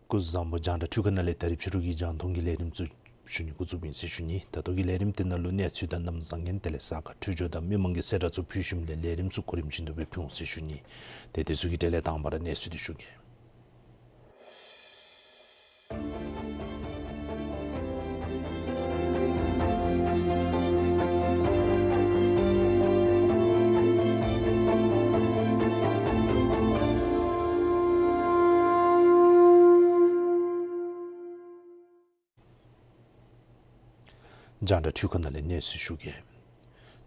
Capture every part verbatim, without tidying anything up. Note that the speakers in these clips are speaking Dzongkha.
སྐུ་གཟུགས་བཟང་པོ། རྒྱང་བསྒྲགས་འཕྲུལ་ཁང་ནང་ལས་ད་རིས་ཕྱི་རུ་གི་རྒྱང་མཐོང་གི་ལས་རིམ་ཚུ་ཞུ་ནི་འགོ་བཙུགསཔ་ཨིན་ཟེར་ཞུ་ནི། ད་ལྟོ་གི་ལས་རིམ་དེ་ནང་ལུ་གནས་ཚུལ་དང་གནམ་བཟང་ངན་དེ་ལས་ས་ཁ་འཕྲོད་སྦྱོར་དང་མི་མང་གི་གསལ་བསྒྲགས་ཚུ་ཕུལ་ཞིནམ་ལས་ལས་རིམ་ཚུ་གོ་རིམ་བཞིན་དུ་སྦེ་ཕུལ་འོང་ཟེར་ཞུ་ནི། ཏེ་དེ་ཚུ་གི་གྲས་ལས་དང་པ་ར་གནས་ཚུལ་དེ་ཞུ་གེ། རྒྱང་བསྒྲགས་འཕྲུལ་ཁང་ནང་ལས་གནས་ཚུལ་ཞུ་གེ།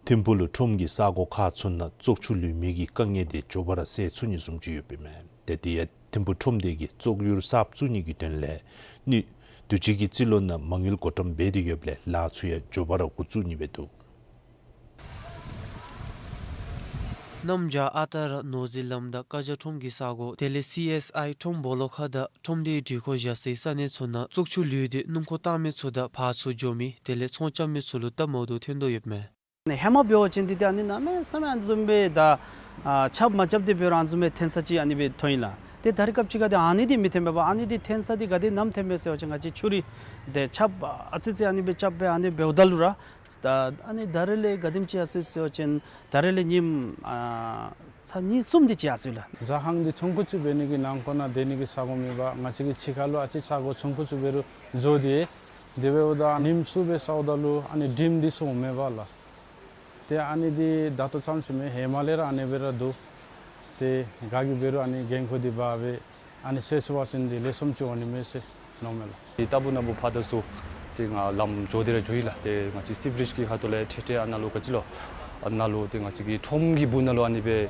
ཐིམ་ཕུག་ལུ་ཁྲོམ་གྱི་ས་གོ་ཁག་ཚུ་ནང་བཙོག་ཆུ་ལུད་མི་གི་དཀའ་ངལ་དེ་མགྱོགས་པ་ར་སེལ་ཚུགས་ནི་བཟུམ་ཅིག་ཡོདཔ་ཨིན་མས། ཏེ་དེ་ཡང་ཐིམ་ཕུག་ཁྲོམ་སྡེ་གིས་བཙོག་ཡུར་གསརཔ་བཙུགས་ནི་གི་དོན་ལས་སྣོད་དུས་ཅི་གི་རྩིས་ལོ་ནང་མ་དངུལ་བགོ་བཀྲམ་འབད་དེ་ཡོདཔ་ལས་ལཱ་ཚུ་ཡང་མགྱོགས་པ་ར་འགོ་བཙུགས་ནི་སྦེ་འདུག། གནམ་བྱཱར་ཨ་རྟག་ར་ནོར་རྫས་ལམ་དང་ཀ་བྱཱར་ཁྲོམ་གྱི་ས་གོ་དེ་ལས་སི་ཨེསི་ཨའི་ཁྲོམ་སྦོ་ལོགས་ཁ་དང་ཁྲོམ་སྡེའི་སྒྲིག་ཁོངས་བཞག་སའི་ས་གནས་ཚུ་ནང་བཙོག་ཆུ་ལུད་དེ་སྣུམ་འཁོར་བཏང་མི་ཚུ་དང་བག་ཚུ་འགྱོ་མི་དེ་ལས་ཚོང་རྐྱབ་མི་ཚུ་ལུ་སྟབས་མ་བདེཝ་ཐོན་དོ་ཡོདཔ་མས། ནི་ཧེ་མ་འབད་བ་ཅིན་འདི་ཏེ་ཨ་ནི་གནམ་མེད་ས་མེད་ཨ་ནི་བཟུམ་སྦེ་ད་ཨ་ཆརཔ་མ་རྐྱབ་སྟེ་འབད་རུང་ཨ་ནི་བཟུམ་སྦེ་ཐོན་ས་ཅིག་ཨ་ནི་སྦེ་ཐོན་ཡི་ལགས། ཏེ་ད་རེས་སྐབས་ཅིག་ཁར་ཏེ་ཨ་ནི་འདི་མི་ཐོན་པས། ཨ་ནི་འདི་ཐོན་ས་འདི་ག་དེ་ནམ་ཐོནམ་མས་ཟེར་བ་ཅིན་ང་བཅས་ཆུ་རུད་དེ་ཆརཔ་ཨ་ཙི་ཙི་ཨ་ནི་སྦེ་རྐྱབ་སྦེ་ཨ་ནི་འབདཝ་ད་ལུ་ར་ད་ཨ་ནི་ད་རེས་ལས་ག་དེམ་ཅིག་ཡར་སོ་ཡི་ཟེར་བ་ཅིན་ད་རེས་ལས་ཉིནམ་ཨ་ཚར་གཉིས་གསུམ་དེ་ཅིག་ཡར་སོ་ཡི་ལགས། ཟ་ཁང་འདི་ཆུང་ཀུ་ཅིག་འབད་ནི་གི་ནང་འཁོད་ནང་སྡོད་ནི་གི་ས་གོ་མེད་པར་ང་བཅས་ཀྱི་ཕྱི་ཁ་ལུ་ཨ་ཙི་ས་གོ་ཆུང་ཀུ་ཅིག་འབད་རུང་བཟོ་སྟེ་དེ་འབདཝ་ད་ཉིནམ་གསུམ་སྦེ་བསགཔ་ད་ལུ་ཨ་ནི་འགྲིམ་འདི་ཚུ་འོང་མེད་པས་ལགས། ཏེ་ཨ་ནི་འདི་ད་ལྟོ་ཙམ་ཅིག་མེན། ཧེ་མ་ལས་ར་ཨ་ནི་སྦེ་ར་འདུག། ཏེ་ག་གིས་འབད་རུང་ཨ་ནི་འགན་ཁུར་འདི་འབག་སྦེ་ཨ་ནི་སེལ་ཚུགས་པ་ཅིན་འདི་ལེགས་ཤོམ་ཅིག་འོང་ནི་མས་ཟེར་མནོཝ་མས་ལགས། ཏེ་ད་སྦུག་ན་སྦུག་ཕར་དང་ཚུར་ཏེ་ང་ལམ་འགྱོ་སྟེ་ར་འགྱོ་ཡི་ལགས། ཏེ་ང་བཅས་སི་བི་རིཇ་གི་ཁ་ཐུག་ལས་ཏེ་ཏེ་ཨ་ནཱ་ལུ་ག་ཅི་ལོ་ཨ་ནཱ་ལུ་ཏེ་ང་བཅས་ཀྱི་ཁྲོམ་གྱི་སྦུག་ན་ལུ་ཨ་ནི་སྦེ་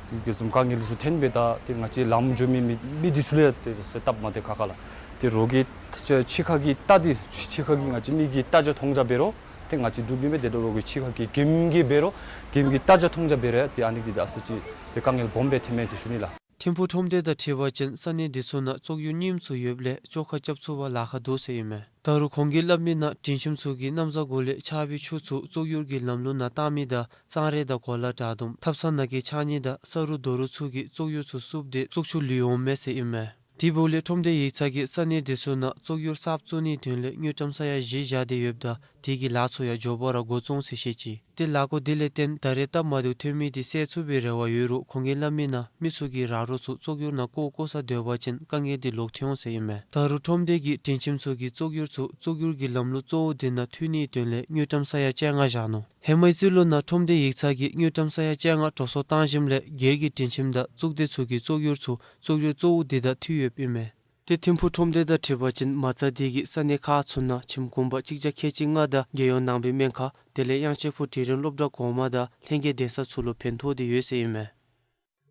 ཏེ་གི་བཟུམ་དཀའ་ངལ་ཚུ་ཐོན་སྦེ་ད་ཏེ་ང་བཅས་ལམ་འགྱོ་མི་མི་མི་འདི་ཚུ་ལུ་ཡང་ཏེ་སེམས་སྟབས་མ་བདེ་ཁག་ཁ་ལགས། ཏེ་རོགས་ཀྱི་ཕྱི་ཁ་གི་རྟ་འདི་ཕྱི་ཁ་གི་ང་བཅས་མི་གི་རྟ་རྒྱུག་མཐོང་རྒྱུ་འབད་རུང་ཏེ་ང་བཅས་འགྲུལ་པ་མི་འདི་ལུ་རོགས་ཀྱི་ཕྱི་ཁ་གི་གྱིམ་གྱི་འབད་རུང་གྱིམ་གྱི་རྟ་རྒྱུག་མཐོང་རྒྱུ་འབད་རུང་ཡང་ཏེ་ཨ་ནི་འདི་ད་ཨ་ཙི་ཅིག་ཏེ་དཀའ་ངལ་སྦོམ་སྦེ་ཐོནམ་མས་ཟེར་ཞུ་ནི་ལགས། ཐིམ་ཕུག་ཁྲོམ་སྡེ་དང་འཁྲིལ་བ་ཅིན་ས་གནས་འདི་ཚུ་ནང་བཙོག་ཡུར་རྙིངམ་ཚུ་ཡོདཔ་ལས་བཅོ་ཁ་རྐྱབ་ཚུགས་པར་ལཱ་ཁག་འདུག་ཟེར་ཨིན་མས། ད་རུང་ཁོང་གིས་སླབ་མི་ནང་དྲིན་ཁྱིམ་ཚུ་གིས་གནམ་གཟའ་འཁོར་ལས་ཆར་པའི་ཆུ་ཚུ་བཙོག་ཡུར་གྱི་ལམ་ལུགས་ནང་བཏང་མི་དང་གཙང་རས་དང་གོ་ལ་དྲག་དུམ་ཐབ་ཚང་ནང་གི་ཆག་ཉིལ་དང་ས་རུ་རྡོ་རུག་ཚུ་གིས་བཙོག་ཡུར་ཚུ་བསུབ་སྟེ་བཙོག་ཆུ་ལུད་འོངམ་མས་ཟེར་ཨིན་མས། དེ་འབདཝ་ལས་ཁྲོམ་སྡེ་ཡིག་ཚང་གིས་ས་གནས་དེ་ཚུ་ནང་བཙོག་ཡུར་གསརཔ་བཙུགས་ནིའི་དོན་ལས་དངུལ་ཀྲམ་ས་ཡ་བཞི་བཞག་སྟེ་ཡོདཔ་ད་དེ་གི་ལཱ་ཚུ་ཡང་མགྱོགས་པ་ར་འགོ་བཙུགས་འོང་ཟེར་བཤད་ཅི། ཏེ་ལཱ་འགོ་དེ་ལས་བརྟེན་ད་རེས་སྟབས་མ་བདེཝ་ཐོན་མི་དེ་སེལ་ཚུགས་པའི་རེ་བ་ཡོད་རུང་ཁོང་གིས་སླབ་མི་ནང་མི་ཚུ་གིས་ར་རོ་ཚུ་བཙོག་ཡུར་ནང་བཀོ་བཀོ་ས་སྡོད་པ་ཅིན་དཀའ་ངལ་དེ་ལོག་ཐོན་འོང་ཟེར་ཨིན་མས། ད་རུང་ཁྲོམ་སྡེ་གི་དྲིན་ཁྱིམ་ཚུ་གིས་བཙོག་ཡུར་ཚུ་བཙོག་ཡུར་གྱི་ལམ་ལུགས་གཙོ་བོ་དེ་ནང་མཐུད་ནིའི་དོན་ལས་དངུལ་ཀྲམ་ས་ཡ་བཅོ་ལྔ་བཞག་ནུག། ཧེ་མའི་རྩིས་ལོ་ནང་ཁྲོམ་སྡེ་ཡིག་ཚང་གིས་དངུལ་ཀྲམ་ས་ཡ་བཅོ་ལྔ་འགྲོ་སོང་བཏང་ཞིནམ་ལས་སྒེར་གྱི་དྲིན་ཁྱིམ་དང་བཙོག་སྡེ་ཚུ་གི་བཙོག་ཡུར་ཚུ་བཙོག་ཡུར་གཙོ་བོ་དེ་དང་མཐུད་ཡོདཔ་ཨིན་མས། ཏེ་ཐིམ་ཕུག་ཁྲོམ་སྡེ་དང་འཁྲིལ་བ་ཅིན་མ་རྩ་དེ་གིས་ས་གནས་ཁག་ཚུ་ནང་ཁྱིམ་གུང་པ་གཅིག་བརྒྱ་ཁལ་གཅིག་ལྔ་དང་རྒྱལ་ཡོངས་ནང་པའི་སྨན་ཁང་དེ་ལས་དབྱངས་ཅན་ཕུག་དྲིན་རིན་སློབ་གྲྭ་གོང་མ་དང་ལྷན་རྒྱས་གདན་ས་ཚུ་ལུ་ཕན་ཐོགས་ཏེ་ཡོད་ཟེར་ཨིན་མས།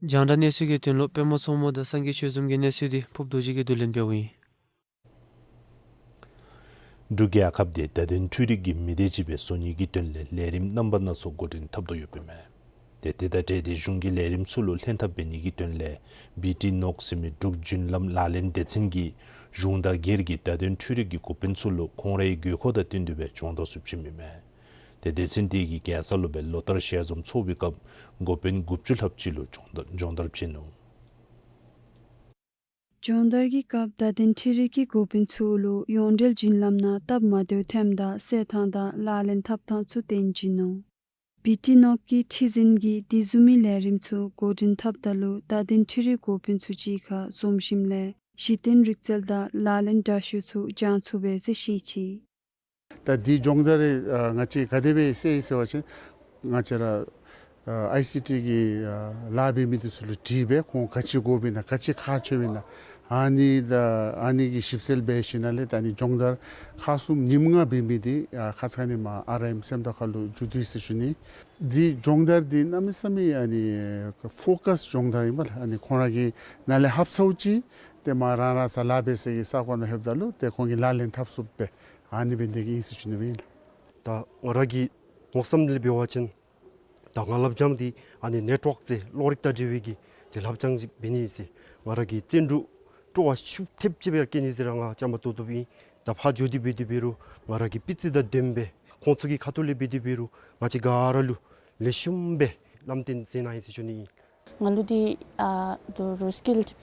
རྒྱང་བསྒྲགས་གནས་ཚུལ་གྱི་དོན་ལུ་པདྨ་མཚོ་མོ་དང་སངས་རྒྱས་ཆོས་འཛོམས་ཀྱི་གནས་ཚུལ་དེ་ཕུརཔ་རྡོ་རྗེ་གིས་བསྡུ་ལེན་འབདཝ་ཨིན། འབྲུག་རྒྱལ་ཁབ་དེ་བརྡ་དོན་འཕྲུལ་རིག་གི་མི་སྡེ་ཅིག་སྦེ་བཟོ་ནི་གི་དོན་ལས་ལས་རིམ་རྣམ་པ་སྣ་ཚོགས་འགོ་འདྲེན་འཐབ་དོ་ཡོདཔ་ཨིན་མས། ཏེ་དེ་དང་འབྲེལ་ཏེ་གཞུང་གི་ལས་རིམ་ཚུ་ལུ་ལྷན་ཐབས་འབད་ནི་གི་དོན་ལས་བི་ཊི་ནོག་ཟེར་མི་འབྲུག་རྒྱུན་ལམ་ལག་ལེན་སྡེ་ཚན་གྱིས་གཞུང་དང་སྒེར་གྱི་བརྡ་དོན་འཕྲུལ་རིག་གི་འགོ་དཔོན་ཚུ་ལུ་ཁོང་རའི་དགོས་མཁོ་དང་བསྟུན་ཏེ་སྦེ་སྦྱོང་བརྡར་ཚུ་བྱིནམ་ཨིན་མས། ཏེ་སྡེ་ཚན་དེ་གིས་རྒྱལ་ས་ལུ་སྦེ་ལོ་བསྟར་ཞལ་འཛོམས་ཚོགས་པའི་སྐབས་འགོ་དཔོན་དགུ་བཅུ་ལྷགཔ་ཅིག་ལུ་སྦྱོང་བརྡར་སྦྱོང་བརྡར་བྱིན་ནུག། སྦྱོང་བརྡར་གྱི་སྐབས་བརྡ་དོན་འཕྲུལ་རིག་གི་འགོ་དཔོན་ཚུ་ལུ་ཡོངས་འབྲེལ་རྒྱུན་ལམ་ནང་སྟབས་མ་བདེཝ་ཐོནམ་ད་སེལ་ཐངས་དང་ལག་ལེན་འཐབ་ཐངས་ཚུ་སྟོན་བྱིན་ནུག། བི་ཊི་ནོག་གི་ཁྲི་འཛིན་གྱིས་དེ་བཟུམ་མའི་ལས་རིམ་ཚུ་འགོ་འདྲེན་འཐབ་ད་ལུ་བརྡ་དོན་འཕྲུལ་རིག་འགོ་དཔོན་ཚུ་གཅིག་ཁར་འཛོམས་ཞིནམ་ལས་གཞི་རྟེན་རིག་རྩལ་དང་ལག་ལེན་འདྲ་བཤུས་ཚུ་སྦྱང་ཚུགས་པས་ཟེར་བཤད་ཅི། ད་འདི་སྦྱོང་བརྡར་རེ་ང་བཅས་ག་དེ་སྦེ་སེལ་ཡི་ཟེར་བ་ཅིན་ང་བཅས་ར་ཨའི་སི་ཊི་གི་ལཱ་འབད་མི་འདི་ཚུ་ལུ་དྲིས་སྦེ་ཁོང་ག་ཅི་དགོཔ་ཨིན་ན་ག་ཅི་ཁག་ཆེཝ་ཨིན་ན་ཨ་ནི་ད་ཨ་ནི་གི་ཞིབ་འཚོལ་འབད་ཞིནམ་ལས་ད་ཨ་ནི་སྦྱོང་བརྡར་ཁག་གསུམ་ཉིནམ་ལྔ་འབད་མི་འདི་ཁ་ཙ་ཁ་ཉིནམ་ཨ་ར་ཨེམ་སེམས་རྟོགས་ཁ་ལུ་མཇུག་བསྡུ་ཡི་ཟེར་ཞུ་ནི། འདི་སྦྱོང་བརྡར་འདི་གནམ་མེད་ས་མེད་ཨ་ནི་ཕོ་ཀཱས་སྦྱོང་བརྡར་ཨིན་པས་ལགས། ཨ་ནི་ཁོང་ར་གིས་ནཱ་ལས་ལྷབ་ཚརཝ་ཅིག་ཏེ་མར་རང་རང་ས་ལཱ་འབད་ས་གི་ས་གོ་ནང་ལྷོདཔ་ད་ལུ་ཏེ་ཁོང་གིས་ལག་ལེན་འཐབ་ཚུགསཔ་སྦེ་ཨ་ནི་འབད་ནི་ཨིན་ཟེར་ཞུ་ནི་ཨིན། ད་ང་ར་གི་མནོ་བསམ་ལས་འབད་བ་ཅིན་ད་ང་ལྷབ་སྦྱང་འདི་ཨ་ནི་ནེཊ་ཝརཀ་ཟེར་གློག་རིག་དང་འབྲེལ་བའི་གི་ཏེ་ལྷབ་སྦྱང་ཅིག་འབད་ནི་ཨིན་ཟེར། ང་ར་གི་བརྩོན་འགྲུས་སྤྲོ་བ་ཤུགས་ཐེབས་ཅིག་སྦེ་བསྐྱེད་ནི་ཟེར་ར་ང་བཅའ་མར་གཏོགས་གཏོགསཔ་ཨིན། ད་ཕར་འགྱོ་སྟེ་འབད་དེ་འབད་རུང་ང་ར་གི་སྤུས་ཚད་དང་ལྡནམ་སྦེ་ཁོང་ཚུ་གི་ཁ་ཐུག་ལས་འབད་དེ་འབད་རུང་ང་བཅས་ག་ར་ལུ་ལེགས་ཤོམ་སྦེ་ལམ་སྟོན་མཛད་གནང་ཡི་ཟེར་ཞུ་ནི་ཨིན། ང་ལུ་འདི་ཨ་ད་རུང་སི་ཀིལཌ་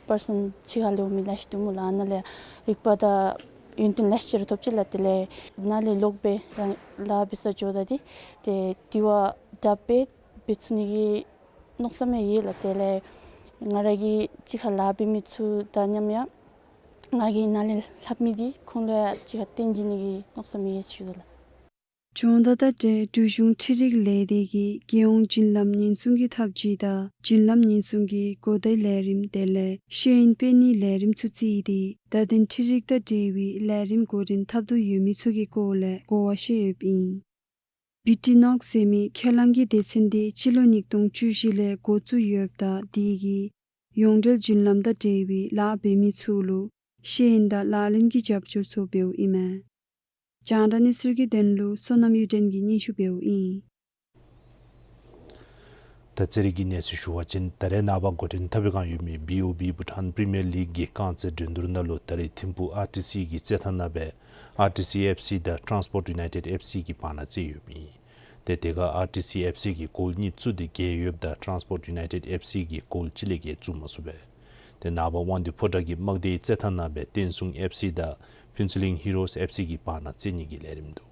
པར་སཱན་ཕྱི་ཁ་ལས་འོང་མི་ལེ་ཤ་འདུག་སྨོ་ལགས། ཨ་ནཱ་ལས་རིག་པ་དང་ཡོན་ཏན་ལེ་ཤ་ཅིག་ར་ཐོབ་ཅི་ལགས། དེ་ལས་ནཱ་ལས་ལོག་སྦེ་རང་ལཱ་འབད་སར་འགྱོཝ་ད་འདི་ཏེ་དེ་བ་དྲགཔ་སྦེ་འབད་ཚུགས་ནི་གི་མནོ་བསམ་ཡང་ཡོད་ལགས། དེ་ལས་ང་ར་གི་གཅིག་ཁར་ལཱ་འབད་མི་ཚུ་དང་མཉམ་ཡང་ང་གིས་ནཱ་ལས་ལྷབ་མི་འདི་ཁོང་ལུ་ཡང་གཅིག་ཁར་སྟོན་བྱིན་ནི་གི་མནོ་བསམ་ཡོད་ཟེར་ཞུ་དོ་ལགས། སྦྱོང་བརྡར་དང་འབྲེལ་འབྲུག་གཞུང་འཕྲུལ་རིག་ལས་སྡེ་གིས་རྒྱལ་ཡོངས་རྒྱུན་ལམ་ཉེན་སྲུང་གི་ཐབས་ཇུས་དང་རྒྱུན་ལམ་ཉེན་སྲུང་གི་གོ་བརྡའི་ལས་རིམ་དེ་ལས་ཤེས་ཡོན་སྤེལ་ནིའི་ལས་རིམ་ཚུ་བརྩིས་ཏེ་བརྡ་དོན་འཕྲུལ་རིག་དང་འབྲེལ་བའི་ལས་རིམ་འགོ་འདྲེན་འཐབ་དོ་ཡོད་མི་ཚུ་གི་སྐོར་ལས་གོ་བ་བཤད་ཡོདཔ་ཨིན། བི་ཊི་ནོག་ཟེར་མི་ཁས་བླངས་ཀྱི་སྡེ་ཚན་འདི་སྤྱི་ལོ་ཉིས་སྟོང་བཅུ་བཞི་ལས་འགོ་བཙུགས་ཡོདཔ་ད་དེ་གིས་ཡོངས་འབྲེལ་རྒྱུན་ལམ་དང་འབྲེལ་བའི་ལཱ་འབད་མི་ཚུ་ལུ་ཤེས་ཡོན་དང་ལག་ལེན་གྱི་རྒྱབ་སྐྱོར་ཚུ་འབདཝ་ཨིན་མས། རྒྱང་བསྒྲགས་གནས་ཚུལ་གྱི་དོན་ལུ་བསོད་ནམས་གཡུ་སྒྲོན་གྱིས་སྙན་ཞུ་འབདཝ་ཨིན། ད་རྩེད་རིགས་ཀྱི་གནས་ཚུལ་ཞུ་བ་ཅིན་ད་རེས་ནངས་པ་འགོ་འདྲེན་འཐབ་པའི་བསྒང་ཡོད་མི་བི་ཨོ་བི་བྷུ་ཊཱན་པི་རི་མི་ཡར་ལིག་གི་རྐང་རྩེད་འགྲན་བསྡུར་ནང་ལུ་ད་རེས་ཐིམ་ཕུག་ཨར་ཊི་སི་གི་རྩེད་ཐང་ནང་སྦེ་ཨར་ཊི་སི་ཨེཕ་སི་དང་ཊཱན་སི་པོརཊ་ཡུ་ནའི་ཊེཌ་ཨེཕ་སི་གི་བར་ན་རྩེད་ཡོདཔ་ཨིན། ཏེ་དེ་ཁར་ཨར་ཊི་སི་ཨེཕ་སི་གིས་གོལ་གཉིས་བཙུགས་ཏེ་རྒྱལ་ཡོདཔ་ད་ཊཱན་སི་པོརཊ་ཡུ་ནའི་ཊེཌ་ཨེཕ་སི་གིས་གོལ་གཅིག་ལས་བརྒལ་བཙུགས་མ་ཚུགས་པས། ཏེ་ནངས་པ་དབང་འདུས་ཕོ་བྲང་གི་དམག་སྡེའི་རྩེད་ཐང་ནང་སྦེ་བསྟན་སྲུང་ཨེཕ་སི་དང་ཕུན་ཚོགས་གླིང་ཧི་རོས་ཨེཕ་སི་གི་བར་ན་རྩེད་ནི་གི་ལས་རིམ་འདུག།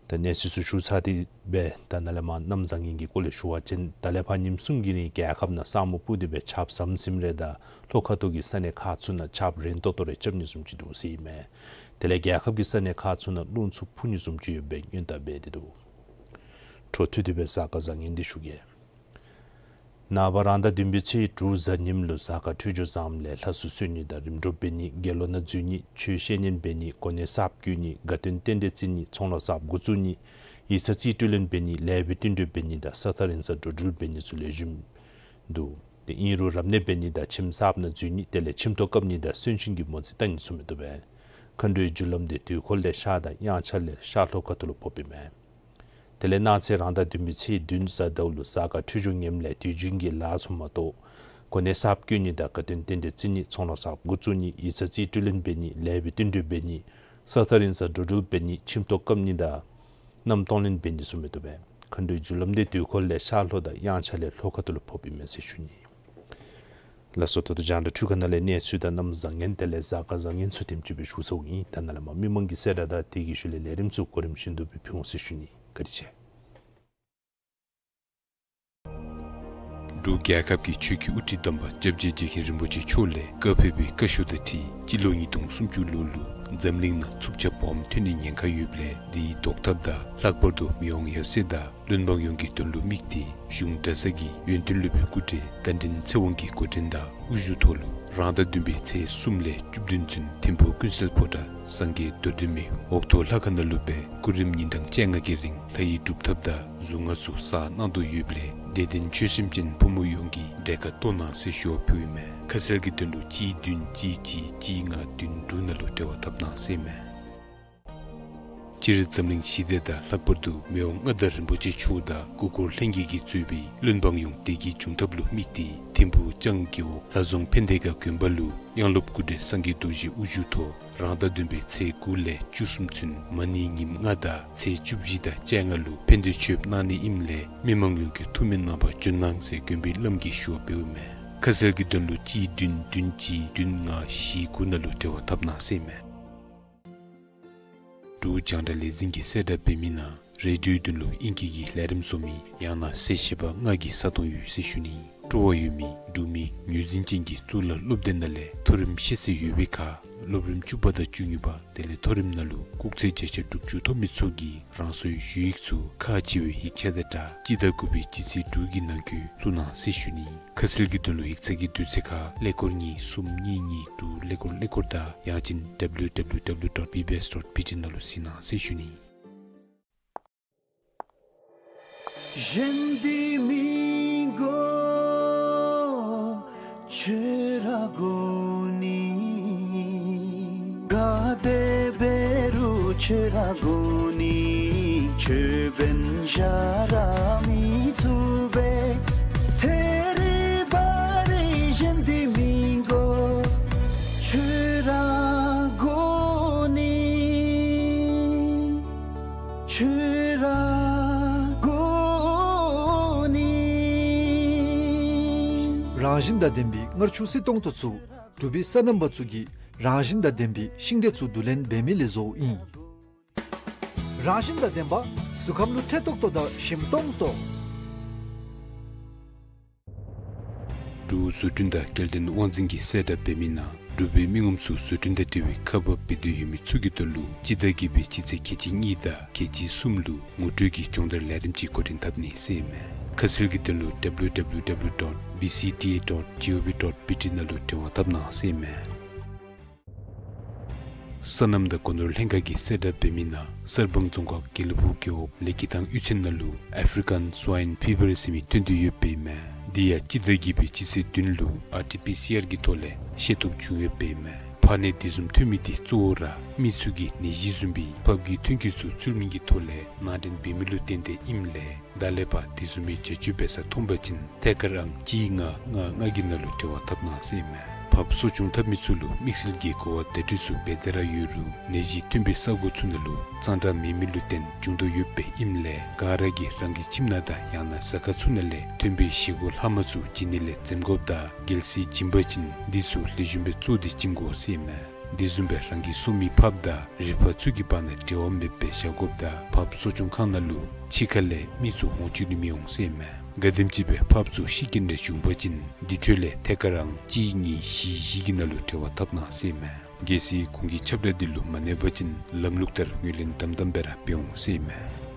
ད་གནས་ཚུལ་ཚུ་ཞུ་ཚར་ཏེ་སྦེ་ད་ནཱ་ལས་མར་གནམ་བཟང་ངན་གྱི་སྐོར་ལས་ཞུ་བ་ཅིན་ད་ལས་ཕར་ཉིནམ་གསུམ་གྱི་རིང་རྒྱལ་ཁབ་ནང་ས་སྨུག་སྤུབས་ཏེ་སྦེ་ཆརཔ་ཟམ་ཟིམ་རེ་དང་ལྷོ་ཁ་ཐུག་གི་ས་གནས་ཁག་ཚུ་ནང་ཆརཔ་རན་ཏོག་ཏོ་རེ་རྐྱབ་ནི་བཟུམ་ཅིག་འདུག་ཟེར་ཨིན་མས། དེ་ལས་རྒྱལ་ཁབ་ཀྱི་ས་གནས་ཁག་ཚུ་ནང་རླུང་འཚུབ་འཕུ་ནི་བཟུམ་ཅིག་ཡོདཔ་སྦེ་སྔོན་བརྡ་འབད་དེ་འདུག། འཕྲོ་མཐུད་དེ་སྦེ་གཟའ་སྐར་བཟང་ངན་འདི་ཞུ་གེ། ནངས་པ་རང་ཟླ་བདུན་པའི་ཚེས་དྲུག་གཟའ་ཉིམ་ལུ་གཟའ་སྐར་འཕྲོད་སྦྱོར་བཟངམ་ལས་ལྷ་སྲུ་གསོལ་ནི་དང་རིམ་གྲོ་འབད་ནི་དགེ་སློང་ནང་འཛུལ་ནི་ཆོས་བཤད་ཉན་འབད་ནི་གོ་གནས་གསརཔ་བསྐོ་ནི་དགའ་སྟོན་རྟེན་འབྲེལ་བརྩི་ནི་ཚོང་ལཱ་གསརཔ་འགོ་བཙུགས་ནི་ཡིག་ཚང་རྩིས་སྤྲོད་ལེན་འབད་ནི་ལེགས་པའི་བསྟུན་གྲོས་འབད་ནི་དང་ས་ཐག་རིང་སར་འགྲོ་འགྲུལ་འབད་ནི་ཚུ་ལེགས་ཤོམ་འདུག། ཏེ་ཨིན་རུང་རབ་གནས་འབད་ནི་དང་ཁྱིམ་གསརཔ་ནང་འཛུལ་ནི་དེ་ལས་ཁྱིམ་ཐོག་བཀབ་ནི་དང་གསོན་གཤིན་གྱི་མོ་རྩིས་བལྟ་ནི་ཚུ་མི་བཏུབ་པས། མཁའ་འགྲོའི་རྒྱུ་ལམ་འདི་དུས་འཁོར་ལས་ཤར་དང་དབྱངས་འཆར་ལས་ཤར་ལྷོ་ཁ་ཐུག་ལུ་ཕོགཔ་ཨིན་མས། དེ་ལས་གནངས་ཚེ་རང་ཟླ་བདུན་པའི་ཚེས་བདུན་གཟའ་ཟླཝ་ལུ་གཟའ་སྐར་འཕྲོད་སྦྱོར་ངནམ་ལས་དུས་རྒྱུན་གྱི་ལཱ་ཚུ་མ་གཏོགས་གོ་གནས་གསརཔ་བསྐོ་ནི་དང་དགའ་སྟོན་རྟེན་འབྲེལ་བརྩི་ནི་ཚོང་ལཱ་གསརཔ་འགོ་བཙུགས་ནི་ཡིག་ཚང་རྩིས་སྤྲོད་ལེན་འབད་ནི་ལེགས་པའི་བསྟུན་གྲོས་འབད་ནི་ས་ཐག་རིང་སར་འགྲོ་འགྲུལ་འབད་ནི་ཁྱིམ་ཐོག་བཀབ་ནི་དང་མནའམ་གཏོང་ལེན་འབད་ནི་ཚུ་མི་བཏུབ་པས། མཁའ་འགྲོའི་རྒྱུ་ལམ་འདི་དུས་འཁོར་ལས་ཤར་ལྷོ་དང་དབྱངས་འཆར་ལས་ལྷོ་ཁ་ཐུག་ལུ་ཕོགཔ་ཨིན་མས་ཟེར་ཞུ་ནི། ལགས་སོ། ད་ལྟོ་རྒྱང་བསྒྲགས་འཕྲུལ་ཁང་ནང་ལས་གནས་ཚུལ་དང་གནམ་བཟང་ངན་དེ་ལས་གཟའ་སྐར་བཟང་ངན་ཚུ་དེམ་ཅིག་སྦེ་ཞུ་ཚརཝ་ཨིན། ད་ནཱ་ལས་མར་མི་མང་གི་གསལ་བསྒྲགས་དང་དེ་གི་ཤུལ་ལས་ལས་རིམ་ཚུ་གོ་རིམ་བཞིན་དུ་སྦེ་ཕུལ་འོང་ཟེར་ཞུ་ནི། བཀའ་དྲིན་ཆེ། འབྲུག་རྒྱལ་ཁབ་ཀྱི་ཆོས་ཀྱི་དབུ་ཁྲིད་དམ་པ་སྐྱབས་རྗེ་རྗེ་མཁན་རིན་པོ་ཆེ་མཆོག་ལས་བཀའ་ཕེབས་པའི་བཀའ་ཤོག་དང་འཁྲིལ་སྤྱི་ལོ་ཉིས་སྟོང་སུམ་ཅུ་ལོ་ལུ་འཛམ་གླིང་ནང་འཚུབ་ཆ་སྦོམ་ཐོན་ནིའི་ཉེན་ཁ་ཡོདཔ་ལས་དེའི་བཟློག་ཐབས་དང་ལྷག་པར་དུ་མི་དབང་ཡབ་སྲས་དང་བློན་འབངས་ཡོངས་ཀྱི་དོན་ལུ་དམིགས་ཏེ་གཞུང་གྲྭ་ཚང་གི་ཡོན་ཏན་སློབ་དཔོན་སྐུ་བགྲེས་རྟ་མགྲིན་ཚེ་དབང་གི་འགོ་འདྲེན་དང་དབུ་བཞུགས་ཐོག་ལུ་རང་ཟླ་བདུན་པའི་ཚེས་གསུམ་ལས་བཅུ་བདུན་ཚུན་ཐིམ་ཕུག་ཀུན་གསལ་ཕོ་བྲང་སངས་རྒྱས་རྡོར་གདན་མའི་འོག་ཐོག་ལྷ་ཁང་ནང་ལུ་སྦེ་སྐུ་རིམ་ཉིན་གྲངས་བཅོ་ལྔ་གི་རིང་ལྷ་ཡི་སྒྲུབ་ཐབས་དང་གཟུངས་སྔགས་ཚུ་བསགས་གནང་དོ་ཡོདཔ་ལས་དད་ལྡན་ཆོས་སེམས་ཅན་ཕོ་མོ་ཡོངས་ཀྱིས་འབྲེལ་ཁ་གཏོང་གནང་ཟེར་ཞུ་བ་ཕུལཝ་ཨིན་མས། ཁ་གསལ་གྱི་དོན་ལུ་གཅིག་བདུན་གཅིག་གཅིག་གཅིག་ལྔ་བདུན་དྲུག་ནང་ལུ་འབྲེལ་བ་འཐབ་གནང་ཟེར་ཨིན་མས། སྤྱིར་འཛམ་གླིང་ཞི་བདེ་དང་ལྷག་པར་དུ་མི་དབང་མངའ་བདག་རིན་པོ་ཆེ་མཆོག་དང་སྐུ་འཁོར་ལྷན་རྒྱས་ཀྱིས་གཙོས་པའི་བློན་འབངས་ཡོངས་བདེ་སྐྱིད་འབྱུང་ཐབས་ལུ་དམིགས་ཏེ་ཐིམ་ཕུག་ལྕང་རྒེད་འོག་ལྷ་རྫོང་ཕན་བདེ་དགའ་དགོན་པ་ལུ་དབྱངས་སློབ་སྐུ་བགྲེས་སངས་རྒྱས་རྡོ་རྗེ་དབུ་བཞུགས་ཐོག་རང་ཟླ་བདུན་པའི་ཚེས་དགུ་ལས་བཅུ་གསུམ་ཚུན་མ་ཎི་ཉིནམ་ལྔ་དང་ཚེས་བཅུ་བཞི་དང་བཅོ་ལྔ་ལུ་ཕན་བདེ་མཆོད་པ་གནང་ནི་ཨིནམ་ལས་མི་མང་ཡོངས་ཀྱིས་ཐུགས་སྨོན་གནང་བར་བྱོན་གནང་ཟེར་དགོན་པའི་བླམ་གིས་ཞུ་བ་འབདཝ་མས། ཁ་གསལ་གྱི་དོན་ལུ་གཅིག་བདུན་བདུན་གཅིག་བདུན་ལྔ་བཞི་དགུ་ནང་ལུ་འབྲེལ་བ་འཐབ་གནང་ཟེར་མས། འབྲུག་རྒྱང་བསྒྲགས་ལས་འཛིན་གྱིས་གསལ་བསྒྲགས་འབད་མི་ནང་རེ་ཌིའོའི་དོན་ལུ་ཨིང་སྐད་ཀྱི་ལས་རིམ་བཟོ་མི་ཡང་ན་གསལ་བཤད་པ་ལྔ་གི་ས་སྟོང་ཡོད་ཟེར་ཞུ་ནི། སྤྲོ་བ་ཡོད་མི་འབྲུག་མི་ངོས་འཛིན་ཅན་གྱི་གཙུག་ལག་སློབ་སྡེ་ནང་ལས་མཐོ་རིམ་ཤེས་ཚད་ཡོད་པའི་ཁར་སློབ་རིམ་བཅུ་པ་དང་བཅུ་གཉིས་པ་དེ་ལས་མཐོ་རིམ་ནང་ལུ་སྐུགས་ཚད་བརྒྱ་ཆ་དྲུག་ཅུ་ཐོབ་མི་ཚུ་གིས་རང་སོའི་ཞུ་ཡིག་ཚུ་ཁག་ཆེ་བའི་ཡིག་ཆ་དང་སྦྲགས་སྤྱི་ཟླ་དགུ་པའི་སྤྱི་ཚེས་དྲུག་གི་ནང་འཁོད་བཙུགས་གནང་ཟེར་ཞུ་ནི། ཁ་གསལ་གྱི་དོན་ལུ་ཡིག་ཚང་གི་དུས་ཚོད་ཁར་ཀླད་ཀོར་གཉིས་གསུམ་གཉིས་གཉིས་དྲུག་ཀླད་ཀོར་ཀླད་ཀོར་དང་ཡང་ཅིན་W W W dot B B S dot B T ནང་ལུ་གཟིགས་གནང་ཟེར་ཞུ་ནི། གཞན་འདི་མི་དགོས་ཁྱོད་ར་དགོ་ནི། ག་དེ་འབད་རུང་ཁྱོད་ར་དགོ་ནི། ཁྱོད་འབདན་གཞན་ར་མི་ཚུགས་པས། ཐད་རི་བ་རི་གཞན་འདི་མི་དགོས་ཁྱོད་ར་དགོ་ནི། ཁྱོད་ར་དགོ་ནི། རང་བཞིན་དང་ལྡན་པའི་མངར་ཆུ་བསིལ་ཏོང་ཏོ་ཚུ་འབྲུག་པའི་སོ་ནམ་པ་ཚུ་གིས་རང་བཞིན་དང་ལྡན་པའི་ཤིང་འབྲས་ཚུ་བསྡུ་ལེན་འབད་མི་ལས་བཟོཝ་ཨིན། རང་བཞིན་དང་ལྡན་པ་གཟུགས་ཁམས་ལུ་འཕྲོད་ཏོག་ཏོ་དང་ཞིམ་ཏོང་ཏོ། འབྲུག་བཟོ་སྐྲུན་དང་སྐྱེལ་འདྲེན་དབང་འཛིན་གྱིས་གསལ་བསྒྲགས་འབད་མི་ནང་འབྲུག་པའི་མི་ངོམ་ཚུ་བཟོ་སྐྲུན་དང་འབྲེལ་བའི་ཁ་འབབ་འབད་འདོད་ཡོད་མི་ཚུ་གི་དོན་ལུ་སྤྱི་ཟླ་བརྒྱད་པའི་སྤྱི་ཚེས་ཁལ་གཅིག་གཉིས་དང་ཁལ་གཅིག་གསུམ་ལུ་ངོ་སྤྲོད་ཀྱི་སྦྱོང་བརྡར་ལས་རིམ་ཅིག་འགོ་འདྲེན་འཐབ་ནི་ཟེར་མས། ཁ་གསལ་གྱི་དོན་ལུ་W W W dot B C T A dot G O V dot B T ནང་ལུ་འབྲེལ་བ་འཐབ་གནང་ཟེར་མས། སོ་ནམ་དང་སྒོ་ནོར་ལྷན་ཁག་གིས་གསལ་བསྒྲགས་འབད་མི་ནང་གསར་སྤང་རྫོང་ཁག་དགེ་ལེགས་ཕུག་རྒེད་འོག་ལེགས་སྐྱིད་ཐང་གཡུས་ཚན་ནང་ལུ་African Swine Fever ཟེར་མི་ཐོན་དོ་ཡོདཔ་ཨིན་མས། དེ་ཡང་སྤྱི་ཟླ་བརྒྱད་པའི་སྤྱི་ཚེས་བདུན་ལུ་R T P C R གི་ཐོག་ལས་ཤེས་རྟོགས་བྱུང་ཡོདཔ་ཨིན་མས། ཕག་ནད་དེ་བཟུམ་ཐོན་མི་དེ་གཙོ་བོ་ར་མི་ཚུ་གིས་ནད་གཞི་བཟུམ་སྦེ་ཕགཔ་གི་ཐོན་སྐྱེད་ཚུ་ཚུལ་མིན་གྱི་ཐོག་ལས་ནང་འདྲེན་འབད་མི་ལུ་བརྟེན་ཏེ་ཨིནམ་ལས་ད་ལས་ཕར་དེ་བཟུམ་མའི་བྱ་སྤྱོད་འབད་ས་མཐོང་པ་ཅིན་ཐད་ཀར་ཨང་གཅིག་ལྔ་ལྔ་ལྔ་གི་ནང་ལུ་འབྲེལ་བ་འཐབ་གནང་ཟེར་ཨིན་མས། ཕགཔ་གསོ་སྐྱོང་འཐབ་མི་ཚུ་ལུ་དམིགས་བསལ་གྱི་གོ་བ་བརྡ་སྤྲོད་ཚུ་འབད་དེ་ར་ཡོད་རུང་ནད་གཞི་ཐོན་པའི་ས་གོ་ཚུ་ནང་ལུ་གཙང་སྦྲ་མེད་མི་ལུ་བརྟེན་བྱུང་དོ་ཡོདཔ་ཨིནམ་ལས་ག་ར་གིས་རང་གི་ཁྱིམ་ནང་དང་ཡང་ན་ཟ་ཁང་ཚུ་ནང་ལས་ཐོན་པའི་བཞེས་སྒོ་ལྷག་མ་ཚུ་བྱིན་ནི་ལས་འཛེམ་དགོཔ་དང་རྒྱལ་སྲིད་བྱིན་པ་ཅིན་འདི་ཚུ་ལེགས་ཤོམ་སྦེ་བཙོ་སྟེ་བྱིན་དགོ་ཟེར་ཨིན་མས། དེ་བཟུམ་སྦེ་རང་གི་སོ་མི་ཕགཔ་དང་རི་ཕག་ཚུ་གི་བར་ན་འབྲེལ་བ་མེདཔ་སྦེ་བཞག་དགོཔ་དང་ཕགཔ་གསོ་སྐྱོང་ཁང་ནང་ལུ་ཕྱི་ཁ་ལས་མི་ཚུ་འོང་བཅུག་ནི་མི་འོང་ཟེར་ཨིན་མས། ག་དེམ་ཅིག་སྦེ་ཕགཔ་ཚུ་ཤི་རྐྱེན་རེ་བྱུང་པ་ཅིན་དེ་འཕྲོ་ལས་ཐད་ཀར་ཨང་གཅིག་གཉིས་བཞི་བཞི་གི་ནང་ལུ་འབྲེལ་བ་འཐབ་གནང་ཟེར་ཨིན་མས། གལ་སྲིད་ཁོང་གི་ཁྱབ་བསྒྲགས་འདི་ལུ་མ་གནས་པ་ཅིན་ལམ་ལུགས་ལྟར་ངོས་ལེན་དམ་དམ་སྦེ་ར་འབད་འོང་ཟེར་ཨིན་མས།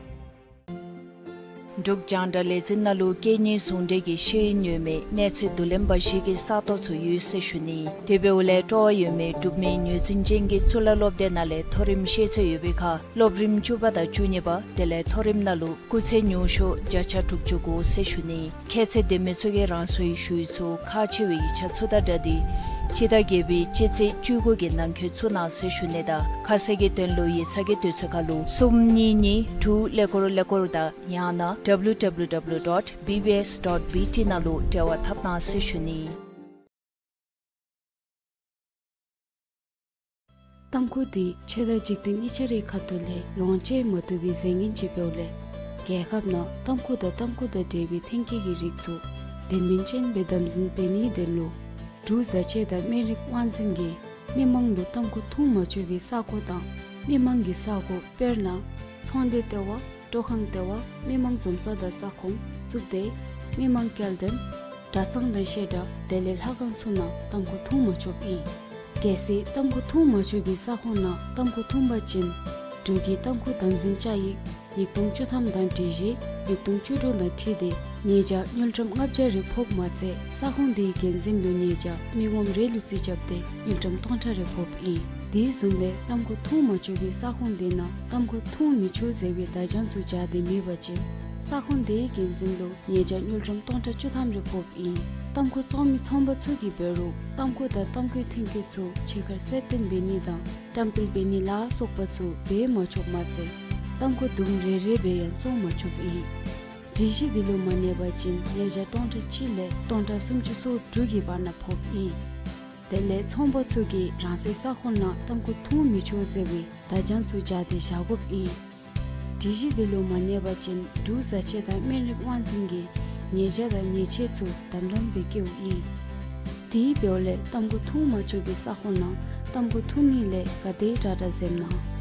འབྲུག་རྒྱང་བསྒྲགས་ལས་འཛིན་ནང་ལུ་སྐད་གཉིས་ཟུང་འབྲེལ་གྱི་ཤེས་ཡོན་ཡོད་མི་གནས་ཚད་བསྡུ་ལེན་པ་ཞིག་གི་ས་སྟོང་ཚུ་ཡོད་ཟེར་ཞུ་ནི། དེ་འབདཝ་ལས་སྤྲོ་བ་ཡོད་མི་འབྲུག་མི་ངོས་འཛིན་ཅན་གྱི་གཙུག་ལག་སློབ་སྡེ་ནང་ལས་མཐོ་རིམ་ཤེས་ཚད་ཡོད་པའི་ཁར་སློབ་རིམ་བཅུ་པ་དང་བཅུ་གཉིས་པ་དེ་ལས་མཐོ་རིམ་ནང་ལུ་སྐུགས་ཚད་ཉུང་ཤོས་བརྒྱ་ཆ་དྲུག་ཅུ་དགོ་ཟེར་ཞུ་ནི། ཁྱད་ཚད་ལྡན་མི་ཚུ་གིས་རང་སོའི་ཞུ་ཡིག་ཚུ་ཁག་ཆེ་བའི་ཡིག་ཆ་ཚུ་དང་སྦྲགས་ཏེ་སྤྱི་ཟླ་བརྒྱད་པའི་སྤྱི་ཚེས་བཅུ་དགུ་གི་ནང་འཁོད་བཙུགས་གནང་ཟེར་ཞུ་ནི་དང་ཁ་གསལ་གྱི་དོན་ལུ་ཡིག་ཚང་གི་དུས་ཚོད་ཁར་ལུ་གསུམ་གཉིས་གཉིས་དྲུག་ཀླད་ཀོར་ཀླད་ཀོར་དང་ཡང་ན W W W dot B B S dot B T ནང་ལུ་འབྲེལ་བ་འཐབ་གནང་ཟེར་ཞུ་ནི། ཏམ་ཁུ་འདི་ཆོས་དང་འཇིག་རྟེན་གཉིས་ཆ་རའི་ཁ་ཐུག་ལས་ལོངས་སྤྱོད་མ་བཏུབ་པའི་རྫས་ངན་ཅིག་འབདཝ་ལས་རྒྱལ་ཁབ་ནང་ཏམ་ཁུ་དང་ཏམ་ཁུ་དང་འབྲེལ་བའི་ཐོན་སྐྱེད་ཀྱི་རིགས་ཚུ་དོན་སྨིན་ཅན་སྦེ་དམ་འཛིན་འབད་ནིའི་དོན་ལུ་འབྲུག་བཟའ་ཆས་དང་སྨན་རིགས་དབང་འཛིན་གྱིས་མི་མང་ལུ་ཏམ་ཁུ་འཐུང་མ་ཆོག་པའི་ས་གོ་དང་མི་མང་གི་ས་གོ་དཔེར་ན་ཚོང་སྡེ་ལྟེ་བ། སྤྲོ་ཁང་ལྟེ་བ། མི་མང་འཛོམས་ས་དང་ས་ཁོངས་བཙུགས་ཏེ་མི་མང་སྐྱེལ་འདྲེན་གྲྭ་ཚང་དང་བཤད་གྲྭ་དེ་ལས་ལྷ་ཁང་ཚུ་ནང་ཏམ་ཁུ་འཐུང་མ་ཆོགཔ་ཨིན། གལ་སྲིད་ཏམ་ཁུ་འཐུང་མ་ཆོག་པའི་ས་ཁོངས་ནང་ཏམ་ཁུ་འཐུང་པ་ཅིན་འབྲུག་གི་ཏམ་ཁུ་དམ་འཛིན་བཅའ་ཡིག་ཉིས་སྟོང་བཅུ་ཐམ་དང་སྒྲིག་གཞི་ཉིས་སྟོང་བཅུ་དྲུག་དང་འཁྲིལ་ཏེ་ཉེས་བྱ་དངུལ་ཀྲམ་ལྔ་བརྒྱ་རེ་ཕོགཔ་མ་ཚད་ས་ཁོངས་དེའི་འགན་འཛིན་ལུ་ཉེས་བྱ་མི་ངོམ་རེ་ལུ་རྩིས་རྐྱབ་སྟེ་དངུལ་ཀྲམ་སྟོང་ཕྲག་རེ་ཕོགཔ་ཨིན། དེ་བཟུམ་སྦེ་ཏམ་ཁུ་འཐུང་མ་ཆོག་པའི་ས་ཁོངས་དེ་ནང་ཏམ་ཁུ་འཐུང་མི་ཆོག་ཟེར་བའི་བརྡ་བྱང་ཚུ་སྦྱར་ཏེ་མེད་པ་ཅིན་ས་ཁོངས་དེའི་འགན་འཛིན་ལུ་ཉེས་བྱ་དངུལ་ཀྲམ་སྟོང་ཕྲག་བཅུ་ཐམ་རེ་ཕོགཔ་ཨིན། ཏམ་ཁུ་བཙོང་མི་ཚོང་པ་ཚུ་གིས་འབད་རུང་ཏམ་ཁུ་དང་ཏམ་ཁུའི་ཐོན་སྐྱེད་ཚུ་ཕྱི་ཁར་གསལ་སྟོན་འབད་ནི་དང་བཀྲམ་སྤེལ་འབད་ནི་ལ་སོགས་པ་ཚུ་འབད་མ་ཆོགཔ་མ་ཚད་ཏམ་ཁུ་དུམ་རེ་རེ་སྦེ་ཡང་བཙོང་མ་ཆོགཔ་ཨིན། སྒྲིག་གཞི་འདི་ལུ་མ་གནས་པ་ཅིན་ཉེས་བྱ་སྟོང་ཕྲག་གཅིག་ལས་སྟོང་ཕྲག་སུམ་ཅུ་སོ་དྲུག་གི་བར་ན་ཕོགཔ་ཨིན། དེ་ལས་ཚོང་པ་ཚུ་གིས་རང་སོའི་ས་ཁོངས་ནང་ཏམ་ཁུ་འཐུང་མི་ཆོག་ཟེར་བའི་བརྡ་བྱང་ཚུ་སྦྱར་ཏེ་བཞག་དགོཔ་ཨིན། སྒྲིག་གཞི་འདི་ལུ་མ་གནས་པ་ཅིན་འབྲུག་བཟའ་ཆས་དང་སྨན་རིགས་དབང་འཛིན་གྱིས་ཉེས་བྱ་དང་ཉེས་ཆད་ཚུ་དམ་དམ་སྦེ་བཀལཝ་ཨིན། དེ་འབདཝ་ལས་ཏམ་ཁུ་འཐུང་མ་ཆོག་པའི་ས་ཁོངས་ནང་ཏམ་ཁུ་འཐུང་ནི་ལས་ག་དེ་དྲག་དྲག་འཛེམ་གནང་།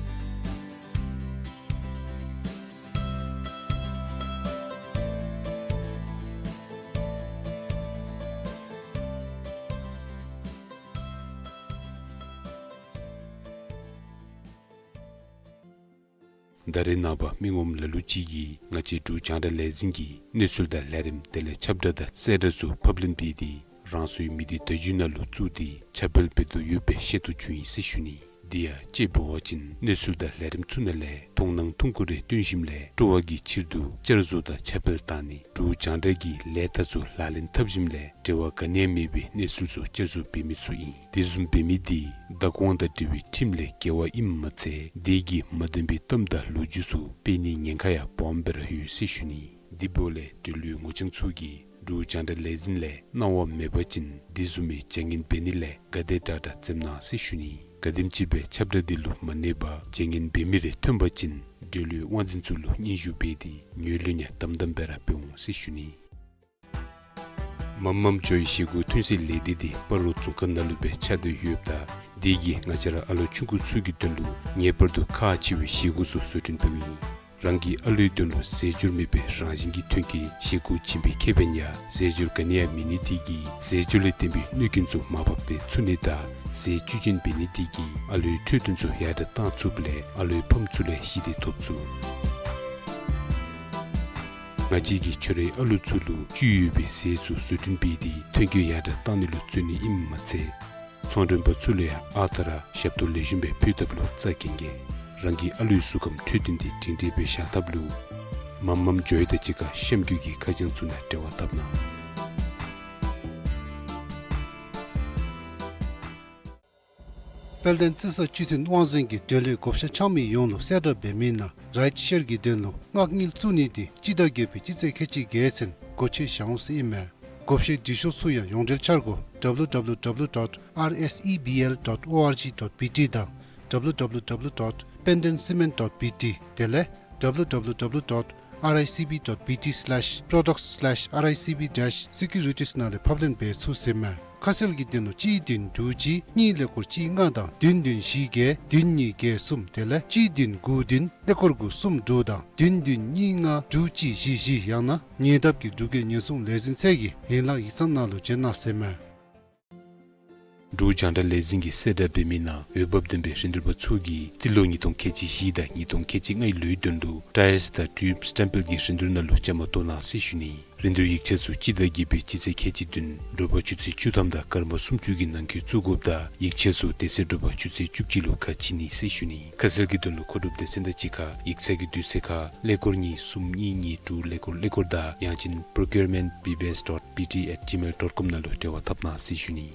ད་རེས་ནངས་པ་མི་ངོམ་ལ་ལུ་ཅིག་གིས་ང་བཅས་འབྲུག་རྒྱང་བསྒྲགས་ལས་འཛིན་གྱི་གནས་ཚུལ་དང་ལས་རིམ་དེ་ལས་ཁྱབ་བསྒྲགས་དང་གསལ་བསྒྲགས་ཚུ་ཕབ་ལེན་འབད་དེ་རང་སོའི་མི་སྡེ་བརྡ་བརྒྱུད་ནང་ལུ་བཙུགས་ཏེ་ཁྱབ་སྤེལ་འབད་དོ་ཡོད་པའི་ཤེས་རྟོགས་བྱུང་ཡི་ཟེར་ཞུ་ནི། དེ་ཡང་དཔྱེ་འབད་བ་ཅིན་གནས་ཚུལ་དང་ལས་རིམ་ཚུ་ནང་ལས་མཐོང་སྣང་ཐུང་ཀུ་རེ་སྟོན་ཞིནམ་ལས་སྤྲོ་བ་གི་ཕྱིར་དུ་བསྐྱར་བཟོ་དང་ཁྱབ་སྤེལ་བཏང་ནི་འབྲུག་རྒྱང་བསྒྲགས་ཀྱི་ལས་རྟགས་ཚུ་ལག་ལེན་འཐབ་ཞིནམ་ལས་འབྲེལ་བ་ག་ནི་ཡང་མེད་པའི་གནས་ཚུལ་ཚུ་བསྐྱར་བཟོ་འབད་མི་ཚུ་ཨིན། དེ་བཟུམ་འབད་མི་དེ་བདག་དབང་དང་འབྲེལ་བའི་ཁྲིམས་ལས་འགལ་བ་ཨིནམ་མ་ཚད་དེ་གིས་མ་བདེན་པའི་གཏམ་དང་ལོ་རྒྱུས་ཚུ་སྤེལ་ནིའི་ཉེན་ཁ་ཡང་སྦོམ་སྦེ་ར་ཡོད་ཟེར་ཞུ་ནི། དེ་འབདཝ་ལས་འབྲེལ་ཡོད་ངོ་རྐྱང་ཚུ་གིས་འབྲུག་རྒྱང་བསྒྲགས་ལས་འཛིན་ལས་གནང་བ་མེད་པ་ཅིན་དེ་བཟུམ་མའི་བྱ་ངན་འབད་ནི་ལས་ག་དེ་དྲག་དྲག་འཛེམ་གནང་ཟེར་ཞུ་ནི། ག་དེམ་ཅིག་སྦེ་ཁྱབ་བསྒྲགས་འདི་ལུ་མ་གནས་པར་བྱ་ངན་འབད་མི་རེ་ཐོན་པ་ཅིན་འབྲེལ་ཡོད་དབང་འཛིན་ཚུ་ལུ་སྙན་ཞུ་འབད་དེ་ངོས་ལེན་ཡང་དམ་དམ་སྦེ་ར་འབད་འོང་ཟེར་ཞུ་ནི། མམ་མམ་ཇོའི་བཞེས་སྒོ་ཐོན་སའི་ལས་སྡེ་འདི་སྤ་རོ་རྫོང་ཁག་ནང་ལུ་སྦེ་ཆགས་ཏེ་ཡོདཔ་ད་དེ་གིས་ང་བཅས་ར་ཨ་ལོ་ཆུང་ཀུ་ཚུ་གི་དོན་ལུ་ངེས་པར་དུ་ཁག་ཆེ་བའི་བཞེས་སྒོ་ཚུ་བཟོ་སྐྲུན་འབདཝ་ཨིན། རང་གི་ཨ་ལོའི་དོན་ལུ་རྫས་སྦྱོར་མེད་པའི་རང་བཞིན་གྱི་ཐོན་སྐྱེད་བཞེས་སྒོ་བྱིན་པའི་ཁེ་ཕན་ཡང་རྫས་སྦྱོར་ག་ནི་ཡང་མེད་ནི་དེ་གིས་རྫས་སྦྱོར་ལས་བརྟེན་པའི་གནོད་སྐྱོན་ཚུ་མར་ཕབ་འབད་ཚུགས་ནི་དང་རྫས་བཅུད་ཅན་འབད་ནི་དེ་གིས་ཨ་ལོའི་འཕྲོད་བསྟེན་ཚུ་ཡར་དྲགས་བཏང་ཚུགསཔ་ལས་ཨ་ལོའི་ཕམ་ཚུ་ལས་ཞི་བདེ་ཐོབ་ཚུགས། ང་བཅས་ཀྱིས་ཁྱོད་རའི་ཨ་ལོ་ཚུ་ལུ་བཅུད་ཡོད་པའི་རྫས་ཚུ་བཟོ་སྐྲུན་འབད་དེ་ཐོན་སྐྱེད་ཡར་དྲགས་བཏང་ནི་ལུ་བརྩོན་ནི་ཨིནམ་མ་ཚད་ཚོང་མགྲོན་པ་ཚུ་ལུ་ཡང་ཨ་རྟག་ར་ཞབས་ཏོག་ལེགས་ཤོམ་སྦེ་ཕུལ་ཐབས་ལུ་རྩ་འགེངས་གེ། རང་གི་ཨ་ལོའི་གཟུགས་ཁམས་འཕྲོད་བསྟེན་དེ་སྒྲིང་སྒྲིང་སྦེ་བཞག་ཐབས་ལུ་མམ་མམ་ཇོའི་དང་གཅིག་ཁར་གཤམ་འཁོད་ཀྱི་ཁ་བྱང་ཚུ་ནང་འབྲེལ་བ་བཏབ་གནང་། དཔལ་ལྡན་རྩི་ས་སྤྱི་མཐུན་དབང་འཛིན་གྱིས་འབྲེལ་ཡོད་བགོ་བཤའ་འཆང་མི་ཡོངས་ལུ་གསལ་བསྒྲགས་འབད་མི་ནང་རའིཊ་ཤེར་གྱི་དོན་ལུ་མངགས་དངུལ་བཙུགས་ནི་དེ་སྤྱི་ཟླ་བརྒྱད་པའི་སྤྱི་ཚེས་ཁལ་གཅིག་བརྒྱད་ཚུན་སྒོ་ཕྱེ་བཞག་འོང་ཟེར་ཨིན་མས། བགོ་བཤའི་འབྲི་ཤོག་ཚུ་ཡང་ཡོངས་འབྲེལ་འཆར་སྒོ་W W W dot R S E B L dot O R G dot B T དང་W W W dot pendencement dot B T དེ་ལས་W W W dot R I C B dot B T slash products slash R I C B dash securities ནང་ལས་ཕབ་ལེན་འབད་ཚུགས་ཟེར་མས། ཁ་གསལ་གྱི་དོན་ལུ་གཅིག་བདུན་དྲུག་གཅིག་གཉིས་ཀླད་ཀོར་གཅིག་ལྔ་དང་བདུན་བདུན་བཞི་བརྒྱད་བདུན་གཉིས་བརྒྱད་གསུམ་དེ་ལས་གཅིག་བདུན་དགུ་བདུན་ཀླད་ཀོར་དགུ་གསུམ་དྲུག་དང་བདུན་བདུན་གཉིས་ལྔ་དྲུག་གཅིག་བཞི་བཞི་ཡང་ན་ཉེ་འདབས་ཀྱི་འབྲུག་རྒྱལ་ཉེན་སྲུང་ལས་འཛིན་ཚད་ཀྱི་ཡན་ལག་ཡིག་ཚང་ནང་ལུ་བྱོན་གནང་ཟེར་མས། འབྲུག་རྒྱང་བསྒྲགས་ལས་འཛིན་གྱིས་གསལ་བསྒྲགས་འབད་མི་ནང་འོས་འབབ་ལྡན་པའི་རིན་བསྡུར་པ་ཚུ་གིས་རྩིས་ལོ་ཉིས་སྟོང་ཁལ་གཅིག་བཞི་དང་ཉིས་སྟོང་ཁལ་གཅིག་ལྔའི་ལོའི་དོན་ལུ་ཊའིརསི་དང་ཊིའུབ་སི་ཊེམ་པལ་གྱི་རིན་བསྡུར་ནང་ལུ་བཅའ་མར་གཏོགས་གནང་ཟེར་ཞུ་ནི། རིན་བསྡུར་ཡིག་ཆ་ཚུ་སྤྱི་ཟླ་བརྒྱད་པའི་སྤྱི་ཚེས་ཁལ་གཅིག་བདུན་དྲོ་པ་ཆུ་ཚོད་བཅུ་ཐམ་དང་སྐར་མ་སུམ་ཅུ་གི་ནང་འཁོད་བཙུགས་དགོཔ་ད་ཡིག་ཆ་ཚུ་དེ་ཚེ་དྲོ་པ་ཆུ་ཚོད་བཅུ་གཅིག་ལུ་ཁ་ཕྱེ་ནི་ཟེར་ཞུ་ནི། ཁ་གསལ་གྱི་དོན་ལུ་མཁོ་སྒྲུབ་སྡེ་ཚན་དང་གཅིག་ཁར་ཡིག་ཚང་གི་དུས་ཚོད་ཁར་ཀླད་ཀོར་གཉིས་གསུམ་གཉིས་གཉིས་དྲུག་ཀླད་ཀོར་ཀླད་ཀོར་དང་ཡང་ཅིན་procurement B B S dot B T at gmail dot com ནང་ལུ་འབྲེལ་བ་འཐབ་གནང་ཟེར་ཞུ་ནི།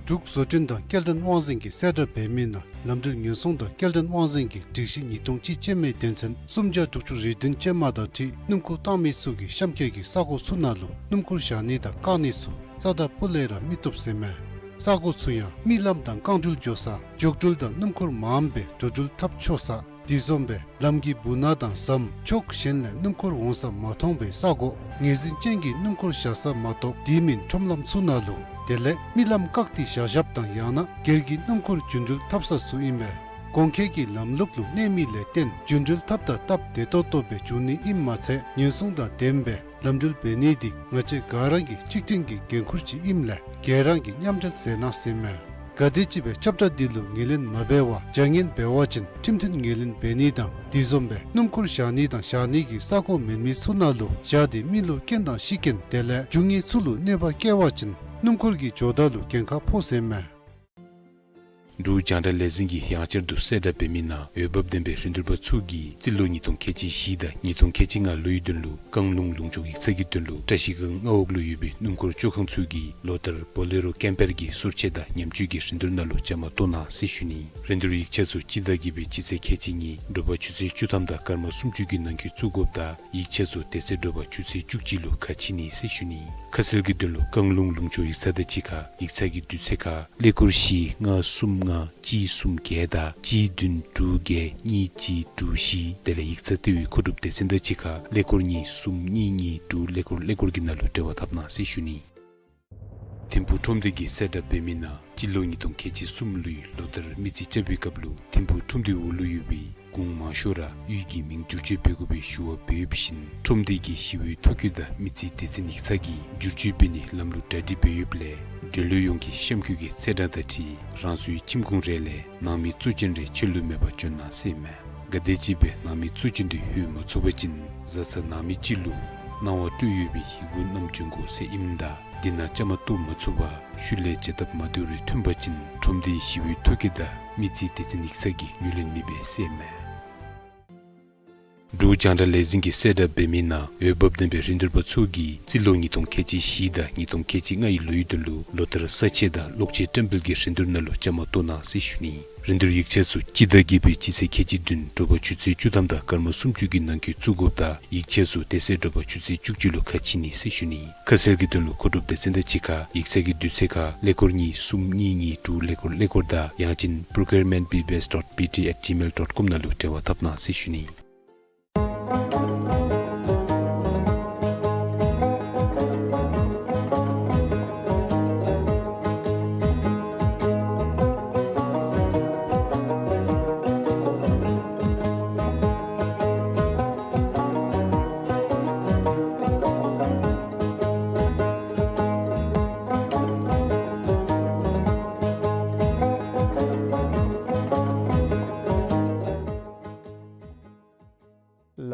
འབྲུག་བཟོ་སྐྲུན་དང་སྐྱེལ་འདྲེན་དབང་འཛིན་གྱིས་གསལ་བསྒྲགས་འབད་མི་ནང་ལམ་འགྲུལ་ཉེན་སྲུང་དང་སྐྱེལ་འདྲེན་དབང་འཛིན་གྱི་སྒྲིག་གཞི་ཉིས་སྟོང་གཅིག་ཅན་མའི་དོན་ཚན་སུམ་བརྒྱ་དྲུག་ཅུ་རེ་བདུན་ཅན་མ་དང་འཁྲིལ་སྣུམ་འཁོར་བཏང་མི་ཚུ་གིས་གཤམ་འཁོད་ཀྱི་ས་གོ་ཚུ་ནང་ལུ་སྣུམ་འཁོར་བཞག་ནི་དང་བཀག་ནི་ཚུ་རྩ་དང་སྤུ་ལས་ར་མི་བཏུབ་ཟེར་མས། ས་གོ་ཚུ་ཡང་རྨི་ལམ་དང་རྐང་འགྲུལ་འགྱོ་ས་འགྱོ་འགྲུལ་དང་སྣུམ་འཁོར་མངམ་སྦེ་འགྲོ་འགྲུལ་འཐབ་ཆོག་ས་དེ་བཟུམ་སྦེ་ལམ་གྱི་སྦུག་ན་དང་ཟམ་ཕྱོགས་གཞན་ལས་སྣུམ་འཁོར་འོང་ས་མ་མཐོང་པའི་ས་གོ་ངོས་འཛིན་ཅན་གྱི་སྣུམ་འཁོར་བཞག་ས་མ་གཏོགས་དེ་མིན་ཁྲོམ་ལམ་ཚུ་ནང་ལུ་དེ་ལས་རྨི་ལམ་བཀག་སྟེ་བཞག་བཞགཔ་དང་ཡང་ན་སྒེར་གྱི་སྣུམ་འཁོར་རྒྱུན་འགྲུལ་འཐབ་ས་ཚུ་ཨིན་པས། གོང་འཁོད་ཀྱི་ལམ་ལུགས་ལུ་གནས་མི་ལས་བརྟེན་རྒྱུན་འགྲུལ་འཐབ་ད་སྟབས་བདེ་ཏོག་ཏོ་སྦེ་འགྱོ་ནི་ཨིནམ་མ་ཚད་ཉེན་སྲུང་དང་ལྡནམ་སྦེ་ལམ་འགྲུལ་འབད་ནི་འདི་ང་བཅས་ག་ར་གི་གཅིག་མཐུན་གྱི་འགན་ཁུར་ཅིག་ཨིནམ་ལས་ག་ར་གིས་མཉམ་འབྲེལ་མཛད་གནང་ཟེར་མས། ག་དེམ་ཅིག་སྦེ་ཁྱབ་བསྒྲགས་འདི་ལུ་ངོས་ལེན་མ་འབད་བར་བྱ་ངན་འབད་བ་ཅིན་ཁྲིམས་མཐུན་ངོས་ལེན་འབད་ནི་དང་དེ་བཟུམ་སྦེ་སྣུམ་འཁོར་བཞག་ནི་དང་བཞག་ནི་གི་ས་གོ་མེན་མི་ཚུ་ནང་ལུ་བཞག་སྟེ་མི་ལུ་རྐྱེན་དང་ཤི་རྐྱེན་དེ་ལས་རྒྱུ་དངོས་ཚུ་ལུ་གནོད་པ་བསྐྱལ་བ་ཅིན་སྣུམ་འཁོར་གྱི་ཇོ་བདག་ལུ་འགན་ཁག་ཕོག་ཟེར་མས། འབྲུག་རྒྱང་བསྒྲགས་ལས་འཛིན་གྱིས་ཡང་བསྐྱར་དུ་གསལ་བསྒྲགས་འབད་མི་ནང་འོས་འབབ་ལྡན་པའི་རིན་བསྡུར་པ་ཚུ་གིས་རྩིས་ལོ་ཉིས་སྟོང་ཁལ་གཅིག་བཞི་དང་ཉིས་སྟོང་ཁལ་གཅིག་ལྔ་ལོའི་དོན་ལུ་བཀང་ལུང་ལུང་ཕྱོགས་ཡིག་ཚང་གི་དོན་ལུ་བཀྲ་ཤིས་སྒང་མངའ་འོག་ལུ་ཡོད་པའི་སྣུམ་འཁོར་བཅོ་ཁང་ཚུ་གིས་ལོ་ལྟར་བོ་ལེ་རོ་ཀེམ་པར་གྱི་སོར་ཆས་དང་ཉམས་བཅོས་ཀྱི་རིན་བསྡུར་ནང་ལུ་བཅའ་མར་གཏོགས་གནང་ཟེར་ཞུ་ནི། རིན་བསྡུར་ཡིག་ཆ་ཚུ་སྤྱི་ཟླ་བརྒྱད་པའི་སྤྱི་ཚེས་ཁལ་གཅིག་གཉིས་དྲོ་པ་ཆུ་ཚོད་བཅུ་ཐམ་དང་སྐར་མ་སུམ་ཅུ་གི་ནང་འཁོད་བཙུགས་དགོཔ་དང་ཡིག་ཆ་ཚུ་དེ་ཚེ་དྲོ་པ་ཆུ་ཚོད་བཅུ་གཅིག་ལུ་ཁ་ཕྱེ་ནི་ཟེར་ཞུ་ནི། ཁ་གསལ་གྱི་དོན་ལུ་བཀང་ལུང་ལུང་ཕྱོགས་ཡིག་ཚང་དང་གཅིག་ཁར་ཡིག་ཚང་གི་དུས་ཚོད་ཁར་ཀླད་ཀོར་བཞི་ལྔ་གསུམ་ལྔ་གཅིག་གསུམ་བརྒྱད་དང་གཅིག་བདུན་དྲུག་བརྒྱད་གཉིས་གཅིག་དྲུག་བཞི། དེ་ལས་ཡིག་ཚང་ལྟེ་བའི་མཁོ་སྒྲུབ་སྡེ་ཚན་དང་གཅིག་ཁར་ཀླད་ཀོར་གཉིས་གསུམ་གཉིས་གཉིས་དྲུག་ཀླད་ཀོར་ཀླད་ཀོར་གྱི་ནང་ལུ་འབྲེལ་བ་འཐབ་གནང་ཟེར་ཞུ་ནི། ཐིམ་ཕུག་ཁྲོམ་སྡེ་གིས་གསལ་བསྒྲགས་འབད་མི་ནང་སྤྱི་ལོ་ཉིས་སྟོང་ཁལ་གཅིག་གསུམ་ལོའི་ལོ་ལྟར་མི་རྩིས་རྐྱབ་པའི་སྐབས་ལུ་ཐིམ་ཕུག་ཁྲོམ་སྡེའི་འོག་ལུ་ཡོད་པའི་གུང་མང་ཤོས་ར་གཡུས་ཀྱི་མིང་བསྒྱུར་བཅོས་འབད་དགོ་པའི་ཞུ་བ་འབད་ཡོདཔ་བཞིན་ཁྲོམ་སྡེ་གི་ཞི་གཡོག་ཐོ་བཀོད་དང་མི་རྩིས་སྡེ་ཚན་ཡིག་ཚང་གིས་བསྒྱུར་བཅོས་འབད་ནིའི་ལམ་ལུགས་གྲ་སྒྲིག་འབད་ཡོདཔ་ལས་འབྲེལ་ཡོད་ཡོངས་ཀྱིས་གཤམ་འཁོད་ཀྱི་ཚེས་གྲངས་དང་འཁྲིལ་རང་སོའི་ཁྱིམ་གུང་རེ་ལས་ནང་མི་གཙོ་ཅན་རེ་ཕྱི་ལུ་མེད་པར་བྱོན་གནང་ཟེར་ཨིན་མས། ག་དེམ་ཅིག་སྦེ་ནང་མི་གཙོ་ཅན་འདི་ལྷོད་མ་ཚུགས་པ་ཅིན་བཟའ་ཚང་ནང་མི་གཅིག་ལུ་གནང་བ་སྤྲོད་ཡོད་པའི་ཡི་གུ་བསྣམས་བྱོན་དགོ་ཟེར་ཨིནམ་ད་འདི་ནང་བཅའ་མར་གཏོགས་མ་ཚུགས་པར་ཤུལ་ལས་བྱ་ཐབས་མ་བདེཝ་རེ་ཐོན་པ་ཅིན་ཁྲོམ་སྡེའི་ཞི་གཡོག་ཐོ་བཀོད་དང་མི་རྩིས་སྡེ་ཚན་ཡིག་ཚང་གིས་ངོས་ལེན་མི་འབད་ཟེར་ཨིན་མས། འབྲུག་རྒྱང་བསྒྲགས་ལས་འཛིན་གྱིས་གསལ་བསྒྲགས་འབད་མི་ནང་འོས་འབབ་ལྡན་པའི་རིན་བསྡུར་པ་ཚུ་གིས་རྩིས་ལོ་ཉིས་སྟོང་ཁལ་གཅིག་བཞི་དང་ཉིས་སྟོང་ཁལ་གཅིག་ལྔའི་ལོའི་དོན་ལུ་ལོ་ལྟར་ས་ཆས་དང་གློག་ཆས་བཀྲམ་སྤེལ་གྱི་རིན་བསྡུར་ནང་ལུ་བཅའ་མར་གཏོགས་གནང་ཟེར་ཞུ་ནི། རིན་བསྡུར་ཡིག་ཆ་ཚུ་སྤྱི་ཟླ་བརྒྱད་པའི་སྤྱི་ཚེས་ཁལ་གཅིག་བདུན་དྲོ་པ་ཆུ་ཚོད་བཅུ་ཐམ་དང་སྐར་མ་སུམ་ཅུ་གི་ནང་འཁོད་བཙུགས་དགོཔ་དང་ཡིག་ཆ་ཚུ་དེ་ཚེ་དྲོ་པ་ཆུ་ཚོད་བཅུ་གཅིག་ལུ་ཁ་ཕྱེ་ནི་ཟེར་ཞུ་ནི། ཁ་གསལ་གྱི་དོན་ལུ་མཁོ་སྒྲུབ་སྡེ་ཚན་དང་གཅིག་ཁར་ཡིག་ཚང་གི་དུས་ཚོད་ཁར་ཀླད་ཀོར་གཉིས་གསུམ་གཉིས་གཉིས་དྲུག་ཀླད་ཀོར་ཀླད་ཀོར་དང་ཡང་ཅིན་procurement B B S dot B T at gmail dot com ནང་ལུ་འབྲེལ་བ་འཐབ་གནང་ཟེར་ཞུ་ནི།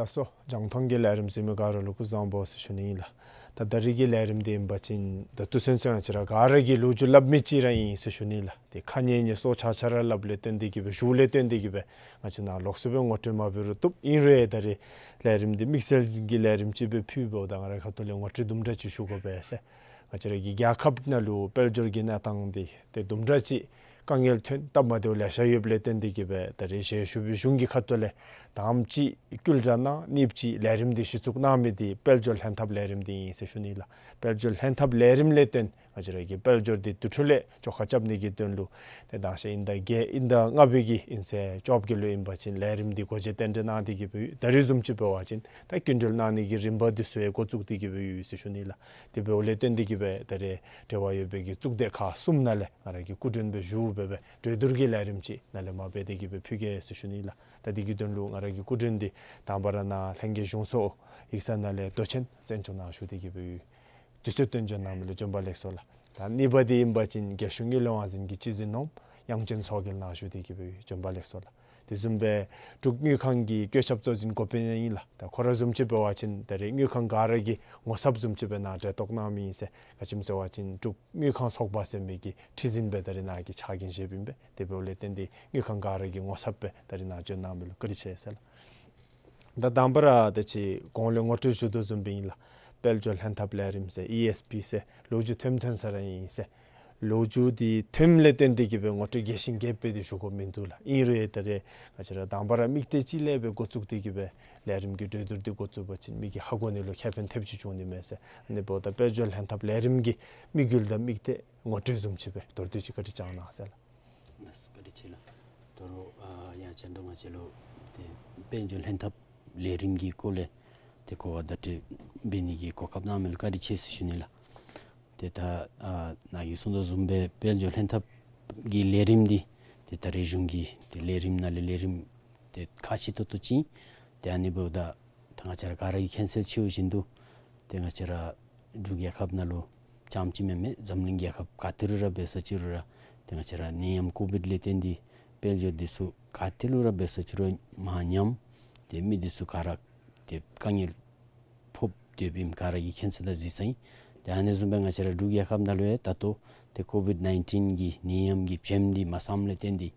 ལགས་སོ། རྒྱང་མཐོང་གི་ལས་རིམ་གཟིགས་མི་ག་ར་ལུ་སྐུ་གཟུགས་བཟང་པོ་ཟེར་ཞུ་ནི་ཨིན་ལགས། ད་ད་རིས་ཀྱི་ལས་རིམ་འདི་ཨིན་པ་ཅིན་ད་ལྟོ་ཚུན་ཚོད་ང་བཅས་ར་ག་ར་གིས་ལོ་རྒྱུས་སླབ་མི་ཅིག་ར་ཨིན་ཟེར་ཞུ་ནི་ལགས། ཏེ་ཁ་ཉེ་ཉེ་སོ་ཆ་ཆ་ར་སླབ་ལས་བརྟེན་ཏེ་གིས་སྦེ་ཞུ་ལས་བརྟེན་ཏེ་གིས་སྦེ་ང་བཅས་ནཱ་ལོགས་སུ་སྦེ་ངོ་སྤྲོད་མ་འབད་རུང་བཏུབ། ཨིན་རུང་ད་རིས་ལས་རིམ་འདི་དམིགས་བསལ་གྱི་ལས་རིམ་ཅིག་སྦེ་ཕུལ་བའི་འོག་ད་ང་རའི་ཁ་ཐུག་ལས་ངོ་སྤྲོད་དུམ་གྲ་ཅིག་ཞུ་དགོ་པས་ཟེར། ང་བཅས་ར་གི་རྒྱལ་ཁབ་ནང་ལུ་དཔལ་འབྱོར་གྱི་གནས་སྟངས་འདི་ཏེ་དུམ་གྲ་ཅིག་དཀའ་ངལ་ཐོན་སྟབས་མ་བདེཝ་ལེ་ཤ་ཡོདཔ་ལས་བརྟེན་ཏེ་གིས་སྦེ་ད་རིས་ཞལ་བཞུགས་པའི་གཞུང་གི་ཁ་ཐུག་ལས་དང་པ་ཅིག་བསྐུལ་བསྒྲགས་གནང་། གཉིས་པ་ཅིག་ལས་རིམ་འདི་གཞི་བཙུགས་གནང་མི་འདི་དཔལ་འབྱོར་ལྷན་ཐབས་ལས་རིམ་འདི་ཨིན་ཟེར་ཞུ་ནི་ལགས། དཔལ་འབྱོར་ལྷན་ཐབས་ལས་རིམ་ལས་བརྟེན་ང་བཅས་ར་གི་དཔལ་འབྱོར་འདི་དུས་ཚོད་ལས་བཅོ་ཁ་རྐྱབ་ནི་གི་དོན་ལུ་ཏེ་དང་ཤེས་ཨིན་ཟླ་བརྒྱད་ཨིན་ཟླ་ལྔ་པའི་གི་ཨིན་ཚེས་བཅོ་བརྒྱད་ལུ་ཨིན་པ་ཅིན་ལས་རིམ་འདི་སྒོ་འབྱེད་རྟེན་འབྲེལ་གནང་སྟེ་གིས་སྦེ་ད་རིས་བཟུམ་ཅིག་འབད་བ་ཅིན་ད་སྐྱིན་འགྲུལ་གནང་ནི་གི་རིམ་པ་འདི་ཚུ་ཡང་འགོ་བཙུགས་ཏེ་གིས་སྦེ་ཡོད་ཟེར་ཞུ་ནི་ལགས། དེ་འབདཝ་ལས་བརྟེན་ཏེ་གིས་སྦེ་ད་རིས་འབྲེལ་བ་ཡོད་པའི་གི་གཙུག་སྡེ་ཁག་གསུམ་ནང་ལས་ང་ར་གི་སྐུ་མགྲོན་སྦེ་བཞུགས་སྦེ་སྦེ་གྲོས་བསྡུར་གྱི་ལས་རིམ་ཅིག་ནཱ་ལས་མར་འབད་དེ་གིས་སྦེ་ཕུལ་གེ་ཟེར་ཞུ་ནི་ལགས། ད་འདི་གི་དོན་ལུ་ང་ར་གི་སྐུ་མགྲོན་འདི་དང་པ་ར་ནཱ་ལྷན་རྒྱས་གཞུང་སོག་ཡིག་ཚང་ནང་ལས་མདོ་ཆེན་བཙན་སྐྱོགས་ནཱ་བཞུགས་ཏེ་གིས་སྦེ་ཡོད། དུས་ཚོད་བཏོན་བྱོན་གནང་མི་ལུ་བྱོན་པ་ལེགས་སོ་ལགས། ད་གཉིས་པ་འདི་ཨིན་པ་ཅིན་རྒྱལ་གཞུང་གི་ལས་དབང་འཛིན་གྱི་སྤྱི་འཛིན་ནོར་བུ་དབྱངས་ཅན་མཚོ་རྒྱལ་ནཱ་བཞུགས་ཏེ་གིས་སྦེ་ཡོད། བྱོན་པ་ལེགས་སོ་ལགས། དེ་བཟུམ་སྦེ་འབྲུག་དངུལ་ཁང་གི་བཀོད་ཁྱབ་གཙོ་འཛིན་འགོ་དཔོན་ཡང་ཨིན་ལགས། ད་ཁོ་ར་བཟུམ་ཅིག་འབད་བ་ཅིན་ད་རིས་དངུལ་ཁང་ག་ར་གི་ངོ་ཚབ་བཟུམ་ཅིག་སྦེ་ནཱ་གྲལ་གཏོགས་གནང་མི་ཨིན་ཟེར། ག་ཅི་སྨོ་ཟེར་བ་ཅིན་འབྲུག་དངུལ་ཁང་ཚོགས་པ་ཟེར་མི་གི་ཁྲི་འཛིན་སྦེ་ད་རིས་ནཱ་གི་ཕྱག་འགན་བཞེསཔ་ཨིན་པས། དེ་འབདཝ་ལས་བརྟེན་ཏེ་དངུལ་ཁང་ག་ར་གི་ངོ་ཚབ་སྦེ་ད་རིས་ནཱ་བྱོན་གནང་མི་ལུ་བཀའ་དྲིན་ཆེ་ཟེར་ལགས། ད་དང་པ་ར་ད་ཅི་གོང་ལས་ངོ་སྤྲོད་ཞུ་དོ་བཟུམ་སྦེ་ཨིན་ལགས། དཔལ་འབྱོར་ལྷན་ཐབས་ལས་རིམ་ཟེར་ཨི་ཨེསི་པི་ཟེར་ལོ་རྒྱུས་ཐོནམ་ཐོན་ས་ར་ཨིན་ཟེར། ལོ་རྒྱུས་འདི་ཐོནམ་ལས་བརྟེན་ཏེ་གིས་སྦེ་ངོ་སྤྲོད་རྒྱས་ཤིང་རྒྱསཔ་སྦེ་འདི་ཞུ་དགོཔ་མིན་འདུག་ལགས། ཨིན་རུང་ད་རིས་ང་བཅས་ར་དང་པ་ར་དམིགས་གཏད་ཅིག་ལས་སྦེ་འགོ་བཙུགས་ཏེ་གིས་སྦེ་ལས་རིམ་གྱི་གྲོས་བསྡུར་འདི་འགོ་བཙུགས་པ་ཅིན་མི་གིས་ཧ་གོ་ནི་ལུ་ཁེ་ཕན་ཐེབས་ཅིག་བྱུང་ནི་མས་ཟེར། ཨ་ནི་འབདཝ་ད་དཔལ་འབྱོར་ལྷན་ཐབས་ལས་རིམ་གྱི་དམིགས་ཡུལ་དང་དམིགས་གཏད་ངོ་སྤྲོད་བཟུམ་ཅིག་སྦེ་མདོར་བསྡུས་ཅིག་བཀའ་དྲིན་བསྐྱང་གནང་ཟེར་ལགས། ལགས་སོ། བཀའ་དྲིན་ཆེ་ལགས། ད་རུང་ཨ་ཡང་བསྐྱར་དུ་ང་བཅས་ལུ་ཏེ་དཔལ་འབྱོར་ལྷན་ཐབས་ལས་རིམ་གྱི་སྐོར་ལས་ཏེ་གོ་བ་བརྡ་སྤྲོད་འབད་ནི་གི་གོ་སྐབས་གནང་མི་ལུ་བཀའ་དྲིན་ཆེ་ཟེར་ཞུ་ནི་ལགས། ཏེ་ད་ཨ་ནཱ་གིས་གསུངས་དོ་བཟུམ་སྦེ་དཔལ་འབྱོར་ལྷན་ཐབས་ཀྱི་ལས་རིམ་འདི་ཏེ་ད་རེས་གཞུང་གི་ཏེ་ལས་རིམ་ནང་ལས་ལས་རིམ་ཏེ་ཁག་ཆེ་ཏོག་ཏོ་ཅིག་ཨིན། ཏེ་ཨ་ནི་འབདཝ་ད་ད་ང་བཅས་ར་ག་ར་གིས་མཁྱེན་གསལ་ཆེ་བ་བཞིན་དུ་ཏེ་ང་བཅས་ར་འབྲུག་རྒྱལ་ཁབ་ནང་ལུ་རྐྱངམ་ཅིག་མེན་མས། འཛམ་གླིང་རྒྱལ་ཁབ་ག་ཏེ་ལུ་ར་འབད་ས་ཅིག་རུང་ར་ཏེ་ང་བཅས་ར་ནད་ཡམས་ཀོ་བིཌ་ལས་བརྟེན་ཏེ་དཔལ་འབྱོར་འདི་ཚུ་ག་ཏེ་ལུ་ར་འབད་ས་ཅིག་རུང་མར་ཉམས། ཏེ་མི་འདི་ཚུ་ག་ར་ཏེ་དཀའ་ངལ་ཕོག་སྡོདཔ་ཨིནམ་ག་ར་གིས་མཁྱེན་གསལ་དང་གཟིགས་གསལ་ཨིན། ཏེ་ཨ་ནི་བཟུམ་སྦེ་ང་བཅས་ར་འབྲུག་རྒྱལ་ཁབ་ནང་ལུ་ཡང་ད་ལྟོ་ཏེ་ཀོ་བིཌ་ནའིན་ཊིན་གྱི་ནད་ཡམས་ཀྱི་བྱེམ་འདི་མ་སངམ་ལས་བརྟེན་ཏེ་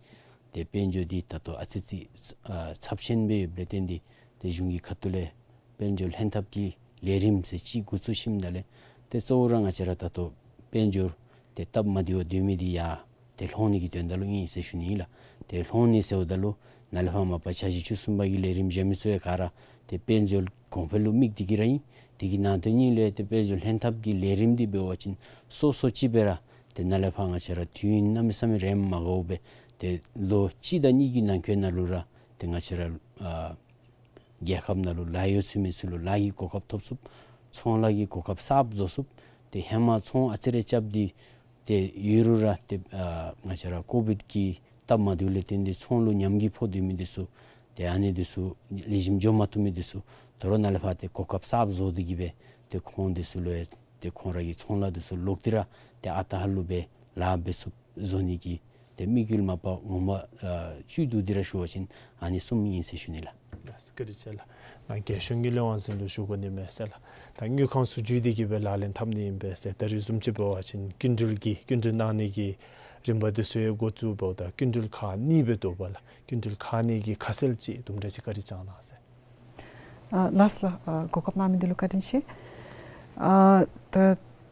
ཏེ་དཔལ་འབྱོར་འདི་ད་ལྟོ་ཨ་ཙི་ཙི་ཨ་ཚབས་ཆེན་སྦེ་ཡོདཔ་ལས་བརྟེན་ཏེ་ཏེ་གཞུང་གི་ཁ་ཐུག་ལས་དཔལ་འབྱོར་ལྷན་ཐབས་ཀྱི་ལས་རིམ་ཟེར་ཅིག་འགོ་བཙུགས་ཞིནམ་ད་ལས་ཏེ་གཙོ་བོ་ར་ང་བཅས་ར་ད་ལྟོ་དཔལ་འབྱོར་ཏེ་སྟབས་མ་བདེཝ་སྡོད་མི་འདི་ཡར་ཏེ་སློང་ནི་གི་དོན་དག་ལུ་ཨིན་ཟེར་ཞུ་ནི་ཨིན་ལགས། ཏེ་སློང་ནི་ཟེརཝ་ད་ལུ་ནཱ་ལས་ཕར་མ་པ་འཆར་གཞི་བཅུ་གསུམ་པ་གི་ལས་རིམ་གཞན་མི་ཚུ་ཡང་ག་ར་ཏེ་དཔལ་འབྱོར་གོང་འཕེལ་ལུ་དམིགས་ཏེ་གི་ར་ཨིན། དེ་གི་ནང་དོན་ཉིད་ལས་ཏེ་དཔལ་འབྱོར་ལྷན་ཐབས་ཀྱི་ལས་རིམ་འདི་འབད་བ་ཅིན་སོ་སོ་ཅིག་སྦེ་ར་ཏེ་ནཱ་ལས་ཕར་ང་བཅས་ར་དུས་ཡུན་གནམ་མེད་ས་མེད་རིངམོ་མ་འགོརཝ་སྦེ་ཏེ་ལོ་གཅིག་དང་གཉིས་ཀྱི་ནང་འཁོད་ནང་ལུ་ར་ཏེ་ང་བཅས་ར་ཨ་རྒྱལ་ཁབ་ནང་ལུ་ལཱ་གཡོག་ཚུད་མི་ཚུ་ལུ་ལཱ་གི་གོ་སྐབས་ཐོབ་ཚུགས། ཚོང་ལཱ་གི་གོ་སྐབས་གསརཔ་བཟོ་ཚུགས། ཏེ་ཧེ་མ་ཚོང་ཨ་ཙི་རེ་རྐྱབ་སྟེ་ཏེ་ཡོད་རུང་ར་ཏེ་ཨ་ང་བཅས་ར་ཀོ་བིཌ་ཀྱི་སྟབས་མ་བདེཝ་ལས་བརྟེན་ཏེ་ཚོང་ལུ་ཉམས་རྒུད་ཕོག་སྡོད་མི་འདི་ཚུ་ཏེ་ཨ་ནི་འདི་ཚུ་ལེགས་ཤོམ་འགྱོ་མ་བཏུབ་མི་འདི་ཚུ་དོ་རུང་ནཱ་ལས་ཕར་ཏེ་གོ་སྐབས་གསརཔ་བཟོ་སྟེ་གི་སྦེ་ཏེ་ཁོང་འདི་ཚུ་ལུ་ཡང་ཏེ་ཁོང་ར་གི་ཚོང་ལཱ་འདི་ཚུ་ལོག་སྟེ་ར་ཏེ་ཨ་རྟག་ཧ་ལུགས་སྦེ་ལཱ་འབད་ཚུགསཔ་བཟོ་ནི་གི་ཏེ་དམིགས་ཡུལ་མ་པ་ངོ་མ་ཨ་བཅུད་བསྡུ་སྟེ་ར་ཞུ་བ་ཅིན་ཨ་ནི་གསུམ་ཨིན་ཟེར་ཞུ་ནི་ལགས། ལགས་སོ། བཀའ་དྲིན་ཆེ་ལགས། ནཱ་རྒྱལ་གཞུང་དངུལ་ལས་དབང་འཛིན་ལུ་ཞུ་དགོ་ནི་མས་ཟེར་ལགས། ད་དངུལ་ཁང་ཚུ་བརྒྱུད་དེ་གི་སྦེ་ལག་ལེན་འཐབ་ནི་ཨིན་པས་ཟེར། ད་རེས་བཟུམ་ཅིག་འབད་བ་ཅིན་སྐྱིན་འགྲུལ་གྱི་སྐྱིན་འགྲུལ་གནང་ནི་གི་རིམ་པ་འདི་ཚུ་ཡང་འགོ་བཙུགས་འབདཝ་ད་སྐྱིན་འགྲུལ་ཁག་གཉིས་སྦེ་འདུག་པ་ལགས། སྐྱིན་འགྲུལ་ཁག་གཉིས་ཀྱི་ཁ་གསལ་ཅིག་དུམ་གྲ་ཅིག་བཀའ་དྲིན་བསྐྱང་གནང་ཟེར། ཨ་ལགས་ལགས། ཨ་གོ་སྐབས་གནང་མི་འདི་ལུ་བཀའ་དྲིན་ཆེ། ཨ་ད་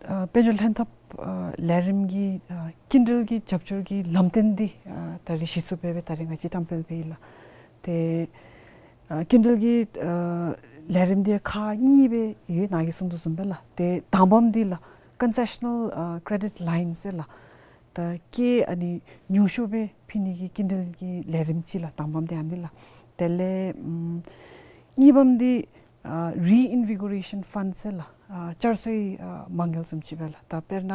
ཨ་དཔལ་འབྱོར་ལྷན་ཐབས་ཨ་ལས་རིམ་གྱི་ཨ་སྐྱིན་འགྲུལ་གྱི་རྒྱབ་སྐྱོར་གྱི་ལམ་སྟོན་འདི་ཨ་ད་རེས་གཞི་བཙུགས་འབད་སྦེ་ད་རེས་ང་བཅས་བཀྲམ་སྤེལ་འབད་ཡི་ལགས། ཏེ་ཨ་སྐྱིན་འགྲུལ་གྱི་ཨ་ལས་རིམ་འདི་ཁག་གཉིས་སྦེ་ཡོད། ནཱ་གིས་གསུངས་དོ་བཟུམ་སྦེ་ལགས། ཏེ་དང་པམ་འདི་ལགས་Concessional ཨ་Credit Line ཟེར་ལགས། ད་གེ་ཨ་ནི་ཉུང་ཤོས་སྦེ་ཕུལ་ནི་གི་སྐྱིན་འགྲུལ་གྱི་ལས་རིམ་ཅིག་ལགས། དང་པམ་འདི་ཨ་ནི་ལགས། དེ་ལས་ཨམ་གཉིས་པམ་འདི་ཨ་Reinvigoration Fund ཟེར་ལགས། ཨ་བསྐྱར་གསོའི་ཨ་མ་དངུལ་བཟུམ་ཅིག་སྦེ་ལགས། ད་དཔེར་ན་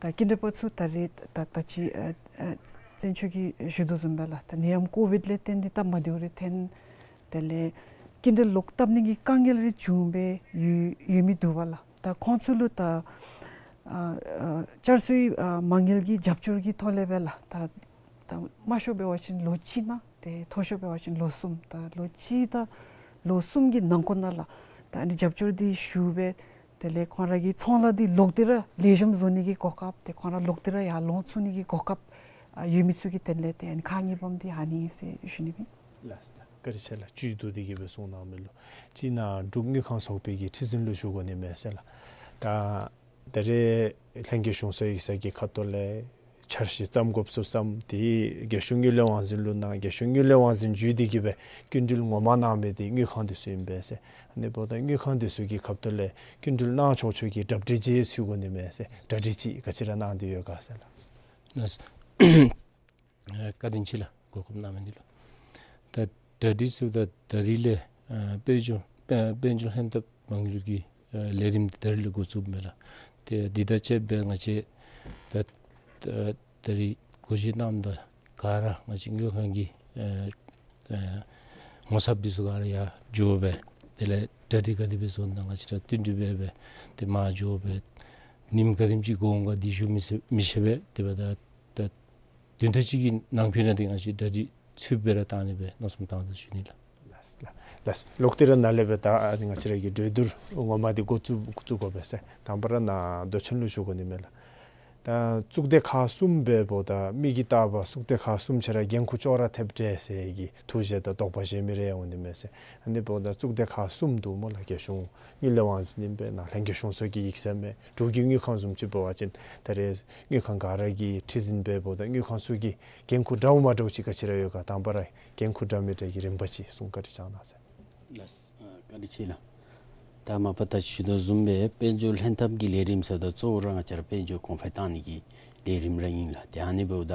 ད་སྐྱིན་འགྲུལ་པ་ཚུ་ད་རེས་ད་ད་ཅི་ཨ་ཨ་བཙན་སྐྱོགས་ཀྱིས་ཞུ་དོ་བཟུམ་སྦེ་ལགས། ད་ནད་ཡམས་ཀོ་བིཌ་ལས་བརྟེན་ཏེ་སྟབས་མ་བདེཝ་རེ་ཐོན། དེ་ལས་སྐྱིན་འགྲུལ་ལོག་བཏབ་ནི་གི་དཀའ་ངལ་རེ་བྱུང་སྦེ་ཡོད་ཡོད་མི་འདུག་པ་ལགས། ད་ཁོང་ཚུ་ལུ་ད་ཨ་ཨ་བསྐྱར་གསོའི་ཨ་མ་དངུལ་གྱི་རྒྱབ་སྐྱོར་གྱི་ཐོག་ལས་སྦེ་ལགས། ད་ད་དམའ་ཤོས་འབད་བ་ཅིན་ལོ་གཅིག་ནང་། ཏེ་མཐོ་ཤོས་འབད་བ་ཅིན་ལོ་གསུམ། ད་ལོ་གཅིག་དང་ལོ་གསུམ་གྱི་ནང་འཁོད་ནང་ལགས། ད་ཨ་ནི་རྒྱབ་སྐྱོར་འདི་ཞུ་སྦེ་དེ་ལས་ཁོང་ར་གི་ཚོང་ལཱ་འདི་ལོག་སྟེ་ར་ལེགས་ཤོམ་བཟོ་ནི་གི་གོ་སྐབས། ཏེ་ཁོང་ར་ལོག་སྟེ་ར་ཡར་ལོང་ཚུགས་ནི་གི་གོ་སྐབས་ཨ་ཡོད་མི་ཚུ་གི་དོན་ལས་ཏེ་ཨ་ནི་ཁག་གཉིས་པམ་འདི་ཨ་ནི་ཨིན་ཟེར་ཞུ་ནི་ཨིན། ལགས་སོ། བཀའ་དྲིན་ཆེ་ལགས། བཅུད་བསྡུ་སྟེ་གི་སྦེ་གསུང་གནང་མི་ལུ། གཅིག་ནཱ་འབྲུག་དངུལ་ཁང་ཚོགས་པའི་གི་ཁྲི་འཛིན་ལུ་ཞུ་དགོ་ནི་མས་ཟེར་ལགས། ད་ད་རེས་ལྷན་རྒྱས་གཞུང་ཚོགས་ཡིག་ཚང་གི་ཁ་ཐུག་ལས་འཆར་གཞི་བརྩམ་དགོཔ་ཚུ་བརྩམས། དེ་རྒྱལ་གཞུང་དངུལ་ལས་དབང་འཛིན་ལུ་གནང་། རྒྱལ་གཞུང་དངུལ་ལས་དབང་འཛིན་བརྒྱུད་དེ་གི་སྦེ་སྐྱིན་འགྲུལ་ངོ་མ་གནང་མི་འདི་དངུལ་ཁང་འདི་ཚུ་ཨིན་པས་ཟེར། ཨ་ནི་འབདཝ་ད་དངུལ་ཁང་འདི་ཚུ་གི་ཁ་ཐུག་ལས་སྐྱིན་འགྲུལ་གནང་ཆོག་ཆོག་གི་གྲ་སྒྲིག་ཅིག་ཚུད་དགོ་ནི་མས་ཟེར། གྲ་སྒྲིག་ཅིག་ག་ཅི་ར་གནང་སྟེ་ཡོད་ག་ཟེར་ལགས། ལགས་སོ། ཨ་བཀའ་དྲིན་ཆེ་ལགས། གོ་སྐབས་གནང་མི་འདི་ལུ། ད་གྲ་སྒྲིག་ཟེརཝ་ད་ད་རིས་ལས་ཨ་དཔལ་འབྱོར་དཔལ་དཔལ་འབྱོར་ལྷན་ཐབས་མ་དངུལ་གྱི་ཨ་ལས་རིམ་འདི་ད་རིས་ལས་འགོ་བཙུགསཔ་མས་ལགས། ཏེ་འདི་དང་བཅསཔ་སྦེ་ང་བཅས་ད་ད་ད་རིས་སྒོ་འབྱེད་གནངམ་ད་ག་ར་ང་བཅས་དངུལ་ཁང་གི་ཨ་ཨ་ངོ་ཚབ་འདི་ཚུ་ག་ར་ཡར་འགྱོ་སྦེ་དེ་ལས་གྲ་སྒྲིག་ག་དེ་སྦེ་བཟོ་ནི་ང་བཅས་ར་བསྟུན་གྲོས་འབད་སྦེ་ཏེ་མར་འགྱོ་སྦེ་ཉིནམ་ག་དེམ་ཅིག་འགོར་འོང་ག་འདི་ཞུ་མི་ཤེས་མི་ཤེས་པས། དེ་འབདཝ་ད་ད་བདུན་ཕྲག་གཅིག་གི་ནང་འཁོད་ནང་འདི་ང་བཅས་གྲ་སྒྲིག་ཚུདཔ་སྦེ་ར་བཏང་ནི་སྦེ་མནོ་བསམ་བཏང་དོ་ཞུ་ནི་ལགས། ལགས་ལགས་ལགས། ལོག་སྟེ་ར་ནཱ་ལས་སྦེ་ད་ཨ་ནི་ང་བཅས་ར་གི་གྲོས་བསྡུར་ངོ་མ་འདི་འགོ་བཙུགས་བཙུགས་དགོ་པས་ཟེར། དང་པ་ར་ནཱ་མདོ་ཆེན་ལུ་ཞུ་དགོ་ནི་མས་ལགས། ད་གཙུག་སྡེ་ཁག་གསུམ་འབདཝ་ད་མི་གིས་བལྟ་བ་གཙུག་སྡེ་ཁག་གསུམ་ཆ་ར་འགན་ཁུར་ཅོག་ར་འཐདཔ་འདྲས་ཟེར་གྱི་ཐུགས་བཞེད་དང་དོགས་པ་བཞེས་མི་རེ་འོང་ནི་མས་ཟེར། ཨ་ནི་འབདཝ་ད་གཙུག་སྡེ་ཁག་གསུམ་འདུག་སྨོ་ལགས། རྒྱལ་གཞུང་དངུལ་ལས་དབང་འཛིན་ཨིན་པས། ནཱ་ལྷན་རྒྱས་གཞུང་ཚོགས་ཀྱི་ཡིག་ཚང་མས། འབྲུག་གི་དངུལ་ཁང་བཟུམ་ཅིག་འབད་བ་ཅིན་ད་རེས་དངུལ་ཁང་ག་ར་གི་ཁྲི་འཛིན་འབདཝ་ད་དངུལ་ཁང་ཚུ་གི་འགན་ཁུར་འདྲཝ་མ་འདྲཝ་ཅིག་ག་ཅི་ར་ཡོད་ག། དང་པ་ར་འགན་ཁུར་འདྲ་མི་འདྲ་གི་རིམ་པ་ཅིག་གསུང་བཀའ་དྲིན་བསྐྱང་གནང་ཟེར། ལགས་སོ། ཨ་བཀའ་དྲིན་ཆེ་ལགས། ད་མ་པ་ད་ཞུ་དོ་བཟུམ་སྦེ་དཔལ་འབྱོར་ལྷན་ཐབས་ཀྱི་ལས་རིམ་ཟེརཝ་ད་གཙོ་བོ་ར་ང་བཅས་ར་དཔལ་འབྱོར་གོང་འཕེལ་བཏང་ནི་གི་ལས་རིམ་ར་ཨིན་ལགས། ཏེ་ཨ་ནི་འབདཝ་ད་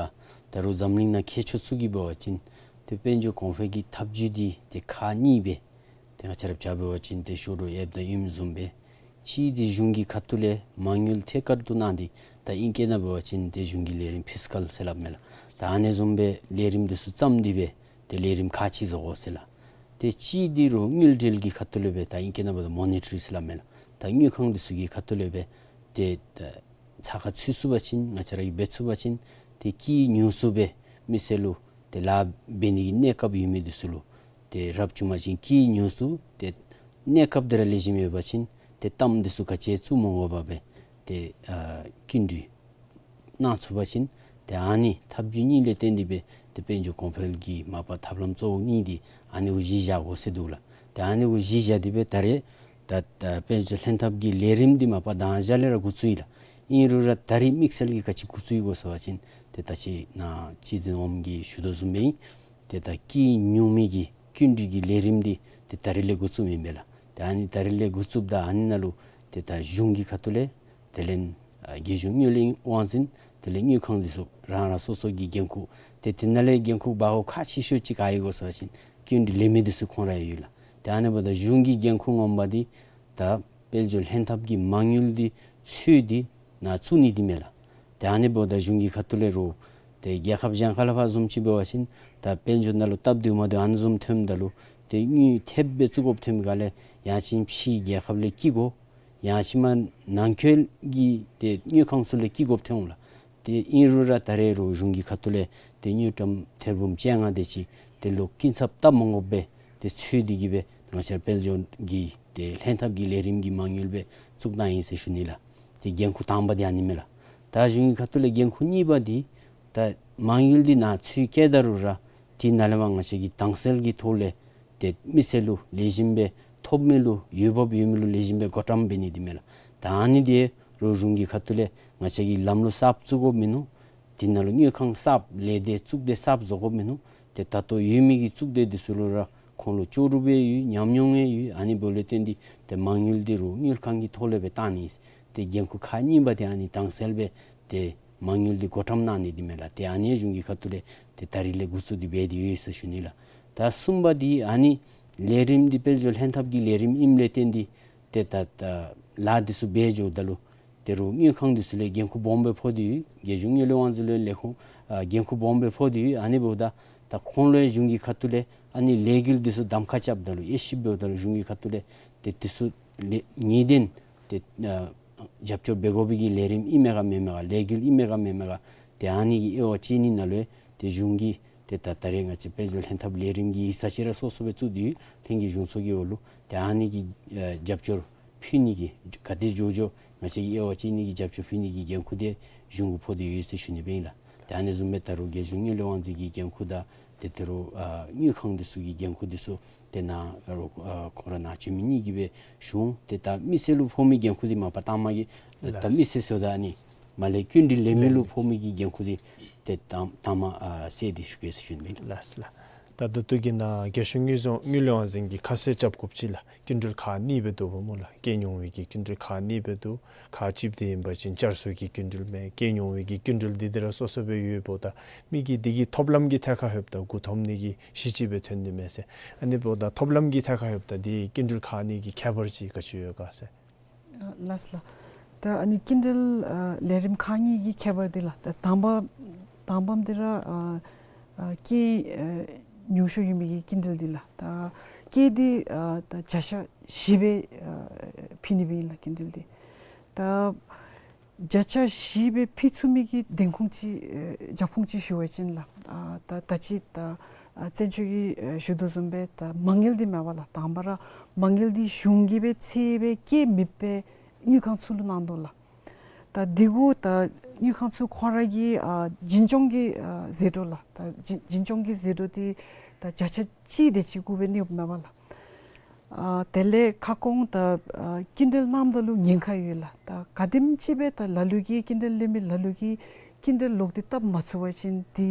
ད་རུང་འཛམ་གླིང་ནང་ཁྱད་ཆོས་ཚུ་གིས་འབད་བ་ཅིན་ཏེ་དཔལ་འབྱོར་གོང་འཕེལ་གྱི་ཐབས་བྱུས་འདི་ཏེ་ཁག་གཉིས་སྦེ་ཏེ་ང་བཅས་ར་བྱ་འབད་བ་ཅིན་ཏེ་ཤོ་རོགས་ཨེབ་དང་ཨིནམ་བཟུམ་སྦེ་གཅིག་འདི་གཞུང་གི་ཁ་ཐུག་ལས་མ་དངུལ་ཐད་ཀར་དུ་གནང་སྟེ་ད་ཨིང་སྐད་ནང་འབད་བ་ཅིན་ཏེ་གཞུང་གི་ལས་རིམ་ཕིས་ཀཱལ་ཟེར་སླབ་མས་ལགས། ད་ཨ་ནི་བཟུམ་སྦེ་ལས་རིམ་འདི་ཚུ་བརྩམས་ཏེ་སྦེ་ཏེ་ལས་རིམ་ཁག་གཅིག་བཟོ་དགོ་ཟེར་ལགས། ཏེ་གཅིག་འདི་རུང་དངུལ་འབྲེལ་གྱི་ཁ་ཐུག་ལས་སྦེ་ད་ཨིང་སྐད་ནང་འབདཝ་ད་མོ་ནི་ཊ་རི་ཟེར་སླབ་མས་ལགས། ད་དངུལ་ཁང་འདི་ཚུ་གི་ཁ་ཐུག་ལས་སྦེ་ཏེ་ད་ཚགས་ཁར་ཚུད་ཚུགས་པ་ཅིན་ང་བཅས་ར་གིས་འབད་ཚུགས་པ་ཅིན་ཏེ་སྐྱིད་ཉུང་སུ་སྦེ་མི་སེར་ལུ་ཏེ་ལཱ་འབད་ནི་གི་གནས་སྐབས་ཡོད་མི་འདི་ཚུ་ལུ་ཏེ་རགཔ་བྱུང་པ་ཅིན་སྐྱིད་ཉུང་སུ་ཏེ་གནས་སྐབས་འདི་ར་ལེགས་ཤོམ་ཡོད་པ་ཅིན་ ཏེ་གཏམ་འདི་ཚུ་ག་ཅི་བཙུགས་མ་དགོ་པར་སྦེ་ཏེ་ཨ་བསྐྱིན་འགྲུལ་གནང་ཚུགས་པ་ཅིན་ཏེ་ཨ་ནི་ཐབས་བྱུས་གཉིས་ལས་བརྟེན་ཏེ་སྦེ་ཏེ་དཔལ་འབྱོར་གོང་འཕེལ་གྱི་མ་པ་ཐབས་ལམ་གཙོ་བོ་གཉིས་འདི་ཨ་ནི་གུ་གཞི་བཞག་དགོ་ཟེར་འདུག་ལགས། ཏེ་ཨ་ནི་གུ་གཞི་བཞག་སྟེ་སྦེ་ད་རེས་ད་ད་དཔལ་འབྱོར་ལྷན་ཐབས་ཀྱི་ལས་རིམ་འདི་མ་པ་དང་ཞག་ལས་ར་འགོ་བཙུགས་ཡི་ལགས། ཨིན་རུང་ར་ད་རེས་དམིགས་བསལ་གྱིས་ག་ཅི་འགོ་བཙུགས་ཡི་གོ་ཟེར་བ་ཅིན་ཏེ་ད་ཅི་ནཱ་སྤྱི་འཛིན་འོགམ་གིས་ཞུ་དོ་བཟུམ་སྦེ་ཨིན། ཏེ་ད་བསྐྱིན་ཉུང་མི་གི་བསྐྱིན་འགྲུལ་གྱི་ལས་རིམ་འདི་ཏེ་ད་རེས་ལས་འགོ་བཙུགསཔ་ཨིན་པས་ལགས། ཏེ་ཨ་ནི་ད་རེས་ལས་འགོ་བཙུགསཔ་ད་ཨ་ནི་ནང་ལུ་ཏེ་ད་གཞུང་གི་ཁ་ཐུག་ལས་དེ་ལས་ཨ་རྒྱལ་གཞུང་དངུལ་ལས་དབང་འཛིན་དེ་ལས་དངུལ་ཁང་འདི་ཚུ་རང་རང་སོ་སོ་གི་འགན་ཁུར་ཏེ་དེ་ནང་ལས་འགན་ཁུར་འབག་དགོཔ་ཁག་ཆེ་ཤོས་ཅིག་ག་ཨིན་གོ་ཟེར་བ་ཅིན་བསྐྱིན་འགྲུལ་ལེན་མི་འདི་ཚུ་ཁོང་ར་ཡོད་ལགས། ཏེ་ཨ་ནི་འབདཝ་ད་གཞུང་གི་འགན་ཁུར་ངོ་མ་འདི་ད་དཔལ་འབྱོར་ལྷན་ཐབས་ཀྱི་མ་དངུལ་འདི་ཚུ་འདི་ནཱ་བཙུགས་ནི་འདི་མས་ལགས། ཏེ་ཨ་ནི་འབདཝ་ད་གཞུང་གི་ཁ་ཐུག་ལས་རུང་ཏེ་རྒྱལ་ཁབ་གཞན་ཁ་ལས་ཕར་བཟུམ་ཅིག་འབད་བ་ཅིན་ད་དཔལ་འབྱོར་ནང་ལུ་སྟབས་བདེཝ་མ་བདེཝ་ཨ་ནི་བཟུམ་ཐོནམ་ད་ལུ་ཏེ་དངུལ་ཐེབས་སྦེ་བཙུགས་དགོཔ་ཐོན་མི་ག་ལས་ཡང་ཅིན་ཕྱིའི་རྒྱལ་ཁབ་ལས་བསྐྱི་དགོ། ཡང་ཅིན་མ་ནང་འཁོད་ཀྱི་ཏེ་དངུལ་ཁང་ཚུ་ལས་བསྐྱི་དགོཔ་ཐོན་འོང་ལགས། ཏེ་ཨིན་རུང་ར་ད་རེས་རུང་གཞུང་གི་ཁ་ཐུག་ལས་ཏེ་དངུལ་ཀྲམ་ཐེར་འབུམ་བཅོ་ལྔ་དེ་ཅིག་ཏེ་ལོག་སྐྱིན་ཚབ་བཏབ་མ་དགོཔ་སྦེ་ཏེ་ཚུད་དེ་གིས་སྦེ་ང་བཅས་དཔལ་འབྱོར་གྱི་ཏེ་ལྷན་ཐབས་ཀྱི་ལས་རིམ་གྱི་མ་དངུལ་སྦེ་བཙུགས་གནང་ཡི་ཟེར་ཞུ་ནི་ལགས། ཏེ་འགན་ཁུར་དང་པ་འདི་ཨ་ནི་མས་ལགས། ད་གཞུང་གི་ཁ་ཐུག་ལས་འགན་ཁུར་གཉིས་པ་འདི་ད་མ་དངུལ་འདི་ནཱ་ཚུར་བསྐྱལ་ད་རུང་ར་དེ་ནང་ལས་མར་ང་བཅས་ཀྱིས་དྭངས་གསལ་གྱི་ཐོག་ལས་ཏེ་མི་སེར་ལུ་ལེགས་ཤོམ་སྦེ་ཐོབ་མི་ལུ་འོས་འབབ་ཡོད་མི་ལུ་ལེགས་ཤོམ་སྦེ་བགོ་བཀྲམ་འབད་ནི་འདི་མས་ལགས། ད་ཨ་ནི་འདི་རུང་གཞུང་གི་ཁ་ཐུག་ལས་ང་བཅས་ཀྱིས་ལམ་ལུགས་གསརཔ་བཙུགས་དགོཔ་མིན་ནུག། དེ་ནང་ལུ་དངུལ་ཁང་གསརཔ་ལས་སྡེ་བཙུགས་སྡེ་གསརཔ་བཟོ་དགོཔ་མིན་ནུག། ཏེ་ད་ལྟོ་ཡོད་མི་གི་བཙུགས་སྡེ་འདི་ཚུ་ལུ་ར་ཁོང་ལུ་ལྕོགས་གྲུབ་ཡང་ཡོད། ཉམས་མྱོང་ཡང་ཡོད། ཨ་ནི་འབདཝ་ལས་བརྟེན་ཏེ་ཏེ་མ་དངུལ་འདི་རུང་དངུལ་ཁང་གི་ཐོག་ལས་སྦེ་བཏང་ནི། ཏེ་འགན་ཁུར་ཁག་གཉིས་པ་འདི་ཨ་ནི་དྭངས་གསལ་སྦེ་ཏེ་མ་དངུལ་འདི་བགོ་བཀྲམ་གནང་ནི་འདི་མས་ལགས། ཏེ་ཨ་ནི་གཞུང་གི་ཁ་ཐུག་ལས་ཏེ་ད་རེས་ལས་འགོ་བཙུགས་ཏེ་འབད་དེ་ཡོད་ཟེར་ཞུ་ནི་ལགས། ད་གསུམ་པ་འདི་ཨ་ནི་ལས་རིམ་འདི་དཔལ་འབྱོར་ལྷན་ཐབས་ཀྱི་ལས་རིམ་ཨིནམ་ལས་བརྟེན་ཏེ་ཏེ་ད་ད་ལཱ་འདི་ཚུ་འབད་འགྱོཝ་ད་ལུ་ཏེ་རུང་དངུལ་ཁང་འདི་ཚུ་ལས་འགན་ཁུར་སྦོམ་སྦེ་ཕོག་སྟེ་ཡོད། རྒྱལ་གཞུང་དངུལ་ལས་དབང་འཛིན་ལས་ལས་ཁུངས་ཨ་འགན་ཁུར་སྦོམ་སྦེ་ཕོག་སྟེ་ཡོད། ཨ་ནི་འབདཝ་ད་ད་ཁོང་ལུ་ཡང་གཞུང་གི་ཁ་ཐུག་ལས་ཨ་ནི་ལས་འགུལ་འདི་ཚུ་གདམ་ཁ་རྐྱབ་ད་ལུ་དབྱེ་ཞིབ་འབདཝ་ད་ལུ་གཞུང་གི་ཁ་ཐུག་ལས་ཏེ་འདི་ཚུ་ལས་ངེས་གཏན་ཏེ་ཨ་རྒྱབ་སྐྱོར་འབད་དགོ་པའི་གི་ལས་རིམ་ཨིན་མས་ག་མེན་མས་ག་ལས་འགུལ་ཨིན་མས་ག་མེན་མས་ག་ཏེ་ཨ་ནི་གི་དབྱེ་བ་དཔྱད་ནི་ནང་ལུ་ཏེ་གཞུང་གིས་ཏེ་ད་ད་རེས་ང་བཅས་དཔལ་འབྱོར་ལྷན་ཐབས་ལས་རིམ་གྱི་ཡིག་ཚང་ཅིག་ར་སོ་སོ་སྦེ་བཙུགས་ཏེ་ཡོད། ལྷན་རྒྱས་གཞུང་ཚོགས་ཀྱི་འོག་ལུ་ཏེ་ཨ་ནི་གི་ཨ་རྒྱབ་སྐྱོར་ཕུལ་ནི་གི་ག་དེ་མགྱོགས་མགྱོགས་ང་བཅས་ཀྱིས་དབྱེ་བ་དཔྱད་ནི་གི་རྒྱབ་སྐྱོར་ཕུལ་ནི་གི་འགན་ཁུར་འདི་གཞུང་གུ་ཕོག་སྟེ་ཡོད་ཟེར་ཞུ་ནི་སྦེ་ཨིན་ལགས། ཏེ་ཨ་ནི་བཟུམ་སྦེ་ད་རུང་རྒྱལ་གཞུང་དངུལ་ལས་དབང་འཛིན་གྱི་འགན་ཁུར་དང་ཏེ་ད་རུང་ཨ་དངུལ་ཁང་འདི་ཚུ་གི་འགན་ཁུར་འདི་ཚུ་ཏེ་ནཱ་རུང་ཨ་ཁོང་ར་ནཱ་བྱོན་མི་གཉིས་ཀྱིས་སྦེ་ཞུ་འོང་། ཏེ་ད་མི་སེར་ལུ་ཕོག་མི་འགན་ཁུར་འདི་མ་པ་དང་པ་གི་ད་ལགས། མི་སེར་ཟེརཝ་ད་ཨ་ནི་མར་ལས་བསྐྱིན་འགྲུལ་ལེན་མི་ལུ་ཕོག་མི་གི་འགན་ཁུར་འདི་ཏེ་དང་དང་པ་ཨ་སེལ་ཏེ་ཞུ་གེ་ཟེར་ཞུ་ནི་སྦེ་ཨིན་ལགས། ལགས་ལགས། ད་ད་ལྟོ་གི་ནཱ་རྒྱལ་གཞུང་དངུལ་རྫོང་དངུལ་ལས་དབང་འཛིན་གྱིས་ཁ་གསལ་རྐྱབ་དགོཔ་ཅིག་ལགས། བསྐྱིན་འགྲུལ་ཁག་གཉིས་སྦེ་འདུག་པ་སྨོ་ལགས། བསྐྱིན་ཉུང་བའི་གི་བསྐྱིན་འགྲུལ་ཁག་གཉིས་སྦེ་འདུག། ཁག་གཅིག་འདི་ཨིན་པ་ཅིན་བསྐྱར་གསོ་གི་བསྐྱིན་འགྲུལ་མས། བསྐྱིན་ཉུང་བའི་གི་བསྐྱིན་འགྲུལ་འདི་འདི་ར་སོ་སོ་སྦེ་ཡོདཔ་ད་མི་གིས་འདི་གི་ཐོབ་ལམ་གྱི་ཐད་ཁར་ལྷོདཔ་ད་མགུ་འཐོམ་ནི་གི་གཞི་ཅིག་སྦེ་ཐོན་ནི་མས་ཟེར། ཨ་ནི་འབདཝ་ད་ཐོབ་ལམ་གྱི་ཐད་ཁར་ལྷོདཔ་ད་འདི་བསྐྱིན་འགྲུལ་ཁག་གཉིས་ཀྱི་ཁྱད་པར་ཅིག་ག་ཅི་ཡོད་ག་ཟེར། ཨ་ལགས་ལགས། ད་ཨ་ནི་བསྐྱིན་འགྲུལ་ཨ་ལས་རིམ་ཁག་གཉིས་ཀྱི་ཁྱད་པར་འདི་ལགས། ད་དང་པ་དང་པམ་འདི་ར་ཨ་ཨ་སྐྱེད་ཨ་ཉུང་ཤོས་ཡོད་མི་གི་བསྐྱིན་འགྲུལ་འདི་ལགས། ད་སྐྱེད་འདི་ཨ་ད་བརྒྱ་ཆ་བཞི་སྦེ་ཨ་ཕུལ་ནི་སྦེ་ཨིན་ལགས་བསྐྱིན་འགྲུལ་འདི། ད་བརྒྱ་ཆ་བཞི་སྦེ་ཕུལ་ཚུགས་མི་གི་དེང་ཁུངས་ཅིག་ཨེ་རྒྱབ་ཁུངས་ཅིག་ཞུ་བ་ཅིན་ལགས། ཨ་ད་ད་ཅི་ད་ཨ་བཙན་བྱོལ་གྱིས་ཨེ་ཞུ་དོ་བཟུམ་སྦེ་ད་མ་དངུལ་འདི་མེད་པས་ལགས། དང་པ་ར་མ་དངུལ་འདི་གཞུང་གིས་སྦེ་ཚད་སྦེ་བཀལ་མི་སྦེ་དངུལ་ཁང་ཚུ་ལུ་གནང་དོ་ལགས། ད་འདི་གུ་ད་དངུལ་ཁང་ཚུ་ཁོང་ར་གི་ཨ་འཛིན་སྐྱོང་གི་ཨ་ཟད་འགྲོ་ལགས། ད་འཛིན་འཛིན་སྐྱོང་གི་ཟད་འགྲོ་འདི་ད་བརྒྱ་ཆ་གཅིག་དེ་ཅིག་གུ་སྦེ་གནསཔ་མས་པ་ལགས། ཨ་དེ་ལས་ཁ་སྐོང་ད་ཨ་བསྐྱིན་འགྲུལ་གནངམ་ད་ལུ་ཉེན་ཁ་ཡོད་ལགས། ད་ག་དེམ་ཅིག་སྦེ་ད་ལ་ལུ་གིས་བསྐྱིན་འགྲུལ་ལེན་མི་ལ་ལུ་གིས་བསྐྱིན་འགྲུལ་ལོག་སྟེ་བཏབ་མ་ཚུགས་པ་ཅིན་འདི་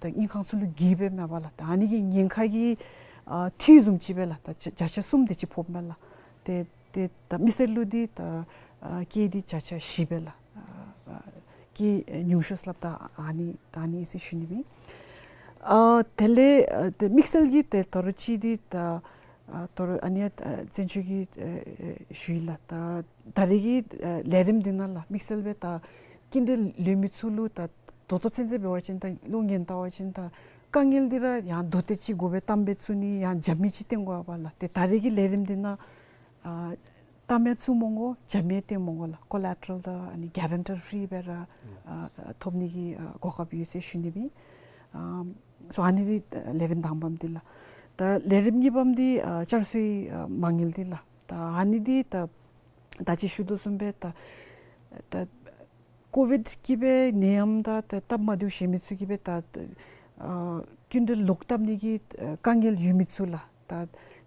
ད་དངུལ་ཁང་ཚུ་ལུ་གི་སྦེ་མས་པ་ལགས། ད་ཨ་ནི་གི་ཉེན་ཁ་གི་ཨ་འཐུས་བཟུམ་ཅིག་སྦེ་ལགས། ད་བརྒྱ་བརྒྱ་ཆ་གསུམ་དེ་ཅིག་ཕོགཔ་མས་ལགས། ཏེ་ཏེ་ད་མི་སེར་ལུ་འདི་ད་ཨ་སྐྱེད་འདི་བརྒྱ་ཆ་བཞི་སྦེ་ལགས། ཨ་ཨ་སྐྱེད་ཉུང་ཤོས་ལགས། ད་ཨ་ནི་ད་ཨ་ནི་ཟེར་ཞུ་ནི་སྦེ་ཨིན། ཨ་དེ་ལས་ཨ་ཏེ་དམིགས་བསལ་གྱི་ཏེ་ད་རུང་ཅིག་འདི་ད་ཨ་ད་རུང་ཨ་ནི་ཨ་བཙན་བྱོལ་གྱི་ཨ་ཨ་ཞུ་ཡི་ལགས། ད་ད་རེས་ཀྱི་ཨ་ལས་རིམ་འདི་ནང་ལགས་དམིགས་བསལ་སྦེ་ད་བསྐྱིན་འགྲུལ་ལེན་མི་ཚུ་ལུ་ད་ད་ལྟོ་ཚུན་ཚོད་འབད་བ་ཅིན་ད་བློ་ངན་བལྟ་བ་ཅིན་ད་དཀའ་ངལ་འདི་ར་ཡང་མདོ་སྟེ་ཅིག་དགོ་པའི་གཏམ་སྦེ་བཙུགས་ནི་ཡང་རྒྱབ་མི་ཅིག་བཏོན་དགོ་པས་ལགས། ཏེ་ད་རེས་ཀྱི་ལས་རིམ་འདི་ནང་ཨ་གཏམ་ཡང་བཙུགས་མ་དགོ། རྒྱབ་མི་བཏོན་མ་དགོ་ལགས། ཀོ་ལེ་ཊ་རལ་དང་ཨ་ནི་གེ་རེན་ཊར་ཕི་རི་སྦེ་ར་ཨ་ཐོབ་ནི་གི་ཨ་གོ་སྐབས་ཡོད་ཟེར་ཞུ་ནི་སྦེ་ཨིན། ཨ་སོ་ཨ་ནི་འདི་ལས་རིམ་དང་པམ་འདི་ལགས། ད་ལས་རིམ་གཉིས་པམ་འདི་ཨ་བསྐྱར་གསོའི་ཨ་མ་དངུལ་འདི་ལགས། ད་ཨ་ནི་འདི་ད་ ད་ཅི་ཞུ་དོ་བཟུམ་སྦེ་ད་ད་ཀོ་ཝིཌ་ཀྱིས་སྦེ་ནད་ཡམས་དང་ད་སྟབས་མ་བདེཝ་བཞེས་མི་ཚུ་གིས་སྦེ་ད་ཨ་སྐྱིན་འགྲུལ་ལོག་བཏབ་ནི་གི་ཨ་དཀའ་ངལ་ཡོད་མི་ཚུ་ལགས། ད་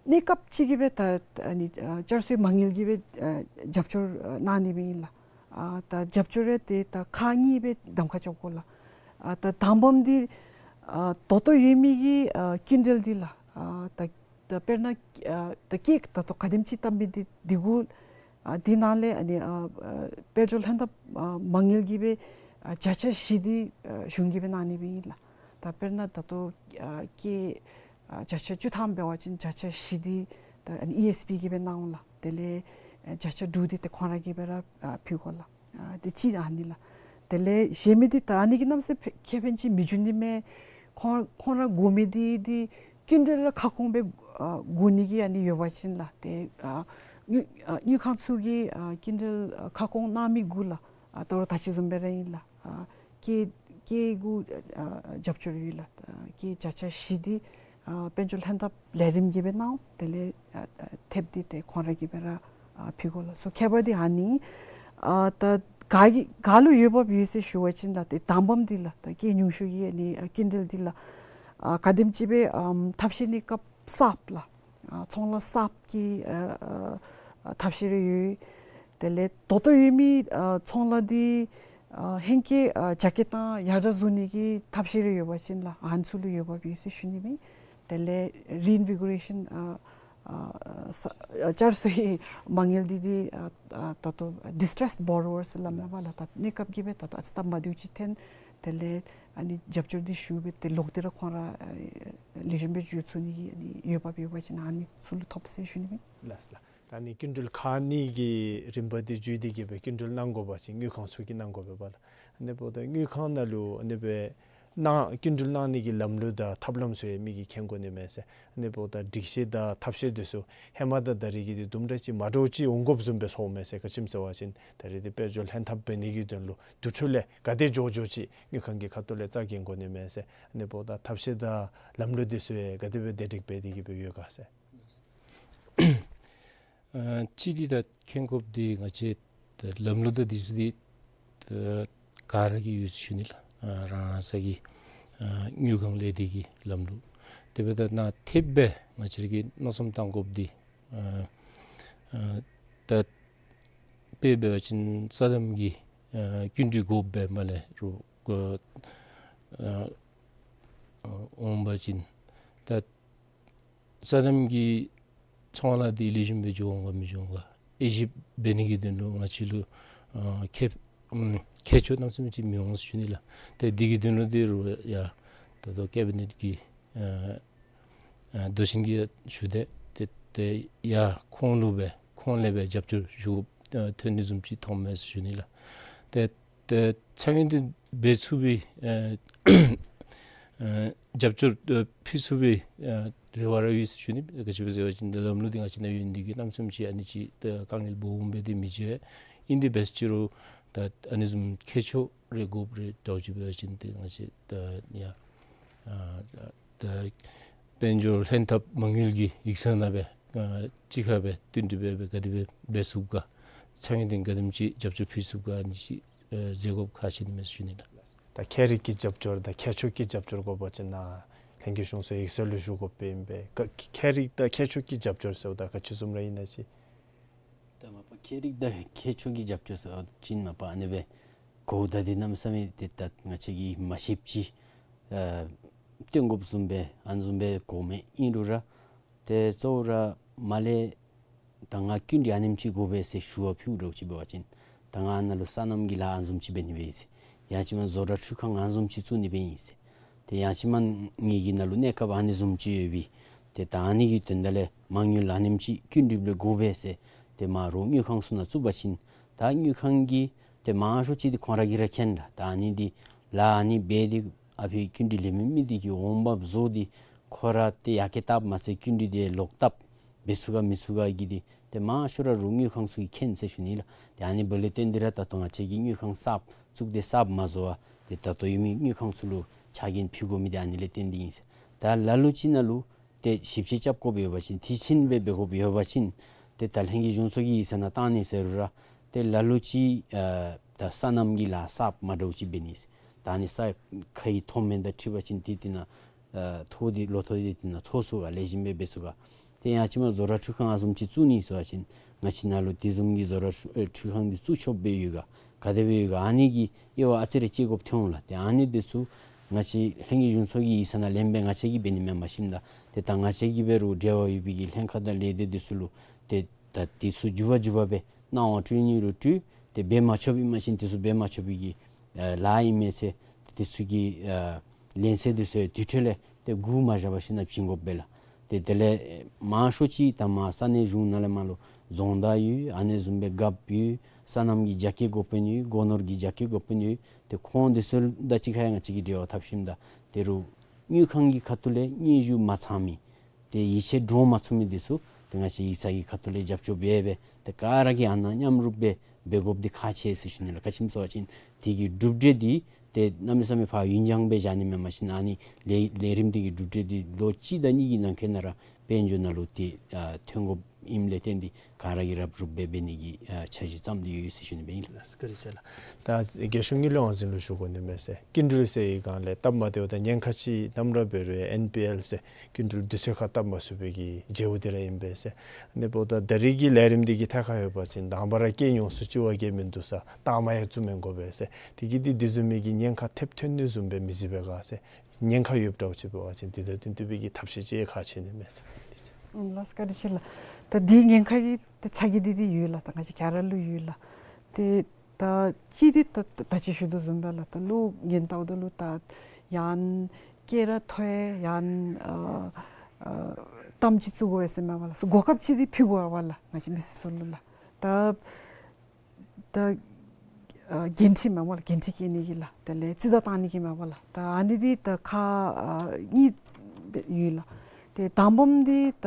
གནས་སྐབས་ཅིག་གི་སྦེ་ད་ཨ་ནི་ཨ་བསྐྱར་གསོའི་མ་དངུལ་གྱི་སྦེ་ཨ་རྒྱབ་སྐྱོར་ཨ་གནང་ནི་སྦེ་ཨིན་ལགས། ཨ་ད་རྒྱབ་སྐྱོར་རེ་དེ་ད་ཁག་གཉིས་སྦེ་གདམ་ཁ་རྐྱབ་དགོ་ལགས། ཨ་ད་དང་པམ་འདི་ཨ་ད་ལྟོ་ཡོད་མི་གི་ཨ་སྐྱིན་འགྲུལ་འདི་ལགས། ཨ་ད་ད་དཔེར་ན་ཨ་ད་སྐྱེད་ད་ལྟོ་ག་དེམ་ཅིག་བཏབ་མི་འདི་འདི་གུ་ཨ་འདི་ནང་ལས་ཨ་ནི་ཨ་ཨ་དཔལ་འབྱོར་ལྷན་ཐབས་ཨ་མ་དངུལ་གྱི་སྦེ་ཨ་བརྒྱ་ཆ་བཞི་འདི་ཨ་གཞུང་གིས་སྦེ་གནང་ནི་སྦེ་ཨིན་ལགས། ད་དཔེར་ན་ད་ལྟོ་ཨ་སྐྱེད་ཨ་བརྒྱ་ཆ་བཅུ་ཐམ་འབད་བ་ཅིན་བརྒྱ་ཆ་བཞི་འདི་ད་ཨ་ནི་ཨི་ཨེསི་པི་གིས་སྦེ་གནང་འོང་ལགས། དེ་ལས་ཨ་བརྒྱ་ཆ་དྲུག་འདི་ཏེ་ཁོང་ར་གིས་སྦེ་ར་ཨ་ཕུལ་དགོ་ལགས། ཨ་དེ་གཅིག་ཨ་ནི་ལགས། དེ་ལས་གཞན་མི་འདི་ད་ཨ་ནི་གི་གནམ་མེད་ས་མེད་ཁེ་ཕན་ཅིག་མི་འབྱུང་ནི་མས། ཁོང་ཁོང་ར་དགོ་མི་འདི་འདི་སྐྱིན་འགྲུལ་ར་ཁ་སྐོང་སྦེ་ཨ་དགོ་ནི་གི་ཨ་ནི་ཡོད་པ་ཅིན་ལགས། ཏེ་ཨ་དངུལ་ཨ་དངུལ་ཁང་ཚུ་གིས་ཨ་སྐྱིན་འགྲུལ་ཨ་ཁ་སྐོང་གནང་མི་གུ་ལགས། ཨ་ད་རུང་ད་ཅི་བཟུམ་སྦེ་ར་ཨིན་ལགས། ཨ་སྐྱེད་སྐྱེད་གུ་ཨ་རྒྱབ་སྐྱོར་ཡོད་ལགས། ཨ་སྐྱེད་བརྒྱ་ཆ་བཞི་འདི་ཨ་དཔལ་འབྱོར་ལྷན་ཐབས་ལས་རིམ་གྱིས་སྦེ་གནང་། དེ་ལས་ཨ་ཨ་ཐེབས་འདི་ཏེ་ཁོང་ར་གིས་སྦེ་ར་ཨ་ཕུལ་དགོ་ལགས། སོ་ཁྱད་པར་འདི་ཨ་ནི་ཨ་ད་ག་གི་ག་ལུ་འོས་འབབ་ཡོད་ཟེར་ཞུ་བ་ཅིན་ལགས། ཏེ་དང་པམ་འདི་ལགས། ད་སྐྱེད་ཉུང་ཤོས་ཀྱི་ཨ་ནི་ཨ་སྐྱིན་འགྲུལ་འདི་ལགས། ཨ་ག་དེམ་ཅིག་སྦེ་ཨམ་ཐབས་ཤེས་གནས་སྐབས་གསརཔ་ལགས། ཨ་ཚོང་ལཱ་གསརཔ་གི་ཨ་ཨ་ཐབས་ཤེས་རེ་ཡོད། དེ་ལས་ད་ལྟོ་ཡོད་མི་ཨ་ཚོང་ལཱ་འདི་ཨ་ཧེང་སྐལ་ཨ་རྒྱ་སྐྱེད་དང་ཡར་དྲག་བཟོ་ནི་གི་ཐབས་ཤེས་རེ་ཡོད་པ་ཅིན་ལགས། ཨ་ནི་ཚུ་ལུ་འོས་འབབ་ཡོད་ཟེར་ཞུ་ནི་མས། དེ་ལས་རི་ཨིན་བི་གོ་རེ་ཤཱན་ཨ་ཨ་ས་ཨ་བསྐྱར་གསོའི་མ་དངུལ་འདི་འདི་ཨ་ཨ་ད་ལྟོ་ཌི་སི་ཊྲེསཌ་བོ་རོ་ཝརསི་སླབ་མས་པ་ལགས། ད་གནས་སྐབས་ཀྱི་སྦེ་ད་ལྟོ་ཨ་ཙི་སྟབས་མ་བདེཝ་ཅིག་ཐོན། དེ་ལས་ཨ་ནི་རྒྱབ་སྐྱོར་འདི་ཞུ་སྦེ་ཏེ་ལོག་སྟེ་ར་ཁོང་ར་ཨ་ལེགས་ཤོམ་སྦེ་འགྱོ་ཚུགས་ནི་གི་ཨ་ནི་འོས་འབབ་ཡོད་པ་ཅིན་ཨ་ནི་ཚུ་ལུ་ཐོབ་ཟེར་ཞུ་ནི་མས། ལགས་ལགས། ད་ཨ་ནི་སྐྱིན་འགྲུལ་ཁག་གཉིས་ཀྱི་རིམ་པ་འདི་བརྒྱུད་དེ་གི་སྦེ་སྐྱིན་འགྲུལ་གནང་དགོ་པ་ཅིན་དངུལ་ཁང་ཚུ་གིས་གནང་དགོ་པས་པ་ལགས། ཨ་ནི་འབདཝ་ད་དངུལ་ཁང་ནང་ལུ་ཨ་ནི་སྦེ་གནང་སྐྱིན་འགྲུལ་གནང་ནི་གི་ལམ་ལུགས་དང་ཐབས་ལམ་ཚུ་ཡང་མི་གིས་མཁྱེན་དགོ་ནི་མས་ཟེར། ཨ་ནི་འབདཝ་ད་སྒྲིག་གཞི་དང་ཐབས་ཤེས་འདི་ཚུ་ཧེ་མ་དང་ད་རེས་ཀྱི་འདི་དུམ་གྲ་ཅིག་མ་འདྲཝ་ཅིག་འོང་དགོཔ་བཟུམ་སྦེ་ཚོརཝ་མས་ཟེར། ག་ཅི་སྨོ་ཟེར་བ་ཅིན་ད་རེས་འདི་དཔལ་འབྱོར་ལྷན་ཐབས་འབད་ནི་གི་དོན་ལུ་དུས་ཚོད་ལས་ག་དེ་མགྱོགས་མགྱོགས་ཅིག་དངུལ་ཁང་གི་ཁ་ཐུག་ལས་རྩ་འགེངས་དགོ་ནི་མས་ཟེར། ཨ་ནི་འབདཝ་ད་ཐབས་ཤེས་དང་ལམ་ལུགས་འདི་ཚུ་ཡང་ག་དེ་སྦེ་བདེ་སྒྲིག་འབད་དེ་གི་སྦེ་ཡོད་ག་ཟེར། ཨ་གཅིག་འདི་ད་མཁྱེན་དགོཔ་འདི་ང་བཅས་ད་ལམ་ལུགས་དང་འདི་ཚུ་འདི་ད་ག་ར་གི་ཡོད་ཟེར་ཞུ་ནི་ལགས། ཨ་རང་རང་ས་གི་ཨ་དངུལ་ཁང་ལས་སྡེ་གི་ལམ་ལུགས། དེ་འབདཝ་ད་ནཱ་ཐེབས་སྦེ་ང་བཅས་ར་གིས་མནོ་བསམ་བཏང་དགོཔ་འདི་ཨ་ཨ་ད་དཔེ་འབད་བ་ཅིན་ས་ལམ་གྱི་ཨ་སྐྱིན་འགྲུལ་དགོཔ་སྦེ་མར་ལས་རུང་ཨ་ཨ་འོང་པ་ཅིན་ད་ས་ལམ་གྱི་ཚོང་ལཱ་འདི་ལེགས་ཤོམ་སྦེ་འགྱོ་འོང་ག་མི་འགྱོ་འོང་ག་དབྱེ་ཞིབ་འབད་ནི་གི་དོན་ལུ་ང་བཅས་ལུ་ཨ་ཁྱད་ཨམ་ཁྱད་ཆོས་གནམ་མེད་ས་མེད་ཅིག་མི་འོང་ཟེར་ཞུ་ནི་ལགས། ཏེ་འདི་གི་དོན་ལུ་འདི་རུང་ཡང་ད་ལྟོ་ཀེ་བི་ནེཊ་ཀྱི་ཨ་ཨ་མདོ་ཆེན་གྱིས་ཞུ་སྟེ་ཏེ་ཏེ་ཡང་ཁོང་ལུ་སྦེ་ཁོང་ལས་སྦེ་རྒྱབ་སྐྱོར་ཞུ་ཨ་ཐོན་ནི་བཟུམ་ཅིག་མཐོངམ་མས་ཟེར་ཞུ་ནི་ལགས། ཏེ་ཏེ་ཚ་ངན་འདི་འབད་ཚུགས་པའི་ཨ་ཨ་རྒྱབ་སྐྱོར་ཨ་ཕུལ་ཚུགས་པའི་ཨ་རེ་བ་ར་ཡོད་ཟེར་ཞུ་ནི། ག་ཅི་སྦེ་ཟེར་བ་ཅིན་ཏེ་ལམ་ལུགས་འདི་ང་བཅས་ནང་ཡོད་ནི་འདི་གིས་གནམ་མེད་ས་མེད་ཅིག་ཨ་ནི་ཅིག་ཏེ་དཀའ་ངལ་སྦོམ་སྦེ་འདི་མི་འགྱོ། ཨིན་ཏེ་འབད་ཟེར་ཅི་རུང་ད་ཨ་ནི་བཟུམ་ཁྱད་ཆོས་རེ་དགོཔ་རེ་འདྲཝ་ཅིག་འབད་བ་ཅིན་ཏེ་ང་བཅས་ད་ཡང་ཨ་ད་དཔལ་འབྱོར་ལྷན་ཐབས་མ་དངུལ་གྱི་ཡིག་ཚང་ནང་སྦེ་ཨ་གཅིག་ཁར་སྦེ་བསྟུན་གྲོས་འབད་སྦེ་ག་དེ་སྦེ་འབད་ཚུགས་ག་ཚ་ངན་འདི་ག་དེམ་ཅིག་རྒྱབ་སྐྱོར་ཕུལ་ཚུགས་ག་ཨ་ནི་ཅིག་ཨ་མཛད་དགོཔ་ཁག་ཆེ་ནི་མས་ཟེར་ཞུ་ནི་ལགས། ད་ཁྱད་རིག་གི་རྒྱབ་སྐྱོར་དང་ཁྱད་ཆོས་ཀྱི་རྒྱབ་སྐྱོར་དགོ་པ་ཅིན་ནཱ་ལྷན་རྒྱས་གཞུང་ཚོགས་ཡིག་ཚང་ལུ་ཞུ་དགོཔ་ཨིན་པས། ཁྱད་རིག་དང་ཁྱད་ཆོས་ཀྱི་རྒྱབ་སྐྱོར་ཟེརཝ་ད་ག་ཅི་བཟུམ་ར་ཨིན་ན་ཅིག། ད་མ་པ་ཁྱད་རིག་དང་ཁྱད་ཆོས་ཀྱི་རྒྱབ་སྐྱོར་ཟེར་བ་ཅིན་མ་པ་ཨ་ནི་སྦེ་གོཝ་ད་འདི་གནམ་མེད་ས་མེད་ཏེ་ད་ང་བཅས་ཀྱིས་མ་ཤེསཔ་ཅིག་ཨ་སྟོན་དགོཔ་བཟུམ་སྦེ་ཨ་ནི་བཟུམ་སྦེ་གོཝ་མས། ཨིན་རུང་ར་ཏེ་གཙོ་བོ་ར་མར་ལས་ད་ང་སྐྱིན་འགྲུལ་ཨ་ནེམ་ཅིག་དགོ་པས་ཟེར་ཞུ་བ་ཕུལཝ་འདྲཝ་ཅིག་འབད་བ་ཅིན་ད་ང་ནཱ་ལུ་སོ་ནམ་གྱི་ལཱ་ཨ་ནི་བཟུམ་ཅིག་འབད་ནི་སྦེ་ཨིན་ཟེར། ཡང་ཅིན་མ་བཟོ་གྲྭ་འཕྲུལ་ཁང་ཨ་ནི་བཟུམ་ཅིག་བཙུགས་ནི་སྦེ་ཨིན་ཟེར། ཏེ་ཡང་ཅིན་མ་ངེ་གི་ནང་ལུ་གནས་སྐབས་ཨ་ནི་བཟུམ་ཅིག་ཡོད་པས། ཏེ་ད་ཨ་ནི་གི་དོན་དག་ལས་མ་དངུལ་ཨ་ནེམ་ཅིག་སྐྱིན་འགྲུལ་ལུ་དགོ་པས་ཟེར་ཏེ་མར་རོགས་དངུལ་ཁང་ཚུ་ནང་བཙུགས་པ་ཅིན་ད་དངུལ་ཁང་གིས་ཏེ་མང་ཤོས་ཅིག་འདི་ཁོང་ར་གིས་ར་མཁྱེན་ལགས། ད་ཨ་ནི་འདི་ལཱ་ཨ་ནི་འབད་དེ་ཨ་ཕི་སྐྱིན་འགྲུལ་ལེན་མི་མི་འདི་གིས་འོང་འབབ་བཟོ་སྟེ་ཁོ་ར་ཏེ་ཡར་རྒྱས་བཏབ་མ་ཚད་སྐྱིན་འགྲུལ་འདི་ལོག་བཏབ་འབད་ཚུགས་ག་མི་ཚུགས་ག་གི་འདི་ཏེ་མང་ཤོས་ར་རོགས་དངུལ་ཁང་ཚུ་གིས་མཁྱེན་ཟེར་ཞུ་ནི་ལགས། ཏེ་ཨ་ནི་འབདཝ་ལས་བརྟེན་ཏེ་ར་ད་ལྟོ་ང་བཅས་ཀྱིས་དངུལ་ཁང་གསརཔ་བཙུགས་ཏེ་གསརཔ་མ་བཟོ་བར་ཏེ་ད་ལྟོ་ཡོད་མི་དངུལ་ཁང་ཚུ་ལུ་ཕྱག་འགན་ཕུལ་དགོ་མི་འདི་ཨ་ནི་ལས་བརྟེན་ཏེ་ཨིན་ཟེར། ད་ལ་ལུ་ཅིག་ནང་ལུ་ཏེ་ཞིབ་དཔྱད་རྐྱབ་དགོཔ་ཡོད་པ་ཅིན་མཐིལ་ཕྱིན་སྦེ་འབད་དགོཔ་ཡོད་པ་ཅིན་ ཏེ་ད་ལྷན་རྒྱས་གཞུང་ཚོགས་ཀྱི་ཡིག་ཚང་ནང་བཏང་ནི་ཟེར་རུང་ར་ཏེ་ལ་ལུ་ཅིག་ཨ་ད་སོ་ནམ་གྱི་ལཱ་གསརཔ་མ་འདྲཝ་ཅིག་འབད་ནི་ཟེར། ད་ཨ་ནི་ས་ཁའི་མཐོ་དམན་དང་འཁྲིལ་བ་ཅིན་ཏེ་དེ་ནང་ཨ་ཐོག་འདི་ལོ་ཐོག་འདི་དེ་ནང་འཚོ་ཚུགས་ག་ལེགས་ཤོམ་སྦེ་འབད་ཚུགས་ག། ཏེ་ཡང་ཅིན་མ་བཟོ་གྲྭ་འཕྲུལ་ཁང་ཨ་བཟུམ་ཅིག་བཙུགས་ནི་ཟེར་བ་ཅིན་ང་བཅས་ནང་ལུ་དེ་བཟུམ་གྱི་བཟོ་གྲྭ་འཕྲུལ་ཁང་འདི་བཙུགས་ཆོགཔ་སྦེ་ཡོད་ག། ག་དེ་སྦེ་ཡོད་ག། ཨ་ནི་གི་དབྱེ་བ་ཨ་ཙི་རེ་དཔྱད་དགོཔ་ཐོན་འོང་ལགས། ཏེ་ཨ་ནི་འདི་ཚུ་ང་བཅས་ལྷན་རྒྱས་གཞུང་ཚོགས་ཀྱི་ཡིག་ཚང་ནང་ལེན་སྦེ་ང་བཅས་ཀྱིས་འབད་ནི་མེན་པར་ཞིནམ་ད་ཏེ་ད་ང་བཅས་ཀྱིས་འབད་རུང་འབྲེལ་བ་ཡོད་པའི་གི་ལྷན་ཁག་དང་ལས་སྡེ་འདི་ཚུ་ལུ་ཏེ་ད་འདི་ཚུ་མགྱོགས་པ་མགྱོགས་པ་སྦེ་གནང་བ་སྤྲོད་ནི་རུང་སྤྲོད། ཏེ་འབད་མ་ཆོགཔ་ཨིན་པ་ཅིན་འདི་ཚུ་འབད་མ་ཆོག་པའི་གི་ཨ་ལཱ་ཨིན་མས་ཟེར་འདི་ཚུ་གི་ཨ་ལན་གསལ་འདི་ཚུ་དུས་ཐོག་ལས་ཏེ་འགོར་མ་བཞག་པར་ཞིནམ་ད་བྱིན་དགོཔ་སྦེ་ལགས། ཏེ་དེ་ལས་མང་ཤོས་ཅིག་ད་མར་ས་གནས་གཞུང་ནང་ལས་མར་ལུ་རྫོང་བདག་ཡོད། ཨ་ནི་བཟུམ་སྦེ་རྒཔོ་ཡོད། སོ་ནམ་གྱི་རྒྱ་སྐྱེད་འགོ་དཔོན་ཡོད། སྒོ་ནོར་གྱི་རྒྱ་སྐྱེད་འགོ་དཔོན་ཡོད། ཏེ་ཁོང་འདི་ཚུ་དང་གཅིག་ཁར་ཡང་ང་བཅས་ཀྱིས་འབྲེལ་བ་འཐབ་ཞིནམ་ད་ཏེ་རུང་དངུལ་ཁང་གི་ཁ་ཐུག་ལས་དངུལ་བཞུགས་མ་ཚང་མི་ཏེ་ཡིད་ཆེས་འདྲོངས་མ་ཚུགས་མི་འདི་ཚུ་ཏེ་ང་བཅས་ཡིག་ཚང་གི་ཁ་ཐུག་ལས་རྒྱབ་སྐྱོར་འབད་སྦེ་ཏེ་ག་ར་གིས་ཨ་ནཱ་མཉམ་རུབ་སྦེ་འབད་དགོཔ་འདི་ཁག་ཆེ་ཟེར་ཞུ་ནི་ལགས། ག་ཅི་སྨོ་ཟེར་བ་ཅིན་དེ་གི་གྲུབ་འབྲས་འདི་ཏེ་གནམ་མེད་ས་མེད་ཕར་ཡུན་འགྱངས་སྦེ་བཞག་ནི་མེན་པར་ཞིནམ་ད་ཨ་ནི་ལས་ལས་རིམ་འདི་གི་གྲུབ་འབྲས་འདི་ལོ་གཅིག་དང་གཉིས་ཀྱི་ནང་འཁོད་ནང་ར་དཔལ་འབྱོར་ནང་ལུ་ཏེ་ཨ་ཐོན་དགོཔ་ཨིནམ་ལས་བརྟེན་ཏེ་ག་ར་གིས་རབ་རུབ་སྦེ་འབད་ནི་གི་ཨ་འཆར་གཞི་བརྩམས་ཏེ་ཡོད་ཟེར་ཞུ་ནི་སྦེ་ཨིན་ལགས། ལགས་བཀའ་དྲིན་ཆེ་ལགས། ད་རྒྱལ་གཞུང་དངུལ་ལས་དབང་འཛིན་ལུ་ཞུ་དགོ་ནི་མས་ཟེར། སྐྱིན་འགྲུལ་ཟེར་བའི་སྒང་ལས་སྟབས་མ་བདེཝ་དང་ཉེན་ཁ་ཅིག་ནམ་ར་འབད་རུང་ཨེན་པི་ཨེལ་ཟེར་སྐྱིན་འགྲུལ་དུས་ཚོད་ཁར་བཏབ་མ་ཚུགས་པའི་གི་བྱཝ་འདི་ར་ཨིན་པས་ཟེར། ཨ་ནི་འབདཝ་ད་ད་རེས་ཀྱི་ལས་རིམ་འདི་གི་ཐད་ཁར་ཡོད་པ་ཅིན་དང་པ་ར་སྐྱེད་ཉོག་སུ་ཅིག་བ་གི་མིན་འདུག་ས་ལྟག་མ་ཡང་བཙུགས་མི་དགོ་པས་ཟེར། དེ་གིས་འདི་དེ་བཟུམ་མའི་གི་ཉེན་ཁ་ཐེབས་ཐོན་ནི་བཟུམ་སྦེ་མི་གཟིགས་པས་ག་ཟེར། ཉེན་ཁ་ཡོདཔ་འདྲཝ་ཅིག་འབད་བ་ཅིན་འདི་དང་བསྟུན་ཏེ་སྦེ་གི་ཐབས་ཤེས་ཅིག་ཁག་ཆེ་ནི་མས་ཟེར། ཨུམ་ལགས་བཀའ་དྲིན་ཆེ་ལགས། ད་འདི་ཉེན་ཁ་གི་ད་ཚ་གྱང་འདི་འདི་ཡོད་ལགས། ད་ང་བཅས་ག་ར་ལུ་ཡོད་ལགས། ཏེ་ད་གཅིག་འདི་ད་ད་ད་ཅི་ཞུ་དོ་བཟུམ་སྦེ་ལགས། ད་ལོ་ཉེན་བལྟཝ་ད་ལུ་ད་ཡང་སྐྱེད་ར་མཐོ་ཡང་ཨ་ཨ་གཏམ་ཅིག་བཙུགས་དགོ་པས་ཟེར་མས་པ་ལགས། གོ་སྐབས་ཅིག་འདི་ཕུལ་དགོ་པས་ལགས། ང་བཅས་མི་སེར་ཚུ་ལུ་ལགས། ད་ད་ཨ་འགན་འཁྲི་མས་པ་ལགས། འགན་འཁྲི་བཀལ་ནི་གི་ལགས། དེ་ལས་རྩིས་བདའ་བཏང་ནི་གི་མས་པ་ལགས། ད་ཨ་ནི་འདི་ད་ཁག་ཨ་གཉིས་ཡོད་ལགས། ཏེ་དང་པམ་འདི་ད་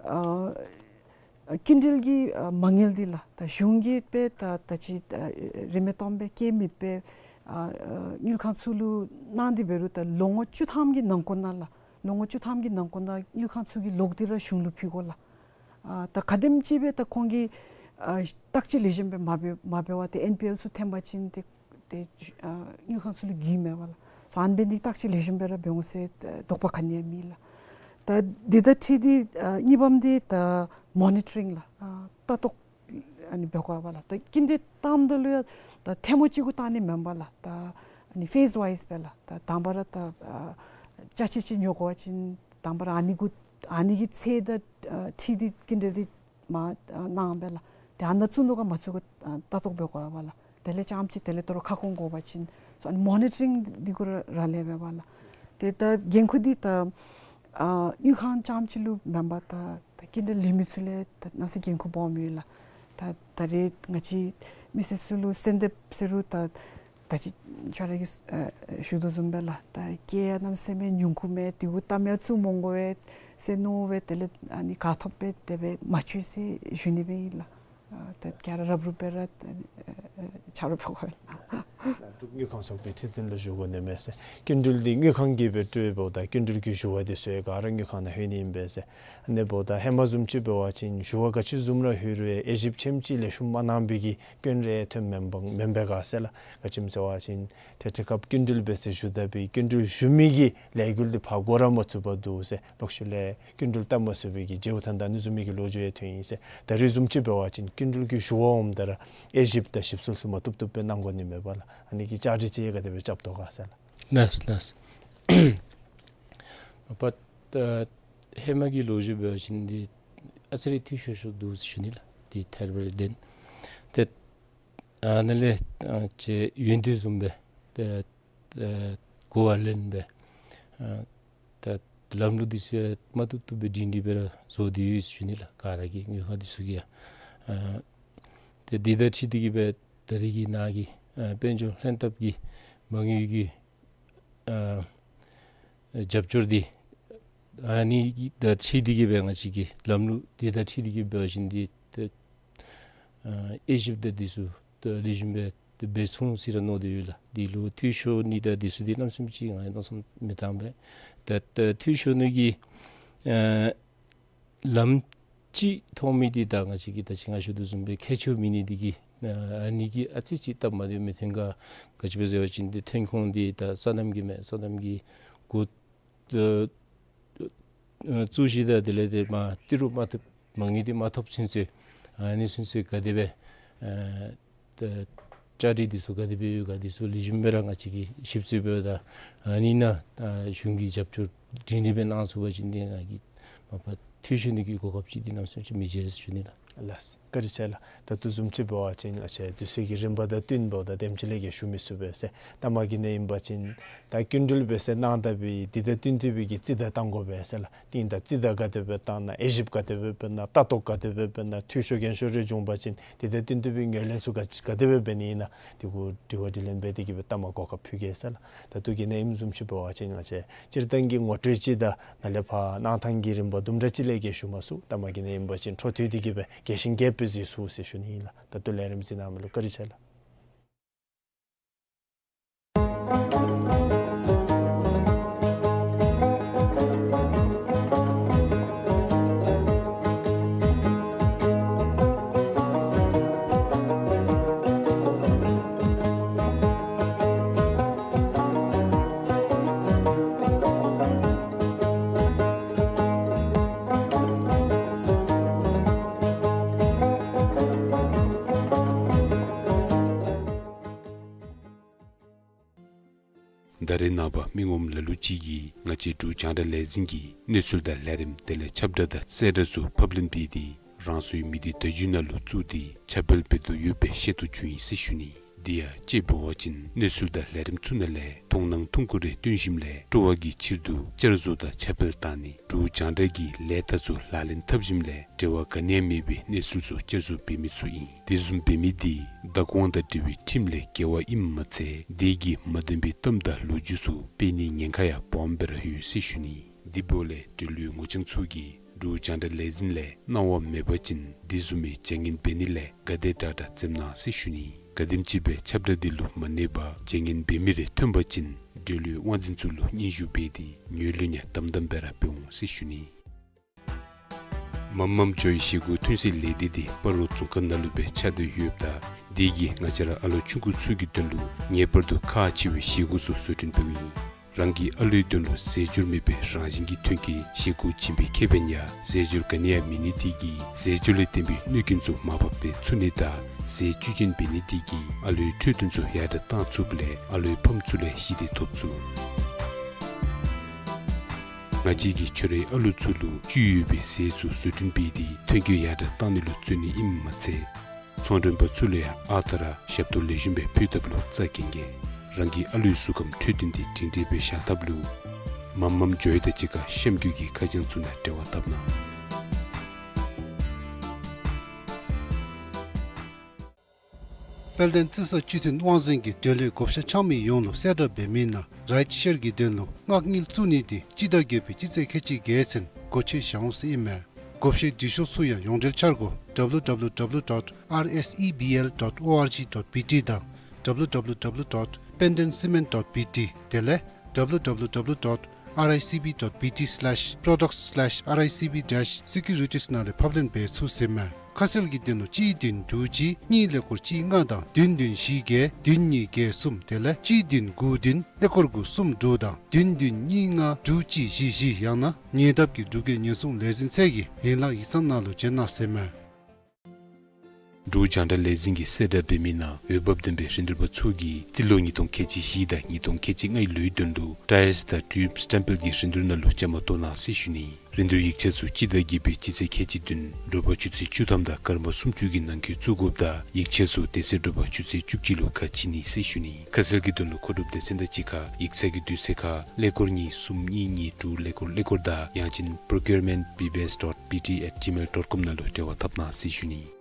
ཨ་སྐྱིན་འགྲུལ་གྱི་ཨ་མ་དངུལ་འདི་ལགས། ད་གཞུང་གིས་སྦེ་ད་ད་ཅི་ཨ་རིན་མེད་སྟོངམ་སྦེ་བཀལ་མི་སྦེ་ཨ་ཨ་དངུལ་ཁང་ཚུ་ལུ་གནང་སྟེ་འབད་རུང་ད་ལོ་ངོ་བཅུ་ཐམ་གྱི་ནང་འཁོད་ནང་ལགས། ལོ་ངོ་བཅུ་ཐམ་གྱི་ནང་འཁོད་ནང་དངུལ་ཁང་ཚུ་གིས་ལོག་སྟེ་ར་གཞུང་ལུ་ཕུལ་དགོ་ལགས། ཨ་ད་ག་དེམ་ཅིག་སྦེ་ད་ཁོང་གིས་ཨ་བརྟག་དཔྱད་ལེགས་ཤོམ་སྦེ་མ་འབད་མ་འབད་བར་ཏེ་ཨེན་པི་ཨེལ་ཚུ་འཐེན་པ་ཅིན་ཏེ་ཏེ་ཨ་དངུལ་ཁང་ཚུ་ལུ་རྒུད་མས་པ་ལགས། སོ་ཨ་ནི་འབད་ནི་བརྟག་དཔྱད་ལེགས་ཤོམ་སྦེ་ར་འབད་འོང་ཟེར་ཨ་དོགས་པ་ག་ནི་ཡང་མེད་ལགས། ད་འདི་དང་འཁྲིལ་ཏེ་ཨ་གཉིས་པམ་འདི་ད་མོ་ནི་ཊ་རིང་ལགས། ཨ་ལྟ་རྟོག་ཨ་ནི་འབད་དགོ་པ་ལགས། ད་སྐྱིན་འགྲུལ་བཏངམ་ད་ལུ་ཡང་ད་ཐེངས་མ་གཅིག་གུ་བཏང་ནི་མེན་པ་ལགས། ད་ཨ་ནི་ཕེསི་ཝའིསི་སྦེ་ལགས། ད་དང་པ་ར་ད་ཨ་ཅ་ཆས་ཅིག་ཉོ་དགོ་པ་ཅིན་དང་པ་ར་ཨ་ནི་གུ་ཨ་ནི་གི་ཚད་དང་ཨ་འཁྲིལ་ཏེ་སྐྱིན་འགྲུལ་འདི་མ་ཨ་གནངམ་སྦེ་ལགས། ཏེ་ཨ་ནཱ་བཙུགས་ནུག་ག་མ་བཙུགས་ག་ཨ་ལྟ་རྟོག་འབད་དགོ་པ་ལགས། དེ་ལས་རྐྱངམ་ཅིག་དེ་ལས་དོ་རུང་ཁ་སྐོང་དགོ་པ་ཅིན་སོ་ཨ་ནི་མོ་ནི་ཊ་རིང་འདི་གུ་ར་རག་ལས་པས་པ་ལགས། ཏེ་ད་འགན་ཁུར་འདི་ད་ཨ་དངུལ་ཁང་རྐྱངམ་ཅིག་ལུ་མེན་པར་ད་ད་སྐྱིན་འགྲུལ་ལེན་མི་ཚུ་ལས་ད་གནམ་མེད་ས་མེད་འགན་ཁུར་སྦོམ་ཡོད་ལགས། ད་ད་རེས་ང་བཅས་མི་སེར་ཚུ་ལུ་སེམས་འདེབས་ཟེར་རུང་ད་ད་ཅི་ཁྱོད་ར་གིས་ཨ་ཞུ་དོ་བཟུམ་སྦེ་ལགས། ད་སྐྱེད་ཡང་གནམ་མེད་ས་མེད་ཉུང་ཀུ་མས། དེ་གུ་གཏམ་ཡང་བཙུགས་མ་དགོ་པས་ཟེར་མནོ་སྦེ་དེ་ལས་ཨ་ནི་ག་ཐོབ་སྦེ་དེ་སྦེ་མ་བཅོས་ཟེར་ཞུ་ནི་སྦེ་ཨིན་ལགས། ཨ་ད་ག་ར་རབ་རུབ་སྦེ་ར་ཨ་ཨ་ཆ་རོགས་འབད་དགོ་པས་ལགས། ལགས་འབྲུག་དངུལ་ཁང་ཚོགས་པའི་ཁྲི་འཛིན་ལུ་ཞུ་དགོ་ནི་མས་ཟེར། སྐྱིན་འགྲུལ་འདི་དངུལ་ཁང་གིས་སྦེ་སྤྲོད་འབདཝ་ད་སྐྱིན་འགྲུལ་གྱི་ཞུ་བ་འདི་ཚུ་ཡང་ག་ར་དངུལ་ཁང་ནང་ལྷོད་ནི་ཨིན་པས་ཟེར། ཨ་ནི་འབདཝ་ད་ཧེ་མ་བཟུམ་ཅིག་འབད་བ་ཅིན་ཞུ་བ་ག་ཅི་བཟུམ་ར་ལྷོད་རུང་ཡང་དབྱེ་ཞིབ་ཆེམ་ཅིག་ལེགས་ཤོམ་མ་གནང་པའི་གི་སྐྱོན་རེ་ཐོནམ་མེན་པ་མེན་པས་ག་ཟེར་ལགས། ག་ཅི་སྨོ་ཟེར་བ་ཅིན་ཏེ་དེ་སྐབས་སྐྱིན་འགྲུལ་འབད་ཟེར་ཞུ་ད་པའི་སྐྱིན་འགྲུལ་ཞུ་མི་གི་ལས་འགུལ་འདི་ཕར་འགོ་ར་མ་བཙུགས་པར་འདུག་ཟེར། ལོག་ཤུལ་ལས་སྐྱིན་འགྲུལ་བཏབ་མ་ཚུགས་པའི་གི་བྱཝ་ད་ད་ཨ་ནི་བཟུམ་མའི་གི་ལོ་རྒྱུས་ཡང་ཐོན་ཡི་ཟེར། ད་རེས་བཟུམ་ཅིག་འབད་བ་ཅིན་སྐྱིན་འགྲུལ་གྱི་ཞུ་བ་འོངམ་ད་ར་དབྱེ་ཞིབ་དང་ཞིབ་འཚོལ་ཚུ་མ་བཏུབ་བཏུབ་སྦེ་གནང་དགོ་ནི་མས་པ་ལགས། ཨ་ནི་གི་བཅའ་སྒྲིག་ཅིག་ག་དེ་སྦེ་རྐྱབ་དོ་ག་ཟེར་ལགས། ལགས་ལགས། མ་པ་ད་ཧེ་མ་གི་ལོ་རྒྱུས་འབད་བ་ཅིན་འདི་ཨ་ཙི་རེ་འཐུས་ཤོར་ཤོར་འདུག་ཟེར་ཞུ་ནི་ལགས། འདི་ཐད་རི་བ་རི་བདེན། ཏེ་ཨ་ནཱ་ལས་ཨ་ཅིག་ཡོན་ཏན་བཟུམ་སྦེ་ཏེ་ཨ་གོ་བ་ལེན་སྦེ་ཨ་ད་ལམ་ལུགས་འདི་ཚུ་མ་བཏུབ་བཏུབ་སྦེ་སྒྲིང་སྒྲི་སྦེ་ར་བཟོ་སྟེ་ཡོད་ཟེར་ཞུ་ནི་ལགས། ག་ར་གིས་དངུལ་ཁང་འདི་ཚུ་གིས་ཡང་ཨ་ཏེ་འདི་དང་འཁྲིལ་ཏེ་གིས་སྦེ་ད་རེས་ཀྱི་ནཱ་གི་ཨ་དཔལ་འབྱོར་ལྷན་ཐབས་ཀྱི་མ་དངུལ་གྱི་ཨ་རྒྱབ་སྐྱོར་འདི་ཨ་ནི་གི་དང་འཁྲིལ་ཏེ་གིས་སྦེ་ང་བཅས་ཀྱི་ལམ་ལུགས་འདི་དང་འཁྲིལ་ཏེ་གིས་འབད་བ་ཅིན་འདི་ཏེ་ཨ་དབྱེ་ཞིབ་དང་འདི་ཚུ་ཏེ་ལེགས་ཤོམ་སྦེ་ཏེ་འབད་ཚུགས་ཟེར་ར་མནོ་སྟེ་ཡོད་ལགས། འདི་ལུ་འཐུས་ཤོར་ནི་དང་འདི་ཚུ་འདི་གནམ་མེད་ས་མེད་ཅིག་ང་ཡང་མནོ་བསམ་མི་བཏང་པས། ད་ད་འཐུས་ཤོར་ནི་གི་ཨ་ལམ་ ཅིག་མཐོང་མི་འདི་ད་ང་བཅས་ཀྱིས་ད་ཅི་ང་ཞུ་དོ་བཟུམ་སྦེ་ཁྱད་ཆོས་མེད་ནི་འདི་གིས་ཨ་ནི་གིས་ཨ་ཙི་ཅིག་སྟབས་མ་བདེཝ་མི་ཐོན་ག། ག་ཅི་སྦེ་ཟེར་བ་ཅིན་འདི་ཐོན་ཁུངས་འདི་ད་སོ་ནམ་གྱི་མས། སོ་ནམ་གྱི་འགོ་ཨ་ཨ་བཙུགས་ཞིནམ་ད་དེ་ལས་ཏེ་མ་ཏི་རུ་མ་ཐོབ་མ་དངུལ་འདི་མ་ཐོབ་ཚུན་ཚོད་ཨ་ནི་ཚུན་ཚོད་ག་དེ་སྦེ་ཨ་ད་བཅའ་སྒྲིག་འདི་ཚུ་ག་དེ་སྦེ་ཡོད་ག་འདི་ཚུ་ལེགས་ཤོམ་སྦེ་ར་ང་བཅས་ཀྱིས་ཞིབ་འཚོལ་འབདཝ་ད་ཨ་ནི་ནང་ཨ་གཞུང་གིས་རྒྱབ་སྐྱོར་སྒྲིང་སྒྲིང་སྦེ་གནང་ཚུགས་པ་ཅིན་འདི་ང་གིས་མ་པ་ཐུགས་ཞུ་ནི་གི་གོ་སྐབས་ཅིག་འདི་ནམ་ཡང་མི་བརྗེད་ཟེར་ཞུ་ནི་ལགས། ལགས་སོ། བཀའ་དྲིན་ཆེ་ལགས། ད་དེ་བཟུམ་ཅིག་འབད་བ་ཅིན་ང་བཅས་དུས་ཚོད་ཀྱི་རིམ་པ་དང་བསྟུན་འབདཝ་ད་དེམ་ཅིག་ལས་བརྒལ་ཞུ་མི་ཚུགས་པས་ཟེར། ད་མ་གི་ནང་ཨིན་པ་ཅིན་ད་སྐྱིན་འགྲུལ་འབད་ཟེར་གནང་ད་པའི་འདི་དང་བསྟུན་ཏེ་སྦེ་གི་རྩིས་བདའ་བཏང་དགོ་པས་ཟེར་ལགས། ཏེ་ད་རྩིས་བདའ་ག་དེ་སྦེ་བཏང་ན་དབྱེ་ཞིབ་ག་དེ་སྦེ་འབད་ན་ལྟ་རྟོག་ག་དེ་སྦེ་འབད་ན་འཐུས་ཤོར་འགན་ཤོར་རེ་བྱུང་པ་ཅིན་འདི་དང་བསྟུན་ཏེ་སྦེ་ངོས་ལེན་ཚུ་ག་ག་དེ་སྦེ་འབད་ནི་ཨིན་ན་དེ་གུ་དྲི་བ་དྲིས་ལན་འབད་དེ་གི་སྦེ་ལྟ་མ་གོ་སྐབས་ཕུལ་གེ་ཟེར་ལགས། ད་དེ་གི་ནང་ཨིནམ་བཟུམ་ཅིག་འབད་བ་ཅིན་ང་བཅས་སྤྱིར་བཏང་གི་ངོ་སྤྲོད་ཅིག་དང་ནཱ་ལས་ཕར་གནང་ཐངས་ཀྱི་རིམ་པ་དུམ་གྲ་ཅིག་ལས་བརྒལ་ཞུ་མ་ཚུགས། ད་མ་གི་ནང་ཨིན་པ་ཅིན་འཕྲོ་མཐུད་དེ་གི་སྦེ་རྒྱས་ཤིང་རྒྱསཔ་སྦེ་གཟིགས་ཚུགས་ཟེར་ཞུ་ནི་ཨིན་ལགས། ད་དེ་ལས་རིམ་གཟིགས་གནང་མི་ལུ་བཀའ་དྲིན་ཆེ་ལགས། ད་རེས་ནངས་པ་མི་ངོམ་ལ་ལུ་ཅིག་གིས་ང་བཅས་འབྲུག་རྒྱང་བསྒྲགས་ལས་འཛིན་གྱི་གནས་ཚུལ་དང་ལས་རིམ་དེ་ལས་ཁྱབ་བསྒྲགས་དང་གསལ་བསྒྲགས་ཚུ་ཕབ་ལེན་འབད་དེ་རང་སོའི་མི་སྡེ་བརྡ་བརྒྱུད་ནང་ལུ་བཙུགས་ཏེ་ཁྱབ་སྤེལ་འབད་དོ་ཡོདཔ་སྦེ་ཤེས་རྟོགས་བྱུང་ཡི་ཟེར་ཞུ་ནི། དེ་ཡང་དཔྱེ་འབད་བ་ཅིན་གནས་ཚུལ་དང་ལས་རིམ་ཚུ་ནང་ལས་མཐོང་སྣང་ཐུང་ཀུ་རེ་བཏོན་ཞིནམ་ལས་སྤྲོ་བ་གི་ཕྱིར་དུ་བསྐྱར་བཟོ་དང་ཁྱབ་སྤེལ་བཏང་ནི་འབྲུག་རྒྱང་བསྒྲགས་ཀྱི་ལས་རྟགས་ཚུ་ལག་ལེན་འཐབ་ཞིནམ་ལས་འབྲེལ་བ་ག་ནི་ཡང་མེད་པའི་གནས་ཚུལ་ཚུ་བསྐྱར་བཟོ་འབད་མི་ཚུ་ཨིན། དེ་བཟུམ་འབད་མི་དེ་བདག་དབང་དང་འབྲེལ་བའི་ཁྲིམས་ལས་འགལ་བ་ཨིནམ་མ་ཚད་དེ་གིས་མ་བདེན་པའི་གཏམ་དང་ལོ་རྒྱུས་ཚུ་སྤེལ་ནིའི་ཉེན་ཁ་ཡང་སྦོམ་སྦེ་ར་ཡོད་ཟེར་ཞུ་ནི། དེ་འབདཝ་ལས་འབྲེལ་ཡོད་ངོ་རྐྱང་ཚུ་གིས་འབྲུག་རྒྱང་བསྒྲགས་ལས་འཛིན་ལས་གནང་བ་མེད་པ་ཅིན་དེ་བཟུམ་མའི་བྱ་ངན་འབད་ནི་ལས་ག་དེ་དྲག་དྲག་འཛེམ་གནང་ཟེར་ཞུ་ནི། ག་དེམ་ཅིག་སྦེ་ཁྱབ་བསྒྲགས་དེ་ལུ་མ་གནས་པར་བྱ་ངན་འབད་མི་རེ་ཐོན་པ་ཅིན་འབྲེལ་ཡོད་དབང་འཛིན་ཚུ་ལུ་སྙན་ཞུ་འབད་དེ་ངོས་ལེན་ཡང་དམ་དམ་སྦེ་ར་འབད་འོང་ཟེར་ཞུ་ནི། མམ་མམ་ཇོའི་བཞེས་སྒོ་ཐོན་སའི་ལས་སྡེ་འདི་སྤ་རོ་རྫོང་ཁག་ནང་ལུ་སྦེ་ཆགས་ཏེ་ཡོདཔ་ད་དེ་གིས་ང་བཅས་ར་ཨ་ལོ་ཆུང་ཀུ་ཚུ་གི་དོན་ལུ་ངེས་པར་དུ་ཁག་ཆེ་བའི་བཞེས་སྒོ་ཚུ་བཟོ་སྐྲུན་འབདཝ་ཨིན། རང་གི་ཨ་ལོའི་དོན་ལུ་རྫས་སྦྱོར་མེད་པའི་རང་བཞིན་གྱི་ཐོན་སྐྱེད་བཞེས་སྒོ་བྱིན་པའི་ཁེ་ཕན་ཡང་རྫས་སྦྱོར་ག་ནི་ཡང་མེད་ནི་དེ་གིས་རྫས་སྦྱོར་ལས་བརྟེན་པའི་གནོད་སྐྱོན་ཚུ་མར་ཕབ་འབད་ཚུགས་ནི་དང་རྫས་བཅུད་ཅན་འབད་ནི་དེ་གིས་ཨ་ལོའི་འཕྲོད་བསྟེན་ཚུ་ཡར་དྲགས་བཏང་ཚུགསཔ་ལས་ཨ་ལོའི་ཕམ་ཚུ་ལས་ཞི་བདེ་ཐོབ་ཚུགས། ང་བཅས་ཀྱིས་ཁྱོད་རའི་ཨ་ལོ་ཚུ་ལུ་བཅུད་ཡོད་པའི་རྫས་ཚུ་བཟོ་སྐྲུན་འབད་དེ་ཐོན་སྐྱེད་ཡར་དྲགས་བཏང་ནི་ལུ་བརྩོན་ནི་ཨིནམ་མ་ཚད་ཚོང་མགྲོན་པ་ཚུ་ལུ་ཡང་ཨ་རྟག་ར་ཞབས་ཏོག་ལེགས་ཤོམ་སྦེ་ཕུལ་ཐབས་ལུ་རྩ་འགེངས་གེ། རང་གི་ཨ་ལོའི་གཟུགས་ཁམས་འཕྲོད་བསྟེན་འདི་སྒྲིང་སྒྲི་སྦེ་བཞག་ཐབས་ལུ་མམ་མམ་ཇོའི་དང་གཅིག་ཁར་གཤམ་འཁོད་ཀྱི་ཁ་བྱང་ཚུ་ནང་འབྲེལ་བ་འཐབ་གནང་། དཔལ་ལྡན་རྩི་ས་སྤྱི་མཐུན་དབང་འཛིན་གྱིས་འབྲེལ་ཡོད་བགོ་བཤའ་འཆང་མི་ཡོངས་ལུ་གསལ་བསྒྲགས་འབད་མི་ནང་རའིཊ་ཤེར་གྱི་དོན་ལུ་མངགས་དངུལ་བཙུགས་ནི་དེ་སྤྱི་ཟླ་བརྒྱད་པའི་སྤྱི་ཚེས་ཁལ་གཅིག་བརྒྱད་ཚུན་སྒོ་ཕྱེ་བཞག་འོང་ཟེར་ཨིན་མས། བགོ་བཤའི་འབྲི་ཤོག་ཚུ་ཡང་ཡོངས་འབྲེལ་འཆར་སྒོ་W W W dot R S E B L dot O R G dot B T དང་W W W dot pendentcement dot B T དེ་ལས་W W W dot R I C B dot B T slash products slash R I C B dash securities ནང་ལས་ཕབ་ལེན་འབད་ཚུགས་ཟེར་མས། ཁ་གསལ་གྱི་དོན་ལུ་གཅིག་བདུན་དྲུག་གཅིག་གཉིས་ཀླད་ཀོར་གཅིག་ལྔ་དང་བདུན་བདུན་བཞི་བརྒྱད་བདུན་གཉིས་བརྒྱད་གསུམ་དེ་ལས་གཅིག་བདུན་དགུ་བདུན་ཀླད་ཀོར་དགུ་གསུམ་དྲུག་དང་བདུན་བདུན་གཉིས་ལྔ་དྲུག་གཅིག་བཞི་བཞི་ཡང་ན་ཉེ་འདབས་ཀྱི་འབྲུག་རྒྱལ་ཉེན་སྲུང་ལས་འཛིན་ཚད་ཀྱི་ཡན་ལག་ཡིག་ཚང་ནང་ལུ་བྱོན་གནང་ཟེར་མས། འབྲུག་རྒྱང་བསྒྲགས་ལས་འཛིན་གྱིས་གསལ་བསྒྲགས་འབད་མི་ནང་འོས་འབབ་ལྡན་པའི་རིན་བསྡུར་པ་ཚུ་གིས་རྩིས་ལོ་ཉིས་སྟོང་ཁལ་གཅིག་བཞི་དང་ཉིས་སྟོང་ཁལ་གཅིག་ལྔའི་ལོའི་དོན་ལུ་ཊ་ཡརསི་དང་ཊིའུབསི་སྟེམ་པེལ་གྱི་རིན་བསྡུར་ནང་ལུ་བཅའ་མར་གཏོགས་གནང་ཟེར་ཞུ་ནི། རིན་བསྡུར་ཡིག་ཆ་ཚུ་སྤྱི་ཟླ་བརྒྱད་པའི་སྤྱི་ཚེས་ཁལ་གཅིག་བདུན་དྲོ་པ་ཆུ་ཚོད་བཅུ་ཐམ་དང་སྐར་མ་སུམ་ཅུ་གི་ནང་འཁོད་བཙུགས་དགོཔ་དང་ཡིག་ཆ་ཚུ་དེ་ཚེ་དྲོ་པ་ཆུ་ཚོད་བཅུ་གཅིག་ལུ་ཁ་ཕྱེ་ནི་ཟེར་ཞུ་ནི། ཁ་གསལ་གྱི་དོན་ལུ་མཁོ་སྒྲུབ་སྡེ་ཚན་དང་གཅིག་ཁར་ཡིག་ཚང་གི་དུས་ཚོད་ཁར་ཀླད་ཀོར་གཉིས་གསུམ་གཉིས་གཉིས་དྲུག་ཀླད་ཀོར་ཀླད་ཀོར་དང་ཡང་ཅིན་procurement B B S dot B T at gmail dot com ནང་ལུ་འབྲེལ་བ་འཐབ་གནང་ཟེར་ཞུ་ནི།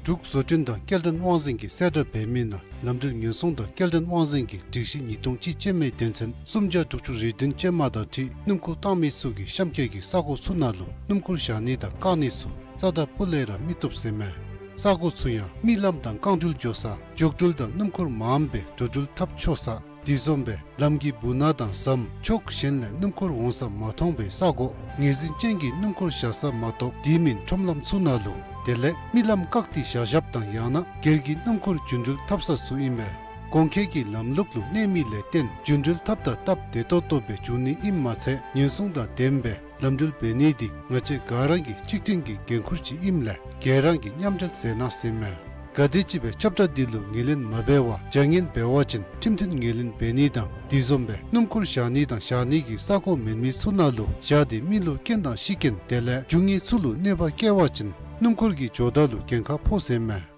འབྲུག་བཟོ་སྐྲུན་དང་སྐྱེལ་འདྲེན་དབང་འཛིན་གྱིས་གསལ་བསྒྲགས་འབད་མི་ནང་ལམ་འགྲུལ་ཉེན་སྲུང་དང་སྐྱེལ་འདྲེན་དབང་འཛིན་གྱི་སྒྲིག་གཞི་ཉིས་སྟོང་གཅིག་ཅན་མའི་དོན་ཚན་སུམ་བརྒྱ་དྲུག་ཅུ་རེ་བདུན་ཅན་མ་དང་འཁྲིལ་སྣུམ་འཁོར་བཏང་མི་ཚུ་གིས་གཤམ་འཁོད་ཀྱི་ས་གོ་ཚུ་ནང་ལུ་སྣུམ་འཁོར་བཞག་ནི་དང་བཀག་ནི་ཚུ་རྩ་དང་སྤུ་ལས་ར་མི་བཏུབ་ཟེར་མས། ས་གོ་ཚུ་ཡང་མི་ལམ་དང་རྐང་འགྲུལ་འགྱོ་ས་འགྱོ་འགྲུལ་དང་སྣུམ་འཁོར་མངམ་སྦེ་འགྲོ་འགྲུལ་འཐབ་ཆོག་ས་ དེ་བཟུམ་སྦེ་ལམ་གྱི་སྦུག་ན་དང་ཟམ་ཕྱོགས་གཞན་ལས་སྣུམ་འཁོར་འོང་ས་མ་མཐོང་པའི་ས་གོ་ངོས་འཛིན་ཅན་གྱི་སྣུམ་འཁོར་བཞག་ས་མ་གཏོགས་དེ་མིན་ཁྲོམ་ལམ་ཚུ་ནང་ལུ་དེ་ལས་མི་ལམ་བཀག་སྟེ་བཞག་བཞགཔ་དང་ཡང་ན་སྒེར་གྱི་སྣུམ་འཁོར་རྒྱུ་འགྲུལ་འཐབ་ས་ཚུ་ཨིན་པས། གོང་འཁོད་ཀྱི་ལམ་ལུགས་ལུ་གནས་མི་ལས་བརྟེན་རྒྱུ་འགྲུལ་འཐབ་དང་སྟབས་བདེ་ཏོག་ཏོ་སྦེ་འབྱུང་ནི་ཨིནམ་མ་ཚད་ཉེན་སྲུང་དང་ལྡནམ་སྦེ་ལམ་འགྲུལ་འབད་ནི་འདི་ང་བཅས་ག་ར་གི་གཅིག་མཐུན་གྱི་འགན་ཁུར་ཅིག་ཨིནམ་ལས་ག་ར་གིས་མཉམ་འབྲེལ་མཛད་གནང་ཟེར་མས། ག་དེམ་ཅིག་སྦེ་ཁྱབ་བསྒྲགས་འདི་ལུ་ངོས་ལེན་མ་འབད་བར་བྱ་ངན་འབད་བ་ཅིན་ཁྲིམས་མཐུན་ངོས་ལེན་འབད་ནི་དང་དེ་བཟུམ་སྦེ་སྣུམ་འཁོར་བཞག་ནི་དང་བཞག་ནི་གི་ས་གོ་མེད་མི་ཚུ་ནང་ལུ་བཞག་སྟེ་མི་ལུ་རྐྱེན་དང་ཤི་རྐྱེན་དེ་ལས་རྒྱུ་དངོས་ཚུ་ལུ་གནོད་པ་བཀལ་བ་ཅིན་སྣུམ་འཁོར་གྱི་ཇོ་བདག་ལུ་འགན་ཁག་ཕོག་ཟེར་མས།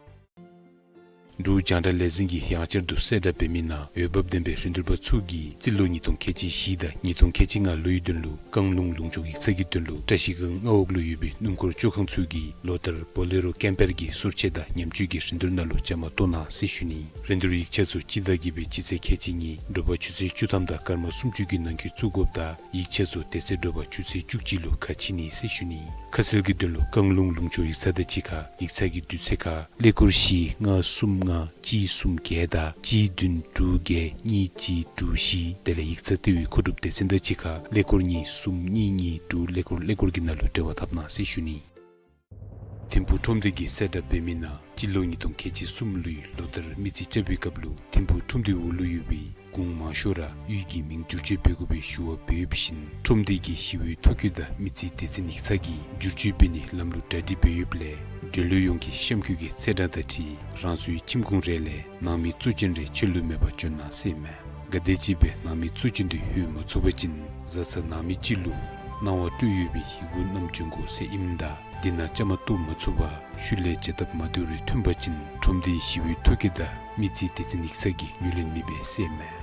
འབྲུག་རྒྱང་བསྒྲགས་ལས་འཛིན་གྱིས་ཡང་བསྐྱར་དུ་གསལ་བསྒྲགས་འབད་མི་ནང་འོས་འབབ་ལྡན་པའི་རིན་བསྡུར་པ་ཚུ་གིས་རྩིས་ལོ་ཉིས་སྟོང་ཁལ་གཅིག་བཞི་དང་ཉིས་སྟོང་ཁལ་གཅིག་ལྔ་ལོའི་དོན་ལུ་བཀང་ལུང་ལུང་ཕྱོགས་ཡིག་ཚང་གི་དོན་ལུ་བཀྲ་ཤིས་སྒང་མངའ་འོག་ལུ་ཡོད་པའི་སྣུམ་འཁོར་བཅོ་ཁང་ཚུ་གིས་ལོ་ལྟར་བོ་ལེ་རོ་ཀེམ་པར་གྱི་སོར་ཆས་དང་ཉམས་བཅོས་ཀྱི་རིན་བསྡུར་ནང་ལུ་བཅའ་མར་གཏོགས་གནང་ཟེར་ཞུ་ནི། རིན་བསྡུར་ཡིག་ཆ་ཚུ་སྤྱི་ཟླ་བརྒྱད་པའི་སྤྱི་ཚེས་ཁལ་གཅིག་གཉིས་དྲོ་པ་ཆུ་ཚོད་བཅུ་ཐམ་དང་སྐར་མ་སུམ་ཅུ་གི་ནང་འཁོད་བཙུགས་དགོཔ་དང་ཡིག་ཆ་ཚུ་དེ་ཚེ་དྲོ་པ་ཆུ་ཚོད་བཅུ་གཅིག་ལུ་ཁ་ཕྱེ་ནི་ཟེར་ཞུ་ནི། ཁ་གསལ་གྱི་དོན་ལུ་བཀང་ལུང་ལུང་ཕྱོགས་ཡིག་ཚང་དང་གཅིག་ཁར་ཡིག་ཚང་གི་དུས་ཚོད་ཁར་ཀླད་ཀོར་བཞི་ལྔ་གསུམ་ལྔ་གཅིག་གསུམ་བརྒྱད་དང་གཅིག་བདུན་དྲུག་བརྒྱད་གཉིས་གཅིག་དྲུག་བཞི། དེ་ལས་ཡིག་ཚང་ལྟེ་བའི་མཁོ་སྒྲུབ་སྡེ་ཚན་དང་གཅིག་ཁར་ཀླད་ཀོར་གཉིས་གསུམ་གཉིས་གཉིས་དྲུག་ཀླད་ཀོར་ཀླད་ཀོར་གྱི་ནང་ལུ་འབྲེལ་བ་འཐབ་གནང་ཟེར་ཞུ་ནི། ཐིམ་ཕུག་ཁྲོམ་སྡེ་གིས་གསལ་བསྒྲགས་འབད་མི་ནང་སྤྱི་ལོ་ཉིས་སྟོང་ཁལ་གཅིག་གསུམ་ལོའི་ལོ་ལྟར་མི་རྩིས་རྐྱབ་པའི་སྐབས་ལུ་ཐིམ་ཕུག་ཁྲོམ་སྡེའི་འོག་ལུ་ཡོད་པའི་གུང་མང་ཤོས་ར་གཡུས་ཀྱི་མིང་བསྒྱུར་བཅོས་འབད་དགོ་པའི་ཞུ་བ་འབད་ཡོདཔ་བཞིན་ཁྲོམ་སྡེ་གི་ཞི་གཡོག་ཐོ་བཀོད་དང་མི་རྩིས་སྡེ་ཚན་ཡིག་ཚང་གིས་བསྒྱུར་བཅོས་འབད་ནིའི་ལམ་ལུགས་གྲ་སྒྲིག་འབད་ཡོདཔ་ལས་འབྲེལ་ཡོད་ཡོངས་ཀྱིས་གཤམ་འཁོད་ཀྱི་ཚེས་གྲངས་དང་འཁྲིལ་རང་སོའི་ཁྱིམ་ཁོངས་རེ་ལས་ནང་མི་གཙོ་ཅན་རེ་ཕྱི་ལུ་མེད་པར་བྱོན་གནང་ཟེར་མས། ག་དེམ་ཅིག་སྦེ་ནང་མི་གཙོ་ཅན་འདི་ལྷོད་མ་ཚུགས་པ་ཅིན་བཟའ་ཚང་ནང་མི་ཅིག་ལུ་གནང་བ་སྤྲོད་ཡོད་པའི་ཡི་གུ་བསྣམས་བྱོན་དགོ་ཟེར་ཨིནམ་ད་དེ་ནང་བཅའ་མར་གཏོགས་མ་ཚུགས་པར་ཤུལ་ལས་བྱ་ཐབས་མ་བདེཝ་རེ་ཐོན་པ་ཅིན་ཁྲོམ་སྡེའི་ཞི་གཡོག་ཐོ་བཀོད་དང་མི་རྩིས་སྡེ་ཚན་ཡིག་ཚང་གིས་ངོས་ལེན་མི་འབད་ཟེར་མས།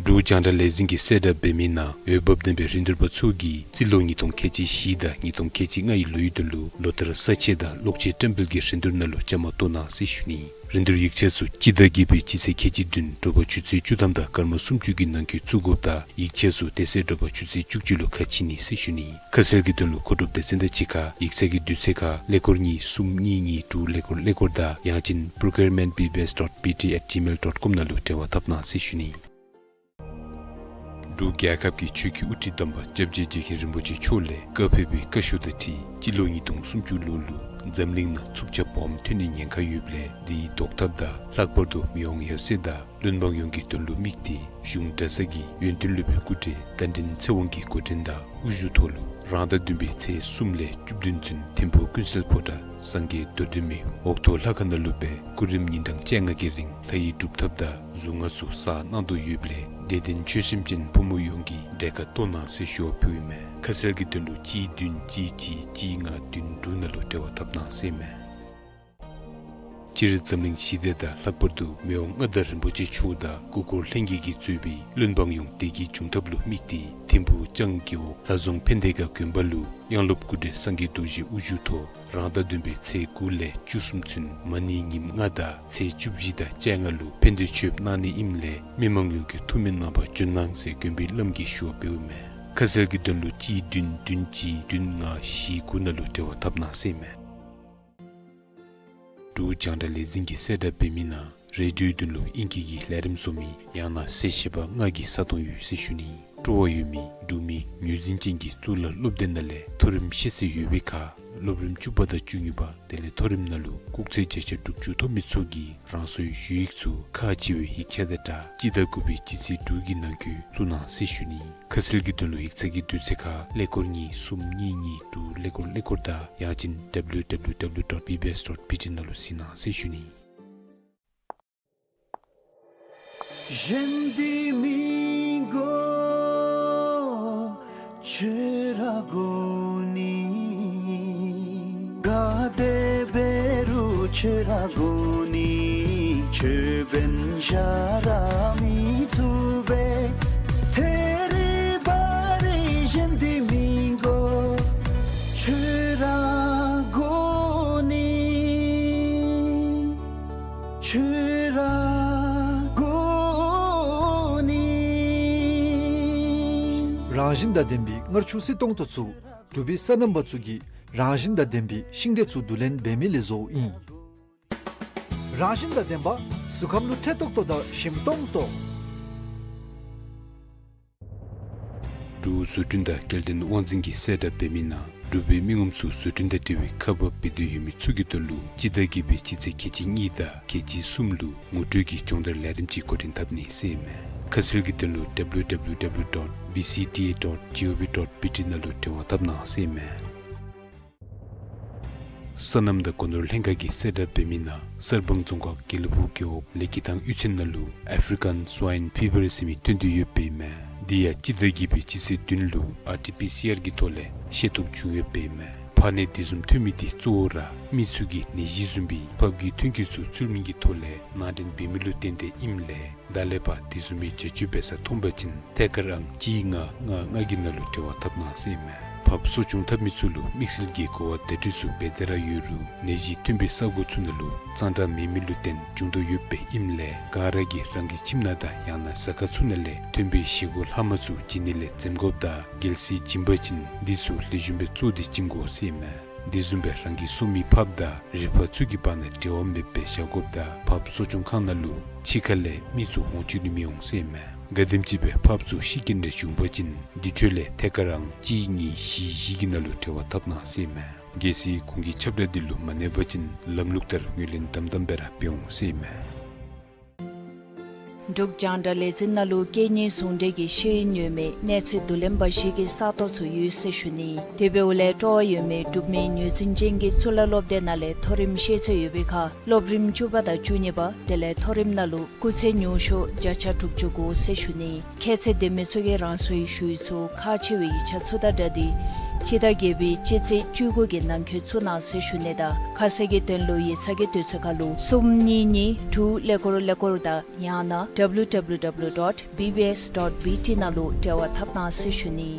འབྲུག་རྒྱང་བསྒྲགས་ལས་འཛིན་གྱིས་གསལ་བསྒྲགས་འབད་མི་ནང་འོས་འབབ་ལྡན་པའི་རིན་བསྡུར་པ་ཚུ་གིས་རྩིས་ལོ་ཉིས་སྟོང་ཁལ་གཅིག་བཞི་དང་ཉིས་སྟོང་ཁལ་གཅིག་ལྔའི་ལོའི་དོན་ལུ་ལོ་ལྟར་ས་ཆས་དང་གློག་ཆས་བཀྲམ་སྤེལ་གྱི་རིན་བསྡུར་ནང་ལུ་བཅའ་མར་གཏོགས་གནང་ཟེར་ཞུ་ནི། རིན་བསྡུར་ཡིག་ཆ་ཚུ་སྤྱི་ཟླ་བརྒྱད་པའི་སྤྱི་ཚེས་ཁལ་གཅིག་བདུན་དྲོ་པ་ཆུ་ཚོད་བཅུ་ཐམ་དང་སྐར་མ་སུམ་ཅུ་གི་ནང་འཁོད་བཙུགས་དགོཔ་དང་ཡིག་ཆ་ཚུ་དེ་ཚེ་དྲོ་པ་ཆུ་ཚོད་བཅུ་གཅིག་ལུ་ཁ་ཕྱེ་ནི་ཟེར་ཞུ་ནི། ཁ་གསལ་གྱི་དོན་ལུ་མཁོ་སྒྲུབ་སྡེ་ཚན་དང་གཅིག་ཁར་ཡིག་ཚང་གི་དུས་ཚོད་ཁར་ཀླད་ཀོར་གཉིས་གསུམ་གཉིས་གཉིས་དྲུག་ཀླད་ཀོར་ཀླད་ཀོར་དང་ཡང་ཅིན་procurement B B S dot B T at gmail dot com ནང་ལུ་འབྲེལ་བ་འཐབ་གནང་ཟེར་ཞུ་ནི། འབྲུག་རྒྱལ་ཁབ་ཀྱི་ཆོས་ཀྱི་དབུ་ཁྲིད་དམ་པ་སྐྱབས་རྗེ་རྗེ་མཁན་རིན་པོ་ཆེ་མཆོག་ལས་བཀའ་ཕེབས་པའི་བཀའ་ཤོག་དང་འཁྲིལ་སྤྱི་ལོ་ཉིས་སྟོང་སུམ་ཅུ་ལོ་ལུ་འཛམ་གླིང་ནང་འཚུབ་ཆ་སྦོམ་ཐོན་ནིའི་ཉེན་ཁ་ཡོདཔ་ལས་དེའི་བཟློག་ཐབས་དང་ལྷག་པར་དུ་མི་དབང་ཡབ་སྲས་དང་བློན་འབངས་ཡོངས་ཀྱི་དོན་ལུ་དམིགས་ཏེ་གཞུང་གྲྭ་ཚང་གིས་ཡོན་ཏན་སློབ་དཔོན་སྐུ་བགྲེས་རྟ་མགྲིན་ཚེ་དབང་གིས་འགོ་འདྲེན་དང་དབུ་བཞུགས་ཐོག་ལུ་རང་ཟླ་བདུན་པའི་ཚེས་གསུམ་ལས་བཅུ་བདུན་ཚུན་ཐིམ་ཕུག་ཀུན་གསལ་ཕོ་བྲང་སངས་རྒྱས་རྡོར་གདན་མའི་འོག་ཐོག་ལྷ་ཁང་ནང་ལུ་སྦེ་སྐུ་རིམ་ཉིན་གྲངས་བཅོ་ལྔ་གི་རིང་ལྷ་ཡི་སྒྲུབ་ཐབས་དང་གཟུངས་སྔགས་ཚུ་བསགས་གནང་དོ་ཡོདཔ་ལས་དད་ལྡན་ཆོས་སེམས་ཅན་ཕོ་མོ་ཡོངས་ཀྱིས་གྲལ་ཁར་གཏོགས་གནང་ཟེར་ཞུ་བ་ཕུལཝ་ཨིན་མས། ཁ་གསལ་གྱི་དོན་ལུ་གཅིག་བདུན་གཅིག་གཅིག་གཅིག་ལྔ་བདུན་དྲུག་ནང་ལུ་འབྲེལ་བ་འཐབ་གནང་ཟེར་མས། སྤྱིར་འཛམ་གླིང་ཞི་བདེ་དང་ལྷག་པར་དུ་མི་དབང་མངའ་བདག་རིན་པོ་ཆེ་མཆོག་དང་སྐུ་འཁོར་ལྷན་རྒྱས་ཀྱིས་གཙོས་པའི་བློན་འབངས་ཡོངས་བདེ་སྐྱིད་འབྱུང་ཐབས་ལུ་དམིགས་ཏེ་ཐིམ་ཕུག་ལྕང་རྒེད་འོག་ལྷ་རྫོང་ཕན་བདེ་དགའ་དགོན་པ་ལུ་དབྱངས་སློབ་སྐུ་བགྲེས་སངས་རྒྱས་རྡོ་རྗེ་དབུ་བཞུགས་ཐོག་རང་ཟླ་བདུན་པའི་ཚེས་དགུ་ལས་བཅུ་གསུམ་ཚུན་མ་ཎི་ཉིནམ་ལྔ་དང་ཚེས་བཅུ་བཞི་དང་བཅོ་ལྔ་ལུ་ཕན་བདེ་མཆོདཔ་གནང་ནི་ཨིནམ་ལས་མི་མང་ཡོངས་ཀྱིས་ཐུགས་སྨོན་གནང་བར་བྱོན་གནང་ཟེར་དགོན་པའི་བླམ་གིས་ཞུ་བ་ཕུལཝ་ཨིན་མས། ཁ་གསལ་གྱི་དོན་ལུ་གཅིག་བདུན་བདུན་གཅིག་བདུན་ལྔ་བཞི་དགུ་ནང་ལུ་འབྲེལ་བ་འཐབ་གནང་ཟེར་ཨིན་མས། འབྲུག་རྒྱང་བསྒྲགས་ལས་འཛིན་གྱིས་གསལ་བསྒྲགས་འབད་མི་ནང་རེ་ཌིའོའི་དོན་ལུ་ཨིང་སྐད་ཀྱི་ལས་རིམ་བཟོ་མི་ཡང་ན་གསལ་བཤད་པ་ལྔ་གི་ས་སྟོང་ཡོད་ཟེར་ཞུ་ནི། སྤྲོ་བ་ཡོད་མི་འབྲུག་མི་ངོས་འཛིན་ཅན་གྱི་གཙུག་ལག་སློབ་སྡེ་ནང་ལས་མཐོ་རིམ་ཤེས་ཚད་ཡོད་པའི་ཁར་སློབ་རིམ་བཅུ་པ་དང་བཅུ་གཉིས་པ་དེ་ལས་མཐོ་རིམ་ནང་ལུ་སྐུགས་ཚད་བརྒྱ་ཆ་དྲུག་ཅུ་ཐོབ་མི་ཚུ་གིས་རང་སོའི་ཞུ་ཡིག་ཚུ་ཁག་ཆེ་བའི་ཡིག་ཆ་དང་སྦྲགས་སྤྱི་ཟླ་དགུ་པའི་སྤྱི་ཚེས་དྲུག་གི་ནང་འཁོད་བཙུགས་གནང་ཟེར་ཞུ་ནི། ཁ་གསལ་གྱི་དོན་ལུ་ཡིག་ཚང་གི་དུས་ཚོད་ཁར་ཀླད་ཀོར་གཉིས་གསུམ་གཉིས་གཉིས་དྲུག་ཀླད་ཀོར་ཀླད་ཀོར་དང་ཡང་ཅིན་W W W dot B B S dot B T ནང་ལུ་གཟིགས་གནང་ཟེར་ཞུ་ནི། གཞན་འདི་མི་དགོས་ཁྱོད་ར་དགོ་ནི། ག་དེ་འབད་རུང་ཁྱོད་ར་དགོ་ནི། ཁྱོད་འབད་ན་གཞན་ར་མི་ཚུགས་པས། ཐད་རི་བ་རི་གཞན་འདི་མི་དགོས་ཁྱོད་ར་དགོ་ནི། ཁྱོད་ར་དགོ་ནི། རང་བཞིན་དང་ལྡན་པའི་མངར་ཆུ་བསིལ་ཏོང་ཏོ་ཚུ་འབྲུག་པའི་སོ་ནམ་པ་ཚུ་གིས་རང་བཞིན་དང་ལྡན་པའི་ཤིང་འབྲས་ཚུ་བསྡུ་ལེན་འབད་མི་ལས་བཟོཝ་ཨིན། རང་བཞིན་དང་ལྡན་པ་ གཟུགས་ཁམས་ལུ་འཕྲོད་ཏོག་ཏོ་དང་ཞིམ་ཏོང་ཏོ། འབྲུག་བཟོ་སྐྲུན་དང་སྐྱེལ་འདྲེན་དབང་འཛིན་གྱིས་གསལ་བསྒྲགས་འབད་མི་ནང་འབྲུག་པའི་མི་ངོམ་ཚུ་བཟོ་སྐྲུན་དང་འབྲེལ་བའི་ཁག་འབག་འབད་འདོད་ཡོད་མི་ཚུ་གི་དོན་ལུ་སྤྱི་ཟླ་བརྒྱད་པའི་སྤྱི་ཚེས་ཁལ་གཅིག་གཉིས་དང་ཁལ་གཅིག་གསུམ་ལུ་ངོ་སྤྲོད་ཀྱི་སྦྱོང་བརྡར་ལས་རིམ་ཅིག་འགོ་འདྲེན་འཐབ་ནི་ཟེར་ཨིན་མས། ཁ་གསལ་གྱི་དོན་ལུ་ཌབ་ལུ་ཌབ་ལུ་ཌབ་ལུ་ཌོཊ་བི་སི་ཊི་ཨེ་ཌོཊ་ཇི་ཨོ་ཝི་ཌོཊ་བི་ཊི་ནང་ལུ་འབྲེལ་བ་འཐབ་གནང་ཟེར་ཨིན་མས། སོ་ནམ་དང་སྒོ་ནོར་ལྷན་ཁག་གིས་གསལ་བསྒྲགས་འབད་མི་ནང་གསར་སྤང་རྫོང་ཁག་དགེ་ལེགས་ཕུག་རྒེད་འོག་ལེགས་སྐྱིད་ཐང་གཡུས་ཚན་ནང་ལུ་ཨེཕ་རི་ཀཱན་སྭའིན་ཕི་བར་ཟེར་མི་ཐོན་དོ་ཡོདཔ་ཨིན་མས། དེ་ཡང་སྤྱི་ཟླ་བརྒྱད་པའི་སྤྱི་ཚེས་བདུན་ལུ་ཨར་ཊི་པི་སི་ཨར་གྱི་ཐོག་ལས་ཤེས་རྟོགས་བྱུང་ཡོདཔ་ཨིན་མས། ཕར་ནས་དེ་བཟུམ་ཐོན་མི་དེ་གཙོ་བོ་ར་མི་ཚུ་གིས་ནད་གཞི་བཟུམ་མའི་ཕགཔ་གི་ཐོན་སྐྱེད་ཚུ་ཚུལ་མིན་གྱི་ཐོག་ལས་ནང་འདྲེན་འབད་མི་ལུ་བརྟེན་ཏེ་ཨིནམ་ལས་ད་ལས་ཕར་དེ་བཟུམ་མའི་བྱ་སྤྱོད་འབད་ས་མཐོང་པ་ཅིན་ཐད་ཀར་ཨང་གཅིག་ལྔ་ལྔ་ལྔ་གི་ནང་ལུ་འབྲེལ་བ་འཐབ་གནང་ཟེར་ཨིན་མས། ཕགཔ་གསོ་སྐྱོང་འཐབ་མི་ཚུ་ལུ་དམིགས་བསལ་གྱི་གོ་བ་བརྡ་སྤྲོད་ཚུ་འབད་དེ་ར་ཡོད་རུང་ནད་གཞི་ཐོན་པའི་ས་གོ་ཚུ་ནང་ལུ་གཙང་སྦྲ་མེད་མི་ལུ་བརྟེན་བྱུང་དོ་ཡོདཔ་ཨིནམ་ལས་ག་ར་གིས་རང་གི་ཁྱིམ་ནང་དང་ཡང་ན་ཟ་ཁང་ཚུ་ནང་ལས་ཐོན་པའི་བཞེས་སྒོ་ལྷག་མ་ཚུ་བྱིན་ནི་ལས་འཛེམ་དགོཔ་དང་རྒྱལ་སྲིད་བྱིན་པ་ཅིན་འདི་ཚུ་ལེགས་ཤོམ་སྦེ་བཙོ་སྟེ་བྱིན་དགོ་ཟེར་ཨིན་མས། དེ་བཟུམ་སྦེ་རང་གི་གསོ་མི་ཕགཔ་དང་རི་ཕག་ཚུ་གི་བར་ན་འབྲེལ་བ་མེདཔ་སྦེ་བཞག་དགོཔ་དང་ཕགཔ་གསོ་སྐྱོང་ཁང་ནང་ལུ་ཕྱི་ཁ་ལས་མི་ཚུ་འོང་བཅུག་ནི་མི་འོང་ཟེར་ཨིན་མས། ག་དེམ་ཅིག་སྦེ་ཕགཔ་ཚུ་ཤི་རྐྱེན་རེ་བྱུང་པ་ཅིན་དེ་འཕྲོ་ལས་ཐད་ཀར་ཨང་གཅིག་གཉིས་བཞི་བཞི་གི་ནང་ལུ་འབྲེལ་བ་འཐབ་གནང་ཟེར་ཨིན་མས། གལ་སྲིད་ཁོང་གི་ཁྱབ་བསྒྲགས་འདི་ལུ་མ་གནས་པ་ཅིན་ལམ་ལུགས་ལྟར་ངོས་ལེན་དམ་དམ་སྦེ་ར་འབད་འོང་ཟེར་ཨིན་མས། འབྲུག་རྒྱང་བསྒྲགས་ལས་འཛིན་ནང་ལུ་སྐད་གཉིས་ཟུང་འབྲེལ་གྱི་ཤེས་ཡོན་ཡོད་མི་གནས་ཚད་བསྡུ་ལེན་འབའ་ཞིག་གི་ས་སྟོང་ཚུ་ཡོད་ཟེར་ཞུ་ནི། དེ་འབདཝ་ལས་སྤྲོ་བ་ཡོད་མི་འབྲུག་མི་ངོས་འཛིན་ཅན་གྱི་གཙུག་ལག་སློབ་སྡེ་ནང་ལས་མཐོ་རིམ་ཤེས་ཚད་ཡོད་པའི་ཁར་སློབ་རིམ་བཅུ་པ་དང་བཅུ་གཉིས་པ་དེ་ལས་མཐོ་རིམ་ནང་ལུ་སྐུགས་ཚད་ཉུང་ཤོས་བརྒྱ་ཆ་དྲུག་ཅུ་དགོ་ཟེར་ཞུ་ནི། ཁྱད་ཚད་ལྡན་མི་ཚུ་གིས་རང་སོའི་ཞུ་ཡིག་ཚུ་ཁག་ཆེ་བའི་ཡིག་ཆ་ཚུ་དང་སྦྲགས་ཏེ་སྤྱི་ཟླ་བརྒྱད་པའི་སྤྱི་ཚེས་བཅུ་དགུ་གི་ནང་འཁོད་བཙུགས་གནང་ཟེར་ཞུ་ནི་དང་ཁ་གསལ་གྱི་དོན་ལུ་ཡིག་ཚང་གི་དུས་ཚོད་ཁར་ལུ་གསུམ་གཉིས་གཉིས་དྲུག་ཀླད་ཀོར་ཀླད་ཀོར་དང་ཡང་ན་ཌབ་ལུ་ཌབ་ལུ་ཌབ་ལུ་ཌོཊ་བི་བི་ཨེསི་ཌོཊ་བི་ཊི་ནང་ལུ་འབྲེལ་བ་འཐབ་གནང་ཟེར་ཞུ་ནི།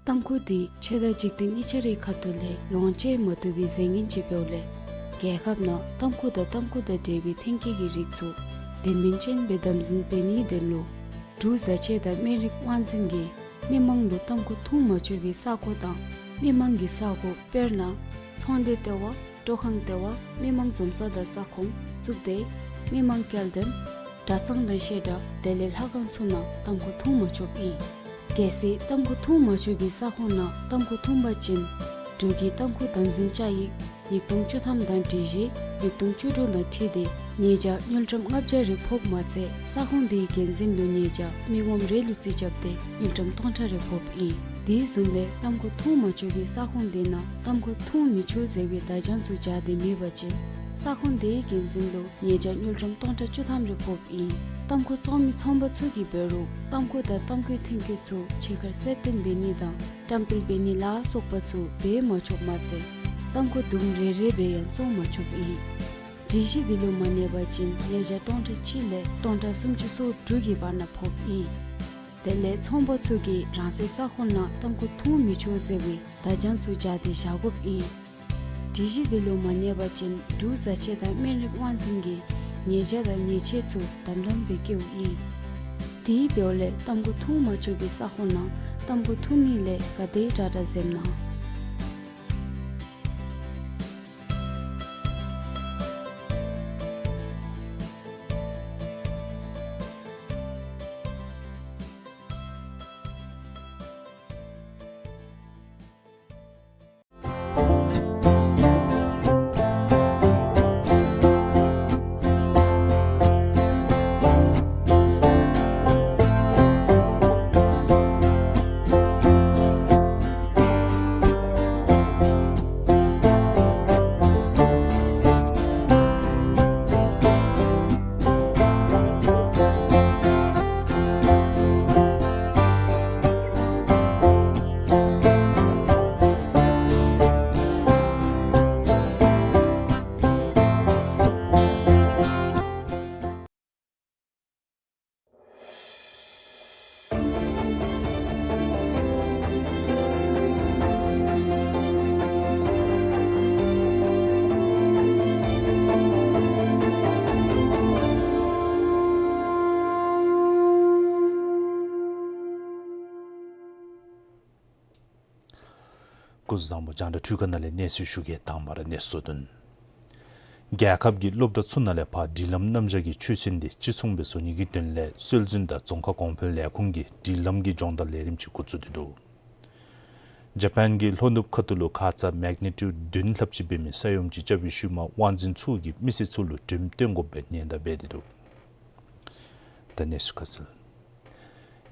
ཏམ་ཁུ་འདི་ཆོས་དང་འཇིག་རྟེན་གཉིས་ཆ་རའི་ཁ་ཐུག་ལས་ལོངས་སྤྱོད་མ་བཏུབ་པའི་རྫས་ངན་ཅིག་འབདཝ་ལས་རྒྱལ་ཁབ་ནང་ཏམ་ཁུ་དང་ཏམ་ཁུ་དང་འབྲེལ་བའི་ཐོན་སྐྱེད་ཀྱི་རིགས་ཚུ་དོན་སྨིན་ཅན་སྦེ་དམ་འཛིན་འབད་ནིའི་དོན་ལུ་འབྲུག་བཟའ་ཆས་དང་སྨན་རིགས་དབང་འཛིན་གྱིས་མི་མང་ལུ་ཏམ་ཁུ་འཐུང་མ་ཆོག་པའི་ས་གོ་དང་མི་མང་གི་ས་གོ་དཔེར་ན་ཚོང་སྡེ་ལྟེ་བ་སྤྲོ་ཁང་ལྟེ་བ་མི་མང་འཛོམས་ས་དང་ས་ཁོངས་བཙུགས་ཏེ་མི་མང་སྐྱེལ་འདྲེན་གྲྭ་ཚང་དང་བཤད་གྲྭ་དེ་ལས་ལྷ་ཁང་ཚུ་ནང་ཏམ་ཁུ་འཐུང་མ་ཆོགཔ་ཨིན། གལ་སྲིད་ཏམ་ཁུ་འཐུང་མ་ཆོག་པའི་ས་ཁོངས་ནང་ཏམ་ཁུ་འཐུང་པ་ཅིན་འབྲུག་གི་ཏམ་ཁུ་དམ་འཛིན་བཅའ་ཡིག་ཉིས་སྟོང་བཅུ་ཐམ་དང་སྒྲིག་གཞི་ཉིས་སྟོང་བཅུ་དྲུག་དང་འཁྲིལ་ཏེ་ཉེས་བྱ་དངུལ་ཀྲམ་ལྔ་བརྒྱ་རེ་ཕོགཔ་མ་ཚད་ས་ཁོངས་དེའི་འགན་འཛིན་ལུ་ཉེས་བྱ་མི་ངོམ་རེ་ལུ་རྩིས་རྐྱབ་སྟེ་དངུལ་ཀྲམ་སྟོང་ཕྲག་རེ་ཕོགཔ་ཨིན། དེ་བཟུམ་སྦེ་ཏམ་ཁུ་འཐུང་མ་ཆོག་པའི་ས་ཁོངས་དེ་ནང་ཏམ་ཁུ་འཐུང་མི་ཆོག་ཟེར་བའི་བརྡ་བྱང་ཚུ་སྦྱར་ཏེ་མེད་པ་ཅིན་ས་ཁོངས་དེའི་འགན་འཛིན་ལུ་ཉེས་བྱ་དངུལ་ཀྲམ་སྟོང་ཕྲག་བཅུ་ཐམ་རེ་ཕོགཔ་ཨིན། ཏམ་ཁུ་བཙོང་མི་ཚོང་པ་ཚུ་གིས་འབད་རུང་ཏམ་ཁུ་དང་ཏམ་ཁུའི་ཐོན་སྐྱེད་ཚུ་ཕྱི་ཁར་གསལ་སྟོན་འབད་ནི་དང་བཀྲམ་སྤེལ་འབད་ནི་ལ་སོགས་པ་ཚུ་འབད་མ་ཆོགཔ་མ་ཚད་ཏམ་ཁུ་དུམ་རེ་རེ་སྦེ་ཡང་བཙོང་མ་ཆོགཔ་ཨིན། སྒྲིག་གཞི་འདི་ལུ་མ་གནས་པ་ཅིན་ཉེས་བྱ་སྟོང་ཕྲག་གཅིག་ལས་སྟོང་ཕྲག་སུམ་ཅུ་སོ་དྲུག་གི་བར་ན་ཕོགཔ་ཨིན། དེ་ལས་ཚོང་པ་ཚུ་གིས་རང་སོའི་ས་ཁོངས་ནང་ཏམ་ཁུ་འཐུང་མི་ཆོག་ཟེར་བའི་བརྡ་བྱང་ཚུ་སྦྱར་ཏེ་བཞག་དགོཔ་ཨིན། སྒྲིག་གཞི་འདི་ལུ་མ་གནས་པ་ཅིན་འབྲུག་བཟའ་ཆས་དང་སྨན་རིགས་དབང་འཛིན་གྱིས་ཉེས་བྱ་དང་ཉེས་ཆད་ཚུ་དམ་དམ་སྦེ་བཀལཝ་ཨིན། དེ་འབདཝ་ལས་ཏམ་ཁུ་འཐུང་མ་ཆོག་པའི་ས་ཁོངས་ནང་ཏམ་ཁུ་འཐུང་ནི་ལས་ག་དེ་དྲག་དྲག་འཛེམ་གནང་། སྐུ་གཟུགས་བཟང་པོ། རྒྱང་བསྒྲགས་འཕྲུལ་ཁང་ནང་ལས་གནས་ཚུལ་ཞུ་གེ། དང་པ་ར་གནས་ཚུལ་དོན། རྒྱལ་ཁབ་ཀྱི་སློབ་གྲྭ་ཚུ་ནང་ལས་ཕར་སྒྲིག་ལམ་རྣམ་གཞག་གི་ཆོད་སེམས་འདི་གཅིག་མཚུངས་སྦེ་བཟོ་ནི་གི་དོན་ལས་སྲོལ་འཛིན་དང་རྫོང་ཁ་གོང་འཕེལ་ལས་ཁུངས་ཀྱིས་སྒྲིག་ལམ་གྱི་སྦྱོང་བརྡར་ལས་རིམ་ཅིག་འགོ་བཙུགས་ཏེ་འདུག། ཇ་པཱན་གྱི་ལྷོ་ནུབ་ཁ་ཐུག་ལུ་ཁ་ཙ་མེག་ནི་ཊིའུཌ་བདུན་ལྷགཔ་ཅིག་འབད་མི་ས་ཡོམ་ཅིག་རྐྱབ་པའི་ཤུལ་མ་དབང་འཛིན་ཚུ་གིས་མི་སེར་ཚུ་ལུ་འགྲེམས་སྟོན་དགོཔ་སྦེ་ཉེན་བརྡ་འབད་དེ་འདུག། ད་གནས་ཚུལ་ཁ་གསལ།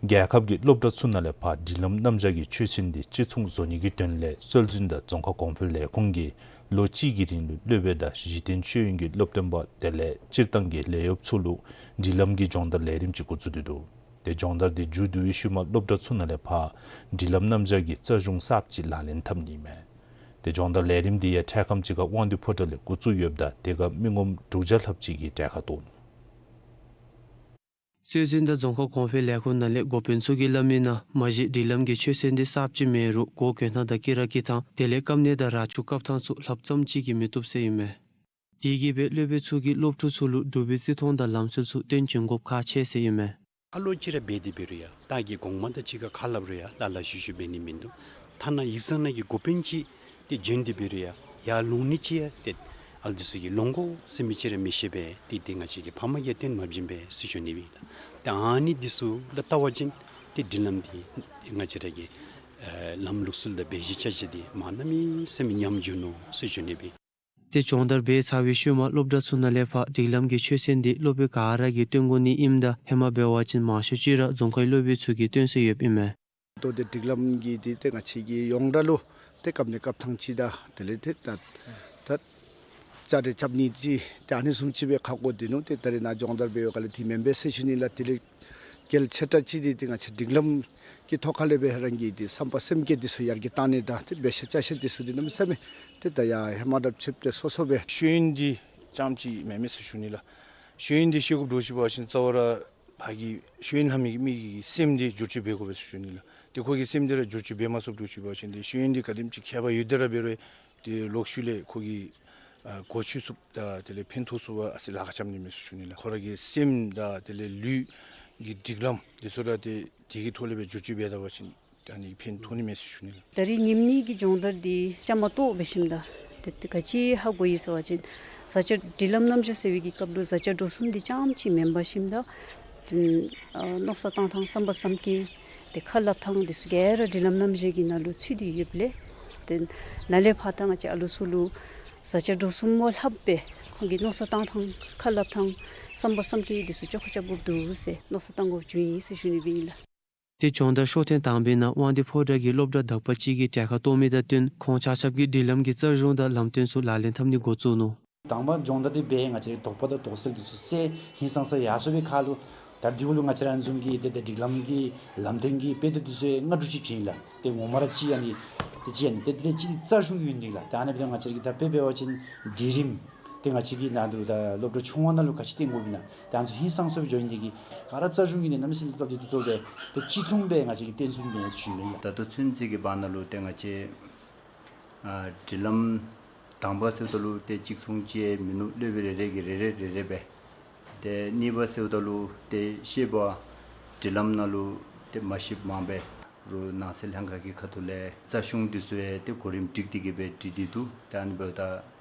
རྒྱལ་ཁབ་ཀྱི་སློབ་གྲྭ་ཚུ་ནང་ལས་ཕར་སྒྲིག་ལམ་རྣམ་གཞག་གི་ཆོད་སེམས་འདི་གཅིག་མཚུངས་བཟོ་ནི་གི་དོན་ལས་སྲོལ་འཛིན་དང་རྫོང་ཁ་གོང་འཕེལ་ལས་ཁུངས་ཀྱིས་ལོ་གཅིག་གི་རིང་ལུ་སློབ་དཔོན་དང་གཞི་རྟེན་ཤེས་ཡོན་གྱི་སློབ་སྟོན་པ་དེ་ལས་སྤྱིར་བཏང་གི་ལས་གཡོགཔ་ཚུ་ལུ་སྒྲིག་ལམ་གྱི་སྦྱོང་བརྡར་ལས་རིམ་ཅིག་འགོ་བཙུགས་ཏེ་འདུག། ཏེ་སྦྱོང་བརྡར་འདི་མཇུག་བསྡུ་བའི་ཤུལ་མ་སློབ་གྲྭ་ཚུ་ནང་ལས་ཕར་སྒྲིག་ལམ་རྣམ་གཞག་གི་རྩ་གཞུང་གསརཔ་ཅིག་ལག་ལེན་འཐབ་ནི་ཨིན་མས། ཏེ་སྦྱོང་བརྡར་ལས་རིམ་འདི་ཡང་འཕྲལ་ཁམས་ཅིག་ཁར་དབང་འདུས་ཕོ་བྲང་ལས་འགོ་བཙུགས་ཡོདཔ་ད་དེ་ཁར་མི་ངོམ་དྲུག་བརྒྱ་ལྷགཔ་ཅིག་གིས་གྲལ་ཁར་གཏོགས་ནུག། སྲོལ་འཛིན་དང་རྫོང་ཁ་གོང་འཕེལ་ལས་ཁུངས་ནང་ལས་འགོ་དཔོན་ཚུ་གིས་སླབ་མིའི་ནང་མ་གཞི་སྒྲིག་ལམ་གྱི་ཆོད་སེམས་འདི་གསརཔ་ཅིག་མེན་རུང་གོ་གྱོན་ཐངས་དང་སྐྱེས་ར་སྐྱེས་ཐངས་དེ་ལས་སྐམ་ནད་དང་ར་ཆུ་བཀབ་ཐངས་ཚུ་ལྷབ་ཙམ་ཅིག་གིས་མི་བཏུབ་ཟེར་ཨིན་མས། དེ་གིས་སྦེ་སློབ་དཔོན་ཚུ་གིས་སློབ་ཕྲུག་ཚུ་ལུ་འབྲུག་པའི་རྩིས་མཐོང་དང་ལམ་སྲོལ་ཚུ་སྟོན་བྱིན་དགོཔ་ཁག་ཆེ་ཟེར་ཨིན་མས། ཨ་ལོ་ཅིག་ར་འབད་དེ་འབད་རུང་ཡང་ལྟག་གི་གོང་མ་དང་གཅིག་ཁར་ཁ་སླབ་རུང་ཡང་ལ་ལ་ཞུ་ཞུ་འབད་ནི་མིན་འདུག། ཐ་ན་ཡིག་ཚང་ནང་གི་འགོ་དཔོན་ཅིག་ཏེ་བྱོན་ཏེ་འབད་རུང་ཡང་ཡར་ལོང་ནི་ཅིག་ཡང་ཏེ་ཨ་ལུ་འདི་ཚུ་གིས་ལོང་དགོ་ཟེར་མི་ཅིག་ར་མི་ཤེས་པས། ཏེ་འདི་ང་བཅས་ཀྱི་ཕམ་གིས་སྟོན་མ་བྱིན་པས་ཟེར་ཞུ་ནི་ཨིན་ལགས། ཏེ་ཨ་ནི་འདི་ཚུ་ལུ་བལྟ་བ་ཅིན་ཏེ་སྒྲིག་ལམ་འདི་ང་བཅས་ར་གི་ཨེ་ལམ་ལུགས་སྲོལ་དང་འབད་བཞག་བྱ་བཞག་འདི་མ་གནམ་མེད་ས་མེད་ཉམས་འགྱོ་ནུག་ཟེར་ཞུ་ནི་ཨིན། ཏེ་སྦྱོང་བརྡར་འབད་ཚར་བའི་ཤུལ་མ་སློབ་གྲྭ་ཚུ་ནང་ལས་ཕར་སྒྲིག་ལམ་གྱི་ཆོད་སེམས་འདི་སློབ་དཔོན་ག་ར་གིས་སྟོན་དགོ་ནི་ཨིནམ་ད་ཧེ་མ་འབད་བ་ཅིན་མང་ཤོས་ཅིག་ར་རྫོང་ཁའི་སློབ་དཔོན་ཚུ་གིས་སྟོན་སྲོལ་ཡོདཔ་ཨིན་མས། ཏེ་འདི་སྒྲིག་ལམ་གྱི་འདི་ཏེ་ང་བཅས་ཀྱི་ཡོངས་གྲགས་ལུ་ཏེ་སྐབས་ནི་སྐབས་ཐང་ཅིག་དང་དེ་ལས་ཏེ་ད་ད་བཅའ་སྒྲིག་རྐྱབ་ནི་ཅིག་ཏེ་ཨ་ནི་བཟུམ་ཅིག་སྦེ་ཁག་དགོ་དེ་ནུག། ཏེ་ད་རེས་ནཱ་སྦྱོང་བརྡར་འབད་བའི་སྐབས་ལས་འདི་མེན་པས་ཟེར་ཞུ་ནི་ལགས། དེ་ལས་གལ་ཆེ་དྲགས་ཅིག་འདི་ཏེ་ང་བཅས་སྒྲིག་ལམ་གྱི་ཐོག་ཁ་ལས་སྦེ་རང་གི་འདི་བསམ་པ་སེམས་བསྐྱེད་འདི་ཚུ་ཡར་རྒྱས་བཏང་ནི་དང་ཏེ་འབད་བཞག་བྱ་བཞག་འདི་ཚུ་འདི་གནམ་མེད་ས་མེད་ཏེ་ད་ཡར་ཧེ་མ་དང་ཕྱདཔ་ཏེ་སོ་སོ་སྦེ། ཤེས་ཡོན་འདི་རྐྱངམ་ཅིག་མེན་མས་ཟེར་ཞུ་ནི་ལགས། ཤེས་ཡོན་འདི་ཤེས་དགོཔ་འདྲཝ་ཅིག་འབད་བ་ཅིན་རྩ་བ་ར་ཕར་གྱི་ཤེས་ཡོན་ལྷབ་མི་གི་མི་གི་སེམས་འདི་བསྒྱུར་བཅོས་འབད་དགོ་པས་ཟེར་ཞུ་ནི་ལགས། ཏེ་ཁོ་གི་སེམས་འདི་ར་བསྒྱུར་བཅོས་འབད་མ་ཚུགསཔ་འདྲཝ་ཅིག་འབད་བ་ཅིན་ཏེ་ཤེས་ཡོན་འདི་ག་དེམ་ཅིག་མཁས་པ་ཡོད་དེ་ར་འབད་རུང་ཏེ་ལོག་ཤུལ་ལས་ཁོ་གིས་ཨ་གོ་ཆོད་ཚུགསཔ་དང་དེ་ལས་ཕན་ཐོགས་ཚུགསཔ་ཨ་ཙི་ལཱ་ཁག་རྐྱབ་ནི་མས་ཟེར་ཞུ་ནི་ལགས། ཁོ་ར་གི་སེམས་དང་དེ་ལས་ལུས་ཀྱི་སྒྲིག་ལམ་འདི་ཚུ་ར་ཏེ་དེ་གི་ཐོག་ལས་སྦེ་བསྒྱུར་བཅོས་འབད་ད་པ་ཅིན་ད་ཨ་ནི་ཕན་ཐོགས་ནི་མས་ཟེར་ཞུ་ནི་ལགས། ད་རིས་ཉིནམ་གཉིས་ཀྱི་སྦྱོང་བརྡར་འདི་བཅའ་མར་གཏོགས་འབད་ཞིནམ་ད་ཏེ་ཏེ་ག་ཅི་ཧ་གོ་ཡི་ཟེར་བ་ཅིན་བཟའ་བཅའ་སྒྲིག་ལམ་རྣམ་གཞག་ཟེར་བའི་གི་སྐབས་ལུ་བཟའ་བཅའ་འགྲོ་གསུམ་འདི་རྐྱངམ་ཅིག་མེན་པར་ཞིནམ་ད་ཨ་མནོ་བསམ་བཏང་ཐངས་བསམ་པ་བསམ་སྐྱེ་ཏེ་ཁ་སླབ་ཐངས་འདི་ཚུ་ག་ར་སྒྲིག་ལམ་རྣམ་གཞག་གི་ནང་ལུ་ཚུད་དེ་ཡོདཔ་ལས་ཏེ་ནཱ་ལས་ཕར་ད་ང་བཅས་ཨ་ལུ་ཚུ་ལུ་བཟའ་བཅའ་འགྲོ་གསུམ་མོ་ལྷགཔ་སྦེ་ཁོང་གི་མནོ་བསམ་བཏང་ཐངས་ཁ་སླབ་ཐངས་བསམ་པ་བསམ་སྐྱེ་འདི་ཚུ་བཅོ་ཁ་རྐྱབ་དགོཔ་འདུག་ཟེར་མནོ་བསམ་བཏང་དགོཔ་བྱུང་ཡི་ཟེར་ཞུ་ནི་སྦེ་ཨིན་ལགས། ཏེ་སྦྱོང་བརྡར་ཤོག་ཐེངས་དང་པའི་ནང་དབང་འདུས་ཕོ་བྲང་གི་སློབ་གྲྭ་དག་པ་ཅིག་གིས་གྲལ་ཁར་གཏོགས་མི་དང་བསྟུན་ཁོང་ཆ་ཁྱབ་ཀྱིས་སྒྲིག་ལམ་གྱི་རྩ་གཞུང་དང་ལམ་སྟོན་ཚུ་ལག་ལེན་འཐབ་ནི་འགོ་བཙུགས་ནུག། དང་པ་སྦྱོང་བརྡར་འདི་འབད་ང་བཅས་རའི་དོགས་པ་དང་དོགས་སེལ་འདི་ཚུ་སེལ་ཧིང་སངས་ས་ཡར་སོང་བའི་ཁར་ལུ་ད་དེ་གུ་ལུ་ང་བཅས་ར་ཨ་ནི་བཟུམ་གྱི་ཏེ་ཏེ་སྒྲིག་ལམ་གྱི་ལམ་སྟོན་གྱི་དཔེ་དེབ་འདི་ཚུ་ཡང་ལྔ་དྲུག་ཅིག་བྱིན་ལགས། ཏེ་ངོ་མ་ར་གཅིག་ཨ་ནི་ཏེ་གཅིག་ཨ་ནི་ཏེ་དེ་ལས་གཅིག་འདི་རྩ་གཞུང་ཡོད་ནི་ལགས། ཏེ་ཨ་ནི་འབདཝ་ད་ང་བཅས་ར་གིས་ད་དཔེ་འབད་བ་ཅིན་སྒྲིག་རིམ་ཏེ་ང་བཅས་ཀྱི་ནང་དུ་ད་སློབ་གྲྭ་ཆུང་བ་ནང་ལུ་ག་ཅི་སྟོན་དགོཔ་ཨིན་ན་ཏེ་ཨ་ནི་ཚུ་ཧིང་སངས་ས་སྦེ་འགྱོ་ནི་དེ་གིས་ག་ར་རྩ་གཞུང་གི་ནི་གནམ་མེད་ས་མེད་སླབ་སྟེ་ཏོག་ཏོ་སྦེ་ཏེ་གཅིག་མཚུངས་སྦེ་ང་བཅས་ཀྱིས་སྟོན་ཚུགས་ནི་མས་ཟེར་ཞུ་ནི་ལགས། ད་ལྟོ་ཚུན་ཚོད་ཀྱི་བར་ན་ལུ་ཏེ་ང་བཅས་ཨ་སྒྲིག་ལམ་དང་པ་ཟེརཝ་ད་ལུ་ཏེ་གཅིག་མཚུངས་ཅིག་མིན་ནུག། སློབ་དཔོན་རེ་རེ་གིས་རེ་རེ་རེ་རེ་སྦེ། ཏེ་གཉིས་པ་ཟེརཝ་ད་ལུ་ཏེ་ཤེས་པ་སྒྲིག་ལམ་ནང་ལུ་ཏེ་མ་ཤེསཔ་མང་པས། རུང་ནང་སྲིད་ལྷན་ཁག་གི་ཁ་ཐུག་ལས་རྩ་གཞུང་འདི་ཚུ་ཡང་ཏེ་གོ་རིམ་སྒྲིག་སྟེ་གིས་སྦེ་སྒྲིག་སྟེ་འདུག། ཏེ་ཨ་ནི་འབདཝ་ད་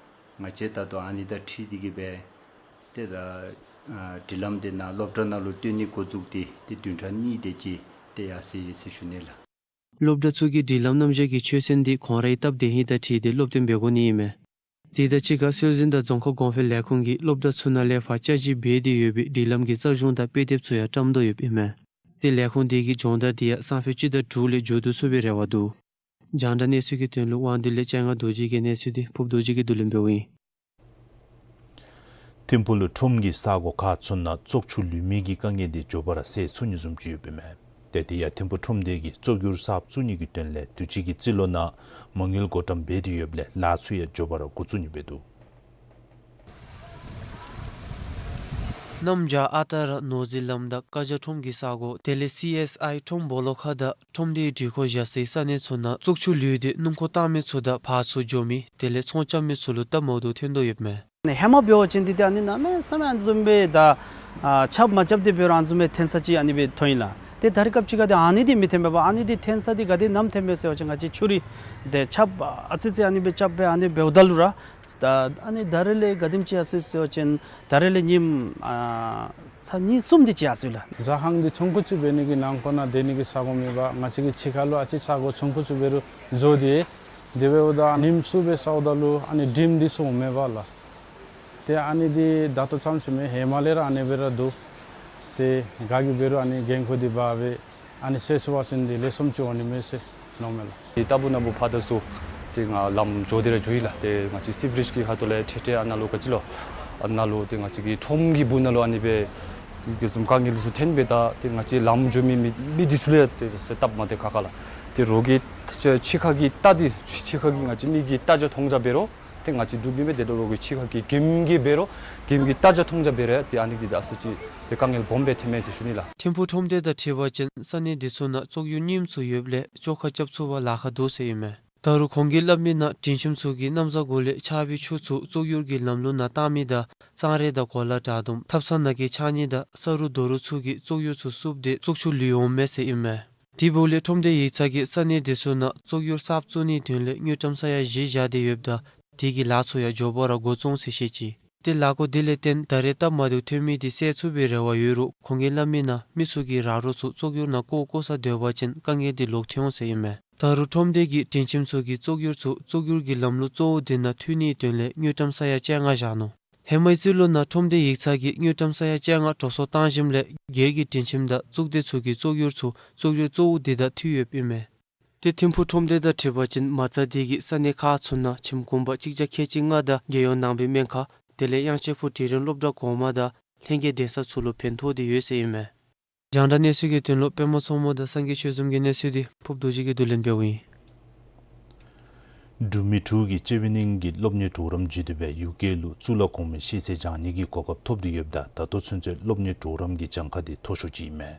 ང་བཅས་ད་ལྟོ་ཨ་ནི་དང་འཁྲིལ་ཏེ་གིས་སྦེ་ཏེ་ད་ཨ་སྒྲིག་ལམ་འདི་ནཱ་སློབ་གྲྭ་ནང་ལུ་སྟོན་ནི་འགོ་བཙུགས་ཏེ་ཏེ་བདུན་ཕྲག་གཉིས་དེ་ཅིག་ཏེ་ཡར་སོ་ཡི་ཟེར་ཞུ་ནི་ལགས། སློབ་གྲྭ་ཚུ་གིས་སྒྲིག་ལམ་རྣམ་གཞག་གི་ཆོད་སེམས་འདི་ཁོང་རའི་སྟབས་བདེ་ཧིང་དང་འཁྲིལ་ཏེ་སློབ་སྟོན་འབད་དགོ་ནི་ཨིན་མས། དེ་དང་གཅིག་ཁར་སྲོལ་འཛིན་དང་རྫོང་ཁ་གོང་འཕེལ་ལས་ཁུངས་ཀྱིས་སློབ་གྲྭ་ཚུ་ནང་ལས་ཕར་བཅའ་སྒྲིག་འབད་དེ་ཡོད་པའི་སྒྲིག་ལམ་གྱི་རྩ་གཞུང་དང་དཔེ་དེབ་ཚུ་ཡང་བཀྲམ་དོ་ཡོདཔ་ཨིན་མས། ཏེ་ལས་ཁུངས་དེ་གིས་སྦྱོང་བརྡར་དེ་ཡང་སང་ཕོད་སྤྱི་ཟླ་དྲུག་ལས་མཇུག་བསྡུ་ཚུགས་པའི་རེ་བ་འདུག། རྒྱང་བསྒྲགས་གནས་ཚུལ་གྱི་དོན་ལུ་དབང་འདུས་ལས་སྤྱན་སྔ་རྡོ་རྗེ་གི་གནས་ཚུལ་འདི་ཕུབ་རྡོ་རྗེ་གིས་བསྡུ་ལེན་འབདཝ་ཨིན། ཐིམ་ཕུག་ལུ་ཁྲོམ་གྱི་ས་གོ་ཁག་ཚུ་ནང་བཙོག་ཆུ་ལུད་མི་གི་དཀའ་ངལ་འདི་མགྱོགས་པ་ར་སེལ་ཚུགས་ནི་བཟུམ་ཅིག་ཡོདཔ་ཨིན་མས། ཏེ་དེ་ཡང་ཐིམ་ཕུག་ཁྲོམ་སྡེ་གིས་བཙོག་འགྱུར་གསརཔ་བཙུགས་ནི་གི་དོན་ལས་དུས་ཅི་གི་རྩིས་ལོ་ནང་མ་དངུལ་བགོ་བཀྲམ་འབད་དེ་ཡོདཔ་ལས་ལཱ་ཚུ་ཡང་མགྱོགས་པ་ར་འགོ་བཙུགས་ནི་འབད་འདུག། གནམ་བྱཱར་ཨ་རྟག་ར་ནོར་རྫས་ལམ་དང་ཀ་ཇ་ཁྲོམ་གྱི་ས་གོ་དེ་ལས་སི་ཨེསི་ཨའི་ཁྲོམ་སྦོ་ལོགས་ཁ་དང་ཁྲོམ་སྡེའི་སྒྲིག་ཁོངས་བཞག་སའི་ས་གནས་ཚུ་ནང་བཙོག་ཆུ་ལུད་དེ་སྣུམ་འཁོར་བཏང་མི་ཚུ་དང་ཕར་ཚུར་འགྱོ་མི་དེ་ལས་ཚོང་རྐྱབ་མི་ཚུ་ལུ་སྟབས་མ་བདེཝ་ཐོན་དོ་ཡོདཔ་མས། ནི་ཧེ་མ་འབད་བ་ཅིན་འདི་ཏེ་ཨ་ནི་གནམ་མེད་ས་མེད་ཨ་ནི་བཟུམ་སྦེ་ད་ཨ་ཆརཔ་མ་རྐྱབ་སྟེ་འབད་རུང་ཨ་ནི་བཟུམ་སྦེ་ཐོན་ས་ཅིག་ཨ་ནི་སྦེ་ཐོན་ཡི་ལགས། ཏེ་ད་རེས་སྐབས་ཅིག་ཁར་ཏེ་ཨ་ནི་འདི་མི་འཐོན་པས་པ། ཨ་ནི་འདི་འཐོན་ས་འདི་ག་ཏེ་ནམ་འཐོན་མས་ཟེར་བ་ཅིན་ང་བཅས་ཆུ་རུད་འདི་རྐྱབ་ཨ་ཙི་ཙི་ཨ་ནི་སྦེ་རྐྱབ་སྦེ་ཨ་ནི་འབདཝ་ད་ལུ་ར། ད་ཨ་ནི་ད་རེས་ལས་ག་དེམ་ཅིག་ཡར་སོ་ཡི་ཟེར་བ་ཅིན་ད་རེས་ལས་ཉིནམ་ཨ་ཚར་གཉིས་གསུམ་འདི་ཅིག་ཡར་སོ་ཡི་ལགས། ཟ་ཁང་འདི་ཆུང་ཀུ་ཅིག་འབད་ནི་གི་ནང་འཁོད་ནང་སྡོད་ནི་གི་ས་གོ་མེད་པར་ང་བཅས་ཀྱི་ཕྱི་ཁ་ལུ་ཨ་ཙི་ས་གོ་ཆུང་ཀུ་ཅིག་འབད་རུང་བཟོ་སྟེ་དེ་འབདཝ་ད་ཉིནམ་གསུམ་སྦེ་ཟཝ་ད་ལུ་ཨ་ནི་འགྲིམ་འདི་ཚུ་མེད་པས་ལགས། ཏེ་ཨ་ནི་འདི་ད་ལྟོ་ཙམ་ཅིག་མེན། ཧེ་མ་ལས་ར་ཨ་ནི་སྦེ་ར་འདུག། ཏེ་ག་གིས་འབད་རུང་ཨ་ནི་འགན་ཁུར་འདི་འབག་སྦེ་ཨ་ནི་སེལ་ཚུགས་པ་ཅིན་འདི་ལེགས་ཤོམ་ཅིག་འོང་ནི་མས་ཟེར་མནོཝ་མས་ལགས། ཏེ་ལྟ་བུ་ན་བུ་ཕར་དང་ཚུར་ཏེ་ང་ལམ་འགྱོ་སྟེ་ར་འགྱོ་ཡི་ལགས། ཏེ་ང་བཅས་སི་བི་རིཇ་གི་ཁ་ཐུག་ལས་འཕྲེད་འཕྲེད་ཨ་ནཱ་ལུ་ག་ཅི་ལོ་ཨ་ནཱ་ལུ་ཏེ་ང་བཅས་ཀྱི་ཁྲོམ་གྱི་སྦུག་ན་ལུ་ཨ་ནི་སྦེ་གི་བཟུམ་དཀའ་ངལ་ཚུ་འཐོན་པས། ད་ཏེ་ང་བཅས་ལམ་འགྱོ་མི་མི་མི་འདི་ཚུ་ལས་ཏེ་ཟེར་སྟབས་མ་བདེ་ཁག་ཁ་ལགས། ཏེ་རོགས་ཀྱི་ཕྱི་ཁ་གི་རྟ་འདི་ཕྱི་ཁ་གི་ང་བཅས་མི་གི་རྟ་རྒྱུག་མཐོང་རྒྱུ་འབད་རུང་ཏེ་ང་བཅས་འབྲུག་མི་མས། ཏེ་རོགས་ཀྱི་ཕྱི་ཁ་གི་གྱིམ་གྱི་འབད་རུང་གྱིམ་གྱི་རྟ་རྒྱུག་མཐོང་རྒྱུ་འབད་རུང་ཏེ་ཨ་ནི་འདི་ད་ཨ་ཙི་ཅིག་ཏེ་དཀའ་ངལ་སྦོམ་སྦེ་འཐོན་མས་ཟེར་ཞུ་ནི་ལགས། ཐིམ་ཕུག་ཁྲོམ་སྡེ་དང་འཁྲིལ་བ་ཅིན་ས་གནས་འདི་ཚུ་ནང་བཙོག་གཡུར་རྙིངམ་ཚུ་ཡོདཔ་ལས་བཅོ་ཁ་རྐྱབ་ཚུགས་པར་ལཱ་ཁག་འདུག་ཟེར་ཨིན་མས། ད་རུང་ཁོང་གིས་སླབ་མི་ནང་སྒྲིང་ཁྱིམ་ཚུ་གིས་གནམ་བཟའ་གུ་ལས་ཆར་པའི་ཆུ་ཚུ་བཙོག་གཡུར་གྱི་ལམ་ལུགས་ནང་བཏང་མི་དང་གཙང་རས་དང་གོ་ལ་བྲག་གདོང་ཐབ་ཚང་ནང་གི་ཆག་ཉིལ་དང་ས་རུ་རྡོ་རུག་ཚུ་གིས་བཙོག་གཡུར་ཚུ་བསུབ་སྟེ་བཙོག་ཆུ་ལུད་འོངམ་མས་ཟེར་ཨིན་མས། དེ་འབདཝ་ལས་ཁྲོམ་སྡེ་ཡིག་ཚང་གིས་ས་གནས་འདི་ཚུ་ནང་བཙོག་གཡུར་གསརཔ་བཙུགས་ནིའི་དོན་ལས་དངུལ་ཀྲམ་ས་ཡ་བཞི་བཞག་སྟེ་ཡོདཔ་ད་དེ་གི་ལཱ་ཚུ་ཡང་མགྱོགས་པ་ར་འགོ་བཙུགས་ཟེར་བཤད་ཅི། ཏེ་ལཱ་འགོ་དེ་ལས་བརྟེན་ད་རེས་སྟབས་མ་བདེཝ་འཐོན་མི་དེ་སེལ་ཚུགས་པའི་རེ་བ་ཡོད་རུང་ཁོང་གིས་སླབ་མི་ནང་མི་ཚུ་གིས་ར་རོ་ཚུ་བཙོག་གཡུར་ནང་བཀོ་བཀོ་སར་སྡོད་པ་ཅིན་དཀའ་ངལ་དེ་ལོག་ཐེ་འོང་ཟེར་ཨིན་མས། ད་རུང་ཁྲོམ་སྡེ་གིས་སྒྲིང་ཁྱིམ་ཚུ་གི་བཙོག་གཡུར་ཚུ་བཙོག་གཡུར་གྱི་ལམ་ལུགས་གཙོ་བོ་དེ་ནང་འཐུས་ནིའི་དོན་ལས་དངུལ་ཀྲམ་ས་ཡ་བཅོ་ལྔ་བཞག་ནུག། ཧེ་མའི་རྩིས་ལོ་ནང་ཁྲོམ་སྡེ་ཡིག་ཚང་གིས་དངུལ་ཀྲམ་ས་ཡ་བཅོ་ལྔ་འགྲོ་སོང་བཏང་ཞིནམ་ལས་སྒེར་གྱི་སྒྲིང་ཁྱིམ་དང་བཙུགས་སྡེ་ཚུ་གི་བཙོག་གཡུར་ཚུ་བཙོག་གཡུར་གཙོ་བོ་དེ་དང་འཐུས་ཡོདཔ་ཨིན་མས། ཏེ་ཐིམ་ཕུག་ཁྲོམ་སྡེ་དང་འཁྲིལ་བ་ཅིན་མ་རྩ་དེ་གིས་ས་གནས་ཁག་ཚུ་ནང་ཁྱིམ་གུང་པ་གཅིག་བརྒྱ་ཁལ་གཅིག་ལྔ་དང་རྒྱལ་ཡོངས་ནང་པའི་སྨན་ཁང་དེ་ལས་དབྱངས་ཅན་ཕུག་དྲིན་རིན་སློབ་གྲྭ་གོང་མ་དང་ལྷན་རྒྱས་གདན་ས་ཚུ་ལུ་ཕན་ཐོགས་ཏེ་ཡོད་ཟེར་ཨིན་མས། རྒྱང་བསྒྲགས་གནས་ཚུལ་གྱི་དོན་ལུ་པདྨ་མཚོ་མོ་དང་སངས་རྒྱས་ཆོས་འཛོམས་ཀྱི་གནས་ཚུལ་དེ་ཕུརཔ་རྡོ་རྗེ་གིས་བསྡུ་ལེན་འབདཝ་ཨིན། འབྲུག་མི་དྲུག་གིས་ཅེ་བི་ནིང་གི་སློབ་གཉེར་གྲོགས་རམ་བརྒྱུད་དེ་སྦེ་ཡུ་ཀེ་ལུ་གཙུག་ལག་གོང་མའི་ཤེས་ཚད་སྦྱང་ནི་གི་གོ་སྐབས་ཐོབ་སྟེ་ཡོདཔ་ད་ད་ལྟོ་ཚུན་ཚོད་སློབ་གཉེར་གྲོགས་རམ་གྱི་གྱངས་ཁ་དེ་མཐོ་ཤོས་ཅིག་ཨིན་མས།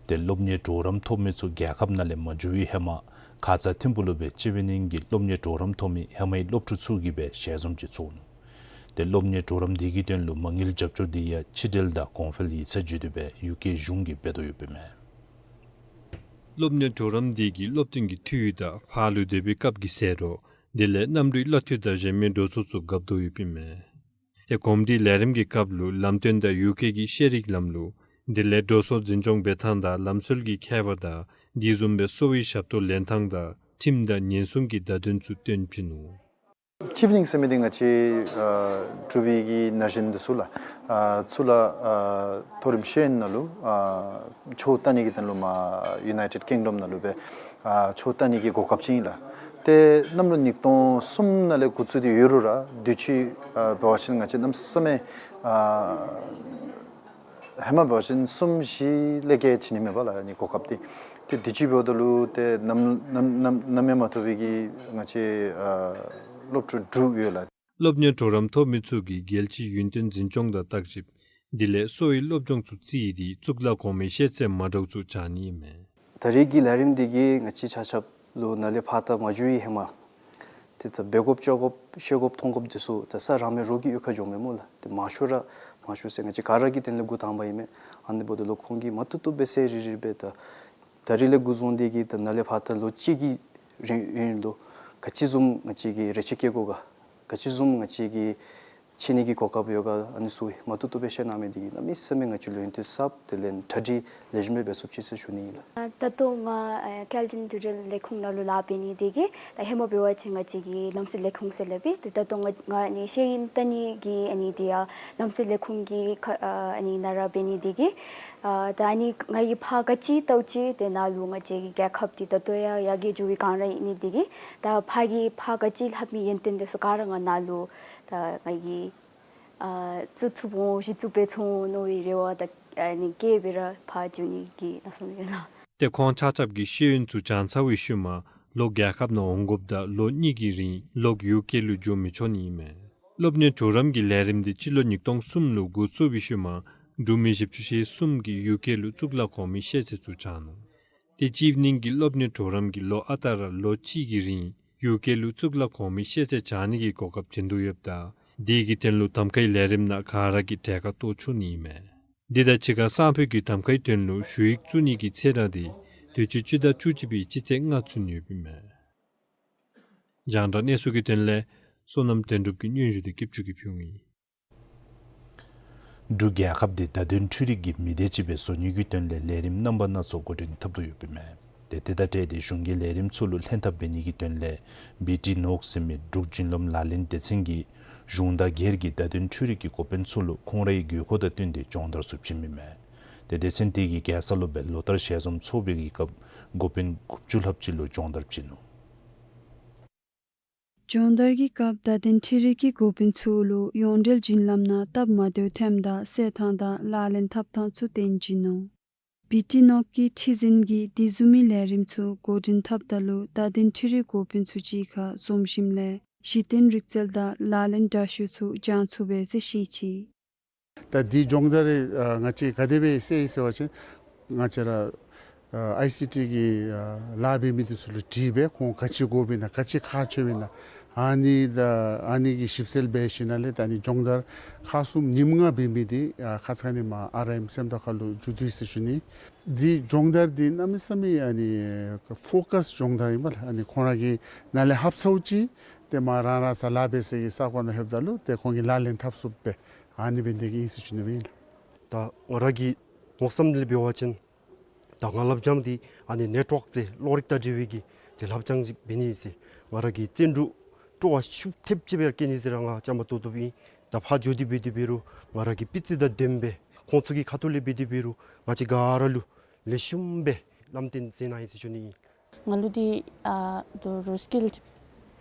ཏེ་སློབ་གཉེར་གྲོགས་རམ་ཐོབ་མི་ཚུ་རྒྱལ་ཁབ་ནང་ལས་མ་འགྱོ་བའི་ཧེ་མ་ཁ་ཙ་ཐིམ་ཕུག་ལུ་སྦེ་ཅེ་བི་ནིང་གི་སློབ་གཉེར་གྲོགས་རམ་ཐོབ་མི་ཧེ་མའི་སློབ་ཕྲུག་ཚུ་གིས་སྦེ་ཞལ་འཛོམས་ཅིག་ཚོགས་ནུག། ཏེ་སློབ་གཉེར་གྲོགས་རམ་དེ་གི་དོན་ལུ་མ་དངུལ་རྒྱབ་སྐྱོར་དེ་ཡང་ཕྱི་འབྲེལ་དང་གོང་འཕེལ་ཡིག་ཚང་བརྒྱུད་དེ་སྦེ་ཡུ་ཀེ་གཞུང་གིས་འབད་དོ་ཡོདཔ་ཨིན་མས། སློབ་གཉེར་གྲོགས་རམ་དེ་གིས་སློབ་སྟོན་གྱི་འཐུས་དང་ཕར་ལུ་སྡོད་པའི་སྐབས་ཀྱི་ཟད་འགྲོ་དེ་ལས་གནམ་གྲུའི་གླ་འཐུས་དང་གཞན་མི་འགྲོ་སོང་ཚུ་འགབ་དོ་ཡོདཔ་ཨིན་མས། ཏེ་གོམས་འདྲིས་ལས་རིམ་གྱི་སྐབས་ལུ་ལམ་སྟོན་དང་ཡུ་ཀེ་གི་ཤེས་རིག་ལམ་ལུགས་དེ་ལས་འགྲོ་སོང་འཛིན་སྐྱོང་འབད་ཐངས་དང་ལམ་སྲོལ་གྱི་ཁྱད་པར་དང་དེ་བཟུམ་སྦེ་གསོ་བའི་ཞབས་ཏོག་ལེན་ཐངས་དང་ཁྲིམས་དང་ཉེན་སྲུང་གི་བརྡ་དོན་ཚུ་སྟོན་བྱིན་ནུག། ཅེ་བི་ནིང་ཟེར་མི་འདི་ང་བཅས་ཨ་འབྲུག་པའི་གི་ན་གཞོན་འདི་ཚུ་ལགས་ཨ་ཚུ་ལགས་ཨ་མཐོ་རིམ་ཤེས་ཡོན་ནང་ལུ་ཨ་ཆོས་ལྟ་ནི་གི་དོན་ལུ་མར་ཡུ་ནའི་ཊེཌ་ཀིང་ཌམ་ནང་ལུ་སྦེ་ཨ་ཆོས་ལྟ་ནི་གི་གོ་སྐབས་ཅིག་ཨིན་ལགས། ཏེ་གནམ་ལོ་ཉིས་སྟོང་གསུམ་ནང་ལས་འགོ་བཙུགས་ཏེ་ཡོད་རུང་ར་དུས་ཅི་ཨ་འབད་བ་ཅིན་ང་བཅས་གནམ་མེད་ས་མེད་ཨ་ཧེ་མ་འབད་བ་ཅིན་གསུམ་བཞི་ལས་བརྒལ་བྱིན་ནི་མེད་པས་ལགས་ཨ་ནི་གོ་སྐབས་འདི། ཏེ་དུས་ཅི་འབདཝ་ད་ལུ་ཏེ་གནམ་གནམ་གནམ་གནམ་མེད་མ་ཐུབ་པའི་གི་ང་བཅས་ཨ་སློབ་ཕྲུག་དྲུག་ཡོད་ལགས། སློབ་གཉེར་གྲོགས་རམ་ཐོབ་མི་ཚུ་གིས་རྒྱལ་སྤྱིའི་ཡུན་བརྟན་འཛིན་སྐྱོང་དང་བརྟག་ཞིབ་དེ་ལས་གསོ་བའི་སློབ་སྦྱོང་ཚུ་རྩིས་ཏེ་གཙུག་ལག་གོང་མའི་ཤེས་ཚད་མ་འདྲཝ་ཚུ་སྦྱང་ནི་ཨིན་མས། ད་རེས་ཀྱི་ལས་རིམ་འདི་གིས་ང་བཅས་ཆ་ཁྱབ་ལུ་ནཱ་ལས་ཕར་ད་མ་འགྱོ་བའི་ཧེ་མ་ཏེ་ད་འབད་དགོཔ་བཅོ་དགོཔ་ཤེས་དགོཔ་མཐོང་དགོཔ་འདི་ཚུ་ད་ས་རང་མི་རོགས་ཀྱི་གཡུས་ཁར་འགྱོཝ་མས་སྨོ་ལགས། ཏེ་མང་ཤོས་ར་མང་ཤོས་ཟེར་ང་བཅས་ག་ར་གིས་དེ་ལས་འགོ་དང་པ་ཨིན་མས། ཨ་ནི་འབདཝ་ད་ལུ་ཁོང་གིས་མ་བཏུབ་བཏུབ་སྦེ་ཟེར་རི་རི་སྦེ་ད་ད་རེས་ལས་འགོ་བཟུང་སྟེ་གིས་ད་ནཱ་ལས་ཕར་ད་ལོ་གཅིག་གི་རིང་ཡུན་ལུ་ག་ཅི་བཟུམ་ང་བཅས་ཀྱིས་རེ་ཆེ་བསྐྱེད་དགོ་ག་ག་ཅི་བཟུམ་ང་བཅས་ཀྱིས་ཤེས་ནི་གི་གོ་སྐབས་ཡོད་ག་ཨ་ནི་ཚུ་མ་བཏུབ་བཏུབ་སྦེ་བཤད་གནང་མི་འདི་གིས་གནམ་མེད་ས་མེད་ང་བཅས་ལུ་ཡུན་བརྟན་གསརཔ་དེ་ལས་གྲ་སྒྲིག་ལེགས་ཤོམ་སྦེ་འབད་ཚུགས་ཅི་ཟེར་ཞུ་ནི་ཨིན་ལགས། ཨ་ད་ལྟོ་ང་ཨ་སྐྱེལ་འདྲེན་དྲིལ་བསྒྲགས་ལས་ཁུངས་ནང་ལུ་ལཱ་འབད་ནི་དེ་གིས་ད་ཧེ་མ་འབད་བ་ཅིན་ང་བཅས་ཀྱིས་ལམ་སྲོལ་ལས་ཁུངས་ཟེར་སླབ་ཨིན། ཏེ་ད་ལྟོ་ང་ང་ཨ་ནི་ཤེས་ཡོན་ལྟ་ནི་གི་ཨ་ནི་དེ་ཡང་ལམ་སྲོལ་ལས་ཁུངས་ཀྱི་ཁ་ཨ་ཨ་ནི་ནང་ར་འབད་ནི་དེ་གིས་ཨ་ད་ཨ་ནི་ང་གིས་ཕར་ག་ཅི་ལྟཝ་ཅིག་ཏེ་ནཱ་ལུ་ང་བཅས་ཀྱི་རྒྱལ་ཁབ་འདི་ད་ལྟོ་ཡང་ཡར་རྒྱས་འགྱོ་བའི་བསྒང་ར་ཨིན་ནི་དེ་གིས་ད་ཕར་གྱི་ཕར་ག་ཅི་ལྷབ་མི་ཡོན་ཏན་དེ་ཚུ་ག་ར་ང་ནཱ་ལུ་ད་ང་གིས་ཨ་བཙུགས་ཚུགས་འོང་གཞི་བཙུགས་འབད་ཚུགས་འོང་མནོ་བའི་རེ་བ་དང་ཨ་ནི་བསྐྱེད་སྦེ་ར་ཕར་འགྱོ་ནི་གི་མནོ་བསམ་ཡོད་ལགས། ཏེ་ཁོང་ཆ་ཁྱབ་ཀྱིས་ཤེས་ཡོན་ཚུ་སྦྱང་ཚར་བའི་ཤུལ་མ་ལོག་རྒྱལ་ཁབ་ནང་འོང་དགོཔ་དང་ལོ་གཉིས་ཀྱི་རིང་ལོག་ཡུ་ཀེ་ལུ་འགྱོ་མི་ཆོག་ནི་ཨིན་མས། སློབ་གཉེར་གྲོགས་རམ་གྱི་ལས་རིམ་འདི་སྤྱི་ལོ་ཉིས་སྟོང་གསུམ་ལུ་འགོ་བཙུགས་པའི་ཤུལ་མ་འབྲུག་མི་བཞི་བཅུ་ཞེ་གསུམ་གྱིས་ཡུ་ཀེ་ལུ་གཙུག་ལག་གོང་མའི་ཤེས་ཚད་ཚུ་སྦྱང་ནུག། ཏེ་ཅེ་བི་ནིང་གི་སློབ་གཉེར་གྲོགས་རམ་གྱིས་ལོ་ཨ་རྟག་ར་ལོ་གཅིག་གི་རིང་ཡུ་ཀེ་ལུ་གཙུག་ལག་གོང་མའི་ཤེས་ཚད་སྦྱང་ནི་གི་གོ་སྐབས་བྱིན་དོ་ཡོདཔ་ད་དེ་གི་དོན་ལུ་གདམ་ཁའི་ལས་རིམ་ནང་ག་ར་གིས་གྲལ་ཁར་གཏོགས་ཚུགས་ནི་ཨིན་མས། འདི་དང་གཅིག་ཁར་སང་ཕོད་ཀྱི་གདམ་ཀའི་དོན་ལུ་ཞུ་ཡིག་བཙུགས་ནི་གི་ཚེས་གྲངས་དེ་དུས་ཅི་སྤྱི་ཟླ་བཅུ་གཅིག་པའི་སྤྱི་ཚེས་ལྔ་ཚུན་ཡོདཔ་ཨིན་མས། རྒྱང་བསྒྲགས་གནས་ཚུལ་གྱི་དོན་ལས་བསོད་ནམས་དོན་གྲུབ་ཀྱིས་སྙན་ཞུ་དེ་སྐྱིད་ཆུ་གིས་ཕུལཝ་ཨིན། འབྲུག་རྒྱལ་ཁབ་དེ་བརྡ་དོན་འཕྲུལ་རིག་གི་མི་སྡེ་ཅིག་སྦེ་བཟོ་ནི་གི་དོན་ལས་ལས་རིམ་རྣམ་པ་སྣ་ཚོགས་འགོ་འདྲེན་འཐབ་དོ་ཡོདཔ་ཨིན་མས། ཏེ་དེ་དང་འབྲེལ་ཏེ་གཞུང་གིས་ལས་རིམ་ཚུ་ལུ་ལྷན་ཐབས་འབད་ནི་གི་དོན་ལས་བི་ཊི་ནོག་ཟེར་མི་འབྲུག་བརྒྱུད་ལམ་ལག་ལེན་སྡེ་ཚན་གྱིས་གཞུང་དང་སྒེར་གྱི་བརྡ་དོན་འཕྲུལ་རིག་གི་འགོ་དཔོན་ཚུ་ལུ་ཁོང་རའི་དགོས་མཁོ་དང་བསྟུན་ཏེ་སྦྱོང་བརྡར་ཚུ་བྱིནམ་ཨིན་མས། ཏེ་སྡེ་ཚན་དེ་གིས་རྒྱལ་ས་ལུ་སྦེ་ལོ་ལྟར་ཞལ་འཛོམས་ཚོགས་པའི་གི་སྐབས་འགོ་དཔོན་དགུ་བཅུ་ལྷགཔ་ཅིག་ལུ་སྦྱོང་བརྡར་བྱིན་ནུག། སྦྱོང་བརྡར་གྱི་སྐབས་བརྡ་དོན་འཕྲུལ་རིག་གི་འགོ་དཔོན་ཚུ་ལུ་ཡོངས་འབྲེལ་བརྒྱུད་ལམ་ནང་སྟབས་མ་བདེཝ་ཐོནམ་ད་སེལ་ཐངས་དང་ལག་ལེན་འཐབ་ཐངས་ཚུ་སྟོན་བྱིན་ནུག། བི་ཊི་ནོག་གི་ཁྲི་འཛིན་གྱིས་དེ་བཟུམ་མའི་ལས་རིམ་ཚུ་འགོ་འདྲེན་འཐབ་ད་ལུ་བརྡ་དོན་འཕྲུལ་རིག་འགོ་དཔོན་ཚུ་གཅིག་ཁར་འཛོམས་ཞིནམ་ལས་གཞི་རྟེན་རིག་རྩལ་དང་ལག་ལེན་འདྲ་བཤུས་ཚུ་སྦྱང་ཚུགས་པས་ཟེར་བཤད་ཅི། ད་འདི་སྦྱོང་བརྡར་རེ་ང་བཅས་ག་དེ་སྦེ་སེལ་ཡི་ཟེར་བ་ཅིན་ང་བཅས་ར་ཨའི་སི་ཊི་གི་ལཱ་འབད་མི་འདི་ཚུ་ལུ་དྲིས་སྦེ་ཁོང་ག་ཅི་དགོཔ་ཨིན་ན་ག་ཅི་ཁག་ཆེཝ་ཨིན་ན་ཨ་ནི་ད་ཨ་ནི་གི་ཞིབ་འཚོལ་འབད་ཞིནམ་ལས་ད་ཨ་ནི་སྦྱོང་བརྡར་ཁག་གསུམ་ཉིནམ་ལྔ་འབད་མི་འདི་ཁ་ཙ་ཁ་ཉིནམ་ཨ་ར་ཨེམ་སེམས་རྟོགས་ཁ་ལུ་མཇུག་བསྡུ་ཡི་ཟེར་ཞུ་ནི། འདི་སྦྱོང་བརྡར་འདི་གནམ་མེད་ས་མེད་ཨ་ནི་ཕོ་ཀཱས་སྦྱོང་བརྡར་ཨིན་པས་ལགས། ཨ་ནི་ཁོང་ར་གིས་ནཱ་ལས་ཧབ་ཚཝ་ཅིག་ཏེ་མ་རང་རང་ས་ལཱ་འབད་སའི་གི་ས་གོ་ནང་ལྷོདཔ་ད་ལུ་ཏེ་ཁོང་གིས་ལག་ལེན་འཐབ་ཚུགསཔ་སྦེ་ཨ་ནི་འབད་ནི་དེ་གིས་ཨིན་ཟེར་ཞུ་ནི་སྦེ་ཨིན་ལགས། ད་ང་ར་གི་མནོ་བསམ་ལས་འབད་བ་ཅིན་ད་ང་སློབ་སྦྱོང་འདི་ཨ་ནི་ནེཊ་ཝརཀ་ཟེར་གློག་རིག་དང་འབྲེལ་བའི་གི་ཏེ་སློབ་སྦྱོང་ཅིག་འབད་ནི་ཟེར་ང་ར་གི་བརྩོན་འགྲུས་སྤྲོ་བ་ཤུགས་ཐེབས་ཅིག་སྦེ་བསྐྱེད་ནི་ཟེར་ར་ང་བཅའ་མར་གཏོགས་གཏོགསཔ་ཨིན། ད་ཕར་འགྱོ་སྟེ་འབད་དེ་འབད་རུང་ང་ར་གི་སྤུས་ཚད་དང་ལྡནམ་སྦེ་ཁོང་ཚུ་གི་ཁ་ཐུག་ལས་འབད་དེ་འབད་རུང་ང་བཅས་ག་ར་ལུ་ལེགས་ཤོམ་སྦེ་ལམ་སྟོན་མཛད་གནང་ཡི་ཟེར་ཞུ་ནི་ཨིན། ང་ལུ་འདི་ཨ་ད་རུང་སི་ཀིལཌ་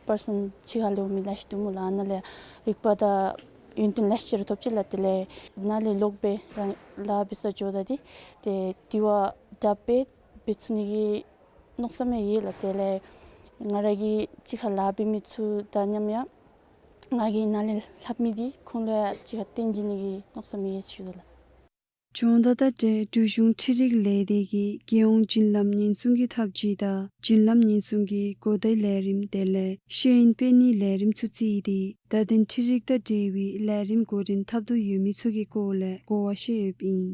པར་སཱན་ཕྱི་ཁ་ལས་འོང་མི་ལེ་ཤ་འདུག་སྨོ་ལགས། ཨ་ནཱ་ལས་རིག་པ་དང་ཡོན་ཏན་ལེ་ཤ་ཅིག་ར་ཐོབ་ཅི་ལགས། དེ་ལས་ནཱ་ལས་ལོག་སྦེ་རང་ལཱ་འབད་སར་འགྱོཝ་ད་འདི་ཏེ་དེ་བ་དྲགཔ་སྦེ་འབད་ཚུགས་ནི་གི་མནོ་བསམ་ཡང་ཡོད་ལགས། དེ་ལས་ང་ར་གིས་ཕྱི་ཁ་ལཱ་འབད་མི་ཚུ་དང་མཉམ་ཡང་ང་གིས་ནཱ་ལས་ལྷབ་མི་འདི་ཁོང་ལུ་ཡང་ཕྱི་ཁ་སྟོན་བྱིན་ནི་གི་མནོ་བསམ་ཡོད་ཟེར་ཞུ་དོ་ལགས། སྦྱོང་བརྡར་དང་འབྲེལ་འབྲུག་གཞུང་འཕྲུལ་རིག་ལས་སྡེ་གིས་རྒྱལ་ཡོངས་བརྒྱུད་ལམ་ཉེན་སྲུང་གི་ཐབས་ཇུས་དང་བརྒྱུད་ལམ་ཉེན་སྲུང་གི་གོ་བརྡའི་ལས་རིམ་དེ་ལས་ཤེས་ཡོན་སྤེལ་ནིའི་ལས་རིམ་ཚུ་བརྩིས་ཏེ་བརྡ་དོན་འཕྲུལ་རིག་དང་འབྲེལ་བའི་ལས་རིམ་འགོ་འདྲེན་འཐབ་དོ་ཡོད་མི་ཚུ་གི་སྐོར་ལས་གོ་བ་བཤད་ཡོདཔ་ཨིན།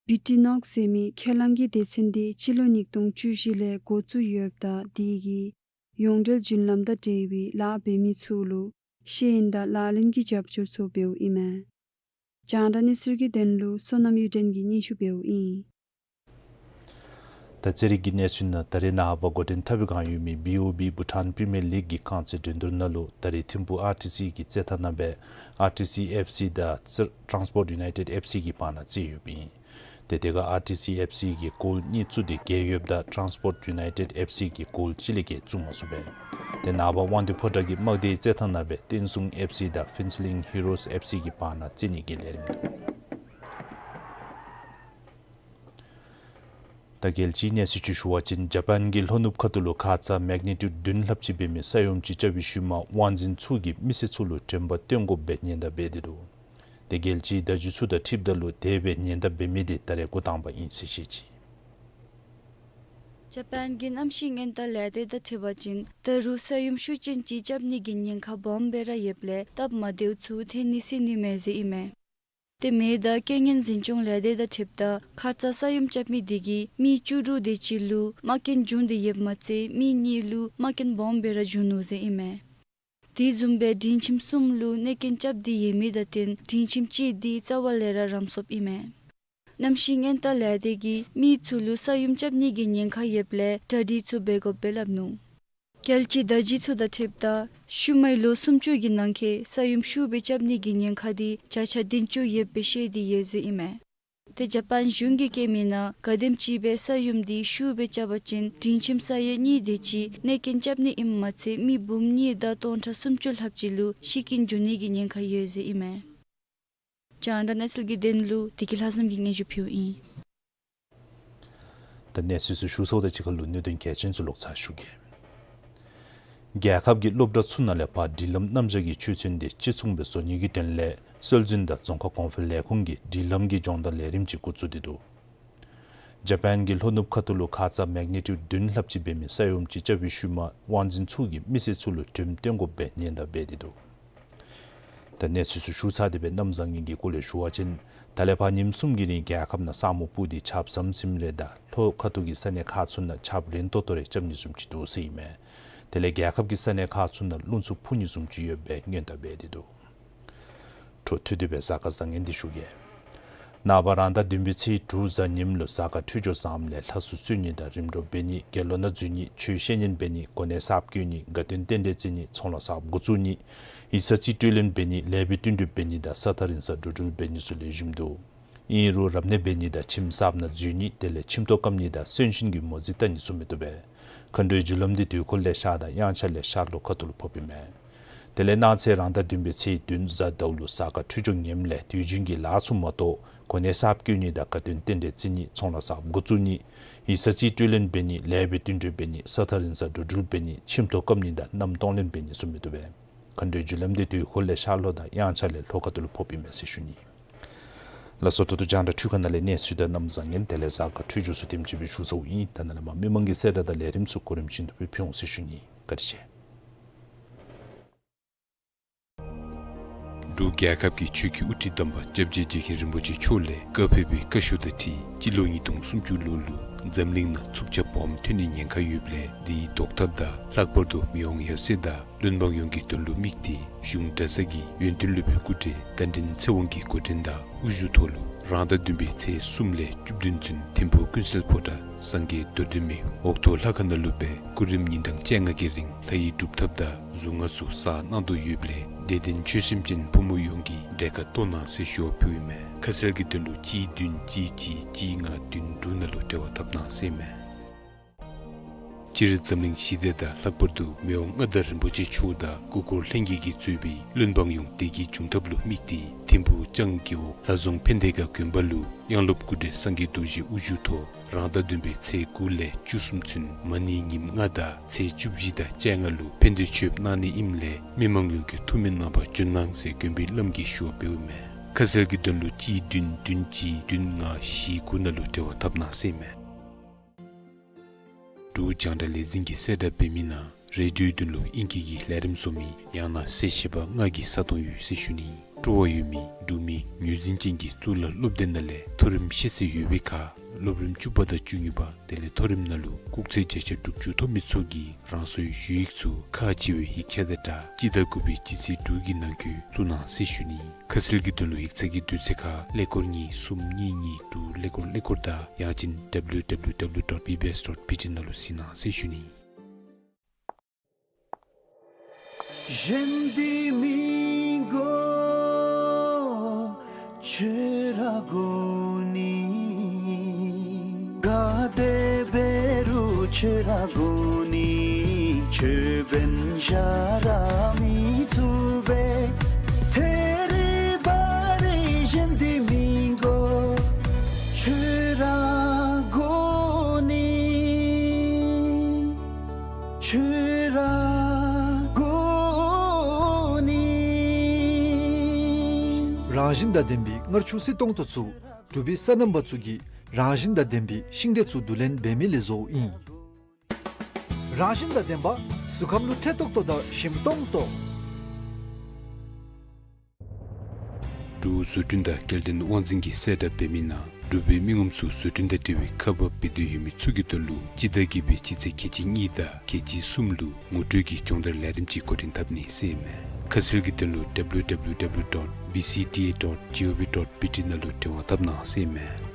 བི་ཊི་ནོག་ཟེར་མི་ཁས་བླངས་ཀྱི་སྡེ་ཚན་འདི་སྤྱི་ལོ་ཉིས་སྟོང་བཅུ་བཞི་ལས་འགོ་བཙུགས་ཡོདཔ་ད་དེ་གིས་ཡོངས་འབྲེལ་བརྒྱུད་ལམ་དང་འབྲེལ་བའི་ལཱ་འབད་མི་ཚུ་ལུ་ཤེས་ཡོན་དང་ལག་ལེན་གྱི་རྒྱབ་སྐྱོར་ཚུ་འབདཝ་ཨིན་མས། རྒྱང་བསྒྲགས་གནས་ཚུལ་གྱི་དོན་ལུ་བསོད་ནམས་གཡུ་སྒྲོན་གྱིས་སྙན་ཞུ་འབདཝ་ཨིན། ད་རྩེད་རིགས་ཀྱི་གནས་ཚུལ་ནང་ད་རེས་ནངས་པ་འགོ་འདྲེན་འཐབ་པའི་བསྒང་ཡོད་མི་བི་ཨོ་བི་བྷུ་ཊཱན་པི་རི་མི་ཡར་ལིག་གི་རྐང་རྩེད་འགྲན་བསྡུར་ནང་ལུ་ད་རེས་ཐིམ་ཕུག་ཨར་ཊི་སི་གི་རྩེད་ཐང་ནང་སྦེ་ཨར་ཊི་སི་ཨེཕ་སི་དང་ཊཱནས་པོརཊ་ཡུ་ནའི་ཊེཌ་ཨེཕ་སི་གི་བར་ན་རྩེད་ཡོདཔ་ཨིན། ཏེ་དེ་ཁར་ཨར་ཊི་སི་ཨེཕ་སི་གིས་གོལ་གཉིས་བཙུགས་ཏེ་རྒྱལ་ཡོདཔ་ད་ཊཱནས་པོརཊ་ཡུ་ནའི་ཊེཌ་ཨེཕ་སི་གིས་གོལ་གཅིག་ལས་བརྒལ་བཙུགས་མ་ཚུགས་པས། ཏེ་ནངས་པ་དབང་འདུས་ཕོ་བྲང་གི་དམག་སྡེའི་རྩེད་ཐང་ནང་སྦེ་བསྟན་སྲུང་ཨེཕ་སི་དང་ཕུན་ཚོགས་གླིང་ཧི་རོས་ཨེཕ་སི་གི་བར་ན་རྩེད་ནི་གི་ལས་རིམ་འདུག། ད་རྒྱལ་སྤྱིའི་གནས་ཚུལ་ཅིག་ཞུ་བ་ཅིན་ཇ་པཱན་གྱི་ལྷོ་ནུབ་ཁ་ཐུག་ལུ་ཁ་ཙ་མེག་ནི་ཊིའུཌ་བདུན་ལྷགཔ་ཅིག་འབད་མི་ས་ཡོམ་ཅིག་རྐྱབ་པའི་ཤུལ་མ་དབང་འཛིན་ཚུ་གིས་མི་སེར་ཚུ་ལུ་དྲན་པ་བཏོན་དགོཔ་སྦེ་ཉེན་བརྡ་འབད་དེ་འདུག། ཏེ་རྒྱལ་སྤྱིའི་བརྡ་བརྒྱུད་ཚུ་དང་འཁྲིལཝ་ད་ལུ་དེ་སྦེ་ཉེན་བརྡ་འབད་མི་དེ་ད་རེས་འགོ་དང་པ་ཨིན་ཟེར་བཤད་ཅི། ཇ་པཱན་གྱི་གནམ་གཤིས་ཉེན་བརྡ་ལས་སྡེ་དང་འཁྲིལ་བ་ཅིན་ད་རུང་ས་ཡོམ་ཤུགས་ཅན་ཅིག་རྐྱབ་ནི་གི་ཉེན་ཁ་སྦོམ་སྦེ་ར་ཡོདཔ་ལས་སྟབས་མ་བདེཝ་ཚུ་ཐོན་ནི་སྲིད་ནི་མས་ཟེར་ཨིན་མས། དེ་མེན་ད་རྐྱེན་ངན་འཛིན་སྐྱོང་ལས་སྡེ་དང་འཁྲིལཝ་ད་ཁ་ཙ་ས་ཡོམ་རྐྱབ་མི་དེ་གིས་མི་བཅུ་དྲུག་དེ་ཅིག་ལུ་རྨ་སྐྱོན་བྱུང་སྟེ་ཡོདཔ་མ་ཚད་མི་གཉིས་ལུ་རྨ་སྐྱོན་སྦོམ་སྦེ་ར་བྱུང་ནུག་ཟེར་ཨིན་མས། དེ་བཟུམ་སྦེ་སྒྲིང་ཁྱིམ་གསུམ་ལུ་གནོད་སྐྱོན་རྐྱབ་སྟེ་ཡོད་མི་དང་བསྟུན་སྒྲིང་ཁྱིམ་གཅིག་དེ་རྩ་བ་ལས་ར་རམ་སོངམ་ཨིན་མས། གནམ་གཤིས་ཉེན་བརྡ་ལས་སྡེ་གིས་མི་ཚུ་ལུ་ས་ཡོམ་རྐྱབ་ནི་གི་ཉེན་ཁ་ཡོདཔ་ལས་གྲ་སྒྲིག་ཚུ་འབད་དགོཔ་སྦེ་སླབ་ནུག། རྒྱལ་སྤྱིའི་བརྡ་བརྒྱུད་ཚུ་དང་འཁྲིལཝ་ད་ཤུལ་མའི་ལོ་སུམ་ཅུ་གི་ནང་འཁོད་ས་ཡོམ་ཤུགས་སྦེ་རྐྱབ་ནི་གི་ཉེན་ཁ་དེ་བརྒྱ་ཆ་བདུན་ཅུ་ཡོདཔ་སྦེ་བཤད་དེ་ཡོད་ཟེར་ཨིན་མས། ཏེ་ཇ་པཱན་གཞུང་གིས་བཀོད་མི་ནང་ག་དེམ་ཅིག་སྦེ་ས་ཡོམ་དེ་ཤུགས་སྦེ་རྐྱབ་པ་ཅིན་སྒྲིང་ཁྱིམ་ས་ཡ་གཉིས་དེ་ཅིག་གནོད་སྐྱོན་རྐྱབ་ནི་ཨིནམ་མ་ཚད་མི་འབུམ་གཉིས་དང་སྟོང་ཕྲག་སུམ་ཅུ་ལྷགཔ་ཅིག་ལུ་ཤི་རྐྱེན་འབྱུང་ནི་གི་ཉེན་ཁ་ཡོད་ཟེར་ཨིན་མས། རྒྱང་བསྒྲགས་གནས་ཚུལ་གྱི་དོན་ལུ་བདེ་སྐྱིད་ལྷ་འཛོམས་ཀྱིས་སྙན་ཞུ་ཕུལཝ་ཨིན། ད་གནས་ཚུལ་ཚུ་ཞུ་ཚརཝ་དང་གཅིག་ཁར་ལུ་གནད་དོན་གལ་ཆེན་ཚུ་ལོག་ཚར་ཞུ་གེ། རྒྱལ་ཁབ་ཀྱི་སློབ་གྲྭ་ཚུ་ནང་ལས་ཕར་སྒྲིག་ལམ་རྣམ་གཞག་གི་ཆོས་ཚན་དེ་གཅིག་མཚུངས་སྦེ་བཟོ་ནི་གི་དོན་ལས་སྲོལ་འཛིན་དང་རྫོང་ཁ་གོང་འཕེལ་ལས་ཁུངས་ཀྱིས་སྒྲིག་ལམ་གྱི་སྦྱོང་བརྡར་ལས་རིམ་ཅིག་འགོ་བཙུགས་ཏེ་འདུག། ཇ་པཱན་གྱི་ལྷོ་ནུབ་ཁ་ཐུག་ལུ་ཁ་ཙ་མེག་ནི་ཊིའུཌ་བདུན་ལྷགཔ་ཅིག་འབད་མི་ས་ཡོམ་ཅིག་རྐྱབ་པའི་ཤུལ་མ་དབང་འཛིན་ཚུ་གིས་མི་སེར་ཚུ་ལུ་དྲན་བཏོན་དགོཔ་སྦེ་ཉེན་བརྡ་འབད་དེ་འདུག། ད་གནས་ཚུལ་ཚུ་ཞུ་ཚར་ཏེ་སྦེ་གནམ་བཟང་ངན་གྱི་སྐོར་ལས་ཞུ་བ་ཅིན་ ད་ལས་ཕར་ཉིནམ་གསུམ་གྱི་རིང་རྒྱལ་ཁབ་ནང་ས་སྨུག་སྤུབས་ཏེ་ཆརཔ་ཟམ་ཟིམ་རེ་དང་ལྷོ་ཁ་ཐུག་གི་ས་གནས་ཁག་ཚུ་ནང་ཆརཔ་རན་ཏོག་ཏོ་རེ་རྐྱབ་ནི་བཟུམ་ཅིག་འདུག་ཟེར་ཨིན་མས། དེ་ལས་རྒྱལ་ཁབ་ཀྱི་ས་གནས་ཁག་ཚུ་ནང་རླུང་འཚུབ་འཕུ་ནི་བཟུམ་ཅིག་ཡོད་པའི་སྔོན་བརྡ་འབད་དེ་འདུག། འཕྲོ་མཐུད་དེ་སྦེ་གཟའ་སྐར་བཟང་ངན་འདི་ཞུ་གེ། ནངས་པ་རང་ཟླ་བདུན་པའི་ཚེས་དྲུག་གཟའ་ཉིམ་ལུ་གཟའ་སྐར་འཕྲོད་སྦྱོར་བཟངམ་ལས་ལྷ་སྲུ་གསོལ་ནི་དང་རིམ་གྲོ་འབད་ནི། དགེ་སློང་ནང་འཛུལ་ནི། ཆོས་བཤད་ཉན་འབད་ནི། གོ་གནས་གསརཔ་བསྐོ་ནི། དགའ་སྟོན་རྟེན་འབྲེལ་བརྩི་ནི། ཚོང་ལཱ་གསརཔ་འགོ་བཙུགས་ནི། ཡིག་ཚང་རྩིས་སྤྲོད་ལེན་འབད་ནི། ལེགས་པའི་བསྟུན་གྲོས་འབད་ནི་དང་ས་ཐག་རིང་ས་འགྲོ་འགྲུལ་འབད་ནི་ཚུ་ལེགས་ཤོམ་འདུག། ཨིན་རུང་རབ་གནས་འབད་ནི་དང་ཁྱིམ་གསརཔ་ནང་འཛུལ་ནི་དེ་ལས་ཁྱིམ་ཐོག་བཀབ་ནི་དང་གསོན་གཤིན་གྱི་མོ་རྩིས་བལྟ་ནི་ཚུ་མི་བཏུབ་པས། མཁའ་འགྲོའི་རྒྱུ་ལམ་འདི་དུས་འཁོར་ལས་ཤར་དང་དབྱངས་འཆར་ལས་ཤར་ལྷོ་ཁ་ཐུག་ལུ་ཕོགཔ་ཨིན་མས། དེ་ལས་གནངས་ཚེ་རང་ཟླ་བདུན་པའི་ཚེས་བདུན་གཟའ་ཟླཝ་ལུ་གཟའ་སྐར་འཕྲོད་སྦྱོར་ངནམ་ལས་དུས་རྒྱུན་གྱི་ལཱ་ཚུ་མ་གཏོགས་གོ་གནས་གསརཔ་བསྐོ་ནི་དང་དགའ་སྟོན་རྟེན་འབྲེལ་བརྩི་ནི། ཚོང་ལཱ་གསརཔ་འགོ་བཙུགས་ནི། ཡིག་ཚང་རྩིས་སྤྲོད་ལེན་འབད་ནི། ལེགས་པའི་བསྟུན་གྲོས་འབད་ནི། ས་ཐག་རིང་ས་འགྲོ་འགྲུལ་འབད་ནི། ཁྱིམ་ཐོག་བཀབ་ནི་དང་མནའམ་གཏོང་ལེན་འབད་ནི་ཚུ་མི་བཏུབ་པས། མཁའ་འགྲོའི་རྒྱུ་ལམ་འདི་དུས་འཁོར་ལས་ཤར་ལྷོ་དང་དབྱངས་འཆར་ལས་ལྷོ་ཁ་ཐུག་ལུ་ཕོགཔ་ཨིན་མས་ཟེར་ཞུ་ནི། ལགས་སོ། ད་ལྟོ་རྒྱང་བསྒྲགས་འཕྲུལ་ཁང་ནང་ལས་གནས་ཚུལ་དང་གནམ་བཟང་ངན་དེ་ལས་གཟའ་སྐར་འཕྲོད་སྦྱོར་ཚུ་དེམ་ཅིག་སྦེ་ཞུ་ཚརཝ་ཨིན། ད་ནཱ་ལས་མར་མི་མང་གི་གསལ་བསྒྲགས་དང་ལས་རིམ་ཚུ་གོ་རིམ་བཞིན་དུ་སྦེ་ཕུལ་འོང་ཟེར་ཞུ་ནི། བཀའ་དྲིན་ཆེ། འབྲུག་རྒྱལ་ཁབ་ཀྱི་ཆོས་ཀྱི་དབུ་ཁྲིད་དམ་པ་སྐྱབས་རྗེ་རྗེ་མཁན་རིན་པོ་ཆེ་མཆོག་ལས་བཀའ་ཕེབས་པའི་བཀའ་ཤོག་དང་འཁྲིལ་སྤྱི་ལོ་ཉིས་སྟོང་སུམ་ཅུ་ལོ་ལུ་འཛམ་གླིང་ནང་འཚུབ་ཆ་སྦོམ་ཐོན་ནིའི་ཉེན་ཁ་ཡོདཔ་ལས་དེ་ཡི་བཟློག་ཐབས་དང་ལྷག་པར་དུ་མི་དབང་ཡབ་སྲས་དང་བློན་འབངས་ཡོངས་ཀྱི་དོན་ལུ་དམིགས་ཏེ་གཞུང་གྲྭ་ཚང་གི་ཡོན་ཏན་སློབ་དཔོན་སྐུ་བགྲེས་རྟ་མགྲིན་ཚེ་དབང་གིས་འགོ་འདྲེན་དང་དབུ་བཞུགས་ཐོག་ལུ་རང་ཟླ་བདུན་པའི་ཚེས་གསུམ་ལས་བཅུ་བདུན་ཚུན་ཐིམ་ཕུག་ཀུན་གསལ་ཕོ་བྲང་སངས་རྒྱས་རྡོར་གདན་མའི་འོག་ཐོག་ལྷ་ཁང་ནང་ལུ་སྦེ་སྐུ་རིམ་ཉིན་གྲངས་བཅོ་ལྔ་གི་རིང་ལྷ་ཡི་སྒྲུབ་ཐབས་དང་གཟུངས་སྔགས་ཚུ་གསན་གནང་དོ་ཡོདཔ་ལས་དད་ལྡན་ཆོས་སེམས་ཅན་ཕོ་མོ་ཡོངས་ཀྱིས་གྲལ་ཁར་གཏོགས་གནང་ཟེར་ཞུ་བ་ཕུལཝ་ཨིན་མས། ཁ་གསལ་གྱི་དོན་ལུ་གཅིག་བདུན་གཅིག་གཅིག་གཅིག་ལྔ་བདུན་དྲུག་ནང་ལུ་འབྲེལ་བ་འཐབ་གནང་ཟེར་ཨིན་མས། སྤྱིར་འཛམ་གླིང་ཞི་བདེ་དང་ལྷག་པར་དུ་མི་དབང་མངའ་བདག་རིན་པོ་ཆེ་མཆོག་དང་སྐུ་འཁོར་ལྷན་རྒྱས་ཀྱིས་གཙོས་པའི་བློན་འབངས་ཡོངས་བདེ་སྐྱིད་འབྱུང་ཐབས་ལུ་དམིགས་ཏེ་ཐིམ་ཕུག་ལྕང་རྒེད་འོག་ལྷ་རྫོང་ཕན་བདེ་དགའ་དགོན་པ་ལུ་དབྱངས་སློབ་སྐུ་བགྲེས་སངས་རྒྱས་རྡོ་རྗེ་དབུ་བཞུགས་ཐོག་རང་ཟླ་བདུན་པའི་ཚེས་དགུ་ལས་བཅུ་གསུམ་ཚུན་མ་ཎི་ཉིནམ་ལྔ་དང་ཚེས་བཅུ་བཞི་དང་བཅོ་ལྔ་ལུ་ཕན་བདེ་མཆོདཔ་གནང་ནི་ཨིནམ་ལས་མི་མང་ཡོངས་ཀྱིས་ཐུགས་སྨོན་གནང་བར་བྱོན་གནང་ཟེར་དགོན་པའི་བླམ་གིས་ཞུ་བ་འབདཝ་མས། ཁ་གསལ་གྱི་དོན་ལུ་གཅིག་བདུན་བདུན་གཅིག་བདུན་ལྔ་བཞི་དགུ་ནང་ལུ་འབྲེལ་བ་འཐབ་གནང་ཟེར་ཨིན་མས། འབྲུག་རྒྱང་བསྒྲགས་ལས་འཛིན་གྱི་གསལ་བསྒྲགས་འབད་མི་ནང་རེ་ཌིའོའི་དོན་ལུ་ཨིང་སྐད་ཀྱི་ལས་རིམ་བཟོ་མི་ཡང་ན་གསལ་བཤད་པ་ལྔ་གི་ས་སྟོང་ཡོད་ཟེར་ཞུ་ནི། སྤྲོ་བ་ཡོད་མི་འབྲུག་མི་ངོས་འཛིན་ཅན་གྱི་གཙུག་ལག་སློབ་སྡེ་ནང་ལས་མཐོ་རིམ་ཤེས་ཚད་ཡོད་པའི་ཁར་སློབ་རིམ་བཅུ་པ་དང་བཅུ་གཉིས་པ་དེ་ལས་མཐོ་རིམ་ནང་ལུ་སྐུགས་ཚད་བརྒྱ་ཆ་དྲུག་ཅུ་ཐོབ་མི་ཚུ་གིས་རང་སོའི་ཞུ་ཡིག་ཚུ་ཁག་ཆེ་བའི་ཡིག་ཆ་དང་སྦྲགས་སྤྱི་ཟླ་དགུ་པའི་སྤྱི་ཚེས་དྲུག་གི་ནང་འཁོད་བཙུགས་གནང་ཟེར་ཞུ་ནི། ཁ་གསལ་གྱི་དོན་ལུ་ཡིག་ཚང་གི་དུས་ཚོད་ཁར་ཀླད་ཀོར་གཉིས་གསུམ་གཉིས་གཉིས་དྲུག་ཀླད་ཀོར་ཀླད་ཀོར་དང་ཡང་ཅིན་W W W dot B B S dot B T ནང་ལུ་གཟིགས་གནང་ཟེར་ཞུ་ནི། གཞན་འདི་མི་དགོས་ཁྱོད་ར་དགོ་ནི། ག་དེ་འབད་རུང་ཁྱོད་ར་དགོ་ནི། ཁྱོད་འབདན་གཞན་ར་མི་ཚུགས་པས། ཐད་རི་བ་རི་གཞན་འདི་མི་དགོས་ཁྱོད་ར་དགོ་ནི། ཁྱོད་ར་དགོ་ནི། རང་བཞིན་དང་ལྡན་པའི་མངར་ཆུ་བསིལ་ཏོང་ཏོ་ཚུ་འབྲུག་པའི་སོ་ནམ་པ་ཚུ་གིས་རང་བཞིན་དང་ལྡན་པའི་ཤིང་འབྲས་ཚུ་བསྡུ་ལེན་འབད་མི་ལས་བཟོཝ་ཨིན། རང་བཞིན་དང་ལྡན་པ་གཟུགས་ཁམས་ལུ་འཕྲོད་ཏོག་ཏོ་དང་ཞིམ་ཏོང་ཏོ། འབྲུག་བཟོ་སྐྲུན་དང་སྐྱེལ་འདྲེན་དབང་འཛིན་གྱི་གསལ་བསྒྲགས་འབད་མི་ནང་འབྲུག་པའི་མི་ངོམ་ཚུ་བཟོ་སྐྲུན་དང་འབྲེལ་བའི་ཁག་འབག་འབད་འདོད་ཡོད་མི་ཚུ་གི་དོན་ལུ་སྤྱི་ཟླ་བརྒྱད་པའི་སྤྱི་ཚེས་ཁལ་གཅིག་གཉིས་དང་ཁལ་གཅིག་གསུམ་ལུ་ངོ་སྤྲོད་ཀྱི་སྦྱོང་བརྡར་ལས་རིམ་ཅིག་འགོ་འདྲེན་འཐབ་ནི་ཟེར་ཨིན་མས། ཁ་གསལ་གྱི་དོན་ལུ་W W W dot B C T A dot G O V dot B T ནང་ལུ་འབྲེལ་བ་འཐབ་གནང་ཟེར་ཨིན་མས།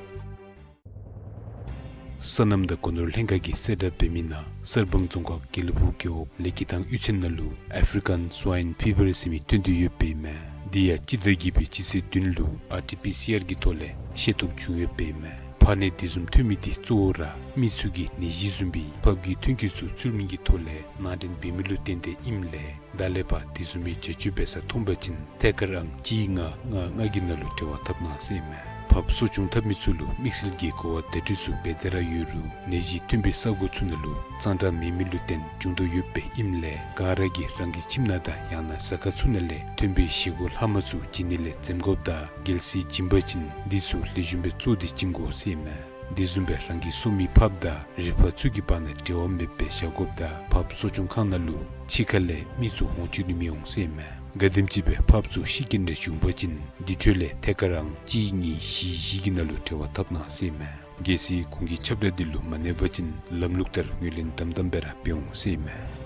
སོ་ནམ་དང་སྒོ་ནོར་ལྷན་ཁག་གི་གསལ་བསྒྲགས་འབད་མི་ནང་གསར་སྤང་རྫོང་ཁག་དགེ་ལེགས་ཕུག་རྒེད་འོག་ལེགས་སྐྱིད་ཐང་གཡུས་ཚན་ནང་ལུ་African Swine Fever ཟེར་མི་ཐོན་ཏེ་ཡོདཔ་ཨིན་མས། དེ་ཡང་སྤྱི་ཟླ་བརྒྱད་པའི་སྤྱི་ཚེས་བདུན་ལུ་R T P C R གི་ཐོག་ལས་ཤེས་རྟོགས་བྱུང་ཡོདཔ་ཨིན་མས། ཕག་ནད་དེ་བཟུམ་ཐོན་མི་དེ་གཙོ་བོ་ར་མི་ཚུ་གིས་ནད་གཞི་བཟུམ་སྦེ་ཕགཔ་གི་ཐོན་སྐྱེད་ཚུ་ཚུལ་མིན་གྱི་ཐོག་ལས་ནང་འདྲེན་འབད་མི་ལུ་བརྟེན་ཏེ་ཨིནམ་ལས་ད་ལས་ཕར་དེ་བཟུམ་མའི་བྱ་སྤྱོད་འབད་ས་མཐོང་པ་ཅིན་ཐད་ཀར་ཨང་གཅིག་ལྔ་ལྔ་ལྔ་གི་ནང་ལུ་འབྲེལ་བ་འཐབ་གནང་ཟེར་ཨིན་མས། ཕགཔ་གསོ་སྐྱོང་འཐབ་མི་ཚུ་ལུ་དམིགས་བསལ་གྱི་གོ་བ་བརྡ་སྤྲོད་ཚུ་འབད་དེ་ར་ཡོད་རུང་ནད་གཞི་ཐོན་པའི་ས་གོ་ཚུ་ནང་ལུ་གཙང་སྦྲ་མེད་མི་ལུ་བརྟེན་འབྱུང་དོ་ཡོདཔ་ཨིནམ་ལས་ག་ར་གིས་རང་གི་ཁྱིམ་ནང་དང་ཡང་ན་ཟ་ཁང་ཚུ་ནང་ལས་ཐོན་པའི་བཞེས་སྒོ་ལྷག་མ་ཚུ་བྱིན་ནི་ལས་འཛེམ་དགོཔ་དང་རྒྱལ་སྲིད་བྱིན་པ་ཅིན་འདི་ཚུ་ལེགས་ཤོམ་སྦེ་བཙོ་སྟེ་བྱིན་དགོ་ཟེར་ཨིན་མས། དེ་བཟུམ་སྦེ་རང་གི་སོ་མི་ཕགཔ་དང་རི་ཕག་ཚུ་གི་བར་ན་འབྲེལ་བ་མེདཔ་སྦེ་བཞག་དགོཔ་དང་ཕགཔ་གསོ་སྐྱོང་ཁང་ནང་ལུ་ཕྱི་ཁ་ལས་མི་ཚུ་འོང་བཅུག་ནི་མི་འོང་ཟེར་ཨིན་མས། ག་དེམ་ཅིག་སྦེ་ཕར་ཚུར་ཤི་རྐྱེན་རེ་བྱུང་པ་ཅིན་འདི་འཕྲོ་ལས་ཐད་ཀར་རང་གཅིག་གཉིས་བཞི་བཞི་གི་ནང་ལུ་འབྲེལ་བ་འཐབ་གནང་ཟེར་ཨིན་མས། གལ་སྲིད་ཁོང་གི་ཁྱབ་བསྒྲགས་འདི་ལུ་མ་གནས་པ་ཅིན་ལམ་ལུགས་ལྟར་ངོས་ལེན་དམ་དམ་སྦེ་ར་འབད་འོང་ཟེར་ཨིན་མས།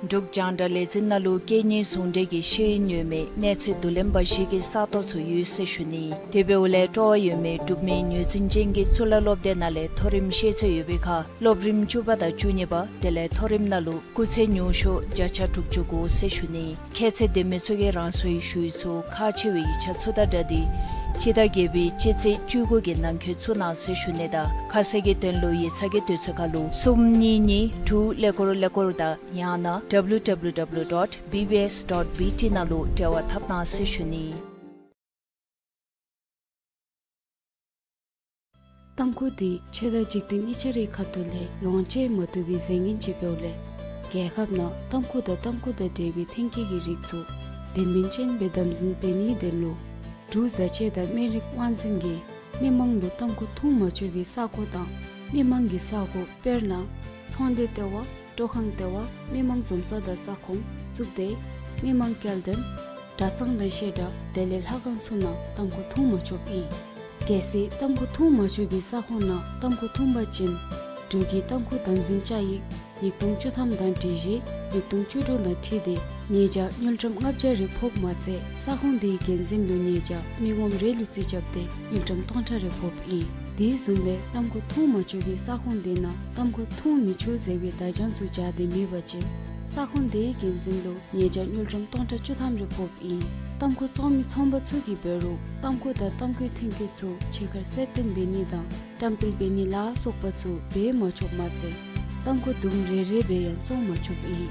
འབྲུག་རྒྱང་བསྒྲགས་ལས་འཛིན་ནང་ལུ་སྐད་གཉིས་ཟུང་འབྲེལ་གྱི་ཤེས་ཡོན་ཡོད་མི་གནས་ཚད་བསྡུ་ལེན་པ་ཞིག་གི་ས་སྟོང་ཚུ་ཡོད་ཟེར་ཞུ་ནི། དེ་འབདཝ་ལས་སྤྲོ་བ་ཡོད་མི་འབྲུག་མི་ངོས་འཛིན་ཅན་གྱི་གཙུག་ལག་སློབ་སྡེ་ནང་ལས་མཐོ་རིམ་ཤེས་ཚད་ཡོད་པའི་ཁར་སློབ་རིམ་བཅུ་པ་དང་བཅུ་གཉིས་པ་དེ་ལས་མཐོ་རིམ་ནང་ལུ་སྐུགས་ཚད་ཉུང་ཤོས་བརྒྱ་ཆ་དྲུག་ཅུ་དགུ་ཟེར་ཞུ་ནི། ཁྱད་ཚད་ལྡན་མི་ཚུ་གིས་རང་སོའི་ཞུ་ཡིག་ཚུ་ཁག་ཆེ་བའི་ཡིག་ཆ་ཚུ་དང་སྦྲགས་ཏེ་སྤྱི་ཟླ་བརྒྱད་པའི་སྤྱི་ཚེས་བཅུ་དགུ་གི་ནང་འཁོད་བཙུགས་གནང་ཟེར་ཞུ་ནི་དང་ཁ་གསལ་གྱི་དོན་ལུ་ཡིག་ཚང་གི་དུས་ཚོད་ཁར་ལུ་གསུམ་གཉིས་གཉིས་དྲུག་ཀླད་ཀོར་ཀླད་ཀོར་དང་ཡང་ན་W W W dot B B S dot B T ནང་ལུ་འབྲེལ་བ་འཐབ་གནང་ཟེར་ཞུ་ནི། ཏམ་ཁུ་འདི་ཆོས་དང་འཇིག་རྟེན་གཉིས་ཆ་རའི་ཁ་ཐུག་ལས་ལོངས་སྤྱོད་མ་བཏུབ་པའི་རྫས་ངན་ཅིག་འབདཝ་ལས་རྒྱལ་ཁབ་ནང་ཏམ་ཁུ་དང་ཏམ་ཁུ་དང་འབྲེལ་བའི་ཐོན་སྐྱེད་ཀྱི་རིགས་ཚུ་དོན་ཕན་ཅན་སྦེ་དམ་འཛིན་འབད་ནིའི་དོན་ལུ་འབྲུག་བཟའ་ཆས་དང་སྨན་རིགས་དབང་འཛིན་གྱིས་མི་མང་ལུ་ཏམ་ཁུ་འཐུང་མ་ཆོག་པའི་ས་གོ་དང་མི་མང་གི་ས་གོ་དཔེར་ན་ཚོང་སྡེ་ལྟེ་བ། སྤྲོ་ཁང་ལྟེ་བ། མི་མང་འཛོམས་ས་དང་ས་ཁོངས་བཙུགས་ཏེ་མི་མང་སྐྱེལ་འདྲེན་གྲྭ་ཚང་དང་བཤད་གྲྭ་དེ་ལས་ལྷ་ཁང་ཚུ་ནང་ཏམ་ཁུ་འཐུང་མ་ཆོགཔ་ཨིན། གལ་སྲིད་ཏམ་ཁུ་འཐུང་མ་ཆོག་པའི་ས་ཁོངས་ནང་ཏམ་ཁུ་འཐུང་པ་ཅིན་འབྲུག་གི་ཏམ་ཁུ་དམ་འཛིན་བཅའ་ཡིག་ཉིས་སྟོང་བཅུ་ཐམ་དང་སྒྲིག་གཞི་ཉིས་སྟོང་བཅུ་དྲུག་དང་འཁྲིལ་ཏེ་ཉེས་བྱ་དངུལ་ཀྲམ་ལྔ་བརྒྱ་རེ་ཕོགཔ་མ་ཚད་ས་ཁོངས་དེའི་འགན་འཛིན་ལུ་ཉེས་བྱ་མི་ངོམ་རེ་ལུ་རྩིས་རྐྱབ་སྟེ་དངུལ་ཀྲམ་སྟོང་ཕྲག་རེ་ཕོགཔ་ཨིན། དེ་བཟུམ་སྦེ་ཏམ་ཁུ་འཐུང་མ་ཆོག་པའི་ས་ཁོངས་དེ་ནང་ཏམ་ཁུ་འཐུང་མི་ཆོག་ཟེར་བའི་བརྡ་བྱང་ཚུ་སྦྱར་ཏེ་མེད་པ་ཅིན་ས་ཁོངས་དེའི་འགན་འཛིན་ལུ་ཉེས་བྱ་དངུལ་ཀྲམ་སྟོང་ཕྲག་བཅུ་ཐམ་རེ་ཕོགཔ་ཨིན། ཏམ་ཁུ་བཙོང་མི་ཚོང་པ་ཚུ་གིས་འབད་རུང་ཏམ་ཁུ་དང་ཏམ་ཁུའི་ཐོན་སྐྱེད་ཚུ་ཕྱི་ཁར་གསལ་སྟོན་འབད་ནི་དང་བཀྲམ་སྤེལ་འབད་ནི་ལ་སོགས་པ་ཚུ་འབད་མ་ཆོགཔ་མ་ཚད་ཏམ་ཁུ་དུམ་རེ་རེ་སྦེ་ཡང་བཙོང་མ་ཆོགཔ་ཨིན།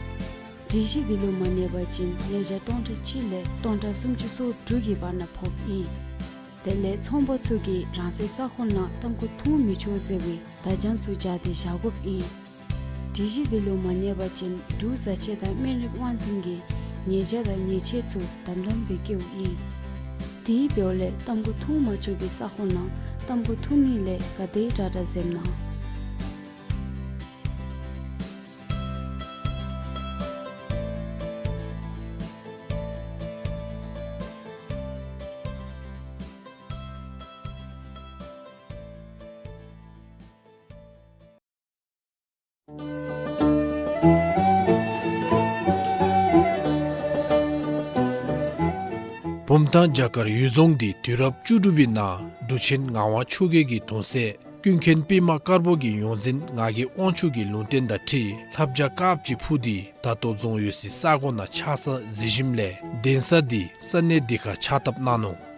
སྒྲིག་གཞི་འདི་ལུ་མ་གནས་པ་ཅིན་ཉེས་བྱ་སྟོང་ཕྲག་གཅིག་ལས་སྟོང་ཕྲག་སུམ་ཅུ་སོ་དྲུག་གི་བར་ན་ཕོགཔ་ཨིན། དེ་ལས་ཚོང་པ་ཚུ་གིས་རང་སོའི་ས་ཁོངས་ནང་ཏམ་ཁུ་འཐུང་མི་ཆོག་ཟེར་བའི་བརྡ་བྱང་ཚུ་སྦྱར་ཏེ་བཞག་དགོཔ་ཨིན། སྒྲིག་གཞི་འདི་ལུ་མ་གནས་པ་ཅིན་འབྲུག་བཟའ་ཆས་དང་སྨན་རིགས་དབང་འཛིན་གྱིས་ཉེས་བྱ་དང་ཉེས་ཆད་ཚུ་དམ་དམ་སྦེ་བཀལཝ་ཨིན། དེ་འབདཝ་ལས་ཏམ་ཁུ་འཐུང་མ་ཆོག་པའི་ས་ཁོངས་ནང་ཏམ་ཁུ་འཐུང་ནི་ལས་ག་དེ་དྲག་དྲག་འཛེམ་གནང་། བུམ་ཐང་བྱ་དཀར་གཡུལ་རྫོང་འདི་དུས་རབས་བཅུ་དྲུག་པའི་ནང་འབྲུག་ཆེན་ངག་དབང་ཆོས་རྒྱལ་གྱི་གདུང་སྲས་ཀུན་མཁྱེན་པདྨ་དཀར་པོ་གི་ཡོངས་འཛིན་ངག་གི་དབང་ཕྱུག་གི་ལུང་བསྟན་དང་འཁྲིལ་ལྷ་བྱ་དཀརཔོ་ཅིག་འཕུར་ཏེ་ད་ལྟོ་རྫོང་ཡོད་སའི་ས་གོ་ནང་ཆགས་ས་གཟིགས་ཞིནམ་ལས་གདན་ས་འདི་ས་གནས་འདི་ཁར་ཕྱག་བཏབ་གནང་ནུག།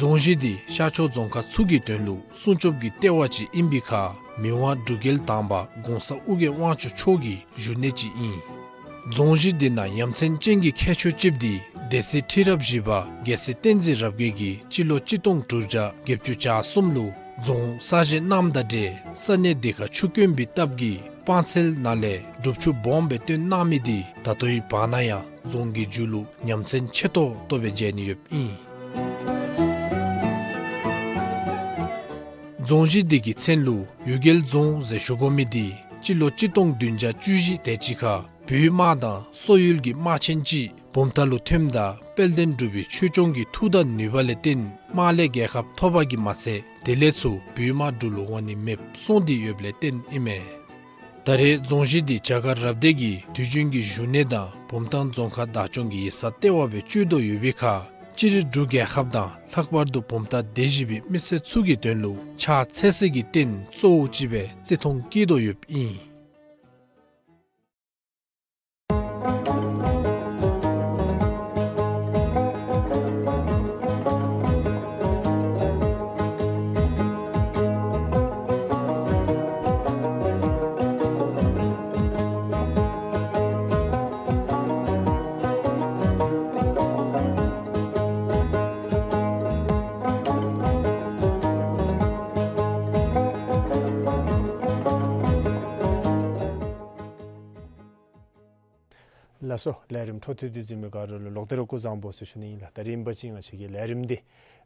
རྫོང་གཞི་འདི་ཤར་ཕྱོགས་རྫོང་ཁག་ཚུ་གི་དོན་ལུ་སྲུང་སྐྱོབ་ཀྱི་ལྟེ་བ་ཅིག་ཨིན་པའི་ཁར་མི་དབང་འབྲུག་རྒྱལ་དང་པ་གོང་ས་ཨོ་རྒྱན་དབང་ཕྱུག་མཆོག་གི་བཞུགས་གནས་ཅིག་ཨིན། རྫོང་གཞི་འདི་ནང་ཡ་མཚན་ཅན་གྱི་ཁྱད་ཆོས་ཅིག་འདི་སྡེ་སྲིད་ཁྲི་རབས་བཞི་པ་རྒྱལ་སྲས་བསྟན་འཛིན་རབ་རྒྱས་ཀྱིས་སྤྱི་ལོ་གཅིག་སྟོང་དྲུག་བརྒྱ་བརྒྱད་ཅུ་གྱ་གསུམ་ལུ་རྫོང་གསར་བཞེངས་གནངམ་དང་འབྲེལ་ས་གནས་འདི་ཁར་ཆུ་དཀོན་པའི་སྟབས་ཀྱིས་སྤང་ཚལ་ནང་ལས་སྒྲུབ་ཆུ་སྦོམ་སྦེ་བཏོན་གནང་མི་འདི་ད་ལྟོའི་བར་ན་ཡང་རྫོང་གི་མཇུག་ལུ་ཡ་མཚན་ཆེ་ཏོག་ཏོ་སྦེ་མཇལ་ནི་ཡོདཔ་ཨིན། རྫོང་གཞི་འདི་གི་མཚན་ལུ་གཡུལ་རྒྱལ་རྫོང་ཟེར་ཞུ་དགོ་མི་འདི་སྤྱི་ལོ་གཅིག་སྟོང་བདུན་བརྒྱ་བཅུ་བཞི་དེ་ཅིག་ཁར་བོད་དམག་དང་སོག་ཡུལ་གྱི་དམག་ཆེན་ཅིག་བུམ་ཐང་ལུ་ཐོནམ་ད་དཔལ་ལྡན་འབྲུག་པའི་ཆོས་སྐྱོང་གི་མཐུ་དང་ནུས་པ་ལས་བརྟེན་དམག་ལས་རྒྱལ་ཁ་ཐོབ་པ་གིས་མ་ཚད་དེ་ལས་ཚུར་བོད་དམག་འབྲུག་ལུ་འོང་ནི་མེདཔ་སོང་སྟེ་ཡོདཔ་ལས་བརྟེན་ཨིན་མས། ད་རེས་རྫོང་གཞི་འདི་བྱ་དཀར་རབ་སྡེ་གི་དུས་རྒྱུན་གྱི་བཞུགས་གནས་དང་བུམ་ཐང་རྫོང་ཁག་བདག་སྐྱོང་གི་ཡིག་ཚང་ལྟེ་བ་སྦེ་སྤྱོད་དོ་ཡོད་པའི་ཁར་སྤྱིར་འབྲུག་རྒྱལ་ཁབ་དང་ལྷག་པར་དུ་བུམ་ཐང་སྡེ་བཞི་པའི་མི་སེར་ཚུ་གི་དོན་ལུ་ཕྱག་འཚལ་སའི་རྟེན་གཙོ་བོ་ཅིག་སྦེ་བརྩི་མཐོང་བསྐྱེད་དོ་ཡོདཔ་ཨིན། ལགས་སོ། ལས་རིམ་འཕྲོ་མཐུད་དེ་གཟིགས་མི་ག་ར་ལུ་ལོག་སྟེ་ར་སྐུ་གཟུགས་བཟང་པོ་ཟེར་ཞུ་ནི་ཨིན་ལགས། ད་རིམ་པ་ཅིག་ང་བཅས་ཀྱི་ལས་རིམ་འདི་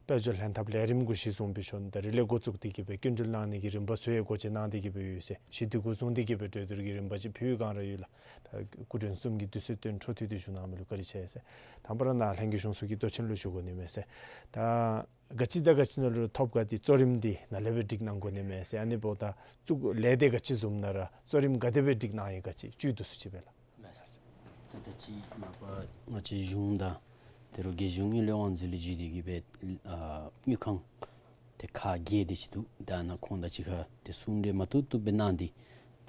དཔལ་འབྱོར་ལྷན་ཐབས་ལས་རིམ་གུ་གཞི་བཟུང་སྦེ་ཞུ་ནི། ད་རིས་ལས་འགོ་བཙུགས་ཏེ་གི་སྦེ་སྐྱིན་འགྲུལ་གནང་ནི་གི་རིམ་པ་ཚུ་ཡང་སྒོ་འབྱེད་གནང་སྟེ་གི་སྦེ་ཡོད་ཟེར། གཞི་འདི་གུ་བཟུང་སྟེ་གི་སྦེ་གྲོས་བསྡུར་གྱི་རིམ་པ་ཅིག་ཕུལ་བའི་བསྒང་ར་ཡོད་ལགས། ད་སྐུ་མགྲོན་གསུམ་གྱིས་དུས་ཚོད་བཏོན་འཕྲོ་མཐུད་དེ་བཞུགས་གནང་མི་ལུ་བཀའ་དྲིན་ཆེ་ཟེར། དང་པ་ར་ནཱ་ལྷན་རྒྱས་གཞུང་ཚོགས་ཀྱི་ལྟོ་ཆེན་ལུ་ཞུ་དགོ་ནི་མས་ཟེར། ད་ག་ཅི་དང་ག་ཅི་ནང་ལུ་ཐོབ་ག་འདི་གཙོ་རིམ་འདི་ནཱ་ལས་སྦེ་སྒྲིག་གནང་དགོ་ནི་མས་ཟེར། ཨ་ནི་འབདཝ་ད་ཚུ་ལས་སྡེ་ག་ཅི་བཟུམ་ནང་ར་གཙོ་རིམ་ག་དེ་སྦེ་སྒྲིག་གནང་ཡི་ག་ཅིག་བཅུད་བསྡུ་སུ་ཅིག་སྦེ་ལགས། ད་ད་ཅི་མ་པ་ང་བཅས་གཞུང་དང་དེ་རུ་རྒྱལ་གཞུང་དངུལ་ལས་དབང་འཛིན་ལས་བརྒྱུད་དེ་གི་སྦེ་ཨ་དངུལ་ཁང་ཏེ་ཁག་བརྒྱད་དེ་ཅིག་འདུག། ད་ནཱ་ཁོང་དང་གཅིག་ཁར་ཏེ་གསུང་གྲོས་མ་བཏུབ་བཏུབ་སྦེ་གནང་སྟེ་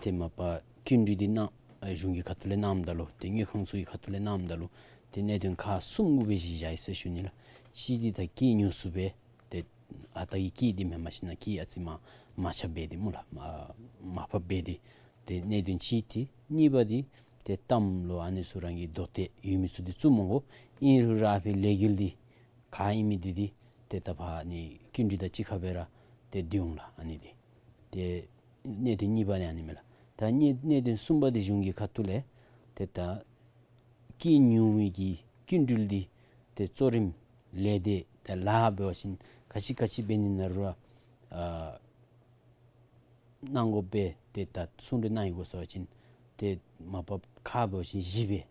ཏེ་མ་པ་སྐྱིན་འགྲུལ་འདི་ནཱ་ཨ་གཞུང་གི་ཁ་ཐུག་ལས་གནངམ་ད་ལུ་ཏེ་དངུལ་ཁང་ཚུ་གི་ཁ་ཐུག་ལས་གནངམ་ད་ལུ་ཏེ་གནད་དོན་ཁག་གསུམ་གུ་སྦེ་གཞི་བཞག་ཡི་ཟེར་ཞུ་ནི་ལགས། གཅིག་འདི་ད་སྐྱིད་ཉུང་སུ་སྦེ་ཏེ་ཨ་རྟག་གི་སྐྱིད་འདི་མེན་མ་གཞི་ནཱ་སྐྱིད་ཨ་ཙི་མར་མར་ཆག་འབད་དེ་སྨོ་ལགས། མར་མར་ཕབ་འབད་དེ་ཏེ་གནད་དོན་གཅིག་འདི། གཉིས་པ་འདི་ཏེ་གཏམ་ལུ་ཨ་ནི་ཚུ་རང་གི་དོ་ཏེ་ཡོད་མི་ཚུ་འདི་བཙུགས་མི་དགོ། ཨིན་རུང་ར་ཨ་ཕི་ལས་འགུལ་འདི་ག་ཨིན་མི་འདི་འདི་ཏེ་ད་ཕར་ནི་སྐྱིན་འགྲུལ་དང་གཅིག་ཁར་སྦེ་ར་ཏེ་སྡོད་འོང་ལགས། ཨ་ནི་འདི་ཏེ་གནད་དོན་གཉིས་པ་ནི་ཨ་ནི་མས་ལགས། ད་གནད་གནད་དོན་གསུམ་པ་འདི་གཞུང་གི་ཁ་ཐུག་ལས་ཏེ་ད་སྐྱིད་ཉུང་མི་གི་སྐྱིན་འགྲུལ་འདི་ཏེ་གཙོ་རིམ་ལས་སྡེ་ཏེ་ལཱ་འབད་བ་ཅིན་ག་ཅི་ག་ཅི་འབད་ནི་ཨིན་ན་རུང་ཨ་གནང་དགོ་པས། ཏེ་ད་གསུང་གྲོས་གནང་ཡི་གོ་ཟེར་བ་ཅིན་ཏེ་མ་པ་ཁག་འབད་བ་ཅིན་བཞི་སྦེ།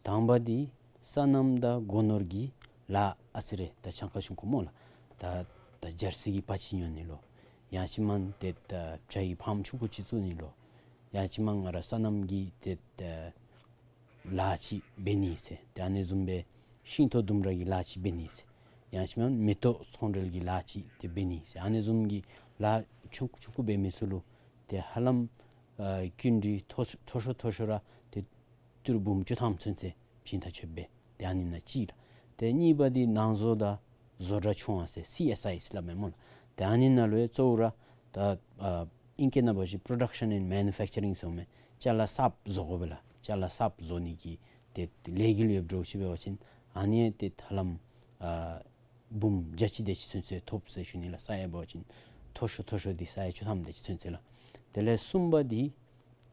དང་པ་འདི་སོ་ནམ་དང་སྒོ་ནོར་གྱི་ལཱ་ཨ་ཙི་རེ་ད་ཆང་ཁ་ཆུང་ཀུ་སྨོ་ལགས། ད་ད་ཇར་སི་གི་པ་ཅིག་ཉོ་ནི་ལོ། ཡང་ཅིན་མེན་ཏེ་ད་བྱ་ཡི་ཕཱམ་ཆུང་ཀུ་ཅིག་བཙུགས་ནི་ལོ། ཡང་ཅིན་མེན་ང་ར་སོ་ནམ་གྱི་ཏེ་ད་ལཱ་ཅིག་འབད་ནི་ཟེར། ཏེ་ཨ་ནི་བཟུམ་སྦེ་ཤིང་ཐོག་ལྡུམ་ར་གི་ལཱ་ཅིག་འབད་ནི་ཟེར། ཡང་ཅིན་མེན་མེ་ཏོག་ཚོང་འབྲེལ་གྱི་ལཱ་ཅིག་ཏེ་འབད་ནི་ཟེར། ཨ་ནི་བཟུམ་གྱི་ལཱ་ཆུང་ཀུ་ཆུང་ཀུ་འབད་མི་ཚུ་ལུ་ཏེ་ཧ་ལམ་ཨ་སྐྱིན་འགྲུལ་མཐོ་མཐོ་ཤོས་མཐོ་ཤོས་ར་ཏེ་ཏི་རུ་འབུམ་བཅུ་ཐམ་ཚུན་ཚོད་བྱིན་ཐག་ཆོད་པས། ཏེ་ཨ་ནི་ནང་གཅིག་ལགས། ཏེ་གཉིས་པ་འདི་ནང་བཟོ་དང་བཟོ་གྲྭ་ཆུང་བ་ཟེར་སི་ཨེསི་ཨའི་ཟེར་སླབ་མས་སྨོ་ལགས། ཏེ་ཨ་ནི་ནང་ལུ་ཡང་གཙོ་བོ་ར་ད་ཨ་ཨིང་སྐད་ནང་འབད་བ་ཅིན་production and manufacturing ཟེར་མས། ཅ་ལ་གསརཔ་བཟོ་དགོ་པས་ལགས། ཅ་ལ་གསརཔ་བཟོ་ནི་གི་ཏེ་ལས་འགུལ་ཡོདཔ་འདྲཝ་ཅིག་འབད་བ་ཅིན་ཨ་ནི་ཏེ་ཧ་ལམ་ཨ་འབུམ་བརྒྱ་གཅིག་དེ་ཅིག་ཚུན་ཚོད་ཐོབ་ཟེར་ཞུ་ནི་ལགས། ས་ཡ་འབད་བ་ཅིན་མཐོ་ཤོས་མཐོ་ཤོས་འདི་ས་ཡ་བཅུ་ཐམ་དེ་ཅིག་ཚུན་ཚོད་ལགས། དེ་ལས་གསུམ་པ་འདི་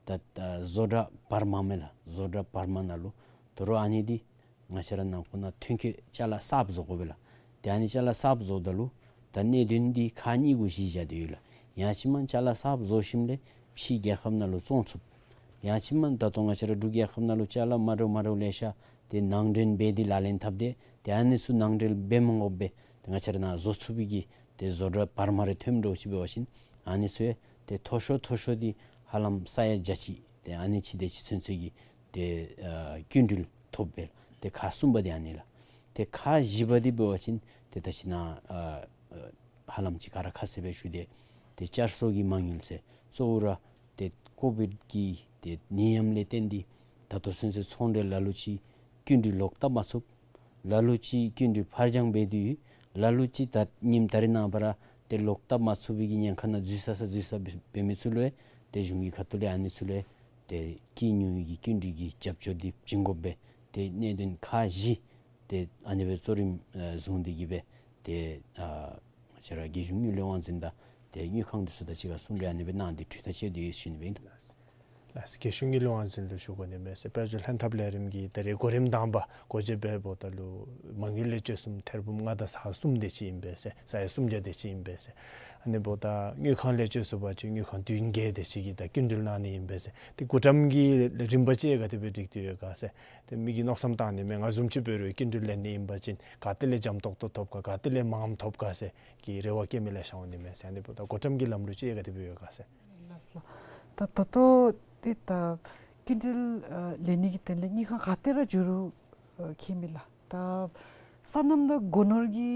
ད་ད་བཟོ་གྲྭ་བར་མ་མས་ལགས། བཟོ་གྲྭ་བར་མ་ནང་ལུ་དོ་རུང་ཨ་ནི་འདི་ང་བཅས་ར་ནང་ཁོ་ན་ཐོན་སྐྱེད་ཅ་ལ་གསརཔ་བཟོ་དགོ་པས་ལགས། ཏེ་ཨ་ནི་ཅ་ལ་གསརཔ་བཟོཝ་ད་ལུ་ད་གནད་དོན་འདི་ཁག་གཉིས་གུ་གཞི་བཞག་སྟེ་ཡོད་ལགས། ཡང་ཅིན་མེན་ཅ་ལ་གསརཔ་བཟོ་ཞིནམ་ལས་ཕྱི་རྒྱལ་ཁབ་ནང་ལུ་བཙོང་ཚུགས། ཡང་ཅིན་མེན་ད་ལྟོ་ང་བཅས་ར་འབྲུག་རྒྱལ་ཁབ་ནང་ལུ་ཅ་ལ་མ་འདྲཝ་མ་འདྲཝ་ལེ་ཤ་ཏེ་ནང་འདྲེན་འབད་དེ་ལག་ལེན་འཐབ་སྟེ་ཏེ་ཨ་ནི་ཚུ་ནང་འདྲེན་འབད་མ་དགོ་པར་ཏེ་ང་བཅས་ར་ནང་བཟོ་ཚུགས་པའི་གི་ཏེ་བཟོ་གྲྭ་བར་མ་རེ་ཐོནམ་འདྲཝ་ཅིག་འབད་བ་ཅིན་ཨ་ནི་ཚུ་ཡང་ཏེ་མཐོ་ཤོས་མཐོ་ཤོས་འདི་ཧ་ལམ་ས་ཡ་བརྒྱ་ཅིག་ཏེ་ཨ་ནི་ཅིག་དེ་ཅིག་ཚུན་ཚོད་ཀྱི་ཏེ་ཨ་སྐྱིན་འགྲུལ་ཐོབ་པས། ཏེ་ཁག་གསུམ་པ་འདི་ཨ་ནི་ལགས། ཏེ་ཁག་བཞི་པ་འདི་འབད་བ་ཅིན་ཏེ་ད་ཅི་ནཱ་ཨ་ཨ་ཧ་ལམ་ཅིག་ག་ར་ཁ་གསལ་སྦེ་ཞུ་སྟེ་ཏེ་བསྐྱར་གསོ་གི་མ་དངུལ་ཟེར་གཙོ་བོ་ར་ཏེ་ཀོ་བིཌ་ཀྱི་ཏེ་ནད་ཡམས་ལས་བརྟེན་ཏེ་ད་ལྟོ་ཚུན་ཚོད་ཚོང་འབྲེལ་ལ་ལུ་ཅིག་སྐྱིན་འགྲུལ་ལོག་བཏབ་མ་ཚུགས། ལ་ལུ་ཅིག་སྐྱིན་འགྲུལ་ཕར་འགྱངས་འབད་དེ་ཡོད། ལ་ལུ་ཅིག་ད་ཉིནམ་ད་རེས་ནངས་པ་ར་ཏེ་ལོག་བཏབ་མ་ཚུགས་པའི་གི་ཉེན་ཁ་ནང་འཛུལ་ས་ས་འཛུལ་ས་འབད་འབད་མི་ཚུ་ལུ་ཡང་ཏེ་གཞུང་གི་ཁ་ཐུག་ལས་ཨ་ནི་ཚུ་ལུ་ཡང་ཏེ་སྐྱིད་ཉུང་གི་སྐྱིན་འགྲུལ་གྱི་རྒྱབ་སྐྱོར་འདི་བྱིན་དགོ་པས། ཏེ་གནད་དོན་ཁག་བཞི་ཏེ་ཨ་ནི་སྦེ་གཙོ་རིམ་ཨ་བཟུང་སྟེ་གི་སྦེ་ཏེ་ཨ་ང་བཅས་ར་རྒྱལ་གཞུང་དངུལ་ལས་དབང་འཛིན་དང་ཏེ་དངུལ་ཁང་འདི་ཚུ་དང་གཅིག་ཁར་གསུང་གྲོས་ཨ་ནི་སྦེ་གནང་སྟེ་གྲོས་ཐག་བཅད་དེ་ཡོད་ཟེར་ཞུ་ནི་སྦེ་ཨིན། ལགས། རྒྱལ་གཞུང་དངུལ་ལས་དབང་འཛིན་ལུ་ཞུ་དགོ་ནི་མས་ཟེར། དཔལ་འབྱོར་ལྷན་ཐབས་ལས་རིམ་གྱི་ད་རེས་གོ་རིམ་དང་པ་འགོ་འབྱེད་འབདཝ་ད་ལུ་མ་དངུལ་ལས་བཅོལ་གསུམ་ཐེར་འབུམ་ལྔ་དང་ས་གསུམ་དེ་ཅིག་ཨིན་པས་ཟེར། ས་ཡ་སུམ་བརྒྱ་དེ་ཅིག་ཨིན་པས་ཟེར། ཨ་ནི་འབདཝ་ད་དངུལ་ཁང་ལས་བཅོལ་ཚུ་འབད་བ་ཅིན་དངུལ་ཁང་བདུན་བརྒྱད་དེ་ཅིག་གིས་ད་སྐྱིན་འགྲུལ་གནང་ནི་ཨིན་པས་ཟེར། ཏེ་འགོ་འདྲེན་གྱི་རིམ་པ་ཅིག་ག་དེ་སྦེ་སྒྲིག་སྟེ་ཡོད་ག་ཟེར། ཏེ་མི་གིས་མནོ་བསམ་བཏང་ནི་མས། ང་བཟུམ་ཅིག་འབད་རུང་སྐྱིན་འགྲུལ་ལེན་ནི་ཨིན་པ་ཅིན་ག་ཏེ་ལས་འཇམ་ཏོག་ཏོ་ཐོབ་ག་ག་ཏེ་ལས་མངམ་ཐོབ་ག་ཟེར་གྱི་རེ་བ་བསྐྱེད་མི་ལེ་ཤ་འོང་ནི་མས་ཟེར། ཨ་ནི་འབདཝ་ད་འགོ་འདྲེན་གྱི་ལམ་ལུགས་ཅིག་ག་དེ་སྦེ་ཡོད་ག་ཟེར། ལགས་སོ་ལགས། ད་ད་ལྟོ་འདི་ད་སྐྱིན་འགྲུལ་ཨ་ལེན་ནི་གི་དོན་ལས་དངུལ་ཁང་ག་ཏེ་ར་འགྱོ་རུང་ཨ་ཁྱད་མེད་ལགས། ད་སོ་ནམ་དང་སྒོ་ནོར་གྱི་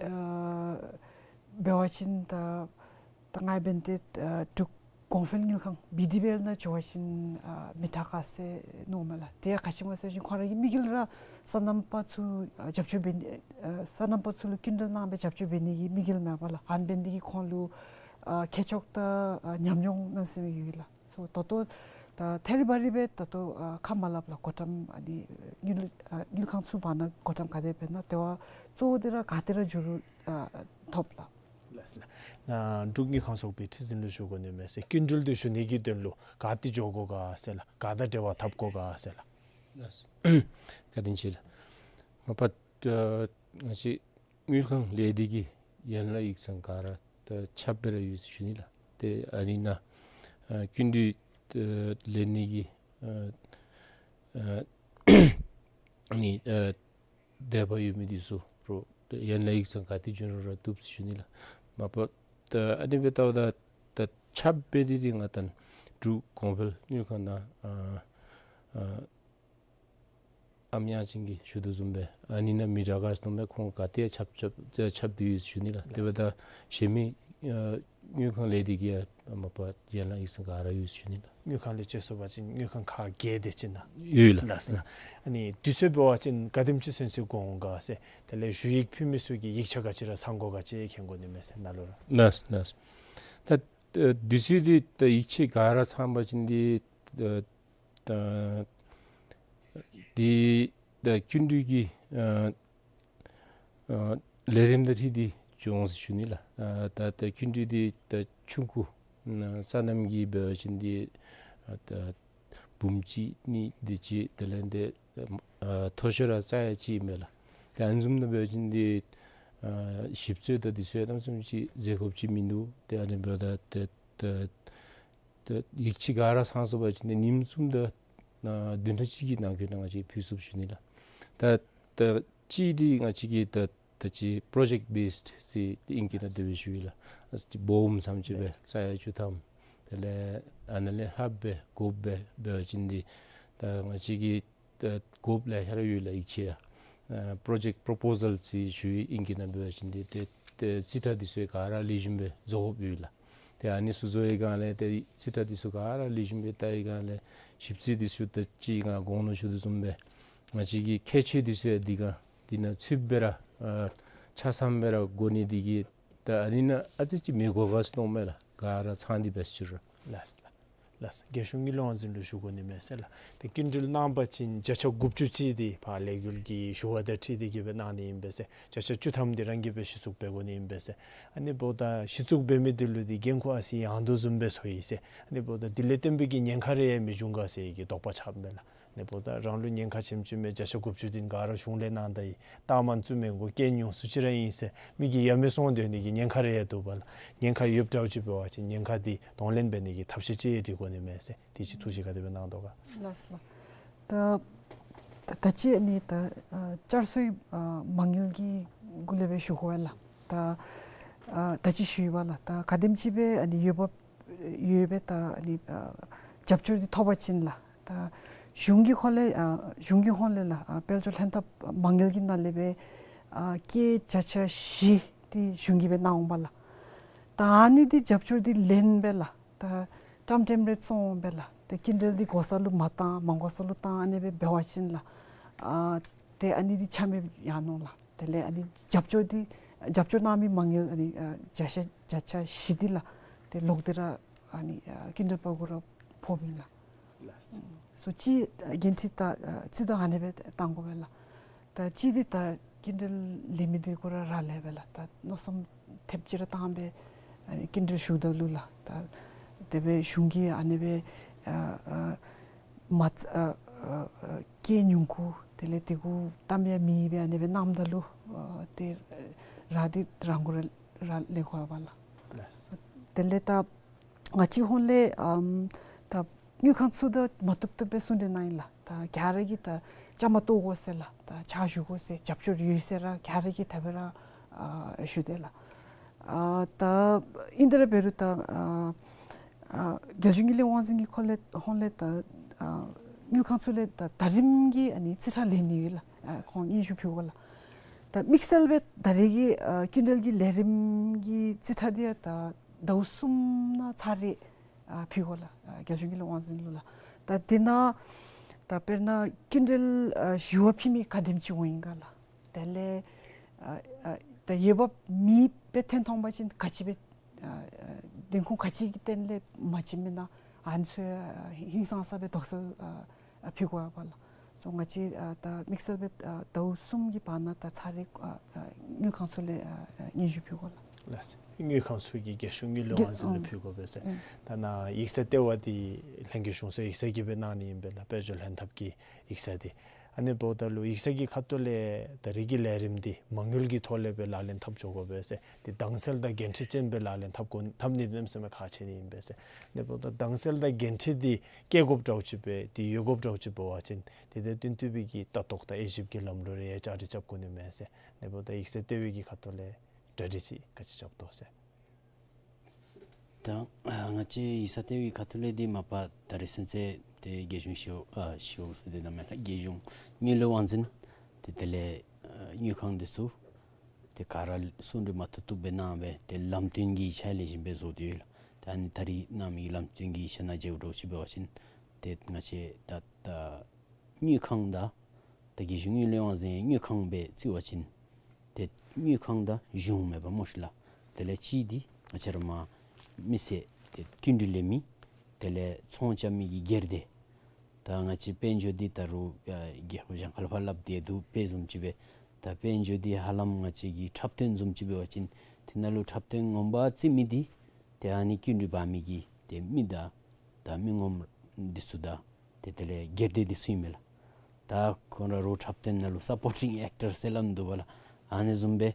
ཨ་འབད་བ་ཅིན་ད་ད་ང་འབདན་ཏེ་ཨ་འབྲུག་གོང་འཕེལ་དངུལ་ཁང་བི་ཌི་བི་ཨེལ་ནང་འགྱོ་བ་ཅིན་ཨ་མི་དྲག་ག་ཟེར་མནོཝ་མས་ལགས། དེ་ཡང་ག་ཅི་སྨོ་ཟེར་བ་ཅིན་ཁོང་ར་གི་དམིགས་ཡུལ་ར་སོ་ནམ་པ་ཚུ་ཨ་རྒྱབ་སྐྱོར་འབད་ནི་ཨ་སོ་ནམ་པ་ཚུ་ལུ་སྐྱིན་འགྲུལ་གནང་སྦེ་རྒྱབ་སྐྱོར་འབད་ནི་གི་དམིགས་ཡུལ་མས་པ་ལགས། ཨ་ནི་འབདན་འདི་གིས་ཁོང་ལུ་ཨ་ཁེ་ཕྱོགས་དང་ཨ་ཉམས་མྱོང་གནམ་མེད་ས་མེད་ཡོད་ལགས། སོ་ད་ལྟོ་ད་ཐད་རི་བ་རི་སྦེ་ད་ལྟོ་ཨ་ཁ་མ་སླབ་ལགས། གོ་ཊམ་ཨ་ནི་དངུལ་ཨ་དངུལ་ཁང་ཚུ་བར་ན་གོ་ཊམ་ག་དེ་འབད་ན་དེ་བ་གཙོ་བོ་འདི་ར་ག་ཏེ་ར་འགྱོ་རུང་ཨ་ཐོབ་ལགས། ལགས་སོ་ལགས། ནཱ་འབྲུག་དངུལ་ཁང་ཚོགས་པའི་ཁྲི་འཛིན་ལུ་ཞུ་དགོ་ནི་མས་ཟེར། སྐྱིན་འགྲུལ་འདི་ཞུ་ནི་གི་དོན་ལུ་ག་ཏེ་འགྱོ་དགོ་ག་ཟེར་ལགས། ག་དང་འབྲེལ་བ་འཐབ་དགོ་ག་ཟེར་ལགས། ལགས། བཀའ་དྲིན་ཆེ་ལགས། མ་པ་ད་ང་བཅས་དངུལ་ཁང་ལས་སྡེ་གི་ཡན་ལག་ཡིག་ཚང་ག་ར་ད་ཁྱབ་སྦེ་ར་ཡོད་ཟེར་ཞུ་ནི་ལགས། ཏེ་ཨ་ནི་ནང་ཨ་སྐྱིན་འགྲུལ་ཨ་ལེན་ནི་གི་ཨ་ཨ་ཨ་ནི་ཨ་དད་པ་ཡོད་མི་འདི་ཚུ་རོགས་ཡན་ལག་ཡིག་ཚང་ག་ཏེ་བྱོན་རུང་ར་བཏུབ་ཟེར་ཞུ་ནི་ལགས། མ་པ་ད་ཨ་ནི་སྦེ་ལྟཝ་ད་ད་ཁྱབ་སྦེ་འདི་འདི་ང་ད་འབྲུག་གོང་འཕེལ་དངུལ་ཁང་ནང་ཨ་ཨ་ཨམ་དབྱངས་ཅན་གྱིས་ཞུ་དོ་བཟུམ་སྦེ་ཨ་ནི་ནང་མི་དྲག་ག་ཟེར་མནོཝ་མས། ཁོང་ག་ཏེ་ཁྱབ་ཁྱབ་ཁྱབ་སྟེ་ཡོད་ཟེར་ཞུ་ནི་ལགས། དེ་འབདཝ་ད་གཞན་མི་ཨ་དངུལ་ཁང་ལས་སྡེ་གི་ཡང་མ་པ་ཡན་ལག་ཡིག་ཚང་ག་ར་ཡོད་ཟེར་ཞུ་ནི་ལགས། དངུལ་ཁང་ལས་བཅད་སོང་པ་ཅིན་དངུལ་ཁང་ཁག་བརྒྱད་དེ་ཅིག་ནང་ཡོད་ལགས། ལགས་ལགས། ཨ་ནི་དུས་ཚོད་འབད་བ་ཅིན་ག་དེམ་ཅིག་ཚུན་ཚོད་འགོར་འོང་ག་ཟེར། དེ་ལས་ཞུ་ཡིག་ཕུལ་མི་ཚུ་གིས་ཡིག་ཆ་ག་ཅི་ར་ཚང་དགོ་ག་ཅི་མཁྱེན་དགོ་ནི་མས་ཟེར་ནཱ་ལུ་ར། ལགས་ལགས། ད་ཨ་དུས་ཚོད་འདི་ད་ཡིག་ཆ་ག་ར་ཚང་པ་ཅིན་འདི་ད་ད་འདི་ད་སྐྱིན་འགྲུལ་གྱི་ཨ་ཨ་ལས་རིམ་དང་འཁྲིལ་ཏེ་འགྱོ་འོང་ཟེར་ཞུ་ནི་ལགས། ཨ་ད་ད་སྐྱིན་འགྲུལ་འདི་ད་ཆུང་ཀུ་ཨ་སོ་ནམ་གྱི་འབད་བ་ཅིན་འདི་ཨ་ད་འབུམ་གཅིག་གཉིས་དེ་ཅིག་དེ་ལས་འདི་ཨ་མཐོ་ཤོས་ར་རྩ་ཡ་གཅིག་མས་ལགས། ཏེ་ཨ་ནི་བཟུམ་ད་འབད་བ་ཅིན་འདི་ཨ་ཞིབ་འཚོལ་དང་འདི་ཚུ་ཡང་གནམ་མེད་ས་མེད་ཅིག་མཛད་དགོཔ་ཅིག་མིན་འདུག། ཏེ་ཨ་ནི་འབདཝ་ད་ཏེ་ཏེ་ཏེ་ཡིག་ཆ་ག་ར་ཚང་སོང་པ་ཅིན་ཏེ་ཉིནམ་གསུམ་དང་ཨ་བདུན་ཕྲག་གཅིག་གི་ནང་འཁོད་ནང་ང་བཅས་ཕུལ་ཚུགསཔ་ཞུ་ནི་ལགས། ད་ད་གཅིག་འདི་ང་བཅས་ཀྱི་ད་ད་ཅི་པྲོ་ཇེཀཊ་བེསཌ་ཟེར་ཏེ་ཨིང་སྐད་ནང་དེ་སྦེ་ཞུ་ཡི་ལགས། ཨ་ཙི་སྦོམ་ཙམ་ཅིག་སྦེ་རྩ་ཡ་བཅུ་ཐམ། དེ་ལས་ཨ་ནཱ་ལས་ལྷགཔ་སྦེ་དགོཔ་སྦེ་འབད་བ་ཅིན་འདི་ད་ང་བཅས་ཀྱི་ད་དགོཔ་ལེ་ཤ་ར་ཡོད་ལགས། ཡིག་ཆ་ཡང་ཨ་པྲོ་ཇེཀཊ་པོརོ་པོ་ཟཱལ་ཟེར་ཞུ་ཡི་ཨིང་སྐད་ནང་འབད་བ་ཅིན་འདི་ཏེ་ཏེ་རྩིས་ཁྲ་འདི་ཚུ་ག་ར་ལེགས་ཤོམ་སྦེ་བཟོ་དགོཔ་ཡོད་ལགས། ཏེ་ཨ་ནི་ཚུ་བཟོ་བའི་སྒང་ལས་ཏེ་རྩིས་ཁྲ་འདི་ཚུ་ག་ར་ལེགས་ཤོམ་སྦེ་བལྟ་བའི་སྒང་ལས་ཞིབ་འཚོལ་འདི་ཚུ་ད་ཅི་ང་གོང་ལུ་ཞུ་དོ་བཟུམ་སྦེ་ང་བཅས་ཀྱི་ཁྱད་ཆོས་འདི་ཚུ་ཡང་འདི་ག་འདི་ནང་ཚུདཔ་སྦེ་ར་ཨ་ཆ་ཚང་སྦེ་ར་དགོ་ནི་འདི་གིས་ད་ཨ་ནི་ནང་ཨ་ཙི་ཅིག་མི་དགོ་ག་ཟེར་མནོཝ་མས་ལགས། ག་ར་ཚང་སྟེ་འབད་ཞུ་རུང་། ལགས་ལགས། ལགས། རྒྱལ་གཞུང་དངུལ་ལས་དབང་འཛིན་ལུ་ཞུ་དགོ་ནི་མས་ཟེར་ལགས། ཏེ་སྐྱིན་འགྲུལ་གནང་པ་ཅིན་བརྒྱ་ཆ་དགུ་བཅུ་ཅིག་འདི་ཕར་ལས་འགུལ་གྱི་ཞུ་བ་དང་འཁྲིལ་ཏེ་གི་སྦེ་གནང་ནི་ཨིན་པས་ཟེར། བརྒྱ་ཆ་བཅུ་ཐམ་འདི་རང་གིས་སྦེ་གཞི་བཙུགས་འབད་དགོ་ནི་ཨིན་པས་ཟེར། ཨ་ནི་འབདཝ་ད་གཞི་བཙུགས་འབད་མི་འདི་ལུ་འདི་འགན་ཁུར་ཨ་ཙི་ཡང་དོ་བཟུམ་སྦེ་ཚོར་ཡི་ཟེར། ཨ་ནི་འབདཝ་ད་འདི་ལས་བརྟེན་པའི་གི་ཉེན་ཁ་རེ་ཡང་མི་འབྱུང་ག་ཟེར་གྱི་དོགས་པ་ཆགསཔ་མས་ལགས། ཨ་ནི་འབདཝ་ད་རང་ལུ་ཉེན་ཁ་ཆེམ་ཅིག་མས། བརྒྱ་ཆ་དགུ་བཅུ་འདི་ག་ར་གཞུང་ལས་གནང་ད་ཡི། རྟགས་མ་བཙུགས་མི་དགོ། རྐྱེན་ཉུང་སུ་ཅིག་ར་ཨིན་ཟེར་མི་གིས་ཡ་མེད་སོང་སྡོད་ནི་གི་ཉེན་ཁ་རེ་ཡང་འདུག་པ་ལགས། ཉེན་ཁ་ཡོདཔ་འདྲཝ་ཅིག་འབད་བ་ཅིན་ཉེན་ཁ་འདི་གདོང་ལེན་འབད་ནི་གི་ཐབས་ཤེས་ཅིག་སྒྲིག་དགོ་ནི་མས་ཟེར། དེ་ཅིག་ཐུགས་བཞེད་ག་དེ་སྦེ་གནང་དོ་ག། ལགས་སོ་ལགས། ད་ད་ད་ཅི་ཨ་ནི་ད་ཨ་བསྐྱར་གསོའི་ཨ་མ་དངུལ་གྱི་སྐོར་ལས་སྦེ་ཞུ་དགོ་པས་ལགས། ད་ཨ་ད་ཅི་ཞུ་ཡི་པ་ལགས། ད་ག་དེམ་ཅིག་སྦེ་ཨ་ནི་འོས་འབབ་ཡོད་པའི་ད་ཨ་ནི་ཨ་རྒྱབ་སྐྱོར་འདི་ཐོབ་པ་ཅིན་ལགས། ད་གཞུང་གི་ཧོང་ལས་ཨ་གཞུང་གི་ཧོང་ལས་ལགས་ཨ་དཔལ་འབྱོར་ལྷན་ཐབས་མ་དངུལ་གྱི་ནང་ལས་སྦེ་ཨ་སྐྱེད་བརྒྱ་ཆ་བཞི་འདི་གཞུང་གིས་སྦེ་གནང་འོང་པ་ལགས། ད་ཨ་ནི་འདི་རྒྱབ་སྐྱོར་འདི་ལེན་སྦེ་ལགས། ད་ཀྲམ་ཀྲེམ་རེ་བཙོང་སྦེ་ལགས། ད་སྐྱིན་འགྲུལ་འདི་དགོ་ས་ལུ་མ་བཏང་མ་དགོ་ས་ལུ་བཏང་ཨ་ནི་སྦེ་འབད་བ་ཅིན་ལགས། ཨ་ཏེ་ཨ་ནི་འདི་ཆ་མེད་ཡར་འོང་ལགས། དེ་ལས་ཨ་ནི་རྒྱབ་སྐྱོར་འདི་རྒྱབ་སྐྱོར་གནང་མི་མ་དངུལ་ཨ་ནི་ཨ་བརྒྱ་ཆ་བརྒྱ་ཆ་བཞི་འདི་ལགས། ཏེ་ལོག་སྟེ་ར་ཨ་ནི་ཨ་སྐྱིན་འགྲུལ་པ་གུ་ར་ཕོགཔ་ཨིན་ལགས། ལགས། སོ་ཅིག་ཨ་འགན་འཁྲི་ད་ཨ་རྩིས་ད་ཨ་ནི་སྦེ་བཏང་དགོ་པས་ལགས། ད་ཅི་འདི་ད་སྐྱིན་འགྲུལ་ལེན་མི་འདི་གུ་ར་རག་ལས་པས་ལགས། ད་མནོ་བསམ་ཐེབས་ཅིག་ར་བཏང་སྦེ་ཨ་ནི་སྐྱིན་འགྲུལ་ཞུཝ་ད་ལུ་ལགས། ད་དེ་སྦེ་གཞུང་གིས་ཨ་ནི་སྦེ་ཨ་ཨ་མ་ཨ་ཨ་ཨ་སྐྱེད་ཉུང་ཀུ་དེ་ལས་དེ་གུ་གཏམ་ཡང་མེད་པའི་ཨ་ནི་སྦེ་གནངམ་ད་ལུ་ཨ་ཏེ་རག་འདི་རང་གུ་ར་རག་ལས་དགོ་པས་ལགས། ལགས། དེ་ལས་ད་ང་བཅས་ཧོང་ལས་ཨམ་ད་དངུལ་ཁང་ཚུ་དང་མ་བཏུབ་བཏུབ་སྦེ་གསུང་གྲོས་གནང་ཡི་ལགས། ད་ག་ར་གིས་ད་བཅའ་མར་གཏོགས་དགོ་ཟེར་ལགས། ད་ཕྱག་ཞུ་དགོ་ཟེར་རྒྱབ་སྐྱོར་ཡོད་ཟེར་ར་ག་ར་གིས་ད་འབད་ར་ཨ་ཞུ་དེས་ལགས། ཨ་ད་ཨིན་ཏེ་ར་འབད་རུང་ད་ཨ་ཨ་རྒྱལ་གཞུང་དངུལ་ལས་དབང་འཛིན་གྱི་ཁོ་ལས་ཧོང་ལས་ད་ཨ་དངུལ་ཁང་ཚུ་ལས་ད་ད་རིམ་གྱི་ཨ་ནི་རྩིས་ཁྲ་ལེན་ནི་ཡོད་ལགས། ཨ་ཁོང་སྙན་ཞུ་ཕུལ་དགོ་ལགས། ད་དམིགས་བསལ་སྦེ་ད་རེས་ཀྱི་ཨ་སྐྱིན་འགྲུལ་གྱི་ལས་རིམ་གྱི་རྩིས་ཁྲ་འདི་ཡང་ད་ཟླཝ་གསུམ་ནང་ཚར་རེ་ཨ་ཕུལ་དགོ་ལགས། ཨ་རྒྱལ་གཞུང་དངུལ་ལས་དབང་འཛིན་ལུ་ལགས། ད་དེ་ནང་ད་དཔེར་ན་སྐྱིན་འགྲུལ་ཨ་ཞི་བ་ཕུལ་མི་ག་དེམ་ཅིག་འོང་ཡི་ག་ལགས། དེ་ལས་ཨ་ཨ་ད་འོས་འབབ་མེདཔ་སྦེ་ཐོན་ཐོན་པ་ཅིན་ག་ཅི་སྦེ་ཨ་ཨ་བདེན་ཁུངས་ག་ཅི་གི་སྟེང་ལས་མ་བྱིན་མི་ནང་ཨ་ནི་ཚུ་ཨ་ཧིང་སངས་ས་སྦེ་དོགས་སེལ་ཨ་ཨ་ཕུལ་དགོ་པས་ལགས། སོ་ང་བཅས་ཨ་ད་དམིགས་བསལ་སྦེ་ཨ་ཟླཝ་གསུམ་གྱི་བར་ན་ད་ཚར་རེ་ཨ་ཨ་དངུལ་ཁང་ཚུ་ལས་ཨ་ཨ་སྙན་ཞུ་ཕུལ་དགོ་ལགས། ལགས། དངུལ་ཁང་ཚུ་གིས་རྒྱལ་གཞུང་དངུལ་ལས་དབང་འཛིན་ལུ་ཨང་ཕུལ་དགོ་པས་ཟེར། ཨང་། ད་ནཱ་ཡིག་ཚང་ལྟེ་བ་འདི་ལྷན་རྒྱས་གཞུང་ཚོགས་ཡིག་ཚང་གིས་སྦེ་གནང་ནི་ཨིན་པས་ལགས། དཔལ་འབྱོར་ལྷན་ཐབས་ཀྱི་ཡིག་ཚང་འདི། ཨ་ནི་འབདཝ་ད་ལུ་ཡིག་ཚང་གི་ཁ་ཐུག་ལས་ད་རིས་ཀྱི་ལས་རིམ་འདི་མ་དངུལ་གྱི་ཐོག་ལས་སྦེ་ལག་ལེན་འཐབ་འགྱོ་དགོ་པས་ཟེར། འདི་དྭངས་གསལ་དང་འགན་འཁྲི་ཅན་སྦེ་ལག་ལེན་འཐབ་དགོ་འཐབ་ནི་གནམ་མེད་ས་མེད་ཁག་ཆེ་ནི་ཨིན་པས་ཟེར། ཨ་ནི་འབདཝ་ད་དྭངས་གསལ་དང་འགན་འཁྲི་འདི་བསྐྱེད་དགོཔ་འདྲཝ་ཅིག་སྦེ་འདི་ཡོད་དགོཔ་འདྲཝ་ཅིག་འབད་བ་ཅིན་དེ་དང་བསྟུན་ཏེ་སྦེ་གི་ལྟ་རྟོག་དང་དབྱེ་ཞིབ་ཀྱི་ལམ་ལུགས་རེ་ཡང་བཅའ་སྒྲིག་རྐྱབ་དགོ་ནི་མས་ཟེར། ཨ་ནི་འབདཝ་ད་ཡིག་ཚང་ལྟེ་བའི་གི་ཁ་ཐུག་ལས་གྲ་སྒྲིག་ཅིག་ག་ཅི་རྐྱབ་དོ་ཟེར། ད་ང་བཅས་ཡིག་ཚང་ལྟེ་བའི་ཁ་ཐུག་ལས་འདི་མ་པ་ད་རིས་ཚུན་ཚོད་ཏེ་རྒྱལ་གཞུང་ཞི་གཡོག་ཨ་ཞི་གཡོག་ཟེར་དེ་ནང་མེན་ལགས། རྒྱལ་གཞུང་དངུལ་ལས་དབང་འཛིན་ཏེ་དེ་ལས་ཨ་དངུལ་ཁང་འདི་ཚུ་ཏེ་ག་ར་གསུང་གྲོས་མ་ཐུབ་ཐུབ་སྦེ་གནང་སྦེ་ཏེ་ལམ་སྟོན་གྱི་ཡིག་ཆ་ལེགས་ཤོམ་སྦེ་བཟོ་སྟེ་ཡོད་ལགས། ད་ཨ་ནི་ད་རིས་གནང་མི་གི་ལམ་སྟོན་གྱི་ཡིག་ཆ་ནང་མཇལཝ་འདྲཝ་ཅིག་འབད་བ་ཅིན་ཏེ་ང་བཅས་ད་ད་དངུལ་ཁང་དང་ད་རྒྱལ་གཞུང་དངུལ་ལས་དབང་འཛིན་དངུལ་ཁང་སྦེ་བརྩི་བ་ཅིན་ཏེ་དངུལ་ཁང་དང་གཞུང་མེན་པ་སྨོ་ཤིག་ལགས། དེ་ལས་གཅིག་འདི་ང་བཅས་ར་མ་མི་སེར་ཏེ་བསྐྱིན་འགྲུལ་ལེན་མི། དེ་ལས་ཚོང་རྐྱབ་མི་གི་སྒེར་སྡེ། ད་ང་བཅས་དཔལ་འབྱོར་འདི་ད་རུང་ཨ་རྒྱལ་ཁབ་གཞན་ཁ་ལས་ཕར་སླབ་སྟེ་འདུག་དཔེ་བཟུམ་ཅིག་སྦེ་ད་དཔལ་འབྱོར་འདི་ཧ་ལམ་ང་བཅས་ཀྱི་འཁྲབ་སྟོན་བཟུམ་ཅིག་འབད་བ་ཅིན་དེ་ནང་ལུ་འཁྲབ་སྟོན་ངོ་མ་བརྩི་མི་འདི་ཏེ་ཨ་ནི་བསྐྱིན་འགྲུལ་འབག་མི་གི་ཏེ་མི་དང་ད་མི་ངོམ་འདི་ཚུ་དང་ཏེ་དེ་ལས་སྒེར་སྡེ་འདི་ཚུ་ཨིན་མས་ལགས། ད་ཁོང་ར་རོགས་འཁྲབ་སྟོན་ནང་ལུ་སཔོར་ཊིང་ཨེག་ཊར་ཟེར་སླབ་ནི་འདུག་པ་ལགས། ཨ་ནི་བཟུམ་སྦེ་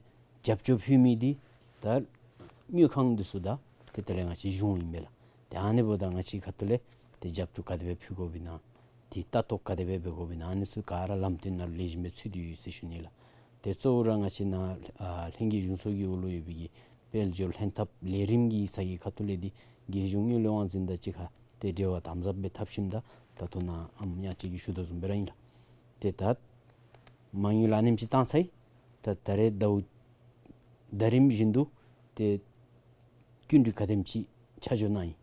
རྒྱབ་སྐྱོར་ཕུལ་མི་འདི་ད་དངུལ་ཁང་འདི་ཚུ་དང་ཏེ་དེ་ལས་ང་བཅས་གཞུང་ཨིན་པས་ལགས། ཏེ་ཨ་ནི་འབདཝ་ད་ང་བཅས་ཁ་ཐུག་ལས་ཏེ་རྒྱབ་སྐྱོར་ག་དེ་སྦེ་ཕུལ་དགོཔ་ཨིན་ན། ཏེ་ལྟ་རྟོག་ག་དེ་སྦེ་འབད་དགོཔ་ཨིན་ན། ཨ་ནི་ཚུ་ག་ར་ལམ་སྟོན་ནང་ལུ་ལེགས་ཤོམ་སྦེ་ཚུད་དེ་ཡོད་ཟེར་ཞུ་ནི་ལགས། ཏེ་གཙོ་བོ་ར་ང་བཅས་ནཱ་ཨ་ལྷན་རྒྱས་གཞུང་ཚོགས་ཀྱི་འོག་ལུ་ཡོད་པའི་གི་དཔལ་འབྱོར་ལྷན་ཐབས་ལས་རིམ་གྱི་ཡིག་ཚང་གི་ཁ་ཐུག་ལས་འདི་རྒྱལ་གཞུང་དངུལ་ལས་དབང་འཛིན་དང་གཅིག་ཁར་ཏེ་འབྲེལ་བ་དམ་ཟབ་སྦེ་འཐབ་ཞིནམ་ད་ད་ལྟོ་ནཱ་ཨམ་ཡང་ཅིག་གིས་ཞུ་དོ་བཟུམ་སྦེ་ར་ཨིན་ལགས། ཏེ་ད་མ་དངུལ་ཨ་ནེམ་ཅིག་བཏང་ཚར་ཡི། ད་ད་རེས་ཟླཝ་ཟླ་རིམ་བཞིན་དུ་ཏེ་བསྐྱིན་འགྲུལ་ག་དེམ་ཅིག་ཆ་འཇོག་གནང་ཡི།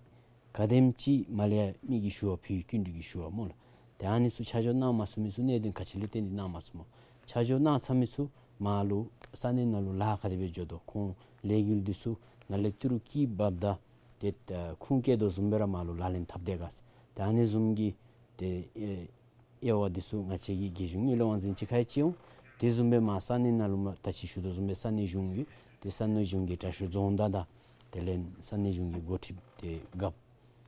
ག་དེམ་ཅིག་མར་ལས་ཡར་མི་གིས་ཞུ་བ་ཕུལ་ཡི། བསྐྱིན་འགྲུལ་གྱི་ཞུ་བ་སྨོ་ལགས། ཏེ་ཨ་ནི་ཚུ་ཆ་འཇོག་གནང་མ་ཚུགས་མི་ཚུ་གནད་དོན་ག་ཅི་ལུ་བརྟེན་ཏེ་གནང་མ་ཚུགས་སྨོ། ཆ་འཇོག་གནང་ཚར་མི་ཚུ་མར་ལུ་ས་གནས་ནང་ལུ་ལཱ་ག་དེ་སྦེ་འགྱོ་དོ། ཁོང་ལས་འགུལ་འདི་ཚུ་ནཱ་ལས་ཏི་རུ་སྐྱི་འབགཔ་ད་ཏེ་ཨ་ཁུངས་བཀལ་དོ་བཟུམ་སྦེ་ར་མར་ལུ་ལག་ལེན་འཐབ་དེས་ག་ཟེར། ཏེ་ཨ་ནི་བཟུམ་གྱི་ཏེ་ཨེ་དབྱེ་བ་འདི་ཚུ་ང་བཅས་ཀྱི་རྒྱལ་གཞུང་དངུལ་ལས་དབང་འཛིན་གཅིག་ཁར་ཡང་ཅིག་འོང་། དེ་བཟུམ་སྦེ་མར་ས་གནས་ནང་ལུ་མར་ད་ཅི་ཞུ་དོ་བཟུམ་སྦེ་ས་གནས་གཞུང་ཡོད། ཏེ་ས་གནས་གཞུང་གི་དྲག་ཤོས་རྫོང་བདག་དང་དེ་ལས་ས་གནས་གཞུང་གི་འགོ་ཁྲིདཔ་ཏེ་རྒཔོ་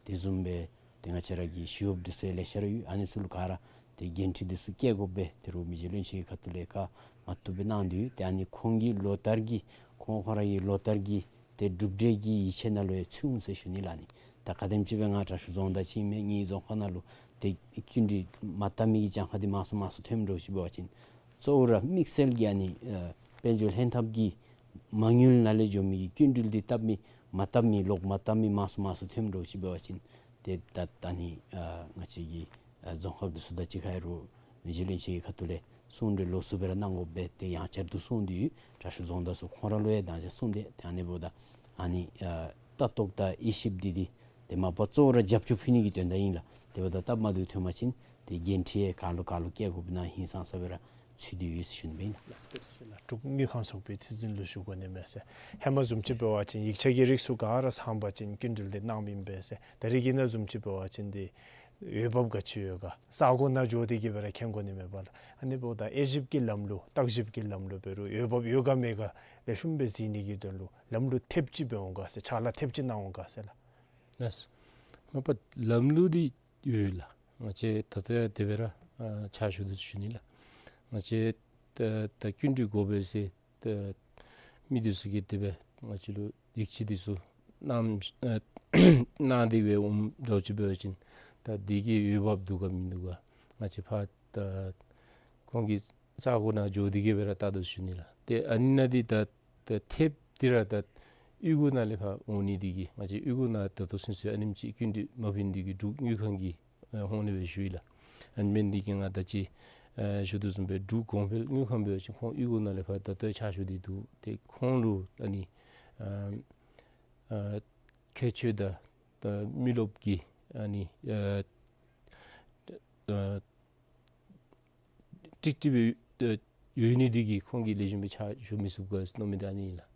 དེ་བཟུམ་སྦེ་ཏེ་ང་བཅས་ར་གི་ཞི་གཡོགཔ་འདི་ཚུ་ཡང་ལེ་ཤ་ར་ཡོད། ཨ་ནི་ཚུ་ལུ་ག་ར་ཏེ་འགན་འཁྲི་འདི་ཚུ་བཀལ་དགོ་པས། ཏེ་རུང་མི་རྗེ་བློན་ཆེན་གྱི་ཁ་ཐུག་ལས་བཀའ་མ་བཏུབ་སྦེ་གནང་དོ་ཡོད། ཏེ་ཨ་ནི་ཁོང་གི་ལོ་ལྟར་གྱི་ཁོང་ཁོང་ར་གི་ལོ་ལྟར་གྱི་ཏེ་གྲུབ་འབྲས་ཀྱི་ཡིག་ཆ་ནང་ལུ་ཡང་ཚུད་འོང་ཟེར་ཞུ་ནི་ལགས། ཨ་ནི་ད་ག་དེམ་ཅིག་སྦེ་ང་དྲག་ཤོས་རྫོང་བདག་ཅིག་ཨིན་མས། ངེའི་རྫོང་ཁག་ནང་ལུ་ཏེ་བསྐྱིན་འགྲུལ་མ་བཏབ་མི་གི་གྱངས་ཁ་འདི་མང་སུ་མང་སུ་ཐོནམ་འདྲཝ་ཅིག་འབད་བ་ཅིན་གཙོ་བོ་ར་དམིགས་བསལ་གྱི་ཨ་ནི་ཨ་དཔལ་འབྱོར་ལྷན་ཐབས་ཀྱི་མ་དངུལ་ནང་ལས་འགྱོ་མི་གི་བསྐྱིན་འགྲུལ་འདི་བཏབ་མི་མ་བཏབ་མི་ལོག་མ་བཏབ་མི་མང་སུ་མང་སུ་ཐོནམ་འདྲཝ་ཅིག་འབད་བ་ཅིན་ཏེ་ད་ད་ཨ་ནི་ཨ་ང་བཅས་ཀྱི་ཨ་རྫོང་ཁག་འདི་ཚུ་དང་གཅིག་ཁར་ཡང་རུང་མི་རྗེ་བློན་ཆེན་གྱི་ཁ་ཐུག་ལས་གསུང་གྲོས་ལོགས་སུ་སྦེ་ར་གནང་དགོ་པས། ཏེ་ཡང་བསྐྱར་དུ་གསུངས་ཏེ་ཡོད། དྲག་ཤོས་རྫོང་བདག་ཚུ་ཁོང་ར་ལུ་ཡང་དང་ཅིག་གསུངས་ཏེ་ཏེ་ཨ་ནི་འབདཝ་ད་ཨ་ནི་ཨ་ལྟ་རྟོག་དང་དབྱེ་ཞིབ་འདི་འདི་ཏེ་མ་པ་གཙོ་བོ་ར་རྒྱབ་སྐྱོར་ཕུལ་ནི་གི་དོན་དག་ཨིན་ལགས། དེ་འབདཝ་ད་སྟབས་མ་བདེཝ་ཐོན་པ་ཅིན་ཏེ་འགན་འཁྲི་ཡང་ག་ལུ་ག་ལུ་བཀལ་དགོཔ་ཨིན་ན་ཧིང་སངས་ས་སྦེ་ར་ཚུད་དེ་ཡོད་ཟེར་ཞུ་ནི་ཨིན་ལགས། ལགས་སོ། བཀྲིས་དངུལ་ཁང་ཚོགས་པའི་ཁྲི་འཛིན་ལུ་ཞུ་དགོ་ནི་མས་ཟེར། ཧེ་མ་བཟུམ་ཅིག་འབད་བ་ཅིན་ཡིག་ཆ་གི་རིགས་ཚུ་ག་ར་ཚང་པ་ཅིན་བསྐྱིན་འགྲུལ་འདི་གནངམ་ཨིན་པས་ཟེར། ད་རིས་ཀྱི་ནང་བཟུམ་ཅིག་འབད་བ་ཅིན་འདི་འོས་འབབ་ག་ཅི་ཡོད་ག་ས་གོ་ནང་འགྱོ་སྟེ་གི་སྦེ་ར་མཁྱེན་དགོ་ནི་མས་པ་ལགས། ཨ་ནི་འབདཝ་ད་དབྱེ་ཞིབ་ཀྱི་ལམ་ལུགས་བརྟག་ཞིབ་ཀྱི་ལམ་ལུགས་འབད་རུང་འོས་འབབ་ཡོད་ག་མེད་ག་ལེགས་ཤོམ་སྦེ་གཟིགས་ནི་གི་དོན་ལུ་ལམ་ལུགས་ཐེབས་ཅིག་འབད་འོང་ག་ཟེར། ཕྱག་ལཱ་ཐེབས་ཅིག་གནང་འོང་ག་ཟེར་ལགས། ལགས། མ་པ་ལམ་ལུགས་འདི་ཡོད་ལགས། ང་བཅས་ད་ལྟོ་ཡང་དེ་སྦེ་ར་ཨ་ཕྱག་ཞུ་དོ་ཞུ་ནི་ལགས། ང་བཅས་ད་ད་བསྐྱིན་འགྲུལ་དགོ་པས་ཟེར་ད་མི་འདི་ཚུ་གིས་དེ་སྦེ་ང་བཅས་ལུ་ཡིག་ཆ་འདི་ཚུ་གནང་ཨ་གནང་སྟེ་སྦེ་འོངམ་འདྲཝ་ཅིག་འབད་བ་ཅིན་ད་འདི་གི་འོས་འབབ་འདུག་ག་མིན་འདུག་ག་ང་བཅས་ཕར་ད་ཁོང་གི་ས་གོ་ནང་འགྱོ་སྟེ་གི་སྦེ་ར་བལྟ་དོ་ཞུ་ནི་ལགས། ཏེ་ཨ་ནི་ནང་འདི་ད་ད་ཐེབས་འདི་ར་ད་གཡུས་སྒོ་ནང་ལས་ཕར་འོང་ནི་འདི་གིས་ང་བཅས་གཡུས་སྒོ་ནང་ད་ལྟོ་ཚུན་ཚོད་ཨ་ནེམ་ཅིག་བསྐྱིན་འགྲུལ་མ་ཕུལ་ནི་འདི་གིས་འབྲུག་དངུལ་ཁང་གི་ཨ་ཧོངས་ལས་སྦེ་ཞུ་ཡི་ལགས། ཨ་ནི་མེན་འདི་གིས་ང་ད་ཅི་ཨ་ཞུ་དོ་བཟུམ་སྦེ་འབྲུག་གོང་འཕེལ་དངུལ་ཁང་འབད་བ་ཅིན་ཁོང་གཡུས་སྒོ་ནང་ལས་ཕར་ད་ལྟོ་ཕྱག་ཞུ་སྟེ་འདུག། ཏེ་ཁོང་ལུ་ཨ་ནི་ཨ་ཨ་ཁྱད་ཆོས་དང་ད་མི་རློབས་ཀྱི་ཨ་ནི་ཨ་ཨ་ཀྲིག་ཀྲི་སྦེ་ཡོད་ནི་འདི་གིས་ཁོང་གིས་ལེགས་ཤོམ་སྦེ་ཕྱག་ཞུ་མི་ཚུགས་ག་ཟེར་མནོ་མི་འདི་ཨ་ནི་ཨིན་ལགས།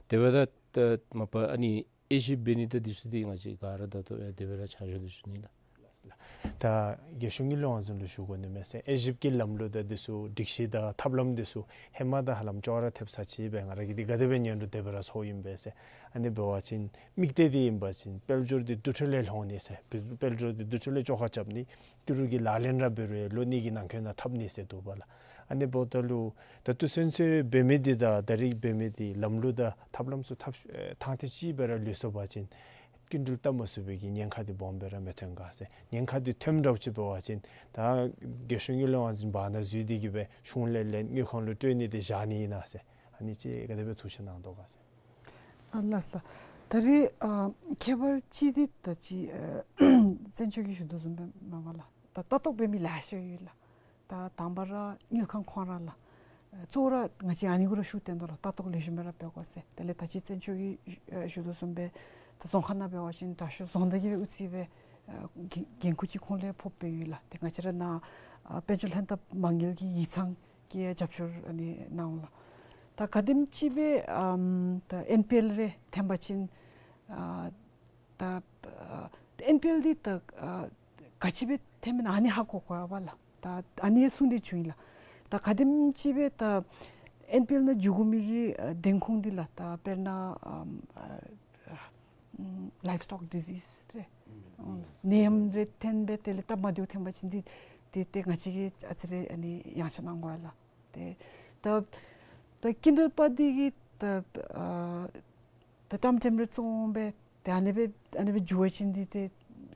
དེ་འབདཝ་ད་ད་མ་པ་ཨ་ནི་དབྱེ་ཞིབ་འབད་ནི་དང་འདི་ཚུ་འདི་ང་བཅས་ག་ར་ད་ལྟོ་ཡང་དེ་སྦེ་ར་ཕྱག་ཞུ་དོ་ཞུ་ནི་ལགས། ད་ ད་རྒྱལ་གཞུང་གི་ལས་དབང་འཛིན་ལུ་ཞུ་དགོ་ནི་མས་ཟེར། ཨེ་ཇིབ་ཀྱི་ལམ་ལུགས་དང་འདི་ཚུ་སྒྲིག་གཞི་དང་ཐབས་ལམ་འདི་ཚུ་ཧེ་མ་དང་ཧ་ལམ་ཅོག་ར་འཐདཔ་ས་ཅིག་སྦེ་ང་ར་གིས་འདི་ག་དེ་སྦེ་ཉན་རུང་དེ་སྦེ་ར་ཚོར་ཨིན་པས་ཟེར། ཨ་ནི་འབད་བ་ཅིན་དམིགས་གཏད་འདི་ཨིན་པ་ཅིན་དཔལ་འབྱོར་འདི་དུར་ཁྲོད་ལས་སློང་ནི་ཟེར། དཔལ་འབྱོར་འདི་དུར་ཁྲོད་ལས་བཅོ་ཁ་རྐྱབ་ནི། ཏི་རུ་གི་ལག་ལེན་ར་འབད་རུང་ལོ་གཉིས་ཀྱི་ནང་འཁོད་ནང་འཐབ་ནི་ཟེར་འདུག་པ་ལགས། ཨ་ནི་འབདཝ་ད་ལུ་ད་ལྟོ་ཚུན་ཚོད་འབད་མི་འདི་དང་ད་རིས་འབད་མི་འདི་ལམ་ལུགས་དང་ཐབས་ལམ་ཚུ་ཐབས་ཨེ་ཐང་ཐད་ཅིག་སྦེ་ར་ལུས་སོང་པ་ཅིན་སྐྱིན་འགྲུལ་བཏབ་མ་ཚུགས་པའི་གི་ཉེན་ཁ་འདི་སྦོམ་སྦེ་ར་མི་ཐོན་ག་ཟེར། ཉེན་ཁ་འདི་ཐོནམ་འདྲཝ་ཅིག་འབད་བ་ཅིན་ད་རྒྱལ་གཞུང་གི་ལས་དབང་འཛིན་བར་ན་འཛུལ་ཏེ་གི་སྦེ་གཞུང་ལས་ལེན་དངུལ་ཁང་ལུ་སྤྲོད་ནི་འདི་བཞག་ནི་ཨིན་ན་ཟེར། ཨ་ནི་ཅིག་ག་དེ་སྦེ་ཐུགས་བཞེད་གནང་དོ་ག་ཟེར། ཨ་ལགས་སོ་ལགས། ད་རིས་ཨ་ཁྱད་པར་ཅིག་འདི་ད་ཅི་ཨ་བཙན་སྐྱོག་གིས་ཞུ་དོ་བཟུམ་སྦེ་མས་པ་ལགས། ད་ལྟ་རྟོག་འབད་མི་ལེ་ཤ་ཡོད་ལགས། ད་དང་པ་ར་དངུལ་ཁང་ཁོང་ར་ལགས། ཨ་གཙོ་བོ་ར་ང་བཅས་ཨ་ནི་གུ་ར་ཤུགས་བཏོན་དོ་ལགས། ལྟ་རྟོག་ལེགས་ཤོམ་སྦེ་ར་འབད་དགོ་ཟེར། དེ་ལས་ད་ཅི་བཙན་སྐྱོག་གིས་ཨ་ཞུ་དོ་བཟུམ་སྦེ་ད་རྫོང་ཁག་ནང་འབད་བ་ཅིན་དྲག་ཤོས་རྫོང་བདག་གིས་སྦེ་དབུ་ཁྲིད་སྦེ་ཨ་འགན་འགན་ཁུར་ཅིག་ཁོང་ལས་ཕོགཔ་སྦེ་ཡོད་ལགས། ཏེ་ང་བཅས་ར་ནཱ་ཨ་དཔལ་འབྱོར་ལྷན་ཐབས་མ་དངུལ་གྱི་ཡིག་ཚང་གིས་རྒྱབ་སྐྱོར་ཨ་ནི་གནང་འོང་ལགས། ད་ག་དེམ་ཅིག་སྦེ་ཨམ་ད་ཨེན་པི་ཨེལ་རེ་འཐོན་པ་ཅིན་ཨ་ད་ཨ་ཨེན་པི་ཨེལ་འདི་ད་ཨ་ག་ཅི་སྦེ་འཐོནམ་ཨིན་ན་ཨ་ནི་ཧ་གོ་དགོ་པ་ལགས། ད་ཨ་ནི་གསུང་སྟེ་བྱུང་ཡི་ལགས། ད་ག་དེམ་ཅིག་སྦེ་ད་ཨེན་པི་ཨེལ་ནང་འཇུག་དགོ་མི་གི་ཨ་བདེན་ཁུངས་འདི་ལགས། ད་དཔེར་ན་ཨམ་ཨ་ཨམ་ལའིབ་སི་ཊོག་ཌི་ཟིསི་རེ་ཨམ་ནད་ཡམས་རེ་འཐོན་སྦེ་དེ་ལས་སྟབས་མ་བདེཝ་འཐོན་པ་ཅིན་འདི་ཏེ་ཏེ་ང་བཅས་ཀྱིས་ཨ་ཙི་རེ་ཨ་ནི་ཡངས་ཆག་གནང་དགོ་ལགས། ཏེ་ད་ད་སྐྱིན་འགྲུལ་པ་འདི་གིས་ད་ཨ་ད་ཀྲམ་ཀྲེམ་རེ་བཙོང་སྦེ་ཏེ་ཨ་ནི་སྦེ་ཨ་ནི་སྦེ་འགྱོ་བ་ཅིན་འདི་ཏེ་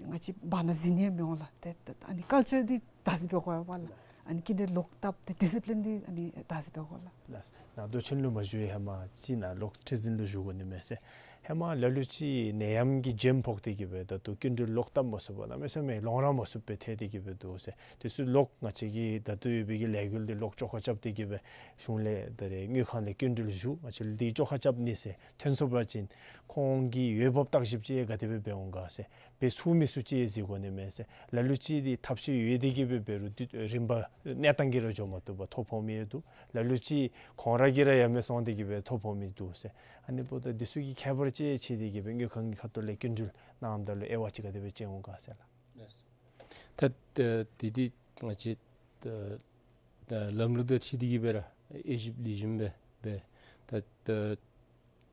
ང་བཅས་བར་ན་འཛུལ་ནི་ཡང་མི་འོང་ལགས། ཏེ་ད་ཨ་ནི་ཀལ་ཅར་འདི་བདག་འཛིན་འབད་དགོ་པ་ལགས། ཨ་ནི་སྐྱིན་འགྲུལ་ལོག་བཏབ་ཏེ་ཌི་སི་པི་ལིན་འདི་ཨ་ནི་བདག་འཛིན་འབད་དགོ་ལགས། ལགས། ནཱ་རྡོ་ཆེན་ལུ་མ་བཞུགས་ཧེ་མ་ཅིག་ནཱ་ལོག་ཁྲི་འཛིན་ལུ་བཞུགས་དགོ་ནི་མས་ཟེར། ཧེ་མ་ལ་ལུ་ཅིག་ནད་ཡམས་ཀྱི་འཇིམ་ཕོག་སྟེ་གི་སྦེ་ད་ལྟོ་སྐྱིན་འགྲུལ་ལོག་བཏབ་མ་ཚུགས་པར་གནམ་མེད་ས་མེད་ལོང་ར་མ་ཚུགསཔ་སྦེ་ཐལ་ཏེ་གི་སྦེ་འདུག་ཟེར། དེ་ཚུ་ལོག་ང་བཅས་ཀྱི་ད་ལྟོ་ཡོད་པའི་གི་ལས་འགུལ་འདི་ལོག་བཅོ་ཁ་རྐྱབ་སྟེ་གི་སྦེ་གཞུང་ལས་ད་རེས་དངུལ་ཁང་ལས་སྐྱིན་འགྲུལ་ཞུ་ང་བཅས་ལུ་འདི་བཅོ་ཁ་རྐྱབ་ནི་ཟེར་ཐོན་སོང་པ་ཅིན་ཁོང་གིས་འོས་འབབ་བརྟག་ཞིབ་ཅིག་ག་དེ་སྦེ་འབད་འོང་ག་ཟེར། འབད་ཚུགས་མི་ཚུགས་ཅིག་གཟིགས་དགོ་ནི་མས་ཟེར། ལ་ལུ་ཅིག་འདི་ཐབས་ཤེས་ཡོད་དེ་གི་སྦེ་འབད་རུང་དུས་རིམ་པ་གནས་སྟངས་ཀྱིས་ར་འགྱོ་མ་བཏུབ་པར་ཐོ་ཕོག་མི་ཡང་འདུག། ལ་ལུ་ཅིག་ཁོང་ར་གིས་ར་ཡ་མེད་སོང་སྟེ་གི་སྦེ་ཐོ་ཕོག་མི་འདུག་ཟེར། ཨ་ནི་འབདཝ་ད་འདི་ཚུ་གི་ཁྱད་པར་ཅིག་ཕྱེ་སྟེ་གི་སྦེ་དངུལ་ཁང་གི་ཁ་ཐུག་ལས་སྐྱིན་འགྲུལ་གནངམ་ད་ལུ་དབྱེ་བ་ཅིག་ག་དེ་སྦེ་དཔྱད་འོང་ག་ཟེར་ལགས། ད་ད་དེ་འདི་ང་བཅས་ད་ད་ལམ་ལུགས་དང་འཁྲིལ་ཏེ་གི་སྦེ་ར་དབྱེ་ཞིབ་ལེགས་ཤོམ་སྦེ་འབད། ད་ད་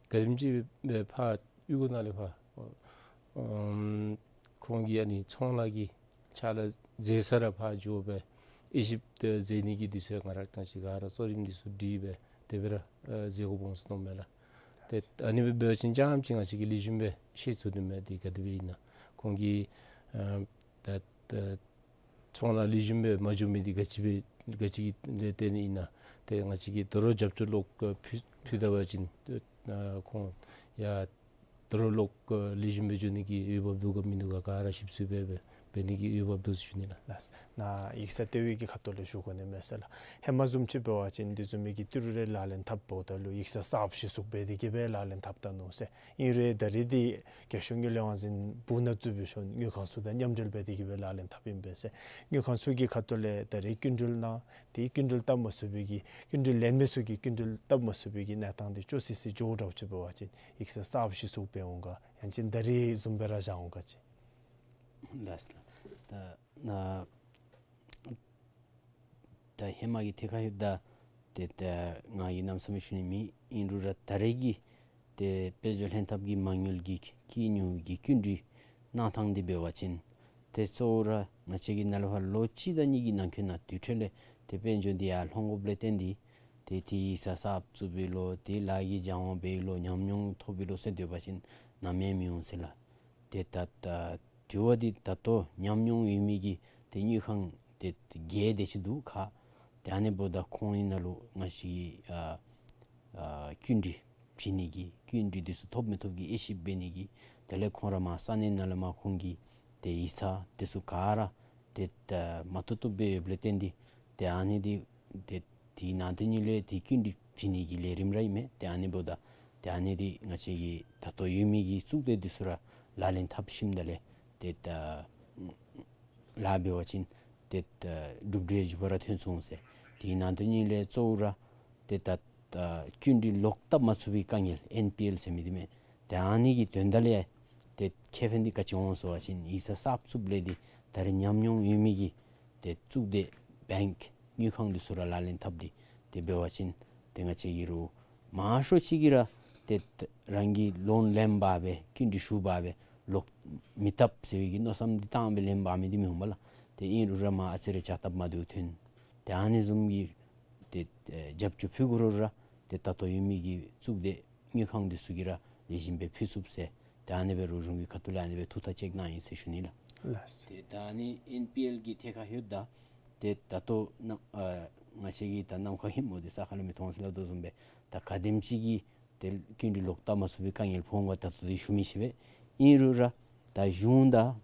ག་དེམ་ཅིག་སྦེ་ཕར་གཡུས་སྒོ་ནང་ལས་ཕར་ཨམ་ཁོང་གི་ཨ་ནི་ཚོང་ལཱ་གི་ཕྱག་ལཱ་མཛད་ས་ར་ཕར་འགྱོ་སྦེ་དབྱེ་ཞིབ་ཏེ་མཛད་ནི་གི་དུས་ཚོད་ང་ར་ད་ཅི་ག་ར་གཙོ་རིམ་འདི་ཚུ་སྒྲིག་སྦེ་དེ་སྦེ་ར་ཨ་མཛད་དགོཔ་འོང་ཟེར་མནོཝ་མས་ལགས། ཏེ་ཨ་ནི་སྦེ་འབད་བ་ཅིན་རྐྱངམ་ཅིག་ང་བཅས་ཀྱིས་ལེགས་ཤོམ་སྦེ་ཤེས་ཚུགས་ནི་མས། དེ་ག་དེ་སྦེ་ཨིན་ན་ཁོང་གིས་ཨ་ད་ད་ཚོང་ལཱ་ལེགས་ཤོམ་སྦེ་མ་འགྱོ་མི་འདི་ག་ཅི་སྦེ་ག་ཅི་གི་ལས་བརྟེན་ཨིན་ན། ཏེ་ང་བཅས་ཀྱིས་དོ་རུང་རྒྱབ་སྐྱོར་ལོག་ཕུལ་ཕུལ་ད་པ་ཅིན་ཨ་ཁོང་ཡང་དོ་རུང་ལོག་ལེགས་ཤོམ་སྦེ་འགྱོ་ནི་གི་འོས་འབབ་འདུག་ག་མིན་འདུག་ག་ག་ར་ཞིབ་འཚོལ་འབད་འབད་འབད་ནི་གི་འོས་འབབ་འདུག་ཟེར་ཞུ་ནི་ལགས། ལགས། ནཱ་ཡིག་ཚང་ལྟེ་བའི་གི་ཁ་ཐུག་ལས་ཞུ་དགོ་ནི་མས་ཟེར་ལགས། ཧེ་མ་བཟུམ་ཅིག་འབད་བ་ཅིན་འདི་བཟུམ་མའི་གི་ཏི་རུ་རེ་ལག་ལེན་འཐབ་འབདཝ་ད་ལུ་ཡིག་ཚང་གསརཔ་གཞི་བཙུགས་འབད་དེ་གི་སྦེ་ལག་ལེན་འཐབ་ད་ནུག་ཟེར། ཨིན་རུང་ད་རེས་འདི་རྒྱལ་གཞུང་གི་ལས་དབང་འཛིན་སྦུག་ནང་བཙུགས་འབད་ཞིནམ་དངུལ་ཁང་ཚུ་དང་མཉམ་འབྲེལ་འབད་དེ་གི་སྦེ་ལག་ལེན་འཐབ་ཨིན་པས་ཟེར། དངུལ་ཁང་ཚུ་གི་ཁ་ཐུག་ལས་ད་རེས་སྐྱིན་འགྲུལ་གནང་དེ་སྐྱིན་འགྲུལ་བཏབ་མ་ཚུགས་པའི་གི་སྐྱིན་འགྲུལ་ལེན་མི་ཚུ་གིས་སྐྱིན་འགྲུལ་བཏབ་མ་ཚུགས་པའི་གི་གནས་སྟངས་འདི་ཅོག་སི་སི་འགྱོཝ་འདྲཝ་ཅིག་འབད་བ་ཅིན་ཡིག་ཚང་གསརཔ་གཞི་བཙུགས་འབད་འོང་ག་ཡང་ཅིན་ད་རེས་བཟུམ་སྦེ་ར་བཞག་འོང་ག་ཅིག། ལགས་སོ། ད་ནཱ་ད་ཧེ་མ་གི་ཐད་ཁར་ཡོདཔ་ད་ཏེ་ད་ང་གིས་གནམ་མེད་ས་མེད་ཞུ་ནི་མེད། ཨིན་རུང་ར་ད་རེས་ཀྱི་ཏེ་དཔལ་འབྱོར་ལྷན་ཐབས་ཀྱི་མ་དངུལ་གྱི་ཁྱད་ཉུང་གི་སྐྱིན་འགྲུལ་གནང་ཐངས་འདི་འབད་བ་ཅིན་ཏེ་གཙོ་བོ་ར་ང་བཅས་ཀྱིས་ནཱ་ལས་ཕར་ལོ་གཅིག་དང་གཉིས་ཀྱི་ནང་འཁོད་ནང་དུས་ཁྲོད་ལས་ཏེ་དཔལ་འབྱོར་འདི་ཡར་ལྷོང་དགོཔ་ལས་བརྟེན་ཏེ་ཏེ་དེའི་ཡིག་ཚང་གསརཔ་བཙུགས་པས་ལོ་དེ་ལཱ་གི་སྦྱང་བ་འབད་ལོ་ཉམས་མྱོང་ཐོབ་པས་ལོ་ཟེར་སྡོད་པ་ཅིན་ནམ་ཡང་མི་འོང་ཟེར་ལགས། ཏེ་ད་ད་དུས་བབ་འདི་ད་ལྟོ་ཉམས་མྱོང་ཡོད་མི་གི་ཏེ་དངུལ་ཁང་ཏེ་བརྒྱད་དེ་ཅིག་འདུག་ག། ཏེ་ཨ་ནི་འབདཝ་ད་ཁོང་གི་ནང་ལུ་ང་བཅས་ཀྱིས་ཨ་ཨ་སྐྱིན་འགྲུལ་བྱིན་ནི་གི་སྐྱིན་འགྲུལ་འདི་ཚུ་ཐོབ་མི་ཐོབ་ཀྱི་དབྱེ་ཞིབ་འབད་ནི་གི་དེ་ལས་ཁོང་ར་མར་ས་གནས་ནང་ལས་མར་ཁོང་གི་ཏེ་ཡིག་ཚང་འདི་ཚུ་ག་ར་ཏེ་ད་མ་བཏུབ་བཏུབ་སྦེ་ཡོདཔ་ལས་བརྟེན་ཏེ་ཏེ་ཨ་ནི་འདི་ཏེ་དེའི་ནང་དོན་ཉིད་ལས་ཏེ་སྐྱིན་འགྲུལ་བྱིན་ནི་གི་ལས་རིམ་ར་ཨིན་མས། ཏེ་ཨ་ནི་འབདཝ་ད་ཏེ་ཨ་ནི་འདི་ང་བཅས་ཀྱིས་ད་ལྟོ་ཡོད་མི་གི་གཙུག་སྡེ་འདི་ཚུ་ར་ལག་ལེན་འཐབ་ཞིནམ་ད་ལས་ཏེ་ད་ལཱ་འབད་བ་ཅིན་ཏེ་ད་གྲུབ་འབྲས་འགྱུར་བ་ར་ཐོན་ཚུགས་འོང་ཟེར། དེའི་ནང་དོན་ཉིད་ལས་གཙོ་བོ་ར་ཏེ་ད་ད་སྐྱིན་འགྲུལ་ལོག་བཏབ་མ་ཚུགས་པའི་དཀའ་ངལ་ཨེན་པི་ཨེལ་ཟེར་མི་འདི་མས། ཏེ་ཨ་ནི་གི་དོན་དག་ལས་ཏེ་ཁེ་ཕན་འདི་ག་ཅི་འོང་ཟེར་བ་ཅིན་ཡིག་ཚང་གསརཔ་བཙུགསཔ་ལས་འདི་ ད་རེས་ཉམས་མྱོང་ཡོད་མི་གི་ཏེ་གཙུག་སྡེ་བེངཀ་དངུལ་ཁང་འདི་ཚུ་ར་ལག་ལེན་འཐབ་སྟེ་ཏེ་འབད་བ་ཅིན་ཏེ་ང་བཅས་ཀྱི་རུང་མང་ཤོས་ཅིག་གིས་ར་ཏེ་རང་གིས་ལོན་ལེན་འབག་སྦེ་སྐྱིན་འགྲུལ་ཞུ་འབག་སྦེ་ལོག་མི་བཏབ་ཟེར་བའི་གི་མནོ་བསམ་འདི་བཏང་སྦེ་ལེན་འབག་མི་འདི་མི་འོང་པ་ལགས། ཏེ་ཨིན་རུང་ར་མར་ཨ་ཙི་རེ་བྱ་སྟབས་མ་བདེཝ་ཐོན། ཏེ་ཨ་ནི་བཟུམ་གྱི་ཏེ་ཨེ་རྒྱབ་སྐྱོར་ཕུལ་དགོ་རུང་ར་ཏེ་ད་ལྟོ་ཡོད་མི་གི་གཙུག་སྡེ་དངུལ་ཁང་འདི་ཚུ་གིས་ར་ལེགས་ཤོམ་སྦེ་ཕུལ་ཚུགས་ཟེར། ཏེ་ཨ་ནི་སྦེ་རོགས་གཞུང་གི་ཁ་ཐུག་ལས་ཨ་ནི་སྦེ་ཐུགས་ཐག་བཅད་གནང་ཡི་ཟེར་ཞུ་ནི་ལགས། ལགས། ཏེ་ད་ཨ་ནི་ཨེན་པི་ཨེལ་གྱི་ཐད་ཁར་ལྷོདཔ་ད་ཏེ་ད་ལྟོ་ནཱ་ཨ་ང་བཅས་ཀྱིས་ད་ནམ་མཁའ་ཧིང་སྨོ་འདི་ས་ཁ་ལས་མི་མཐོང་ཟེར་སླབ་དོ་བཟུམ་སྦེ་ད་ག་དེམ་ཅིག་གིས་ཏེ་སྐྱིན་འགྲུལ་ལོག་བཏབ་མ་ཚུགས་པའི་དཀའ་ངལ་ཕོག་འོང་ག་ད་ལྟོ་འདི་ཞུ་མི་ཤེས་པས། ཨིན་རུང་ར་ད་གཞུང་དང་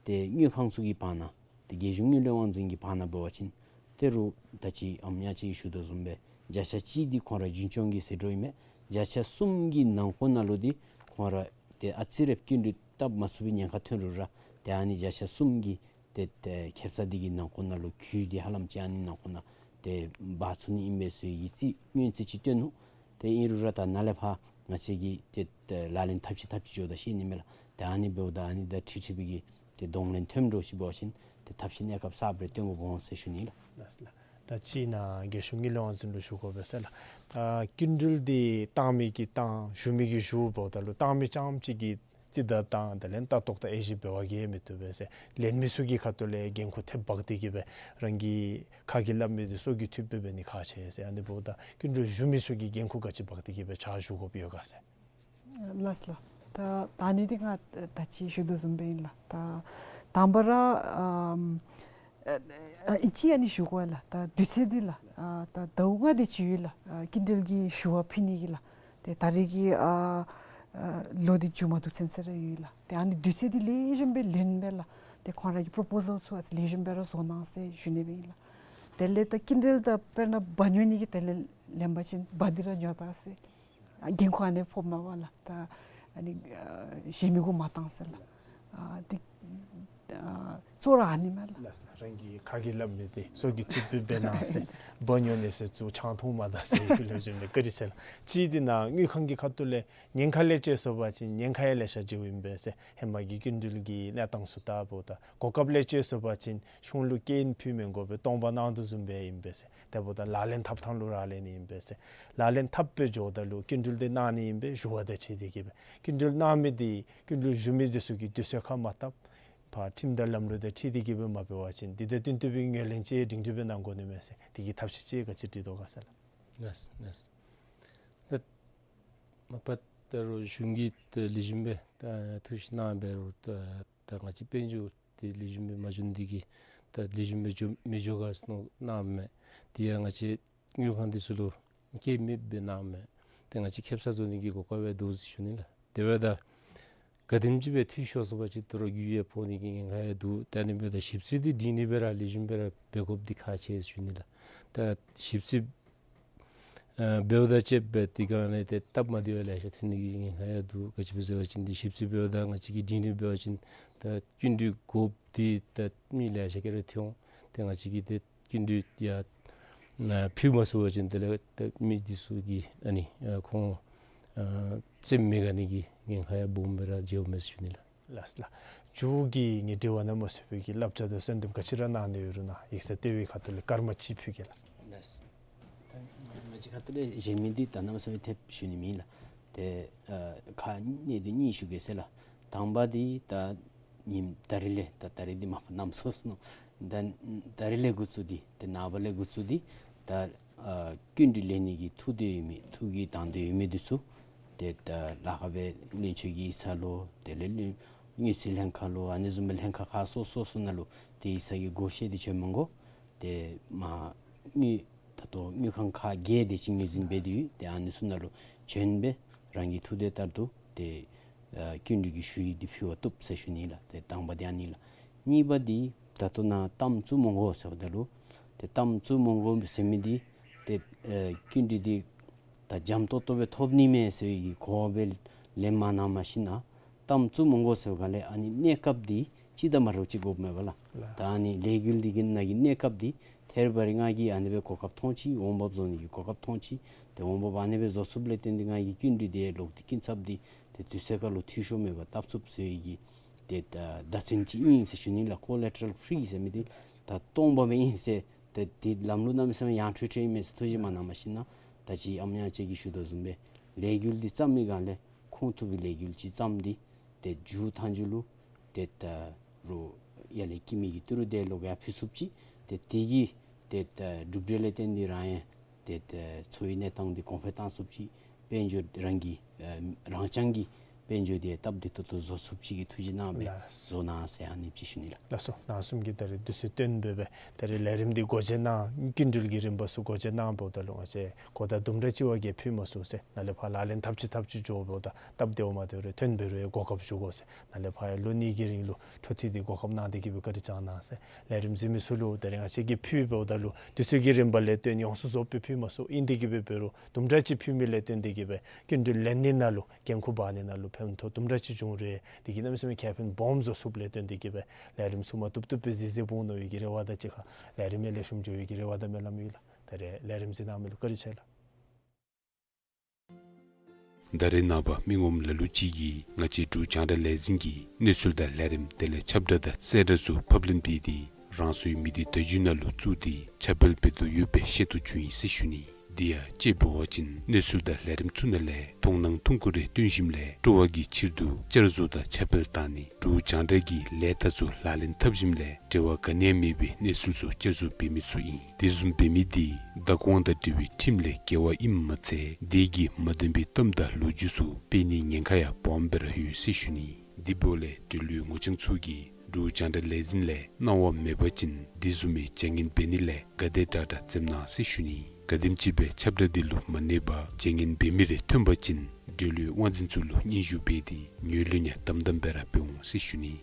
ཏེ་དངུལ་ཁང་ཚུ་གི་བར་ན་ཏེ་རྒྱལ་གཞུང་དངུལ་ལས་དབང་འཛིན་གྱི་བར་ན་འབད་བ་ཅིན་ཏེ་རུང་ད་ཅི་ཨམ་ཡང་ཅིག་ཞུ་དོ་བཟུམ་སྦེ་བརྒྱ་ཆ་གཅིག་འདི་ཁོང་ར་རྒྱུན་སྐྱོང་གི་ཟད་འགྲོ་ཨིན་མས། བརྒྱ་ཆ་གསུམ་གྱི་ནང་འཁོད་ནང་ལུ་འདི་ཁོང་ར་ཏེ་ཨ་ཙི་རེ་སྐྱིན་འགྲུལ་བཏབ་མ་ཚུགས་པའི་ཉེན་ཁ་ཐོན་རུང་ར་ཏེ་ཨ་ནི་བརྒྱ་ཆ་གསུམ་གྱི་ཏེ་ཏེ་ཁེབ་ས་འདི་གི་ནང་འཁོད་ནང་ལུ་ཁུ་འདི་ཧ་ལམ་ཅིག་ཨ་ནི་ནང་འཁོད་ནང་ཏེ་འབག་ཚུགས་ནི་ཨིན་པས་ཟེར་བའི་རྩིས་སྔོན་རྩིས་ཅིག་སྟོན་ནུག། ཏེ་ཨིན་རུང་ར་ད་ནཱ་ལས་ཕར་ང་བཅས་ཀྱིས་ཏེ་ཏེ་ལག་ལེན་འཐབ་ཅི་འཐབ་ཅི་འགྱོཝ་ད་ཤེས་ནི་མས་ལགས། ཏེ་ཨ་ནི་འབདཝ་ད་ཨ་ནི་དང་འཁྲིལ་འཁྲིལ་བའི་གི་ཏེ་གདོང་ལེན་ཐོནམ་འདྲཝ་ཅིག་འབད་བ་ཅིན་ཏེ་ཐབས་ཤེས་གནས་སྐབས་གསརཔ་རེ་སྟོན་དགོཔ་འོང་ཟེར་ཞུ་ནི་ལགས། ལགས་ལགས། ད་ཅི་ནཱ་རྒྱལ་གཞུང་དངུལ་ལས་དབང་འཛིན་ལུ་ཞུ་དགོ་པས་ཟེར་ལགས། ད་སྐྱིན་འགྲུལ་འདི་བཏང་མི་གིས་བཏང་ཞུ་མི་གིས་ཞུ་འབདཝ་ད་ལུ་བཏང་མི་རྐྱངམ་ཅིག་གིས་རྩིས་ད་བཏང་དེ་ལས་ལྟ་རྟོག་དང་དབྱེ་ཞིབ་འབད་བར་ག་ཡང་མི་བཏུབ་པས་ཟེར། ལེན་མི་ཚུ་གི་ཁ་ཐུག་ལས་འགན་ཁུར་ཐེབས་འབག་སྟེ་གིས་སྦེ་རང་གིས་ཁ་གིས་སླབ་མི་འདི་སྲོག་གི་མཐུད་སྦེ་འབད་ནི་ཁག་ཆེ་ཟེར། ཨ་ནི་འབདཝ་ད་སྐྱིན་འགྲུལ་ཞུ་མི་ཚུ་གིས་འགན་ཁུར་ག་ཅི་འབག་སྟེ་གིས་སྦེ་ཕྱག་ཞུ་དགོཔ་ཡོད་ག་ཟེར། ལགས་ལགས། ད་ད་ཨ་ནི་འདི་ང་ད་ཅི་ཞུ་དོ་བཟུམ་སྦེ་ཨིན་ལགས། ད་དང་པ་ར་ཨམ་ཨ་ཨ་ཨིན་ཅི་ཨ་ནི་ཞུ་དགོ་ལགས། ད་དུས་ཚོད་འདི་ལགས་ཨ་ད་ཟླཝ་ལྔ་དེ་ཅིག་ཡོད་ལགས། ཨ་སྐྱིན་འགྲུལ་གྱི་ཞུ་བ་ཕུལ་ནི་གི་ལགས། ཏེ་ད་རེས་ཀྱི་ཨ་ཨ་ལོ་འདི་མཇུག་མ་བསྡུ་ཚུན་ཚོད་ར་ཡོད་ལགས། ཏེ་ཨ་ནི་དུས་ཚོད་འདི་ལེགས་ཤོམ་སྦེ་ལེན་སྦེ་ལགས། ཏེ་ཁོང་ར་གི་པོརོ་པོ་ཟཱལ་ཚུ་ཨ་ལེགས་ཤོམ་སྦེ་ར་བཟོ་གནང་ཟེར་ཞུ་ནི་སྦེ་ཨིན་ལགས། དེ་ལས་ད་སྐྱིན་འགྲུལ་ད་དཔེར་ན་འབག་ཉོ་ནི་གི་དེ་ལས་ལེན་པ་ཅིན་འབག་འདི་ར་ཉོ་ད་ཟེར། ཨ་འགན་ཁུར་ཨ་ནི་ཕོགཔ་མས་པ་ལགས། ད་ཨ་ནི་ཨ་གཞན་མི་གུ་མ་བཏང་ཟེར་ལགས། ཨ་འདི་ཨ་གཙོ་བོ་ར་ཨ་ནི་མས་ལགས། ལགས་ལགས། རང་གི་ཁ་གིས་སླབ་མི་འདི་སྲོག་གི་མཐུད་སྦེ་འབད་གནང་ཟེར། འབག་ཉོ་ནི་ཟེར་ཚུར་ཆང་འཐུང་མ་ད་ཟེར་ཡོད་ལོ་རྒྱུས་མས། བཀའ་དྲིན་ཆེ་ལགས། ཅིག་འདི་ནཱ་དངུལ་ཁང་གི་ཁ་ཐུག་ལས་ཉེན་ཁ་ལས་བཅད་སོང་པ་ཅིན་ཉེན་ཁ་ཡང་ལེ་ཤ་འགྱོཝ་ཨིན་པས་ཟེར། ཧེ་མ་གི་སྐྱིན་འགྲུལ་གྱི་གནས་སྟངས་ཚུ་ལྟ་འབདཝ་ད་གོ་སྐབས་ལས་བཅད་སོང་པ་ཅིན་གཞུང་ལུ་སྐྱིན་ཕུལ་མི་དགོ་པའི་སྟོང་པ་གནང་དོ་བཟུམ་སྦེ་ཨིན་པས་ཟེར། དེ་འབདཝ་ད་ལག་ལེན་འཐབ་ཐངས་ལུ་རག་ལས་ནི་ཨིན་པས་ཟེར། ལག་ལེན་འཐབ་སྦེ་འགྱོཝ་ད་ལུ་སྐྱིན་འགྲུལ་འདི་གནང་ནི་ཨིན་པས། ཞུ་བ་དང་འཁྲིལ་ཏེ་གིས་སྦེ་སྐྱིན་འགྲུལ་གནང་མི་འདི་སྐྱིན་འགྲུལ་ཞུ་མི་འདི་ཚུ་གིས་དུས་ཚོད་ཁར་མ་བཏབ་ཕར་ཁྲིམས་དང་ལམ་ལུགས་དང་འཁྲིལ་ཏེ་གིས་སྦེ་མ་འབད་བ་ཅིན་འདི་དང་བསྟུན་ཏེ་སྦེ་ངོས་ལེན་ཅིག་སྒྲིང་སྒྲི་སྦེ་གནང་དགོ་ནི་མས་ཟེར། དེ་གི་ཐབས་ཤེས་ཅིག་ག་ཅི་སྒྲིག་དོ་ག་ཟེར་ལགས། ལགས་ལགས། ད་མ་པ་ད་རུང་གཞུང་གིས་ད་ལེགས་ཤོམ་སྦེ་ད་ཐུགས་ཞིབ་གནང་འབད་རུང་ད་ད་ང་བཅས་དཔལ་འབྱོར་འདི་ལེགས་ཤོམ་སྦེ་མ་འགྱོ་ནི་འདི་གིས་ད་ལེགས་ཤོམ་སྦེ་འགྱོ་མི་འགྱོ་ག་ཟེར་མནོ་གནངམ་མས། དེ་ཡང་ང་བཅས་དངུལ་ཁང་འདི་ཚུ་ལུ་ཁེ་མེདཔ་སྦེ་གནངམ་མས། ཏེ་ང་བཅས་ཁེབ་ས་བཟོ་ནི་གི་གོ་སྐབས་ཡང་འདུག་ཟེར་ཞུ་ནི་ལགས། དེ་འབདཝ་ད་ག་དེམ་ཅིག་སྦེ་འཐུས་ཤོར་སོང་པ་ཅིན་ད་རུང་རྒུད་ཡང་ཕོག་ནི་གི་ཉེན་ཁ་ཡང་འདུག། ད་ཨ་ནི་འབདཝ་ད་ཞིབ་རྩིས་འདི་སྒྲིང་སྒྲི་སྦེ་ར་ལེགས་ཤོམ་སྦེ་ར་འབད་དགོཔ་འདི་ཁག་ཆེ་ཟེར་ཞུ་ནི་ལགས། ད་ཞིབ་རྩིས་ཨ་འབདཝ་ད་ཅིག་འབད་དེ་ག་ནི་ཏེ་སྟབས་མ་བདེཝ་ལེ་ཤ་ཐོན་ནི་གི་ཉེན་ཁ་ཡང་འདུག། ག་ཅི་སྦེ་ཟེར་བ་ཅིན་འདི་ཞིབ་རྩིས་འབདཝ་ད་ང་བཅས་ཀྱིས་སྒྲིང་སྒྲི་འབད་བ་ཅིན་ད་སྐྱིན་འགྲུལ་དགོཔ་འདི་ད་མི་ལེ་ཤ་གིས་ར་འཐུ་འོང་། ཏེ་ང་བཅས་ཀྱིས་ཏེ་སྐྱིན་འགྲུལ་ཡང་ཨ་ཕུལ་མ་ཚུགས་པ་ཅིན་དེ་ལས་ད་མི་འདི་ཚུ་གིས་ཨ་ནི་ཨ་ཁོང་ཨ་རྩེདམོ་མི་རྐྱབ་ནི་གི་ཉེན་ཁ་ཡང་སྦོམ་སྦེ་ར་འགྱོཝ་མས་ཟེར་ཞུ་ནི་ལགས། ལགས་ལགས། མཇུག་གི་ངེའི་དྲི་བ་ནང་མ་ཚུད་པའི་གི་བསླབ་བྱ་དང་གསོལ་འདེབས་ག་ཅི་ར་གནང་ནི་ཡོད་རུང་ནཱ་ཡིག་ཚང་ལྟེ་བའི་ཁ་ཐུག་ལས་སྐར་མ་གཅིག་ཕུལ་གེ་ལགས། ལགས། ད་ང་བཅས་ཁ་ཐུག་ལས་བཞེས་མི་འདི་ད་གནམ་མེད་ས་མེད་ཐེབས་ཞུ་ནི་མེད་ལགས། ཏེ་ཨ་ཁག་གནད་དོན་གཉིས་ཞུ་གེ་ཟེར་ལགས། དང་པ་འདི་ད་ཉིནམ་ད་རིས་ལས་ད་ད་རིས་འདི་མ་པ་གནམ་སྲོ་སོང་ནུག། ད་ད་རིས་ལས་འགོ་བཙུགས་ཏེ་ཏེ་ནངས་པ་ལས་འགོ་བཙུགས་ཏེ་ད་ཨ་སྐྱིན་འགྲུལ་ལེན་ནི་གི་ཐུགས་འདོད་ཡོད་མི་ཐུགས་ཀྱི་དང་འདོད་ཡོད་མི་འདི་ཚུ་ཏེ་ད་ལཱ་ཁག་སྦེ་བློན་ཆེན་གྱི་ཡིག་ཚང་ལུ་དེ་ལས་བློན་དངུལ་རྩིས་ལྷན་ཁག་ལུ་ཨ་ནི་བཟུམ་སྦེ་ལྷན་ཁག་ཁག་སོ་སོ་སོ་ནང་ལུ་ཏེ་ཡིག་ཚང་གི་སྒོ་ཕྱེ་སྟེ་བྱོན་མི་དགོ། ཏེ་མ་དངུལ་ད་ལྟོ་དངུལ་ཁང་ཁག་བརྒྱད་དེ་ཅིག་ངོས་འཛིན་འབད་དེ་ཡོད། ཏེ་ཨ་ནི་ཚུ་ནང་ལུ་བྱོན་སྦེ་རང་གི་ཐུགས་འདོད་ལྟར་དུ་ཏེ་ཨ་སྐྱིན་འགྲུལ་གྱི་ཞུ་ཡིག་འདི་ཕུལ་བར་བཏུབ་ཟེར་ཞུ་ནི་ལགས། ཏེ་དང་པ་འདི་ཨ་ནི་ལགས། གཉིས་པ་འདི་ད་ལྟོ་ནཱ་གཏའམ་བཙུགས་མི་དགོ་ཟེརཝ་ད་ལུ་ཏེ་གཏའམ་བཙུགས་མི་དགོ་ཟེར་མི་འདི་ཏེ་ཨ་སྐྱིན་འགྲུལ་འདི་ད་འཇམ་ཏོག་ཏོ་སྦེ་ཐོབ་ནི་མས་ཟེར་བའི་གི་གོ་བ་སྦེ་ལེན་མ་གནང་མ་ཤེས་ན་གཏའམ་བཙུགས་མི་དགོ་ཟེརཝ་ད་ལས་ཨ་ནི་གནས་སྐབས་འདི་ཅིག་དང་མ་འདྲཝ་ཅིག་དགོཔ་མས་པ་ལགས། ལགས། ད་ཨ་ནི་ལས་འགུལ་འདི་གི་ནང་གི་གནས་སྐབས་འདི་ཐད་རི་བ་རི་ང་གིས་ཨ་ནི་སྦེ་གོ་སྐབས་མཐོང་ཅི། འོང་འབབ་བཟོ་ནི་གི་གོ་སྐབས་མཐོང་ཅི། ཏེ་འོང་འབབ་ཨ་ནི་སྦེ་བཟོ་ཚུགསཔ་ལས་བརྟེན་ཏེ་ང་གིས་སྐྱིན་འགྲུལ་འདི་ལོག་སྟེ་སྐྱིན་ཚབ་འདི་ཏེ་དུས་ཚོད་ཁར་ལུ་འཐུས་ཤོར་མེད་པར་བཏབ་ཚུགསཔ་ཟེར་བའི་གི་ ཏེ་ད་བརྡ་མཚོན་ཅིག་ཨིན་ཟེར་ཞུ་ནི་ལགས། ཀོ་ལེ་ཊ་རལ་ཕི་རི་ཟེར་མི་འདི་ད་སྟོང་པ་མེན་ཟེར། ཏེ་འདི་ལམ་ལུགས་གནམ་མེད་ས་མེད་ཡང་ཁྲོལ་ཁྲོལ་ཨིན་མས་ཟེར་ཐུགས་རྗེ་མ་གནང་བ་ཞིན་ན་ད་ཅི་ཨམ་ཡང་ཅིག་གིས་ཞུ་དོ་བཟུམ་སྦེ་ལས་འགུལ་འདི་བརྩམས་མི་སྒང་ལས་ཁོང་ཐུབ་པའི་ལས་འགུལ་ཅིག་བརྩམས་ཏེ་ཏེ་མཇུག་མཐའ་མཇུག་ལུ་ཏེ་ད་རུང་ཡར་ལས་སྐྱེ་མི་གི་ཏི་རུ་འདི་ལོག་ཡར་ཕུད་ཚུགསཔ་ཅིག། ཏེ་དེ་གི་ཏེ་ད་གྲུབ་འབྲས་ལས་བརྟེན་ཏེ་རང་ཡང་ཏེ་ད་འཚོ་བའི་གནས་སྟངས་འདི་གོང་འཕེལ་བཏང་ཚུགསཔ་ཅིག། དཔལ་འབྱོར་རང་གི་ཨ་རང་རྐྱང་གི་དཔལ་འབྱོར་འདི་སྟབས་བདེ་ཏོག་ཏོ་བཟོ་ཚུགསཔ་ཅིག་གི་ཐུགས་རྗེ་གནང་སྦེ་ལགས། བཟོ་གནང་ཟེར་ཨ་ནི་ཅིག་ཞུ་ནི་ལགས། ལགས་སོ། ནཱ་གསུམ་གྱིས་ད་རེས་དུས་ཚོད་བཏོན་འབད་སྦེ་ད་རེས་ལས་རིམ་འདི་སྒོ་འབྱེད་གནང་། སྐྱིན་འགྲུལ་གྱི་རིམ་པ་ཚུ་སྒོ་འབྱེད་གནང་འབདཝ་ད་ལུ་ང་བཅས་གོ་བརྡ་དུམ་གྲ་ཅིག་བ་གིས་ཕུལ་མ་ཚུགས་ཟེར། ནཱ་ལས་ཕར་ལག་ལེན་འཐབ་ཅི་འཐབ་ཅི་འགྱོ་འབདཝ་ད་སྟབས་བདེཝ་མ་བདེཝ་རེ་ཐོན་འབད་རུང་ཡང་གོ་སྐབས་ཞུ་དགོ་ཟེར། ནཱ་ལས་ཕར་ཡང་ལོ་གཉིས་ཀྱི་རིང་ལུ་འཕྲོ་མཐུད་དེ་གོ་སྐབས་གནང་སྟེ་གིས་སྦེ་བཀའ་དྲིན་བསྐྱང་གནང་ཟེར། ལས་རིམ་གཟིགས་མི་ཚུ་ལུ་ད་རེས་ང་བཅས་ཀྱིས་ཕུལ་འབདཝ་ད་ལུ་དུས་ཚོད་ཀྱི་རིམ་པ་ལས་བརྟེན་ཡོངས་སུ་རྫོགསཔ་སྦེ་ཕུལ་མ་ཚུགས། ཨིན་ཏེ་གིས་སྦེ་འབད་རུང་དུམ་གྲ་ཅིག་ཕུལ་མི་ལས་བརྟེན་ཏེ་གིས་སྦེ་སྐྱིན་འགྲུལ་ལེན་ནི་ནང་ལུ་འགན་ཁུར་འབག་ནི་ནང་ལུ་ཕན་ཐོགས་དུམ་གྲ་ཅིག་བྱུང་རུང་དེ་གིས་གནམ་མེད་ས་མེད་ཁེ་ཕན་སྦོམ་བཟོ་ཚུགསཔ་ལས་བརྟེན་ཏེ་གིས་སྦེ་ལས་རིམ་ཚུ་མ་བཏུབ་བཏུབ་སྦེ་གཟིགས་གཟིགསཔ་འོང་ནི་ཡོད་པའི་གི་རེ་བ་དང་གཅིག་ཁར་ལས་རིམ་ཡང་ལེགས་ཤོམ་འགྱོ་བའི་གི་རེ་བ་དང་སྨོན་ལམ་ཡོད་ལགས། ད་རེས་ལས་རིམ་གཟིགས་གནང་མི་ལུ་བཀའ་དྲིན་ཆེ་ལགས། ད་རེས་ནངས་པ་མི་ངོམ་ལ་ལུ་ཅིག་གིས་ང་བཅས་འབྲུག་རྒྱང་བསྒྲགས་ལས་འཛིན་གྱི་གནས་ཚུལ་དང་ལས་རིམ་དེ་ལས་ཁྱབ་བསྒྲགས་དང་གསལ་བསྒྲགས་ཚུ་ཕབ་ལེན་འབད་དེ་རང་སོའི་མི་སྡེ་བརྡ་བརྒྱུད་ནང་ལུ་བཙུགས་ཏེ་ཁྱབ་སྤེལ་འབད་དོ་ཡོད་པའི་ཤེས་རྟོགས་བྱུང་ཡི་ཟེར་ཞུ་ནི། དེ་ཡང་དཔྱེ་འབད་བ་ཅིན་གནས་ཚུལ་དང་ལས་རིམ་ཚུ་ནང་ལས་མཐོང་སྣང་ཐུང་ཀུ་རེ་སྟོན་ཞིནམ་ལས་སྤྲོ་བ་གི་ཕྱིར་དུ་བསྐྱར་བཟོ་དང་ཁྱབ་སྤེལ་བཏང་ནི་འབྲུག་རྒྱང་བསྒྲགས་ཀྱི་ལས་རྟགས་ཚུ་ལག་ལེན་འཐབ་ཞིནམ་ལས་འབྲེལ་བ་ག་ནི་ཡང་མེད་པའི་གནས་ཚུལ་ཚུ་བསྐྱར་བཟོ་འབད་མི་ཚུ་ཨིན། དེ་བཟུམ་འབད་མི་དེ་བདག་དབང་དང་འབྲེལ་བའི་ཁྲིམས་ལས་འགལ་བ་ཨིནམ་མ་ཚད་དེ་གིས་མ་བདེན་པའི་གཏམ་དང་ལོ་རྒྱུས་ཚུ་སྤེལ་ནིའི་ཉེན་ཁ་ཡང་སྦོམ་སྦེ་ར་ཡོད་ཟེར་ཞུ་ནི། དེ་འབདཝ་ལས་འབྲེལ་ཡོད་ངོ་རྐྱང་ཚུ་གིས་འབྲུག་རྒྱང་བསྒྲགས་ལས་འཛིན་ལས་གནང་བ་མེད་པ་ཅིན་དེ་བཟུམ་མའི་བྱ་ངན་འབད་ནི་ལས་ག་དེ་དྲག་དྲག་འཛེམ་གནང་ཟེར་ཞུ་ནི། ག་དེམ་ཅིག་སྦེ་ཁྱབ་བསྒྲགས་དེ་ལུ་མ་གནས་པར་བྱ་ངན་འབད་མི་རེ་ཐོན་པ་ཅིན་འབྲེལ་ཡོད་དབང་འཛིན་ཚུ་ལུ་སྙན་ཞུ་འབད་དེ་ངོས་ལེན་ཡང་དམ་དམ་སྦེ་ར་འབད་འོང་ཟེར་ཞུ་ནི།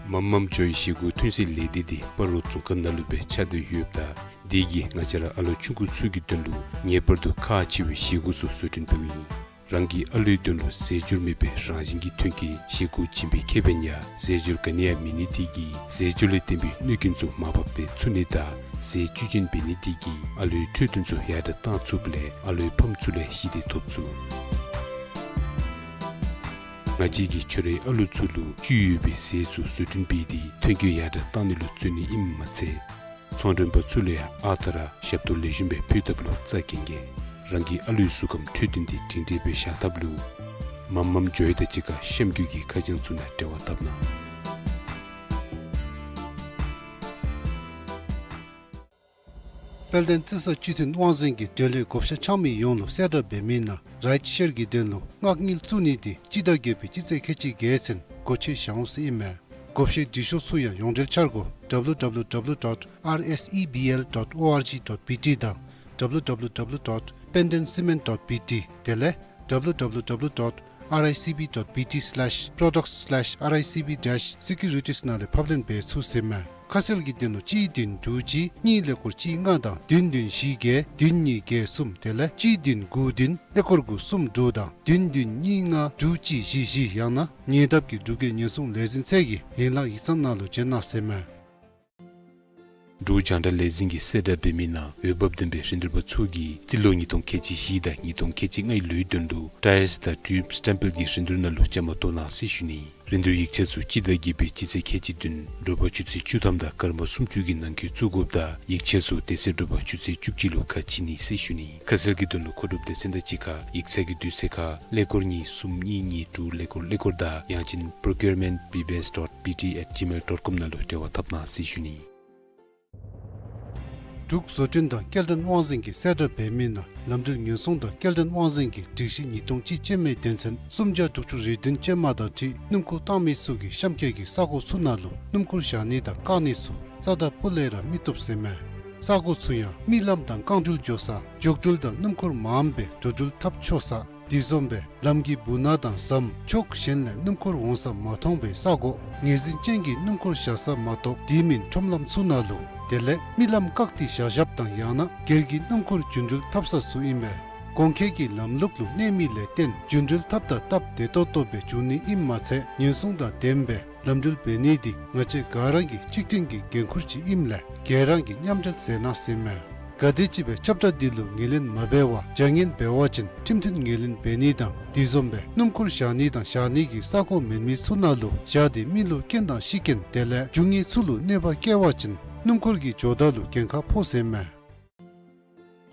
མམ་མམ་ཇོའི་བཞེས་སྒོ་ཐོན་སའི་ལས་སྡེ་དེ་སྤ་རོ་རྫོང་ཁག་ནང་ལུ་སྦེ་ཆགས་ཏེ་ཡོདཔ་ད་དེ་གིས་ང་བཅས་ར་ཨ་ལོ་ཆུང་ཀུ་ཚུ་གི་དོན་ལུ་ངེས་པར་དུ་ཁག་ཆེ་བའི་བཞེས་སྒོ་ཚུ་བཟོ་སྐྲུན་འབདཝ་ཨིན། རང་གི་ཨ་ལོའི་དོན་ལུ་རྫས་སྦྱོར་མེད་པའི་རང་བཞིན་གྱི་ཐོན་སྐྱེད་བཞེས་སྒོ་བྱིན་པའི་ཁེ་ཕན་ཡང་རྫས་སྦྱོར་ག་ནི་ཡང་མེད་ནི་དེ་གིས་རྫས་སྦྱོར་ལས་བརྟེན་པའི་གནོད་སྐྱོན་ཚུ་མར་ཕབ་འབད་ཚུགས་ནི་དང་རྫས་བཅུད་ཅན་འབད་ནི་དེ་གིས་ཨ་ལོའི་འཕྲོད་བསྟེན་ཚུ་ཡར་དྲགས་བཏང་ཚུགསཔ་ལས་ཨ་ལོའི་ཕམ་ཚུ་ལས་ཞི་བདེ་ཐོབ་ཚུགས། ང་བཅས་ཀྱིས་ཁྱོད་རའི་ཨ་ལོ་ཚུ་ལུ་བཅུད་ཡོད་པའི་རྫས་ཚུ་བཟོ་སྐྲུན་འབད་དེ་ཐོན་སྐྱེད་ཡར་དྲགས་བཏང་ནི་ལུ་བརྩོན་ནི་ཨིནམ་མ་ཚད་ཚོང་མགྲོན་པ་ཚུ་ལུ་ཡང་ཨ་རྟག་ར་ཞབས་ཏོག་ལེགས་ཤོམ་སྦེ་ཕུལ་ཐབས་ལུ་རྩ་འགེངས་གེ། རང་གི་ཨ་ལོའི་གཟུགས་ཁམས་འཕྲོད་བསྟེན་དེ་སྒྲིང་སྒྲིང་སྦེ་བཞག་ཐབས་ལུ་མམ་མམ་ཇོའི་དང་གཅིག་ཁར་གཤམ་འཁོད་ཀྱི་ཁ་བྱང་ཚུ་ནང་འབྲེལ་བ་འཐབ་གནང་། དཔལ་ལྡན་རྩི་ས་སྤྱི་མཐུན་དབང་འཛིན་གྱིས་འབྲེལ་ཡོད་བགོ་བཤའ་འཆང་མི་ཡོངས་ལུ་གསལ་བསྒྲགས་འབད་མི་ནང་རའིཊ་ཤེར་གྱི་དོན་ལུ་མངགས་དངུལ་བཙུགས་ནི་དེ་སྤྱི་ཟླ་བརྒྱད་པའི་སྤྱི་ཚེས་ཁལ་གཅིག་བརྒྱད་ཚུན་སྒོ་ཕྱེ་བཞག་འོང་ཟེར་ཨིན་མས། བགོ་བཤའི་འབྲི་ཤོག་ཚུ་ཡང་ཡོངས་འབྲེལ་འཆར་སྒོ་W W W dot R S E B L dot O R G dot B T དང་W W W dot pendentcement dot B T དེ་ལས་W W W dot R I C B dot B T slash products slash R I C B dash securities ནང་ལས་ཕབ་ལེན་འབད་ཚུགས་ཟེར་མས། ཁ་གསལ་གྱི་དོན་ལུ་གཅིག་བདུན་དྲུག་གཅིག་གཉིས་ཀླད་ཀོར་གཅིག་ལྔ་དང་བདུན་བདུན་བཞི་བརྒྱད་བདུན་གཉིས་བརྒྱད་གསུམ་དེ་ལས་གཅིག་བདུན་དགུ་བདུན་ཀླད་ཀོར་དགུ་གསུམ་དྲུག་དང་བདུན་བདུན་གཉིས་ལྔ་དྲུག་གཅིག་བཞི་བཞི་ཡང་ན་ཉེ་འདབས་ཀྱི་འབྲུག་རྒྱལ་ཉེན་སྲུང་ལས་འཛིན་ཚད་ཀྱི་ཡན་ལག་ཡིག་ཚང་ནང་ལུ་བྱོན་གནང་ཟེར་མས། འབྲུག་རྒྱང་བསྒྲགས་ལས་འཛིན་གྱིས་གསལ་བསྒྲགས་འབད་མི་ནང་འོས་འབབ་ལྡན་པའི་རིན་བསྡུར་པ་ཚུ་གིས་རྩིས་ལོ་ཉིས་སྟོང་ཁལ་གཅིག་བཞི་དང་ཉིས་སྟོང་ཁལ་གཅིག་ལྔའི་ལོའི་དོན་ལུ་ཊའིརསི་དང་ཊིའུབ་སི་ཊེམ་པལ་གྱི་རིན་བསྡུར་ནང་ལུ་བཅའ་མར་གཏོགས་གནང་ཟེར་ཞུ་ནི། རིན་བསྡུར་ཡིག་ཆ་ཚུ་སྤྱི་ཟླ་བརྒྱད་པའི་སྤྱི་ཚེས་ཁལ་གཅིག་བདུན་དྲོ་པ་ཆུ་ཚོད་བཅུ་ཐམ་དང་སྐར་མ་སུམ་ཅུ་གི་ནང་འཁོད་བཙུགས་དགོཔ་དང་ཡིག་ཆ་ཚུ་དེ་ཚེ་དྲོ་པ་ཆུ་ཚོད་བཅུ་གཅིག་ལུ་ཁ་ཕྱེ་ནི་ཟེར་ཞུ་ནི། ཁ་གསལ་གྱི་དོན་ལུ་མཁོ་སྒྲུབ་སྡེ་ཚན་དང་གཅིག་ཁར་ཡིག་ཚང་གི་དུས་ཚོད་ཁར་ཀླད་ཀོར་གཉིས་གསུམ་གཉིས་གཉིས་དྲུག་ཀླད་ཀོར་ཀླད་ཀོར་དང་ཡང་ཅིན་procurement B B S dot B T at gmail dot com ནང་ལུ་འབྲེལ་བ་འཐབ་གནང་ཟེར་ཞུ་ནི། འབྲུག་བཟོ་སྐྲུན་དང་སྐྱེལ་འདྲེན་དབང་འཛིན་གྱིས་གསལ་བསྒྲགས་འབད་མི་ནང་ལམ་འགྲུལ་ཉེན་སྲུང་དང་སྐྱེལ་འདྲེན་དབང་འཛིན་གྱི་སྒྲིག་གཞི་ཉིས་སྟོང་གཅིག་ཅན་མའི་དོན་ཚན་སུམ་བརྒྱ་དྲུག་ཅུ་རེ་བདུན་ཅན་མ་དང་འཁྲིལ་སྣུམ་འཁོར་བཏང་མི་ཚུ་གིས་གཤམ་འཁོད་ཀྱི་ས་གོ་ཚུ་ནང་ལུ་སྣུམ་འཁོར་བཞག་ནི་དང་བཀག་ནི་ཚུ་རྩ་དང་སྤུ་ལས་ར་མི་བཏུབ་ཟེར་མས། ས་གོ་ཚུ་ཡང་རྨི་ལམ་དང་རྐང་འགྲུལ་འགྱོ་ས་མགྱོགས་འགྲུལ་དང་སྣུམ་འཁོར་མངམ་སྦེ་འགྲོ་འགྲུལ་འཐབ་ཆོག་ས། དེ་བཟུམ་སྦེ་ལམ་གྱི་སྦུག་ན་དང་ཟམ་ཕྱོགས་གཞན་ལས་སྣུམ་འཁོར་འོང་ས་མ་མཐོང་བའི་ས་གོ་ངོས་འཛིན་ཅན་གྱི་སྣུམ་འཁོར་བཞག་ས་མ་གཏོགས་དེ་མིན་ཁྲོམ་ལམ་ཚུ་ནང་ལུ་དེ་ལས་རྨི་ལམ་བཀག་སྟེ་བཞག་བཞགཔ་དང་ཡང་ན་སྒེར་གྱི་སྣུམ་འཁོར་རྒྱུན་འགྲུལ་འཐབ་ས་ཚུ་ཨིན་པས། གོང་འཁོད་ཀྱི་ལམ་ལུགས་ལུ་གནས་མི་ལས་བརྟེན་རྒྱུན་འགྲུལ་འཐབ་ད་སྟབས་བདེ་ཏོག་ཏོ་སྦེ་འབྱུང་ནི་ཨིནམ་མ་ཚད་ཉེན་སྲུང་དང་ལྡནམ་སྦེ་ལམ་འགྲུལ་འབད་ནི་འདི་ང་བཅས་ག་ར་གི་གཅིག་མཐུན་གྱི་འགན་ཁུར་ཅིག་ཨིནམ་ལས་ག་ར་གིས་མཉམ་འབྲེལ་མཛད་གནང་ཟེར་མས། ག་དེམ་ཅིག་སྦེ་ཁྱབ་བསྒྲགས་འདི་ལུ་ངོས་ལེན་མ་འབད་བར་བྱ་ངན་འབད་བ་ཅིན་ཁྲིམས་མཐུན་ངོས་ལེན་འབད་ནི་དང་དེ་བཟུམ་སྦེ་སྣུམ་འཁོར་བཞག་ནི་དང་བཞག་ནི་གི་ས་གོ་མེད་མི་ཚུ་ནང་ལུ་བཞག་སྟེ་མི་ལུ་རྐྱེན་དང་ཤི་རྐྱེན་དེ་ལས་རྒྱུ་དངོས་ཚུ་ལུ་གནོད་པ་བསྐྱལ་བ་ཅིན་སྣུམ་འཁོར་གྱི་ཇོ་བདག་ལུ་འགན་ཁག་ཕོག་ཟེར་མས།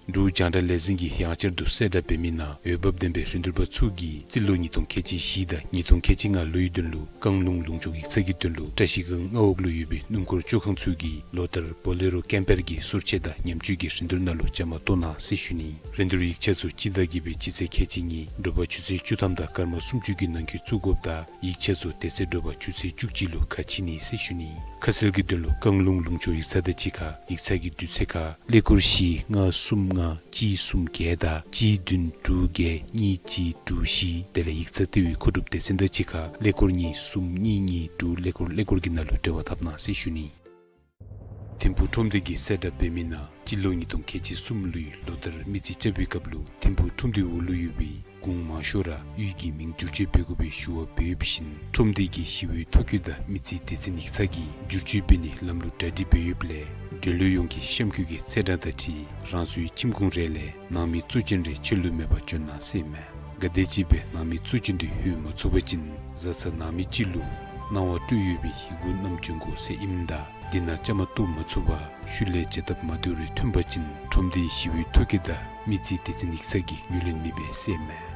འབྲུག་རྒྱང་བསྒྲགས་ལས་འཛིན་གྱིས་ཡང་བསྐྱར་དུ་གསལ་བསྒྲགས་འབད་མི་ནང་འོས་འབབ་ལྡན་པའི་རིན་བསྡུར་པ་ཚུ་གིས་རྩིས་ལོ་ཉིས་སྟོང་ཁལ་གཅིག་བཞི་དང་ཉིས་སྟོང་ཁལ་གཅིག་ལྔ་ལོའི་དོན་ལུ་བཀང་ལུང་ལུང་ཕྱོགས་ཡིག་ཚང་གི་དོན་ལུ་བཀྲ་ཤིས་སྒང་མངའ་འོག་ལུ་ཡོད་པའི་སྣུམ་འཁོར་བཅོ་ཁང་ཚུ་གིས་ལོ་ལྟར་བོ་ལེ་རོ་ཀེམ་པར་གྱི་སོར་ཆས་དང་ཉམས་བཅོས་ཀྱི་རིན་བསྡུར་ནང་ལུ་བཅའ་མར་གཏོགས་གནང་ཟེར་ཞུ་ནི། རིན་བསྡུར་ཡིག་ཆ་ཚུ་སྤྱི་ཟླ་བརྒྱད་པའི་སྤྱི་ཚེས་ཁལ་གཅིག་ཉིན་དྲོ་པ་ཆུ་ཚོད་བཅུ་ཐམ་དང་སྐར་མ་སུམ་ཅུ་གི་ནང་འཁོད་བཙུགས་དགོཔ་དང་ཡིག་ཆ་ཚུ་དེ་ཚེ་དྲོ་པ་ཆུ་ཚོད་བཅུ་གཅིག་ལུ་ཁ་ཕྱེ་ནི་ཟེར་ཞུ་ནི། ཁ་གསལ་གྱི་དོན་ལུ་བཀང་ལུང་ལུང་ཕྱོགས་ཡིག་ཚང་དང་གཅིག་ཁར་ཡིག་ཚང་གི་དུས་ཚོད་ཁར་ཀླད་ཀོར་བཞི་ལྔ་གསུམ་ལྔ་གཅིག་གསུམ་བརྒྱད་དང་གཅིག་བདུན་དྲུག་བརྒྱད་གཉིས་གཅིག་དྲུག་བཞི་དེ་ལས་ཡིག་ཚང་ལྟེ་བའི་མཁོ་སྒྲུབ་སྡེ་ཚན་དང་གཅིག་ཁར་ཀླད་ཀོར་གཉིས་གསུམ་གཉིས་གཉིས་དྲུག་ཀླད་ཀོར་ཀླད་ཀོར་གྱི་ནང་ལུ་འབྲེལ་བ་འཐབ་གནང་ཟེར་ཞུ་ནི། ཐིམ་ཕུག་ཁྲོམ་སྡེ་གིས་གསལ་བསྒྲགས་འབད་མི་ནང་སྤྱི་ལོ་ཉིས་སྟོང་ཁལ་གཅིག་གསུམ་ལོའི་ལོ་ལྟར་མི་རྩིས་རྐྱབ་པའི་སྐབས་ལུ་ཐིམ་ཕུག་ཁྲོམ་སྡེའི་འོག་ལུ་ཡོད་པའི་གུང་མང་ཤོས་ར་གཡུས་ཀྱི་མིང་བསྒྱུར་བཅོས་འབད་དགོ་པའི་ཞུ་བ་འབད་ཡོད་པ་བཞིན་ཁྲོམ་སྡེ་གིས་ཞི་བའི་ཐོ་བཀོད་དང་མི་རྩིས་སྡེ་ཚན་ཡིག་ཚང་གིས་བསྒྱུར་བཅོས་འབད་ནི་ལམ་ལུགས་གྲ་སྒྲིག་འབད་ཡོདཔ་ལས་འབྲེལ་ཡོད་ཡོངས་ཀྱིས་གཤམ་འཁོད་ཀྱི་ཚེས་གྲངས་དང་འཁྲིལ་རང་སོའི་ཁྱིམ་ཁོངས་རེ་ལས་ནང་མི་གཙོ་ཅན་རེ་ཕྱི་ལུ་མེད་པར་བྱོན་གནང་ཟེར་མས། ག་དེམ་ཅིག་སྦེ་ནང་མི་གཙོ་ཅན་དེ་ལྷོད་མ་ཚུགས་པ་ཅིན་བཟའ་ཚང་ནང་མི་གཅིག་ལུ་གནང་བ་སྤྲོད་ཡོད་པའི་ཡི་གུ་བསྣམས་བྱོན་དགོ་ཟེར་ཨིནམ་ད་དེ་ནང་བཅའ་མར་གཏོགས་མ་ཚུགས་པར་ཤུལ་ལས་བྱ་ཐབས་མ་བདེཝ་རེ་ཐོན་པ་ཅིན་ཁྲོམ་སྡེའི་ཞི་བའི་ཐོ་བཀོད་དང་མི་རྩིས་སྡེ་ཚན་ཡིག་ཚང་གིས་ངོས་ལེན་མི་འབད་ཟེར་མས།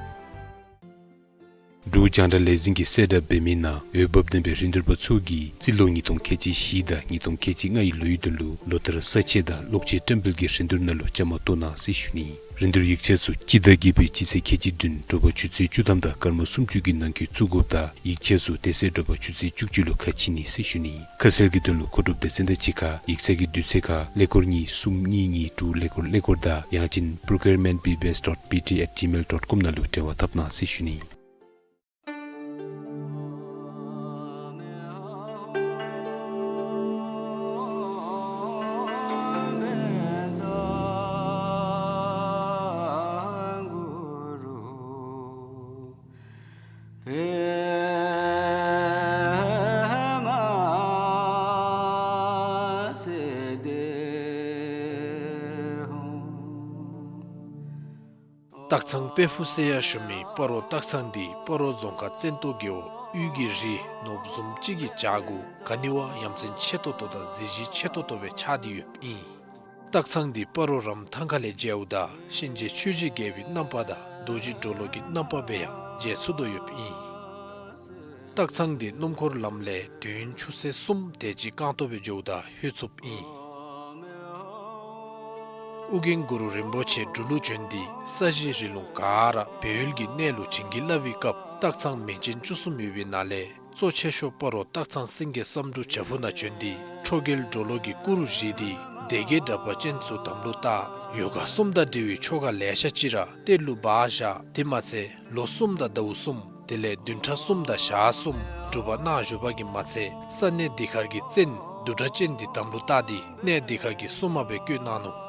འབྲུག་རྒྱང་བསྒྲགས་ལས་འཛིན་གྱིས་གསལ་བསྒྲགས་འབད་མི་ནང་འོས་འབབ་ལྡན་པའི་རིན་བསྡུར་པ་ཚུ་གིས་རྩིས་ལོ་ཉིས་སྟོང་ཁལ་གཅིག་བཞི་དང་ཉིས་སྟོང་ཁལ་གཅིག་ལྔའི་ལོའི་དོན་ལུ་ལོ་ལྟར་ས་ཆས་དང་གློག་ཆས་བཀྲམ་སྤེལ་གྱི་རིན་བསྡུར་ནང་ལུ་བཅའ་མར་གཏོགས་གནང་ཟེར་ཞུ་ནི། རིན་བསྡུར་ཡིག་ཆ་ཚུ་སྤྱི་ཟླ་བརྒྱད་པའི་སྤྱི་ཚེས་ཁལ་གཅིག་བདུན་དྲོ་པ་ཆུ་ཚོད་བཅུ་ཐམ་དང་སྐར་མ་སུམ་ཅུ་གི་ནང་འཁོད་བཙུགས་དགོཔ་དང་ཡིག་ཆ་ཚུ་དེ་ཚེ་དྲོ་པ་ཆུ་ཚོད་བཅུ་གཅིག་ལུ་ཁ་ཕྱེ་ནི་ཟེར་ཞུ་ནི། ཁ་གསལ་གྱི་དོན་ལུ་མཁོ་སྒྲུབ་སྡེ་ཚན་དང་གཅིག་ཁར་ཡིག་ཚང་གི་དུས་ཚོད་ཁར་ཀླད་ཀོར་གཉིས་གསུམ་གཉིས་གཉིས་དྲུག་ཀླད་ཀོར་ཀླད་ཀོར་དང་ཡང་ཅིན་procurement B B S dot B T at gmail dot com ནང་ལུ་འབྲེལ་བ་འཐབ་གནང་ཟེར་ཞུ་ནི། སྟག་ཚང་དཔལ་ཕུག་ཟེར་ཡང་ཞུ་མི་སྤ་རོ་སྟག་ཚང་འདི་སྤ་རོ་རྫོང་ཁག་བཙན་ཏོ་རྒེད་འོག་དབུས་ཀྱི་རི་ནོར་བུ་བཟུམ་ཅིག་གི་བྱག་གུ་ག་ནི་བ་ཡ་མཚན་ཆེ་ཏོག་ཏོ་དང་གཟི་བརྗིད་ཆེ་ཏོག་ཏོ་སྦེ་ཆགས་ཏེ་ཡོདཔ་ཨིན། སྟག་ཚང་འདི་སྤ་རོ་རམ་ཐང་ཁ་ལས་མཇལཝ་ད་གཤིན་རྗེ་ཆོས་ཀྱི་རྒྱལ་པོའི་རྣམ་པ་དང་རྡོ་རྗེ་གྲོ་ལོད་ཀྱི་རྣམ་པ་སྦེ་ཡང་མཇལ་ཚུགས་དོ་ཡོདཔ་ཨིན། སྟག་ཚང་འདི་སྣུམ་འཁོར་ལམ་ལས་དུས་ཡུན་ཆུ་ཚོད་གསུམ་དེ་ཅིག་རྐང་སྟོང་སྦེ་འགྱོཝ་ད་ལྷོད་ཚུགསཔ་ཨིན། ཨོ་རྒྱན་གུ་རུ་རིན་པོ་ཆེ་འབྲུག་ལུ་བྱོན་ཏེ་ས་གཞི་རི་ལུང་ག་ར་སྦས་ཡུལ་གྱི་གནས་ལུ་བྱིན་གྱིས་བརླབས་པའི་སྐབས་སྟག་ཚང་མིང་ཅན་བཅུ་གསུམ་ཡོད་པའི་ནང་ལས་གཙོ་ཆེ་ཤོས་སྤ་རོ་སྟག་ཚང་སེང་གེ་བསམ་འགྲུབ་བྱག་ཕུག་ནང་བྱོན་ཏེ་ཁྲོ་རྒྱལ་གྲོ་ལོད་ཀྱི་སྐུ་རུ་བཞེངས་ཏེ་སྡེ་བརྒྱད་དྲེགས་པ་ཅན་ཚུ་དམ་ལུ་བཏགས། ཡོ་ག་གསུམ་དང་འབྲེལ་བའི་ཆོ་ག་ལེ་ཤ་ཅིག་ར་གཏེར་ལུ་སྦ་བཞག། དེ་མ་ཚད་ལོ་གསུམ་དང་ཟླཝ་གསུམ་དེ་ལས་བདུན་ཕྲག་གསུམ་དང་ཞག་གསུམ་སྒྲུབ་པ་གནང་བཞུགས་པ་གིས་མ་ཚད་ས་གནས་འདི་ཁར་གྱི་བཙན་བདུད་དྲེགས་ཅན་འདི་དམ་ལུ་བཏགས་ཏེ་གནས་འདི་ཁར་གྱི་སྲུང་མ་སྦེ་བསྐོས་གནང་ནུག།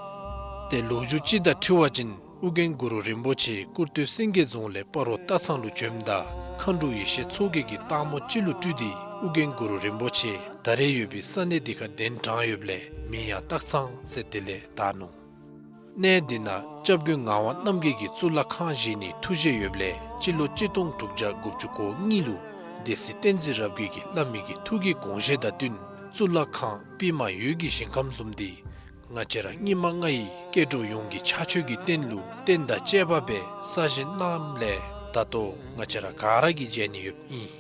ཏེ་ལོ་རྒྱུས་ཅིག་དང་འཁྲིལ་བ་ཅིན་ཨོ་རྒྱན་གུ་རུ་རིན་པོ་ཆེ་ཀུར་སྟོད་སེང་གེ་རྫོང་ལས་སྤ་རོ་སྟག་ཚང་ལུ་བྱོནམ་ད་མཁའ་འགྲོ་ཡེ་ཤེས་མཚོ་རྒྱལ་གྱིས་སྟག་མོ་ཅིག་ལུ་སྤྲུལ་ཏེ་ཨོ་རྒྱན་གུ་རུ་རིན་པོ་ཆེ་ད་རེས་ཡོད་པའི་ས་གནས་འདི་ཁར་གདན་དྲངས་ཡོདཔ་ལས་མིང་ཡང་སྟག་ཚང་ཟེར་དེ་ལས་བཏགས་ནུག། གནས་འདི་ནང་སྐྱབས་མགོན་ངག་དབང་རྣམ་རྒྱལ་གྱིས་གཙུག་ལག་ཁང་བཞེངས་ནིའི་ཐུགས་བཞེད་ཡོདཔ་ལས་སྤྱི་ལོ་གཅིག་སྟོང་དྲུག་བརྒྱ་དགུ་བཅུ་གོ་གཉིས་ལུ་སྡེ་སྲིད་བསྟན་འཛིན་རབ་རྒྱས་ཀྱིས་བླ་མའི་གི་ཐུགས་ཀྱི་དགོངས་བཞེད་དང་བསྟུན་གཙུག་ལག་ཁང་པདྨ་འོད་ཀྱི་ཞིང་ཁམས་བཟུམ་འདི་ང་བཅས་ར་སྙིགས་མ་ལྔ་ཡི་སྐྱེ་འགྲོ་ཡོངས་ཀྱི་ཕྱག་མཆོད་ཀྱི་རྟེན་ལུ་རྟེན་དང་བཅས་པ་སྦེ་གསར་བཞེངས་གནངམ་ལས་ད་ལྟོ་ང་བཅས་ར་ག་ར་གིས་མཇལ་ནི་ཡོདཔ་ཨིན།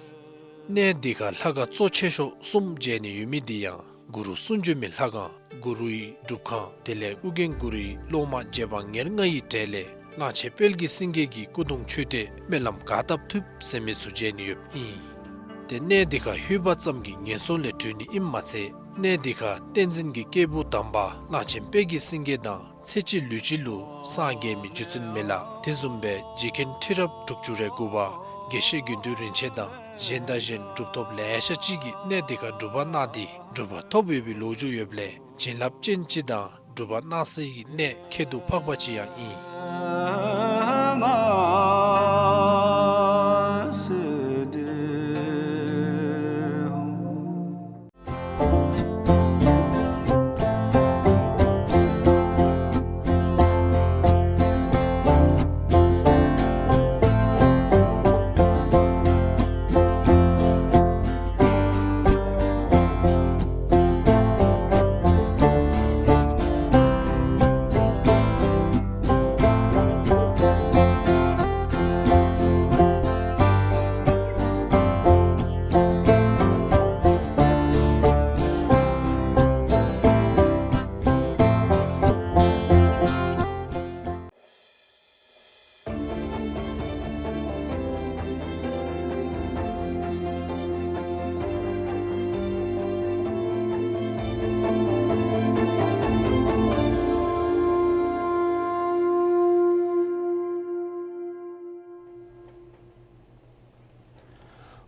གནས་འདི་ཁར་ལྷ་ཁང་གཙོ་ཆེ་ཤོས་གསུམ་མཇལ་ནི་ཡོད་མི་འདི་ཡང་གུ་རུ་གསུང་བྱོན་མའི་ལྷ་ཁང་། གུ་རུའི་སྒྲུབ་ཁང་དེ་ལས་ཨོ་རྒྱན་གུ་རུའི་སློབ་མ་རྗེ་འབངས་ཉེར་ལྔ་ཡི་གྲས་ལས་གླང་ཆེན་དཔལ་གྱི་སེང་གེ་གི་སྐུ་གདུང་མཆོད་རྟེན་སྨོན་ལམ་ག་བཏབ་ཐུབ་ཟེར་མི་ཚུ་མཇལ་ནི་ཡོདཔ་ཨིན། ཏེ་གནས་འདི་ཁར་ལྷོད་པ་ཙམ་གྱིས་ངན་སོང་ལས་གྲོལ་ནི་ཨིནམ་མ་ཚད་གནས་འདི་ཁར་བསྟན་འཛིན་གྱི་སྐྱེས་བུ་དམ་པ་གླང་ཆེན་དཔལ་གྱི་སེང་གེ་དང་ཚེ་གཅིག་ལུས་གཅིག་ལུ་སངས་རྒྱས་མི་རྗེ་བཙུན་མི་ལ་དེ་བཟུམ་སྦེ་རྗེ་མཁན་ཁྲི་རབས་དྲུག་ཅུ་རེ་དགུ་པ་དགེ་བཤེས་དགེ་འདུན་རིན་ཆེན་དང་གཞན་དང་གཞན་གྲུབ་ཐོབ་ལེ་ཤ་ཅིག་གིས་གནས་འདི་ཁར་སྒྲུབ་པ་གནང་སྟེ་གྲུབ་པ་ཐོབ་ཡོད་པའི་ལོ་རྒྱུས་ཡོདཔ་ལས་བྱིན་རླབས་ཅན་ཅིག་དང་སྒྲུབ་པ་གནང་སའི་གནས་ཁྱད་དུ་འཕགས་པ་ཅིག་ཡང་ཨིན།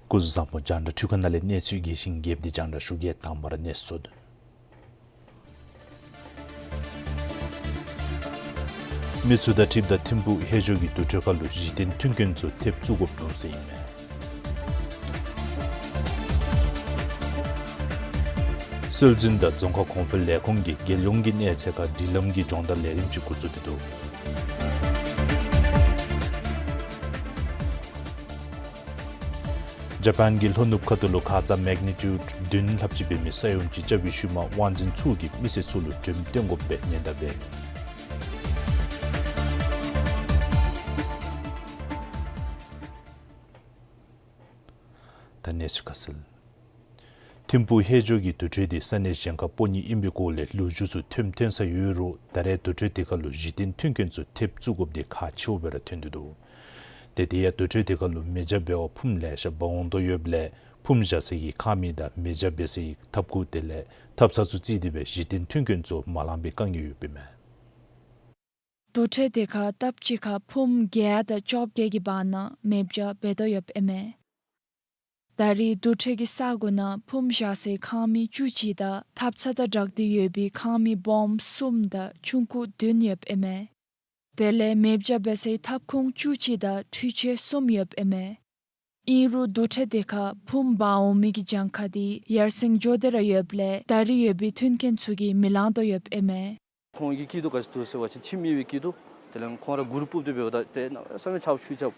སྐུ་གཟུགས་བཟང་པོ། རྒྱང་བསྒྲགས་འཕྲུལ་ཁང་ནང་ལས་གནས་ཚུལ་རྒྱས་ཤིང་རྒྱསཔ་འདི་རྒྱང་བསྒྲགས་ཞུ་གེ། དང་པ་ར་གནས་ཚུལ། མི་ཚུ་དང་འཁྲིལཝ་ད་ཐིམ་ཕུག་ཧེ་ཇོ་གི་དུར་ཁྲོད་ཁ་ལུ་གཞི་རྟེན་མཐུན་རྐྱེན་ཚུ་ཐེབས་བཙུགས་དགོཔ་འདུག་ཟེར་ཨིན་མས། སྲོལ་འཛིན་དང་རྫོང་ཁ་གོང་འཕེལ་ལས་ཁུངས་ཀྱིས་རྒྱལ་ཡོངས་ཀྱི་གནས་ཚད་ཁར་སྒྲིག་ལམ་གྱི་སྦྱོང་བརྡར་ལས་རིམ་ཅིག་འགོ་བཙུགས་ཏེ་འདུག། ཇ་པཱན་གྱི་ལྷོ་ནུབ་ཁ་ཐུག་ལུ་ཁ་ཙ་མེག་ནི་ཊིའུཌ་བདུན་ལྷགཔ་ཅིག་འབད་མི་ས་ཡོམ་ཅིག་རྐྱབ་པའི་ཤུལ་མ་དབང་འཛིན་ཚུ་གིས་མི་སེར་ཚུ་ལུ་འགྲེམས་སྟོན་དགོ་པའི་ཉེན་བརྡ་འབད། ད་གནས་ཚུལ་ཁ་གསལ། ཐིམ་ཕུག་ཧེ་ཇོ་གི་དུར་ཁྲོད་འདི་ས་གནས་གཞན་ཁར་སྤོ་ནི་ཨིན་པའི་སྐོར་ལས་ལོ་རྒྱུས་ཚུ་ཐོན་ཐོན་ས་ཡོད་རུང་ད་རེས་དུར་ཁྲོད་དེ་ཁ་ལུ་གཞི་རྟེན་མཐུན་རྐྱེན་ཚུ་ཐེབས་བཙུགས་དགོཔ་འདི་ཁག་ཆེཝ་སྦེ་ར་ཐོན་ཏེ་འདུག། ཏེ་དེ་ཡང་དུར་ཁྲོད་དེ་ཁ་ལུ་མེ་བྱ་འབད་བར་ཕུངམ་ལེ་ཤ་འབག་འོང་དོ་ཡོདཔ་ལས་ཕུངམ་བཞག་སའི་ཁང་མིག་དང་མེ་བྱ་འབད་སའི་ཐབ་ཁུང་དེ་ལས་ཐབ་ཚང་ཚུ་བརྩིས་ཏེ་སྦེ་གཞི་རྟེན་མཐུན་རྐྱེན་ཚུ་མ་ལང་པའི་དཀའ་ངལ་ཡོདཔ་ཨིན་མས། དུར་ཁྲོད་དེ་ཁར་སྟབས་གཅིག་ཁར་ཕུངམ་བརྒྱད་དང་བཅོ་བརྒྱད་ཀྱི་བར་ན་མེ་བྱ་འབད་དོ་ཡོདཔ་ཨིན་མས། ད་རེས་དུར་ཁྲོད་ཀྱི་ས་གོ་ནང་ཕུངམ་བཞག་སའི་ཁང་མིག་བཅུ་གཅིག་དང་ཐབ་ཚང་དང་སྦྲགས་ཏེ་ཡོད་པའི་ཁང་མིག་སྦོམ་གསུམ་དང་ཆུང་ཀུ་བདུན་ཡོདཔ་ཨིན་མས། དེ་ལས་མེ་བྱ་འབད་སའི་ཐབ་ཁུང་བཅུ་གཅིག་དང་འཕྲུལ་ཆས་གསུམ་ཡོདཔ་ཨིན་མས། ཨིན་རུང་དུར་ཁྲོད་དེ་ཁར་ཕུངམ་འབག་འོང་མི་གི་གྱངས་ཁ་འདི་ཡར་སེང་འགྱོ་སྟེ་ར་ཡོདཔ་ལས་ད་རེས་ཡོད་པའི་མཐུན་རྐྱེན་ཚུ་གིས་མི་ལང་དོ་ཡོདཔ་ཨིན་མས། ཁོང་གི་སྐྱིད་སྡུག་ག་ཅི་འདུག་ཟེར་བ་ཅིན་ཁྱིམ་ཡོད་པའི་སྐྱིད་སྡུག། དེ་ལས་ཁོང་ར་གུར་ཕུབ་སྟེ་འབདཝ་ད་ཏེ་གནམ་མེད་ས་མེད་ཆརཔ་ཆུ་རྐྱབ།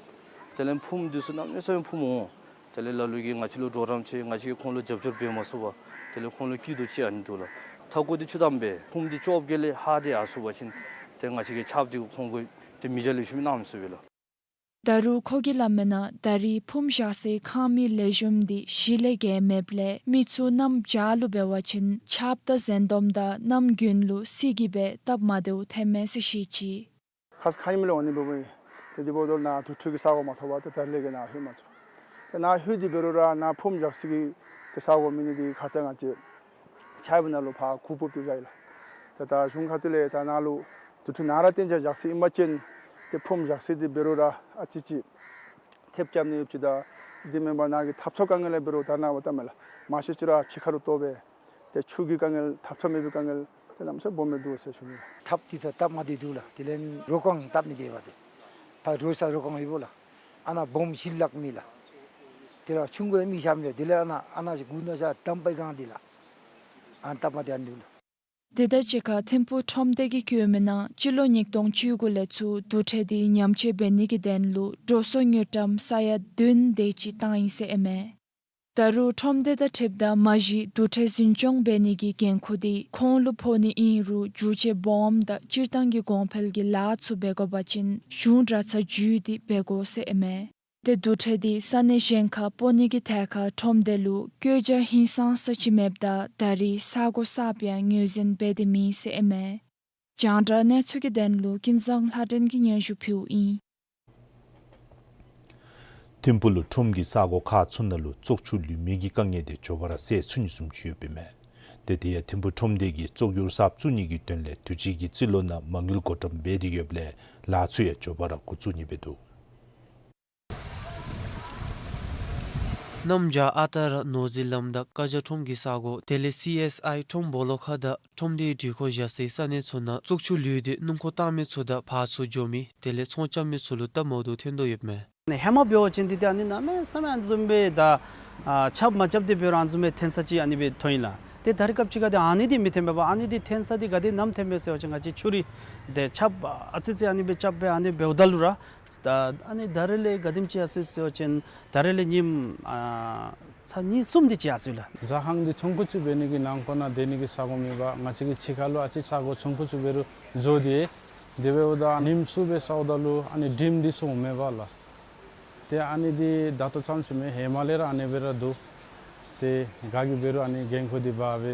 དེ་ལས་ཕུངམ་འདི་ཚུ་གནམ་མེད་ས་མེད་ཕུངམ་འོང་། དེ་ལས་ལ་ལུ་གིས་ང་བཅས་ལུ་གྲོགས་རམ་ཆེ་ང་བཅས་ཀྱིས་ཁོང་ལུ་རྒྱབ་སྐྱོར་འབད་མ་ཚུགས་པར་དེ་ལས་ཁོང་ལུ་སྐྱིད་སྡུག་ཅིག་ཨ་ནི་འདུག་ལགས། ཐབ་ཁུང་འདི་ཆུ་བཏངམ་སྦེ་ཕུངམ་འདི་བཅོ་བརྒྱད་ལས་ལྷག་སྟེ་ཡར་སོང་པ་ཅིན་ཏེ་ང་བཅས་ཀྱི་ཆརཔ་འདི་ཁོང་གིས་ཏེ་མེ་བྱ་ལེགས་ཤོམ་གནམ་མེད་ས་མེད་ལགས། ད་རུང་ཁོ་གིས་སླབ་མི་ནང་ད་རེས་ཕུངམ་བཞག་སའི་ཁང་མིག་ལེགས་ཤོམ་འདི་གཞི་ལས་བརྒལ་མེདཔ་ལས་མི་ཚུ་གནམ་བྱཱར་ལུ་འབད་བ་ཅིན་ཆརཔ་དང་ཟན་དོམ་དང་གནམ་དགུན་ལུ་བསིལ་གྱིས་སྦེ་སྟབས་མ་བདེཝ་ཐོན་མས་ཟེར་བཤད་ཅི། ཁ་ཙ་ཁ་ཉིནམ་ལས་འོང་ནི་འབདཝ་ཨིན། ཏེ་དེ་འབདཝ་ད་ནཱ་དུར་ཁྲོད་ཀྱི་ས་གོ་མ་ཐོབ་པར་ཏེ་ད་རེས་ལས་ཀྱི་ནཱ་ལྷོད་མ་ཚུགས། ཏེ་ནཱ་ལྷོད་དེ་འབད་རུང་ར་ནཱ་ཕུངམ་བཞག་ས་གི་ཏེ་ས་གོ་མེད་ནི་འདི་ཁ་ཙ་ང་བཅས་ཆརཔ་ནང་ལུ་ཕར་གུར་ཕུབ་སྟེ་བཞག་ཡི་ལགས། ཏེ་ད་གཞུང་ཁ་ཐུག་ལས་ད་ནཱ་ལུ་དུར་ཁྲོད་ནང་ར་གཏན་འཇགས་བཞག་ས་ཨིན་པ་ཅིན་ཏེ་ཕུངམ་བཞག་ས་འདི་འབད་རུང་ར་ཨ་ཙི་ཅིག་ཐེབས་རྐྱབ་ནི་ཡོདཔ་ཅིག་དང་དེ་མེན་པར་ནཱ་གི་ཐབ་ཚང་དཀའ་ངལ་འབད་རུང་ད་ནཱ་འབདཝ་ད་མེན་ལགས། མང་ཤོས་ཅིག་ར་ཕྱི་ཁ་ལུ་གཏོགས་སྦེ་ཏེ་ཆུ་གི་དཀའ་ངལ་ཐབ་ཚང་མེད་པའི་དཀའ་ངལ་ཏེ་གནམ་མེད་ས་མེད་སྦོམ་སྦེ་འདུག་ཟེར་ཞུ་ནི་ལགས། ཐབ་འདི་ད་སྟབས་མ་བདེ་འདུག་ལགས། དེ་ལས་རོ་ཁང་བཏབ་མི་དེ་འབདཝ་ད་ཕར་རོ་ས་རོ་ཁང་ཡོདཔ་ལགས། ཨ་ནཱ་སྦོམ་ཞི་ལྷག་མེད་ལགས། དེ་ལས་ཆུང་ཀུ་ར་མི་བཞག་མི་དེ་ལས་ཨ་ནཱ་ཨ་ནཱ་ཅིག་གུར་ནང་བཞག་དམ་པའི་སྒང་འདི་ལགས། ཨ་སྟབས་མ་བདེ་ཨ་འདུག་ལགས། དེ་དང་གཅིག་ཁར་ཐིམ་ཕུག་ཁྲོམ་སྡེ་གིས་བཀོད་མི་ནང་སྤྱི་ལོ་ཉིས་སྟོང་བཅུ་དགུ་ལས་ཚུར་དུར་ཁྲོད་འདི་ཉམས་བཅོས་འབད་ནི་གི་དོན་ལུ་འགྲོ་སོང་དངུལ་ཀྲམ་ས་ཡ་བདུན་དེ་ཅིག་བཏང་ཡི་ཟེར་ཨིན་མས། ད་རུང་ཁྲོམ་སྡེ་དང་འཁྲིལཝ་ད་མ་གཞི་དུར་ཁྲོད་འཛིན་སྐྱོང་འབད་ནི་གི་འགན་ཁུར་འདི་ཁོང་ལུ་ཕོག་ནི་ཨིན་རུང་འགྱུར་བཅོས་སྦོམ་དང་སྤྱིར་བཏང་གི་གོང་འཕེལ་གྱི་ལཱ་ཚུ་འབད་དགོ་པ་ཅིན་གཞུང་གྲྭ་ཚང་བརྒྱུད་དེ་འབད་དགོ་ཟེར་ཨིན་མས། ཏེ་དུར་ཁྲོད་འདི་ས་གནས་གཞན་ཁར་སྤོ་ནི་གི་ཐད་ཁར་ཁྲོམ་སྡེ་ལུ་བཀོད་རྒྱ་ཧིང་སངས་ས་ཅིག་མེདཔ་ད་ད་རེས་ས་གོ་གསརཔ་ཡང་ངོས་འཛིན་འབད་དེ་མེད་ཟེར་ཨིན་མས། རྒྱང་བསྒྲགས་གནས་ཚུལ་གྱི་དོན་ལུ་ཀུན་བཟང་ལྷ་སྒྲོན་གྱིས་སྙན་ཞུ་ཕུལཝ་ཨིན། ཐིམ་ཕུག་ལུ་ཁྲོམ་གྱི་ས་གོ་ཁག་ཚུ་ནང་ལུ་བཙོག་ཆུ་ལུད་མི་གི་དཀའ་ངལ་དེ་མགྱོགས་པ་ར་སེལ་ཚུགས་ནི་བཟུམ་ཅིག་ཡོདཔ་ཨིན་མས། ཏེ་དེ་ཡང་ཐིམ་ཕུག་ཁྲོམ་སྡེ་གིས་བཙོག་གྱོག་གསརཔ་བཙུགས་ནི་གི་དོན་ལས་དུས་ཅི་གི་རྩིས་ལོ་ནང་མ་དངུལ་བགོ་བཀྲམ་འབད་དེ་ཡོདཔ་ལས་ལཱ་ཚུ་ཡང་མགྱོགས་པ་ར་འགོ་བཙུགས་ནི་འབད་འདུག། གནམ་བྱཱར་ཨ་རྟག་ར་ནོར་རྩིས་ལམ་དང་ཀ་ཇ་ཁྲོམ་གྱི་ས་གོ་དེ་ལས་སི་ཨེསི་ཨའི་ཁྲོམ་སྦོ་ལོགས་ཁ་དང་ཁྲོམ་སྡེའི་སྒྲིག་ཁོངས་བཞག་སའི་ས་གནས་ཚུ་ནང་བཙོག་ཆུ་ལུད་དེ་སྣུམ་འཁོར་བཏང་མི་ཚུ་དང་ཕར་ཚུར་འགྱོ་མི་དེ་ལས་ཚོང་རྐྱབ་མི་ཚུ་ལུ་སྟབས་མ་བདེཝ་ཐོན་དོ་ཡོདཔ་མས། ནི་ཧེ་མ་འབད་བ་ཅིན་འདི་ཏེ་ཨ་ནི་གནམ་མེད་ས་མེད་ཨ་ནི་བཟུམ་སྦེ་ད་ཨ་ཆརཔ་མ་རྐྱབ་སྟེ་འབད་རུང་ཨ་ནི་བཟུམ་སྦེ་ཐོན་ས་ཅིག་ཨ་ནི་སྦེ་ཐོན་ཡི་ལགས། ཏེ་ད་རེས་སྐབས་ཅིག་ཁར་ཏེ་ཨ་ནི་འདི་མི་ཐོན་པས། ཨ་ནི་འདི་ཐོན་ས་འདི་ག་དེ་ནམ་ཐོན་པས་ཟེར་བ་ཅིན་ང་བཅས་ཆུ་རུད་དེ་ཆརཔ་ཨ་ཙི་ཙི་ཨ་ནི་སྦེ་རྐྱབ་སྦེ་ཨ་ནི་འབདཝ་ད་ལུ་ར་ད་ཨ་ནི་ད་རེས་ལས་ག་དེམ་ཅིག་ཡར་སོ་ཡི་ཟེར་བ་ཅིན་ད་རེས་ལས་ཉིནམ་ཨ་ཚར་གཉིས་གསུམ་དེ་ཅིག་ཡར་སོ་ཡི་ལགས། ཟ་ཁང་འདི་ཆུང་ཀུ་ཅིག་འབད་ནི་གི་ནང་འཁོད་ནང་སྡོད་ནི་གི་ས་གོ་མེད་པར་ང་བཅས་ཀྱི་ཕྱི་ཁ་ལུ་ཨ་ཙི་ས་གོ་ཆུང་ཀུ་ཅིག་འབད་རུང་བཟོ་སྟེ་དེ་འབདཝ་ད་ཉིནམ་ཚུ་སྦེ་ཟཝ་ད་ལུ་ཨ་ནི་དྲིམ་འདི་ཚུ་འོང་མས་པ་ལགས། ཏེ་ཨ་ནི་འདི་ད་ལྟོ་ཙམ་ཅིག་མེན། ཧེ་མ་ལས་ར་ཨ་ནི་སྦེ་ར་འདུག། ཏེ་ག་གིས་འབད་རུང་ཨ་ནི་འགན་ཁུར་འདི་འབག་སྦེ་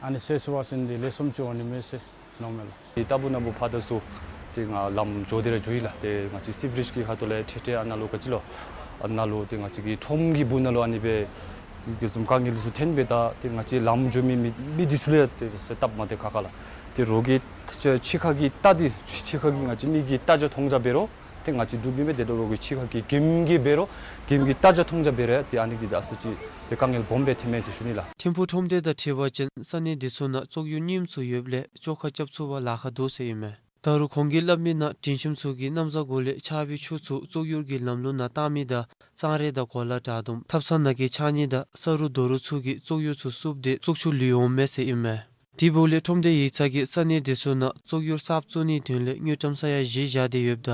ཨ་ནི་སེལ་ཚུགས་པ་ཅིན་འདི་ལེགས་ཤོམ་ཅིག་འོང་ནི་མས་ཟེར་མནོཝ་མས་ལགས། ཏེ་ལྟ་བུ་ན་བུ་ཕར་དང་ཚུར་ཏེ་ང་ལམ་འགྱོ་སྟེ་ར་འགྱོ་ཡི་ལགས། ཏེ་ང་བཅས་སི་ཝེ་ཇི་གི་ཁ་ཐུག་ལས་ཁྲིད་ཁྲིད་ཨ་ནཱ་ལུ་ག་ཅི་ལོ་ཨ་ནཱ་ལུ་ཏེ་ང་བཅས་ཀྱི་ཁྲོམ་གྱི་སྦུག་ན་ལུ་ཨ་ནི་སྦེ་གི་བཟུམ་དཀའ་ངལ་ཚུ་ཐོན་པས། ད་ཏེ་ང་བཅས་ལམ་འགྱོ་མི་མི་མི་འདི་ཚུ་ལུ་ཡང་ཏེ་སེམས་སྟབས་མ་བདེ་ཁག་ཁ་ལགས། ཏེ་རོགས་ཀྱི་ཕྱི་ཁ་གི་རྟ་འདི་ཕྱི་ཁ་གི་ང་བཅས་མི་གི་རྟ་རྒྱུག་མཐོང་རྒྱུ་འབད་རུང་ཏེ་ ང་བཅས་འབྲུག་པའི་མི་དེ་འདྲ་རོགས་ཀྱི་ཕྱི་ཁ་གི་གིམ་གི་འབད་རུང་གིམ་གི་ལྟ་རྒྱ་མཐོང་རྒྱ་འབད་རུང་ཡང་ཏེ་ཨ་ནི་འདི་ད་ས་ཅིག་ཏེ་དཀའ་ངལ་སྦོམ་སྦེ་ཐོན་མས་ཟེར་ཞུ་ནི་ལགས། ཐིམ་ཕུག་ཁྲོམ་སྡེ་དང་འཁྲིལ་བ་ཅིན་ས་གནས་འདི་ཚུ་ནང་བཙོག་གཡུར་རྙིངམ་ཚུ་ཡོདཔ་ལས་བཅོ་ཁ་རྐྱབ་ཚུགས་པར་ལཱ་ཁག་འདུག་ཟེར་ཨིན་མས། ད་རུང་ཁོང་གིས་སླབ་མི་ནང་དྲིན་ཆེན་ཚུ་གིས་གནམ་བཟའ་གུ་ལས་ཆར་པའི་ཆུ་ཚུ་བཙོག་གཡུར་གྱི་ལམ་ལུགས་ནང་བཏང་མི་དང་གཙང་རས་དང་གོ་ལ་དྲག་དུམ་ཐབ་ཚང་ནང་གི་ཕྱགས་སྙིགས་དང་ས་རུ་རྡོ་རུག་ཚུ་གིས་བཙོག་གཡུར་ཚུ་བསུབ་སྟེ་བཙོག་ཆུ་ལུད་འོང་མས་ཟེར་ཨིན་མས། དེ་འབདཝ་ལས་ཁྲོམ་སྡེ་ཡིག་ཚང་གིས་ས་གནས་དེ་ཚུ་ནང་བཙོག་གཡུར་གསརཔ་བཙུགས་ནིའི་དོན་ལས་དངུལ་ཀྲམ་ས་ཡ་བཞི་བཞག་སྟེ་ཡོདཔ་ད་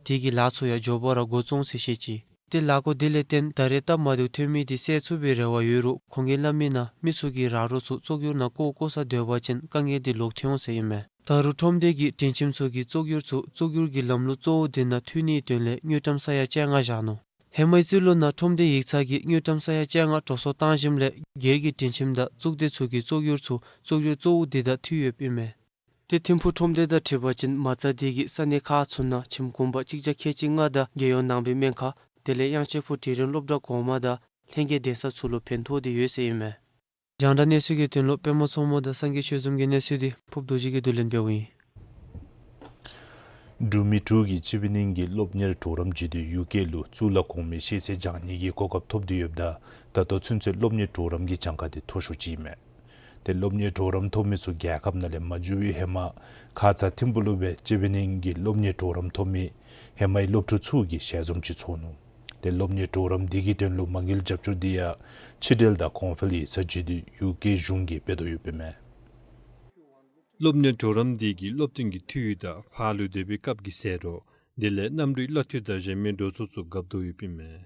དེ་གི་ལཱ་ཚུ་ཡང་མགྱོགས་པ་ར་འགོ་བཙུགས་ཟེར་བཤད་ཅི། ཏེ་ལཱ་འགོ་དེ་ལས་བརྟེན་ད་རེས་སྟབས་མ་བདེཝ་ཐོན་མི་དེ་སེལ་ཚུགས་པའི་རེ་བ་ཡོད་རུང་ཁོང་གིས་སླབ་མི་ནང་མི་ཚུ་གིས་ར་རོ་ཚུ་བཙོག་གཡུར་ནང་བཀོ་བཀོ་ས་སྡོད་པ་ཅིན་དཀའ་ངལ་དེ་ལོག་ཐོན་འོང་ཟེར་ཨིན་མས། ད་རུང་ཁྲོམ་སྡེ་གིས་དྲིན་ཆེན་ཚུ་གི་བཙོག་གཡུར་ཚུ་བཙོག་གཡུར་གྱི་ལམ་ལུགས་གཙོ་བོ་དེ་ནང་འཐུས་ནིའི་དོན་ལས་དངུལ་ཀྲམ་ས་ཡ་བཅོ་ལྔ་བཞག་ནུག། ཧེ་མའི་རྩིས་ལོ་ནང་ཁྲོམ་སྡེ་ཡིག་ཚང་གིས་དངུལ་ཀྲམ་ས་ཡ་བཅོ་ལྔ་འགྲོ་སོང་བཏང་ཞིནམ་ལས་སྒེར་གྱི་དྲིན་ཆེན་དང་གཙུག་སྡེ་ཚུ་གི་བཙོག་གཡུར་ཚུ་བཙོག་གཡུར་གཙོ་བོ་དེ་དང་འཐུས་ཡོདཔ་ཨིན་མས། ཏེ་ཐིམ་ཕུག་ཁྲོམ་སྡེ་དང་འཁྲིལ་བ་ཅིན་མ་རྩ་དེ་གིས་ས་གནས་ཁག་ཚུ་ནང་ཁྱིམ་གུང་པ་གཅིག་བརྒྱ་ཁལ་གཅིག་ལྔ་དང་རྒྱལ་ཡོངས་ནང་པའི་སྨན་ཁང་དེ་ལས་དབྱངས་ཅན་ཕུག་དེ་རིང་སློབ་གྲྭ་གོང་མ་དང་ལྷན་རྒྱས་གདན་ས་ཚུ་ལུ་ཕན་ཐོགས་ཏེ་ཡོད་ཟེར་ཨིན་མས། རྒྱང་བསྒྲགས་གནས་ཚུལ་གྱི་དོན་ལུ་པདྨ་མཚོ་མོ་དང་སངས་རྒྱས་ཆོས་འཛོམས་ཀྱི་གནས་ཚུལ་དེ་ཕུབ་རྡོ་རྗེ་གིས་བསྡུ་ལེན་འབདཝ་ཨིན། འབྲུག་མི་དྲུག་གིས་སྤྱི་བཏང་གི་སློབ་གཉེར་གྲོགས་རམ་བྱིན་ཏེ་ཡུལ་སྐད་ལུ་གཙུག་ལག་གོང་མའི་ཤེས་ཚད་སྦྱང་ནི་གི་གོ་སྐབས་ཐོབ་སྟེ་ཡོདཔ་ད་ད་ལྟོ་ཚུན་ཚོད་སློབ་གཉེར་གྲོགས་རམ་གྱི་གྱངས་ཁ་དེ་མཐོ་ཤོས་ཅིག་ཨིན་མས། ཏེ་སློབ་གཉེར་གྲོགས་རམ་ཐོབ་མི་ཚུ་རྒྱལ་ཁབ་ནང་ལས་མ་འགྱོ་བའི་ཧེ་མ་ཁ་ཙ་ཐིམ་ཕུག་ལུ་སྦེ་སྤྱི་བཏང་གི་སློབ་གཉེར་གྲོགས་རམ་ཐོབ་མི་ཧེ་མའི་སློབ་ཕྲུག་ཚུ་གིས་ཞལ་འཛོམས་ཅིག་ཚོགས་ནུག། ཏེ་སློབ་གཉེར་གྲོགས་རམ་དེ་གི་དོན་ལུ་མ་དངུལ་རྒྱབ་སྐྱོར་དེ་ཡང་ཕྱི་འབྲེལ་དང་གོང་འཕེལ་ཡིག་ཚང་བརྒྱུད་དེ་ཡུལ་སྐད་གཞུང་གིས་འབད་དོ་ཡོདཔ་ཨིན་མས། སློབ་གཉེར་གྲོགས་རམ་དེ་གིས་སློབ་སྟོན་གྱི་འཐུས་ཡུས་དང་ཕར་ལུ་སྡོད་པའི་སྐབས་ཀྱི་ཟད་འགྲོ་དེ་ལས་གནམ་གྲུའི་གླ་འཐུས་དང་གཞན་མི་འགྲོ་སོང་ཚུ་འགབ་དོ་ཡོདཔ་ཨིན་མས།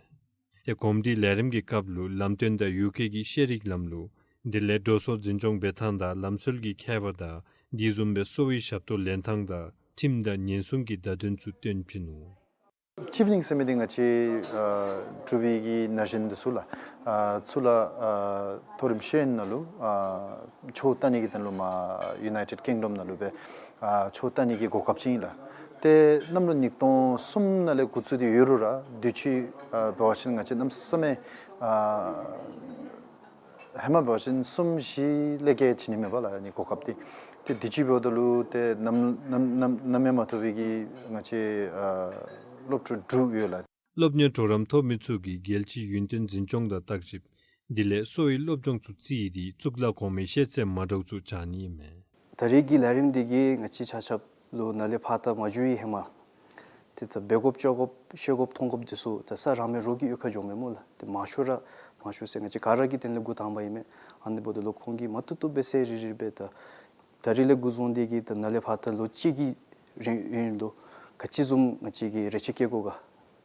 ཏེ་གོམས་འདྲིས་ལས་རིམ་གྱི་སྐབས་ལུ་ལམ་སྟོན་དང་ཡུལ་སྐད་ཀྱི་ཤེས་རིག་ལམ་ལུགས་དེ་ལས་འགྲོ་སོང་འཛིན་སྐྱོང་འབད་ཐངས་དང་ལམ་སྲོལ་གྱི་ཁྱད་པར་དང་དེ་བཟུམ་སྦེ་གསོ་བའི་ཞབས་ཏོག་ལེན་ཐངས་དང་ཁྲིམས་དང་ཉེན་སྲུང་གི་བརྡ་དོན་ཚུ་སྟོན་བྱིན་ནུག། ཆིབས་གླིང་ཟེར་མི་འདི་ང་བཅས་ཨ་འབྲུག་པའི་གི་ན་གཞོན་འདི་ཚུ་ལགས་ཨ་ཚུ་ལགས་ཨ་མཐོ་རིམ་ཤེས་ཡོན་ནང་ལུ་ཨ་ཆོས་ལྟ་ནི་གི་དོན་ལུ་མར་ཡུ་ནའི་ཊེཌ་ཀིང་ཌམ་ནང་ལུ་སྦེ་ཨ་ཆོས་ལྟ་ནི་གི་གོ་སྐབས་ཅིག་ཨིན་ལགས། ཏེ་གནམ་ལོ་ཉིས་སྟོང་གསུམ་ནང་ལས་འགོ་བཙུགས་ཏེ་ཡོད་རུང་ར་དུས་ཅི་ཨ་འབད་བ་ཅིན་ང་བཅས་གནམ་མེད་ས་མེད་ཨ་ཧེ་མ་འབད་བ་ཅིན་གསུམ་བཞི་ལས་བརྒལ་བྱིན་ནི་མེད་པ་ལགས་ཨ་ནི་གོ་སྐབས་འདི། ཏེ་དུས་ཅི་འབདཝ་ད་ལུ་ཏེ་ནམ་ནམ་ནམ་ནམ་ཡང་མ་ཐོབ་པའི་གི་ང་བཅས་ཨ་སློབ་ཕྲུག་དྲུག་ཡོད་ལགས། སློབ་གཉེར་གྲོགས་རམ་ཐོབ་མི་ཚུ་གིས་རྒྱལ་སྤྱིའི་ཡུན་བརྟན་འཛིན་སྐྱོང་དང་བརྟག་ཞིབ་དེ་ལས་གསོ་བའི་སློབ་སྦྱོང་ཚུ་བརྩིས་ཏེ་གཙུག་ལག་གོང་མའི་ཤེས་ཚད་མ་འདྲཝ་ཚུ་སྦྱང་ནི་ཨིན་མས། ད་རེས་ཀྱི་ལས་རིམ་འདི་གིས་ང་བཅས་ཆ་ཁྱབ་ལུ་ནཱ་ལས་ཕར་ད་མ་འགྱོ་བའི་ཧེ་མ་ཏེ་ད་འབད་དགོཔ་བཅོ་དགོཔ་ཤེས་དགོཔ་མཐོང་དགོཔ་འདི་ཚུ་ད་ས་རང་མེད་རོགས་ཀྱི་གཡུས་ཁར་འགྱོཝ་མས་སྨོ་ལགས། ཏེ་མང་ཤོས་ར་མང་ཤོས་ཟེར་ང་བཅས་ག་ར་གི་དོན་ལས་འགོ་དང་པ་ཨིན་མས། ཨ་ནི་འབདཝ་ད་ལུ་ཁོང་གིས་མ་བཏུབ་བཏུབ་སྦེ་ཟེར་རི་རི་སྦེ་ད་ད་རེས་ལས་འགོ་བཟུང་སྟེ་གིས་ད་ནཱ་ལས་ཕར་ད་ལོ་གཅིག་གི་རིང་ཡུན་ལུ་ག་ཅི་བཟུམ་ང་བཅས་ཀྱིས་རེ་ཆེ་བསྐྱེད་དགོ་ག་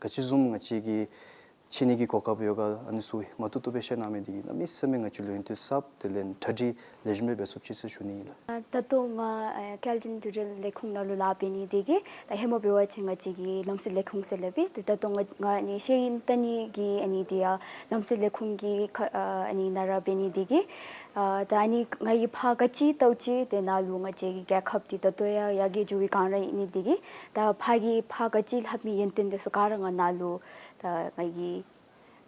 ག་ཅི་བཟུམ་ང་བཅས་ཀྱིས་ཤེས་ནི་གི་གོ་སྐབས་ཡོད་ག་ཨ་ནི་ཚུ་མ་བཏུབ་བཏུབ་སྦེ་བཤད་གནང་མི་འདི་གིས་གནམ་མེད་ས་མེད་ང་བཅས་ལུ་ཡུན་བརྟན་གསརཔ་དེ་ལས་གྲ་སྒྲིག་ལེགས་ཤོམ་སྦེ་འབད་ཚུགས་ཅི་ཟེར་ཞུ་ནི་ཨིན་ལགས། ཨ་ད་ལྟོ་ང་ཨ་སྐྱེལ་འདྲེན་དྲིལ་བསྒྲགས་ལས་ཁུངས་ནང་ལུ་ལཱ་འབད་ནི་འདི་གིས་ད་ཧེ་མ་འབད་བ་ཅིན་ང་བཅས་ཀྱི་ལམ་སྲོལ་ལས་ཁུངས་ཟེར་སླབ་ཨིན། ཏེ་ད་ལྟོ་ང་ང་ཨ་ནི་ཤེས་ཡོན་ལྟ་ནི་གི་ཨ་ནི་འདི་ཡང་ལམ་སྲོལ་ལས་ཁུངས་ཀྱི་ཁ་ཨ་ཨ་ནི་ནང་ར་འབད་ནི་འདི་གིས་ཨ་ད་ཨ་ནི་ང་གིས་ཕར་ག་ཅི་ལྟཝ་ཅིག་ཏེ་ནཱ་ལུ་ང་བཅས་ཀྱི་རྒྱལ་ཁབ་འདི་ད་ལྟོ་ཡང་ཡར་རྒྱས་འགྱོ་བའི་སྒང་ར་ཨིན་ནི་འདི་གིས་ད་ཕར་གྱི་ཕར་ག་ཅི་ལྷབ་མི་ཡོན་ཏན་འདི་ཚུ་ག་ར་ང་ནཱ་ལུ་ད་ང་གིས་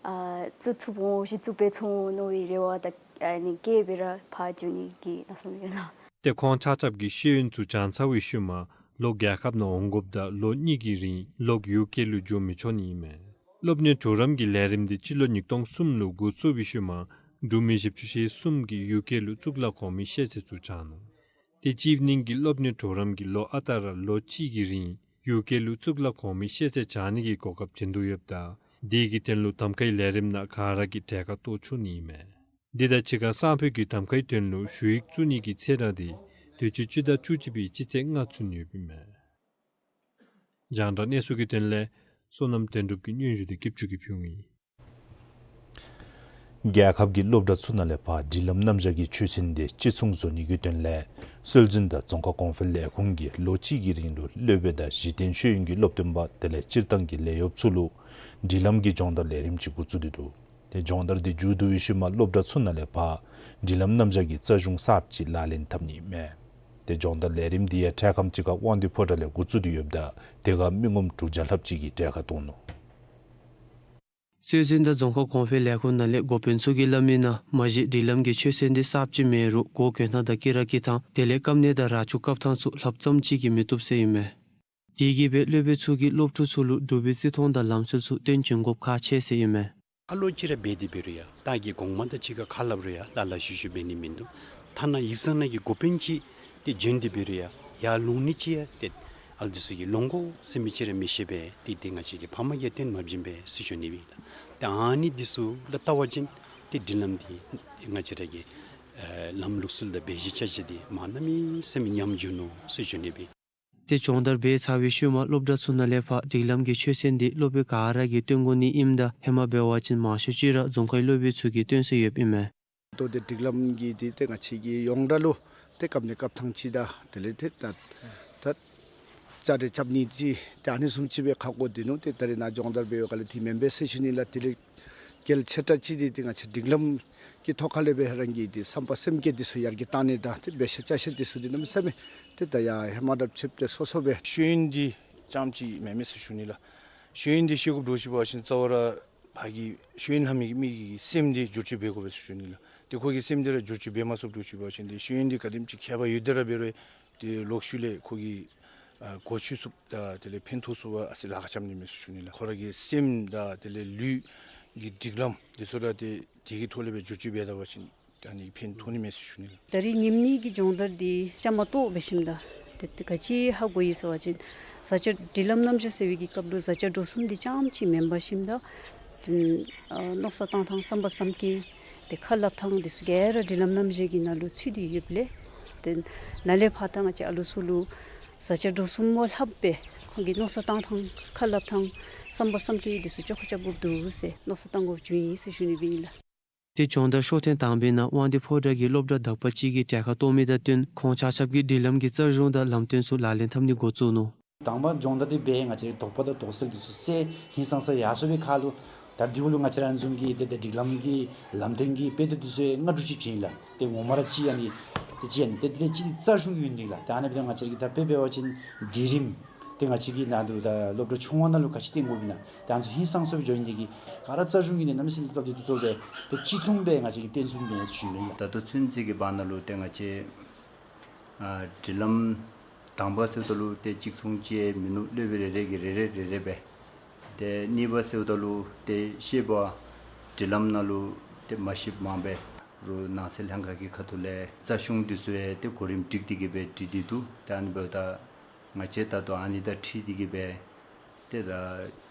ཨ་བཙུགས་ཚུགས་འོང་གཞི་བཙུགས་འབད་ཚུགས་འོང་མནོ་བའི་རེ་བ་དང་ཨ་ནི་བསྐྱེད་སྦེ་ར་ཕར་འགྱོ་ནི་གི་མནོ་བསམ་ཡོད་ལགས། ཏེ་ཁོང་ཆ་ཁྱབ་ཀྱིས་ཤེས་ཡོན་ཚུ་སྦྱང་ཚར་བའི་ཤུལ་མ་ལོག་རྒྱལ་ཁབ་ནང་འོང་དགོཔ་དང་ལོ་གཉིས་ཀྱི་རིང་ལོག་ཡུལ་སྐད་ལུ་འགྱོ་མི་ཆོག་ནི་ཨིན་མས། སློབ་གཉེར་གྲོགས་རམ་གྱི་ལས་རིམ་འདི་སྤྱི་ལོ་ཉིས་སྟོང་གསུམ་ལུ་འགོ་བཙུགས་པའི་ཤུལ་མ་འབྲུག་མི་བཞི་བཅུ་ཞེ་གསུམ་གྱིས་ཡུལ་སྐད་ལུ་གཙུག་ལག་གོང་མའི་ཤེས་ཚད་ཚུ་སྦྱང་ནུག། ཏེ་སྤྱི་བཏང་གི་སློབ་གཉེར་གྲོགས་རམ་གྱིས་ལོ་ཨ་རྟག་ར་ལོ་གཅིག་གི་རིང་ཡུལ་སྐད་ལུ་གཙུག་ལག་གོང་མའི་ཤེས་ཚད་སྦྱང་ནི་གི་གོ་སྐབས་བྱིན་དོ་ཡོདཔ་ད་དེ་གི་དོན་ལུ་གདམ་ཁའི་ལས་རིམ་ནང་ག་ར་གིས་གྲལ་ཁར་གཏོགས་ཚུགས་ནི་ཨིན་མས། འདི་དང་གཅིག་ཁར་སང་ཕོད་ཀྱི་གདམ་ཁའི་དོན་ལུ་ཞུ་ཡིག་བཙུགས་ནི་གི་ཚེས་གྲངས་དེ་དུས་ཅི་སྤྱི་ཟླ་བཅུ་གཅིག་པའི་སྤྱི་ཚེས་ལྔ་ཚུན་ཡོདཔ་ཨིན་མས། རྒྱང་བསྒྲགས་གནས་ཚུལ་གྱི་དོན་ལས་བསོད་ནམས་དོན་གྲུབ་ཀྱི་སྙན་ཞུ་དེ་སྐྱིད་ཆུ་གིས་ཕུལཝ་ཨིན། རྒྱལ་ཁབ་ཀྱི་སློབ་གྲྭ་ཚུ་ནང་ལས་ཕར་སྒྲིག་ལམ་རྣམ་གཞག་གི་ཆོས་ཚན་དེ་གཅིག་མཚུངས་བཟོ་ནི་གི་དོན་ལས་སྲོལ་འཛིན་དང་རྫོང་ཁ་གོང་འཕེལ་ལས་ཁུངས་ཀྱིས་ལོ་གཅིག་གི་རིང་ལུ་སློབ་དཔོན་དང་གཞི་རྟེན་ཤེས་ཡོན་གྱི་སློབ་སྟོན་པ་དེ་ལས་སྤྱིར་བཏང་གི་ལས་གཡོགཔ་ཚུ་ལུ་སྒྲིག་ལམ་གྱི་སྦྱོང་བརྡར་ལས་རིམ་ཅིག་འགོ་བཙུགས་ཏེ་འདུག། ཏེ་སྦྱོང་བརྡར་དེ་མཇུག་བསྡུ་བའི་ཤུལ་མ་སློབ་གྲྭ་ཚུ་ནང་ལས་ཕར་སྒྲིག་ལམ་རྣམ་གཞག་གི་རྩ་གཞུང་གསརཔ་ཅིག་ལག་ལེན་འཐབ་ནི་མས། ཏེ་སྦྱོང་བརྡར་ལས་རིམ་དེ་ཡང་འཕྲལ་ཁམས་ཅིག་ཁར་དབང་འདུས་ཕོ་བྲང་ལས་འགོ་བཙུགས་ཏེ་ཡོདཔ་ད་དེ་ཁར་མི་ངོམ་དྲུག་བརྒྱ་ལྷགཔ་ཅིག་གིས་གྲལ་ཁར་གཏོགས་ནུག། སྲོལ་འཛིན་དང་རྫོང་ཁ་གོང་འཕེལ་ལས་ཁུངས་ནང་ལས་འགོ་དཔོན་ཚུ་གིས་སླབ་མི་ནང་མ་གཞི་སྒྲིག་ལམ་གྱི་ཆོས་ཚན་དེ་གསརཔ་ཅིག་མེད་རུང་སྒོ་གྱོན་ཐངས་དང་དཀྱི་ར་དཀྱི་ཐངས་དེ་ལས་སྐམ་ནད་དང་ར་ཆུ་བཀབ་ཐངས་ཚུ་ལྷབ་ཙམ་ཅིག་གིས་མི་བཏུབ་ཟེར་ཨིན་མས། དེ་གིས་སྦེ་སློབ་དཔོན་ཚུ་གིས་སློབ་ཕྲུག་ཚུ་ལུ་འབྲུག་པའི་རྩིས་མཐོང་དང་ལམ་སྲོལ་ཚུ་སྟོན་བྱིན་དགོཔ་ཁག་ཆེ་ཟེར་ཨིན་མས། ཨ་ལོ་ཅིག་ར་འབད་དེ་འབད་རུང་ཡང་ད་གི་གོང་མ་དང་གཅིག་ཁར་ཁ་སླབ་རུང་ཡང་ལ་ལ་ཞུ་ཞུ་འབད་ནི་མིན་འདུག། ཐ་ན་ཡིག་ཚང་ནང་གི་འགོ་དཔོན་ཅིག་ཏེ་བྱོན་ཏེ་འབད་རུང་ཡང་ཡར་ལོང་ནི་ཅིག་ཡང་ཏེ་ཨ་ལུ་འདི་ཚུ་གིས་ལོང་དགོ་ཟེར་མི་ཅིག་ར་མི་ཤེས་པས། ཏེ་ཏེ་ང་བཅས་ཀྱི་ཕམ་གིས་སྟོན་མ་བྱིན་པས་ཟེར་ཞུ་ནི་སྦེ་ཨིན་ལགས། ཏེ་ཨ་ནི་འདི་ཚུ་ལུ་བལྟ་བ་ཅིན་ཏེ་སྒྲིག་ལམ་འདི་ང་བཅས་ར་གི་ཨེ་ལམ་ལུགས་སྲོལ་དང་འབད་བཞག་བྱ་བཞག་འདི་མ་གནམ་མེད་ས་མེད་ཉམས་འགྱོ་ནུག་ཟེར་ཞུ་ནི་སྦེ། ཏེ་སྦྱོང་བརྡར་འབད་ཚར་བའི་ཤུལ་མ་སློབ་གྲྭ་ཚུ་ནང་ལས་ཕར་སྒྲིག་ལམ་གྱི་ཆོས་ཚན་འདི་སློབ་དཔོན་ག་ར་གིས་སྟོན་དགོ་ནི་ཨིནམ་ད་ཧེ་མ་འབད་བ་ཅིན་མང་ཤོས་ཅིག་ར་རྫོང་ཁའི་སློབ་དཔོན་ཚུ་གིས་སྟོན་སྲོལ་ཡོདཔ་ཨིན་མས། ད་ལྟོ་ཏེ་སྒྲིག་ལམ་གྱི་འདི་ཏེ་ང་བཅས་ཀྱི་ཡོངས་གྲགས་ལུ་ཏེ་སྐབས་ནས་སྐབས་ཐང་ཅིག་དང་དེ་ལས་ཏེ་ད་ད་བཅའ་སྒྲིག་རྐྱབ་ནི་ཅིག་ཏེ་ཨ་ནི་བཟུམ་ཅིག་སྦེ་ཁག་འགོ་སྟེ་ནུག། ཏེ་ད་རེས་ནཱ་སྦྱོང་བརྡར་འབད་བའི་སྐབས་ལས་དེ་མེན་པས་ཟེར་ཞུ་ནི་ལགས། དེ་ལས་གལ་ཆེ་དྲགས་ཅིག་འདི་ཏེ་ང་བཅས་སྒྲིག་ལམ་གྱི་ཐོག་ཁ་ལས་སྦེ་རང་གི་འདི་བསམ་པ་སེམས་བསྐྱེད་འདི་ཚུ་ཡར་རྒྱས་བཏང་ནི་དང་ཏེ་འབད་བཞག་བྱ་བཞག་འདི་ཚུ་འདི་གནམ་མེད་ས་མེད་ཏེ་ད་ཡར་ཧེ་མ་དང་ཕྱདཔ་ཏེ་སོ་སོ་སྦེ། ཤེས་ཡོན་འདི་རྐྱངམ་ཅིག་མེན་མས་ཟེར་ཞུ་ནི་ལགས། ཤེས་ཡོན་འདི་ཤེས་དགོཔ་འདྲཝ་ཅིག་འབད་བ་ཅིན་རྩ་བ་ར་ཕར་གྱི་ཤེས་ཡོན་ལྷབ་མི་གི་མི་གི་སེམས་འདི་བསྒྱུར་བཅོས་འབད་དགོ་པས་ཟེར་ཞུ་ནི་ལགས། ཏེ་ཁོ་གི་སེམས་འདི་ར་བསྒྱུར་བཅོས་འབད་མ་ཚུགསཔ་འདྲཝ་ཅིག་འབད་བ་ཅིན་ཏེ་ཤེས་ཡོན་འདི་ག་དེམ་ཅིག་མཁས་པ་ཡོད་དེ་ར་འབད་རུང་ཏེ་ལོག་ཤུལ་ལས་ཁོ་གིས་ཨ་གོ་ཆོད་ཚུགསཔ་དང་དེ་ལས་ཕན་ཐོགས་ཚུགསཔ་ཨ་ཙི་ལཱ་ཁག་རྐྱབ་ནི་མས་ཟེར་ཞུ་ནི་ལགས། ཁོ་ར་གི་སེམས་དང་དེ་ལས་ལུས་ཀྱི་སྒྲིག་ལམ་འདི་ཚུ་ར་ཏེ་དེ་གི་ཐོག་ལས་སྦེ་བསྒྱུར་བཅོས་འབད་ད་པ་ཅིན་ཨ་ནི་ཕན་ཐོགས་ནི་མས་ཟེར་ཞུ་ནི་ལགས། ད་རིས་ཉིནམ་གཉིས་ཀྱི་སྦྱོང་བརྡར་འདི་བཅའ་མར་གཏོགས་འབད་ཞིནམ་ད་ཏེ་ཏེ་ག་ཅི་ཧ་གོ་ཡི་ཟེར་བ་ཅིན་བཟའ་བཅའ་སྒྲིག་ལམ་རྣམ་གཞག་ཟེར་བའི་གི་སྐབས་ལུ་བཟའ་བཅའ་འགྲོ་གསུམ་འདི་རྐྱངམ་ཅིག་མེན་པར་ཞིནམ་ད་ཨ་མནོ་བསམ་བཏང་ཐངས་བསམ་པ་བསམ་སྐྱེ་ཏེ་ཁ་སླབ་ཐངས་འདི་ཚུ་ག་ར་སྒྲིག་ལམ་རྣམ་གཞག་གི་ནང་ལུ་ཚུད་དེ་ཡོདཔ་ལས་ཏེ་ནཱ་ལས་ཕར་ད་ང་བཅས་ཨ་ལུ་ཚུ་ལུ་བཟའ་བཅའ་འགྲོ་གསུམ་མ་ལྷགཔ་སྦེ་ཁོང་གི་མནོ་བསམ་བཏང་ཐངས་ཁ་སླབ་ཐངས་བསམ་པ་བསམ་སྐྱེ་འདི་ཚུ་བཅོ་ཁ་རྐྱབ་དགོཔ་འདུག་ཟེར་མནོ་བསམ་བཏང་དགོཔ་བྱུང་ཡི་ཟེར་ཞུ་ནི་སྦེ་ཨིན་ལགས། ཏེ་སྦྱོང་བརྡར་ཤོག་ཐེངས་དང་པའི་ནང་དབང་འདུས་ཕོ་བྲང་གི་སློབ་གྲྭ་དག་པ་ཅིག་གིས་གྲལ་ཁར་གཏོགས་མི་དང་བསྟུན་ཁོང་ཆ་ཁྱབ་ཀྱིས་སྒྲིག་ལམ་གྱི་རྩ་གཞུང་དང་ལམ་སྟོན་ཚུ་ལག་ལེན་འཐབ་ནི་འགོ་བཙུགས་ནུག། དང་པ་སྦྱོང་བརྡར་འདི་འབད་ང་བཅས་དོགས་པ་དང་དོགས་སེལ་འདི་ཚུ་སེལ་ཧིང་སངས་ས་ཡར་སོང་བའི་ཁར་ལུ་ད་འདི་གུ་ལུ་ང་བཅས་ར་ཨ་ནི་བཟུམ་གྱི་ཏེ་ཏེ་སྒྲིག་ལམ་གྱི་ལམ་སྟོན་གྱི་དཔེ་དེབ་འདི་ཚུ་ཡང་ལྔ་དྲུག་ཅིག་བྱིན་ཡི་ལགས། ཏེ་ངོ་མ་ར་གཅིག་ཨ་ནི་ཏེ་གཅིག་ཨ་ནི་ཏེ་དེ་ལས་གཅིག་རྩ་གཞུང་ཡོད་ནི་ལགས། ཏེ་ཨ་ནི་འབདཝ་ད་ང་བཅས་ཀྱིས་ད་དཔེ་འབད་བ་ཅིན་སྒྲིག་རིམ་ཏེ་ང་བཅས་ཀྱི་ནང་དུ་ད་སློབ་གྲྭ་ཆུང་བ་ནང་ལུ་ག་ཅི་བསྟན་དགོཔ་ཨིན་ན་ཏེ་ཨ་ནི་ཚུ་ཧིང་སངས་ས་སྦེ་འགྱོ་ནི་དེ་གིས་ག་ར་རྩ་གཞུང་གི་ནི་གནམ་མེད་ས་མེད་སླབ་སྟེ་འདུག་ཏོ་སྦེ་ཏེ་གཅིག་མཚུངས་སྦེ་ང་བཅས་ཀྱིས་བསྟན་ཚུགས་ནི་ཨིན་ཟེར་ཞུ་ནི་ལགས། ད་ལྟོ་ཚུན་ཚོད་ཀྱི་བར་ན་ལུ་ཏེ་ང་བཅས་ཨ་སྒྲིག་ལམ་དང་པ་ཟེརཝ་ད་ལུ་ཏེ་གཅིག་མཚུངས་ཅིག་མིན་ནུག། སློབ་དཔོན་རེ་རེ་གིས་རེ་རེ་རེ་རེ་སྦེ། ཏེ་གཉིས་པ་ཟེརཝ་ད་ལུ་ཏེ་ཤེས་པ་སྒྲིག་ལམ་ནང་ལུ་ཏེ་མ་ཤེསཔ་མང་པས། རུང་ནང་སྲིད་ལྷན་ཁག་གི་ཁ་ཐུག་ལས་རྩ་གཞུང་འདི་ཚུ་ཡང་ཏེ་གོ་རིམ་སྒྲིག་སྟེ་གིས་སྦེ་སྒྲིག་སྟེ་འདུག། ཏེ་ཨ་ནི་འབདཝ་ད་ང་བཅས་ད་ལྟོ་ཨ་ནི་དང་འཁྲིལ་ཏེ་གིས་སྦེ་ཏེ་ད་ཨ་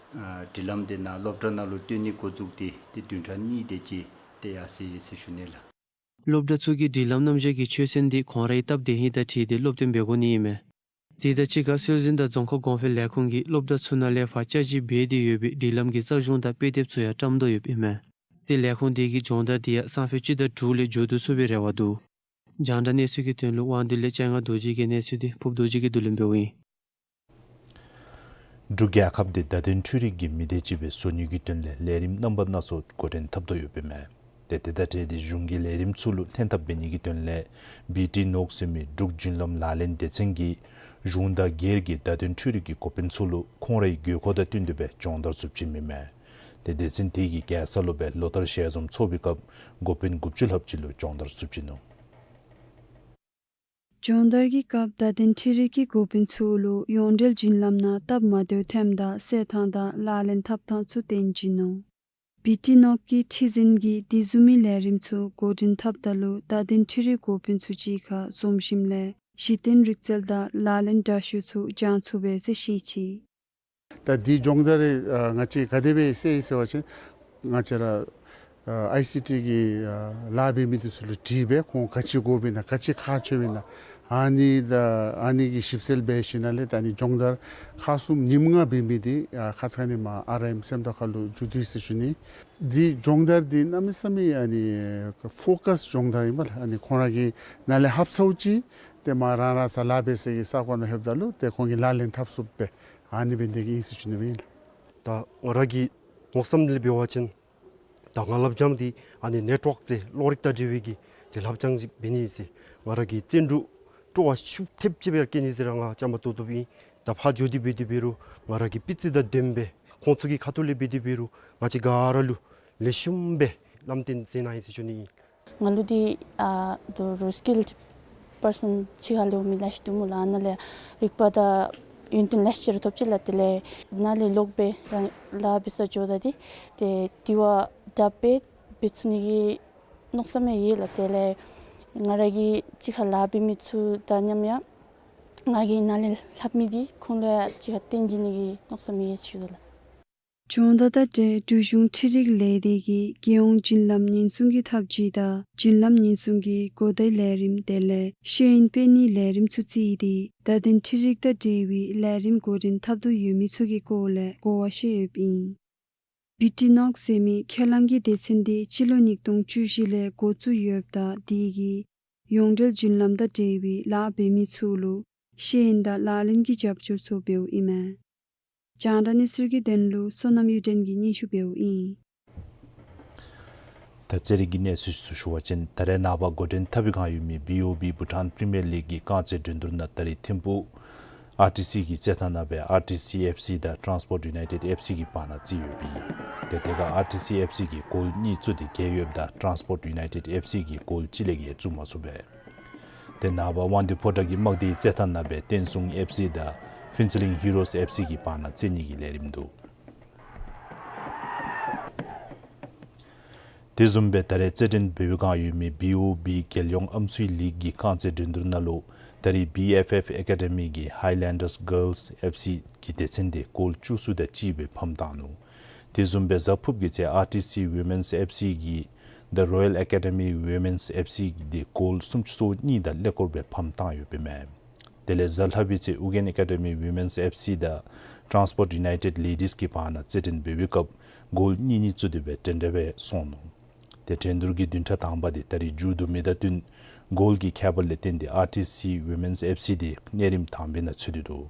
སྒྲིག་ལམ་འདི་ནཱ་སློབ་གྲྭ་ནང་ལུ་སྟོན་ནི་འགོ་བཙུགས་ཏེ་ཏེ་བདུན་ཕྲག་གཉིས་དེ་ཅིག་ཏེ་ཡར་སོ་ཡི་ཟེར་ཞུ་ནི་ལགས། སློབ་གྲྭ་ཚུ་གིས་སྒྲིག་ལམ་རྣམ་གཞག་གི་ཆོས་ཚན་འདི་ཁོང་རའི་སྟབས་བདེ་ཧིང་དང་འཁྲིལ་ཏེ་སློབ་སྟོན་འབད་དགོ་ནི་ཨིན་མས། དེ་དང་གཅིག་ཁར་སྲོལ་འཛིན་དང་རྫོང་ཁ་གོང་འཕེལ་ལས་ཁུངས་ཀྱིས་སློབ་གྲྭ་ཚུ་ནང་ལས་ཕར་བཅའ་སྒྲིག་འབད་དེ་ཡོད་པའི་སྒྲིག་ལམ་གྱི་རྩ་གཞུང་དང་དཔེ་དེབ་ཚུ་ཡང་བཀྲམ་དོ་ཡོདཔ་ཨིན་མས། ཏེ་ལས་ཁུངས་དེ་གིས་སྦྱོང་བརྡར་འདི་ཡང་སང་ཕོད་སྤྱི་ཟླ་དྲུག་ལས་མཇུག་བསྡུ་ཚུགས་པའི་རེ་བ་འདུག། རྒྱང་བསྒྲགས་གནས་ཚུལ་གྱི་དོན་ལུ་དབང་འདུས་ལས་སྤྱན་སྔ་རྡོ་རྗེ་གི་གནས་ཚུལ་འདི་ཕུབ་རྡོ་རྗེ་གིས་བསྡུ་ལེན་འབདཝ་ཨིན། འབྲུག་རྒྱལ་ཁབ་འདི་བརྡ་དོན་འཕྲུལ་རིག་གི་མི་སྡེ་ཅིག་སྦེ་བཟོ་ནི་གི་དོན་ལས་ལས་རིམ་རྣམ་པ་སྣ་ཚོགས་འགོ་འདྲེན་འཐབ་དོ་ཡོདཔ་ཨིན་མས། ཏེ་དེ་དང་འབྲེལ་ཏེ་གཞུང་གི་ལས་རིམ་ཚུ་ལུ་ལྷན་ཐབས་འབད་ནི་གི་དོན་ལས་བི་ཊི་ནོག་ཟེར་མི་འབྲུག་རྒྱུན་ལམ་ལག་ལེན་སྡེ་ཚན་གྱིས་གཞུང་དང་སྒེར་གྱི་བརྡ་དོན་འཕྲུལ་རིག་གི་འགོ་དཔོན་ཚུ་ལུ་ཁོང་རའི་དགོས་མཁོ་དང་བསྟུན་ཏེ་སྦེ་སྦྱོང་བརྡར་ཚུ་བྱིནམ་ཨིན་མས། ཏེ་སྡེ་ཚན་དེ་གིས་རྒྱལ་ས་ལུ་སྦེ་ལོ་ལྟར་ཞལ་འཛོམས་ཚོགས་པའི་སྐབས་འགོ་དཔོན་དགུ་བཅུ་ལྷགཔ་ཅིག་ལུ་སྦྱོང་བརྡར་ཚུ་བྱིན་ནུག། སྦྱོང་བརྡར་གྱི་སྐབས་བརྡ་དོན་འཕྲུལ་རིག་གི་འགོ་དཔོན་ཚུ་ལུ་ཡོངས་འབྲེལ་རྒྱུན་ལམ་ནང་སྟབས་མ་བདེཝ་ཐོནམ་ད་སེལ་ཐངས་དང་ལག་ལེན་འཐབ་ཐངས་ཚུ་སྟོན་བྱིན་ནུག། བི་ཊི་ནོག་གི་ཁྲི་འཛིན་གྱིས་དེ་བཟུམ་མའི་ལས་རིམ་ཚུ་འགོ་འདྲེན་འཐབ་ད་ལུ་བརྡ་དོན་འཕྲུལ་རིག་འགོ་དཔོན་ཚུ་གཅིག་ཁར་འཛོམས་ཞིནམ་ལས་གཞི་རྟེན་རིག་རྩལ་དང་ལག་ལེན་འདྲ་བཤུས་ཚུ་སྦྱང་ཚུགས་པས་ཟེར་བཤད་ཅི། ད་འདི་སྦྱོང་བརྡར་རེ་ཨ་ང་བཅས་ག་དེ་སྦེ་སེལ་ཡི་ཟེར་བ་ཅིན་ང་བཅས་ར་ཨ་ཨའི་སི་ཊི་གི་ཨ་ལཱ་འབད་མི་འདི་ཚུ་ལུ་དྲིས་སྦེ་ཁོང་ག་ཅི་དགོཔ་ཨིན་ན་ག་ཅི་ཁག་ཆེཝ་ཨིན་ན་ཨ་ནི་ད་ཨ་ནི་གི་ཞིབ་འཚོལ་འབད་ཞིནམ་ལས་ད་ཨ་ནི་སྦྱོང་བརྡར་ཁག་གསུམ་ཉིནམ་ལྔ་འབད་མི་འདི་ཨ་ཁ་ཙ་ཁ་ཉིནམ་ཨར་ཨའི་ཨེམ་སེམས་རྟོགས་ཁ་ལུ་མཇུག་བསྡུ་ཡི་ཟེར་ཞུ་ནི། འདི་སྦྱོང་བརྡར་འདི་གནམ་མེད་ས་མེད་ཨ་ནི་ཕོ་ཀཱས་སྦྱོང་བརྡར་ཨིན་པས་ལགས། ཨ་ནི་ཁོང་ར་གིས་ནཱ་ལས་ཧབ་ཚརཝ་ཅིག་ཏེ་མར་རང་རང་ས་ལཱ་འབད་སའི་གི་ས་གོ་ནང་ལྷོདཔ་ད་ལུ་ཏེ་ཁོང་གིས་ལག་ལེན་འཐབ་ཚུགསཔ་སྦེ་ཨ་ནི་འབད་ནི་དེ་གིས་ཨིན་ཟེར་ཞུ་ནི་སྦེ་ཨིན། ད་ང་ར་གི་མནོ་བསམ་ལས་འབད་བ་ཅིན་ད་ང་སླབ་སྦྱང་འདི་ཨ་ནི་ནེཊ་ཝརཀ་ཟེར་གློག་རིག་དང་འབྲེལ་བའི་གི་ཏེ་སླབ་སྦྱང་ཅིག་འབད་ནི་ཨིན་ཟེར། ང་ར་གི་བརྩོན་འགྲུས་སྤྲོ་བ་ཤུགས་ཐེབས་ཅིག་སྦེ་བསྐྱེད་ནི་ཟེར་ར་ང་བཅའ་མར་གཏོགས་གཏོགསཔ་ཨིན། ད་ཕར་འགྱོ་སྟེ་འབད་དེ་འབད་རུང་ང་ར་གི་སྤུས་ཚད་དང་ལྡནམ་སྦེ་ཁོང་ཚུ་གི་ཁ་ཐུག་ལས་འབད་དེ་འབད་རུང་ང་བཅས་ག་ར་ལུ་ལེགས་ཤོམ་སྦེ་ལམ་སྟོན་མཛད་གནང་ཡི་ཟེར་ཞུ་ནི་ཨིན། ང་ལུ་འདི་ཨ་ད་རུང་སི་ཀིལཌ་པར་སཱན་ཅིག་ཁར་ལུ་མི་ལེགས་ཤོམ་འདུག་སྨོ་ལགས། ཨ་ནཱ་ལས་རིག་པ་དང་ ཡུན་བརྟན་ལེགས་ཤོམ་ར་ཐོབ་ཅི་ལགས། དེ་ལས་ནཱ་ལས་ལོག་སྦེ་རང་ལཱ་འབད་སར་འགྱོཝ་ད་འདི་ཏེ་དེ་བ་དྲགཔ་སྦེ་འབད་ཚུགས་ནི་གི་མནོ་བསམ་ཡང་ཡོད་ལགས། དེ་ལས་ང་ར་གིས་གཅིག་ཁར་ལཱ་འབད་མི་ཚུ་དང་མཉམ་ཡང་ང་གིས་ནཱ་ལས་ལྷབ་མི་འདི་ཁོང་ལུ་ཡང་གཅིག་ཁར་སྟོན་བྱིན་ནི་གི་མནོ་བསམ་ཡོད་ཟེར་ཞུ་དོ་ལགས། སྦྱོང་བརྡར་དང་འབྲེལ་འབྲུག་གཞུང་འཕྲུལ་རིག་ལས་སྡེ་གིས་རྒྱལ་ཡོངས་རྒྱུན་ལམ་ཉེན་སྲུང་གི་འཐབ་ཇུས་དང་རྒྱུན་ལམ་ཉེན་སྲུང་གི་གོ་བརྡའི་ལས་རིམ་དེ་ལས་ཤེས་ཡོན་སྤེལ་ནིའི་ལས་རིམ་ཚུ་བརྩིས་ཏེ་བརྡ་དོན་འཕྲུལ་རིག་དང་འབྲེལ་བའི་ལས་རིམ་འགོ་འདྲེན་འཐབ་དོ་ཡོད་མི་ཚུ་གི་སྐོར་ལས་གོ་བ་བཤད་ཡོདཔ་ཨིན། བི་ཊི་ནོག་ཟེར་མི་ཁས་བླངས་ཀྱི་སྡེ་ཚན་འདི་སྤྱི་ལོ་ཉིས་སྟོང་བཅུ་བཞི་ལས་འགོ་བཙུགས་ཡོདཔ་ད་དེ་གིས་ཡོངས་འབྲེལ་རྒྱུན་ལམ་དང་འབྲེལ་བའི་ལཱ་འབད་མི་ཚུ་ལུ་ཤེས་ཡོན་དང་ལག་ལེན་གྱི་རྒྱབ་སྐྱོར་ཚུ་འབདཝ་ཨིན་མས། རྒྱང་བསྒྲགས་གནས་ཚུལ་གྱི་དོན་ལུ་བསོད་ནམས་གཡུ་སྒྲོན་གྱིས་སྙན་ཞུ་འབདཝ་ཨིན། ད་རྩེད་རིགས་ཀྱི་གནས་ཚུལ་ཚུ་ཞུ་བ་ཅིན་ད་རེས་ནངས་པ་འགོ་འདྲེན་འཐབ་པའི་བསྒང་ཡོད་མི་བི་ཨོ་བི་བྷུ་ཊཱན་པི་རི་མི་ཡར་ལིག་གི་རྐང་རྩེད་འགྲན་བསྡུར་ནང་ད་རེས་ཐིམ་ཕུག་ཨར་ཊི་སི་གི་རྩེད་ཐང་ནང་སྦེ་ཨར་ཊི་སི་ཨེཕ་སི་དང་ཊཱན་སི་པོརཊ་ཡུ་ནའི་ཊེཌ་ཨེཕ་སི་གི་བར་ན་རྩེད་ཡོདཔ་ཨིན། ཏེ་དེ་ཁར་ཨར་ཊི་སི་ཨེཕ་སི་གིས་གོལ་གཉིས་བཙུགས་ཏེ་རྒྱལ་ཡོདཔ་ད་ཊཱན་སི་པོརཊ་ཡུ་ནའི་ཊེཌ་ཨེཕ་སི་གིས་གོལ་གཅིག་ལས་བརྒལ་བཙུགས་མ་ཚུགས་པས། ཏེ་ནངས་པ་དབང་འདུས་ཕོ་བྲང་གི་དམག་སྡེའི་རྩེད་ཐང་ནང་སྦེ་བསྟན་སྲུང་ཨེཕ་སི་དང་ཕུན་ཚོགས་གླིང་ཧི་རོས་ཨེཕ་སི་གི་བར་ན་རྩེད་ནི་གི་ལས་རིམ་འདུག། དེ་བཟུམ་སྦེ་ད་རེས་རྩེད་འགྲན་འབད་བའི་བསྒང་ཡོད་མི་བི་ཨོ་བི་རྒྱལ་ཡོངས་ཨམ་སྲུའི་ལིག་གི་རྐང་རྩེད་འགྲན་བསྡུར་ནང་ལུ་ད་རེས་བི་ཨེཕ་ཨེཕ་ཨེ་ཀ་ཌི་མི་གི་ཧའི་ལེན་ཌརས་གཱརལསི་ཨེཕ་སི་གི་སྡེ་ཚན་འདི་གོལ་བཅུ་གསུམ་དང་གཅིག་སྦེ་ཕམ་བཏང་ནུག། དེ་བཟུམ་སྦེ་གཟའ་ཕུརཔ་གི་ཚེ་ཨར་ཊི་སི་ཝི་མེནསི་ཨེཕ་སི་གིས་The Royal Academy Women's ཨེཕ་སི་འདི་གོལ་སུམ་ཅུ་སོ་གཉིས་དང་ཀླད་ཀོར་སྦེ་ཕམ་བཏང་ཡོདཔ་ཨིན་མས། དེ་ལས་གཟའ་ལྷག་པའི་ཚེ་ཨུ་རྒྱན་ཨེ་ཀ་ཌི་མི་ཝི་མེནསི་ཨེཕ་སི་དང་ཊཱན་སི་པོརཊ་ཡུ་ནའི་ཊེཌ་ལེ་ཌིསི་གི་བར་ན་རྩེད་འགྲན་འབད་བའི་སྐབས་གོལ་གཉིས་གཉིས་བཙུགས་ཏེ་སྦེ་འདྲན་འདྲ་སྦེ་སོང་ནུག། ཏེ་འགྲན་བསྡུར་གྱི་བདུན་ཕྲག་དང་པ་འདི་ད་རེས་མཇུག་བསྡུ་མི་དང་བསྟུན་གོལ་གྱི་ཁྱད་པར་ལས་བརྟེན་ཏེ་ཨར་ཊི་སི་ཝི་མེནསི་ཨེཕ་སི་འདི་གནས་རིམ་དང་པའི་ནང་ཚུད་དེ་འདུག།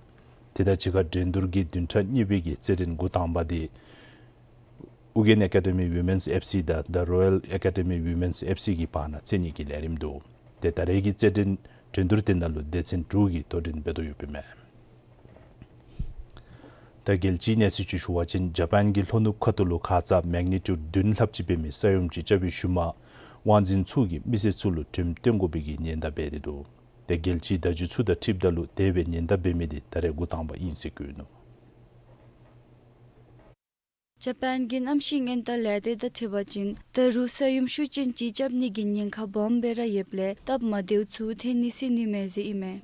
དེ་དང་གཅིག་ཁར་འགྲན་བསྡུར་གྱི་བདུན་ཕྲག་གཉིས་པའི་གི་རྩེད་འགྲན་འགོ་དང་པ་འདི་ཨུ་རྒྱན་ཨེ་ཀ་ཌི་མི་ཝི་མེནསི་ཨེཕ་སི་དང་The Royal Academy Women's ཨེཕ་སི་གི་བར་ན་རྩེད་ནི་གི་ལས་རིམ་འདུག། ཏེ་ད་རེས་ཀྱི་རྩེད་འགྲན་འགྲན་བསྡུར་དེ་ནང་ལུ་སྡེ་ཚན་དྲུག་གིས་དོ་འགྲན་འབད་དོ་ཡོདཔ་ཨིན་མས། ད་རྒྱལ་སྤྱིའི་གནས་ཚུལ་ཅིག་ཞུ་བ་ཅིན་ཇ་པཱན་གྱི་ལྷོ་ནུབ་ཁ་ཐུག་ལུ་ཁ་ཙ་མེག་ནི་ཊིའུཌ་བདུན་ལྷགཔ་ཅིག་འབད་མི་ས་ཡོམ་ཅིག་རྐྱབ་པའི་ཤུལ་མ་དབང་འཛིན་ཚུ་གིས་མི་སེར་ཚུ་ལུ་འགྲེམས་སྟོན་དགོ་པའི་གི་ཉེན་བརྡ་འབད་དེ་འདུག། ཏེ་རྒྱལ་སྤྱིའི་བརྡ་བརྒྱུད་ཚུ་དང་འཁྲིལཝ་ད་ལུ་དེ་སྦེ་ཉེན་བརྡ་འབད་མི་འདི་ད་རེས་འགོ་དང་པ་ཨིན་ཟེར་བཀོད་ནུག། ཇ་པཱན་གྱི་གནམ་གཤིས་ཉེན་བརྡ་ལས་སྡེ་དང་འཁྲིལ་བ་ཅིན་ད་རུང་ས་ཡོམ་ཤུགས་ཅན་ཅིག་རྐྱབ་ནི་གི་ཉེན་ཁ་སྦོམ་སྦེ་ར་ཡོདཔ་ལས་སྟབས་མ་བདེཝ་ཚུ་ཐོན་ནི་སྲིད་ནི་མས་ཟེར་ཨིན་མས།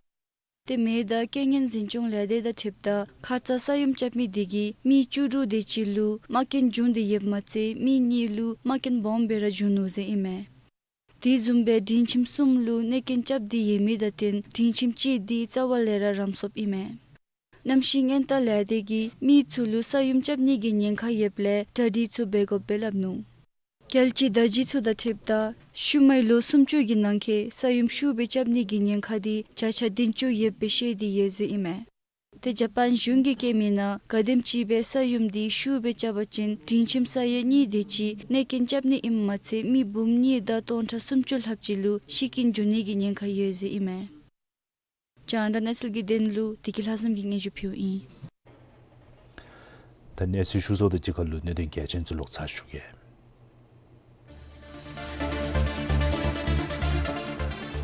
དེ་མེན་ད་རྐྱེན་ངན་འཛིན་སྐྱོང་ལས་སྡེ་དང་འཁྲིལཝ་ད་ཁ་ཙ་ས་ཡོམ་རྐྱབ་མི་དེ་གིས་མི་བཅུ་དྲུག་དེ་ཅིག་ལུ་རྨ་སྐྱོན་བྱུང་སྟེ་ཡོདཔ་མ་ཚད་མི་གཉིས་ལུ་རྨ་སྐྱོན་སྦོམ་སྦེ་ར་བྱུང་ནུག་ཟེར་ཨིན་མས། དེ་བཟུམ་སྦེ་སྒྲིང་ཁྱིམ་གསུམ་ལུ་གནོད་སྐྱོན་རྐྱབ་སྟེ་ཡོད་མི་དང་བསྟུན་སྒྲིང་ཁྱིམ་གཅིག་འདི་རྩ་བ་ལས་ར་རམ་སོངཔ་ཨིན་མས། གནམ་གཤིས་ཉེན་བརྡ་ལས་སྡེ་གིས་མི་ཚུ་ལུ་ས་ཡོམ་རྐྱབ་ནི་གི་ཉེན་ཁ་ཡོདཔ་ལས་གྲ་སྒྲིག་ཚུ་འབད་དགོཔ་སྦེ་སླབ་ནུག། རྒྱལ་སྤྱིའི་བརྡ་བརྒྱུད་ཚུ་དང་འཁྲིལཝ་ད་ཤུལ་མའི་ལོ་སུམ་ཅུ་གི་ནང་འཁོད་ས་ཡོམ་ཤུགས་སྦེ་རྐྱབ་ནི་གི་ཉེན་ཁ་འདི་བརྒྱ་ཆ་བདུན་ཅུ་ཡོདཔ་སྦེ་བཤད་དེ་ཡོད་ཟེར་ཨིན་མས། ཏེ་ཇ་པཱན་གཞུང་གིས་བཀོད་མི་ནང་ག་དེམ་ཅིག་སྦེ་ས་ཡོམ་འདི་ཤུགས་སྦེ་རྐྱབ་པ་ཅིན་སྒྲིང་ཁྱིམ་ས་ཡ་གཉིས་དེ་ཅིག་གནོད་སྐྱོན་རྐྱབ་ནི་ཨིནམ་མ་ཚད་མི་འབུམ་གཉིས་དང་སྟོང་ཕྲག་སུམ་ཅུ་ལྷགཔ་ཅིག་ལུ་ཤི་རྐྱེན་འབྱུང་ནི་གི་ཉེན་ཁ་ཡོད་ཟེར་ཨིན་མས། རྒྱང་བསྒྲགས་གནས་ཚུལ་གྱི་དོན་ལུ་བདེ་སྐྱིད་ལྷ་འཛོམས་ཀྱིས་སྙན་ཞུ་ཕུལཝ་ཨིན། ད་གནས་ཚུལ་ཞུ་ཚརཝ་དང་གཅིག་ཁར་ལུ་གནད་དོན་གལ་ཆེན་ཚུ་ལོག་ཚར་ཞུ་གེ།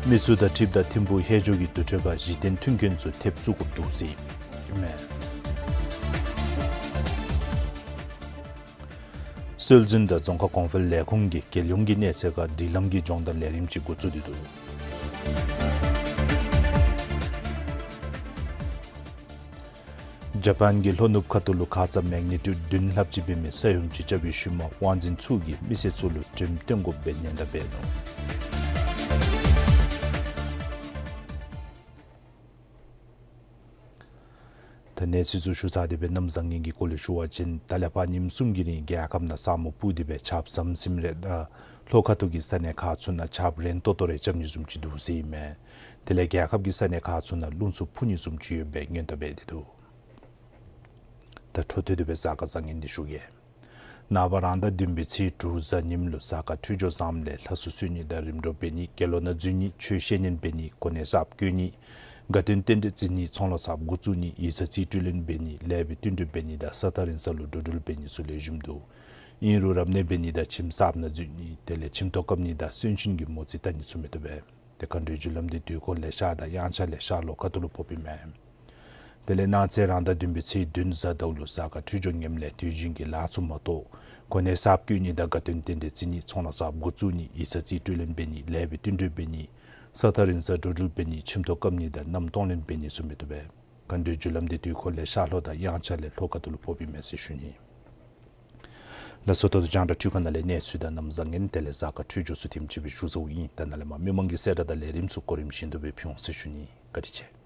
མི་གསོད་དང་འཁྲིལཝ་ད་ཐིམ་ཕུག་ཧེ་ཇོ་གི་དུར་ཁྲོད་ཁར་གཞི་རྟེན་མཐུན་རྐྱེན་ཚུ་ཐེབས་བཙུགས་དགོཔ་འདུག་ཟེར་ཨིན་མས། སྲོལ་འཛིན་དང་རྫོང་ཁ་གོང་འཕེལ་ལས་ཁུངས་ཀྱིས་རྒྱལ་ཡོངས་ཀྱི་གནས་ཚད་ཁར་སྒྲིག་ལམ་གྱི་སྦྱོང་བརྡར་ལས་རིམ་ཅིག་འགོ་བཙུགས་ཏེ་འདུག། ཇ་པཱན་གྱི་ལྷོ་ནུབ་ཁ་ཐུག་ལུ་ཁ་ཙ་མེག་ནི་ཊིའུཌ་བདུན་ལྷགཔ་ཅིག་འབད་མི་ས་ཡོམ་ཅིག་རྐྱབ་པའི་ཤུལ་མ་དབང་འཛིན་ཚུ་གིས་མི་སེར་ཚུ་ལུ་འགྲེམས་སྟོན་དགོཔ་སྦེ་ཉེན་བརྡ་འབད་ནུག། ད་གནས་ཚུལ་ཚུ་ཞུ་ཚར་ཏེ་སྦེ་གནམ་བཟང་ངན་གྱི་སྐོར་ལས་ཞུ་བ་ཅིན་ད་ལས་ཕར་ཉིནམ་གསུམ་གྱི་རིང་རྒྱལ་ཁབ་ནང་ས་སྨུག་སྤུབས་ཏེ་སྦེ་ཆརཔ་ཟམ་ཟིམ་རེ་དང་ལྷོ་ཁ་ཐུག་གི་ས་གནས་ཁག་ཚུ་ནང་ཆརཔ་རན་ཏོག་ཏོ་རེ་རྐྱབ་ནི་བཟུམ་ཅིག་འདུག་ཟེར་ཨིན་མས། དེ་ལས་རྒྱལ་ཁབ་ཀྱི་ས་གནས་ཁག་ཚུ་ནང་རླུང་འཚུབ་འཕུ་ནི་བཟུམ་ཅིག་ཡོདཔ་སྦེ་སྔོན་བརྡ་འབད་དེ་འདུག། ད་འཕྲོ་མཐུད་དེ་སྦེ་གཟའ་སྐར་བཟང་ངན་འདི་ཞུ་གེ། ནངས་པ་རང་ཟླ་བདུན་པའི་ཚེས་དྲུག་གཟའ་ཉིམ་ལུ་གཟའ་སྐར་འཕྲོད་སྦྱོར་བཟངམ་ལས་ལྷ་སྲུ་གསོལ་ནི་དང་རིམ་གྲོ་འབད་ནི་དགེ་སློང་ནང་འཛུལ་ནི་ཆོས་བཤད་ཉན་འབད་ནི་གོ་གནས་གསརཔ་བསྐོ་ནི་དགའ་སྟོན་རྟེན་འབྲེལ་བརྩི་ནི་ཚོང་ལཱ་གསརཔ་འགོ་བཙུགས་ནི་ཡིག་ཚང་རྩིས་སྤྲོད་ལེན་འབད་ནི་ལེགས་པའི་བསྟུན་གྲོས་འབད་ནི་དང་ས་ཐག་རིང་ས་ལུ་འགྲོ་འགྲུལ་འབད་ནི་ཚུ་ལེགས་ཤོམ་འདུག། ཨིན་རུང་རབ་གནས་འབད་ནི་དང་ཁྱིམ་གསརཔ་ནང་འཛུལ་ནི་དེ་ལས་ཁྱིམ་ཐོག་བཀབ་ནི་དང་གསོན་གཤིན་གྱི་མོ་རྩིས་བལྟ་ནི་ཚུ་མི་བཏུབ་པས། ཏེ་མཁའ་འགྲོའི་རྒྱུ་ལམ་འདི་དུས་འཁོར་ལེ་ཤ་དང་དབྱངས་འཆར་ལེ་ཤ་ལོག་ཁ་ཐུག་ལུ་ཕོགཔ་ཨིན་མས། དེ་ལས་གནངས་ཚེ་རང་ཟླ་བདུན་པའི་ཚེས་བདུན་གཟའ་ཟླཝ་ལུ་གཟའ་སྐར་འཕྲོད་སྦྱོར་ངནམ་ལས་དུས་རྒྱུན་གྱི་ལཱ་ཚུ་མ་གཏོགས་གོ་གནས་གསརཔ་བསྐོ་ནི་དང་དགའ་སྟོན་རྟེན་འབྲེལ་བརྩི་ནི་ཚོང་ལཱ་གསརཔ་འགོ་བཙུགས་ནི་ཡིག་ཚང་རྩིས་སྤྲོད་ལེན་འབད་ནི་ལེགས་པའི་བསྟུན་གྲོས་འབད་ནི་ས་ཐག་རིང་ས་འགྲོ་འགྲུལ་འབད་ནི་ཁྱིམ་ཐོག་བཀབ་ནི་དང་མནའམ་གཏོང་ལེན་འབད་ནི་ཚུ་མི་བཏུབ་པས། ག་འདྲའི་རྒྱུ་ལམ་འདི་དུས་འཁོར་ལས་ཤར་ལྷོ་དང་དབྱངས་འཆར་ལས་ལྷོ་ཁ་ཐུག་ལུ་ཕོགཔ་ཨིན་མས་ཟེར་ཞུ་ནི། ལགས་སོ། ད་ལྟོ་རྒྱང་བསྒྲགས་འཕྲུལ་ཁང་ནང་ལས་གནས་ཚུལ་དང་གནམ་བཟང་ངན་དེ་ལས་གཟའ་སྐར་འཕྲོད་སྦྱོར་ཚུ་དེམ་ཅིག་སྦེ་ཞུ་ཚརཝ་ཨིན། ད་ནཱ་ལས་མར་མི་མང་གི་གསལ་བསྒྲགས་དང་ལས་རིམ་ཚུ་གོ་རིམ་བཞིན་དུ་སྦེ་ཕུལ་འོང་ཟེར་ཞུ་ནི། བཀའ་དྲིན་ཆེ།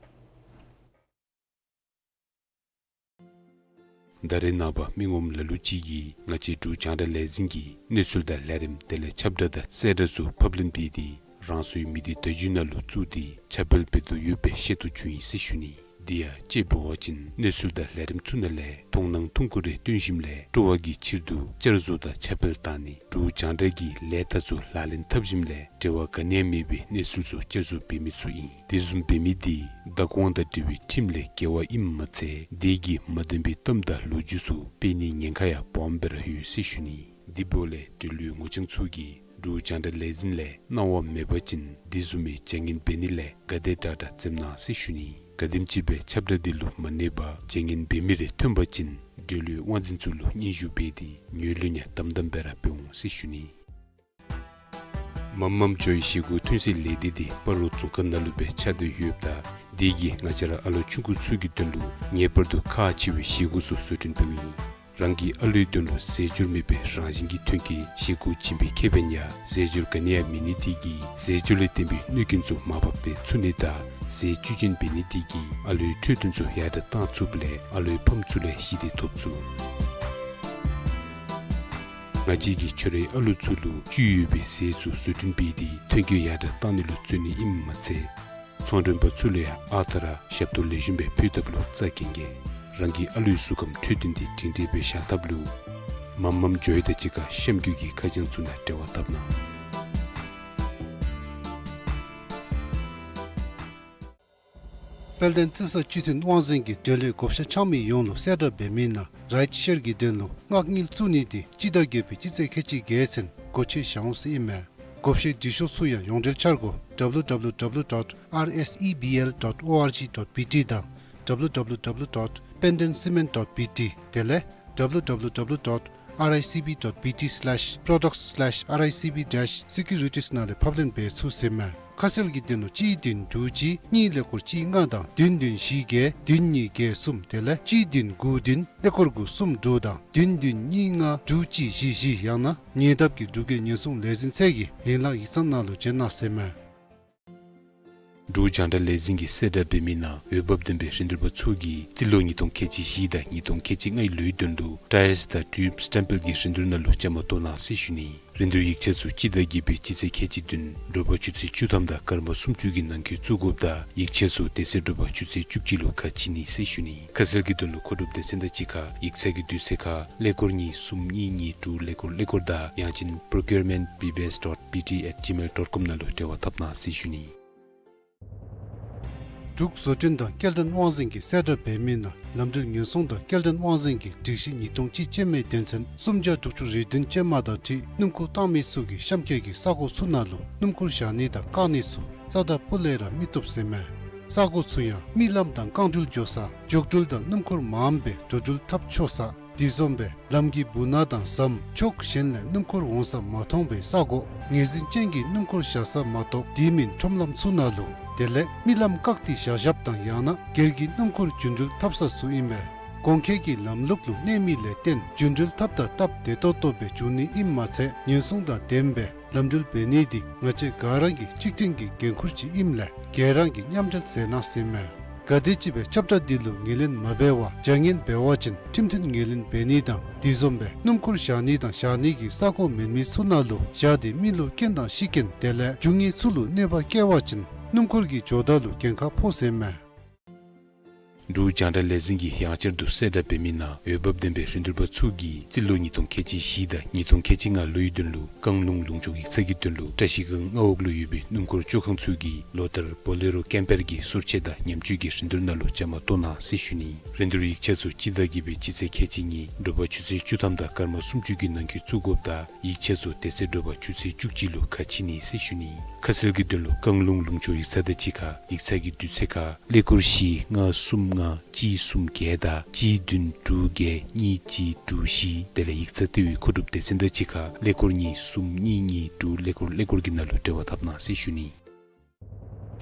ད་རེས་ནངས་པ་མི་ངོམ་ལ་ལུ་ཅིག་གིས་ང་བཅས་འབྲུག་རྒྱང་བསྒྲགས་ལས་འཛིན་གྱི་གནས་ཚུལ་དང་ལས་རིམ་དེ་ལས་ཁྱབ་བསྒྲགས་དང་གསལ་བསྒྲགས་ཚུ་ཕབ་ལེན་འབད་དེ་རང་སོའི་མི་སྡེ་བརྡ་བརྒྱུད་ནང་ལུ་བཙུགས་ཏེ་ཁྱབ་སྤེལ་འབད་དོ་ཡོད་པའི་ཤེས་རྟོགས་བྱུང་ཡི་ཟེར་ཞུ་ནི། དེ་ཡང་དཔྱེ་འབད་བ་ཅིན་གནས་ཚུལ་དང་ལས་རིམ་ཚུ་ནང་ལས་མཐོང་སྣང་ཐུང་ཀུ་རེ་སྟོན་ཞིནམ་ལས་སྤྲོ་བ་གི་ཕྱིར་དུ་བསྐྱར་བཟོ་དང་ཁྱབ་སྤེལ་བཏང་ནི་འབྲུག་རྒྱང་བསྒྲགས་ཀྱི་ལས་རྟགས་ཚུ་ལག་ལེན་འཐབ་ཞིནམ་ལས་འབྲེལ་བ་ག་ནི་ཡང་མེད་པའི་གནས་ཚུལ་ཚུ་བསྐྱར་བཟོ་འབད་མི་ཚུ་ཨིན། དེ་བཟུམ་འབད་མི་འདི་བདག་དབང་དང་འབྲེལ་བའི་ཁྲིམས་ལས་འགལ་བ་ཨིནམ་མ་ཚད་དེ་གིས་མ་བདེན་པའི་གཏམ་དང་ལོ་རྒྱུས་ཚུ་སྤེལ་ནིའི་ཉེན་ཁ་ཡང་སྦོམ་སྦེ་ར་ཡོད་ཟེར་ཞུ་ནི། དེ་འབདཝ་ལས་འབྲེལ་ཡོད་ངོ་རྐྱང་ཚུ་གིས་འབྲུག་རྒྱང་བསྒྲགས་ལས་འཛིན་ལས་གནང་བ་མེད་པ་ཅིན་དེ་བཟུམ་མའི་བྱ་ངན་འབད་ནི་ལས་ག་དེ་དྲག་དྲག་འཛེམ་གནང་ཟེར་ཞུ་ནི། ག་དེམ་ཅིག་སྦེ་ཁྱབ་བསྒྲགས་འདི་ལུ་མ་གནས་པར་བྱ་ངན་འབད་མི་རེ་ཐོན་པ་ཅིན་འབྲེལ་ཡོད་དབང་འཛིན་ཚུ་ལུ་སྙན་ཞུ་འབད་དེ་ངོས་ལེན་ཡང་དམ་དམ་སྦེ་ར་འབད་འོང་ཟེར་ཞུ་ནི། མམ་མམ་ཇོའི་བཞེས་སྒོ་ཐོན་སའི་ལས་སྡེ་འདི་སྤ་རོ་རྫོང་ཁག་ནང་ལུ་སྦེ་ཆགས་ཏེ་ཡོདཔ་ད་དེ་གིས་ང་བཅས་ར་ཨ་ལོ་ཆུང་ཀུ་ཚུ་གི་དོན་ལུ་ངེས་པར་དུ་ཁག་ཆེ་བའི་བཞེས་སྒོ་ཚུ་བཟོ་སྐྲུན་འབདཝ་ཨིན། རང་གི་ཨ་ལོའི་དོན་ལུ་རྫས་སྦྱོར་མེད་པའི་རང་བཞིན་གྱི་ཐོན་སྐྱེད་བཞེས་སྒོ་བྱིན་པའི་ཁེ་ཕན་ཡང་རྫས་སྦྱོར་ག་ནི་ཡང་མེད་ནི་དེ་གིས་རྫས་སྦྱོར་ལས་བརྟེན་པའི་གནོད་སྐྱོན་ཚུ་མར་ཕབ་འབད་ཚུགས་ནི་དང་རྫས་བཅུད་ཅན་འབད་ནི་དེ་གིས་ཨ་ལོའི་འཕྲོད་བསྟེན་ཚུ་ཡར་དྲགས་བཏང་ཚུགསཔ་ལས་ཨ་ལོའི་ཕམ་ཚུ་ལས་ཞི་བདེ་ཐོབ་ཚུགས། ང་བཅས་ཀྱིས་ཁྱོད་རའི་ཨ་ལོ་ཚུ་ལུ་བཅུད་ཡོད་པའི་རྫས་ཚུ་བཟོ་སྐྲུན་འབད་དེ་ཐོན་སྐྱེད་ཡར་དྲགས་བཏང་ནི་ལུ་བརྩོན་ནི་ཨིནམ་མ་ཚད་ཚོང་མགྲོན་པ་ཚུ་ལུ་ཡང་ཨ་རྟག་ར་ཞབས་ཏོག་ལེགས་ཤོམ་སྦེ་ཕུལ་ཐབས་ལུ་རྩ་འགེངས་གེ། རང་གི་ཨ་ལོའི་གཟུགས་ཁམས་འཕྲོད་བསྟེན་འདི་སྒྲིང་སྒྲི་སྦེ་བཞག་ཐབས་ལུ་མམ་མམ་ཇོའི་དང་གཅིག་ཁར་གཤམ་འཁོད་ཀྱི་ཁ་བྱང་ཚུ་ནང་འབྲེལ་བ་འཐབ་གནང་། དཔལ་ལྡན་རྩི་ས་སྤྱི་མཐུན་དབང་འཛིན་གྱིས་འབྲེལ་ཡོད་བགོ་བཤའ་འཆང་མི་ཡོངས་ལུ་གསལ་བསྒྲགས་འབད་མི་ནང་རའིཊ་ཤེར་གྱི་དོན་ལུ་མངགས་དངུལ་བཙུགས་ནི་འདི་སྤྱི་ཟླ་བརྒྱད་པའི་སྤྱི་ཚེས་ཁལ་གཅིག་བརྒྱད་ཚུན་སྒོ་ཕྱེ་བཞག་འོང་ཟེར་ཨིན་མས། བགོ་བཤའི་འབྲི་ཤོག་ཚུ་ཡང་ཡོངས་འབྲེལ་འཆར་སྒོ་W W W dot R S E B L dot O R G dot B T དང་W W W dot pendentcement dot B T དེ་ལས་W W W dot R I C B dot B T slash products slash R I C B dash securities ནང་ལས་ཕབ་ལེན་འབད་ཚུགས་ཟེར་མས། ཁ་གསལ་གྱི་དོན་ལུ་གཅིག་བདུན་དྲུག་གཅིག་གཉིས་ཀླད་ཀོར་གཅིག་ལྔ་དང་བདུན་བདུན་བཞི་བརྒྱད་བདུན་གཉིས་བརྒྱད་གསུམ་དེ་ལས་གཅིག་བདུན་དགུ་བདུན་ཀླད་ཀོར་དགུ་གསུམ་དྲུག་དང་བདུན་བདུན་གཉིས་ལྔ་དྲུག་གཅིག་བཞི་བཞི་ཡང་ན་ཉེ་འདབས་ཀྱི་འབྲུག་རྒྱལ་ཉེན་སྲུང་ལས་འཛིན་ཚད་ཀྱི་ཡན་ལག་ཡིག་ཚང་ནང་ལུ་བྱོན་གནང་ཟེར་མས། འབྲུག་རྒྱང་བསྒྲགས་ལས་འཛིན་གྱིས་གསལ་བསྒྲགས་འབད་མི་ནང་འོས་འབབ་ལྡན་པའི་རིན་བསྡུར་པ་ཚུ་གིས་རྩིས་ལོ་ཉིས་སྟོང་ཁལ་གཅིག་བཞི་དང་ཉིས་སྟོང་ཁལ་གཅིག་ལྔའི་ལོའི་དོན་ལུ་ཊའིརསི་དང་ཊིའུབ་སི་ཊེམ་པེལ་གྱི་རིན་བསྡུར་ནང་ལུ་བཅའ་མར་གཏོགས་གནང་ཟེར་ཞུ་ནི། རིན་བསྡུར་ཡིག་ཆ་ཚུ་སྤྱི་ཟླ་བརྒྱད་པའི་སྤྱི་ཚེས་ཁལ་གཅིག་བདུན་དྲོ་པ་ཆུ་ཚོད་བཅུ་ཐམ་དང་སྐར་མ་སུམ་ཅུ་གི་ནང་འཁོད་བཙུགས་དགོཔ་ད་ཡིག་ཆ་ཚུ་དེ་ཚེ་དྲོ་པ་ཆུ་ཚོད་བཅུ་གཅིག་ལུ་ཁ་ཕྱེ་ནི་ཟེར་ཞུ་ནི། ཁ་གསལ་གྱི་དོན་ལུ་མཁོ་སྒྲུབ་སྡེ་ཚན་དང་གཅིག་ཁར་ཡིག་ཚང་གི་དུས་ཚོད་ཁར་ཀླད་ཀོར་གཉིས་གསུམ་གཉིས་གཉིས་དྲུག་ཀླད་ཀོར་ཀླད་ཀོར་དང་ཡང་ཅིན་procurement B B S dot B T at gmail dot com ནང་ལུ་འབྲེལ་བ་འཐབ་གནང་ཟེར་ཞུ་ནི། འབྲུག་བཟོ་སྐྲུན་དང་སྐྱེལ་འདྲེན་དབང་འཛིན་གྱིས་གསལ་བསྒྲགས་འབད་མི་ནང་ལམ་འགྲུལ་ཉེན་སྲུང་དང་སྐྱེལ་འདྲེན་དབང་འཛིན་གྱིས་སྒྲིག་གཞི་ཉིས་སྟོང་གཅིག་ཅན་མའི་དོན་ཚན་སུམ་བརྒྱ་དྲུག་ཅུ་རེ་བདུན་ཅན་མ་དང་འཁྲིལ་སྣུམ་འཁོར་བཏང་མི་ཚུ་གིས་གཤམ་འཁོད་ཀྱི་ས་གོ་ཚུ་ནང་ལུ་སྣུམ་འཁོར་བཞག་ནི་དང་བཀག་ནི་ཚུ་རྩ་དང་སྤུ་ལས་ར་མི་བཏུབ་ཟེར་མས། ས་གོ་ཚུ་ཡང་རྨི་ལམ་དང་རྐང་འགྲུལ་འགྱོ་ས་འགྱོ་འགྲུལ་དང་སྣུམ་འཁོར་མངམ་སྦེ་འགྲོ་འགྲུལ་འཐབ་ཆོག་ས། དེ་བཟུམ་སྦེ་ལམ་གྱི་སྦུག་ན་དང་ཟམ་ཕྱོགས་གཞན་ལས་སྣུམ་འཁོར་འོང་ས་མ་མཐོང་བའི་ས་གོ། ངོས་འཛིན་ཅན་གྱི་སྣུམ་འཁོར་བཞག་ས་མ་གཏོགས་དེ་མིན་ཁྲོམ་ལམ་ཚུ་ནང་ལུ་དེ་ལས་རྨི་ལམ་བཀག་སྟེ་བཞག་བཞགཔ་དང་ཡང་ན་སྒེར་གྱི་སྣུམ་འཁོར་རྒྱུན་འགྲུལ་འཐབ་ས་ཚུ་ཨིན་པས། གོང་འཁོད་ཀྱི་ལམ་ལུགས་ལུ་གནས་མི་ལས་བརྟེན་རྒྱུན་འགྲུལ་འཐབ་དང་འཐབ་བདེ་ཏོག་ཏོ་སྦེ་འགྱོ་ནི་ཨིནམ་མ་ཚད་ཉེན་སྲུང་དང་ལྡནམ་སྦེ་ལམ་འགྲུལ་འབད་ནི་འདི་ང་བཅས་ག་ར་གི་གཅིག་མཐུན་གྱི་འགན་ཁུར་ཅིག་ཨིནམ་ལས་ག་ར་གིས་མཉམ་འབྲེལ་མཛད་གནང་ཟེར་མས། ག་དེམ་ཅིག་སྦེ་ཁྱབ་བསྒྲགས་འདི་ལུ་ངོས་ལེན་མ་འབད་བར་བྱ་ངན་འབད་བ་ཅིན་ཁྲིམས་མཐུན་ངོས་ལེན་འབད་ནི་དང་དེ་བཟུམ་སྦེ་སྣུམ་འཁོར་བཞག་ནི་དང་བཞག་ནི་གི་ས་གོ་མེད་མི་ཚུ་ནང་ལུ་བཞག་སྟེ་མི་ལུ་རྐྱེན་དང་ཤི་རྐྱེན་དེ་ལས་རྒྱུ་དངོས་ཚུ་ལུ་གནོད་པ་བསྐྱལ་བ་ཅིན་སྣུམ་འཁོར་གྱི་ཇོ་བདག་ལུ་འགན་ཁག་ཕོག་ཟེར་མས། འབྲུག་རྒྱང་བསྒྲགས་ལས་འཛིན་གྱིས་ཡང་བསྐྱར་དུ་གསལ་བསྒྲགས་འབད་མི་ནང་འོས་འབབ་ལྡན་པའི་རིན་བསྡུར་པ་ཚུ་གིས་རྩིས་ལོ་ཉིས་སྟོང་ཁལ་གཅིག་བཞི་དང་ཉིས་སྟོང་ཁལ་གཅིག་ལྔ་ལོའི་དོན་ལུ་བཀང་ལུང་ལུང་ཕྱོགས་ཡིག་ཚང་གི་དོན་ལུ་བཀྲ་ཤིས་སྒང་མངའ་འོག་ལུ་ཡོད་པའི་སྣུམ་འཁོར་བཅོ་ཁང་ཚུ་གིས་ལོ་ལྟར་བོ་ལེ་རོ་ཀེམ་པར་གྱི་སོར་ཆས་དང་ཉམས་བཅོས་ཀྱི་རིན་བསྡུར་ནང་ལུ་བཅའ་མར་གཏོགས་གནང་ཟེར་ཞུ་ནི། རིན་བསྡུར་ཡིག་ཆ་ཚུ་སྤྱི་ཟླ་བརྒྱད་པའི་སྤྱི་ཚེས་ཁལ་གཅིག་གཉིས་དྲོ་པ་ཆུ་ཚོད་བཅུ་ཐམ་དང་སྐར་མ་སུམ་ཅུ་གི་ནང་འཁོད་བཙུགས་དགོཔ་ད་ཡིག་ཆ་ཚུ་དེ་ཚེ་དྲོ་པ་ཆུ་ཚོད་བཅུ་གཅིག་ལུ་ཁ་ཕྱེ་ནི་ཟེར་ཞུ་ནི། ཁ་གསལ་གྱི་དོན་ལུ་བཀང་ལུང་ལུང་ཕྱོགས་ཡིག་ཚང་དང་གཅིག་ཁར་ཡིག་ཚང་གི་དུས་ཚོད་ཁར་ཀླད་ཀོར་བཞི་ལྔ་གསུམ་ ལྔ་གཅིག་གསུམ་བརྒྱད་དང་གཅིག་བདུན་དྲུག་བརྒྱད་གཉིས་གཅིག་དྲུག་བཞི། དེ་ལས་ཡིག་ཚང་ལྟེ་བའི་མཁོ་སྒྲུབ་སྡེ་ཚན་དང་གཅིག་ཁར་ཀླད་ཀོར་གཉིས་གསུམ་གཉིས་གཉིས་དྲུག་ཀླད་ཀོར་ཀླད་ཀོར་གྱི་ནང་ལུ་འབྲེལ་བ་འཐབ་གནང་ཟེར་ཞུ་ནི།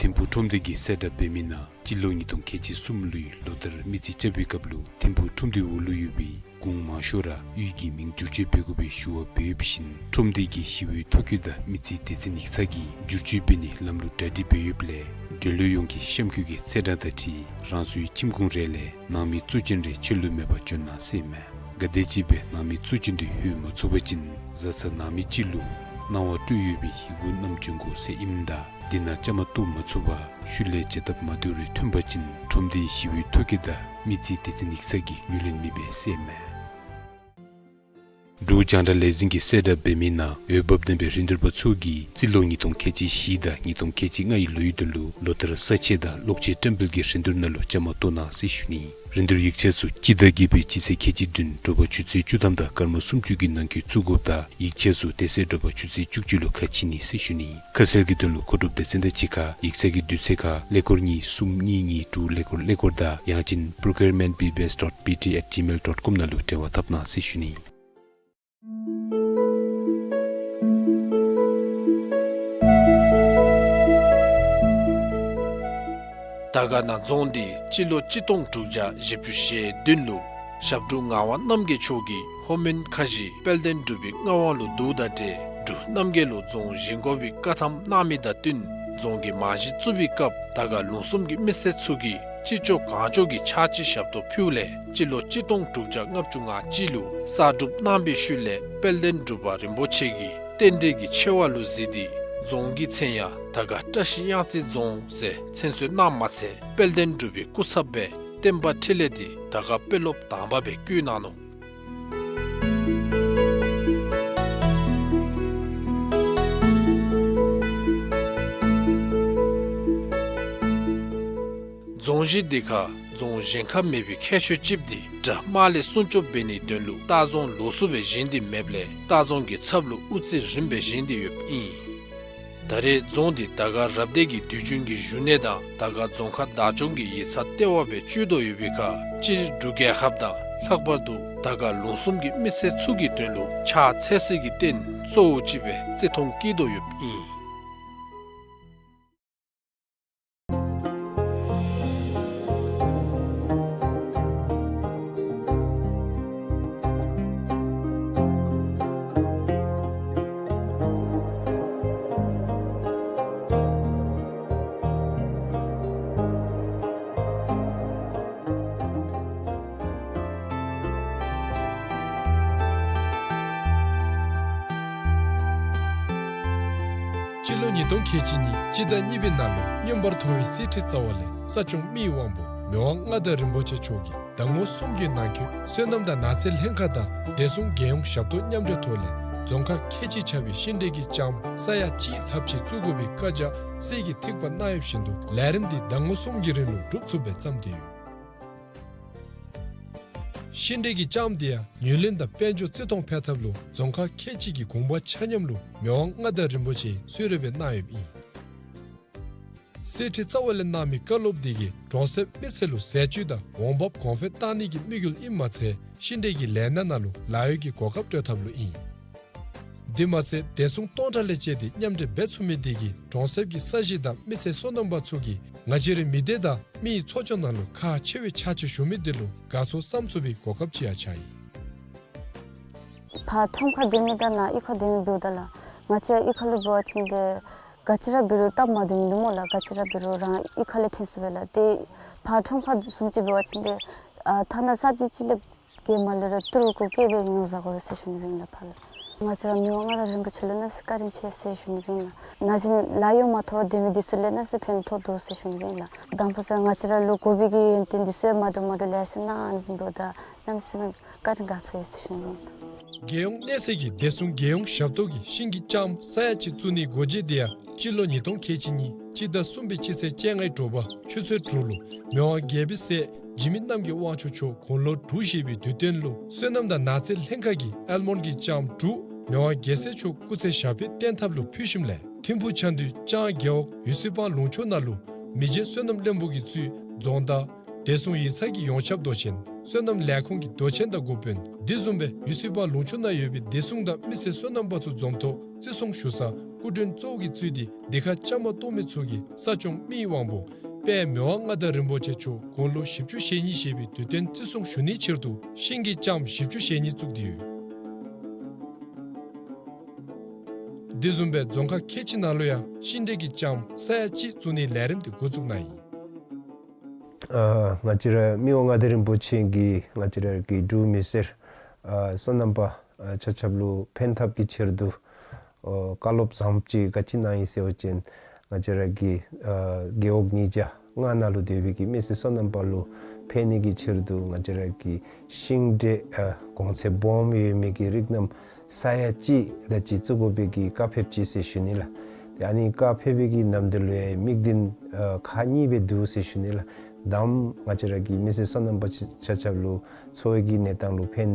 ཐིམ་ཕུག་ཁྲོམ་སྡེ་གིས་གསལ་བསྒྲགས་འབད་མི་ནང་སྤྱི་ལོ་ཉིས་སྟོང་ཁལ་གཅིག་གསུམ་ལོའི་ལོ་ལྟར་མི་རྩིས་རྐྱབ་པའི་སྐབས་ལུ་ཐིམ་ཕུག་ཁྲོམ་སྡེའི་འོག་ལུ་ཡོད་པའི་གུང་མང་ཤོས་ར་གཡུས་ཀྱི་མིང་བསྒྱུར་བཅོས་འབད་དགོ་པའི་ཞུ་བ་འབད་ཡོད་པ་བཞིན་ཁྲོམ་སྡེ་གི་ཞི་བའི་ཐོ་བཀོད་དང་མི་རྩིས་སྡེ་ཚན་ཡིག་ཚང་གིས་བསྒྱུར་བཅོས་འབད་ནིའི་ལམ་ལུགས་གྲ་སྒྲིག་འབད་ཡོདཔ་ལས་འབྲེལ་ཡོད་ཡོངས་ཀྱིས་གཤམ་འཁོད་ཀྱི་ཚེས་གྲངས་དང་འཁྲིལ་རང་སོའི་ཁྱིམ་ཁུངས་རེ་ལས་ནང་མི་གཙོ་ཅན་རེ་ཕྱི་ལུ་མེད་པར་བྱོན་གནང་ཟེར་ཨིན་མས། ག་དེམ་ཅིག་སྦེ་ནང་མི་གཙོ་ཅན་དེ་ལྷོད་མ་ཚུགས་པ་ཅིན་བཟའ་ཚང་ནང་མི་གཅིག་ལུ་གནང་བ་སྤྲོད་ཡོད་པའི་ཡི་གུ་བསྣམས་བྱོན་དགོ་ཟེར་ཨིནམ་ད་དེ་ནང་བཅའ་མར་གཏོགས་མ་ཚུགས་པར་ཤུལ་ལས་བྱ་ཐབས་མ་བདེཝ་རེ་ཐོན་པ་ཅིན་ཁྲོམ་སྡེའི་ཞི་བའི་ཐོ་བཀོད་དང་མི་རྩིས་སྡེ་ཚན་ཡིག་ཚང་གིས་ངོས་ལེན་མི་འབད་ཟེར་ཨིན་མས། འབྲུག་རྒྱང་བསྒྲགས་ལས་འཛིན་གྱིས་གསལ་བསྒྲགས་འབད་མི་ནང་འོས་འབབ་ལྡན་པའི་རིན་བསྡུར་པ་ཚུ་གིས་རྩིས་ལོ་ཉིས་སྟོང་ཁལ་གཅིག་བཞི་དང་ཉིས་སྟོང་ཁལ་གཅིག་ལྔའི་ལོའི་དོན་ལུ་ལོ་ལྟར་ས་དཔྱད་དང་གློག་ཆས་བཀྲམ་སྤེལ་གྱི་རིན་བསྡུར་ནང་ལུ་བཅའ་མར་གཏོགས་གནང་ཟེར་ཞུ་ནི། རིན་བསྡུར་ཡིག་ཆ་ཚུ་སྤྱི་ཟླ་བརྒྱད་པའི་སྤྱི་ཚེས་ཁལ་གཅིག་བདུན་དྲོ་པ་ཆུ་ཚོད་བཅུ་ཐམ་དང་སྐར་མ་སུམ་ཅུ་གི་ནང་འཁོད་བཙུགས་དགོཔ་དང་ཡིག་ཆ་ཚུ་དེ་ཚེ་དྲོ་པ་ཆུ་ཚོད་བཅུ་གཅིག་ལུ་ཁ་ཕྱེ་ནི་ཟེར་ཞུ་ནི། ཁ་གསལ་གྱི་དོན་ལུ་མཁོ་སྒྲུབ་སྡེ་ཚན་དང་གཅིག་ཁར་ཡིག་ཚང་གི་དུས་ཚོད་ཁར་ཀླད་ཀོར་གཉིས་གསུམ་གཉིས་གཉིས་དྲུག་ཀླད་ཀོར་ཀླད་ཀོར་དང་ཡང་ཅིན་procurement B B S dot B T at gmail dot com ནང་ལུ་འབྲེལ་བ་འཐབ་གནང་ཟེར་ཞུ་ནི། དར་དཀར་ན་རྫོང་འདི་སྤྱི་ལོ་གཅིག་སྟོང་དྲུག་བརྒྱ་བཞི་བཅུ་ཞེ་བདུན་ལུ་ཞབས་དྲུང་ངག་དབང་རྣམ་རྒྱལ་མཆོག་གིས་ལྷོ་མོན་ཁ་བཞི་དཔལ་ལྡན་འབྲུག་པའི་མངའ་དབང་ལུ་བསྡུཝ་ད་ཏེ་འབྲུག་རྣམ་རྒྱལ་ལུ་རྫོང་བཞེངས་དགོ་པའི་བཀའ་ཐམ་གནང་མི་དང་བསྟུན་རྫོང་གི་རྨང་གཞི་བཙུགས་པའི་སྐབས་དར་དཀར་ལུང་གསུམ་གྱི་མི་སེར་ཚུ་གིས་ཅི་ལྕོགས་གང་ལྕོགས་ཀྱི་ཕྱག་ཕྱི་ཞབས་ཏོག་ཕུལཝ་ལས་སྤྱི་ལོ་གཅིག་སྟོང་དྲུག་བརྒྱ་ལྔ་བཅུ་ང་གཅིག་ལུ་གསར་སྒྲུབ་གནང་བའི་ཤུལ་ལས་དཔལ་ལྡན་འབྲུག་པ་རིན་པོ་ཆེ་གིས་རྟེན་འབྲེལ་གྱི་ཆེ་བ་ལུ་གཟིགས་ཏེ་རྫོང་གི་མཚན་ཡང་དར་དཀར་བཀྲ་ཤིས་གཡང་རྩེ་རྫོང་ཟེར་མཚན་གསོལ་གནངམ་མ་ཚད་དཔལ་ལྡན་འབྲུག་པའི་སྐུ་ཚབ་སྦེ་བསྟན་པ་འཕྲིན་ལས་འདི་དར་དཀར་དཔོན་སློབ་དང་པ་སྦེ་བསྐོ་གནང་ནུག། རྫོང་གཞི་འདི་ཁར་རྫོང་གཞན་ཁར་མེད་པའི་ཁྱད་ཆོས་ཅིག་འདི་དགྲ་དམག་ལས་སྲུང་སྐྱོབ་འབད་ནིའི་དོན་ལུ་ལྟ་རྫོང་ལོགས་སུ་སྦེ་བཞེངས་ཏེ་མེདཔ་ལས་ལྟ་རྫོང་གི་ཚབ་ལུ་དབུ་རྩེ་རིམ་སྦེ་བཞེངས་ཏེ་ཡོདཔ་ཨིན། ད་རེས་རྫོང་འདི་དར་དཀར་རབ་སྡེ་གི་དུས་རྒྱུན་གྱི་བཞུགས་གནས་དང་དར་དཀར་རྫོང་ཁག་བདག་སྐྱོང་གི་ཡིག་ཚང་ལྟེ་བ་སྦེ་སྤྱོད་དོ་ཡོད་པའི་ཁར་སྤྱིར་འབྲུག་རྒྱལ་ཁབ་དང་ལྷག་པར་དུ་དར་དཀར་ལུང་གསུམ་གྱི་མི་སེར་ཚུ་གི་དོན་ལུ་ཕྱག་འཚལ་སའི་གི་རྟེན་གཙོ་བོ་ཅིག་སྦེ་བརྩི་མཐོང་བསྐྱེད་དོ་ཡོདཔ་ཨིན། སྤྱི་ལོ་ཉིས་སྟོང་ཁལ་གཅིག་གཉིས་སྤྱི་ཟླ་གཉིས་པའི་ནང་ལུ་མངོན་པར་མཐོ་བའི་གསེར་ཁྲི་རྩ་བ་ལས་ས་སྐྱོང་མི་ཡི་དབང་པོ་མི་དབང་མངའ་བདག་རིན་པོ་ཆེ་མཆོག་གིས་ཟླ་ངོ་གསུམ་གྱི་ནང་འཁོད་སོ་ནམ་དང་ནགས་ཚལ་ལྷན་ཁག་དང་བདེ་སྲུང་རྒྱལ་ཡོངས་ཞབས་ཏོག་མཉམ་འབྲེལ་ཐོག་ལས་རྫོང་ཁག་ཁལ་གཅིག་ཆགས་པའི་ཤིང་འབྲས་ཀྱི་ལྕངམ་ས་ཡ་གཅིག་ལྷགཔ་ཅིག་བཙུགས་དགོ་པའི་བཀའ་རྒྱ་གསེར་གྱི་ཐིགས་པ་གནང་ཡོདཔ་བཞིན་དུ་ལས་རིམ་འདི་ཟླ་ངོ་གསུམ་གྱི་རིང་ལུ་འགྲུབ་ཚུགསཔ་སྦེ་བརྩམས་ཏེ་ཡོད། ཤིང་འབྲས་ཀྱི་ལྕངམ་འདི་ཡང་ངོས་ལེན་དང་དཔལ་འབྱོར་བརྩི་མཐོང་འཕེལ་ཐབས་ལུ་རྫོང་ཁག་ཁལ་གཅིག་གི་དགོངས་པ་ཆ་མཉམ་ལུ་མི་དབང་མངའ་བདག་རིན་པོ་ཆེ་གསོལ་རས་སྦེ་གནང་ཡོདཔ་ཨིན། གསེར་ཁྲི་རྩ་བ་ལས་གནང་མི་བཀའ་སློབ་འདི་གིས་གྲོང་གསེབ་མི་སེར་ལུ་ཟས་བཅུད་དང་འོང་འབབ་གོང་འཕེལ་གཏང་ནི་གི་དམིགས་ཡུལ་ཨིནམ་མ་ཚད་ཤིང་འབྲས་ཀྱི་ལས་སྣ་ནང་ལུ་ལཱ་གཡོག་གི་གོ་སྐབས་སྤྲོད་ཐབས་ལུ་ཨིན། དེ་མ་ཚད་བདེ་སྲུང་སྟོང་ཕྲག་ལས་བཅད་དེ་མཉམ་འབྲེལ་འབད་ཚུགས་མི་དེ་གིས་གྲོང་གསེབ་ཀྱི་ས་གཞི་དང་མི་སེར་སོ་ནམ་པ་ཚུ་གིས་ང་བཅས་རའི་མི་སྡེ་དང་མི་ཡི་འཚོ་སྐྱོང་ནང་ལུ་ཁག་ཆེ་བའི་ཕྱག་ཕྱི་ཞུ་མི་དེ་ལུ་དགའ་ཚོར་བསམ་ཚུགས་པའི་གོ་སྐབས་ཅིག་ཡང་ཆགས་ཡི། ཕར་ཁྲོམ་ཁར་སྡོད་མི་དང་ནཱ་གཡུས་ཁར་སྡོད་མི་འབདཝ་ད་ལགས། ང་བཅས་ར་གཡུས་ཁ་ལུ་འབད་བ་ཅིན་ཏེ་ག་ཅི་ར་འབད་རུང་སྟབས་མ་བདེཝ་མིན་འདུག་སྨོ་ལགས། ག་ཅི་ར་འབད་རུང་རང་གཡུས་ཁ་ལས་ཐོན་ཚུགས་པས་ལགས། ཏེ་ཕར་ཁྲོམ་ཁར་བཟུམ་ཅིག་འབད་བ་ཅིན་ཏེ་ཨ་ཐ་ན་སབ་ཇི་ཅིག་ལས་བརྒལ་མ་ལས་ར་ཏི་རུ་གུ་བཀལ་སྦེ་ཉོ་བཟའ་དགོ་པས་ཟེར་ཞུ་ནི་ཨིན་ལགས་ཕར་ལུ། ང་བཅས་ར་མི་དབང་མངའ་བདག་རིན་པོ་ཆེ་ལུ་གནམ་མེད་ས་མེད་བཀའ་དྲིན་ཆེ་ཟེར་ཞུ་ནི་ཨིན་ལགས། ན་གཞོན་ལཱ་གཡོག་མ་ཐོབ་པར་སྡོད་མི་འདི་ཚུ་ལུ་གནམ་མེད་ས་མེད་ཕན་ཐོགས་འདུག་ཟེར་ཞུ་ནི་ཨིན་ལགས། དང་པ་ས་ང་བཅས་ར་ལུ་དགོ་པའི་གི་ཡོན་ཏན་འདི་ཚུ་ཡང་མ་འདྲཝ་མ་འདྲཝ་ལེ་ཤ་གནང་ནི་འབདཝ་ད་གནམ་མེད་ས་མེད་བཀའ་དྲིན་དགའ་ཚོར་ཡོད་ཟེར་ཞུ་ནི་ཨིན་ལགས། རྒྱལ་ཡོངས་གནས་ཚད་ཀྱི་བདེ་སྲུང་རྒྱལ་ཡོངས་ཞབས་ཏོག་གི་ཤིང་གི་ལྕངམ་ས་ཡ་གཅིག་བཙུགས་ནིའི་སྒོ་འབྱེད་དེ་ཡང་སྤྱི་ལོ་ཉིས་སྟོང་ཁལ་གཅིག་གཉིས་སྤྱི་ཟླ་གསུམ་པའི་སྤྱི་ཚེས་བཅོ་ལྔའི་དྲོ་པ་ཆུ་ཚོད་དྲུག་ལུ་མི་དབང་རྒྱལ་པོའི་སྲས་འཇིགས་མེད་རྣམ་རྒྱལ་དབང་ཕྱུག་མཆོག་དགུང་ལོ་དྲུག་བཞེས་པའི་དུས་སྟོན་ལུ་སོ་ནམ་དང་ནགས་ཚལ་ལྷན་ཁག་གིས་ཨལ་མོན་གྱི་ལྕངམ་དྲུག་མི་དབང་རྒྱལ་སྲས་མཆོག་སྐུ་ཚེ་ཞབས་པད་བརྟན་ཐབས་ལུ་ཕུལ་ཞིནམ་ལས་ཐིམ་ཕུག་ཆ་འདུས་ལྕང་རྒེད་འོག་ཡུ་སི་སྤང་ལུང་ཕྱོགས་ནང་ལུ་མི་རྗེ་སོ་ནམ་བློན་པོ་གིས་གཙོས་རྫོང་བདག་ བདེ་སྲུང་ཡིག་ཚང་གི་ཡོངས་ཁྱབ་མདོ་ཆེན་སོ་ནམ་ལས་ཁུངས་ཀྱི་མདོ་ཆེན་དང་འགོ་དཔོན་འདི་བཟུམ་སྦེ་ཡུ་སི་པ་ལུང་ཕྱོགས་ནང་ཡོད་པའི་བདེ་སྲུང་དང་མི་སེར་སོ་ནམ་པ་ཚུ་འཛོམས་ཐོག་བརྩི་སྲུང་ཞུ་ས་སྐུ་མགྲོན་གཙོ་བོ་གིས་གཙོས་ཏེ་འདི་ཁར་བཅའ་མར་གཏོགས་མི་ཚུ་གིས་ས་སྐྱོང་མི་ཡི་དབང་པོ་དཔལ་མི་དབང་མངའ་བདག་རིན་པོ་ཆེ་མཆོག་དགུང་ལོ་བཞི་བཅུ་ཞེ་གཉིས་བཞེས་པའི་དུས་སྟོན་བརྩི་སྲུང་ཞུ་ནིའི་ཕྱིར་དུ་ཤིང་གི་ལྕམ་བཞི་བཅུ་ཞེ་གཉིས་བཙུགས་ཏེ་ཡོད། དེ་བཟུམ་སྦེ་རྫོང་ཁག་ཁལ་གཅིག་ནང་ལུ་ཡང་ཤིང་འབྲས་ཀྱི་ལྕམ་ས་ཡ་གཅིག་བཙུགས་ནིའི་ལས་རིམ་དེ་འགོ་བཙུགས་གནང་ཡི། ཨ་ང་བཅས་ར་མི་དབང་མངའ་བདག་རིན་པོ་ཆེ་གིས་ང་བཅས་ར་གི་འབྲུག་མི་སེར་ཨ་སོ་ནམ་པ་ཨ་ཆ་ཁྱབ་ལུ་ཕན་ཐབས་ཀྱི་ཕྱིར་དུ་ཨོ་བཀའ་སློབ་བཟང་པོ་ཅིག་ག་ཅི་གནང་ཡི་ཟེར་བ་ཅིན་ང་བཅས་ར་གི་ཨ་རྒེད་འོག་ཉིས་བརྒྱ་ལྔ་ནང་ལུ་སྡོད་པའི་གི་མི་སེར་སོ་ནམ་པ་ལུ་ཕན་ནི་གི་ཕྱིར་དུ་ང་བཅས་ར་གི་ཤིང་འབྲས་ཨ་གོང་ཚད་སྦོམ་ཡོད་མི་གི་རིགས་རྣམས་ས་ཡ་གཅིག་དེ་ཅིག་བཙུགས་དགོ་པའི་གི་བཀའ་ཕེབས་ཅི་ཟེར་ཞུ་ནི་ལགས། ཏེ་ཨ་ནི་བཀའ་ཕེབས་པའི་གི་ནམ་དུས་ལུ་ཡང་དམིགས་འདུན་ཨ་ཁག་གཉིས་སྦེ་འདུག་ཟེར་ཞུ་ནི་ལགས། དང་པ་ང་བཅས་ར་གི་མི་སེར་སོ་ནམ་པ་ཆ་ཆ་ཁྱབ་ལུ་འཚོ་བའི་གི་གནས་སྟངས་ལུ་ཕན་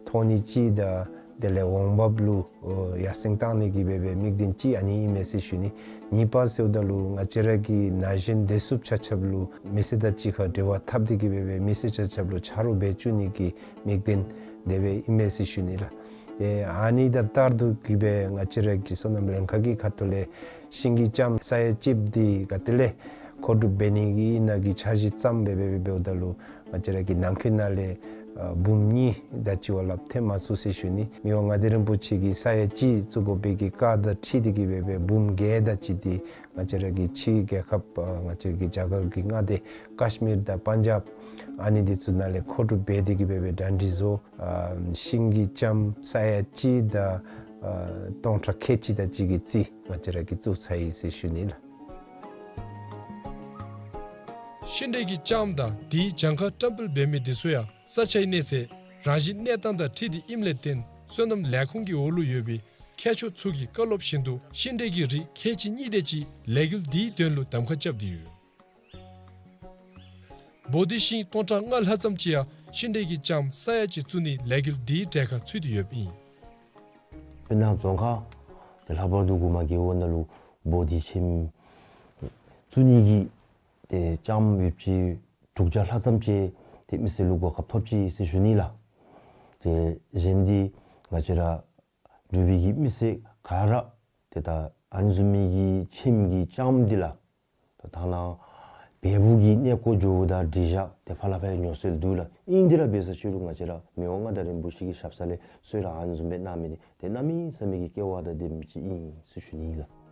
ཐོགས་ནི་གཅིག་དང་དེ་ལས་འོང་འབབ་ལུ་ཨོ་ཡར་སེང་བཏང་ནི་གི་སྦེ་སྦེ་དམིགས་འདུན་གཅིག་ཨ་ནི་ཨིན་མས་ཟེར་ཞུ་ནི། གཉིས་པ་ཟེརཝ་ད་ལུ་ང་བཅས་ར་གི་ན་གཞོན་བདེ་སྲུངཔ་ཆ་ཁྱབ་ལུ་མི་སེར་དང་གཅིག་ཁར་འབྲེལ་བ་འཐབ་སྟེ་གི་སྦེ་སྦེ་མི་སེར་ཆ་ཁྱབ་ལུ་ཆ་རོགས་འབད་བཅུག་ནི་གི་དམིགས་འདུན་དེ་སྦེ་ཨིན་མས་ཟེར་ཞུ་ནི་ལགས། ཨེ་ཨ་ནི་དང་ལྟར་དུ་གི་སྦེ་ང་བཅས་ར་གི་སོ་ནམ་ལྷན་ཁག་གི་ཁ་ཐུག་ལས་ཤིང་གི་ལྕམ་ས་ཡ་གཅིག་འདི་ག་ཏེ་ལས་མཁོ་སྒྲུབ་འབད་ནི་གི་ཨིན་ན་གི་འཆར་གཞི་བརྩམས་སྦེ་སྦེ་སྦེ་འབདཝ་ད་ལུ་ང་བཅས་ར་གི་ནང་འཁོད་ནང་ལས་ཨ་འབུམ་གཉིས་དེ་ཅིག་བ་ལྷགཔ་ཐོན་མ་ཚུགས་ཟེར་ཞུ་ནི། མི་དབང་མངའ་བདག་རིན་པོ་ཆེ་གིས་ས་ཡ་གཅིག་བཙུགས་དགོ་པའི་གི་བཀའ་དང་འཁྲིལ་ཏེ་གི་སྦེ་སྦེ་འབུམ་བརྒྱད་དེ་ཅིག་འདི་ང་བཅས་ར་གི་ཕྱི་རྒྱལ་ཁབ་ཨ་ང་བཅས་ཀྱི་རྒྱ་གར་གྱི་མངའ་སྡེ་ཀཱཤ་མིར་དང་པན་ཇབ་ཨ་ནི་འདི་ཚུ་ནང་ལས་མཁོ་སྒྲུབ་འབད་དེ་གི་སྦེ་སྦེ་གྲ་སྒྲིག་བཟོ། ཨ་ཤིང་གི་ལྕམ་ས་ཡ་གཅིག་དང་ཨ་སྟོང་ཕྲག་ཁལ་གཅིག་དེ་ཅིག་གི་རྩིས་ང་བཅས་ར་གིས་བཙུགས་ཚར་ཡི་ཟེར་ཞུ་ནི་ལགས། ཤིང་འབྲས་ཀྱི་ལྕམ་དང་དེའི་གྱངས་ཁ་བཀྲམ་སྤེལ་འབད་མི་འདི་ཚུ་ཡང་ས་ཆའི་གནས་ཚད་རང་བཞིན་གནས་སྟངས་དང་འཁྲིལ་ཏེ་ཨིནམ་ལས་བརྟེན་སོ་ནམ་ལས་ཁུངས་ཀྱི་འོག་ལུ་ཡོད་པའི་མཁས་མཆོག་ཚུ་གི་བཀའ་སློབ་བཞིན་དུ་ཤིང་འབྲས་ཀྱི་རིགས་ཁལ་གཅིག་གཉིས་དེ་ཅིག་ལས་འགུལ་འདིའི་དོན་ལུ་གདམ་ཁ་རྐྱབ་སྟེ་ཡོད། བོ་དྷི་ཤིང་སྟོང་ཕྲག་ལྔ་ལྷག་ཙམ་ཅིག་ཡང་ཤིང་འབྲས་ཀྱི་ལྕམ་ས་ཡ་གཅིག་བཙུགས་ནིའི་ལས་འགུལ་འདིའི་གྲལ་ཁར་ཚུད་དེ་ཡོདཔ་ཨིན། སྤུ་ན་རྫོང་ཁག་ཏེ་ལྷག་པར་དུ་གུ་མ་རྒེད་འོག་ནང་ལུ་བོ་དྷི་ཤིང་བཙུགས་ནི་གི་ཏེ་ལྕམ་ཡོདཔ་ཅིག་དྲུག་བརྒྱ་ལྷག་ཙམ་ཅིག་ཏེ་མི་སེར་ལུ་གོ་སྐབས་ཐོབ་ཅི་ཟེར་ཞུ་ནི་ལགས། ཏེ་གཞན་འདི་ང་བཅས་ར་འབྲུག་པའི་གི་མི་སེར་ག་ར་ཏེ་ད་ཨ་ནི་བཟུམ་མའི་གི་ཁྱིམ་གྱི་ལྕམ་འདི་ལགས། ད་ད་ནཱ་བལ་པོ་གི་གནས་སྐོར་འགྱོཝ་ད་འགྲིག་བཞག་ཏེ་ཕར་ལས་ཕར་ཡང་ཉོ་སྲོལ་འདུག་ལགས། ཨིན་དེ་ར་འབད་ས་ཅིག་རུང་ང་བཅས་ར་མི་དབང་མངའ་བདག་རིན་པོ་ཆེ་གི་ཞབས་ས་ལས་གསོལ་རས་ཨ་ནི་བཟུམ་སྦེ་གནང་མི་འདི་ཏེ་གནམ་མེད་ས་མེད་ཀྱི་སྐལ་བ་དང་ལྡན་མི་ཅིག་ཨིན་ཟེར་ཞུ་ནི་ཨིན་ལགས།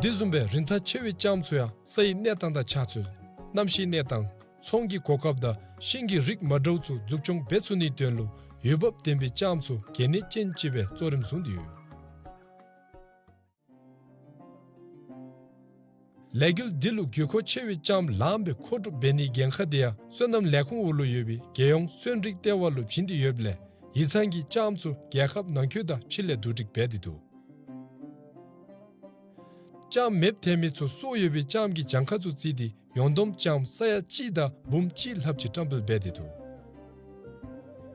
དེ་བཟུམ་སྦེ་རིན་ཐང་ཆེ་བའི་ལྕམ་ཚུ་ཡང་ས་ཡི་གནས་སྟངས་དང་ཆགས་ཚུལ་གནམ་གཤིས་གནས་སྟངས་ཚོང་གི་གོ་སྐབས་དང་ཤིང་གི་རིགས་མ་འདྲཝ་ཚུ་འཛུགས་སྐྱོང་འབད་ཚུགས་ནིའི་དོན་ལུ་འོས་འབབ་ལྡན་པའི་ལྕམ་ཚུ་གལ་གནད་ཅན་ཅིག་སྦེ་གཙོ་རིམ་བཟུང་སྟེ་ཡོད། ལས་འགུལ་འདི་ལུ་དགོས་མཁོ་ཆེ་བའི་ལྕམ་ལངམ་སྦེ་མཁོ་སྒྲུབ་འབད་ནིའི་འགན་ཁག་དེ་ཡང་སོ་ནམ་ལས་ཁུངས་འོག་ལུ་ཡོད་པའི་རྒྱལ་ཡོངས་སོན་རིགས་ལྟེ་བ་ལུ་བྱིན་ཏེ་ཡོདཔ་ལས་ཡིག་ཚང་གིས་ལྕམ་ཚུ་རྒྱལ་ཁབ་ནང་འཁོད་དང་ཕྱི་ལས་བསྡུ་སྒྲིག་འབད་དེ་འདུག། ལྕམ་མེདཔ་ཐལ་མི་ཚུ་སྲོག་ཡོད་པའི་ལྕམ་གྱི་གྱངས་ཁ་ཚུ་བརྩིས་ཏེ་ཡོངས་བསྡོམས་ལྕམ་ས་ཡ་གཅིག་དང་འབུམ་གཅིག་ལྷགཔ་ཅིག་བཀྲམ་སྤེལ་འབད་དེ་འདུག།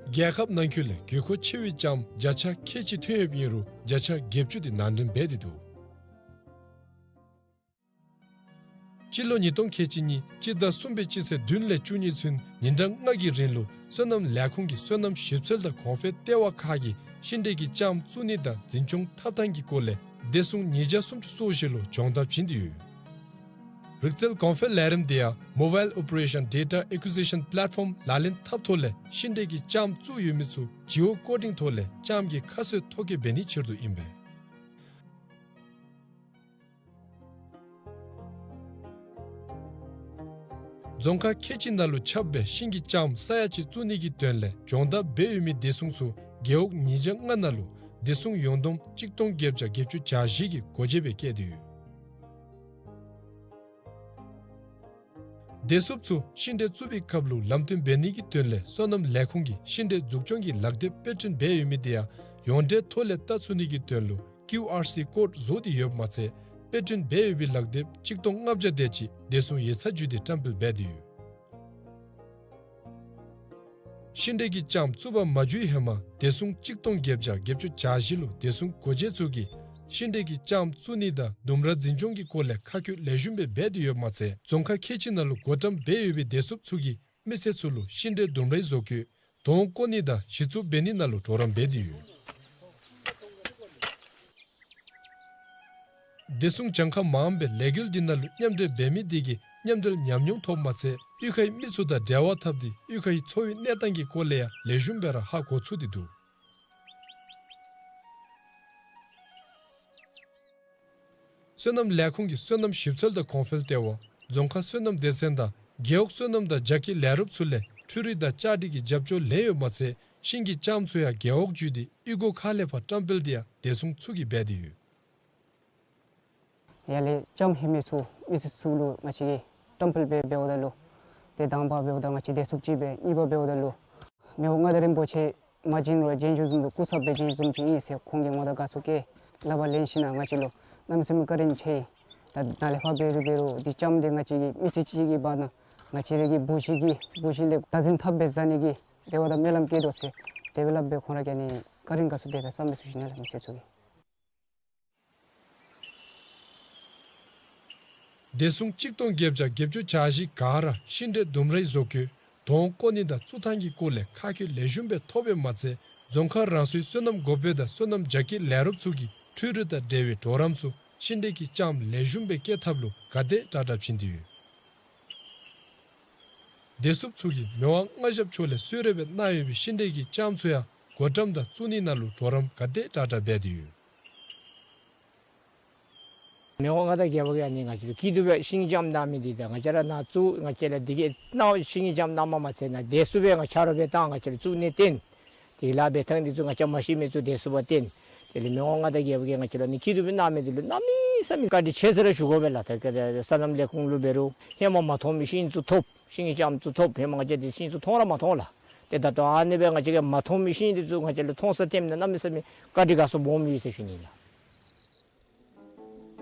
རྒྱལ་ཁབ་ནང་འཁོད་ལས་དགོས་མཁོ་ཆེ་བའི་ལྕམ་བརྒྱ་ཆ་ཁལ་གཅིག་ཐོན་ཡོདཔ་ཨིན་རུང་བརྒྱ་ཆ་བརྒྱད་ཅུ་དེ་ནང་འདྲེན་འབད་དེ་འདུག། སྤྱི་ལོ་ཉིས་སྟོང་ཁལ་གཅིག་གཉིས་སྤྱི་ཟླ་གསུམ་པའི་སྤྱི་ཚེས་བདུན་ལས་བཅུ་གཉིས་ཚུན་ཉིན་གྲངས་ལྔ་གི་རིང་ལུ་སོ་ནམ་ལས་ཁུངས་ཀྱིས་སོ་ནམ་ཞིབ་འཚོལ་དང་གོང་འཕེལ་ལྟེ་བ་ཁག་གིས་ཤིང་འབྲས་ཀྱི་ལྕམ་བཙུགས་ནི་དང་འཛིན་སྐྱོང་འཐབ་ཐངས་ཀྱི་སྐོར་ལས་བདེ་སྲུང་ཉིས་བརྒྱ་སུམ་ཅུ་སོ་བཞི་ལུ་སྦྱོང་བརྡར་བྱིན་ཏེ་ཡོད། རིག་རྩལ་གོང་འཕེལ་ལས་རིམ་དེ་ཡང་Mobile Operation Data Acquisition Platform ལག་ལེན་འཐབ་ཐོག་ལས་ཤིང་འབྲས་ཀྱི་ལྕམ་བཙུགས་ཡོད་མི་ཚུ་Geocoding ཐོག་ལས་ལྕམ་གྱི་ཁ་གསོ་ཐོ་བཀོད་འབད་ནིའི་ཕྱིར་དུ་ཨིན་པས། རྫོང་ཁག་ཁལ་གཅིག་ནང་ལུ་ཁྱབ་སྦེ་ཤིང་གི་ལྕམ་ས་ཡ་གཅིག་བཙུགས་ནི་གི་དོན་ལས་སྦྱོང་བརྡར་འབད་ཡོད་མི་བདེ་སྲུང་ཚུ་རྒེད་འོག་ཉིས་བརྒྱ་ལྔ་ནང་ལུ་བདེ་སྲུང་ཡོངས་བསྡོམས་གཅིག་སྟོང་བརྒྱད་བརྒྱ་བརྒྱད་ཅུ་གྱ་བཞི་གི་སྒོ་འབྱེད་སྦེ་བཀལ་ཏེ་ཡོད། བདེ་སྲུངཔ་ཚུ་ཤིང་འབྲས་བཙུགས་པའི་སྐབས་ལུ་ལམ་སྟོན་འབད་ནི་གི་དོན་ལས་སོ་ནམ་ལས་ཁུངས་ཀྱིས་ཤིང་འབྲས་འཛུགས་སྐྱོང་གི་ལག་དེབ་དཔེ་སྐྲུན་འབད་ཡོད་མི་དེ་ཡང་ཡོངས་འབྲེལ་ཐོག་ལས་བལྟ་ཚུགས་ནི་གི་དོན་ལུ་ཀིའུ་ཨར་སི་ཀོཌ་བཟོ་སྟེ་ཡོདཔ་མ་ཚད་དཔེ་སྐྲུན་འབད་ཡོད་པའི་ལག་དེབ་གཅིག་སྟོང་ལྔ་བརྒྱ་དེ་ཅིག་བདེ་སྲུང་ཡིག་ཚང་བརྒྱུད་དེ་བཀྲམ་སྤེལ་འབད་དེ་ཡོད། ཤིང་འབྲས་ཀྱི་ལྕམ་བཙུགས་པར་མ་འཇུག་ཧེ་མ་བདེ་སྲུང་གཅིག་སྟོང་བརྒྱད་བརྒྱ་བརྒྱད་ཅུ་གྱ་བཞི་ལུ་བདེ་སྲུང་སྒོ་འབྱེད་ཚུ་གིས་ ཤིང་འབྲས་ཀྱི་ལྕངམ་བཙུགས་ནི་དང་ལྡུམ་ར་འཛིན་སྐྱོང་གི་སྐོར་ལས་ཁ་བཀོད་ལེགས་ཤོམ་སྦེ་འབད་དེ་ཡོདཔ་མ་ཚད་རྫོང་ཁག་ཁལ་གཅིག་ནང་ལུ་སྒོ་འགྲམ་སྦེ་ཡོད་པའི་བདེ་སྲུངཔ་ཚུ་གིས་མི་སེར་ཚུ་ལུ་ཤིང་འབྲས་ལྡུམ་རའི་བཟོ་བཀོད་དོང་བརྐོ་ནི་དང་གཞི་བཙུགས་འབད་ནི་ནང་ལུ་གྲོགས་རམ་འབད་དེ་ཡོད། བདེ་སྲུང་གྱངས་ཁ་མངམ་སྦེ་ལས་འགུལ་འདི་ནང་ལུ་མཉམ་འབྲེལ་འབད་མི་དེ་གིས་མཉམ་འབྲེལ་ཉམས་མྱོང་ཐོབ་མ་ཚད་གཡུས་ཁའི་མི་ཚུ་དང་འབྲེལ་བ་འཐབ་སྟེ་གཡུས་ཁའི་འཚོ་བའི་གནས་སྟངས་ཀྱི་སྐོར་ལས་ཡང་ལེགས་ཤོམ་སྦེ་ར་ཧ་གོ་ཚུགས་ཏེ་འདུག། སོ་ནམ་ལས་ཁུངས་ཀྱི་སོ་ནམ་ཞིབ་འཚོལ་དང་གོང་འཕེལ་ལྟེ་བ་རྫོང་ཁག་སོ་ནམ་སྡེ་ཚན་དང་རྒེད་འོག་སོ་ནམ་དང་རྒྱ་སྐྱེད་ལས་རོགསཔ་ཚུ་ལས་འཕྲུལ་རིག་དང་ལྕགས་སྒྲིག་གི་རྒྱབ་སྐྱོར་ལེན་ཡོདཔ་མ་ཚད་ཤིང་གི་ལྕངམ་ཚུ་ཡང་རྒེད་འོག་བརྒྱུད་དེ་གཡུས་སྒོ་ཁག་ལས་ཕར་བཀྲམ་སྤེལ་དེ་ཡང་བདེ་སྲུང་ཚུ་གིས་འབད་དེ་ཡོད། ཡར་ལས་ལྕངམ་ལྷོད་མི་ཚུ་མི་སེར་ཚུ་ལུ་ང་བཅས་ཀྱིས་བཀྲམ་སྤེལ་འབད་འབདཝ་ད་ལུ་ཏེ་དང་པ་འབདཝ་ད་ང་བཅས་བདེ་སྲུངཔ་ཅིག་སྦེ་གཉིས་པ་འབདཝ་ད་ལུ་མི་དབང་མངའ་བདག་རིན་པོ་ཆེ་མ་བྱོན་རུང་བྱོན་བྱོནམ་བཟུམ་སྦེ་སྐུ་ཚབ་སྦེ་བྱོན་བཟུམ་ཅིག་ཨིན་ཟེར་ཁོང་གིས་ངོ་དང་དགའ་ཚོར་བསྐྱེད་སླབ་པ་ལེན་ཞིནམ་ལས་ང་བཅས་ལུ་གནམ་མེད་ས་མེད་བཀའ་དྲིན་ཆེ། ད་ནཱ་ལས་ཕར་འབད་རུང་འབད་རུང་འདི་ལྕངམ་འདི་ང་བཅས་ཀྱི་མི་ཚེ་གཅིག་གི་བར་ན་ང་བཅས་ར་གི་བུ་གཞི་གི་བུ་གཞི་ལས་བདག་འཛིན་འཐབ་སྦེ་བཟའ་ནི་གི་རེ་བ་དང་སྨོན་ལམ་བསྐྱེད་དོ་ཟེར་དེ་སྦེ་སླབ་སྦེ་ཁོང་ར་གིས་ཨ་ནི་བཀའ་དྲིན་དགའ་ཚོར་དེ་སྦེ་བསམ་མི་ཚུ་ཞུ་ནི་ལགས། མི་སེར་ཚུ་གིས། བདེ་སྲུང་གཅིག་སྟོང་བརྒྱད་བརྒྱ་བརྒྱད་ཅུ་གྱ་བཞི་ག་ར་ཤིང་འབྲས་ལྡུམ་རའི་བཟོ་བཀོད་དོང་བརྐོ་ནི་དང་བཙུགས་ཐངས་ཀྱི་སྐོར་ལས་ཁ་བཀོད་ལེགས་ཤོམ་སྦེ་ཐོབ་པའི་མ་ཚད་རྫོང་ཁག་རང་སོའི་སོ་ནམ་འགོ་དཔོན་དང་སོ་ནམ་རྒྱ་སྐྱེད་ལས་རོགསཔ་ཚུ་གིས་འཕྲུལ་རིག་དང་འབྲེལ་བའི་གྲོགས་རམ་ཚུ་ཤིང་འབྲས་ཀྱི་ལྕངམ་ལེགས་ཤོམ་སྦེ་སྐྱེ་ཐབས་ལུ་ག་དེ་དྲག་དྲག་བྱིན་ཏེ་ཡོད། བདེ་སྲུངཔ་ཚུ་གིས་མི་དབང་མངའ་ཞབས་མཆོག་ལས་གསོལ་རས་སྦེ་གནང་ཡོད་པའི་ཤིང་འབྲས་ཀྱི་ལྕངམ་ཚུ་ཡང་སྒོ་འགྲམ་དང་བཙུགས་ནི་ནང་ལུ་གྲོགས་རམ་ག་དེ་དྲག་དྲག་འབད་དེ་ཡོད། མི་དབང་མངའ་བདག་རྒྱལ་བ་གིས་ཨ་ནི་ང་བཅས་ལུ་སྐྱིད་སྡུག་སྦེ་ཤིང་ལྕངམ་གནང་མི་འདི་དང་ང་བཅས་ར་ནཱ་བཙུགས་ང་བཅས་ལུ་འདི་གི་གནང་ཤིང་ལྕངམ་གནངམ་མ་ཚད་ནཱ་བདེ་སྲུངཔ་སྦེ་ང་བཅས་ར་སྦེ་བཏང་ང་བཅས་ལུ་བཙུགས་ནི་བརྟེན་དེ་ལཱ་འབད་ཐངས་འདི་ཚུ་ང་བཅས་མ་ཤེས་མི་ཚུ་བདེ་སྲུངཔ་བརྟེན། དེ་ལས་མི་དབང་མངའ་བདག་རྒྱལ་བ་གིས་ང་བཅས་ལུ་ཨ་ནི་སྐྱིད་སྡུག་སྦེ་གནང་མི་འདི་ལུ་གནམ་མེད་ས་མེད་བཀའ་དྲིན་ཆེ་ཟེར་ར་ཞུ་དགོ་པས་ལགས། ད་ག་དེ་སོ་ནམ་ལས་ཁུངས་ལུ་འབད་རུང་ཧེ་མ་མ་མཐོང་མི་ཤིང་ཚུ་ཐོབ། ཤིང་ལྕངམ་ཚུ་ཐོབ། ཧེ་མ་ང་བཅས་འདི་ཤིང་ཚུ་མཐོང་ར་མ་མཐོང་ལགས། ཏེ་ད་ལྟོ་ཨ་ནི་སྦེ་ང་བཅས་ཀྱིས་མ་མཐོང་མི་ཤིང་འདི་ཚུ་ང་བཅས་ལུ་མཐོང་ས་ཐོནམ་ད་གནམ་མེད་ས་མེད་བཀའ་དྲིན་དགའ་ཚོར་སྦོམ་ཡོད་ཟེར་ཞུ་ནི་ལགས།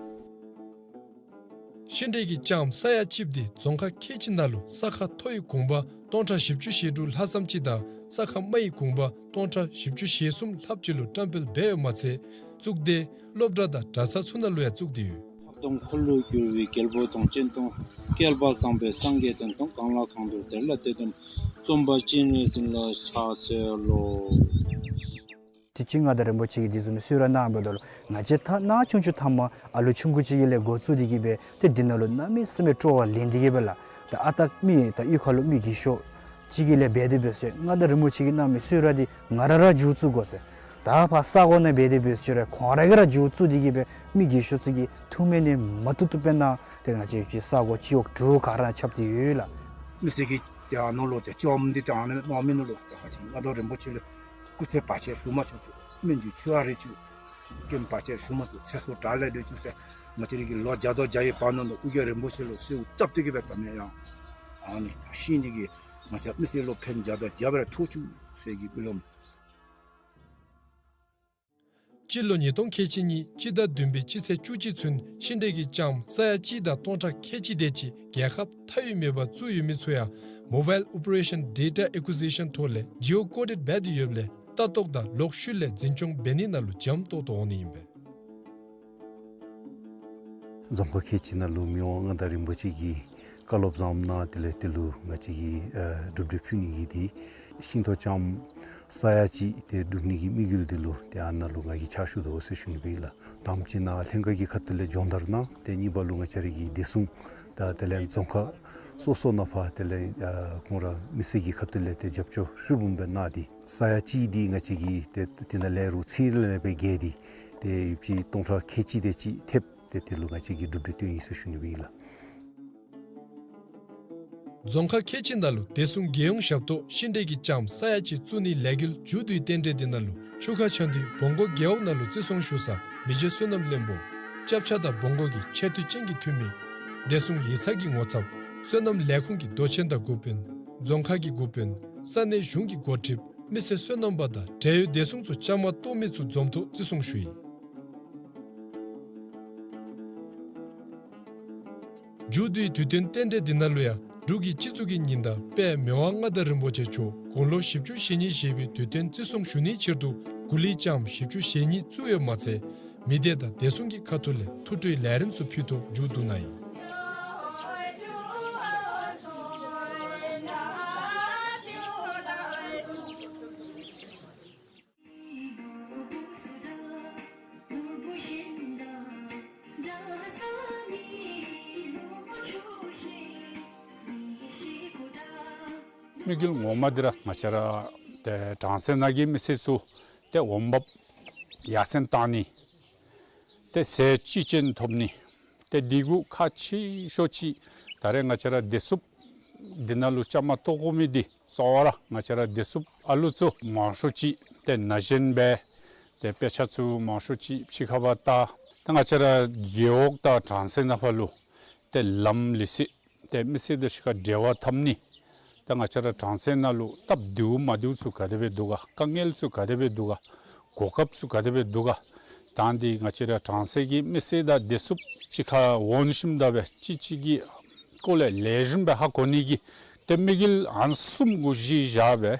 ཤིང་འབྲས་ཀྱི་ལྕངམ་ས་ཡ་གཅིག་འདི་རྫོང་ཁག་ཁལ་གཅིག་ནང་ལུ་ས་ཁ་མཐོ་བའི་གུང་པ་སྟོང་ཕྲག་བཞི་བཅུ་ཞེ་དྲུག་ལྷག་ཙམ་ཅིག་དང་ས་ཁ་དམའ་བའི་གུང་པ་སྟོང་ཕྲག་བཞི་བཅུ་ཞེ་གསུམ་ལྷགཔ་ཅིག་ལུ་བཀྲམ་སྤེལ་འབད་ཡོདཔ་མ་ཚད་བཙུགས་སྡེ་སློབ་གྲྭ་དང་གྲྭ་ཚང་ཚུ་ནང་ལུ་ཡང་བཙུགས་ཏེ་ཡོད། འཁོར་ལོས་སྒྱུར་བའི་རྒྱལ་པོ་དང་། སྤྱན་སྟོང་བསྐལ་པ་བཟང་པོའི་སངས་རྒྱས་དང་། གང་ལ་གང་འདུལ་དེ་ལ་དེ་འདུལ། རྩོམ་པ་སྤྱན་རས་གཟིགས་ལ་ཕྱག་འཚལ་ལོ། དུས་ཅི་མངའ་བདག་རིན་པོ་ཆེ་གིས་དེ་བཟུམ་གསོལ་རས་གནངམ་ད་ལུ་ང་བཅས་ད་ནཱ་ཆུང་ཆུང་ཐ་མ་ཨ་ལུ་ཆུང་ཀུ་ཅིག་གི་ལས་འགོ་བཙུགས་ཏེ་གི་སྦེ་ཏེ་འདི་ནང་ལུ་གནམ་མེད་ས་མེད་སྤྲོ་བ་ལེན་ཏེ་གི་སྦེ་ལགས། ད་ཨ་རྟག་མི་ད་གཡུས་ཁ་ལུ་མི་རྒས་ཤོས་ཅིག་གི་ལས་འབད་དེ་འབད་ཟེར་མངའ་བདག་རིན་པོ་ཆེ་གིས་གནང་མི་གསོལ་རས་འདི་ང་ར་ར་མཇུག་བཙུགས་དགོ་ཟེར། ད་ཕར་ས་གོ་ནང་འབད་དེ་འབད་ཟེར་ཁོང་ར་གིས་ར་མཇུག་བཙུགས་ཏེ་གི་སྦེ་མི་རྒས་ཤོས་ཚུ་གིས་ཐུགས་སྨོན་ནི་མ་བཏུབ་བཏུབ་སྦེ་གནང་། ཏེ་ང་བཅས་ཀྱི་ས་གོ་སྤྱི་འོག་དྲུག་ག་ར་ཁྱབ་སྟེ་ཡོད་ལགས། མི་སེར་གྱིས་ཏེ་ཨ་ནཱ་ལུ་ཏེ་ལྕངམ་འདི་ཏེ་ཨ་ནཱ་གནང་མི་ནང་ལུ་ཏེ་ང་བཅས་མངའ་བདག་རིན་པོ་ཆེ་ལུ་སྐུ་ཚེ་བར་ཆད་ཞུ་མ་བཅུག། སྨན་གྱི་མཆོད་པ་རེ་བཅུག། རྐྱེན་བར་ཆད་ཞུ་མ་བཅུག། ཚེ་སྲོག་དགྲ་ལས་སྒྲོལ་བཅུག་ཟེར་ང་བཅས་ར་གི་ལོ་བརྒྱ་དང་བརྒྱ་ཡི་བར་ན་ལུ་ཨོ་རྒྱན་རིན་པོ་ཆེ་ལུ་གསོལཝ་བཏབ་སྟེ་གི་སྦེ་ད་ནི་ཡང་ཨ་ནི་ཤིང་འདི་གིས་ང་བཅས་མི་སེར་ལུ་ཕན་བརྒྱ་དང་བརྒྱ་སྦེ་ཐོགས་བཅུག་ཟེར་གྱི་སྨོན་ལམ། སྤྱི་ལོ་ཉིས་སྟོང་ཁལ་གཅིག་གཉིས་སྤྱི་ཟླ་བདུན་པའི་སྤྱི་ཚེས་བཅུ་གཅིག་ཚུན་ཤིང་འབྲས་ཀྱི་ལྕངམ་ས་ཡ་གཅིག་དང་སྟོང་ཕྲག་ཁལ་གཅིག་དེ་ཅིག་རྒྱལ་ཁབ་མཐའ་དབུས་མེད་པར་བཙུགས་ཡོད་མི་ཚུ་ཡང་Mobile Operation Data Acquisition ཐོག་ལས་Geo Coded འབད་དེ་ཡོདཔ་ལས་ལྟ་རྟོག་དང་ལོག་ཤུལ་ལས་འཛིན་སྐྱོང་འབད་ནི་ནང་ལུ་འཇམ་ཏོག་ཏོ་འོང་ནི་ཨིན་པས། རྫོང་ཁག་ཁལ་གཅིག་ནང་ལུ་མི་དབང་མངའ་བདག་རིན་པོ་ཆེ་གི་བཀའ་སློབ་བཟངམ་གནང་དེ་ལས་དེ་ལུ་ང་བཅས་ཀྱིས་ཨ་གྲུབ་འབྲས་ཕུལ་ནི་གི་འདི་ཤིང་ཏོག་ལྕངམ་ས་ཡ་གཅིག་དེ་སྒྲུབ་ནི་གི་དམིགས་ཡུལ་འདི་ལུ་ཏེ་ཨ་ནཱ་ལུ་ང་གིས་ཕྱག་ཞུ་དོ་ཟེར་ཞུ་ནི་སྦེ་ཨིན་ལགས། དང་པ་ཅིག་ནཱ་ལྷན་ཁག་གི་ཁ་ཐུག་ལས་སྦྱོང་བརྡར་གནང་། ཏེ་གཉིས་པ་ལུ་ང་བཅས་ར་གི་བདེ་སྲུང་དང་དེ་ལས་རྫོང་ཁག་སོ་སོ་ནང་ཕར་དེ་ལས་ཨ་ཁོང་ར་མི་སེར་གྱི་ཁ་ཐུག་ལས་ཏེ་རྒྱབ་སྐྱོར་ཧྲིལ་བུམ་སྦེ་གནང་སྟེ་ས་ཡ་གཅིག་འདི་ང་བཅས་ཀྱིས་ཏེ་དེ་ནང་ལས་རུང་ཚད་ལས་སྦེ་བརྒལ་ཏེ་ཏེ་ཡོདཔ་ཅིག་སྟོང་ཕྲག་ཁལ་གཅིག་དེ་ཅིག་ཐེབས། ཏེ་དེ་ལུ་ང་བཅས་ཀྱིས་གྲུབ་འབྲས་བཏོན་ཡི་ཟེར་ཞུ་ནི་སྦེ་ཨིན་ལགས། རྫོང་ཁག་ཁལ་གཅིག་ནང་ལུ་བདེ་སྲུང་རྒྱལ་ཡོངས་ཞབས་ཏོག་ཤིང་འབྲས་ཀྱི་ལྕངམ་ས་ཡ་གཅིག་བཙུགས་ནིའི་ལས་འགུལ་མཇུག་བསྡུའི་རྟེན་འབྲེལ་འདི་ནང་ལུ་ཆུ་ཁ་ཆ་འདུས་བོང་སྒོ་རྒེད་འོག་ནང་ལུ་བརྩི་སྲུང་ཞུ་ས་མི་རྗེ་སོ་ནམ་བློན་པོ་སྐྱབས་ཆ་དང་བོང་སྒོ་གི་ཆེ་བསྟོད་ཅན་གྱི་འཐུས་མི་བདེ་སྲུང་ཡིག་ཚང་གི་ངོ་ཚབ་སོ་ནམ་ལས་ཁུངས་ཀྱི་མདོ་ཆེན་དང་འགོ་དཔོན་རྫོང་ཁག་གི་འགོ་དཔོན་ས་གནས་གཞུང་གི་འགོ་ཁྲིདཔ་མི་སེར་སོ་ནམ་པ་དང་འབྲེལ་ཡོད་བདེ་སྲུང་ཚུ་བཅའ་མར་གཏོགས་མི་ཚུ་འཛོམས་ཐོག་བརྩི་སྲུང་ཞུ་ཡི། མཇུག་བསྡུའི་དུས་སྟོན་རྟེན་འབྲེལ་འདི་ནང་ལུ་ཡང་འབྲུག་གི་སྤྱི་གཙུག་གི་ཉི་ཟླ་དཔལ་མི་དབང་མངའ་བདག་རིན་པོ་ཆེ་མཆོག་དགུང་ལོ་བཞི་བཅུ་ཞེ་གཉིས་བཞེས་པའི་དུས་སྟོན་བརྩི་སྲུང་ཞུ་ནིའི་ཕྱིར་དུ་གུ་ལུའི་ལྕངམ་བཞི་བཅུ་ཞེ་གཉིས་བཙུགས་ཡོདཔ་མ་ཚད་ མི་སྡེ་དང་བདེ་སྲུང་གི་ཁ་ཐུག་ལས་ཐུགས་སྤྲོའི་ལས་རིམ་ཚུ་ཕུལ་དོ་མཇུག་བསྡུ་གནང་ཡི། དམིགས་ཡུལ་ངོ་མ་འདི་ར་ང་བཅས་ར་ཏེ་གྲངས་སུ་ན་གི་མི་སེར་ཚུ་ཏེ་འོང་འབབ་ཡར་སེང་བཏང་ནི། ཏེ་ཟས་བཅུད་ཅན་ཐོབ་ནི། ཏེ་འདི་གུ་ཁག་ཆེ་ཤོས་ཅིག་ད་རེས་ང་བཅས་ར་བདེ་སྲུངཔ་འདི་ནང་ལུ་བཅའ་མར་གཏོགས་དགོ་མི་འདི་གཙོ་བོ་ར་ང་བཅས་ར་བདེ་སྲུངཔ་ཨ་ལུ་ཚུ་མང་ཤོས་ཅིག་ཏེ་ན་གཞོན་སྦེ་ཏེ་དཔེ་ཆ་ཚུ་མང་ཤོས་ཅིག་ཕྱི་ཁར་བཏང་། ཏེ་ང་བཅས་ར་རྒེད་འོག་དང་གྲངས་སུ་ན་ཕར་ལུ་ཏེ་ལམ་ལུགས་སྲོལ་ཏེ་མི་སེར་དང་གཅིག་ཁར་འབྲེལ་བ་འཐབ་ནི། ཏེ་ང་བཅས་ར་གྲངས་སུ་ན་ལུ་སྟབས་བདེཝ་མ་བདེཝ་ཚུ་ག་དེ་སྦེ་འདུག་ག། དཀའ་ངལ་ཚུ་ག་དེ་སྦེ་འདུག་ག། གོ་སྐབས་ཚུ་ག་དེ་སྦེ་འདུག་ག། ད་འདི་ང་བཅས་ར་གྲངས་སུ་གི་མི་སེར་དང་བདེ་སྲུངཔ་གཅིག་ཁར་འོང་ཞིནམ་ད་སྦེ་གཅིག་གཅིག་གི་སྐོར་ལས་ལེགས་ཤོམ་སྦེ་ཧ་གོ་ནི་གི་ཏེ་དམིགས་ཡུལ་ཨ་ནི་བཟུམ་གུ་གཞི་བཞག་སྦེ་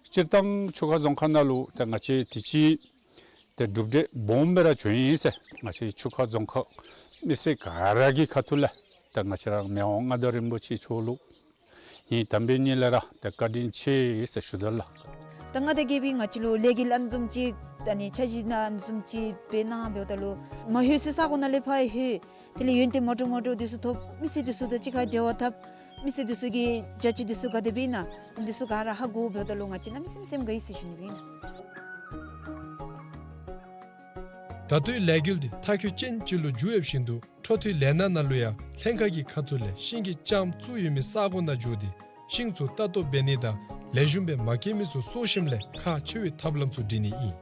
སྤྱིར་བཏང་ཆུ་ཁ་རྫོང་ཁག་ནང་ལུ་ཏེ་ང་བཅས་དུས་ཅི་ཏེ་གྲུབ་འབྲས་སྦོམ་སྦེ་ར་བྱུང་ཡི་ཟེར་ང་བཅས་ཆུ་ཁ་རྫོང་ཁག་མི་སེར་ག་ར་གི་ཁ་ཐུག་ལས་ཏེ་ང་བཅས་ར་མི་དབང་མངའ་བདག་རིན་པོ་ཆེ་མཆོག་ལུ་ངེའི་དམ་པའི་ངོས་ལས་ར་ཏེ་བཀའ་དྲིན་ཆེ་ཟེར་ཞུ་དོ་ལགས། ད་མངའ་བདག་རྒྱལ་པོའི་ང་བཅས་ལུ་ལས་འགུལ་ཨ་ནི་བཟུམ་ཅིག་ད་ནི་འཆར་གཞི་ཨ་ནི་བཟུམ་ཅིག་འབད་གནང་འབདཝ་ད་ལུ་མ་ལྷོད་སའི་ས་གོ་ནང་ལས་ཕར་ལྷོད། དེ་ལས་ཡོན་ཏན་མ་འདྲཝ་མ་འདྲཝ་འདི་ཚུ་ཐོབ། མི་སེར་འདི་ཚུ་དང་གཅིག་ཁར་འབྲེལ་བ་འཐབ། མི་སེར་འདི་ཚུ་གི་བྱ་སྤྱོད་འདི་ཚུ་ག་དེ་སྦེ་ཨིན་ན་འདི་ཚུ་ག་ར་ཧ་གོ་འབདཝ་ད་ལུ་ང་བཅས་གནམ་མེད་ས་མེད་དགའ་ཡི་ཟེར་ཞུ་ནི་ཨིན། ད་ལྟོའི་ལས་འགུལ་འདི་མཐའ་འཁྱོལ་ཅན་ཅིག་ལུ་འགྱུར་ཡོད་བཞིན་དུ་འཕྲོ་མཐུད་ལས་སྣ་ནང་ལུ་ཡང་ལྷན་ཁག་གི་ཁ་ཐུག་ལས་ཤིང་གི་ལྕངམ་བཙུགས་ཡོད་མི་ས་གོ་ནང་འགྱོ་སྟེ་ཤིང་ཚུ་ལྟ་རྟོག་འབད་ནི་དང་ལེགས་ཤོམ་སྦེ་མ་སྐྱེས་མི་ཚུ་གསོ་ཞིནམ་ལས་ཁག་ཆེ་བའི་ཐབས་ལམ་ཚུ་སྒྲིག་ནི་ཨིན།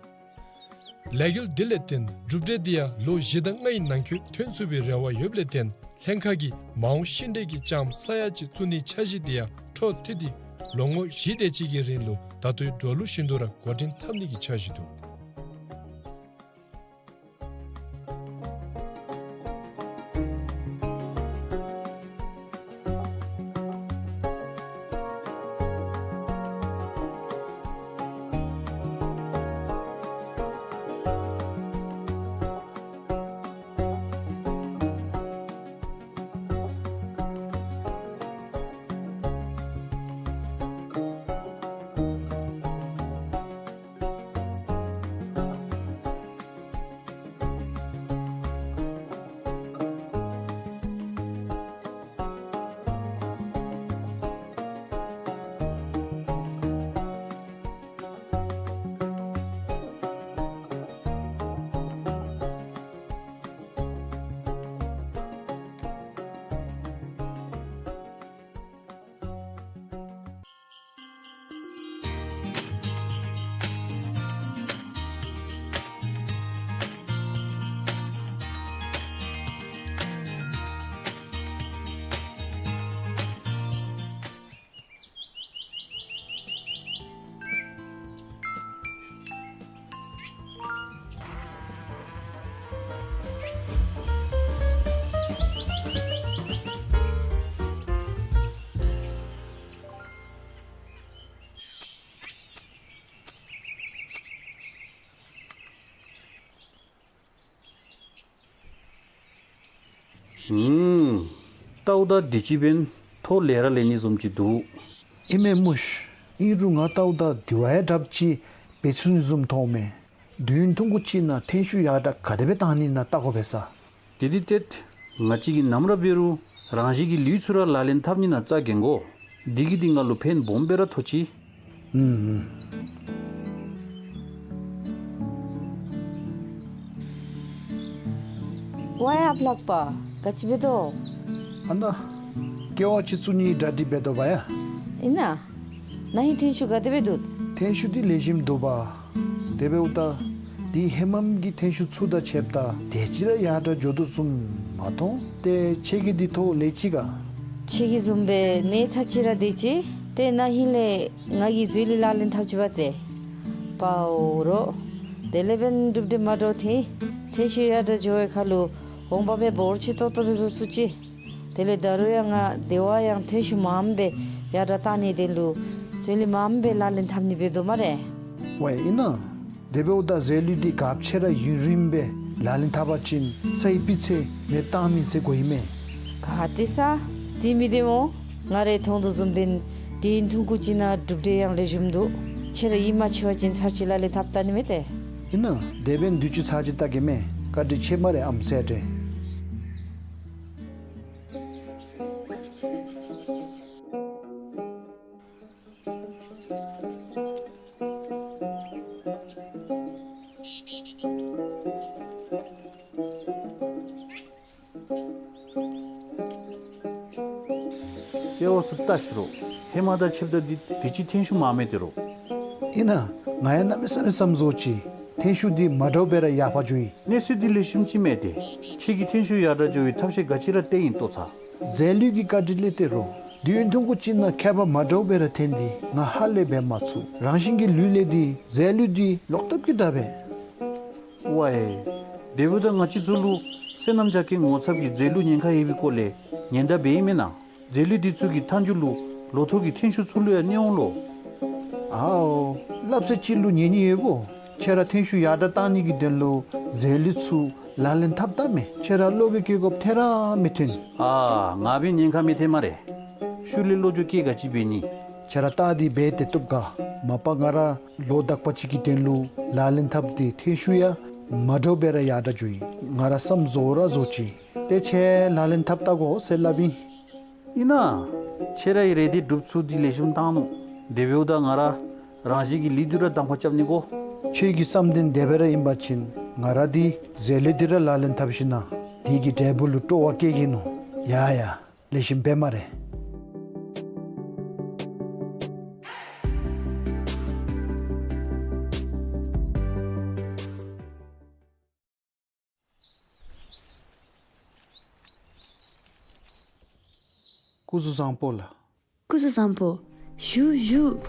ལས་འགུལ་འདི་ལས་བརྟེན་གྲུབ་འབྲས་འདི་ཡང་ལོ་བཞི་དང་ལྔའི་ནང་འཁོད་ཐོན་ཚུགས་པའི་རེ་བ་ཡོདཔ་ལས་བརྟེན་ལྷན་ཁག་གིས་མ་འོངས་ཤིང་འབྲས་ཀྱི་ལྕངམ་ས་ཡ་གཅིག་བཙུགས་ནིའི་འཆར་གཞི་འདི་ཡང་འཕྲོ་མཐུད་དེ་ལོ་ངོ་བཞི་དེ་ཅིག་གི་རིང་ལུ་ད་ལྟོའི་འགྲོ་ལུགས་བཞིན་དུ་ར་འགོ་འདྲེན་འཐབ་ནི་གི་འཆར་གཞི་འདུག། ཨུམ། ལྟཝ་ད་འདི་ཅིག་འབདན་ཐོག་ལེ་ར་ལེན་ནི་བཟུམ་ཅིག་འདུག། ཨིན་མས་མོ་ཤིག། ཨིན་རུང་ང་ལྟཝ་ད་དེ་བ་ཡང་དྲགཔ་ཅིག་འབད་ཚུགས་ནི་བཟུམ་མཐོངམ་མས། དུས་ཡུན་ཐུང་ཀུ་ཅིག་ནང་ཐོན་ཤུགས་ཡར་དྲག་ག་དེ་སྦེ་བཏང་ནི་ཨིན་ན་བལྟ་དགོ་པས་ས། དེ་འདི་ཏེ་ང་བཅས་ཀྱིས་ནམ་ར་འབད་རུང་རང་བཞིན་གྱི་ལུས་ཚུ་ར་ལག་ལེན་འཐབ་ནི་ནང་རྩ་འགེངས་དགོ། འདི་གིས་འདི་ང་ལུ་ཕན་སྦོམ་སྦེ་ར་ཐོགས་ཅི། ཨུམ་ཨུམ། ཝའི་ཨཔ་ལགས་པ། ག་ཅི་འབད་དོ། ཨ་ནཱ་ཀེ་ཝ་ཅིག་བཙུགས་ནིའི་གྲ་སྒྲིག་འབད་དོ་བ་ཡ། ཨིན་ན། ན་ཧིང་ཐོན་ཤུགས་ག་དེ་སྦེ་འདུག། ཐོན་ཤུགས་འདི་ལེགས་ཤོམ་འདུག་པ། དེ་འབདཝ་ད་འདི་ཧེ་མམ་གྱི་ཐོན་ཤུགས་ཚུ་དང་ཕྱདཔ་ད་དེ་ཅིག་ར་ཡར་དྲག་འགྱོ་དོ་བཟུམ་མ་མཐོང་། ཏེ་ཁྱེད་ཀྱི་འདི་ཐོག་ལེགས་ཅི་ག། ཁྱེད་ཀྱི་བཟུམ་སྦེ་ནད་ཚ་ཅིག་ར་དེ་ཅིག། ཏེ་ན་ཧིང་ལས་ང་གིས་འཛོལ་ལས་ལག་ལེན་འཐབ་ཅི་པ་ཏེ། པའོ་རོ། དེ་ལས་འབདན་གྲུབ་འབྲས་མ་འདྲཝ་ཐོན། ཐོན་ཤུགས་ཡར་དྲག་འགྱོ་བའི་ཁར་ལུ་འོང་འབབ་སྦེ་འབོར་ཆེ་ཏོག་ཏོ་སྦེ་བཟོ་ཚུགས་ཅི། དེ་ལས་ད་རུང་ཡང་ང་དེ་བ་ཡང་ཐོན་ཤུགས་མངམ་སྦེ་ཡར་དྲག་བཏང་ནིའི་དོན་ལུ་འཛོལ་ལས་མངམ་སྦེ་ལག་ལེན་འཐབ་ནི་འབད་དོ་སྨ་རེ། ཝའི་ཨིན་ན། དེ་འབདཝ་ད་འཛོལ་ལུས་འདི་ག་ཅི་ར་ཡུན་རིངམོ་སྦེ་ ལག་ལེན་འཐབ་པ་ཅིན་སའི་སྤུས་ཚད་མེདཔ་བཏང་མི་ཟེར་གོ་ཨིན་མས། ག་ཏེ་ས། དེ་མི་བདེན་མོ། ང་རའི་མཐོང་དོ་བཟུམ་འབདན་དེའི་ཐུང་ཀུ་ཅིག་ནང་གྲུབ་འབྲས་ཡང་ལེགས་ཤོམ་འདུག། ཁྱེད་ར་ཡིད་མ་ཆེས་པ་ཅིན་ཚར་གཅིག་ལག་ལེན་འཐབ་བལྟ་ནི་མས་ཏེ། ཨིན་ན། དེ་འབདན་དུས་ཅི་ཚར་གཅིག་བལྟ་གེ་མས། བཀའ་དྲིན་ཆེ་སྨ་རེ་ཨམ་སེ་ཏེ། ཅེ་བ་ཚུ་བལྟ་ཤིག་རོ། ཧེ་མ་དང་ཕྱདཔ་ད་འདི་དེ་ཅིག་ཐོན་ཤུགས་མང་མས་ཏེ་རོ། ཨིན་ན། ང་ཡང་གནམ་མེད་ས་མེད་བསམ་བཟོ་ཅི། ཐོན་ཤུགས་འདི་མ་འདྲཝ་སྦེ་ར་ཡར་འཕར་འགྱོ་ཡི། གནས་ཚུལ་འདི་ལེགས་ཤོམ་ཅིག་མས་ཏེ། ཁྱེད་ཀྱིས་ཐོན་ཤུགས་ཡར་དྲག་འགྱོ་བའི་ཐབས་ཤེས་ག་ཅི་ར་བཏོན་ཡི་ལྟོ་ཚང་། རྫས་ལུད་ཀྱི་བཀའ་དྲིན་ལས་ཏེ་རོ། དུས་ཡུན་ཐུང་ཀུ་ཅིག་ནང་ཁྱད་པར་མ་འདྲཝ་སྦེ་ར་ཐོན་ཏེ་ང་ཧ་ལས་འབད་མ་ཚུགས། རང་བཞིན་གྱི་ལུད་ལས་འདི་རྫས་ལུད་འདི་ལོག་ལྟབ་ཀྱིས་དྲག་པས། ཝའེ། དེ་འབདཝ་ད་ང་བཅས་ཚུ་ལུ་སོ་ནམ་རྒྱ་སྐྱེད་ངོ་ཚབ་ཀྱི་རྫས་ལུད་ཉེན་ཁ་ཡོད་པའི་སྐོར་ལས་ཉེན་བརྡ་འབད་ཡི་མེན་ན། རྫས་ལུད་འདི་ཚུ་གི་མཐའ་མཇུག་ལུ་ལོ་ཐོག་གི་ཐོན་ཤུགས་ཚུ་ལུ་ཡང་གནོད་འོང་ལོ། ཨའོ། སླབ་ས་ཅིག་ལུ་ཉན་ནི་ཡོད་གོ། ཁྱེད་ར་ཐོན་ཤུགས་ཡར་དྲག་བཏང་ནི་གི་དོན་ལུ་རྫས་ལུད་ཚུ་ལག་ལེན་འཐབ་བལྟ་མས། ཁྱེད་ར་བློ་འགྱོད་བསྐྱེད་དགོཔ་ཐད་ར་མི་ཐོན། ཨ། ང་འབདན་ཉེན་ཁ་མི་ཐོན་སྨ་རེ། ཤུལ་ལས་བློ་འགྱོད་བསྐྱེད་ག་ཅི་འབད་ནི། ཁྱེད་ར་བལྟ་སྟེ་འབད་དེ་བཏུབ་ག། མ་པ་ང་ར་ལོ་དག་པ་ཅིག་གི་དོན་ལུ་ལག་ལེན་འཐབ་སྟེ་ཐོན་ཤུགས་ཡང་མ་འདྲཝ་སྦེ་ར་ཡར་དྲག་འགྱོ་ཡི། ང་ར་བསམ་བཟོ་ར་བཟོ་ཅི། ཏེ་ཁྱེད་ལག་ལེན་འཐབ་བལྟ་དགོ་ཟེར་སླབ་ཨིན། ཨིན་ན། ཁྱེད་རའི་རེ་འདོད་སྒྲུབ་ཚུགས་འདི་ལེགས་ཤོམ་བཏང་ནུག། དེ་འབདཝ་ད་ང་ར་རང་བཞིན་གྱི་ལུད་འདི་ར་གདམ་ཁ་རྐྱབ་ནི་གོ། ཁྱེད་ཀྱི་བསམ་དོན་དེ་སྦེ་ར་ཨིན་པ་ཅིན་ང་ར་འདི་རྫས་ལུད་འདི་ར་ལག་ལེན་འཐབ་ཞིནམ་ལས་དེ་གི་འབྲས་བུ་ལུ་སྤྲོ་བ་བསྐྱེད་གེ་ནོ། ཡ་ཡ། ལེགས་ཤོམ་འབད་སྨ་རེ། སྐུ་གཟུགས་བཟང་པོ་ལགས། སྐུ་གཟུགས་བཟང་པོ། བཞུགས་བཞུགས།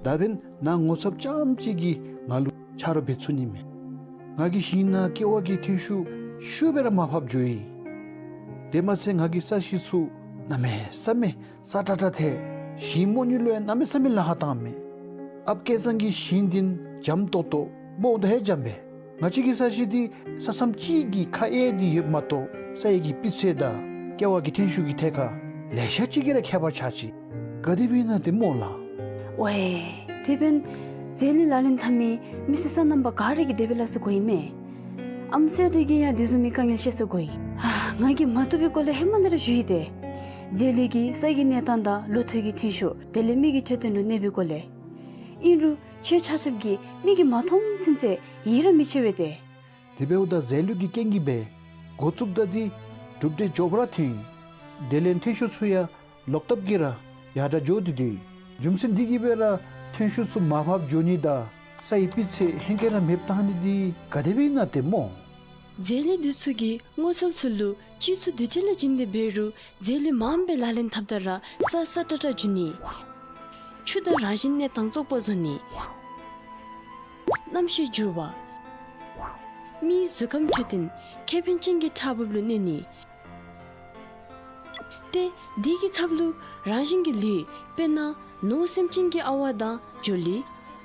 ད་འབདན་ནཱ་ངོ་ཚབ་རྐྱངམ་ཅིག་གིས་ང་ལུ་ཆ་རོགས་འབད་ཚུགས་ནི་མས། ང་གི་ཞིང་ནང་ཀེ་བ་གི་ཐོན་ཤུགས་ཤུགས་སྦེ་ར་མར་ཕབ་འགྱོ་ཡི། དེ་མ་ཚད་ང་གི་ས་གཞི་ཚུ་གནམ་མེད་ས་མེད་སྲ་ཀྲག་ཀྲ་ཐལ། ཞིང་རྨོ་ནི་ལུ་ཡང་གནམ་མེད་ས་མེད་ལཱ་ཁག་བཏངམ་མས། ཨཔ་སྐལ་བཟང་གིས་ཞིང་འདི་འཇམ་ཏོག་ཏོ་རྨོཝ་ད་ཧེ་འཇམ་པས། ང་བཅས་ཀྱི་ས་གཞི་འདི་ས་མཚམས་གཅིག་གིས་ཁ་དབྱེ་སྟེ་ཡོདཔ་མ་གཏོགས་སའི་གི་སྤུས་ཚད་དང་ཀེ་བ་གི་ཐོན་ཤུགས་ཀྱི་ཐད་ཁར་ལེ་ཤ་ཅིག་གིས་ར་ཁྱད་པར་ཆགས་ཅི། ག་དེ་སྦེ་ཨིན་ན་ཏེ་སྨོ་ལགས། ཝའེ། དེ་འབདན་རྫས་ལུད་ལག་ལེན་འཐབ་མི་མི་སེར་སོ་ནམ་པ་ག་ར་གིས་དེ་སྦེ་སླབ་ས་གོ་ཨིན་མས། ཨམ་སྲས་འདི་གིས་ཡང་དེ་བཟུམ་མའི་དཀའ་ངལ་བཤད་ས་གོ་ཡི། ང་གིས་མ་བཏུབ་པའི་སྐོར་ལས་ཧེ་མ་ལས་ར་ཞུ་ཡི་ཏེ། རྫས་ལུད་ཀྱིས་ས་གི་གནས་སྟངས་དང་ལོ་ཐོག་གི་ཐོན་ཤུགས་དེ་ལས་མི་གི་འཕྲོད་བསྟེན་ལུ་གནོད་པའི་སྐོར་ལས། ཨིན་རུང་ཁྱེད་ཆ་ཁྱབ་ཀྱིས་མིག་གིས་མ་མཐོང་ཚུན་ཚོད་ཡིད་ར་མི་ཆེས་པས་ཏེ། དེ་འབདཝ་ད་རྫས་ལུད་ཀྱི་རྐྱེན་གྱིས་སྦེ་འགོ་བཙུགསཔ་ད་འདི་གྲུབ་འབྲས་མགྱོགས་པ་ར་ཐོན་ཡི། དེ་ལས་ཐོན་ཤུགས་ཚུ་ཡང་ལོག་ལྟབ་ཀྱིས་ར་ཡར་དྲག་འགྱོ་སྟེ་འདུག། རྒྱུ་མཚན་འདི་གིས་སྦེ་ར་ཐོན་ཤུགས་ཚུ་མར་ཕབ་འགྱོ་ནི་དང་སའི་སྤུས་ཚད་ཧེང་སྐལ་ར་མེདཔ་བཏང་ནི་འདི་ག་དེ་སྦེ་ཨིན་ན་ཏེ་སྨོ། རྫས་ལུད་འདི་ཚུ་གིས་སྔོ་ཚལ་ཚུ་ལུ་སྤྱི་ཚོགས་འདུ་འགྲིག་ལུ་བྱིན་ཏེ་འབད་རུང་རྫས་ལུད་མངམ་སྦེ་ལག་ལེན་འཐབ་ད་ར་ས་སྲ་ཀྲག་ཀྲ་འགྱོ་ནི། ཆུ་དང་རང་བཞིན་གནས་སྟངས་བཙོག་པ་བཟོ་ནི། གནམ་གཤིས་འགྱུར་བ། མིའི་གཟུགས་ཁམས་འཕྲོད་བསྟེན་ཁེ་ཕན་ཅན་གྱི་ཁྲག་འབུབ་ལུ་གནོད་ནི། ཏེ་དེ་གི་ཚབ་ལུ་རང་བཞིན་གྱི་ལུད་དཔེར་ན་ནོར་སེམས་ཅན་གྱི་ཨ་ཝ་དང་འགྱོ་ལུད།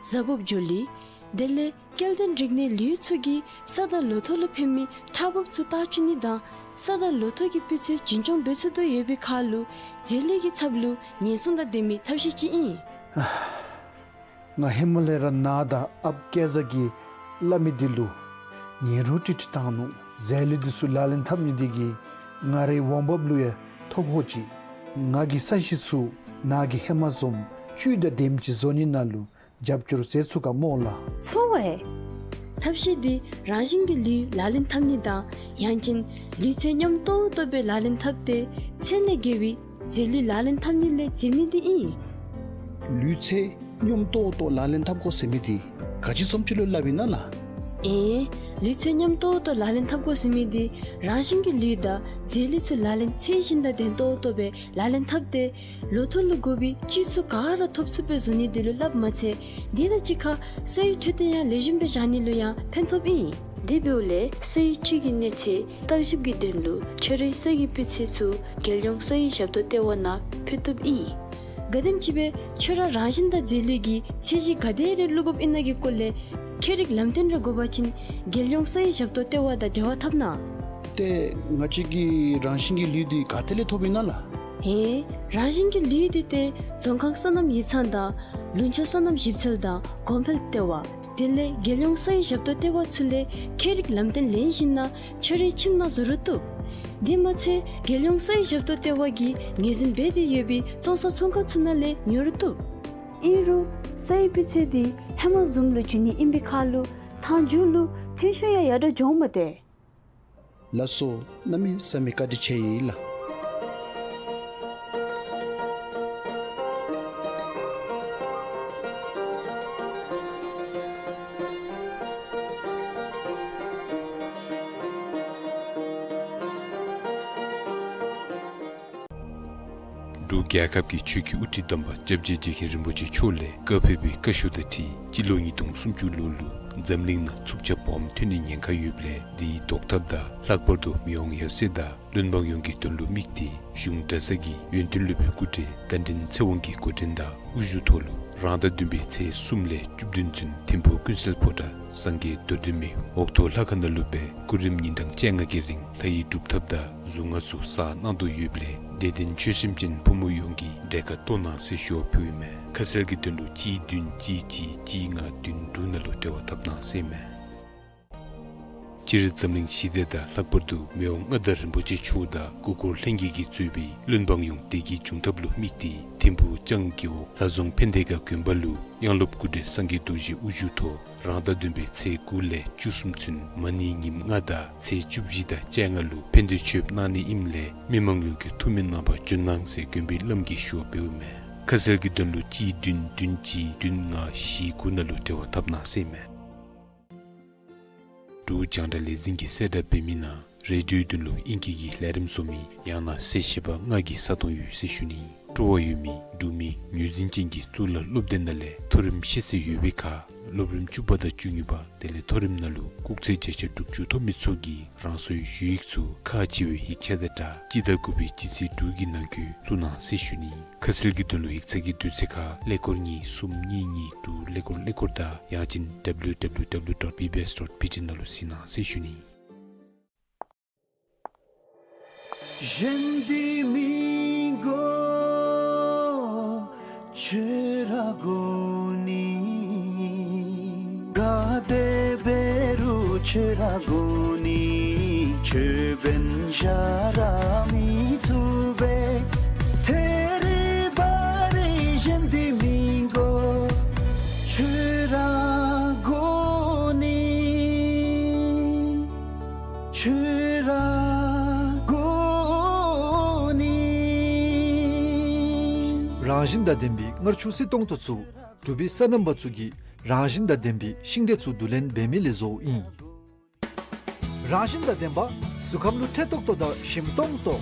གཟའ་འབུབ་འགྱོ་ལུད། དེ་ལས་སྐྱེ་ལྡན་རིགས་སྣའི་ལུད་ཚུ་གིས་ས་དང་ལོ་ཐོག་ལུ་ཕན་མི་ཁྲག་འབུབ་ཚུ་བཏགས་བཅུག་ནི་དང་ས་དང་ལོ་ཐོག་གི་སྤུས་ཚད་རྒྱུན་སྐྱོང་འབད་ཚུགས་དོ་ཡོད་པའི་ཁར་ལུ་རྫས་ལུད་ཀྱི་ཚབ་ལུ་ཉེན་སྲུང་དང་ལྡན་མི་ཐབས་ཤེས་ཅིག་ཨིན། ང་ཧེ་མ་ལས་ར་ནཱ་དང་ཨཔ་སྐལ་བཟང་གིས་སླབ་མི་འདི་ལུ་ཉན་རུང་ཀྲིག་ཀྲི་བཏང་ནུག། རྫས་ལུད་འདི་ཚུ་ལག་ལེན་འཐབ་ནི་འདི་གིས་ང་རའི་འོང་འབབ་ལུ་ཡང་ཐོ་ཕོག་ཅི། ང་གི་ས་གཞི་ཚུ་ནཱ་གི་ཧེ་མ་བཟུམ་བཅུད་དང་ལྡནམ་ཅིག་བཟོ་ནི་ནང་ལུ་རྒྱབ་སྐྱོར་མཛད་ཚུགས་ག་སྨོ་ལགས། ཚུགས་པས། ཐབས་ཤེས་འདི་རང་བཞིན་གྱི་ལུད་ལག་ལེན་འཐབ་ནི་དང་ཡང་ཅིན་ལུད་ཚད་སྙོམས་ཏོག་ཏོ་སྦེ་ལག་ལེན་འཐབ་སྟེ་ཚད་ལས་བརྒལ་བའི་རྫས་ལུད་ལག་ལེན་འཐབ་ནི་ལས་འཛེམ་ནི་འདི་ཨིན། ལུད་ཚད་སྙོམས་ཏོག་ཏོ་ལག་ལེན་འཐབ་དགོ་ཟེར་མི་འདི་ག་ཅི་བཟུམ་ཅིག་ལུ་སླབ་ཨིན་ན་ལགས། ཨེ། ལུད་ཚད་སྙོམས་ཏོག་ཏོ་ལག་ལེན་འཐབ་དགོ་ཟེར་མི་འདི་རང་བཞིན་གྱི་ལུད་དང་རྫས་ལུད་ཚུ་ལག་ལེན་ཚད་བཞིན་དང་ལྡན་ཏོག་ཏོ་སྦེ་ལག་ལེན་འཐབ་སྟེ་ལོ་ཐོག་ལུ་དགོ་པའི་བཅུད་ཚུ་ག་ར་ཐོབ་ཚུགསཔ་སྦེ་བཟོ་ནི་འདི་ལུ་སླབ་མ་ཚད་འདི་དང་གཅིག་ཁར་སའི་འཕྲོད་བསྟེན་ཡང་ལེགས་ཤོམ་སྦེ་བཞག་ནི་ལུ་ཡང་ཕན་ཐོགསཔ་ཨིན། དེ་འབདཝ་ལས་སའི་བཅུད་ཀྱི་གནས་ཚད་བརྟག་ཞིབ་ཀྱི་དོན་ལུ་ཁྱོད་རའི་ས་གི་སྤུས་ཚད་ཚུ་རྒྱལ་ཡོངས་སའི་ཞབས་ཏོག་ལྟེ་བ་ནང་ཕུལ་བཏུབ་ཨིན། ག་དེམ་ཅིག་སྦེ་ཁྱོད་ར་རང་བཞིན་དང་རྫས་ལུད་ཀྱི་ཚད་གཞི་ག་དེ་རེ་བླུག་དགོཔ་ཨིན་ན་གི་སྐོར་ལས་ ཁྱད་རིག་ལམ་སྟོན་རེ་དགོ་པ་ཅིན་རྒྱལ་ཡོངས་ས་ཡི་ཞབས་ཏོག་ལྟེ་བ་དང་འབྲེལ་བ་འཐབ་གནང་། ཏེ་ང་བཅས་ཀྱི་རང་བཞིན་གྱི་ལུད་འདི་ག་ཏེ་ལས་ཐོབ་ཨིན་ན་ལགས། ཧེ། རང་བཞིན་གྱི་ལུད་འདི་ཏེ་རྫོང་ཁག་སོ་ནམ་ཡིག་ཚང་དང་ལུང་ཕྱོགས་སོ་ནམ་ཞིབ་འཚོལ་དང་གོང་འཕེལ་ལྟེ་བ། དེ་ལས་རྒྱལ་ཡོངས་ས་ཡི་ཞབས་ཏོག་ལྟེ་བ་ཚུ་ལས་ཁྱད་རིག་ལམ་སྟོན་ལེན་ཞིནམ་ན་ཁྱོད་རའི་ཁྱིམ་ནང་བཟོ་རུང་བཏུབ། དེ་མ་ཚད་རྒྱལ་ཡོངས་ས་ཡི་ཞབས་ཏོག་ལྟེ་བ་གིས་ངོས་འཛིན་འབད་དེ་ཡོད་པའི་བཙོང་ས་ཚོང་ཁང་ཚུ་ནང་ལས་ཉོ་རུང་བཏུབ། ཨིན་རུང་ས་ཡི་སྤུས་ཚད་འདི་ཧེ་མ་བཟུམ་ལུ་འགྱོ་ནི་ཨིན་པའི་ཁར་ལུ་མཐའ་མཇུག་ལུ་ཐོན་ཤུགས་ཡང་ཡར་དྲག་འགྱོཝ་མས་ཏེ། ལགས་སོ། གནམ་མེད་ས་མེད་བཀའ་དྲིན་ཆེ་ཡི་ལགས། འབྲུག་རྒྱལ་ཁབ་ཀྱི་ཆོས་ཀྱི་དབུ་ཁྲིད་དམ་པ་སྐྱབས་རྗེ་རྗེ་མཁན་རིན་པོ་ཆེ་མཆོག་ལས་བཀའ་ཕེབས་པའི་བཀའ་ཤོག་དང་འཁྲིལ་སྤྱི་ལོ་ཉིས་སྟོང་སུམ་ཅུ་ལོ་ལུ་འཛམ་གླིང་ནང་འཚུབ་ཆ་སྦོམ་ཐོན་ནིའི་ཉེན་ཁ་ཡོདཔ་ལས་དེ་ཟློག་ཐབས་དང་ལྷག་པར་དུ་མི་དབང་ཡབ་སྲས་དང་བློན་འབངས་ཡོངས་ཀྱི་དོན་ལུ་དམིགས་ཏེ་གཞུང་གྲྭ་ཚང་གི་ཡོན་ཏན་སློབ་དཔོན་སྐུ་བགྲེས་རྟ་མགྲིན་ཚེ་དབང་གི་འགོ་འདྲེན་དང་དབུ་བཞུགས་ཐོག་ལུ་རང་ཟླ་བདུན་པའི་ཚེས་གསུམ་ལས་བཅུ་བདུན་ཚུན་ཐིམ་ཕུག་ཀུན་གསལ་ཕོ་བྲང་སངས་རྒྱས་རྡོར་གདན་མའི་འོག་ཐོག་ལྷ་ཁང་ནང་ལུ་སྦེ་སྐུ་རིམ་ཉིན་གྲངས་བཅོ་ལྔ་གི་རིང་ལྷ་ཡི་སྒྲུབ་ཐབས་དང་གཟུངས་སྔགས་ཚུ་བསགས་གནང་དོ་ཡོདཔ་ལས་དད་ལྡན་ཆོས་སེམས་ཅན་ཕོ་མོ་ཡོངས་ཀྱིས་གྲལ་ཁར་གཏོགས་གནང་ཟེར་ཞུ་བ་ཕུལཝ་ཨིན་མས། ཁ་གསལ་གྱི་དོན་ལུ་གཅིག་བདུན་གཅིག་གཅིག་གཅིག་ལྔ་བདུན་དྲུག་ནང་ལུ་འབྲེལ་བ་འཐབ་གནང་ཟེར་ཨིན་མས། སྤྱིར་འཛམ་གླིང་ཞི་བདེ་དང་ལྷག་པར་དུ་མི་དབང་མངའ་བདག་རིན་པོ་ཆེ་མཆོག་དང་སྐུ་འཁོར་ལྷན་རྒྱས་ཀྱིས་གཙོས་པའི་བློན་འབངས་ཡོངས་བདེ་སྐྱིད་འབྱུང་ཐབས་ལུ་དམིགས་ཏེ་ཐིམ་ཕུག་ལྕང་རྒེད་འོག་ལྷ་རྫོང་ཕན་བདེ་དགའ་དགོན་པ་ལུ་དབྱངས་སློབ་སྐུ་བགྲེས་སངས་རྒྱས་རྡོ་རྗེ་དབུ་བཞུགས་ཐོག་རང་ཟླ་བདུན་པའི་ཚེས་དགུ་ལས་བཅུ་གསུམ་ཚུན་མ་ཎི་ཉིནམ་ལྔ་དང་ཚེས་བཅུ་བཞི་དང་བཅོ་ལྔ་ལུ་ཕན་བདེ་མཆོདཔ་གནང་ནི་ཨིནམ་ལས་མི་མང་ཡོངས་ཀྱིས་ཐུགས་སྨོན་གནང་བར་བྱོན་གནང་ཟེར་དགོན་པའི་བླམ་གིས་ཞུ་བ་འབདཝ་མས། ཁ་གསལ་གྱི་དོན་ལུ་གཅིག་བདུན་བདུན་གཅིག་བདུན་ལྔ་བཞི་དགུ་ནང་ལུ་འབྲེལ་བ་འཐབ་གནང་ཟེར་མས། འབྲུག་རྒྱང་བསྒྲགས་ལས་འཛིན་གྱིས་གསལ་བསྒྲགས་འབད་མི་ནང་རེ་ཌིའོའི་དོན་ལུ་ཨིང་སྐད་ཀྱི་ལས་རིམ་བཟོ་མི་ཡང་ན་གསལ་བཤད་པ་ལྔ་གི་ས་སྟོང་ཡོད་ཟེར་ཞུ་ནི། སྤྲོ་བ་ཡོད་མི་འབྲུག་མི་ངོས་འཛིན་ཅན་གྱི་གཙུག་ལག་སློབ་སྡེ་ནང་ལས་མཐོ་རིམ་ཤེས་ཚད་ཡོད་པའི་ཁར་སློབ་རིམ་བཅུ་པ་དང་བཅུ་གཉིས་པ་དེ་ལས་མཐོ་རིམ་ནང་ལུ་སྐུགས་ཚད་བརྒྱ་ཆ་དྲུག་ཅུ་ཐོབ་མི་ཚུ་གིས་རང་སོའི་ཞུ་ཡིག་ཚུ་ཁག་ཆེ་བའི་ཡིག་ཆ་དང་སྦྲགས་སྤྱི་ཟླ་དགུ་པའི་སྤྱི་ཚེས་དྲུག་གི་ནང་འཁོད་བཙུགས་གནང་ཟེར་ཞུ་ནི། ཁ་གསལ་གྱི་དོན་ལུ་ཡིག་ཚང་གི་དུས་ཚོད་ཁར་ཀླད་ཀོར་གཉིས་གསུམ་གཉིས་གཉིས་དྲུག་ཀླད་ཀོར་ཀླད་ཀོར་དང་ཡང་ཅིན་ཌབ་ལིའུ་ཌབ་ལིའུ་ཌབ་ལིའུ་ཌོཊ་བི་བི་ཨེསི་ཌོཊ་བི་ཊི་ནང་ལུ་གཟིགས་གནང་ཟེར་ཞུ་ནི། གཞན་འདི་མི་དགོ། ཁྱོད་ར་དགོ་ནི། ག་དེ་འབད་རུང་ཁྱོད་ར་དགོ་ནི། ཁྱོད་འབདན་གཞན་ར་མི་ཚུགས་པས། ཐད་རི་བ་རི་གཞན་འདི་མི་དགོ། ཁྱོད་ར་དགོ་ནི། ཁྱོད་ར་དགོ་ནི། རང་བཞིན་དང་ལྡན་པའི་མངར་ཆུ་བསིལ་ཏོང་ཏོ་ཚུ་འབྲུག་པའི་སོ་ནམ་པ་ཚུ་གིས་རང་བཞིན་དང་ལྡན་པའི་ཤིང་འབྲས་ཚུ་བསྡུ་ལེན་འབད་མི་ལས་བཟོཝ་ཨིན། རང་བཞིན་དང་ལྡན་པ་གཟུགས་ཁམས་ལུ་ཁྲེག་ཏོག་ཏོ་དང་ཞིམ་ཏོང་ཏོ།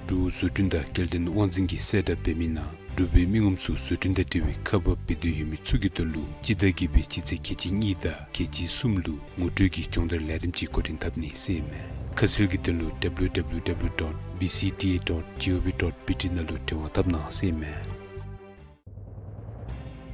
འབྲུག་བཟོ་སྐྲུན་དང་སྐྱེལ་འདྲེན་དབང་འཛིན་གྱིས་གསལ་བསྒྲགས་འབད་མི་ནང་འབྲུག་པའི་མི་ངོམ་ཚུ་བཟོ་སྐྲུན་དང་འབྲེལ་བའི་ཁ་འབབ་འབད་འདོད་ཡོད་མི་ཚུ་གི་དོན་ལུ་སྤྱི་ཟླ་བརྒྱད་པའི་སྤྱི་ཚེས་ཁལ་གཅིག་གཉིས་དང་ཁལ་གཅིག་གསུམ་ལུ་ངོ་སྤྲོད་ཀྱི་སྦྱོང་བརྡར་ལས་རིམ་ཅིག་འགོ་འདྲེན་འཐབ་ནི་ཟེར་ཨིན་མས། ཁ་གསལ་གྱི་དོན་ལུ་ཌབ་ལིའུ་ཌབ་ལིའུ་ཌབ་ལིའུ་ཌོཊ་བི་སི་ཌི་ཨེ་ཌོཊ་ཇི་ཨོ་ཝི་ཌོཊ་བི་ཊི་ནང་ལུ་འབྲེལ་བ་འཐབ་གནང་ཟེར་ཨིན་མས།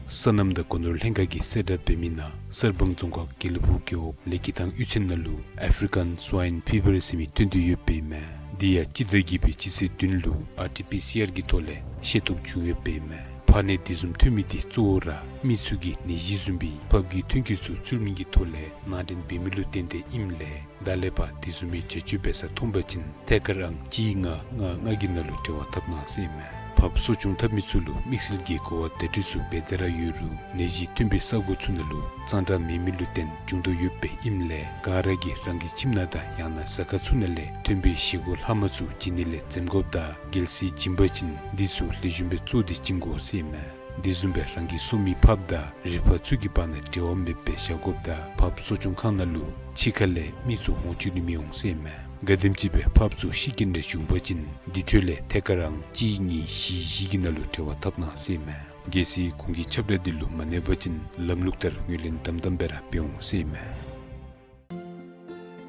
སོ་ནམ་དང་སྒོ་ནོར་ལྷན་ཁག་གིས་གསལ་བསྒྲགས་འབད་མི་ནང་གསར་སྤང་རྫོང་ཁག་དགེ་ལེགས་ཕུག་རྒེད་འོག་ལེགས་སྐྱིད་ཐང་གཡུས་ཚན་ནང་ལུ་ཨེཕ་རི་ཀཱན་སུ་ཝའིན་ཕི་བར་ཟེར་མི་ཐོན་དོ་ཡོདཔ་ཨིན་མས། དེ་ཡང་སྤྱི་ཟླ་བརྒྱད་པའི་སྤྱི་ཚེས་བདུན་ལུ་ཨར་ཊི་པི་སི་ཨར་གྱི་ཐོག་ལས་ཤེས་རྟོགས་བྱུང་ཡོདཔ་ཨིན་མས། ཕག་ནད་དེ་བཟུམ་ཐོན་མི་དེ་གཙོ་བོ་ར་མི་ཚུ་གིས་ནད་གཞི་བཟུམ་སྦེ་ཕགཔ་གི་ཐོན་སྐྱེད་ཚུ་ཚུལ་མིན་གྱི་ཐོག་ལས་ནང་འདྲེན་འབད་མི་ལུ་བརྟེན་ཏེ་ཨིནམ་ལས་ད་ལས་ཕར་དེ་བཟུམ་མའི་བྱ་སྤྱོད་འབད་ས་མཐོང་པ་ཅིན་ཐད་ཀར་ཨང་གཅིག་ལྔ་ལྔ་ལྔ་གི་ནང་ལུ་འབྲེལ་བ་འཐབ་གནང་ཟེར་ཨིན་མས། ཕགཔ་གསོ་སྐྱོང་འཐབ་མི་ཚུ་ལུ་དམིགས་བསལ་གྱི་གོ་བ་བརྡ་སྤྲོད་ཚུ་འབད་དེ་ར་ཡོད་རུང་ནད་གཞི་ཐོན་པའི་ས་གོ་ཚུ་ནང་ལུ་གཙང་སྦྲ་མེད་མི་ལུ་བརྟེན་བྱུང་དོ་ཡོདཔ་ཨིནམ་ལས་ག་ར་གིས་རང་གི་ཁྱིམ་ནང་དང་ཡང་ན་ཟ་ཁང་ཚུ་ནང་ལས་ཐོན་པའི་བཞེས་སྒོ་ལྷག་མ་ཚུ་བྱིན་ནི་ལས་འཛེམ་དགོཔ་དང་རྒྱལ་སྲིད་བྱིན་པ་ཅིན་འདི་ཚུ་ལེགས་ཤོམ་སྦེ་བཙོ་སྟེ་བྱིན་དགོ་ཟེར་ཨིན་མས། དེ་བཟུམ་སྦེ་རང་གི་སོ་མི་ཕགཔ་དང་རི་ཕག་ཚུ་གི་བར་ན་འབྲེལ་བ་མེདཔ་སྦེ་བཞག་དགོཔ་དང་ཕགཔ་གསོ་སྐྱོང་ཁང་ནང་ལུ་ཕྱི་ཁ་ལས་མི་ཚུ་འོང་བཅུག་ནི་མི་འོང་ཟེར་ཨིན་མས། ག་དེམ་ཅིག་སྦེ་ཕགཔ་ཚུ་ཤི་རྐྱེན་རེ་བྱུང་པ་ཅིན་དེ་འཕྲོ་ལས་ཐད་ཀར་ཨང་གཅིག་གཉིས་བཞི་བཞི་གི་ནང་ལུ་འབྲེལ་བ་འཐབ་གནང་ཟེར་ཨིན་མས། གལ་སྲིད་ཁོང་གི་ཁྱབ་བསྒྲགས་འདི་ལུ་མ་གནས་པ་ཅིན་ལམ་ལུགས་ལྟར་ངོས་ལེན་དམ་དམ་སྦེ་ར་འབད་འོང་ཟེར་ཨིན་མས།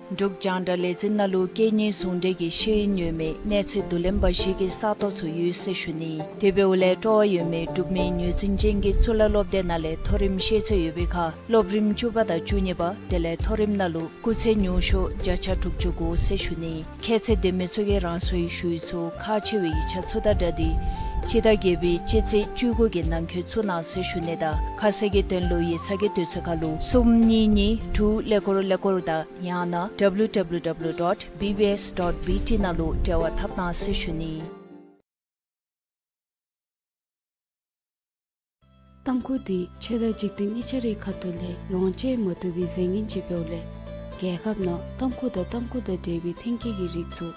འབྲུག་རྒྱང་བསྒྲགས་ལས་འཛིན་ནང་ལུ་སྐད་གཉིས་ཟུང་འབྲེལ་གྱི་ཤེས་ཡོན་ཡོད་མི་གནས་ཚད་བསྡུ་ལེན་པ་ཞིག་གི་ས་སྟོང་ཚུ་ཡོད་ཟེར་ཞུ་ནི། དེ་འབདཝ་ལས་སྤྲོ་བ་ཡོད་མི་འབྲུག་མི་ངོས་འཛིན་ཅན་གྱི་གཙུག་ལག་སློབ་སྡེ་ནང་ལས་མཐོ་རིམ་ཤེས་ཚད་ཡོད་པའི་ཁར་སློབ་རིམ་བཅུ་པ་དང་བཅུ་གཉིས་པ་དེ་ལས་མཐོ་རིམ་ནང་ལུ་སྐུགས་ཚད་ཉུང་ཤོས་བརྒྱ་ཆ་དྲུག་ཅུ་དགོ་ཟེར་ཞུ་ནི། ཁྱད་ཚད་ལྡན་མི་ཚུ་གིས་རང་སོའི་ཞུ་ཡིག་ཚུ་ཁག་ཆེ་བའི་ཡིག་ཆ་ཚུ་དང་སྦྲགས་ཏེ་སྤྱི་ཟླ་བརྒྱད་པའི་སྤྱི་ཚེས་བཅུ་དགུ་གི་ནང་འཁོད་བཙུགས་གནང་ཟེར་ཞུ་ནི་དང་ཁ་གསལ་གྱི་དོན་ལུ་ཡིག་ཚང་གི་དུས་ཚོད་ཁར་ལུ་གསུམ་གཉིས་གཉིས་དྲུག་ཀླད་ཀོར་ཀླད་ཀོར་དང་ཡང་ན་W W W dot B B S dot B T ནང་ལུ་འབྲེལ་བ་འཐབ་གནང་ཟེར་ཞུ་ནི། ཏམ་ཁུ་འདི་ཆོས་དང་འཇིག་རྟེན་གཉིས་ཆ་རའི་ཁ་ཐུག་ལས་ལོངས་སྤྱོད་མ་བཏུབ་པའི་རྫས་ངན་ཅིག་འབདཝ་ལས་རྒྱལ་ཁབ་ནང་ཏམ་ཁུ་དང་ཏམ་ཁུ་དང་འབྲེལ་བའི་ཐོན་སྐྱེད་ཀྱི་རིགས་ཚུ་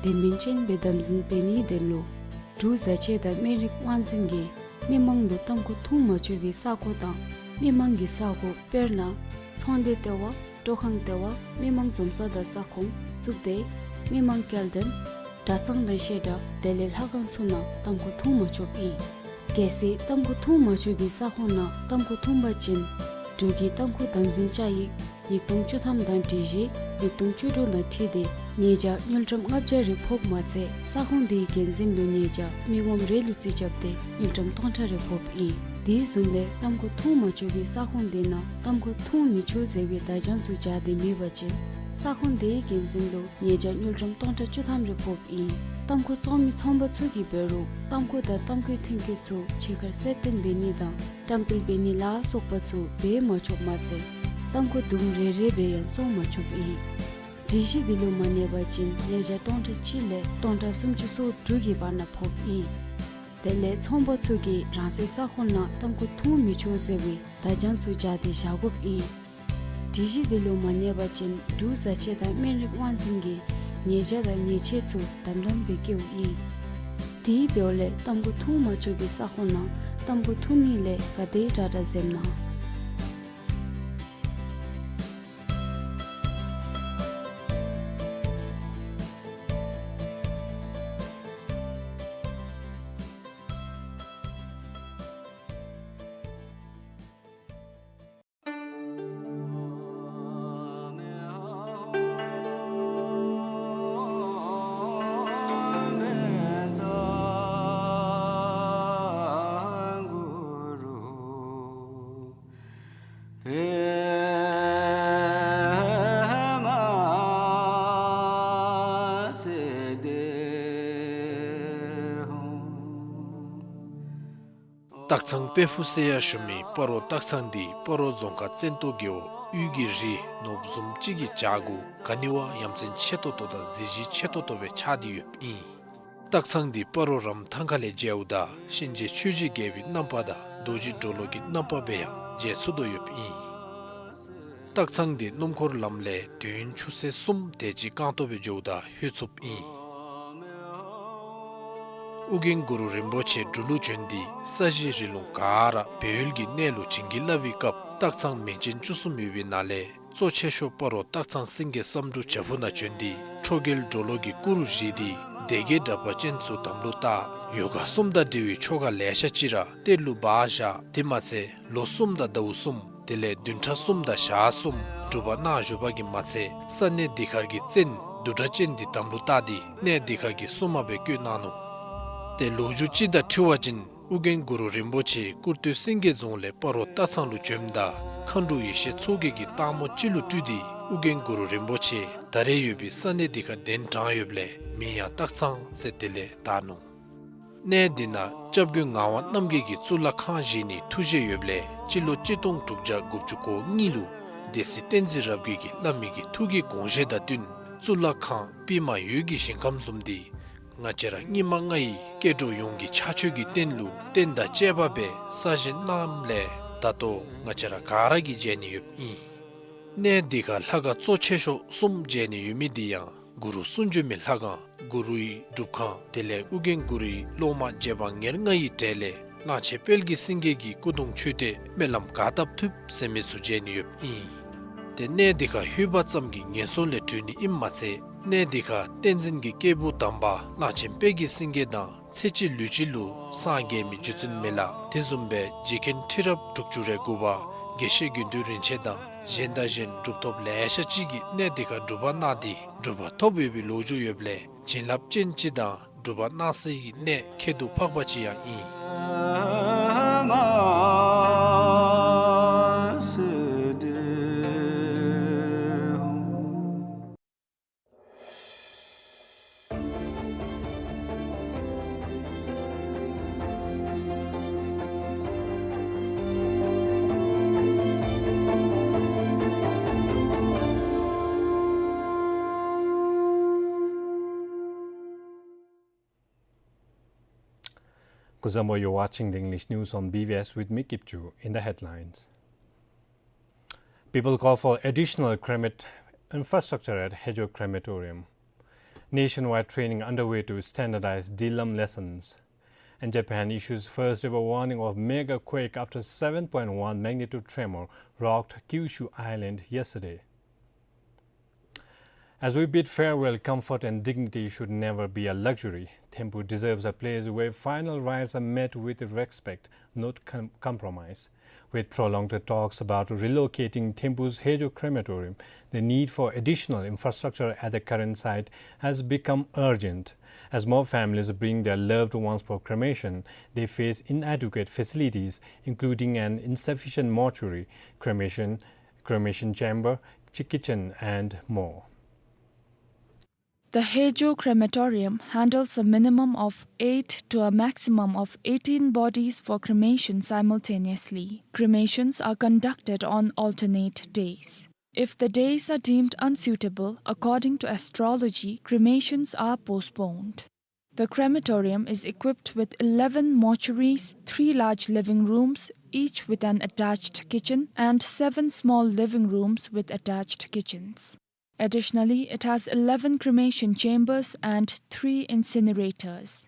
དོན་སྨིན་ཅན་སྦེ་དམ་འཛིན་འབད་ནིའི་དོན་ལུ་འབྲུག་བཟའ་ཆས་དང་སྨན་རིགས་དབང་འཛིན་གྱིས་མི་མང་ལུ་ཏམ་ཁུ་འཐུང་མ་ཆོག་པའི་ས་གོ་དང་མི་མང་གི་ས་གོ་དཔེར་ན་ཚོང་སྡེ་ལྟེ་བ། སྤྲོ་ཁང་ལྟེ་བ། མི་མང་འཛོམས་ས་དང་ས་ཁོངས། གཙུག་སྡེ། མི་མང་སྐྱེལ་འདྲེན། གྲྭ་ཚང་དང་བཤད་གྲྭ་དེ་ལས་ལྷ་ཁང་ཚུ་ནང་ཏམ་ཁུ་འཐུང་མ་ཆོགཔ་ཨིན། གལ་སྲིད་ཏམ་ཁུ་འཐུང་མ་ཆོག་པའི་ས་ཁོངས་ནང་ཏམ་ཁུ་འཐུང་པ་ཅིན་འབྲུག་གི་ཏམ་ཁུ་དམ་འཛིན་བཅའ་ཡིག་ཉིས་སྟོང་བཅུ་ཐམ་དང་སྒྲིག་གཞི་ཉིས་སྟོང་བཅུ་དྲུག་དང་འཁྲིལ་ཏེ་ཉེས་བྱ་དངུལ་ཀྲམ་ལྔ་བརྒྱ་རེ་ཕོགཔ་མ་ཚད་ས་ཁོངས་དེའི་འགན་འཛིན་ལུ་ཉེས་བྱ་མི་ངོམ་རེ་ལུ་རྩིས་རྐྱབ་སྟེ་དངུལ་ཀྲམ་སྟོང་ཕྲག་རེ་ཕོགཔ་ཨིན། དེ་བཟུམ་སྦེ་ཏམ་ཁུ་འཐུང་མ་ཆོག་པའི་ས་ཁོངས་དེ་ནང་ཏམ་ཁུ་འཐུང་མི་ཆོག་ཟེར་བའི་བརྡ་བྱང་ཚུ་སྦྱར་ཏེ་མེད་པ་ཅིན་ས་ཁོངས་དེའི་འགན་འཛིན་ལུ་ཉེས་བྱ་དངུལ་ཀྲམ་སྟོང་ཕྲག་བཅུ་ཐམ་རེ་ཕོགཔ་ཨིན། ཏམ་ཁུ་བཙོང་མི་ཚོང་པ་ཚུ་གིས་འབད་རུང་ཏམ་ཁུ་དང་ཏམ་ཁུའི་ཐོན་སྐྱེད་ཚུ་ཕྱི་ཁར་གསལ་སྟོན་འབད་ནི་དང་བཀྲམ་སྤེལ་འབད་ནི་ལ་སོགས་པ་ཚུ་འབད་མ་ཆོགཔ་མ་ཚད་ཏམ་ཁུ་དུམ་རེ་རེ་སྦེ་ཡང་བཙོང་མ་ཆོགཔ་ཨིན། སྒྲིག་གཞི་འདི་ལུ་མ་གནས་པ་ཅིན་ཉེས་བྱ་སྟོང་ཕྲག་གཅིག་ལས་སྟོང་ཕྲག་སུམ་ཅུ་སོ་དྲུག་གི་བར་ན་ཕོགཔ་ཨིན། དེ་ལས་ཚོང་པ་ཚུ་གིས་རང་སོའི་ས་ཁོངས་ནང་ཏམ་ཁུ་འཐུང་མི་ཆོག་ཟེར་བའི་བརྡ་བྱང་ཚུ་སྦྱར་ཏེ་བཞག་དགོཔ་ཨིན། སྒྲིག་གཞི་འདི་ལུ་མ་གནས་པ་ཅིན་འབྲུག་བཟའ་ཆས་དང་སྨན་རིགས་དབང་འཛིན་གྱིས་ཉེས་བྱ་དང་ཉེས་ཆད་ཚུ་དམ་དམ་སྦེ་བཀལཝ་ཨིན། དེ་འབདཝ་ལས་ཏམ་ཁུ་འཐུང་མ་ཆོག་པའི་ས་ཁོངས་ནང་ཏམ་ཁུ་འཐུང་ནི་ལས་ག་དེ་དྲག་དྲག་འཛེམ་གནང་། སྟག་ཚང་དཔལ་ཕུག་ཟེར་ཡང་ཞུ་མི་སྤ་རོ་སྟག་ཚང་འདི་སྤ་རོ་རྫོང་ཁག་བཙན་ཏོ་རྒེད་འོག་དབུས་ཀྱི་རི་ནོར་བུ་བཟུམ་ཅིག་གི་བྱག་གུ་ག་ནི་བ་ཡ་མཚན་ཆེ་ཏོག་ཏོ་དང་གཟི་བརྗིད་ཆེ་ཏོག་ཏོ་སྦེ་ཆགས་ཏེ་ཡོདཔ་ཨིན། སྟག་ཚང་འདི་སྤ་རོ་རམ་ཐང་ཁ་ལས་མཇལཝ་ད་གཤིན་རྗེ་ཆོས་ཀྱི་རྒྱལ་པོའི་རྣམ་པ་དང་རྡོ་རྗེ་གྲོ་ལོད་ཀྱི་རྣམ་པ་སྦེ་ཡང་མཇལ་ཚུགས་དོ་ཡོདཔ་ཨིན། སྟག་ཚང་འདི་སྣུམ་འཁོར་ལམ་ལས་དུས་ཡུན་ཆུ་ཚོད་གསུམ་དེ་ཅིག་རྐང་སྟོང་སྦེ་འགྱོཝ་ད་ལྷོད་ཚུགསཔ་ཨིན། ཨོ་རྒྱན་གུ་རུ་རིན་པོ་ཆེ་འབྲུག་ལུ་བྱོན་ཏེ་ས་གཞི་རི་ལུང་ག་ར་སྦས་ཡུལ་གྱི་གནས་ལུ་བྱིན་གྱིས་བརླབས་པའི་སྐབས་སྟག་ཚང་མིང་ཅན་བཅུ་གསུམ་ཡོད་པའི་ནང་ལས་གཙོ་ཆེ་ཤོས་སྤ་རོ་སྟག་ཚང་སེང་གེ་བསམ་འགྲུབ་བྱག་ཕུག་ནང་བྱོན་ཏེ་ཁྲོ་རྒྱལ་གྲོ་ལོད་ཀྱི་སྐུ་རུ་བཞེངས་ཏེ་སྡེ་བརྒྱད་དྲེགས་པ་ཅན་ཚུ་དམ་ལུ་བཏགས། ཡོ་ག་གསུམ་དང་འབྲེལ་བའི་ཆོ་ག་ལེ་ཤ་ཅིག་ར་གཏེར་ལུ་སྦ་བཞག། དེ་མ་ཚད་ལོ་གསུམ་དང་ཟླཝ་གསུམ་དེ་ལས་བདུན་ཕྲག་གསུམ་དང་ཞག་གསུམ་སྒྲུབ་པ་གནང་བཞུགས་པ་གིས་མ་ཚད་ས་གནས་འདི་ཁར་གྱི་བཙན་བདུད་དྲེགས་ཅན་འདི་དམ་ལུ་བཏགས་ཏེ་གནས་འདི་ཁར་གྱི་སྲུང་མ་སྦེ་བསྐོས་གནང་ནུག། ཏེ་ལོ་རྒྱུས་ཅིག་དང་འཁྲིལ་བ་ཅིན་ཨོ་རྒྱན་གུ་རུ་རིན་པོ་ཆེ་ཀུར་སྟོད་སེང་གེ་རྫོང་ལས་སྤ་རོ་སྟག་ཚང་ལུ་བྱོནམ་ད་མཁའ་འགྲོ་ཡེ་ཤེས་མཚོ་རྒྱལ་གྱིས་སྟག་མོ་ཅིག་ལུ་སྤྲུལ་ཏེ་ཨོ་རྒྱན་གུ་རུ་རིན་པོ་ཆེ་ད་རེས་ཡོད་པའི་ས་གནས་འདི་ཁར་གདན་དྲངས་ཡོདཔ་ལས་མིང་ཡང་སྟག་ཚང་ཟེར་དེ་ལས་བཏགས་ནུག། གནས་འདི་ནང་སྐྱབས་མགོན་ངག་དབང་རྣམ་རྒྱལ་གྱིས་གཙུག་ལག་ཁང་བཞེངས་ནིའི་ཐུགས་བཞེད་ཡོདཔ་ལས་སྤྱི་ལོ་གཅིག་སྟོང་དྲུག་བརྒྱ་དགུ་བཅུ་གོ་གཉིས་ལུ་སྡེ་སྲིད་བསྟན་འཛིན་རབ་རྒྱས་ཀྱིས་བླ་མའི་གི་ཐུགས་ཀྱི་དགོངས་བཞེད་དང་བསྟུན་གཙུག་ལག་ཁང་པདྨ་འོད་ཀྱི་ཞིང་ཁམས་བཟུམ་འདི་ང་བཅས་ར་སྙིགས་མ་ལྔ་ཡི་སྐྱེ་འགྲོ་ཡོངས་ཀྱི་ཕྱག་མཆོད་ཀྱི་རྟེན་ལུ་རྟེན་དང་བཅས་པ་སྦེ་གསར་བཞེངས་གནངམ་ལས་ད་ལྟོ་ང་བཅས་ར་ག་ར་གིས་མཇལ་ནི་ཡོདཔ་ཨིན། གནས་འདི་ཁར་ལྷ་ཁང་གཙོ་ཆེ་ཤོས་གསུམ་མཇལ་ནི་ཡོད་མི་འདི་ཡང་གུ་རུ་གསུང་བྱོན་མའི་ལྷ་ཁང་། གུ་རུའི་སྒྲུབ་ཁང་། དེ་ལས་ཨོ་རྒྱན་གུ་རུའི་སློབ་མ་རྗེ་འབངས་ཉེར་ལྔ་ཡི་གྲས་ལས་གླང་ཆེན་དཔལ་གྱི་སེང་གེ་གི་སྐུ་གདུང་མཆོད་རྟེན་སྨོན་ལམ་ག་བཏབ་ཐུབ་ཟེར་མི་ཚུ་མཇལ་ནི་ཡོདཔ་ཨིན། ཏེ་གནས་འདི་ཁར་ལྷོད་པ་ཙམ་གྱིས་ངན་སོང་ལས་གྲོལ་ནི་ཨིནམ་མ་ཚད་གནས་འདི་ཁར་བསྟན་འཛིན་གྱི་སྐྱེས་བུ་དམ་པ་གླང་ཆེན་དཔལ་གྱི་སེང་གེ་དང་ཚེ་གཅིག་ལུས་གཅིག་ལུ་སངས་རྒྱས་མི་རྗེ་བཙུན་མི་ལ་དེ་བཟུམ་སྦེ་རྗེ་མཁན་ཁྲི་རབས་དྲུག་ཅུ་རེ་དགུ་པ་ དགེ་བཤེས་དགེ་འདུན་རིན་ཆེན་དང་གཞན་དང་གཞན་གྲུབ་ཐོབ་ལེ་ཤ་ཅིག་གིས་གནས་དེ་ཁར་སྒྲུབ་པ་གནང་སྟེ་གྲུབ་པ་ཐོབ་ཡོད་པའི་ལོ་རྒྱུས་ཡོདཔ་ལས་བྱིན་རླབས་ཅན་ཅིག་དང་སྒྲུབ་པ་གནང་སའི་གནས་ཁྱད་དུ་འཕགས་པ་ཅིག་ཡང་ཨིན། Kuzuzangpo, you're watching the English news on B B S with me, Kipchu. In the headlines, people call for additional cremate infrastructure at Haejo Crematorium. Nationwide training underway to standardize Dillam lessons. And Japan issues first ever warning of mega quake after seven point one magnitude tremor rocked Kyushu Island yesterday. As we bid farewell, comfort and dignity should never be a luxury. Thimphu deserves a place where final rites are met with respect, not com-, compromise. With prolonged talks about relocating Thimphu's Haejo Crematorium, the need for additional infrastructure at the current site has become urgent. As more families bring their loved ones for cremation, they face inadequate facilities, including an insufficient mortuary, cremation, cremation chamber, chi-, kitchen, and more. The Haejo Crematorium handles a minimum of eight to a maximum of eighteen bodies for cremation simultaneously. Cremations are conducted on alternate days. If the days are deemed unsuitable, according to astrology, cremations are postponed. The crematorium is equipped with eleven mortuaries, three large living rooms, each with an attached kitchen, and seven small living rooms with attached kitchens. Additionally, it has eleven cremation chambers and three incinerators.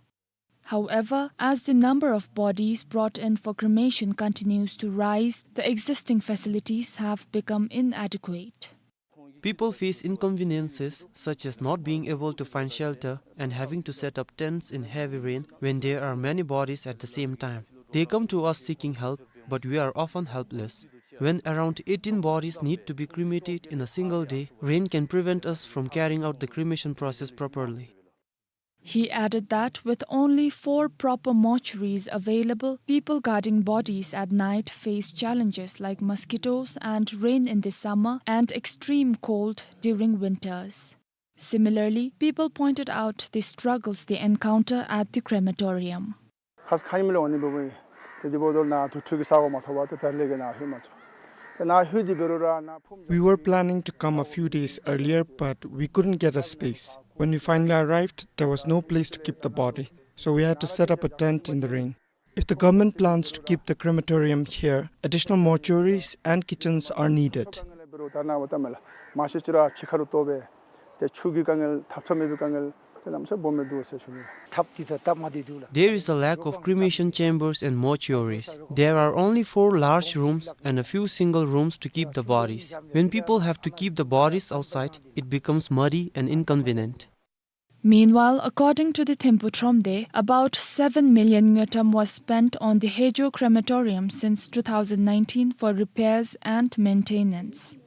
However, as the number of bodies brought in for cremation continues to rise, the existing facilities have become inadequate. People face inconveniences such as not being able to find shelter and having to set up tents in heavy rain when there are many bodies at the same time. They come to us seeking help, but we are often helpless. When around eighteen bodies need to be cremated in a single day, rain can prevent us from carrying out the cremation process properly. He added that with only four proper mortuaries available, people guarding bodies at night face challenges like mosquitoes and rain in the summer and extreme cold during winters. Similarly, people pointed out the struggles they encounter at the crematorium. ཁ་ཙ་ཁ་ཉིནམ་ལས་འོང་ནི་འབདཝ་ད་ཏེ་དེ་འབདཝ་ད་ནཱ་དུར་ཁྲོད་ཀྱི་ས་གོ་མ་ཐོབ་པར་ཏེ་ད་རིས་ལས་ཀྱི་ནཱ་ལྷོད་མ་ཚུགས། ཏེ་ནཱ་ལྷོད་དེ་འབད་རུང་ར་ནཱ་ཕུངམ། We were planning to come a few days earlier, but we couldn't get a space. When we finally arrived, there was no place to keep the body, so we had to set up a tent in the rain. If the government plans to keep the crematorium here, additional mortuaries and kitchens are needed. ད་ནཱ་འབདཝ་ད་མེན་ལགས། མང་ཤོས་ཅིག་ར་ཕྱི་ཁ་ལུ་བཏོག་སྦེ་ཏེ་ཆུ་གི་དཀའ་ངལ་ཐབ་ཚང་མེད་པའི་དཀའ་ངལ་ཏེ་གནམ་མེད་ས་མེད་སྦོམ་སྦེ་འདུག་ཟེར་ཞུ་ནི། ཐབ་ཏི་ད་ཐབ་མ་དེ་འདུག་ལགས། There is a lack of cremation chambers and mortuaries. There are only four large rooms and a few single rooms to keep the bodies. When people have to keep the bodies outside, it becomes muddy and inconvenient. Meanwhile, according to the Thimphu Thromde, about seven million ngultrum was spent on the Haejo crematorium since two thousand nineteen for repairs and maintenance.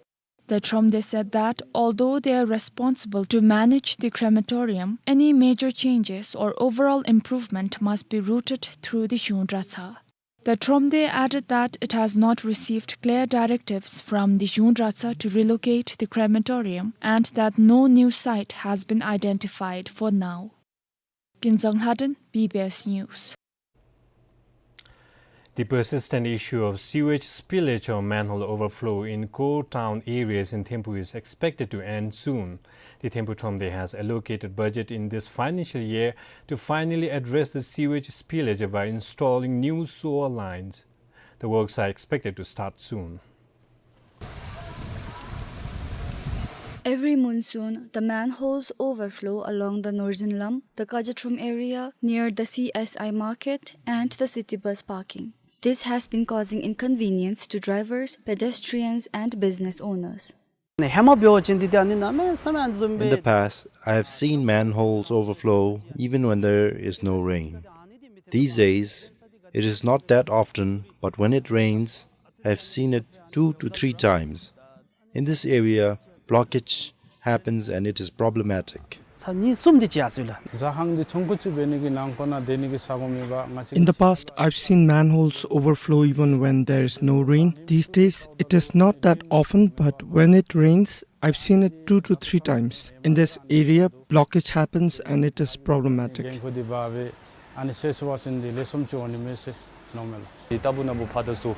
The Thromde said that although they are responsible to manage the crematorium, any major changes or overall improvement must be routed through the Yungdratsa. The Thromde added that it has not received clear directives from the Yungdratsa to relocate the crematorium and that no new site has been identified for now. Kinzang Lhaden, B B S News. The persistent issue of sewage spillage or manhole overflow in core town areas in Thimphu is expected to end soon. The Thimphu Thromde has allocated budget in this financial year to finally address the sewage spillage by installing new sewer lines. The works are expected to start soon. Every monsoon, the manholes overflow along the Norzin Lam, the Kajatrom area, near the C S I market, and the city bus parking. This has been causing inconvenience to drivers, pedestrians, and business owners. In the past, I have seen manholes overflow even when there is no rain. These days, it is not that often, but when it rains, I have seen it two to three times. In this area, blockage happens and it is problematic. ཚར་གཉིས་གསུམ་དེ་ཅིག་ཡར་སོང་ཡི་ལགས། ཟ་ཁང་འདི་ཆུང་ཀུ་ཅིག་འབད་ནི་གི་ནང་ཁོ་ན་སྡོད་ནི་གི་ས་སྒོ་མེད་པར་ང་བཅས། In the past, I've seen manholes overflow even when there is no rain. These days, it is not that often, but when it rains, I've seen it two to three times. In this area, blockage happens and it is problematic. འགན་ཁུར་འདི་འབག་སྦེ་ཨ་ནི་སེལ་ཚུགས་པ་ཅིན་འདི་ལེགས་ཤོམ་ཅིག་འོང་ནི་མས་ཟེར་མནོཝ་མས་ལགས། འདི་ལྟ་བུ་ན་བུ་ཕར་དང་ཚུར་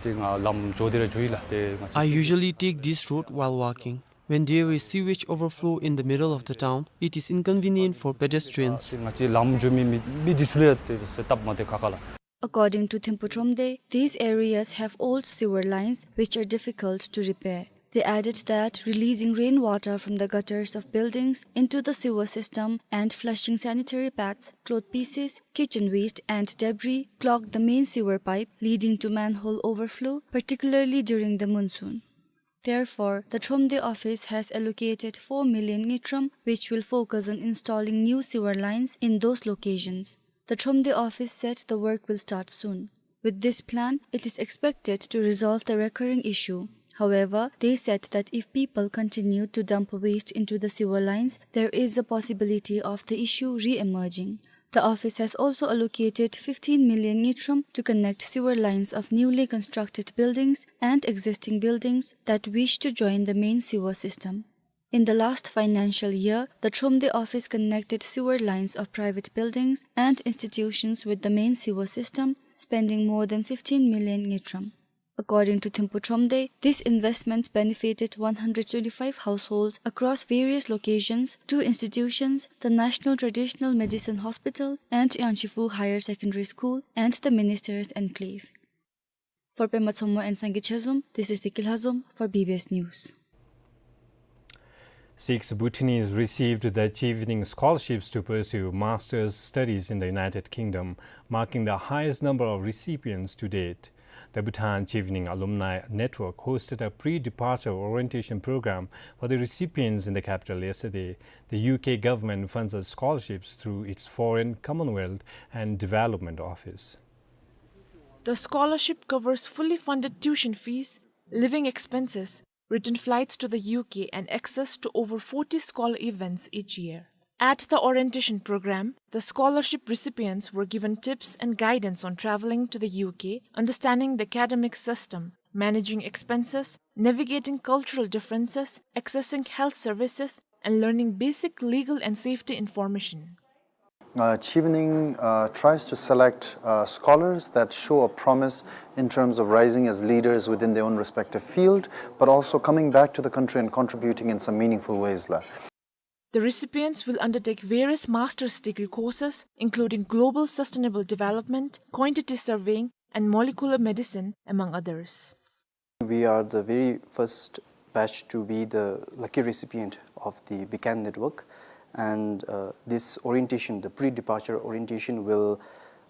འདི་ང་ལམ་འགྱོ་སྟེ་ར་འགྱོ་ཡི་ལགས། ཏེ་ང་བཅས། I usually take this road while walking. When there is sewage overflow in the middle of the town, it is inconvenient for pedestrians. ང་བཅས་ལམ་འགྱོ་མི་མི་མི་འདི་ཚུ་ལུ་ཏེ་སེལ་སྟབས་མ་བདེ་ཁག་ཁ་ལགས། According to Thempu Thromde, these areas have old sewer lines which are difficult to repair. They added that releasing rainwater from the gutters of buildings into the sewer system and flushing sanitary pads, cloth pieces, kitchen waste and debris clogged the main sewer pipe, leading to manhole overflow, particularly during the monsoon. Therefore, the Thromde office has allocated four million ngultrum, which will focus on installing new sewer lines in those locations. The Thromde office said the work will start soon. With this plan, it is expected to resolve the recurring issue. However, they said that if people continue to dump waste into the sewer lines, there is a possibility of the issue re-emerging. The office has also allocated fifteen million ngultrum to connect sewer lines of newly constructed buildings and existing buildings that wish to join the main sewer system. In the last financial year, the Thromde office connected sewer lines of private buildings and institutions with the main sewer system, spending more than fifteen million ngultrum. According to Thempu Thromde, this investment benefited one hundred twenty-five households across various locations, two institutions, the National Traditional Medicine Hospital and Yangshifu Higher Secondary School, and the Minister's Enclave. For Pema Tshomo and Sangay Chezom, this is Deki Lhazom for B B S News. Six Bhutanese received the Chevening scholarships to pursue master's studies in the United Kingdom, marking the highest number of recipients to date. The Bhutan Chevening Alumni Network hosted a pre-departure orientation program for the recipients in the capital yesterday. The U K government funds the scholarships through its Foreign, Commonwealth and Development Office. The scholarship covers fully funded tuition fees, living expenses, return flights to the U K, and access to over forty scholar events each year. At the orientation program, the scholarship recipients were given tips and guidance on traveling to the U K, understanding the academic system, managing expenses, navigating cultural differences, accessing health services, and learning basic legal and safety information. Uh, Chevening, uh, tries to select, uh, scholars that show a promise in terms of rising as leaders within their own respective field, but also coming back to the country and contributing in some meaningful ways la. The recipients will undertake various master's degree courses, including global sustainable development, quantity surveying, and molecular medicine, among others. We are the very first batch to be the lucky recipient of the BCAN network, and, uh, this orientation, the pre-departure orientation, will,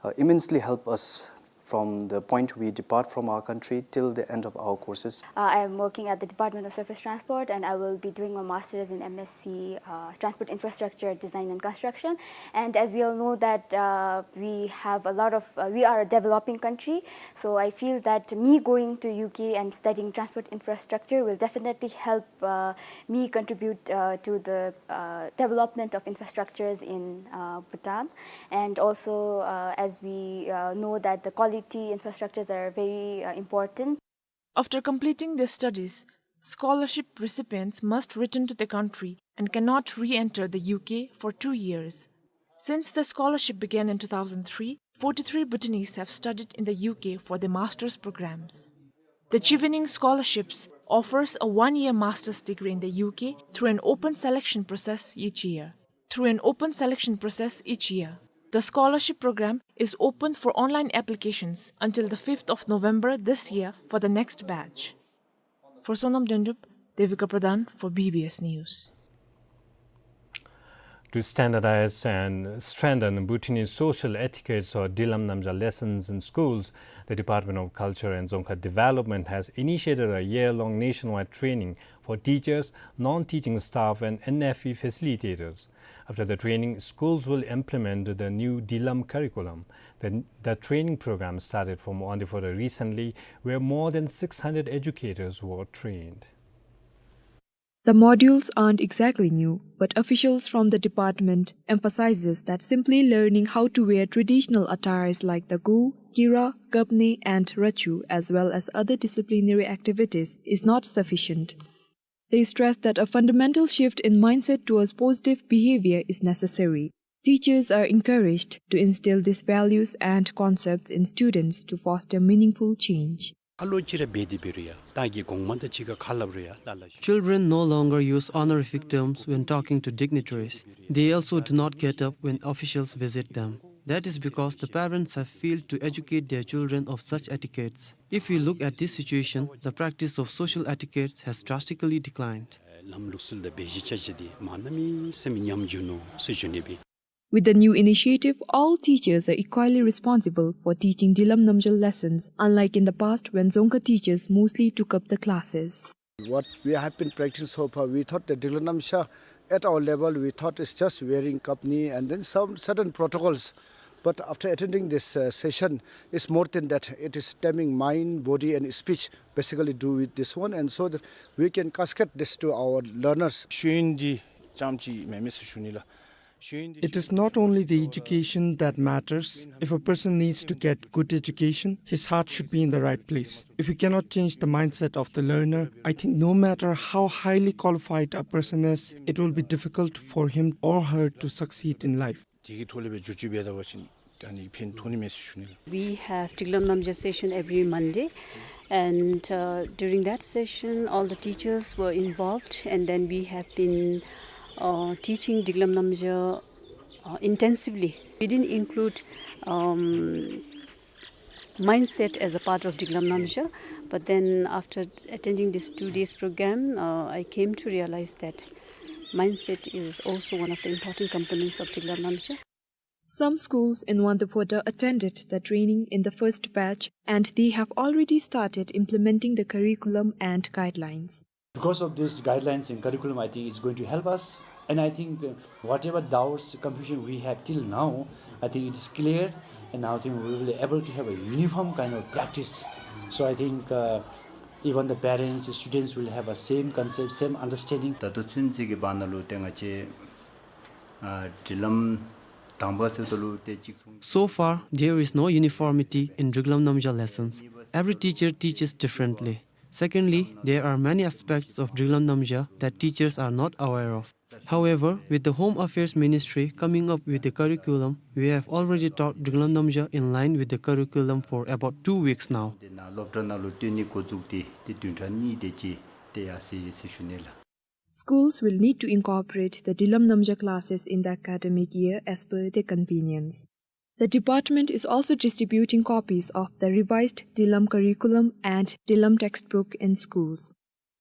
uh, immensely help us from the point we depart from our country till the end of our courses. Uh, I am working at the Department of Surface Transport, and I will be doing my master's in M S C, uh, Transport Infrastructure Design and Construction. And as we all know that, uh, we have a lot of, uh, we are a developing country, so I feel that me going to U K and studying transport infrastructure will definitely help, uh, me contribute, uh, to the, uh, development of infrastructures in, uh, Bhutan. And also, uh, as we, uh, know that the quality infrastructures are very, uh, important. After completing their studies, scholarship recipients must return to the country and cannot re-enter the U K for two years. Since the scholarship began in two thousand three, forty-three Bhutanese have studied in the U K for their master's programs. The Chevening Scholarships offers a one-year master's degree in the U K through an open selection process each year. Through an open selection process each year. The scholarship program is open for online applications until the fifth of November this year for the next batch. For Sonam Dendup, Devika Pradhan for B B S News. To standardize and strengthen Bhutanese social etiquettes or Dillam Namgya lessons in schools, the Department of Culture and Dzongkha Development has initiated a year-long nationwide training for teachers, non-teaching staff, and N F E facilitators. After the training, schools will implement the new Dillam curriculum. The, the training program started for Mvantaphoda recently, where more than six hundred educators were trained. The modules aren't exactly new, but officials from the department emphasizes that simply learning how to wear traditional attires like the gu, kira, kapne, and rachu, as well as other disciplinary activities, is not sufficient. They stress that a fundamental shift in mindset towards positive behavior is necessary. Teachers are encouraged to instill these values and concepts in students to foster meaningful change. ཨ་ལོ་ཅིག་ར་འབད་དེ་འབད་རུང་ཡང་ད་གི་གོང་མ་དང་གཅིག་ཁར་ཁ་སླབ་རུང་ཡང་ལ་ལ་ཞིག Children no longer use honorific terms when talking to dignitaries. They also do not get up when officials visit them. That is because the parents have failed to educate their children of such etiquettes. If we look at this situation, the practice of social etiquettes has drastically declined. ལམ་ལུགས་སྲོལ་དང་འབད་གཞི་ཅ་ཅ་དེ་མ་གནམ་མེད་ས་མེད་ཉམས་འགྱོ་ནུག་ཟེར་ཞུ་ནི་སྦེ། With the new initiative, all teachers are equally responsible for teaching Dillam Namgya lessons, unlike in the past when Dzongkha teachers mostly took up the classes. What we have been practicing so far, we thought that Dillam Namgya at our level, we thought it's just wearing kapne and then some certain protocols. But after attending this, uh, session, it's more than that. It is taming mind, body, and speech, basically do with this one, and so that we can cascade this to our learners. ཤེས་ཡོན་འདི་རྐྱངམ་ཅིག་མེན་མས་ཟེར་ཞུ་ནི་ལགས། It is not only the education that matters. If a person needs to get good education, his heart should be in the right place. If we cannot change the mindset of the learner, I think no matter how highly qualified a person is, it will be difficult for him or her to succeed in life. དེ་གི་ཐོག་ལས་སྦེ་བསྒྱུར་བཅོས་འབད་ད་པ་ཅིན་ད་ནི་ཕན་ཐོགས་ནི་མས་ཟེར་ཞུ་ནི་ལགས། We have Dillam Namgya session every Monday, and, uh, during that session, all the teachers were involved, and then we have been, uh, teaching Dillam Namgya, uh, intensively. We didn't include, um, mindset as a part of Dillam Namgya, but then after attending this two days program, uh, I came to realize that mindset is also one of the important components of Dillam Namgya. Some schools in Mvantaphoda attended the training in the first batch, and they have already started implementing the curriculum and guidelines. Because of these guidelines and curriculum, I think it's going to help us. And I think, uh, whatever doubts, confusion we have till now, I think it is clear. And now I think we will be able to have a uniform kind of practice. So I think, uh, even the parents, the students will have a same concept, same understanding. ད་ལྟོ་ཚུན་ཚོད་ཀྱི་བར་ན་ལུ་ཏེ་ང་བཅས་ཨ་སྒྲིག་ལམ་དང་པ་ཟེརཝ་ད་ལུ་ཏེ་གཅིག་མཚུངས། So far, there is no uniformity in Dillam Namgya lessons. Every teacher teaches differently. Secondly, there are many aspects of Dillam Namgya that teachers are not aware of. However, with the Home Affairs Ministry coming up with the curriculum, we have already taught Dillam Namgya in line with the curriculum for about two weeks now. ཏེ་ནཱ་སློབ་གྲྭ་ནང་ལུ་སྟོན་ནི་འགོ་བཙུགས་ཏེ་ཏེ་བདུན་ཕྲག་གཉིས་དེ་ཅིག་ཏེ་ཡར་སོ་ཡི་ཟེར་ཞུ་ནི་ལགས། Schools will need to incorporate the Dillam Namgya classes in the academic year as per their convenience. The department is also distributing copies of the revised Dillam curriculum and Dillam textbook in schools.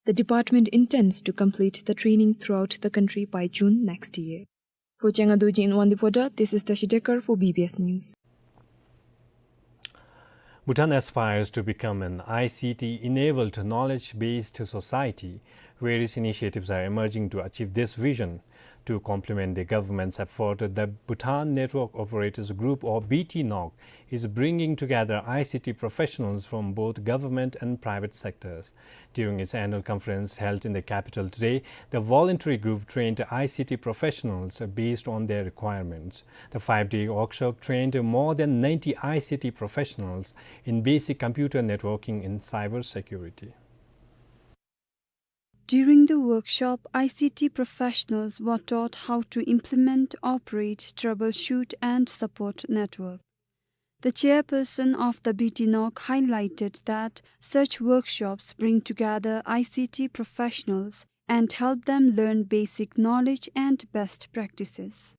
The department intends to complete the training throughout the country by June next year. For Changa Dorji in Mvantaphoda, this is Tashi Dekar for B B S News. Bhutan aspires to become an I C T-enabled knowledge-based society. Various initiatives are emerging to achieve this vision. To complement the government's effort, the Bhutan Network Operators Group, or B T NOC, is bringing together I C T professionals from both government and private sectors. During its annual conference held in the capital today, the voluntary group trained I C T professionals based on their requirements. The five-day workshop trained more than ninety I C T professionals in basic computer networking and cybersecurity. During the workshop, I C T professionals were taught how to implement, operate, troubleshoot, and support network. The chairperson of the B T NOC highlighted that such workshops bring together I C T professionals and help them learn basic knowledge and best practices.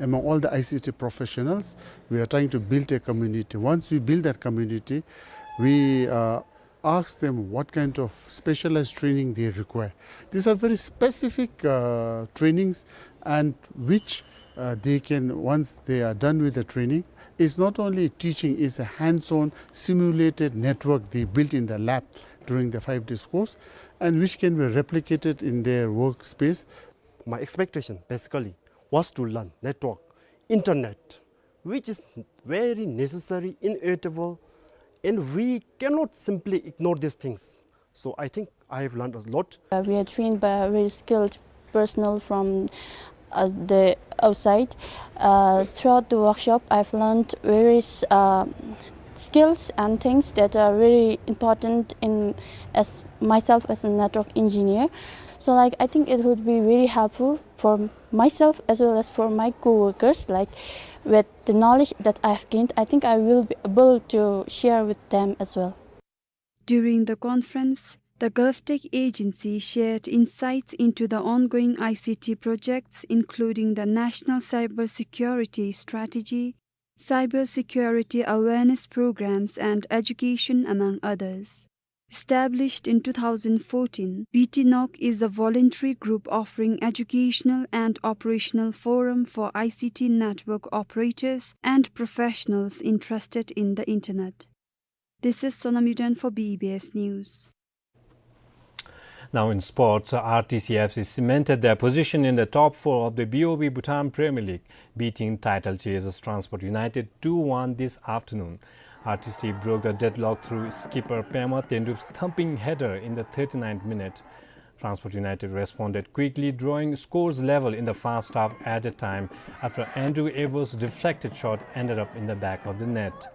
Among all the I C T professionals, we are trying to build a community. Once we build that community, we, uh, ask them what kind of specialized training they require. These are very specific, uh, trainings, and which, uh, they can, once they are done with the training, it's not only teaching, it's a hands-on simulated network they built in the lab during the five days course, and which can be replicated in their workspace. My expectation basically was to learn network, internet, which is very necessary, inevitable, and we cannot simply ignore these things. So I think I have learned a lot. Uh, we are trained by a very skilled personnel from, uh, the outside. Uh, throughout the workshop, I've learned various, uh, skills and things that are very important in as myself as a network engineer. So, like, I think it would be very helpful for myself as well as for my co-workers. Like, with the knowledge that I've gained, I think I will be able to share with them as well. During the conference, the GovTech agency shared insights into the ongoing I C T projects, including the National Cybersecurity Strategy, cybersecurity awareness programs, and education, among others. Established in two thousand fourteen, BTNOC is a voluntary group offering educational and operational forum for I C T network operators and professionals interested in the internet. This is Sonam Yuden for B B S News. Now in sports, R T C F C cemented their position in the top four of the B O B Bhutan Premier League, beating title chasers Transport United two one this afternoon. R T C broke the deadlock through skipper Pema Tendrup's thumping header in the thirty-ninth minute. Transport United responded quickly, drawing scores level in the first half at a time after Andrew Abel's deflected shot ended up in the back of the net.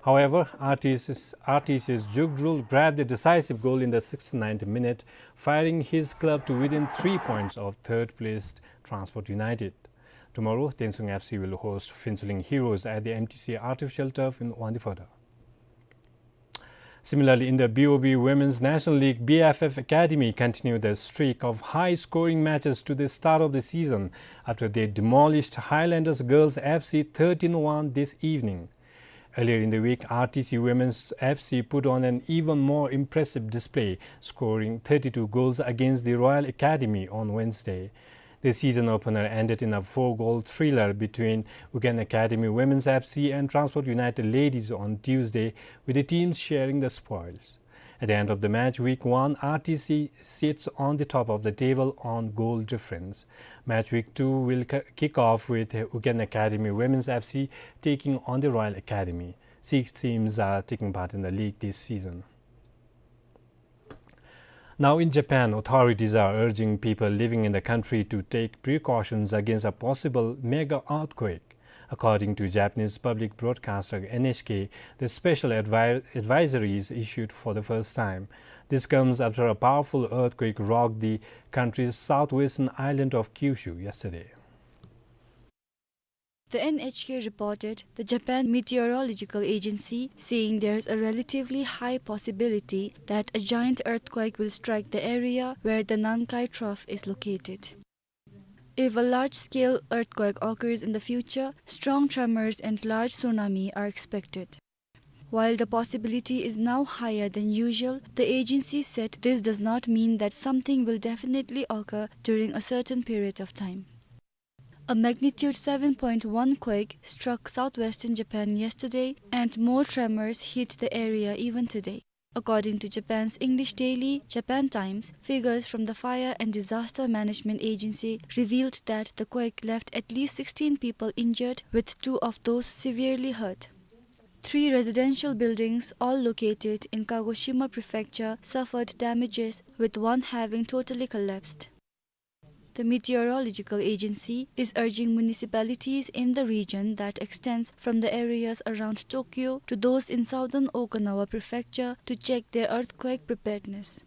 However, R T C's, R T C's Jugdrul grabbed the decisive goal in the sixty-ninth minute, firing his club to within three points of third-placed Transport United. Tomorrow, Tensung F C will host Phuentsholing Heroes at the M T C artificial turf in Wangdue Phodrang. Similarly, in the B O B Women's National League, B F F Academy continued their streak of high-scoring matches to the start of the season after they demolished Highlanders Girls F C thirteen one this evening. Earlier in the week, R T C Women's F C put on an even more impressive display, scoring thirty-two goals against the Royal Academy on Wednesday. The season opener ended in a four-goal thriller between Ugyen Academy Women's F C and Transport United Ladies on Tuesday, with the teams sharing the spoils. At the end of the match, week one, R T C sits on the top of the table on goal difference. Match week two will ki-, kick off with Ugyen Academy Women's F C taking on the Royal Academy. Six teams are taking part in the league this season. Now in Japan, authorities are urging people living in the country to take precautions against a possible mega earthquake. According to Japanese public broadcaster N H K, the special advi-, advisory is issued for the first time. This comes after a powerful earthquake rocked the country's southwestern island of Kyushu yesterday. The N H K reported the Japan Meteorological Agency saying there's a relatively high possibility that a giant earthquake will strike the area where the Nankai Trough is located. If a large-scale earthquake occurs in the future, strong tremors and large tsunami are expected. While the possibility is now higher than usual, the agency said this does not mean that something will definitely occur during a certain period of time. A magnitude seven point one quake struck southwestern Japan yesterday, and more tremors hit the area even today. According to Japan's English daily, Japan Times, figures from the Fire and Disaster Management Agency revealed that the quake left at least sixteen people injured, with two of those severely hurt. Three residential buildings, all located in Kagoshima Prefecture, suffered damages, with one having totally collapsed. The Meteorological Agency is urging municipalities in the region that extends from the areas around Tokyo to those in southern Okinawa Prefecture to check their earthquake preparedness.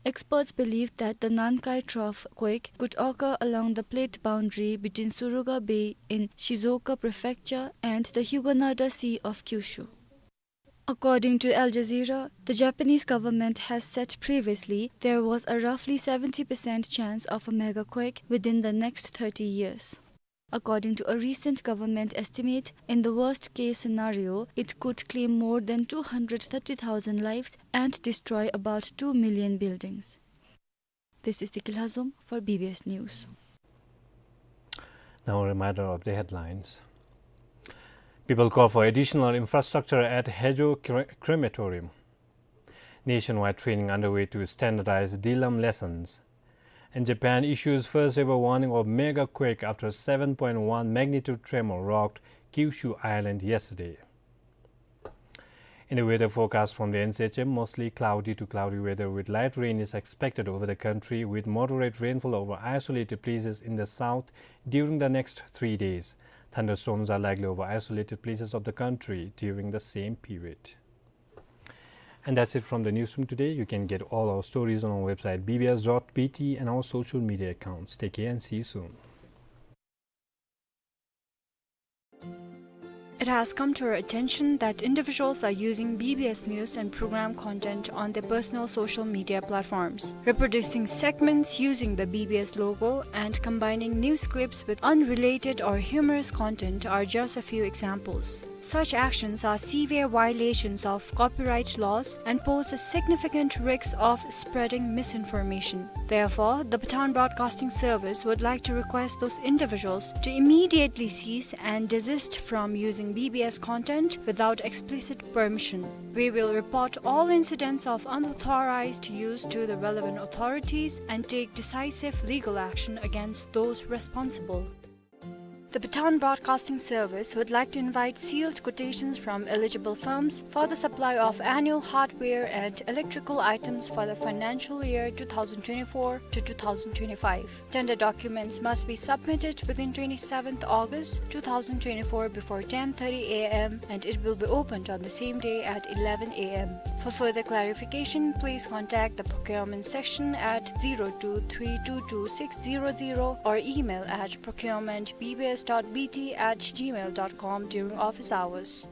Experts believe that the Nankai Trough quake could occur along the plate boundary between Suruga Bay in Shizuoka Prefecture and the Hyuganada Sea of Kyushu. According to Al Jazeera, the Japanese government has said previously there was a roughly seventy percent chance of a megaquake within the next thirty years. According to a recent government estimate, in the worst-case scenario, it could claim more than two hundred thirty thousand lives and destroy about two million buildings. This is Tikil Hazum for B B S News. Now a reminder of the headlines. People call for additional infrastructure at Haejo cre-, crematorium. Nationwide training underway to standardize Dilum lessons. And Japan issues first ever warning of mega quake after seven point one magnitude tremor rocked Kyushu Island yesterday. In the weather forecast from the N C H M, mostly cloudy to cloudy weather with light rain is expected over the country, with moderate rainfall over isolated places in the south during the next three days. Thunderstorms are likely over isolated places of the country during the same period. And that's it from the newsroom today. You can get all our stories on our website B B S dot B T and our social media accounts. Take care and see you soon. It has come to our attention that individuals are using B B S news and program content on their personal social media platforms. Reproducing segments using the B B S logo and combining news clips with unrelated or humorous content are just a few examples. Such actions are severe violations of copyright laws and pose a significant risk of spreading misinformation. Therefore, the Bhutan Broadcasting Service would like to request those individuals to immediately cease and desist from using B B S content without explicit permission. We will report all incidents of unauthorized use to the relevant authorities and take decisive legal action against those responsible. The Bhutan Broadcasting Service would like to invite sealed quotations from eligible firms for the supply of annual hardware and electrical items for the financial year two thousand twenty-four to two thousand twenty-five. Tender documents must be submitted within twenty-seventh August two thousand twenty-four before ten thirty A M, and it will be opened on the same day at eleven A M. For further clarification, please contact the procurement section at zero two three two two six zero zero or email at procurement B B S dot B T at gmail dot com during office hours.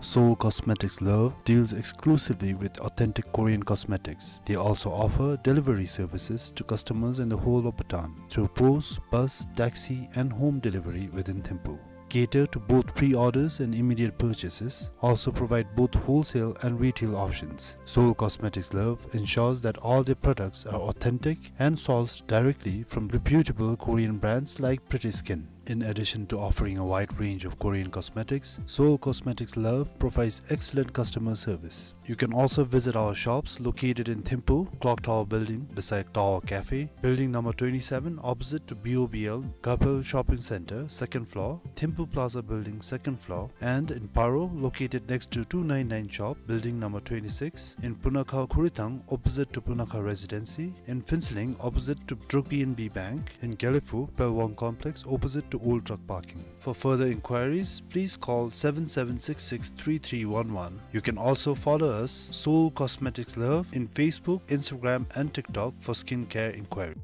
Seoul Cosmetics Love deals exclusively with authentic Korean cosmetics. They also offer delivery services to customers in the whole of Bhutan through post, bus, taxi, and home delivery within Thimphu. Cater to both pre-orders and immediate purchases. Also provide both wholesale and retail options. Seoul Cosmetics Love ensures that all their products are authentic and sourced directly from reputable Korean brands like Pretty Skin. In addition to offering a wide range of Korean cosmetics, Seoul Cosmetics Love provides excellent customer service. You can also visit our shops located in Thimphu, Clock Tower Building beside Tower Cafe, Building number twenty-seven opposite to B O B L, Gapel Shopping Center, second floor, Thimphu Plaza Building, second floor, and in Paro, located next to two nine nine shop, Building number twenty-six, in Punakha Khurithang, opposite to Punakha Residency, in Phuentsholing, opposite to Druk B N B Bank, in Gelephu, Pelwang Complex, opposite to Old Truck Parking. For further inquiries, please call seven seven six six three three one one. You can also follow us, Seoul Cosmetics Love, in Facebook, Instagram, and TikTok for skincare inquiry.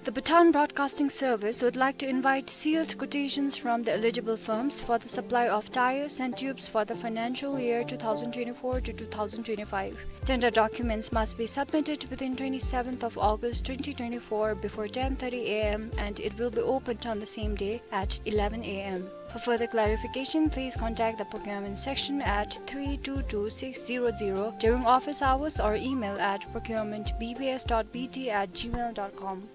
The Bhutan Broadcasting Service would like to invite sealed quotations from the eligible firms for the supply of tires and tubes for the financial year two thousand twenty-four to two thousand twenty-five. Tender documents must be submitted within twenty-seventh of August twenty twenty-four before ten thirty A M, and it will be opened on the same day at eleven A M. For further clarification, please contact the procurement section at three two two six zero zero during office hours or email at procurement B B S dot B T at gmail dot com.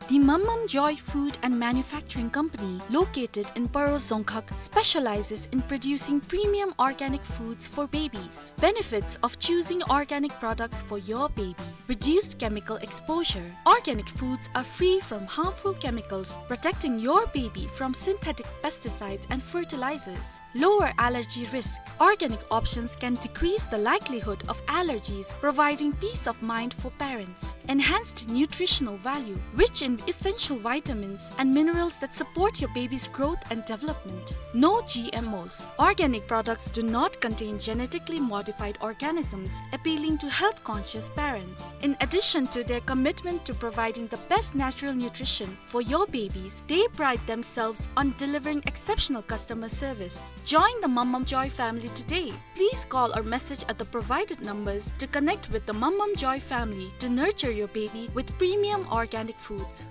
The Mammam Joy Food and Manufacturing Company, located in Paro Dzongkhag, specializes in producing premium organic foods for babies. Benefits of choosing organic products for your baby: reduced chemical exposure. Organic foods are free from harmful chemicals, protecting your baby from synthetic pesticides and fertilizers. Lower allergy risk. Organic options can decrease the likelihood of allergies, providing peace of mind for parents. Enhanced nutritional value, rich in essential vitamins and minerals that support your baby's growth and development. No G M Os. Organic products do not contain genetically modified organisms, appealing to health-conscious parents. In addition to their commitment to providing the best natural nutrition for your babies, they pride themselves on delivering exceptional customer service. Join the Mammam Joy family today. Please call or message at the provided numbers to connect with the Mammam Joy family to nurture your baby with premium organic foods.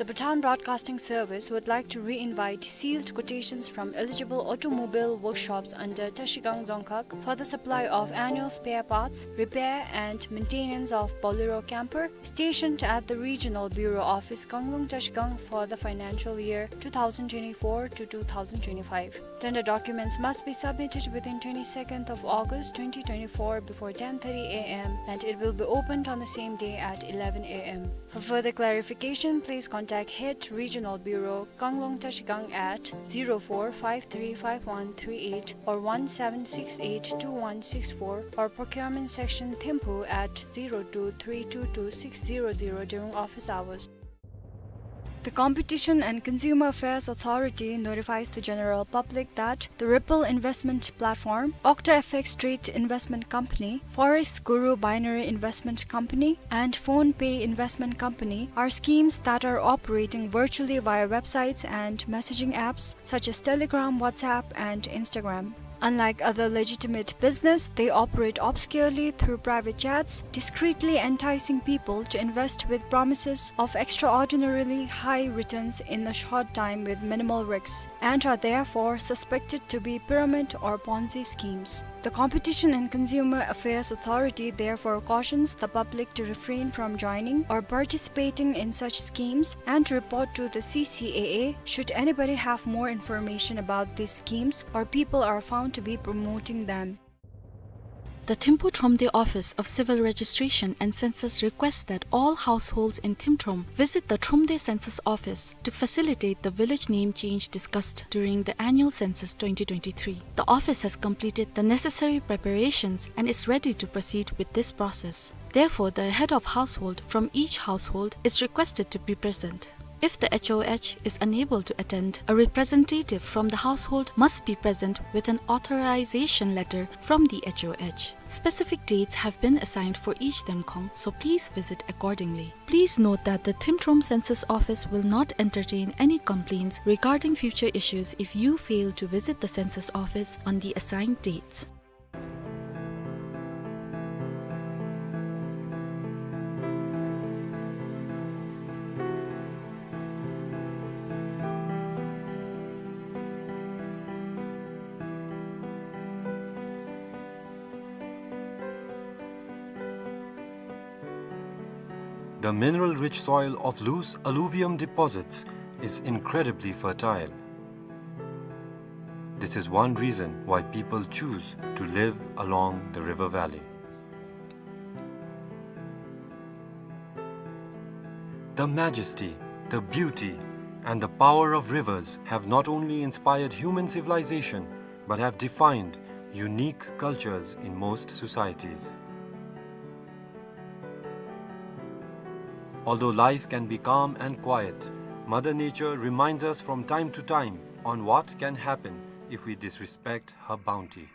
The Bhutan Broadcasting Service would like to re-invite sealed quotations from eligible automobile workshops under Trashigang Dzongkhag for the supply of annual spare parts, repair and maintenance of Bolero camper stationed at the Regional Bureau Office, Kanglung, Trashigang for the financial year two thousand twenty-four to two thousand twenty-five. Tender documents must be submitted within twenty-second of August twenty twenty-four before ten thirty A M, and it will be opened on the same day at eleven A M. For further clarification, please contact Head Regional Bureau, Kanglung, Trashigang at zero four five three five one three eight or one seven six eight two one six four, or Procurement Section, Thimphu at zero two three two two six zero zero during office hours. The Competition and Consumer Affairs Authority notifies the general public that the Ripple Investment Platform, Octa F X Trade Investment Company, Forex Guru Binary Investment Company, and PhonePe Investment Company are schemes that are operating virtually via websites and messaging apps such as Telegram, WhatsApp, and Instagram. Unlike other legitimate business, they operate obscurely through private chats, discreetly enticing people to invest with promises of extraordinarily high returns in a short time with minimal risks, and are therefore suspected to be pyramid or Ponzi schemes. The Competition and Consumer Affairs Authority therefore cautions the public to refrain from joining or participating in such schemes and to report to the C C A A should anybody have more information about these schemes or people are found to be promoting them. The Thimphu Thromde Office of Civil Registration and Census requests that all households in Thimthrom visit the Thromde Census Office to facilitate the village name change discussed during the annual census twenty twenty-three. The office has completed the necessary preparations and is ready to proceed with this process. Therefore, the head of household from each household is requested to be present. If the H O H is unable to attend, a representative from the household must be present with an authorization letter from the H O H. Specific dates have been assigned for each Themkhong, so please visit accordingly. Please note that the Thimthrom Census Office will not entertain any complaints regarding future issues if you fail to visit the census office on the assigned dates. The mineral-rich soil of loose alluvium deposits is incredibly fertile. This is one reason why people choose to live along the river valley. The majesty, the beauty, and the power of rivers have not only inspired human civilization, but have defined unique cultures in most societies. Although life can be calm and quiet, Mother Nature reminds us from time to time on what can happen if we disrespect her bounty.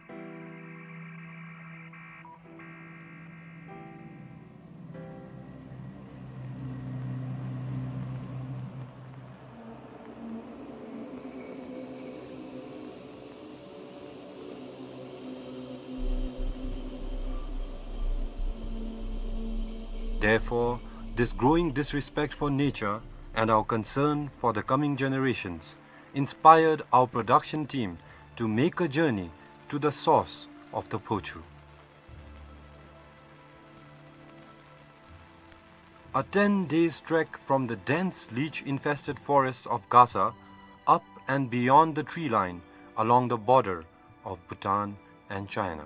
Therefore, this growing disrespect for nature and our concern for the coming generations inspired our production team to make a journey to the source of the Phochu. A ten days trek from the dense leech-infested forests of Gasa, up and beyond the tree line along the border of Bhutan and China.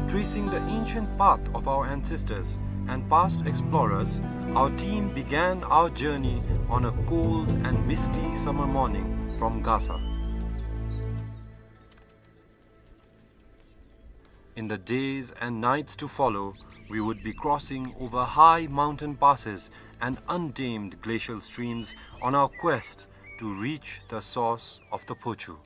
Tracing the ancient path of our ancestors and past explorers, our team began our journey on a cold and misty summer morning from Gasa. In the days and nights to follow, we would be crossing over high mountain passes and untamed glacial streams on our quest to reach the source of the Phochu.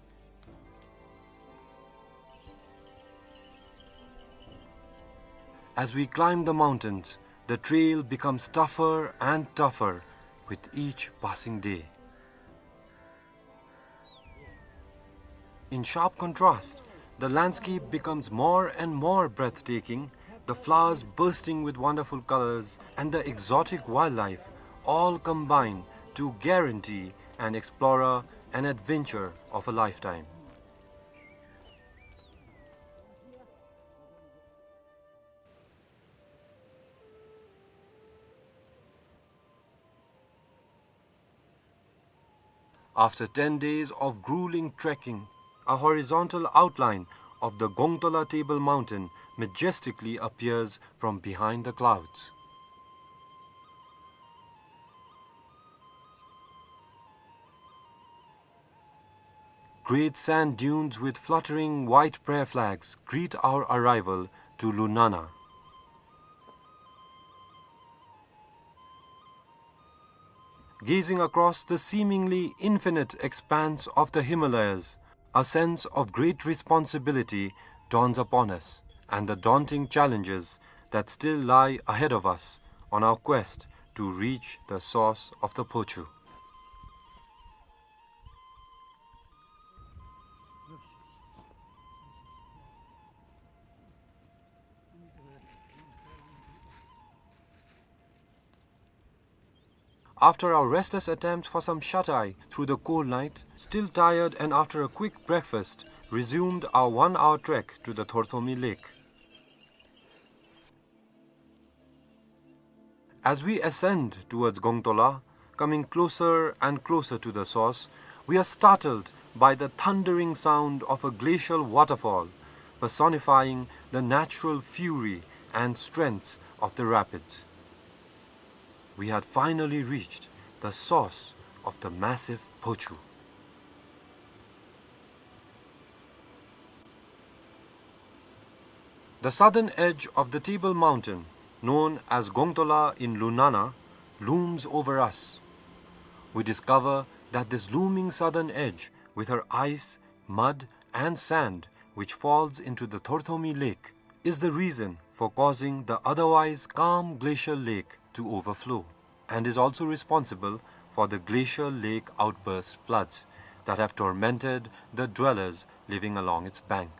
As we climb the mountains, the trail becomes tougher and tougher with each passing day. In sharp contrast, the landscape becomes more and more breathtaking, the flowers bursting with wonderful colors and the exotic wildlife all combine to guarantee an explorer an adventure of a lifetime. After ten days of grueling trekking, a horizontal outline of the Gongtola Table Mountain majestically appears from behind the clouds. Great sand dunes with fluttering white prayer flags greet our arrival to Lunana. Gazing across the seemingly infinite expanse of the Himalayas, a sense of great responsibility dawns upon us, and the daunting challenges that still lie ahead of us on our quest to reach the source of the Phochu. After our restless attempt for some shut-eye through the cold night, still tired and after a quick breakfast, resumed our one-hour trek to the Thorthomi Lake. As we ascend towards Gongtola, coming closer and closer to the source, we are startled by the thundering sound of a glacial waterfall, personifying the natural fury and strength of the rapids. We had finally reached the source of the massive Phochu. The southern edge of the Table Mountain, known as Gongtola in Lunana, looms over us. We discover that this looming southern edge, with her ice, mud, and sand, which falls into the Thorthomi Lake, is the reason for causing the otherwise calm glacial lake to overflow, and is also responsible for the glacial lake outburst floods that have tormented the dwellers living along its bank.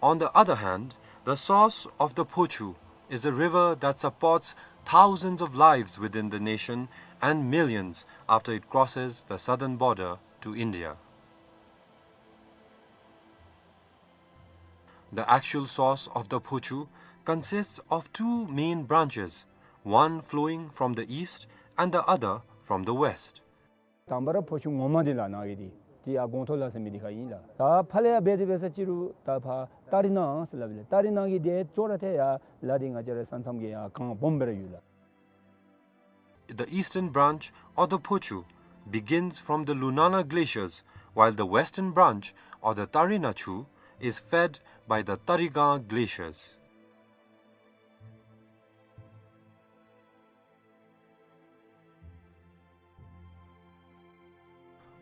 On the other hand, the source of the Phochu is a river that supports thousands of lives within the nation and millions after it crosses the southern border to India. The actual source of the Phochu consists of two main branches, one flowing from the east and the other from the west. དང་པ་ར་ཕོ་ཆུ་ངོ་མ་འདི་ལ་ནང་གི་འདི་འདི་ཡར་གོང་ཐོག་ལ་ཟེར་མི་འདི་ཁར་ཨིན་ལགས། ད་ཕར་ལས་ཡར་འབད་དེ་འབད་ས་ཅི་རུང་ད་ཕར་ཏ་རི་ནང་ཟེར་སླབ་ཨིན་ལགས། ཏ་རི་ནང་གི་འདི་ཅོག་ར་འཐདཔ་ཡར་ལ་འདི་ང་བཅས་ར་ས་མཚམས་ཀྱི་ཡར་གངས་སྦོམ་སྦེ་ར་ཡོད་ལགས། The eastern branch, or the Phochu, begins from the Lunana glaciers, while the western branch, or the Tarina Chu, is fed by the Tarigang glaciers.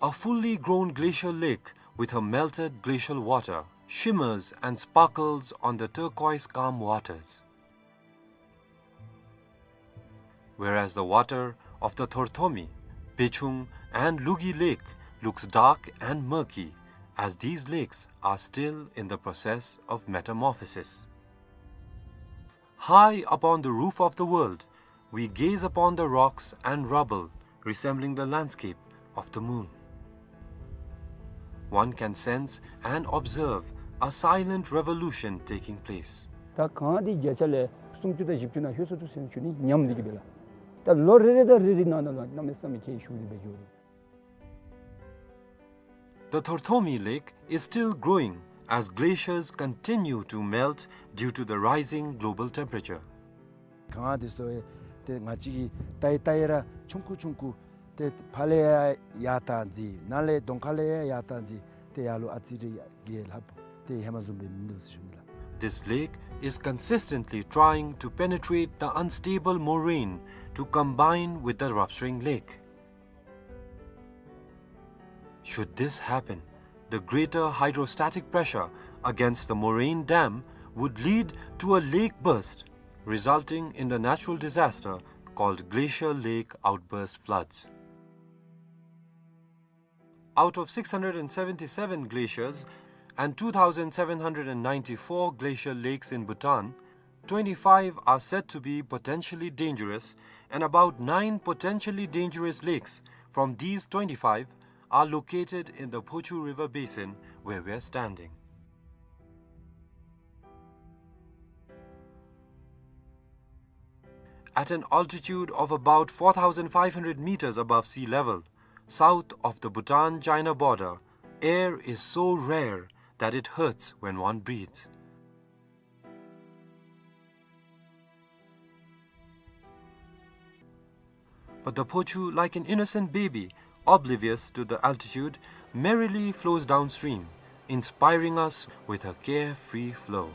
A fully grown glacial lake with her melted glacial water shimmers and sparkles on the turquoise calm waters. Whereas the water of the Thorthomi, Bechung, and Lugi Lake looks dark and murky, as these lakes are still in the process of metamorphosis. High upon the roof of the world, we gaze upon the rocks and rubble resembling the landscape of the moon. One can sense and observe a silent revolution taking place. ད་གངས་འདི་བརྒྱ་ཆ་ལས་སུམ་ཅུ་དང་བཞི་བཅུ་ནང་ལྷོད་སོང་འདུག་ཟེར་ཞུ་ནི། ཉམས་འདི་གིས་འབད་ལགས། ད་ལོ་རེ་རེ་དང་རེ་རེ་ནང་ན་ལུ་གནམ་མེད་ས་མེད་ཁྱད་ཞུགས་ཏེ་འབད་འགྱོ་རུང་། The Thorthomi Lake is still growing as glaciers continue to melt due to the rising global temperature. གངས་འདི་ཚུ་ཏེ་ང་བཅས་ཀྱིས་བལྟ་ཡི་བལྟ་ཡི་ར་ཆུང་ཀུ་ཆུང་ཀུ་ཏེ་ཕར་ལས་ཡར་ཡར་ད་འཛེགས། ནཱ་ལས་གདོང་ཁ་ལས་ཡར་ཡར་ད་འཛེགས། ཏེ་ཡར་ལུ་ཨ་ཙི་རེ་ཡར་རྒྱས་ལྷགཔ་ཏེ་ཧེ་མ་བཟུམ་སྦེ་མིན་འདུག་ཟེར་ཞུ་ནི་ལགས། This lake is consistently trying to penetrate the unstable moraine to combine with the Rapsring Lake. Should this happen, the greater hydrostatic pressure against the moraine dam would lead to a lake burst, resulting in the natural disaster called glacial lake outburst floods. Out of six hundred and seventy-seven glaciers and two thousand seven hundred and ninety-four glacial lakes in Bhutan, twenty-five are said to be potentially dangerous, and about nine potentially dangerous lakes from these twenty-five are located in the Phochu River basin where we are standing. At an altitude of about four thousand five hundred meters above sea level, south of the Bhutan-China border, air is so rare that it hurts when one breathes. But the Phochu, like an innocent baby, oblivious to the altitude, merrily flows downstream, inspiring us with her carefree flow.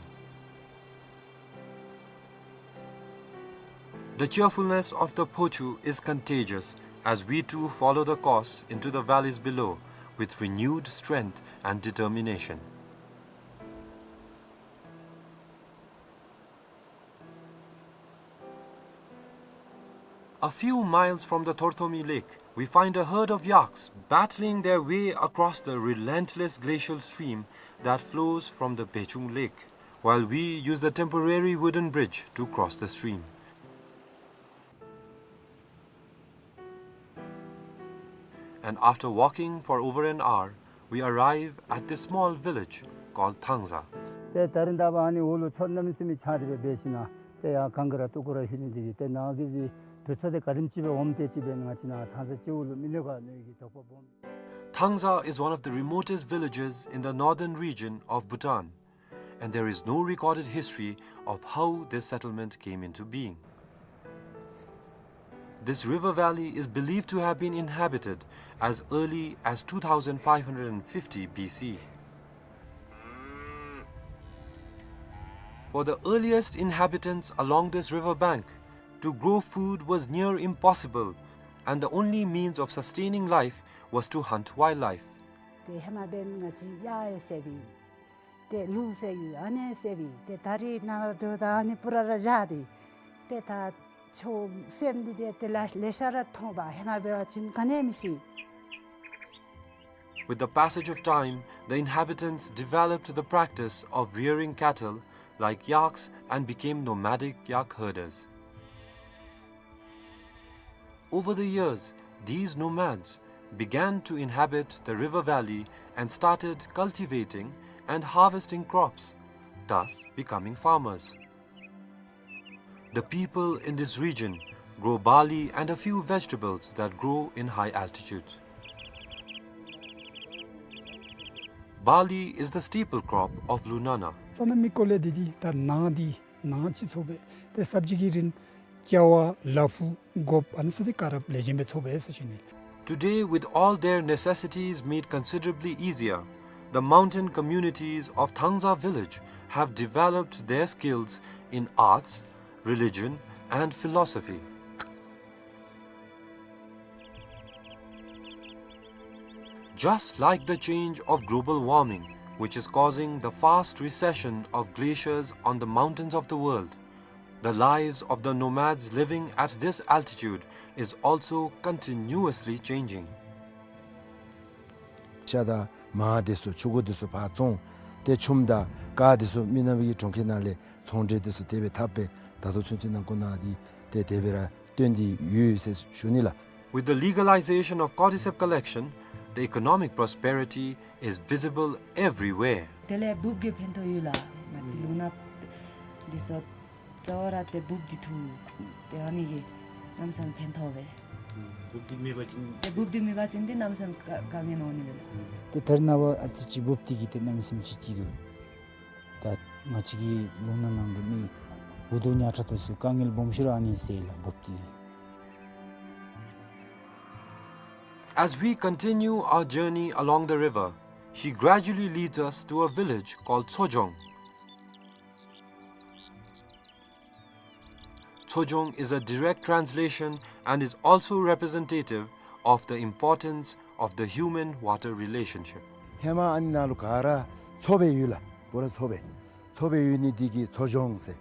The cheerfulness of the Phochu is contagious as we too follow the course into the valleys below with renewed strength and determination. A few miles from the Thorthomi Lake, we find a herd of yaks battling their way across the relentless glacial stream that flows from the Pechung Lake, while we use the temporary wooden bridge to cross the stream. And after walking for over an hour, we arrive at this small village called Thangza. ཏེ་ད་རིས་ད་འབདན་ཨ་ནི་འོག་ལུ་མཚོ་གནམ་མེད་ས་མེད་ཆགས་ཏེ་སྦེ་འབད་ཞིནམ་ལས་ཏེ་ཡར་གངས་ཀྱི་ར་སྟོད་ཀྱི་ར་ལྷོད་ནི་འདི་གིས་ཏེ་ནཱ་གི་འདི་བོད་མཚོ་འདི་ག་དེམ་ཅིག་སྦེ་འོངམ་དེ་ཅིག་སྦེ་ང་བཅས་ནཱ་ཐང་ས་སྤྱི་བོ་ལུ་མི་ལུས་ག་ནི་གི་དོགས་པ་སྦོམ། Thangza is one of the remotest villages in the northern region of Bhutan, and there is no recorded history of how this settlement came into being. This river valley is believed to have been inhabited as early as two thousand five hundred fifty B C. For the earliest inhabitants along this river bank, to grow food was near impossible, and the only means of sustaining life was to hunt wildlife. ཏེ་ཧེ་མ་འབདན་ང་བཅས་གཡག་ཡང་བསད་པས། ཏེ་ལུག་བསད་ཡོད། ཨ་ནི་བསད་པས། ཏེ་ད་རིས་ནངས་པ་འབདཝ་ད་ཨ་ནི་སྤུ་ར་ར་བཞག་སྟེ། ཏེ་ད་ཆོས་སེམས་འདི་ཏེ་ཏེ་ལ་ལེ་ཤ་ར་མཐོང་པས། ཧེ་མ་འབད་བ་ཅིན་ག་ནི་མི་ཤེས། With the passage of time, the inhabitants developed the practice of rearing cattle like yaks and became nomadic yak herders. Over the years, these nomads began to inhabit the river valley and started cultivating and harvesting crops, thus becoming farmers. The people in this region grow barley and a few vegetables that grow in high altitudes. Barley is the staple crop of Lunana. ས་གནམ་གྱི་སྐོར་ལས་འདི་འདི་ད་ནཱ་འདི་ནཱ་ཅིག་ཚོགས་པས། ཏེ་སབ་ཇི་གི་རིན་ཅ་བ་ལ་ཕུག་སྒོགཔ་ཨ་ནི་ཚུ་འདི་ག་ར་ལེགས་ཤོམ་སྦེ་ཚོགས་པས་ཟེར་ཞུ་ནི། Today, with all their necessities made considerably easier, the mountain communities of Thangza village have developed their skills in arts, religion, and philosophy. Just like the change of global warming, which is causing the fast recession of glaciers on the mountains of the world, the lives of the nomads living at this altitude is also continuously changing. ཤ་དང་མར་འདི་ཚུ་ཕྱུར་འགོ་འདི་ཚུ་ཕར་བཙོང་། ཏེ་ཆུམ་དང་དཀར་འདི་ཚུ་མི་ནག་པའི་གྲོང་ཁྱེར་ནང་ལས་ཚོང་འབྲེལ་འདི་ཚུ་དེ་སྦེ་འཐབ་སྦེ་ད་ལྟོ་ཚུན་ཚོད་ནང་འཁོད་ནང་འདི་ཏེ་དེ་སྦེ་ར་སྟོན་ཏེ་ཡོད་ཟེར་ཞུ་ནི་ལགས། With the legalization of cordyceps collection, the economic prosperity is visible everywhere. དེ་ལས་འབུཔ་གིས་ཕན་ཐོགས་ཡོད་ལགས། ང་བཅས་ལུང་ནག་འདི་ཚུ་རྩ་བ་ར་ཏེ་འབུཔ་འདི་འཐུ་ཏེ་ཨ་ནི་གིས་གནམ་མེད་ས་མེད་ཕན་ཐོགས་པས། འབུཔ་འདི་མེད་པ་ཅིན་ཏེ་འབུཔ་འདི་མེད་པ་ཅིན་ཏེ་གནམ་མེད་ས་མེད་དཀའ་དཀའ་ངལ་འོང་ནི་མས་ལགས། ཏེ་ད་རེས་ནངས་པ་ཨ་ཙི་ཅིག་འབུཔ་འདི་གིས་ཏེ་གནམ་མེད་ས་མེད་ཅིག་ཅིག་གི་ད་ང་བཅས་ཀྱི་ལུང་ནག་ནང་གི་མི་འུ་སྡུག་ཉག་ཕྲ་འདི་ཚུ་དཀའ་ངལ་སྦོམ་ཤོས་ར་ཨ་ནི་སེལ་ལགས་འབུཔ་འདི་གིས། As we continue our journey along the river, she gradually leads us to a village called Tsojong. Tsojong is a direct translation and is also representative of the importance of the human-water relationship. ཧེ་མ་ཨ་ནི་ནང་ལུ་ག་ར་མཚོ་སྦེ་ཡོད་ལགས། པོ་ར་མཚོ་སྦེ། མཚོ་སྦེ་ཡོད་ནི་འདི་གིས་མཚོ་ལྗོངས་ཟེར།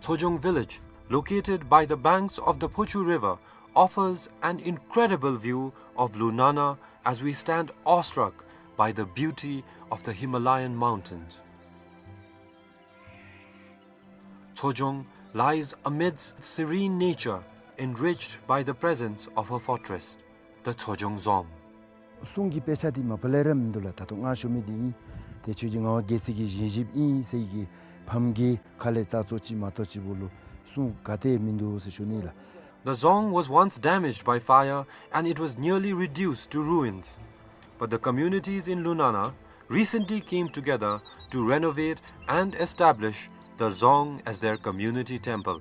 Tsojong village, located by the banks of the Phochu River, offers an incredible view of Lunana as we stand awestruck by the beauty of the Himalayan mountains. Tsojong lies amidst serene nature, enriched by the presence of a fortress, the Tsojong Dzong. གསུང་གི་དཔེ་ཆ་འདི་མ་པ་ལས་ར་མིན་འདུག་ལགས། ད་ལྟོ་ང་ཞུ་མི་འདི་ཨིན། ཏེ་ཁྱོད་ཀྱིས་ངོ་རྒྱལ་སྲིད་ཀྱི་བཞེངས་གཞིཔ་ཨིན་ཟེར་གི་ཕམ་གྱི་ཁ་ལས་རྩ་ཚོ་ཅིག་མ་གཏོགས་ཅིག་བོ་ལུ་གསུང་ག་ཏེ་མིན་འདུག་ཟེར་ཞུ་ནི་ལགས། The Dzong was once damaged by fire and it was nearly reduced to ruins. But the communities in Lunana recently came together to renovate and establish the Dzong as their community temple.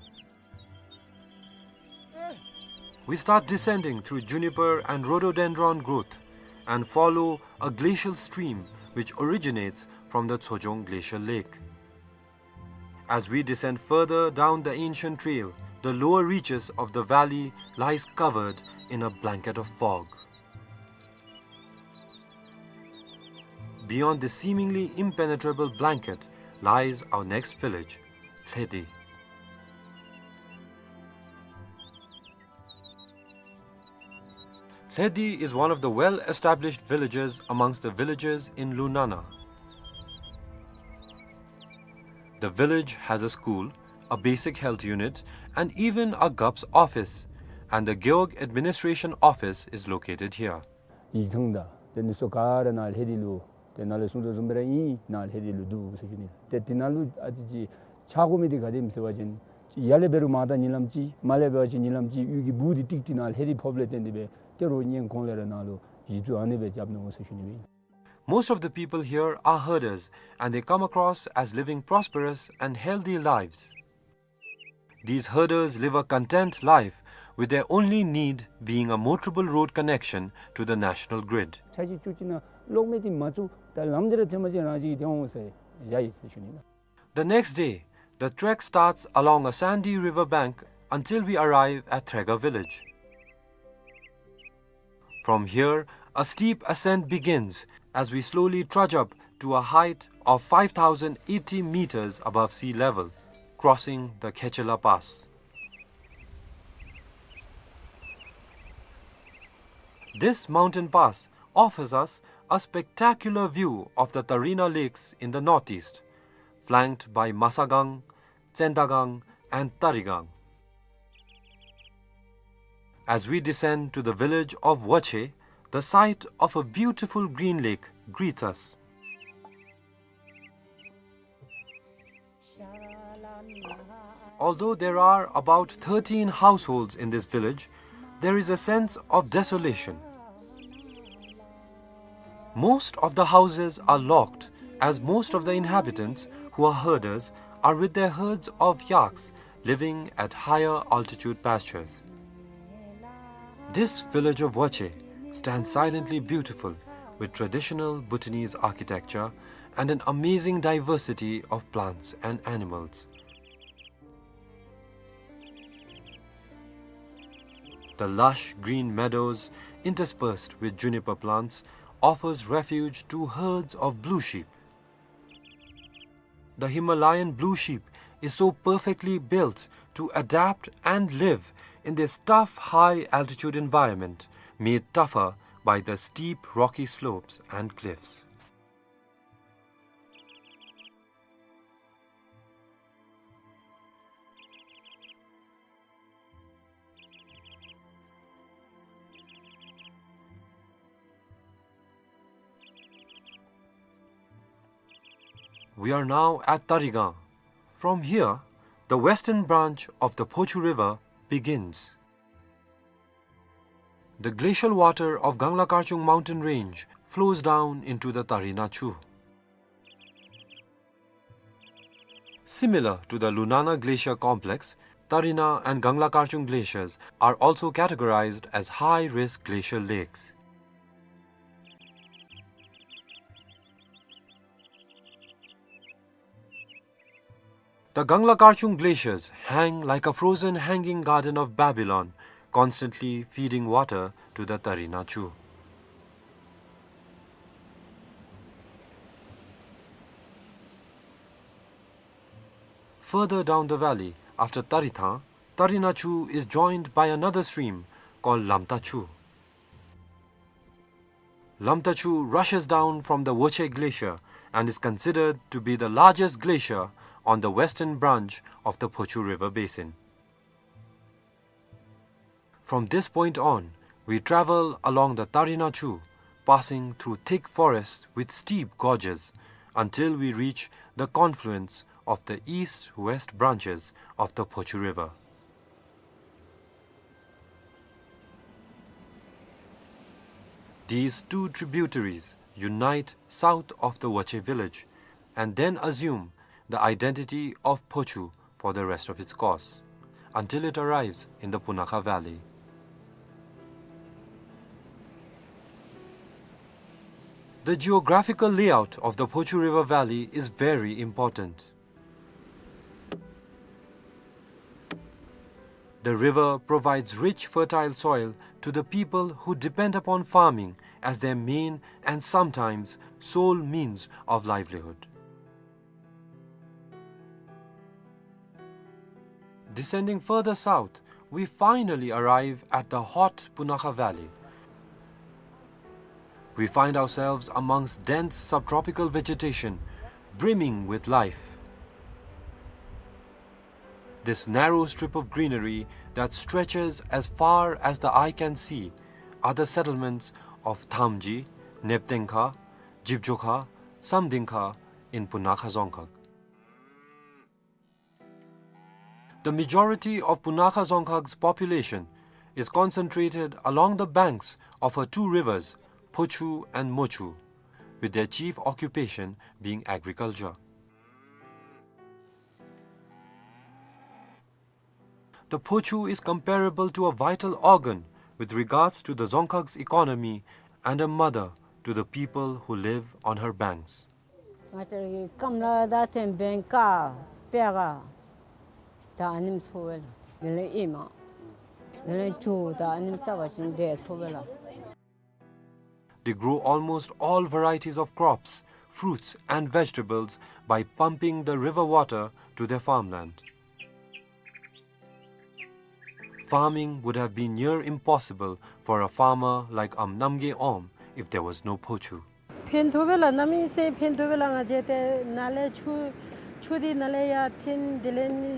We start descending through juniper and rhododendron growth and follow a glacial stream which originates from the Tsojong Glacial Lake. As we descend further down the ancient trail, the lower reaches of the valley lies covered in a blanket of fog. Beyond this seemingly impenetrable blanket lies our next village, Lhedi. Lhedi is one of the well-established villages amongst the villages in Lunana. The village has a school, a basic health unit, and even a Gup's office, and the Gewog administration office is located here. ཡིག་ཚང་དང་དེ་ནི་སོ་ག་ར་ནཱ་ལྷེ་དི་ལུ་ཏེ་ནཱ་ལུ་གསུང་དོ་བཟུམ་སྦེ་ར་ཨིན། ནཱ་ལྷེ་དི་ལུ་འདུག་ཟེར་ཞུ་ནི། ཏེ་དེ་ནང་ལུ་ཨ་ཙི་ཅིག་ཆགས་དགོ་མི་འདི་ག་དེམ་ཟེར་བ་ཅིན་ཡར་ལས་འབད་རུང་མར་ད་ཉིན་ལམ་གཅིག་མར་ལས་འབད་བ་ཅིན་ཉིན་ལམ་གཅིག་གཡུས་ཀྱི་སྦུག་འདི་ཏིག་ཏི་ནཱ་ལྷེ་དི་ཕོགཔ་ལས་བརྟེན་ཏེ་སྦེ་ཏེ་རོགས་ཉན་གོང་ལས་ར་ནཱ་ལུ་གཞི་བཙུགས་ཨ་ནི་སྦེ་རྐྱབ་ནུག་ཟེར་ཞུ་ནི་སྦེ་ཨིན། Most of the people here are herders and they come across as living prosperous and healthy lives. These herders live a content life, with their only need being a motorable road connection to the national grid. ཆ་ཅིག་ཅུ་ཅིག་ནང་གློག་མེ་འདི་མ་བཙུགས་ད་ལམ་འདི་ར་ཐོན་པ་ཅིན་རང་ཅིག་གིས་ཐོན་འོང་ཟེར་བཞག་ཡི་ཟེར་ཞུ་ནི་ལགས། The next day, the trek starts along a sandy river bank until we arrive at Threga village. From here, a steep ascent begins as we slowly trudge up to a height of five thousand eighty meters above sea level, crossing the Khechela Pass. This mountain pass offers us a spectacular view of the Tarina Lakes in the northeast, flanked by Masagang, Tsendagang, and Tarigang. As we descend to the village of Wache, the sight of a beautiful green lake greets us. Although there are about thirteen households in this village, there is a sense of desolation. Most of the houses are locked, as most of the inhabitants, who are herders, are with their herds of yaks living at higher altitude pastures. This village of Wache stands silently beautiful, with traditional Bhutanese architecture and an amazing diversity of plants and animals. The lush green meadows, interspersed with juniper plants, offers refuge to herds of blue sheep. The Himalayan blue sheep is so perfectly built to adapt and live in this tough high-altitude environment, made tougher by the steep rocky slopes and cliffs. We are now at Tarigang. From here, the western branch of the Phochu River begins. The glacial water of Gangla Karchung mountain range flows down into the Tarina Chu. Similar to the Lunana Glacier Complex, Tarina and Gangla Karchung glaciers are also categorized as high-risk glacial lakes. The Gangla Karchung glaciers hang like a frozen hanging garden of Babylon, constantly feeding water to the Tarina Chu. Further down the valley, after Tarithang, Tarinachu is joined by another stream called Lamtachu. Lamtachu rushes down from the Woche Glacier and is considered to be the largest glacier on the western branch of the Phochu River basin. From this point on, we travel along the Tarinachu, passing through thick forests with steep gorges, until we reach the confluence of the east-west branches of the Phochu River. These two tributaries unite south of the Woche village and then assume the identity of Phochu for the rest of its course, until it arrives in the Punakha Valley. The geographical layout of the Phochu River Valley is very important. The river provides rich, fertile soil to the people who depend upon farming as their main and sometimes sole means of livelihood. Descending further south, we finally arrive at the hot Punakha Valley. We find ourselves amongst dense subtropical vegetation, brimming with life. This narrow strip of greenery that stretches as far as the eye can see are the settlements of Thamji, Neptengkha, Jibjokha, Samdingkha in Punakha Dzongkhag. The majority of Punakha Dzongkhag's population is concentrated along the banks of her two rivers, Phochu and Mochu, with their chief occupation being agriculture. The Phochu is comparable to a vital organ with regards to the Dzongkhag's economy and a mother to the people who live on her banks. ང་བཅས་ར་གི་སྐམ་ལ་ད་ཐེམ་བེང་ཀ་པེ་ག་ད་ཨ་ནེམ་ཚོ་བེ་ལ། དེ་ལས་ཨི་མ་དེ་ལས་ཇོ་ད་ཨ་ནེམ་ལྟ་བ་ཅིན་དེ་ཚོ་བེ་ལ། They grow almost all varieties of crops, fruits and vegetables by pumping the river water to their farmland. Farming would have been near impossible for a farmer like Amnamgay Om if there was no Phochu. ཕན་ཐོགས་པས་ལགས། གནམ་མེད་ས་མེད་ཕན་ཐོགས་པས་ལགས། ང་བཅས་ཏེ་ནཱ་ལས་ཆུ་ཆུ་འདི་ནཱ་ལས་ཡར་འཐེན། དེ་ལས་ནི་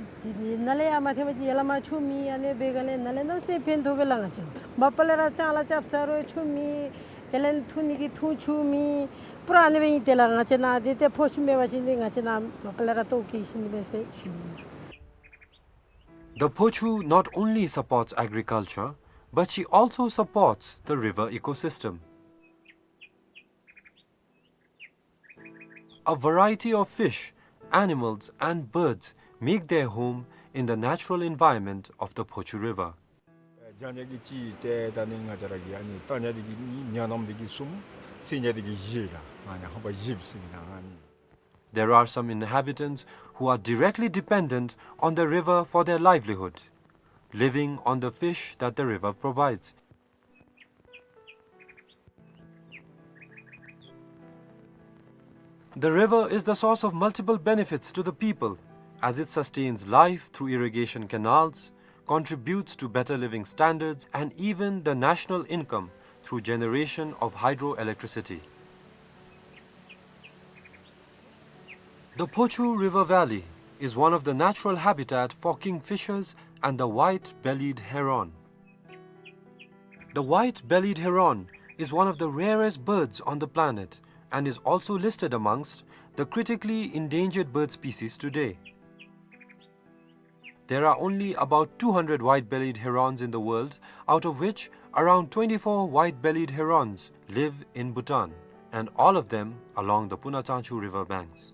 ནཱ་ལས་ཡར་མ་འཐེན་པ་ཅིན་ཡར་ལས་མར་ཆུ་མེད། ཨ་ནི་འབད་ག་ལས་ནཱ་ལས་གནམ་མེད་ས་མེད་ཕན་ཐོགས་པས་ལགས། ང་བཅས་མ་པ་ལས་ར་ལྕང་ལཱ་རྐྱབ་ས་རུང་ཆུ་མེད། དེ་ལས་འཐུང་ནི་གི་འཐུང་ཆུ་མེད། པུ་ར་ཨ་ནི་སྦེ་ཨིན། དེ་ལས་ང་བཅས་ནཱ་འདི་ཏེ་ཕོ་ཆུ་མེད་པ་ཅིན་འདི་ང་བཅས་ནཱ་མ་པ་ལས་ར་ལྟོཝ་བཀྱེས་ཤི་ནི་མས་ཟེར་ཞུ་ནི་ཨིན། The Phochu not only supports agriculture, but she also supports the river ecosystem. A variety of fish, animals and birds make their home in the natural environment of the Phochu River. རྒྱང་རྒྱག་གི་གཅིག་ཏེ་ད་ནི་ང་བཅས་ར་གི་ཨ་ནི་ལྟ་རྒྱག་འདི་གིས་གཉིས། ཉ་ནམ་འདི་གིས་གསུམ། སེར་ཉ་འདི་གིས་བཞི་ལགས། ང་ནི་ཧམ་པ་བཞི་ཟེར་ནི་ཨ་ནི། There are some inhabitants who are directly dependent on the river for their livelihood, living on the fish that the river provides. The river is the source of multiple benefits to the people, as it sustains life through irrigation canals, contributes to better living standards, and even the national income through generation of hydroelectricity. The Phochu River Valley is one of the natural habitat for kingfishers and the white-bellied heron. The white-bellied heron is one of the rarest birds on the planet and is also listed amongst the critically endangered bird species today. There are only about two hundred white-bellied herons in the world, out of which around twenty-four white-bellied herons live in Bhutan, and all of them along the Punachangchu river banks.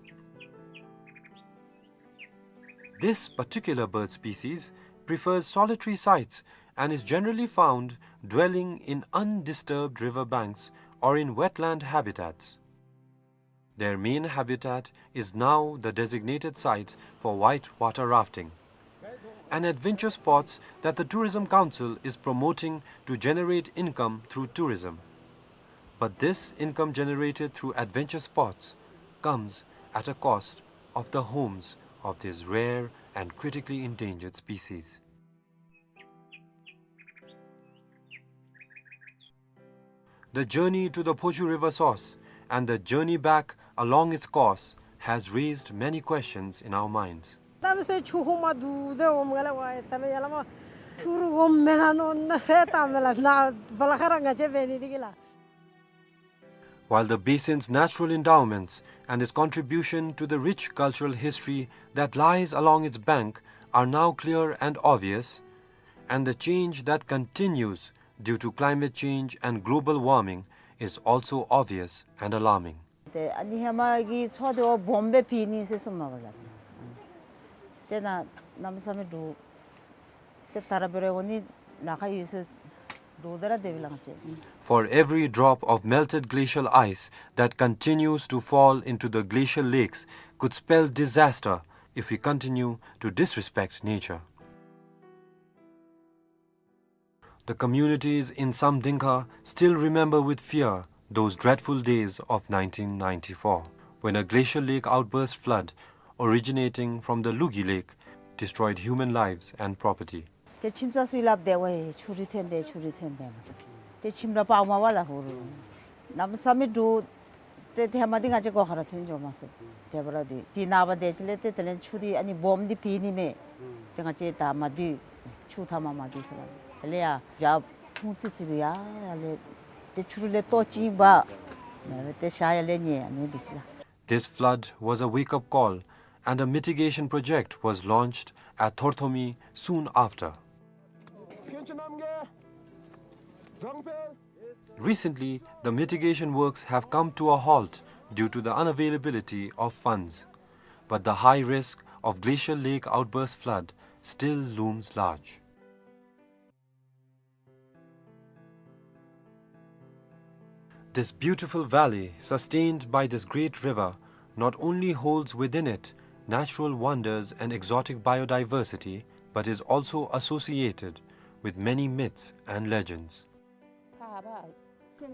This particular bird species prefers solitary sites and is generally found dwelling in undisturbed river banks or in wetland habitats. Their main habitat is now the designated site for white water rafting, an adventure sports that the Tourism Council is promoting to generate income through tourism. But this income generated through adventure sports comes at a cost of the homes of this rare and critically endangered species. The journey to the Phochu River source and the journey back along its course has raised many questions in our minds. ད་མི་སེར་ཆུ་ཧོ་མ་འདུག་དེ་འོང་ག་ལ་བ་ད་མི་ཡ་ལ་མ་ཆུ་རུ་འོང་མེ་ན་ནོ་ན་ཧེ་ད་མེ་ལ་ན་བ་ལ་ཁ་ར་ང་ཅེ་བེ་ནི་དི་གི་ལ། While the basin's natural endowments and its contribution to the rich cultural history that lies along its bank are now clear and obvious, and the change that continues due to climate change and global warming is also obvious and alarming. ཏེ་ཨ་ནི་ཧེ་མ་གི་ཆུ་དེ་བ་སྦོམ་སྦེ་ཕི་ནི་ཟེར་གསུངམ་མས་པ་ལགས། ཏེ་ན་གནམ་མེད་ས་མེད་འདུག། ཏེ་ད་ར་འབད་རུང་འོ་ནི་ལ་ཁ་ཡོད་ཟེར་འདུག་ད་ར་དེ་བི་ལང་ཅེ། For every drop of melted glacial ice that continues to fall into the glacial lakes could spell disaster if we continue to disrespect nature. The communities in Samdingkha still remember with fear those dreadful days of nineteen ninety-four, when a glacial lake outburst flood originating from the Lugi Lake destroyed human lives and property. ཏེ་ཁྱིམ་ཚང་ཚུ་གིས་སླབ་དེ་བ་ཆུ་རུད་ཐོན་དེ་ཆུ་རུད་ཐོན་དེ་ཏེ་ཁྱིམ་ར་པ་མ་བ་ལ་ཧུ་རུ་གནམ་མེད་ས་མེད་འདུག། ཏེ་ཧེ་མ་འདི་ང་བཅས་སྒོ་ཁར་ཐོན་འགྱོ་མ་སོང་། དེ་འབདཝ་ད་འདི་ནངས་པ་དེ་ཅིག་ལས་ཏེ་དེ་ལས་ཆུ་འདི་ཨ་ནི་སྦོམ་འདི་ཕི་ནི་མས། ཏེ་ང་བཅས་ད་མ་འདུས། ཆུ་ཐ་མ་མ་འདུས་ཟེར་ལགས། དེ་ལས་ཡར་ཡར་ཕུང་ཙི་ཙི་སྦེ་ཡར་ཡར་ལས་ཏེ་ཆུ་རུད་ལས་ལྟོ་ཅིག་འབག། ཏེ་ཤ་ཡར་ལས་ཉལ་ཨ་ནི་འདི་ཅིག་ལགས། This flood was a wake-up call, and a mitigation project was launched at Thorthomi soon after. Recently, the mitigation works have come to a halt due to the unavailability of funds. But the high risk of glacial lake outburst flood still looms large. This beautiful valley, sustained by this great river, not only holds within it natural wonders and exotic biodiversity, but is also associated with many myths and legends.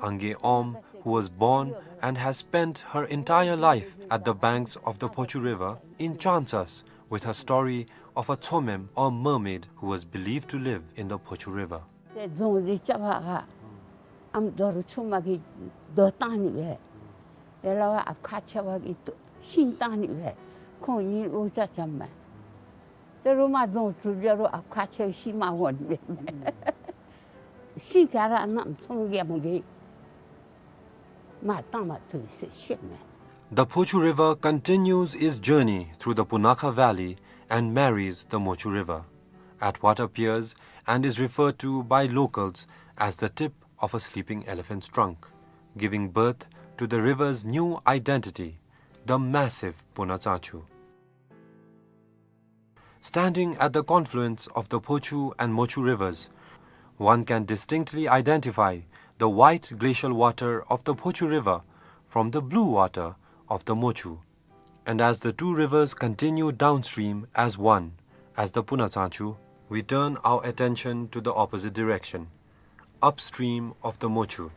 Ange Om, who was born and has spent her entire life at the banks of the Phochu River, enchants us with her story of a Tsomem or mermaid who was believed to live in the Phochu River. ཏེ་རྫོང་འདི་རྐྱབ་པ་ག་ཨམ་རྡོ་རུ་ཆུ་མ་གིས་རྡོ་བཏང་ནི་སྦེ། ཡ་ལ་བ་ཨཔ་ཁ་ཆེ་བ་གིས་ཤིང་བཏང་ནི་སྦེ། ཁོང་གཉིས་ལོ་ཅ་ཅམ་མས། ཏེ་རུ་མ་རྫོང་གྲུབ་རྒྱ་རུ་ཨཔ་ཁ་ཆེ་བ་ཤི་མ་འོང་ནི་སྦེ། ཤིང་ག་ར་ནམ་ཚོང་རྒྱ་མོ་གིས་མ་བཏང་མ་བཏུབ་ཟེར་བཤད་མས། The Phochu River continues its journey through the Punakha Valley and marries the Mochu River at what appears and is referred to by locals as the tip of a sleeping elephant's trunk, giving birth to the river's new identity, the massive Punatsachu. Standing at the confluence of the Phochu and Mochu rivers, one can distinctly identify the white glacial water of the Phochu River from the blue water of the Mochu. And as the two rivers continue downstream as one, as the Punatsachu, we turn our attention to the opposite direction, upstream of the Mochu,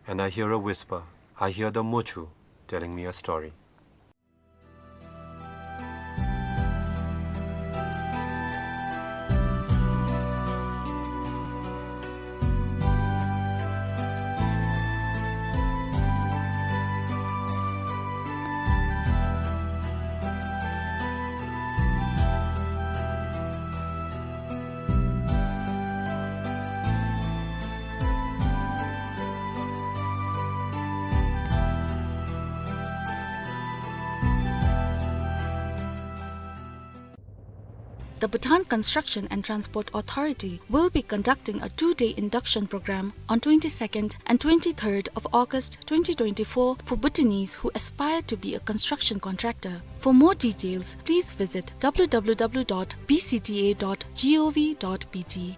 and I hear a whisper. I hear the Mochu telling me a story. The Bhutan Construction and Transport Authority will be conducting a two-day induction program on twenty-second and twenty-third of August twenty twenty-four for Bhutanese who aspire to be a construction contractor. For more details, please visit W W W dot B C T A dot gov dot B T.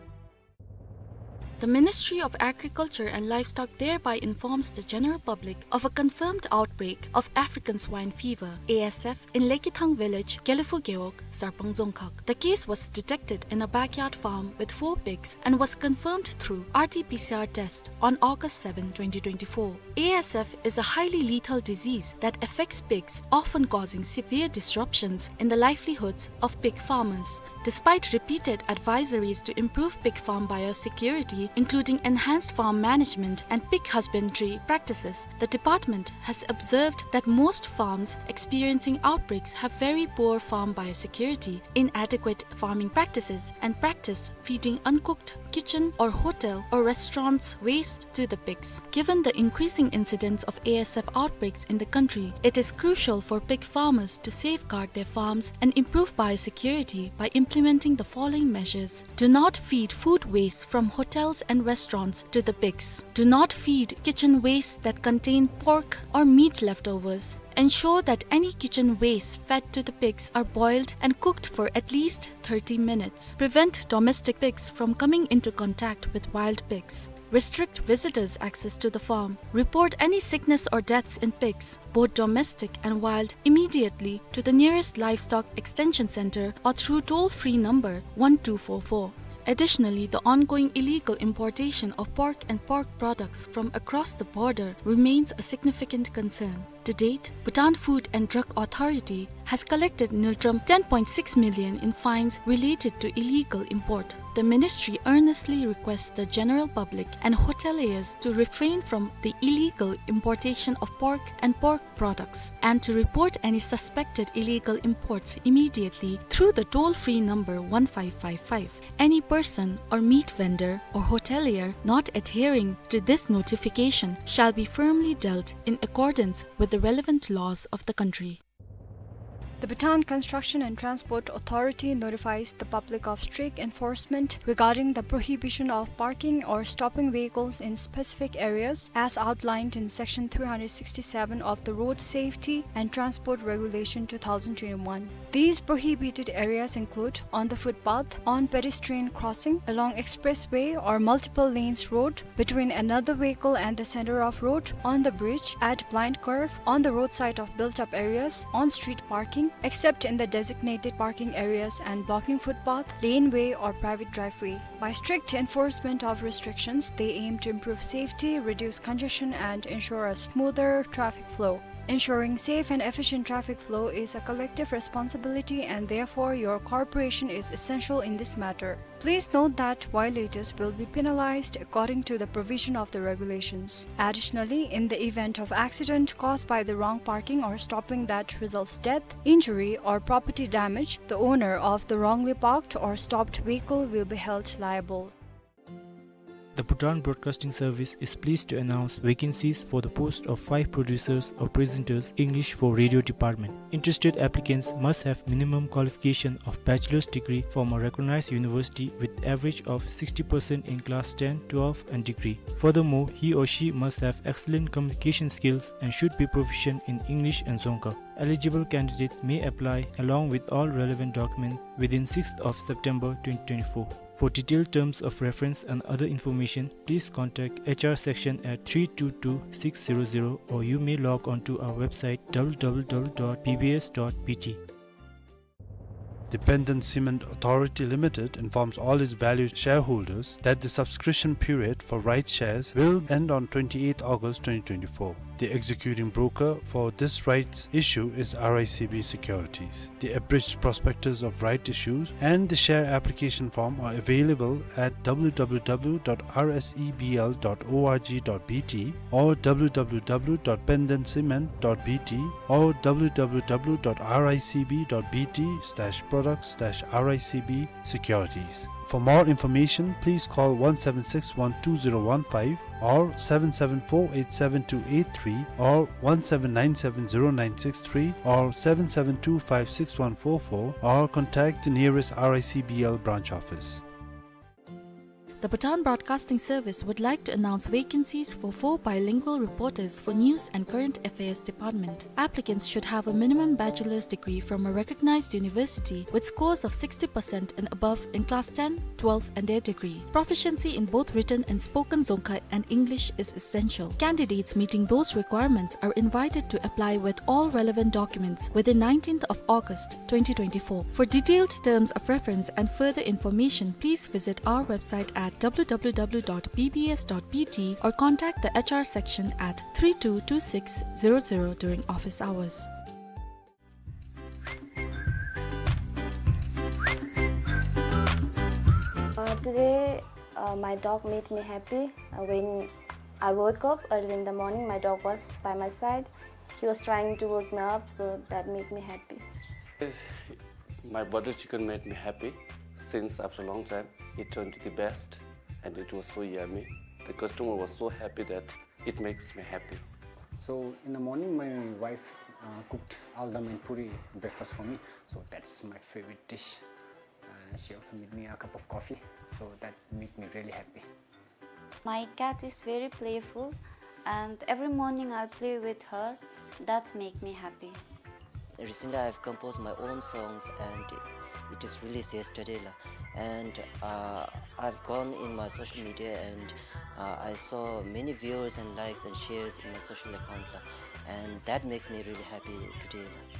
The Ministry of Agriculture and Livestock thereby informs the general public of a confirmed outbreak of African swine fever, A S F, in Lekithang village, Gelephu Gewog, Sarpang Dzongkhag. The case was detected in a backyard farm with four pigs and was confirmed through R T P C R test on August seven, twenty twenty-four. A S F is a highly lethal disease that affects pigs, often causing severe disruptions in the livelihoods of pig farmers. Despite repeated advisories to improve pig farm biosecurity, including enhanced farm management and pig husbandry practices, the department has observed that most farms experiencing outbreaks have very poor farm biosecurity, inadequate farming practices, and practice feeding uncooked kitchen or hotel or restaurants waste to the pigs. Given the increasing incidence of A S F outbreaks in the country, it is crucial for pig farmers to safeguard their farms and improve biosecurity by implementing the following measures. Do not feed food waste from hotels and restaurants to the pigs. Do not feed kitchen waste that contain pork or meat leftovers. Ensure that any kitchen waste fed to the pigs are boiled and cooked for at least thirty minutes. Prevent domestic pigs from coming into contact with wild pigs. Restrict visitors' access to the farm. Report any sickness or deaths in pigs, both domestic and wild, immediately to the nearest livestock extension center or through toll-free number one two four four. Additionally, the ongoing illegal importation of pork and pork products from across the border remains a significant concern. To date, Bhutan Food and Drug Authority has collected ngultrum ten point six million in fines related to illegal import. The ministry earnestly requests the general public and hoteliers to refrain from the illegal importation of pork and pork products and to report any suspected illegal imports immediately through the toll-free number one five five five. Any person or meat vendor or hotelier not adhering to this notification shall be firmly dealt in accordance with the relevant laws of the country. The Bhutan Construction and Transport Authority notifies the public of strict enforcement regarding the prohibition of parking or stopping vehicles in specific areas as outlined in Section three hundred sixty-seven of the Road Safety and Transport Regulation two thousand twenty-one. These prohibited areas include on the footpath, on pedestrian crossing, along expressway or multiple lanes road, between another vehicle and the center of road, on the bridge, at blind curve, on the roadside of built-up areas, on street parking, except in the designated parking areas and blocking footpath, laneway or private driveway. By strict enforcement of restrictions, they aim to improve safety, reduce congestion, and ensure a smoother traffic flow. Ensuring safe and efficient traffic flow is a collective responsibility, and therefore your cooperation is essential in this matter. Please note that violators will be penalized according to the provision of the regulations. Additionally, in the event of accident caused by the wrong parking or stopping that results death, injury, or property damage, the owner of the wrongly parked or stopped vehicle will be held liable. The Bhutan Broadcasting Service is pleased to announce vacancies for the post of five producers or presenters, English for Radio Department. Interested applicants must have minimum qualification of bachelor's degree from a recognized university with average of sixty percent in class ten, twelve and degree. Furthermore, he or she must have excellent communication skills and should be proficient in English and Dzongkha. Eligible candidates may apply along with all relevant documents within sixth of September twenty twenty-four. For detailed terms of reference and other information, please contact H R section at three two two six zero zero, or you may log on to our website W W W dot B B S dot B T. The Penden Cement Authority Limited informs all its valued shareholders that the subscription period for rights shares will end on twenty-eighth August twenty twenty-four. The executing broker for this rights issue is R I C B Securities. The abridged prospectus of right issues and the share application form are available at W W W dot R S E B L dot O R G dot B T or W W W dot penden cement dot B T or W W W dot R I C B dot B T slash products slash R I C B securities. For more information, please call one seven six one two zero one five or seven seven four eight seven two eight three or one seven nine seven zero nine six three or seven seven two five six one four four or contact the nearest R I C B L branch office. The Bhutan Broadcasting Service would like to announce vacancies for four bilingual reporters for News and Current Affairs Department. Applicants should have a minimum bachelor's degree from a recognized university with scores of sixty percent and above in class ten, twelve, and their degree. Proficiency in both written and spoken Dzongkha and English is essential. Candidates meeting those requirements are invited to apply with all relevant documents within nineteenth of August twenty twenty-four. For detailed terms of reference and further information, please visit our website at w w w dot b b s dot b t or contact the H R section at three two two six zero zero during office hours. Uh, today, uh, my dog made me happy. Uh, when I woke up early in the morning, my dog was by my side. He was trying to wake me up, so that made me happy. My butter chicken made me happy since after a long time. It turned to the best and it was so yummy. The customer was so happy that it makes me happy. So in the morning, my wife, uh, cooked aldam and puri breakfast for me. So that's my favorite dish. Uh, she also made me a cup of coffee. So that made me really happy. My cat is very playful, and every morning I play with her. That's make me happy. Recently, I've composed my own songs, and it is released yesterday, la. And, uh, I've gone in my social media, and, uh, I saw many viewers and likes and shares in my social account, la. And that makes me really happy today, la.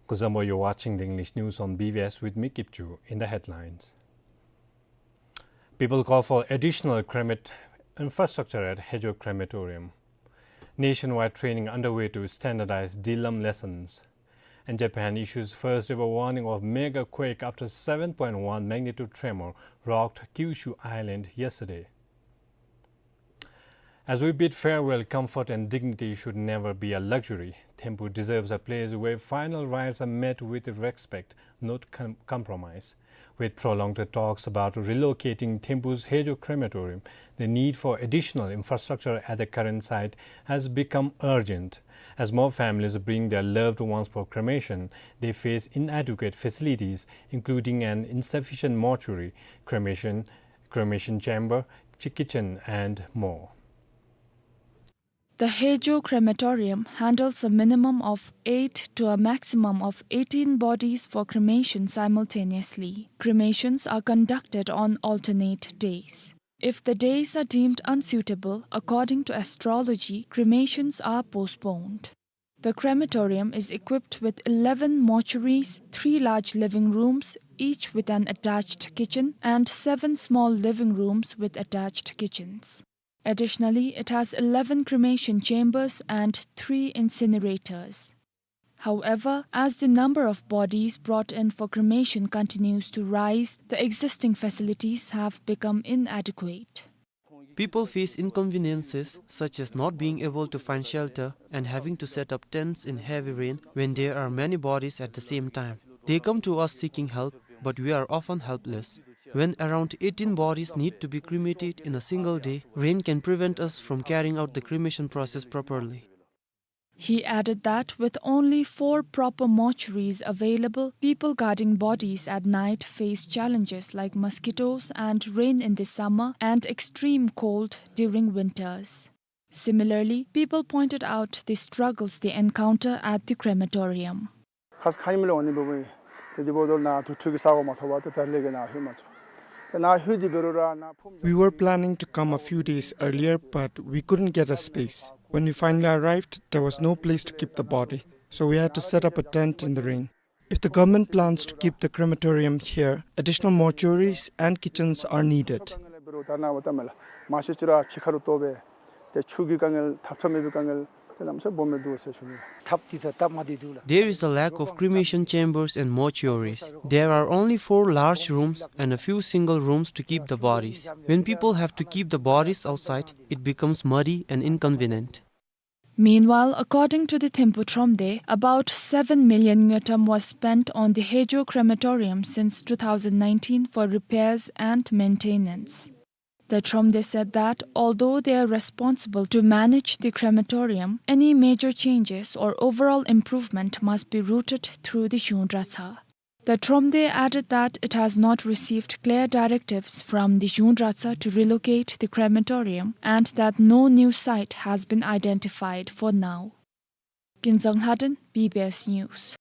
Kuzuzangpo, you're watching the English news on B B S with me, Kipchu. In the headlines, people call for additional cremate infrastructure at Heijo Crematorium. Nationwide training underway to standardize Dillam lessons. And Japan issues first ever warning of mega quake after seven point one magnitude tremor rocked Kyushu Island yesterday. As we bid farewell, comfort and dignity should never be a luxury. Thimphu deserves a place where final rites are met with respect, not com-, compromise. With prolonged talks about relocating Thimphu's Heijo Crematorium, the need for additional infrastructure at the current site has become urgent. As more families bring their loved ones for cremation, they face inadequate facilities, including an insufficient mortuary, cremation, cremation chamber, chi-, kitchen, and more. The Heijo Crematorium handles a minimum of eight to a maximum of eighteen bodies for cremation simultaneously. Cremations are conducted on alternate days. If the days are deemed unsuitable, according to astrology, cremations are postponed. The crematorium is equipped with eleven mortuaries, three large living rooms, each with an attached kitchen, and seven small living rooms with attached kitchens. Additionally, it has eleven cremation chambers and three incinerators. However, as the number of bodies brought in for cremation continues to rise, the existing facilities have become inadequate. People face inconveniences such as not being able to find shelter and having to set up tents in heavy rain when there are many bodies at the same time. They come to us seeking help, but we are often helpless. When around eighteen bodies need to be cremated in a single day, rain can prevent us from carrying out the cremation process properly. He added that with only four proper mortuaries available, people guarding bodies at night face challenges like mosquitoes and rain in the summer and extreme cold during winters. Similarly, people pointed out the struggles they encounter at the crematorium. ཁ་ཙ་ཁ་ཉིནམ་ལས་འོང་ནི་འབདཝ་ད་ཏེ་འདི་འབདཝ་ད་ནཱ་དུར་ཁྲོད་ཀྱི་ས་གོ་མ་ཐོབ་པར་ཏེ་ད་རེས་ལས་ཀྱི་ནཱ་ལྷོད་མ་ཚུགས། ཏེ་ནཱ་ལྷོད་དེ་འབད་རུང་ར་ནཱ་ཕུང་། We were planning to come a few days earlier, but we couldn't get a space. When we finally arrived, there was no place to keep the body, so we had to set up a tent in the rain. If the government plans to keep the crematorium here, additional mortuaries and kitchens are needed. ད་ནཱ་འབདཝ་ད་མེན་ལགས། མ་གཞི་ཅིག་ར་ཕྱི་ཁར་ལུ་གཏོར་སྦེ་ཏེ་ཆུ་གི་དཀའ་ངལ་ཐབ་ཚང་མེད་པའི་དཀའ་ངལ་ཏེ་གནམ་མེད་ས་མེད་སྦོམ་སྦེ་འདུག་ཟེར་ཞུ་ནི། ཐབ་འདི་ད་སྟབས་མ་བདེ་འདུག་ལགས། There is a lack of cremation chambers and mortuaries. There are only four large rooms and a few single rooms to keep the bodies. When people have to keep the bodies outside, it becomes muddy and inconvenient. Meanwhile, according to the Thimphu Thromde, about seven million ngultrum was spent on the Haejo crematorium since two thousand nineteen for repairs and maintenance. The Thromde said that although they are responsible to manage the crematorium, any major changes or overall improvement must be routed through the Zhung Dratshang. The Thromde added that it has not received clear directives from the Zhung Dratshang to relocate the crematorium and that no new site has been identified for now. Kinzang Lhaden, B B S News.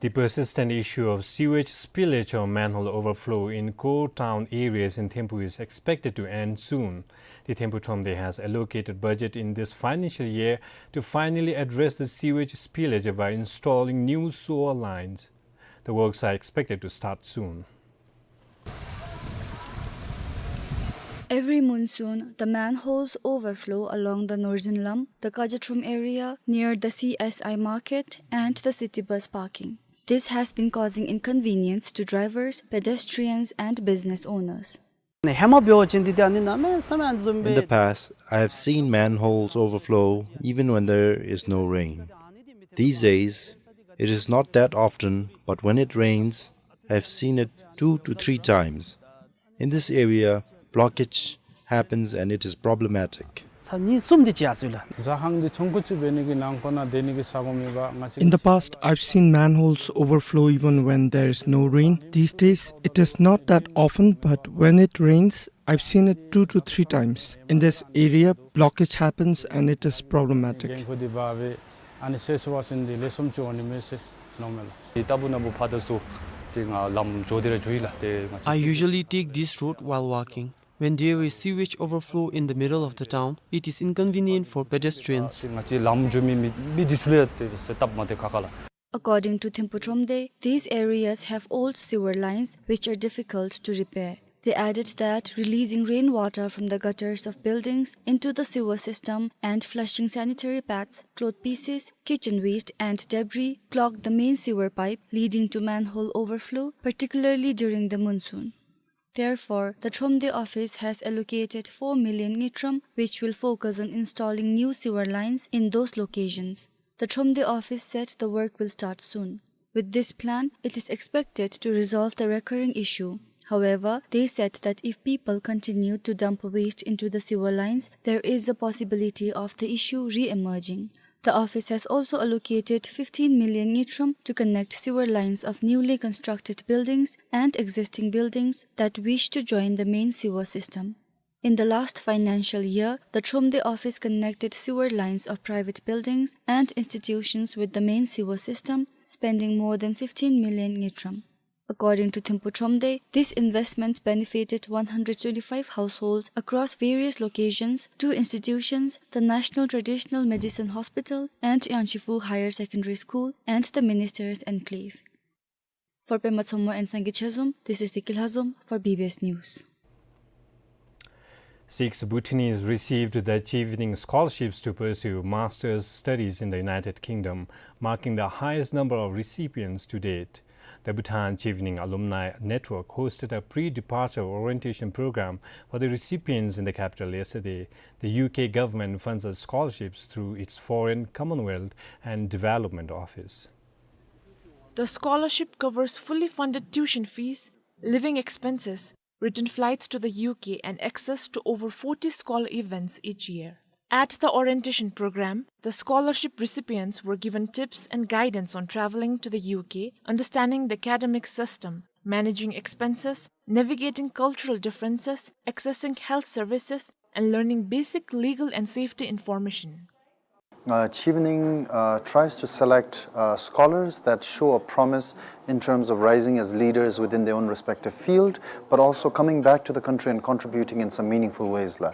The persistent issue of sewage spillage or manhole overflow in core town areas in Thimphu is expected to end soon. The Thimphu Thromde has allocated budget in this financial year to finally address the sewage spillage by installing new sewer lines. The works are expected to start soon. Every monsoon, the manholes overflow along the Norzin Lam, the Kajathrom area, near the C S I market and the city bus parking. This has been causing inconvenience to drivers, pedestrians, and business owners. In the past, I have seen manholes overflow even when there is no rain. These days, it is not that often, but when it rains, I have seen it two to three times. In this area, blockage happens and it is problematic. In the past, I've seen manholes overflow even when there is no rain. These days, it is not that often, but when it rains, I've seen it two to three times. In this area, blockage happens and it is problematic. I usually take this road while walking. When there is sewage overflow in the middle of the town, it is inconvenient for pedestrians. According to Thimphu Thromde, these areas have old sewer lines which are difficult to repair. They added that releasing rainwater from the gutters of buildings into the sewer system and flushing sanitary pads, cloth pieces, kitchen waste and debris clog the main sewer pipe, leading to manhole overflow, particularly during the monsoon. Therefore, the Thromde office has allocated four million ngultrum, which will focus on installing new sewer lines in those locations. The Thromde office said the work will start soon. With this plan, it is expected to resolve the recurring issue. However, they said that if people continue to dump waste into the sewer lines, there is a possibility of the issue re-emerging. The office has also allocated fifteen million ngultrum to connect sewer lines of newly constructed buildings and existing buildings that wish to join the main sewer system. In the last financial year, the Thromde office connected sewer lines of private buildings and institutions with the main sewer system, spending more than fifteen million ngultrum. According to Thimphu Thromde, this investment benefited one hundred twenty-five households across various locations, two institutions, the National Traditional Medicine Hospital and Yangshifu Higher Secondary School, and the Minister's Enclave. For Pema Tshommo and Sangay Chezom, this is Deki Lhazom for B B S News. Six Bhutanese received the Chevening scholarships to pursue master's studies in the United Kingdom, marking the highest number of recipients to date. The Bhutan Chevening Alumni Network hosted a pre-departure orientation program for the recipients in the capital yesterday. The U K government funds the scholarships through its Foreign, Commonwealth and Development Office. The scholarship covers fully funded tuition fees, living expenses, return flights to the U K, and access to over forty scholar events each year. At the orientation program, the scholarship recipients were given tips and guidance on traveling to the U K, understanding the academic system, managing expenses, navigating cultural differences, accessing health services, and learning basic legal and safety information. Uh, Chevening, uh, tries to select, uh, scholars that show a promise in terms of rising as leaders within their own respective field, but also coming back to the country and contributing in some meaningful ways la.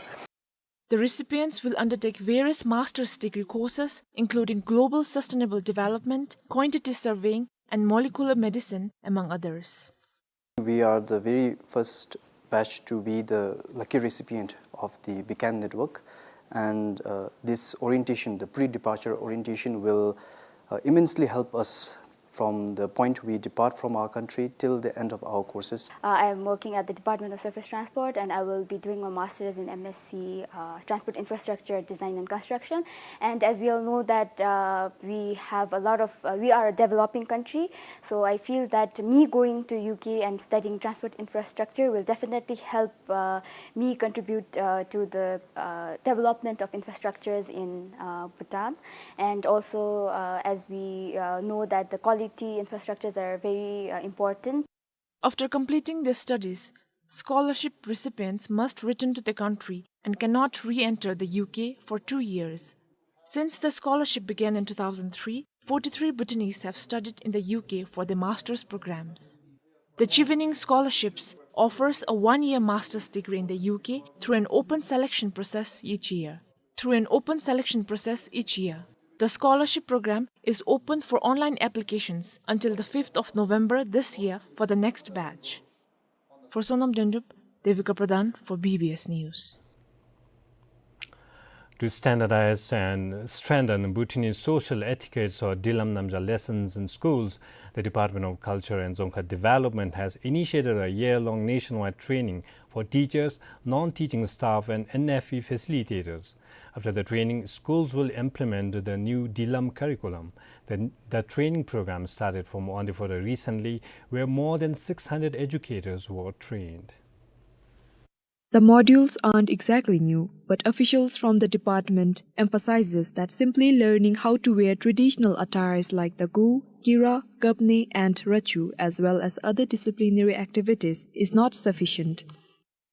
The recipients will undertake various master's degree courses, including global sustainable development, quantity surveying, and molecular medicine, among others. We are the very first batch to be the lucky recipient of the BCAN network, and, uh, this orientation, the pre-departure orientation, will, uh, immensely help us from the point we depart from our country till the end of our courses. Uh, I am working at the Department of Surface Transport, and I will be doing my master's in M S C, uh, Transport Infrastructure Design and Construction. And as we all know that, uh, we have a lot of, uh, we are a developing country, so I feel that me going to U K and studying transport infrastructure will definitely help, uh, me contribute, uh, to the, uh, development of infrastructures in, uh, Bhutan. And also, uh, as we, uh, know that the quality infrastructures are very, uh, important. After completing their studies, scholarship recipients must return to their country and cannot re-enter the U K for two years. Since the scholarship began in two thousand three, forty-three Bhutanese have studied in the U K for their master's programs. The Chevening Scholarships offers a one-year master's degree in the U K through an open selection process each year. Through an open selection process each year. The scholarship program is open for online applications until the fifth of November this year for the next batch. For Sonam Dendrup, Devika Pradhan for B B S News. To standardize and strengthen Bhutanese social etiquettes or Dillam Namgya lessons in schools, the Department of Culture and Dzongkha Development has initiated a year-long nationwide training for teachers, non-teaching staff, and N F E facilitators. After the training, schools will implement the new Dillam curriculum. The, the training program started for Wangdue Phodrang recently, where more than six hundred educators were trained. The modules aren't exactly new, but officials from the department emphasizes that simply learning how to wear traditional attires like the gu, kira, kapne, and rachu, as well as other disciplinary activities, is not sufficient.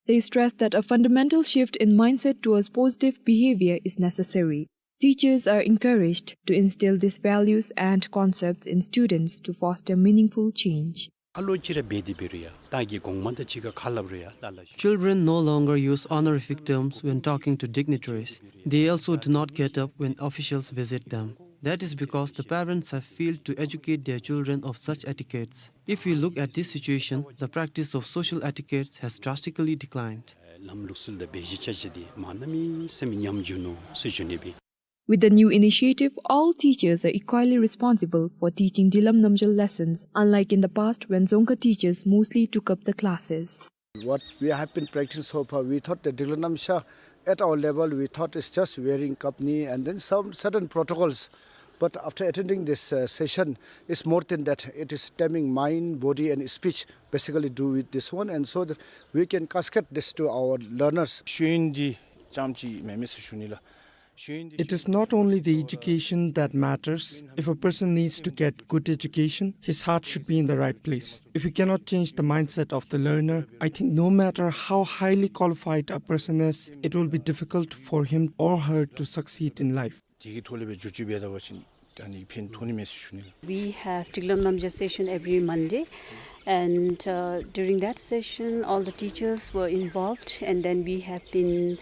They stress that a fundamental shift in mindset towards positive behavior is necessary. Teachers are encouraged to instill these values and concepts in students to foster meaningful change. ཨ་ལོ་ཅིག་ར་འབད་དེ་འབད་རུང་ཡ། ད་གི་གོང་མ་དང་གཅིག་ཁར་ཁ་སླབ་རུང་ཡ། ལ་ལ་ཞིག Children no longer use honorific terms when talking to dignitaries. They also do not get up when officials visit them. That is because the parents have failed to educate their children of such etiquettes. If we look at this situation, the practice of social etiquettes has drastically declined. ལམ་ལུགས་སྲོལ་དང་འབད་གཞི་ཅ་ཅི་དེ་མ་གནམ་མེད་ས་མེད་ཉམས་འགྱོ་ནུག་ཟེར་ཞུ་ནི་སྦེ། With the new initiative, all teachers are equally responsible for teaching Dillam Namgya lessons, unlike in the past when Dzongkha teachers mostly took up the classes. What we have been practicing so far, we thought that Dillam Namgya at our level, we thought it's just wearing kapne and then some certain protocols. But after attending this, uh, session, it's more than that. It is taming mind, body, and speech, basically do with this one, and so that we can cascade this to our learners. ཤེས་ཡོན་འདི་རྐྱངམ་ཅིག་མེན་མས་ཟེར་ཞུ་ནི་ལགས། It is not only the education that matters. If a person needs to get good education, his heart should be in the right place. If you cannot change the mindset of the learner, I think no matter how highly qualified a person is, it will be difficult for him or her to succeed in life. དེ་གི་ཐོག་ལས་སྦེ་བསྒྱུར་བཅོས་འབད་ད་པ་ཅིན་ད་ནི་ཕན་ཐོགས་ནི་མས་ཟེར་ཞུ་ནི་ལགས། We have Dillam Namgya session every Monday, and, uh, during that session, all the teachers were involved, and then we have been,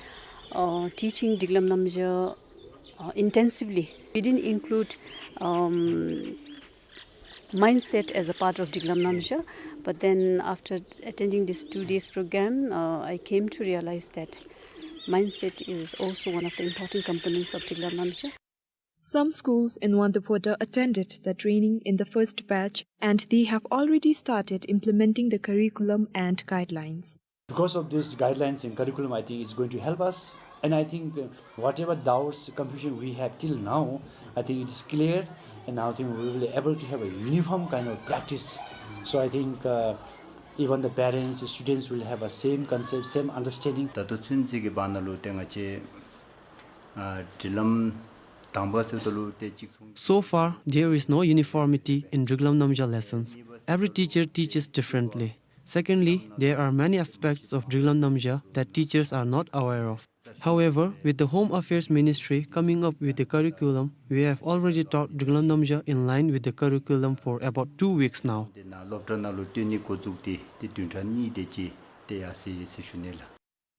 uh, teaching Dillam Namgya, uh, intensively. We didn't include, um, mindset as a part of Dillam Namgya, but then after attending this two days program, uh, I came to realize that mindset is also one of the important components of Dillam Namgya. Some schools in Wangdue Phodrang attended the training in the first batch, and they have already started implementing the curriculum and guidelines. Because of these guidelines and curriculum, I think it's going to help us. And I think, uh, whatever doubts, confusion we have till now, I think it is clear. And now I think we will be able to have a uniform kind of practice. So I think, uh, even the parents, the students will have a same concept, same understanding. ད་ལྟོ་ཚུན་ཚོད་ཀྱི་བར་ན་ལུ་ཏེ་ང་བཅས་ཨ་སྒྲིག་ལམ་དང་པ་ཟེརཝ་ད་ལུ་ཏེ་གཅིག་མཚུངས། So far, there is no uniformity in Dillam Namgya lessons. Every teacher teaches differently. Secondly, there are many aspects of Dillam Namgya that teachers are not aware of. However, with the Home Affairs Ministry coming up with the curriculum, we have already taught Dillam Namgya in line with the curriculum for about two weeks now. ཏེ་ནཱ་སློབ་གྲྭ་ནང་ལུ་སྟོན་ནི་འགོ་བཙུགས་ཏེ་ཏེ་བདུན་ཕྲག་གཉིས་དེ་ཅིག་ཏེ་ཡར་སོ་ཡི་ཟེར་ཞུ་ནི་ལགས།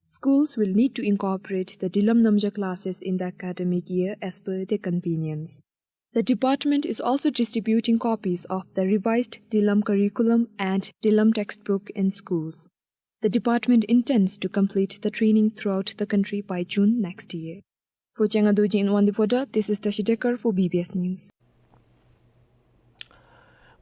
Schools will need to incorporate the Dillam Namgya classes in the academic year as per their convenience. The department is also distributing copies of the revised Dillam curriculum and Dillam textbook in schools. The department intends to complete the training throughout the country by June next year. For Changa Dorji in Wangdue Phodrang, this is Tashi Dekar for B B S News.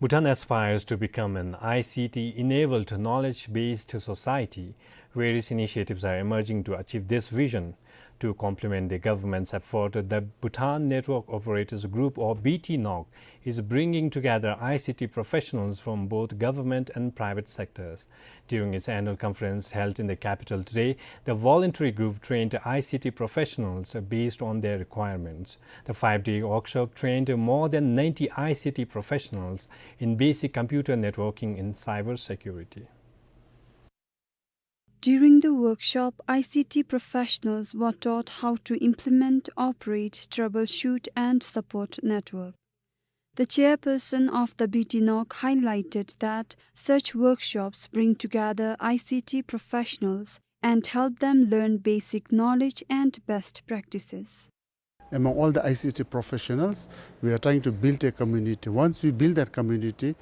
Bhutan aspires to become an I C T-enabled knowledge-based society. Various initiatives are emerging to achieve this vision. To complement the government's effort, the Bhutan Network Operators Group, or B T NOC, is bringing together I C T professionals from both government and private sectors. During its annual conference held in the capital today, the voluntary group trained I C T professionals based on their requirements. The five-day workshop trained more than ninety I C T professionals in basic computer networking and cybersecurity. During the workshop, I C T professionals were taught how to implement, operate, troubleshoot, and support network. The chairperson of the B T NOC highlighted that such workshops bring together I C T professionals and help them learn basic knowledge and best practices. Among all the I C T professionals, we are trying to build a community. Once we build that community,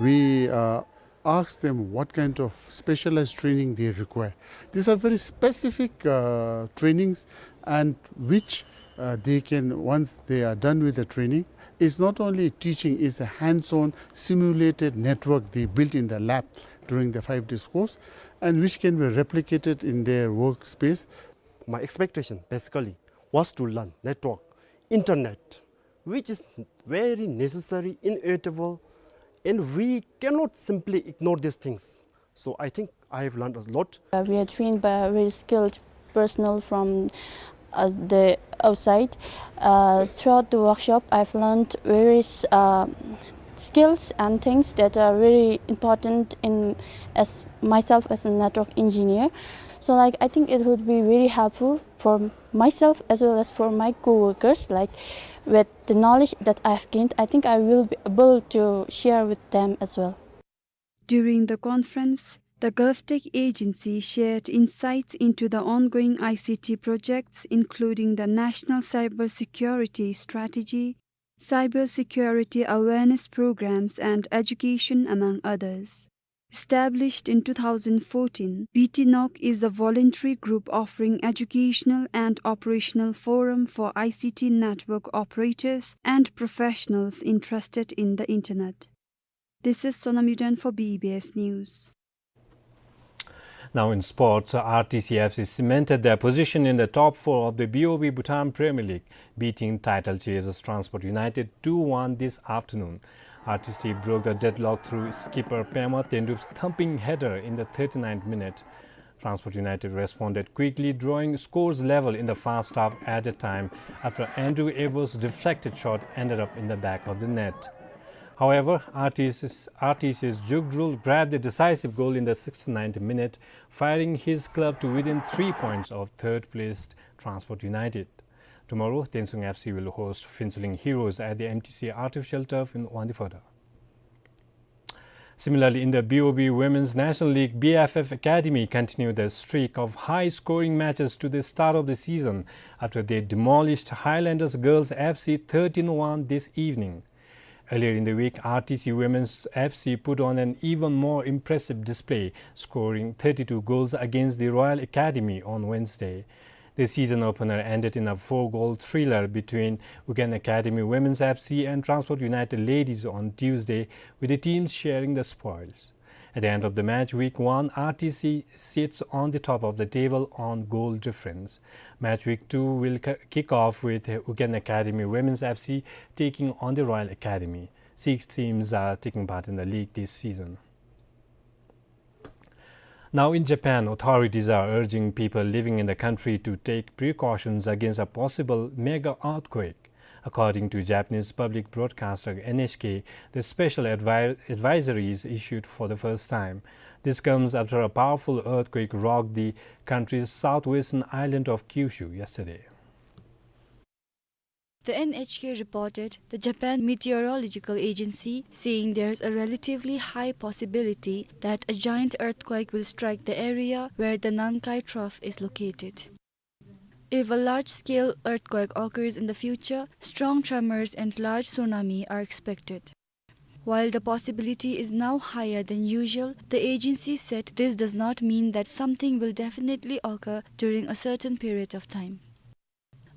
we, uh, ask them what kind of specialized training they require. These are very specific, uh, trainings, and which, uh, they can, once they are done with the training, it's not only teaching, it's a hands-on simulated network they built in the lab during the five days course, and which can be replicated in their workspace. My expectation basically was to learn network, internet, which is very necessary, inevitable, and we cannot simply ignore these things. So I think I have learned a lot. Uh, we are trained by very skilled personnel from, uh, the outside. Uh, throughout the workshop, I've learned various, uh, skills and things that are very important in as myself as a network engineer. So, like, I think it would be very helpful for myself as well as for my co-workers. Like, with the knowledge that I've gained, I think I will be able to share with them as well. During the conference, the GovTech agency shared insights into the ongoing I C T projects, including the National Cybersecurity Strategy, cybersecurity awareness programs, and education, among others. Established in two thousand fourteen, B T NOC is a voluntary group offering educational and operational forum for I C T network operators and professionals interested in the internet. This is Sonam Yuden for B B S News. Now in sports, R T C F C cemented their position in the top four of the B O B Bhutan Premier League, beating title chasers Transport United two one this afternoon. R T C broke the deadlock through skipper Pema Tendup's thumping header in the thirty-ninth minute. Transport United responded quickly, drawing scores level in the first half at a time after Andrew Abel's deflected shot ended up in the back of the net. However, R T C's, R T C's Jugdrul grabbed the decisive goal in the sixty-ninth minute, firing his club to within three points of third-placed Transport United. Tomorrow, Tensung F C will host Phuentsholing Heroes at the M T C artificial turf in Wangdue Phodrang. Similarly, in the B O B Women's National League, B F F Academy continued their streak of high-scoring matches to the start of the season after they demolished Highlanders Girls F C thirteen one this evening. Earlier in the week, R T C Women's F C put on an even more impressive display, scoring thirty-two goals against the Royal Academy on Wednesday. The season opener ended in a four-goal thriller between Ugyen Academy Women's F C and Transport United Ladies on Tuesday, with the teams sharing the spoils. At the end of the match, week one, R T C sits on the top of the table on goal difference. Match week two will ki-, kick off with Ugyen Academy Women's F C taking on the Royal Academy. Six teams are taking part in the league this season. Now in Japan, authorities are urging people living in the country to take precautions against a possible mega earthquake. According to Japanese public broadcaster N H K, the special advi-, advisory is issued for the first time. This comes after a powerful earthquake rocked the country's southwestern island of Kyushu yesterday. The N H K reported the Japan Meteorological Agency saying there's a relatively high possibility that a giant earthquake will strike the area where the Nankai Trough is located. If a large-scale earthquake occurs in the future, strong tremors and large tsunami are expected. While the possibility is now higher than usual, the agency said this does not mean that something will definitely occur during a certain period of time.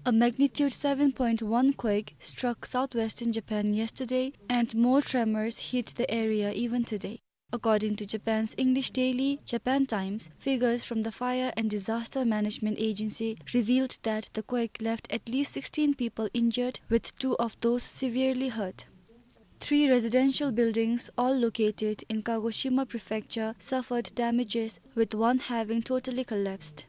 A magnitude seven point one quake struck southwestern Japan yesterday, and more tremors hit the area even today. According to Japan's English daily, Japan Times, figures from the Fire and Disaster Management Agency revealed that the quake left at least sixteen people injured, with two of those severely hurt. Three residential buildings, all located in Kagoshima Prefecture, suffered damages, with one having totally collapsed.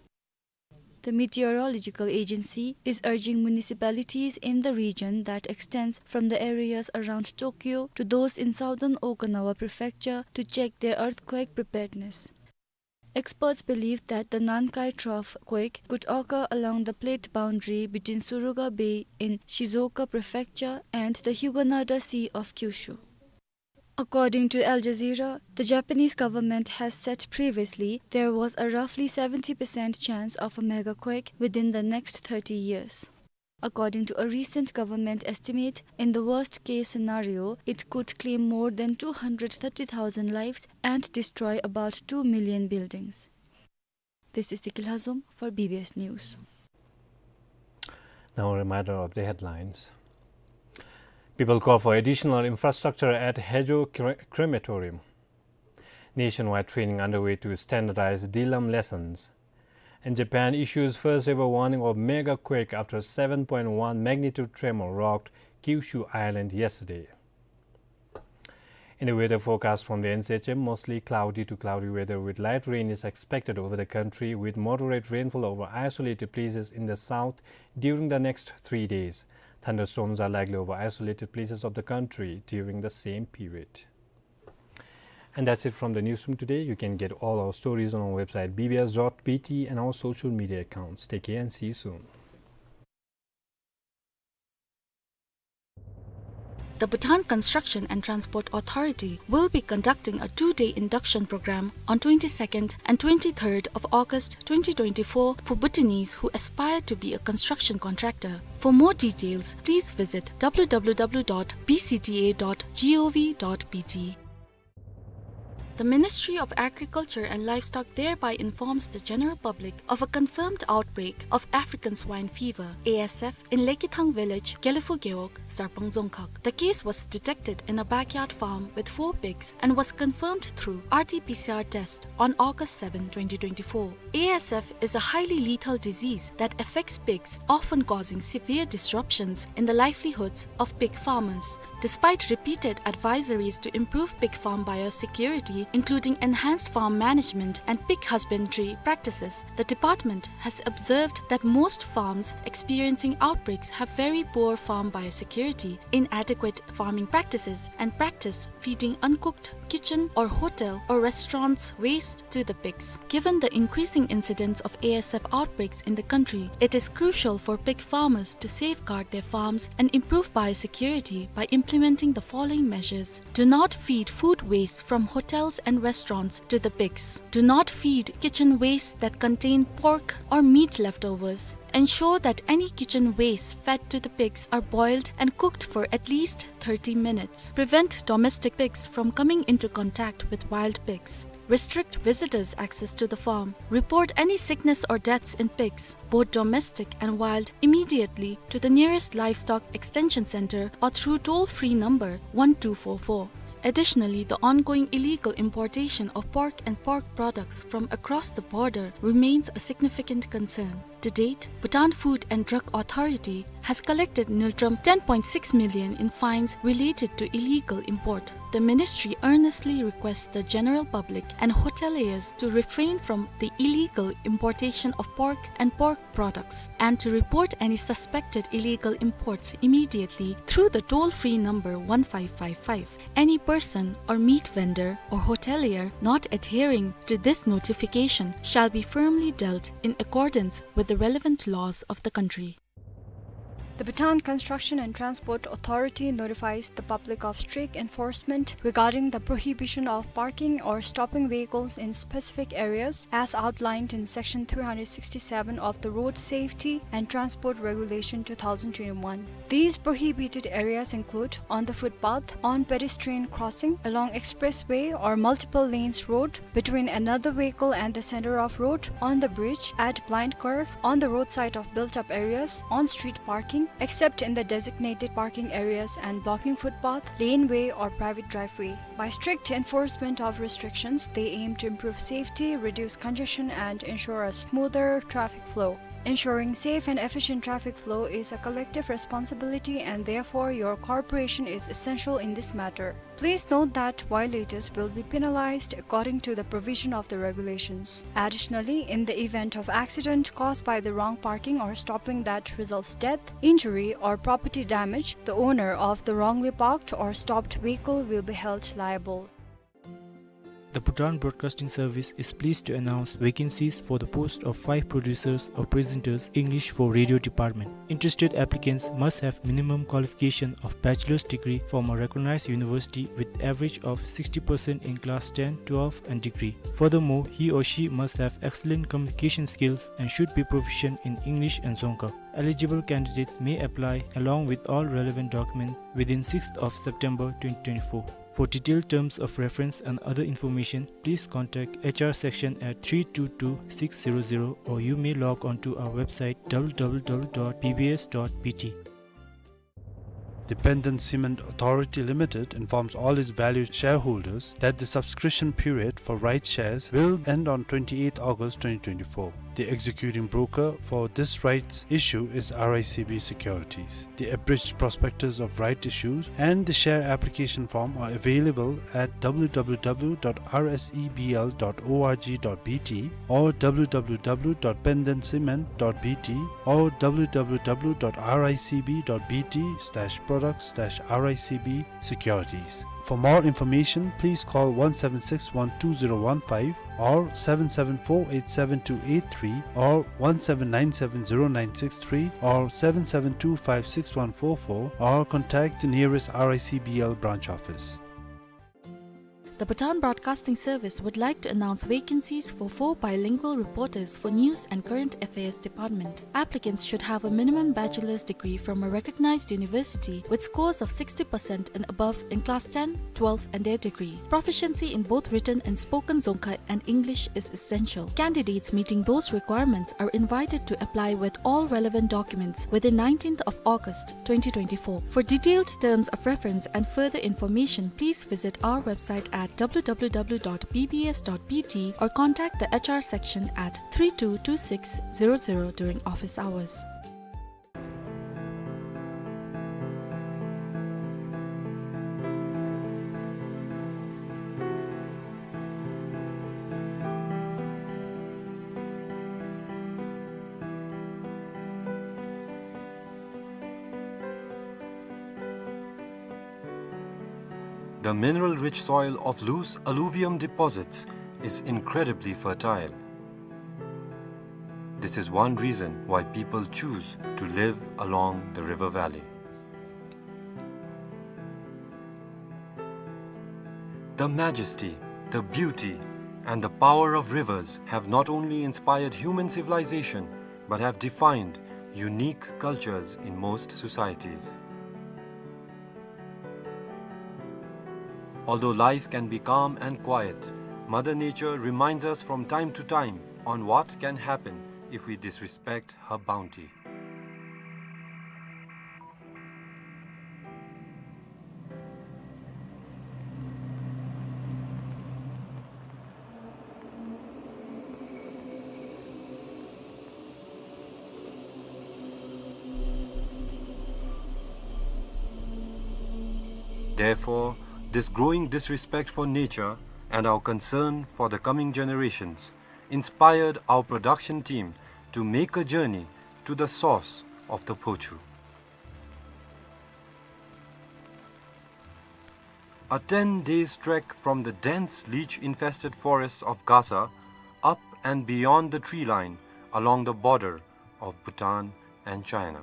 The Meteorological Agency is urging municipalities in the region that extends from the areas around Tokyo to those in southern Okinawa Prefecture to check their earthquake preparedness. Experts believe that the Nankai Trough quake could occur along the plate boundary between Suruga Bay in Shizuoka Prefecture and the Hyuganada Sea of Kyushu. According to Al Jazeera, the Japanese government has said previously there was a roughly seventy percent chance of a megaquake within the next thirty years. According to a recent government estimate, in the worst-case scenario, it could claim more than two hundred thirty thousand lives and destroy about two million buildings. This is Tikil Hazum for B B S News. Now a reminder of the headlines. People call for additional infrastructure at Hejo cre-, crematorium. Nationwide training underway to standardize Dilam lessons. And Japan issues first ever warning of mega quake after seven point one magnitude tremor rocked Kyushu Island yesterday. In the weather forecast from the N C H M, mostly cloudy to cloudy weather with light rain is expected over the country, with moderate rainfall over isolated places in the south during the next three days. Thunderstorms are likely over isolated places of the country during the same period. And that's it from the newsroom today. You can get all our stories on our website B B S dot B T and our social media accounts. Take care and see you soon. The Bhutan Construction and Transport Authority will be conducting a two-day induction program on twenty-second and twenty-third of August twenty twenty-four for Bhutanese who aspire to be a construction contractor. For more details, please visit W W W dot B C T A dot G O V dot B T. The Ministry of Agriculture and Livestock thereby informs the general public of a confirmed outbreak of African swine fever, A S F, in Lekithang village, Gelephu Gewog, Sarpang Dzongkhag. The case was detected in a backyard farm with four pigs and was confirmed through R T P C R test on August seven, twenty twenty-four. A S F is a highly lethal disease that affects pigs, often causing severe disruptions in the livelihoods of pig farmers. Despite repeated advisories to improve pig farm biosecurity, including enhanced farm management and pig husbandry practices, the department has observed that most farms experiencing outbreaks have very poor farm biosecurity, inadequate farming practices, and practice feeding uncooked kitchen or hotel or restaurants waste to the pigs. Given the increasing incidence of A S F outbreaks in the country, it is crucial for pig farmers to safeguard their farms and improve biosecurity by implementing the following measures. Do not feed food waste from hotels and restaurants to the pigs. Do not feed kitchen waste that contain pork or meat leftovers. Ensure that any kitchen waste fed to the pigs are boiled and cooked for at least thirty minutes. Prevent domestic pigs from coming into contact with wild pigs. Restrict visitors' access to the farm. Report any sickness or deaths in pigs, both domestic and wild, immediately to the nearest livestock extension center or through toll-free number one two four four. Additionally, the ongoing illegal importation of pork and pork products from across the border remains a significant concern. To date, Bhutan Food and Drug Authority has collected ngultrum ten point six million in fines related to illegal import. The ministry earnestly requests the general public and hoteliers to refrain from the illegal importation of pork and pork products and to report any suspected illegal imports immediately through the toll-free number one five five five. Any person or meat vendor or hotelier not adhering to this notification shall be firmly dealt in accordance with the relevant laws of the country. The Bhutan Construction and Transport Authority notifies the public of strict enforcement regarding the prohibition of parking or stopping vehicles in specific areas as outlined in Section three hundred sixty-seven of the Road Safety and Transport Regulation two thousand twenty-one. These prohibited areas include on the footpath, on pedestrian crossing, along expressway or multiple lanes road, between another vehicle and the center of road, on the bridge, at blind curve, on the roadside of built-up areas, on street parking, except in the designated parking areas and blocking footpath, laneway or private driveway. By strict enforcement of restrictions, they aim to improve safety, reduce congestion, and ensure a smoother traffic flow. Ensuring safe and efficient traffic flow is a collective responsibility, and therefore your cooperation is essential in this matter. Please note that violators will be penalized according to the provision of the regulations. Additionally, in the event of accident caused by the wrong parking or stopping that results death, injury, or property damage, the owner of the wrongly parked or stopped vehicle will be held liable. The Bhutan Broadcasting Service is pleased to announce vacancies for the post of five producers or presenters, English for radio department. Interested applicants must have minimum qualification of bachelor's degree from a recognized university with average of sixty percent in class ten, twelve and degree. Furthermore, he or she must have excellent communication skills and should be proficient in English and Dzongkha. Eligible candidates may apply along with all relevant documents within sixth of September twenty twenty-four. For detailed terms of reference and other information, please contact H R section at three two two six zero zero, or you may log on to our website W W W dot B B S dot B T. The Penden Cement Authority Limited informs all its valued shareholders that the subscription period for rights shares will end on twenty-eighth August twenty twenty-four. The executing broker for this rights issue is R I C B Securities. The abridged prospectus of right issues and the share application form are available at W W W dot R S E B L dot org dot B T or W W W dot penden cement dot B T or W W W dot R I C B dot B T slash products slash R I C B securities. For more information, please call one seven six one two zero one five or seven seven four eight seven two eight three or one seven nine seven zero nine six three or seven seven two five six one four four or contact the nearest R I C B L branch office. The Bhutan Broadcasting Service would like to announce vacancies for four bilingual reporters for News and Current Affairs Department. Applicants should have a minimum bachelor's degree from a recognized university with scores of sixty percent and above in class ten, twelve and their degree. Proficiency in both written and spoken Dzongkha and English is essential. Candidates meeting those requirements are invited to apply with all relevant documents within nineteenth of August twenty twenty-four. For detailed terms of reference and further information, please visit our website at W W W dot B B S dot B T or contact the H R section at three two two six zero zero during office hours. The mineral-rich soil of loose alluvium deposits is incredibly fertile. This is one reason why people choose to live along the river valley. The majesty, the beauty, and the power of rivers have not only inspired human civilization, but have defined unique cultures in most societies. Although life can be calm and quiet, Mother Nature reminds us from time to time on what can happen if we disrespect her bounty. Therefore, this growing disrespect for nature and our concern for the coming generations inspired our production team to make a journey to the source of the Phochu. A ten days trek from the dense leech-infested forests of Gasa, up and beyond the tree line along the border of Bhutan and China.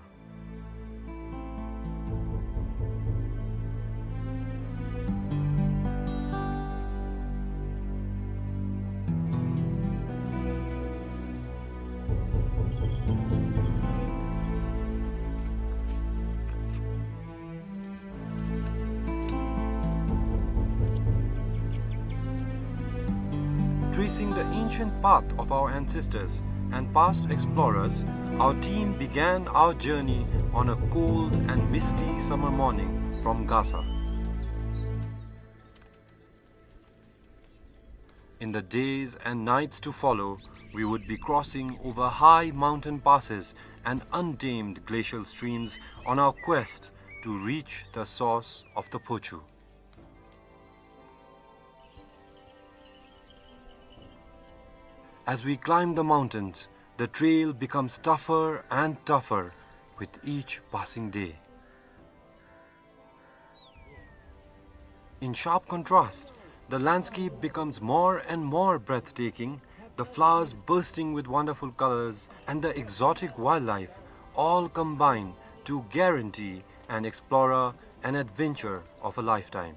Tracing the ancient path of our ancestors and past explorers, our team began our journey on a cold and misty summer morning from Gasa. In the days and nights to follow, we would be crossing over high mountain passes and untamed glacial streams on our quest to reach the source of the Phochu. As we climb the mountains, the trail becomes tougher and tougher with each passing day. In sharp contrast, the landscape becomes more and more breathtaking, the flowers bursting with wonderful colors and the exotic wildlife all combine to guarantee an explorer an adventure of a lifetime.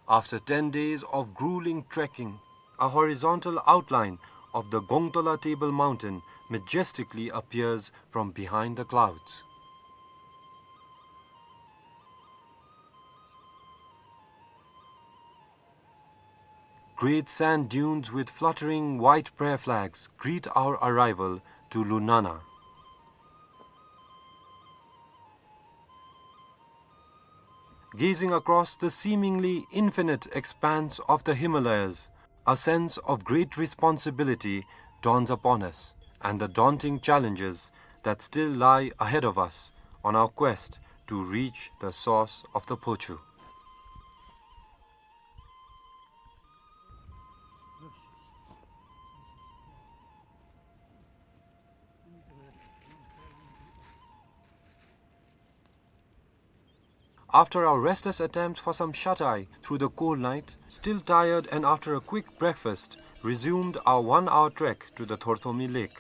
After ten days of grueling trekking, a horizontal outline of the Gongtola Table Mountain majestically appears from behind the clouds. Great sand dunes with fluttering white prayer flags greet our arrival to Lunana. Gazing across the seemingly infinite expanse of the Himalayas, a sense of great responsibility dawns upon us, and the daunting challenges that still lie ahead of us on our quest to reach the source of the Phochu. After our restless attempt for some shut-eye through the cold night, still tired and after a quick breakfast, resumed our one-hour trek to the Thorthomi Lake.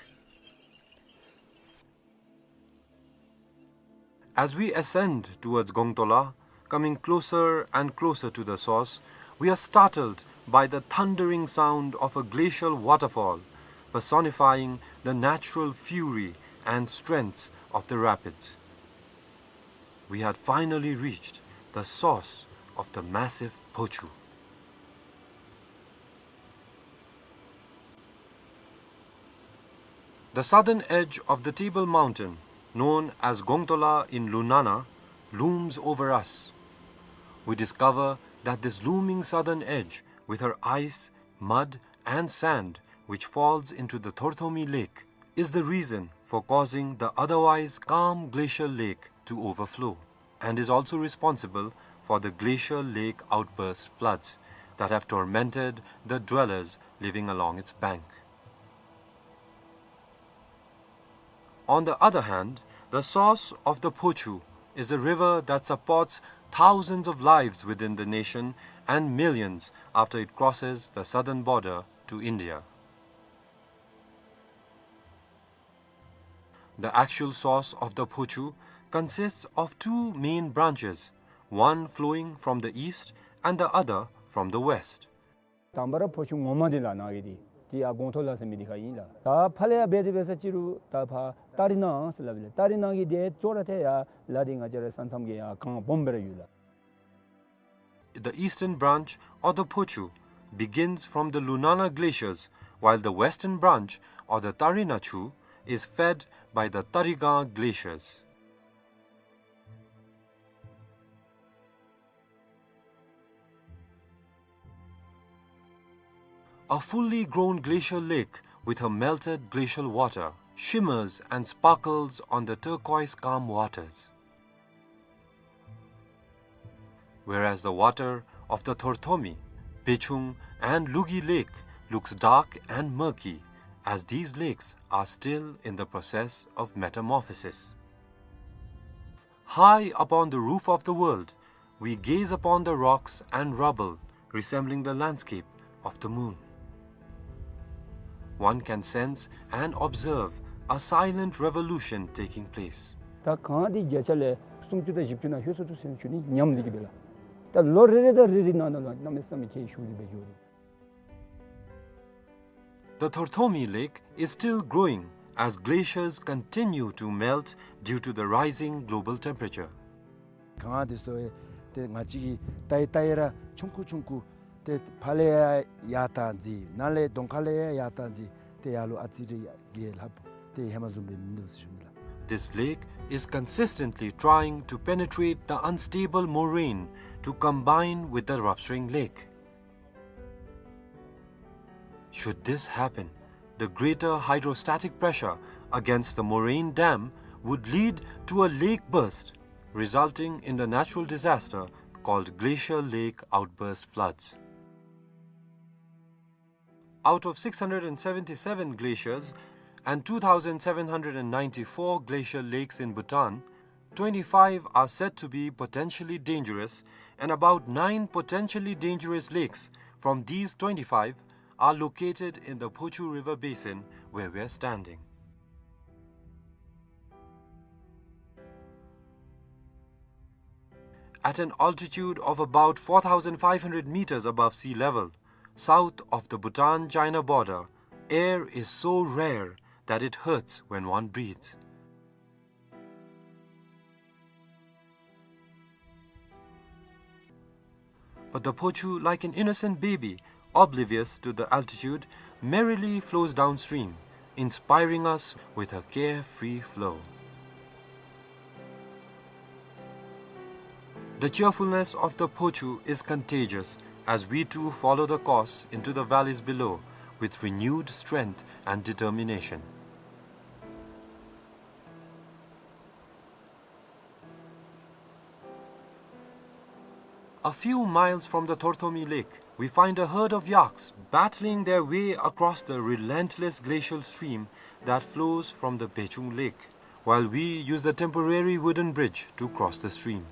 As we ascend towards Gongtola, coming closer and closer to the source, we are startled by the thundering sound of a glacial waterfall, personifying the natural fury and strength of the rapids. We had finally reached the source of the massive Phochu. The southern edge of the Table Mountain, known as Gongtola in Lunana, looms over us. We discover that this looming southern edge, with her ice, mud, and sand, which falls into the Thorthomi Lake, is the reason for causing the otherwise calm glacial lake to overflow, and is also responsible for the glacial lake outburst floods that have tormented the dwellers living along its bank. On the other hand, the source of the Phochu is a river that supports thousands of lives within the nation and millions after it crosses the southern border to India. The actual source of the Phochu consists of two main branches, one flowing from the east and the other from the west. དང་པ་ར་ཕོ་ཆུ་ངོ་མ་འདི་ལགས་ནཱ་གི་འདི་འདི་ཡར་གོང་ཐོག་ལ་ཟེར་མི་འདི་ཁར་ཨིན་ལགས། ད་ཕར་ལས་ཡར་འབད་དེ་འབད་ས་ཅིག་རུང་ད་ཕར་ཏ་རི་ནང་ཟེར་སླབ་ཨིན་ལགས། ཏ་རི་ནང་གི་འདི་ཅོག་ར་འཐདཔ་ཡར་ལ་འདི་ང་བཅས་ར་ས་མཚམས་ཀྱི་ཡར་གངས་སྦོམ་སྦེ་ར་ཡོད་ལགས། The eastern branch, or the Phochu, begins from the Lunana glaciers, while the western branch, or the Tarina Chu, is fed by the Tariga glaciers. A fully grown glacial lake with her melted glacial water shimmers and sparkles on the turquoise calm waters. Whereas the water of the Thorthomi, Bechung, and Lugi Lake looks dark and murky, as these lakes are still in the process of metamorphosis. High upon the roof of the world, we gaze upon the rocks and rubble resembling the landscape of the moon. One can sense and observe a silent revolution taking place. ད་གངས་འདི་བརྒྱ་ཆ་ལས་སུམ་ཅུ་དང་བཞི་བཅུ་ནང་ལྷོད་སོ་འདུག་ཟེར་ཞུ་ནི་ཉམས་ལེན་གྱི་སྦེ་ལགས། ད་ལོ་རེ་རེ་དང་རེ་རེ་ནང་ན་ལུ་གནམ་མེད་ས་མེད་ཁྱད་ཞུགས་ཏེ་འབད་འགྱོ་རུང་། The Thorthomi Lake is still growing as glaciers continue to melt due to the rising global temperature. གངས་འདི་ཚུ་ཡང་ཏེ་ང་བཅས་ཀྱིས་བལྟ་ཡི་བལྟ་ཡི་ར་ཆུང་ཀུ་ཆུང་ཀུ་ཏེ་ཕར་ལས་ཡར་ཡར་བཏང་ཅི་ནཱ་ལས་གདོང་ཁ་ལས་ཡར་ཡར་བཏང་ཅི་ཏེ་ཡར་ལུ་ཨ་ཙི་རེ་ཡར་རྒྱས་ལྷགཔ་ཏེ་ཧེ་མ་བཟུམ་སྦེ་མིན་འདུག་ཟེར་ཞུ་ནི་ལགས། This lake is consistently trying to penetrate the unstable moraine to combine with the Ravsring Lake. Should this happen, the greater hydrostatic pressure against the moraine dam would lead to a lake burst, resulting in the natural disaster called glacial lake outburst floods. Out of six hundred and seventy-seven glaciers and two thousand seven hundred and ninety-four glacial lakes in Bhutan, twenty-five are said to be potentially dangerous, and about nine potentially dangerous lakes from these twenty-five are located in the Phochu River basin where we are standing. At an altitude of about four thousand five hundred meters above sea level, south of the Bhutan-China border, air is so rare that it hurts when one breathes. But the Phochu, like an innocent baby, oblivious to the altitude, merrily flows downstream, inspiring us with her carefree flow. The cheerfulness of the Phochu is contagious as we too follow the course into the valleys below with renewed strength and determination. A few miles from the Thorthomi Lake, we find a herd of yaks battling their way across the relentless glacial stream that flows from the Bechung Lake, while we use the temporary wooden bridge to cross the stream.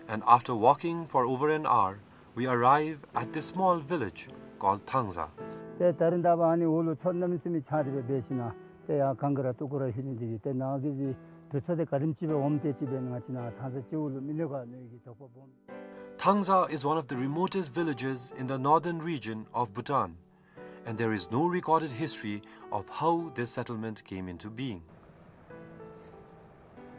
And after walking for over an hour, we arrive at this small village called Thangza. ཏེ་ད་རིས་ད་ཕར་ཨ་ནི་འོག་ལུ་མཚོ་གནམ་མེད་ས་མེད་ཆགས་ཏེ་སྦེ་འབད་ཞིན་ན་ཏེ་ཡར་གངས་ཀྱི་ར་སྟུག་པོ་ར་ལྷོད་ནི་འདི་གིས་ཏེ་ནཱ་གི་འདི་དུས་ཚོད་འདི་ག་དེམ་ཅིག་སྦེ་འོངམ་དེ་ཅིག་སྦེ་ང་བཅས་ནཱ་ཐང་ས་སྤྱི་བོ་ལུ་མི་གནོད་ག་མནོ་བའི་གི་དོགས་པ་སྦོམ། Thangza is one of the remotest villages in the northern region of Bhutan, and there is no recorded history of how this settlement came into being.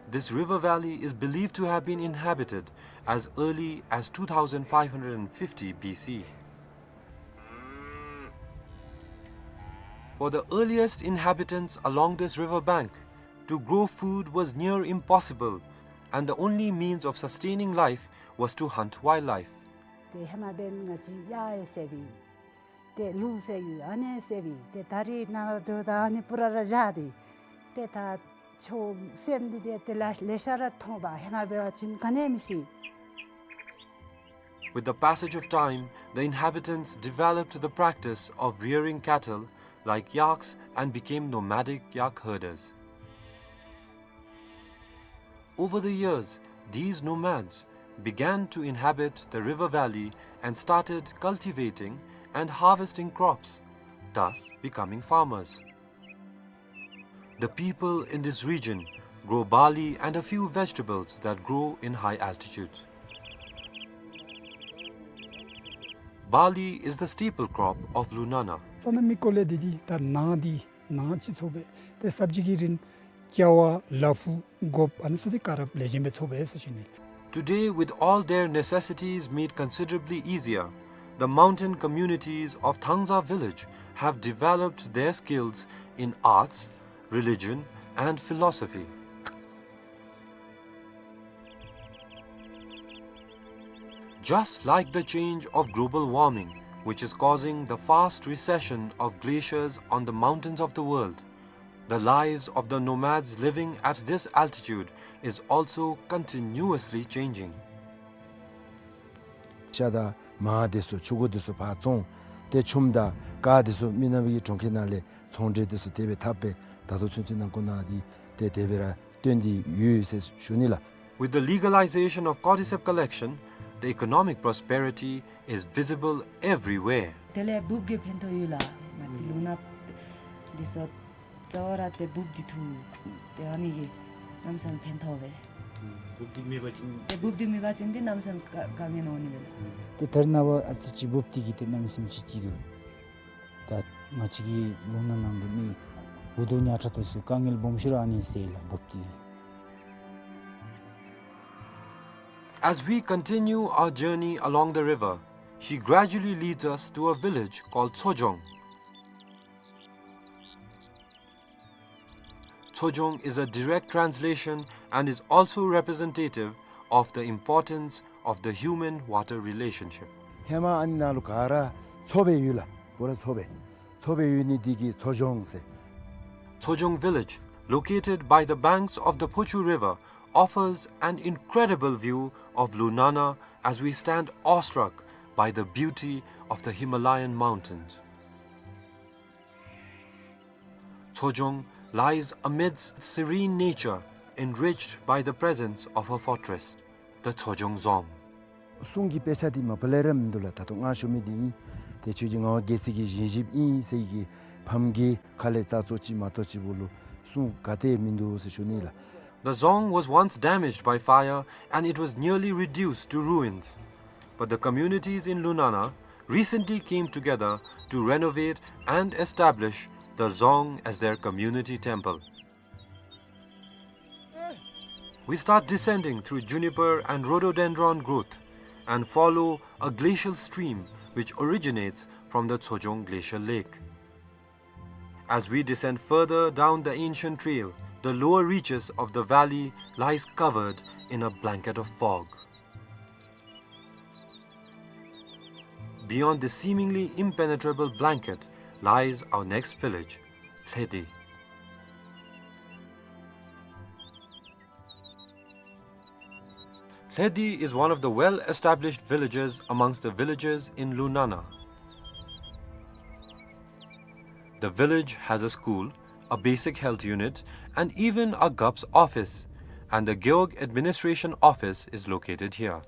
This river valley is believed to have been inhabited as early as two thousand five hundred fifty B C. For the earliest inhabitants along this river bank, to grow food was near impossible, and the only means of sustaining life was to hunt wildlife. ཏེ་ཧེ་མ་འབདན་ང་བཅས་གཡག་ཡང་བསད་པས། ཏེ་ལུག་བསད་ཡོད། ཨ་ནི་བསད་པས། ཏེ་ད་རིས་ནངས་པ་འབདཝ་ད་ཨ་ནི་སྤུ་ར་ར་བཞག་སྟེ། ཏེ་ད་ཆུ་སེམས་འདི་ཏེ་ཏེ་ལ་ལེ་ཤ་ར་མཐོང་པས། ཧེ་མ་འབད་བ་ཅིན་ག་ནི་མི་ཤེས། With the passage of time, the inhabitants developed the practice of rearing cattle like yaks and became nomadic yak herders. Over the years, these nomads began to inhabit the river valley and started cultivating and harvesting crops, thus becoming farmers. The people in this region grow barley and a few vegetables that grow in high altitudes. Barley is the staple crop of Lunana. ས་གནམ་གྱི་སྐོར་ལས་འདི་འདི་ད་ནཱ་འདི་ནཱ་ཅིག་ཚོགས་པས་ཏེ་ས་བྱི་གི་རིན་ཀ་བ་ལ་ཕུག་གོཔ་ཨ་ནི་ཚུ་འདི་ག་ར་ལེགས་ཤོམ་སྦེ་ཚོགས་པས་ཟེར་ཞུ་ནི། Today, with all their necessities made considerably easier, the mountain communities of Thangza village have developed their skills in arts, religion, and philosophy. Just like the change of global warming, which is causing the fast recession of glaciers on the mountains of the world, the lives of the nomads living at this altitude is also continuously changing. ཤ་དང་མར་འདི་ཚུ་ཕྱུར་འགོ་འདི་ཚུ་ཕར་བཙོང་། ཏེ་ཆུམ་དང་དཀར་འདི་ཚུ་མི་ནག་པའི་གྲོང་ཁྱེར་ནང་ལས་ཚོང་འབྲེལ་འདི་ཚུ་དེ་སྦེ་འཐབ་སྦེ་ད་ལྟོ་ཚུན་ཚོད་ནང་འཁོད་ནང་འདི་ཏེ་དེ་སྦེ་ར་སྟོན་ཏེ་ཡོད་ཟེར་ཞུ་ནི་ལགས། With the legalization of cordyceps collection, the economic prosperity is visible everywhere. དེ་ལས་འབུབ་ཀྱི་ཕན་ཐོགས་ཡོད་ལགས། ང་བཅས་ལུང་ནག་འདི་ཚུ་རྩ་བ་ར་ཏེ་འབུབ་འདི་འཐུ། ཏེ་ཨ་ནི་གིས་ གནམ་མེད་ས་མེད་ཕན་ཐོགས་པས། འབུབ་ཏི་མེད་པ་ཅིན། ཏེ་འབུབ་ཏི་མེད་པ་ཅིན་ཏེ་གནམ་མེད་ས་མེད་དཀའ་དཀའ་ངལ་འོང་ནི་མས་ལགས། ཏེ་ད་རེས་ནངས་པ་ཨ་ཙི་ཅིག་འབུབ་ཏི་གི་ཏེ་གནམ་མེད་ས་མེད་ཅིག་ཅིག་འདུག། ད་ང་བཅས་ཀྱི་ལུང་ནག་ནང་འདི་མི་འུ་སྡུག་ཉག་ཕྲ་དེ་ཚུ་དཀའ་ངལ་སྦོམ་ཤོས་ར་ཨ་ནི་སེལ་ལགས་འབུབ་ཏི། As we continue our journey along the river, she gradually leads us to a village called Tsojong. Tsojong is a direct translation and is also representative of the importance of the human-water relationship. ཧེ་མ་ཨ་ནི་ནང་ལུ་ག་ར་མཚོ་སྦེ་ཡོད་ལགས། པུ་ར་མཚོ་སྦེ། མཚོ་སྦེ་ཡོད་ནི་འདི་གིས་མཚོ་ལྗོངས་ཟེར། Tsojong village, located by the banks of the Phochu River, offers an incredible view of Lunana as we stand awestruck by the beauty of the Himalayan mountains. Tsojong lies amidst serene nature, enriched by the presence of a fortress, the Tsojong Dzong. གསུང་གི་དཔེ་ཆ་འདི་མ་པ་ལས་ར་མིན་འདུག་ལགས། ད་ལྟོ་ང་ཞུ་མི་འདི་ཨིན། ཏེ་ཆོས་རྗེ་ངག་དབང་རྒྱལ་མཚན་གྱི་བཞེངས་གཞིཔ་ཨིན་ཟེར་གྱི་ཕམ་གྱི་ཁ་ལས་རྩ་ཚོ་ཅིག་མ་གཏོགས་ཅིག་བུ་ལུ་གསུང་ག་ཏེ་མིན་འདུག་ཟེར་ཞུ་ནི་ལགས། The Dzong was once damaged by fire and it was nearly reduced to ruins. But the communities in Lunana recently came together to renovate and establish the Dzong as their community temple. We start descending through juniper and rhododendron growth and follow a glacial stream which originates from the Tsojong Glacial Lake. As we descend further down the ancient trail, the lower reaches of the valley lies covered in a blanket of fog. Beyond this seemingly impenetrable blanket lies our next village, Lhedi. Lhedi is one of the well-established villages amongst the villages in Lunana. The village has a school, a basic health unit, and even a G U P's office, and the Gewog Administration Office is located here.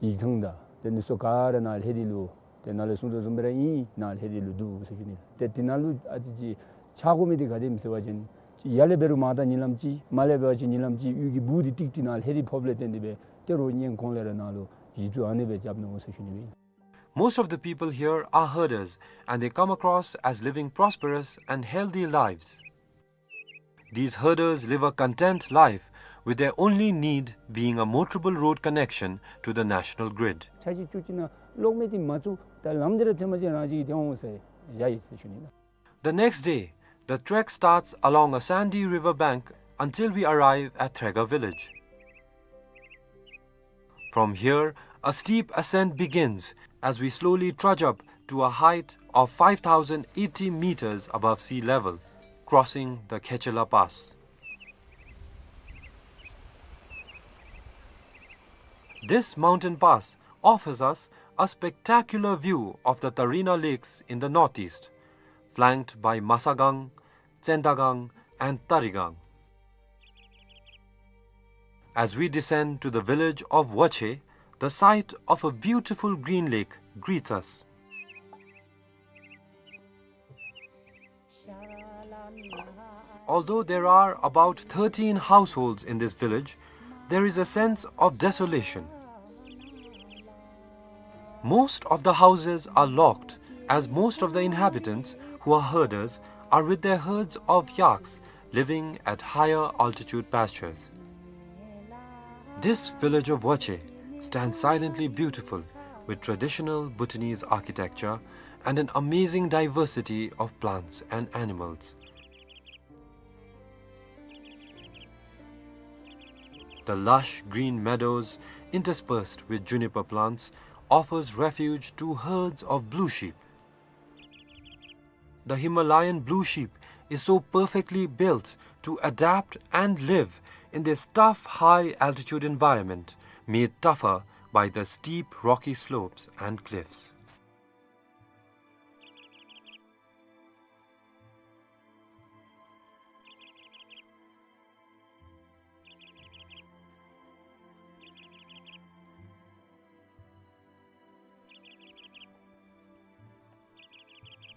ཡིག་ཚང་དང་ཏེ་འདི་ཚུ་ག་ར་ནཱ་ལྷེ་དི་ལུ་ཏེ་ནཱ་ལས་གསུངས་དོ་བཟུམ་སྦེ་ར་ཨིན། ནཱ་ལྷེ་དི་ལུ་འདུག་ཟེར་ཞུ་ནི། ཏེ་འདི་ནང་ལུ་ཨ་ཙི་ཅིག་ཆགས་དགོ་མི་འདི་ག་དེམ་ཟེར་བ་ཅིན་ཡར་ལས་འབད་རུང་མར་ད་ཉིན་ལམ་ཅིག་མར་ལས་འབད་བ་ཅིན་ཉིན་ལམ་ཅིག་གཡུས་ཀྱི་སྦུག་འདི་ཀྲིག་ཀྲི་ནཱ་ལྷེ་དི་ཕོགཔ་ལས་བརྟེན་ཏེ་སྦེ་ཏེ་རོགས་ཉན་གོང་ལས་ར་ནཱ་ལུ་གཞི་བཙུགས་ཨ་ནི་སྦེ་རྐྱབ་ནུག་ཟེར་ཞུ་ནི་སྦེ། Most of the people here are herders and they come across as living prosperous and healthy lives. These herders live a content life, with their only need being a motorable road connection to the national grid. ཆ་ཅིག་ཅུ་ཅིག་ནང་ལོག་མི་འདི་མ་བཙུགས་ད་ལམ་འདི་ར་ཐོན་པ་ཅིན་རང་ཅིག་གིས་ཐོན་འོང་ཟེར་བཞག་ཡི་ཟེར་ཞུ་ནི་ལགས། The next day, the trek starts along a sandy river bank until we arrive at Threga village. From here, a steep ascent begins as we slowly trudge up to a height of five thousand eighty meters above sea level, crossing the Khechela Pass. This mountain pass offers us a spectacular view of the Tarina Lakes in the northeast, flanked by Masagang, Tsendagang, and Tarigang. As we descend to the village of Wache, the sight of a beautiful green lake greets us. Although there are about thirteen households in this village, there is a sense of desolation. Most of the houses are locked, as most of the inhabitants, who are herders, are with their herds of yaks living at higher altitude pastures. This village of Wache stands silently beautiful, with traditional Bhutanese architecture and an amazing diversity of plants and animals. The lush green meadows, interspersed with juniper plants, offers refuge to herds of blue sheep. The Himalayan blue sheep is so perfectly built to adapt and live in this tough high-altitude environment, made tougher by the steep rocky slopes and cliffs.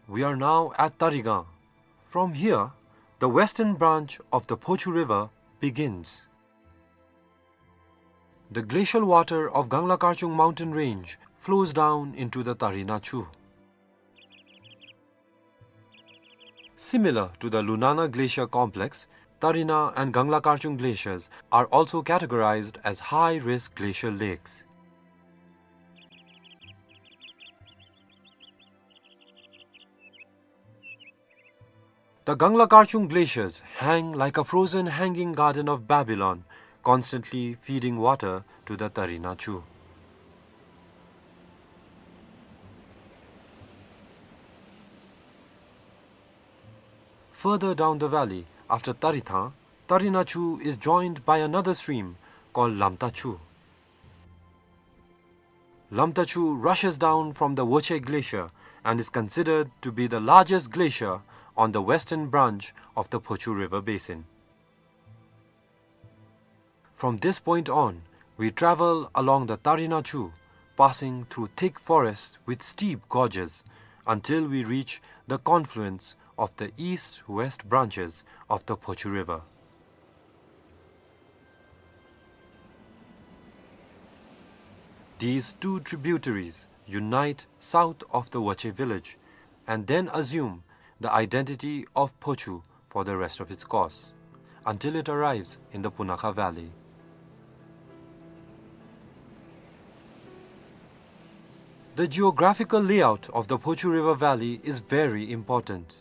We are now at Tarigang. From here, the western branch of the Phochu River begins. The glacial water of Gangla Karchung mountain range flows down into the Tarina Chu. Similar to the Lunana Glacier complex, Tarina and Gangla Karchung glaciers are also categorized as high-risk glacial lakes. The Gangla Karchung glaciers hang like a frozen hanging garden of Babylon, constantly feeding water to the Tarina Chu. Further down the valley, after Tarithang, Tarina Chu is joined by another stream called Lamta Chu. Lamta Chu rushes down from the Woche Glacier and is considered to be the largest glacier on the western branch of the Phochu River basin. From this point on, we travel along the Tarina Chu, passing through thick forests with steep gorges, until we reach the confluence of the east-west branches of the Phochu River. These two tributaries unite south of the Woche village and then assume the identity of Phochu for the rest of its course, until it arrives in the Punakha Valley. The geographical layout of the Phochu River Valley is very important.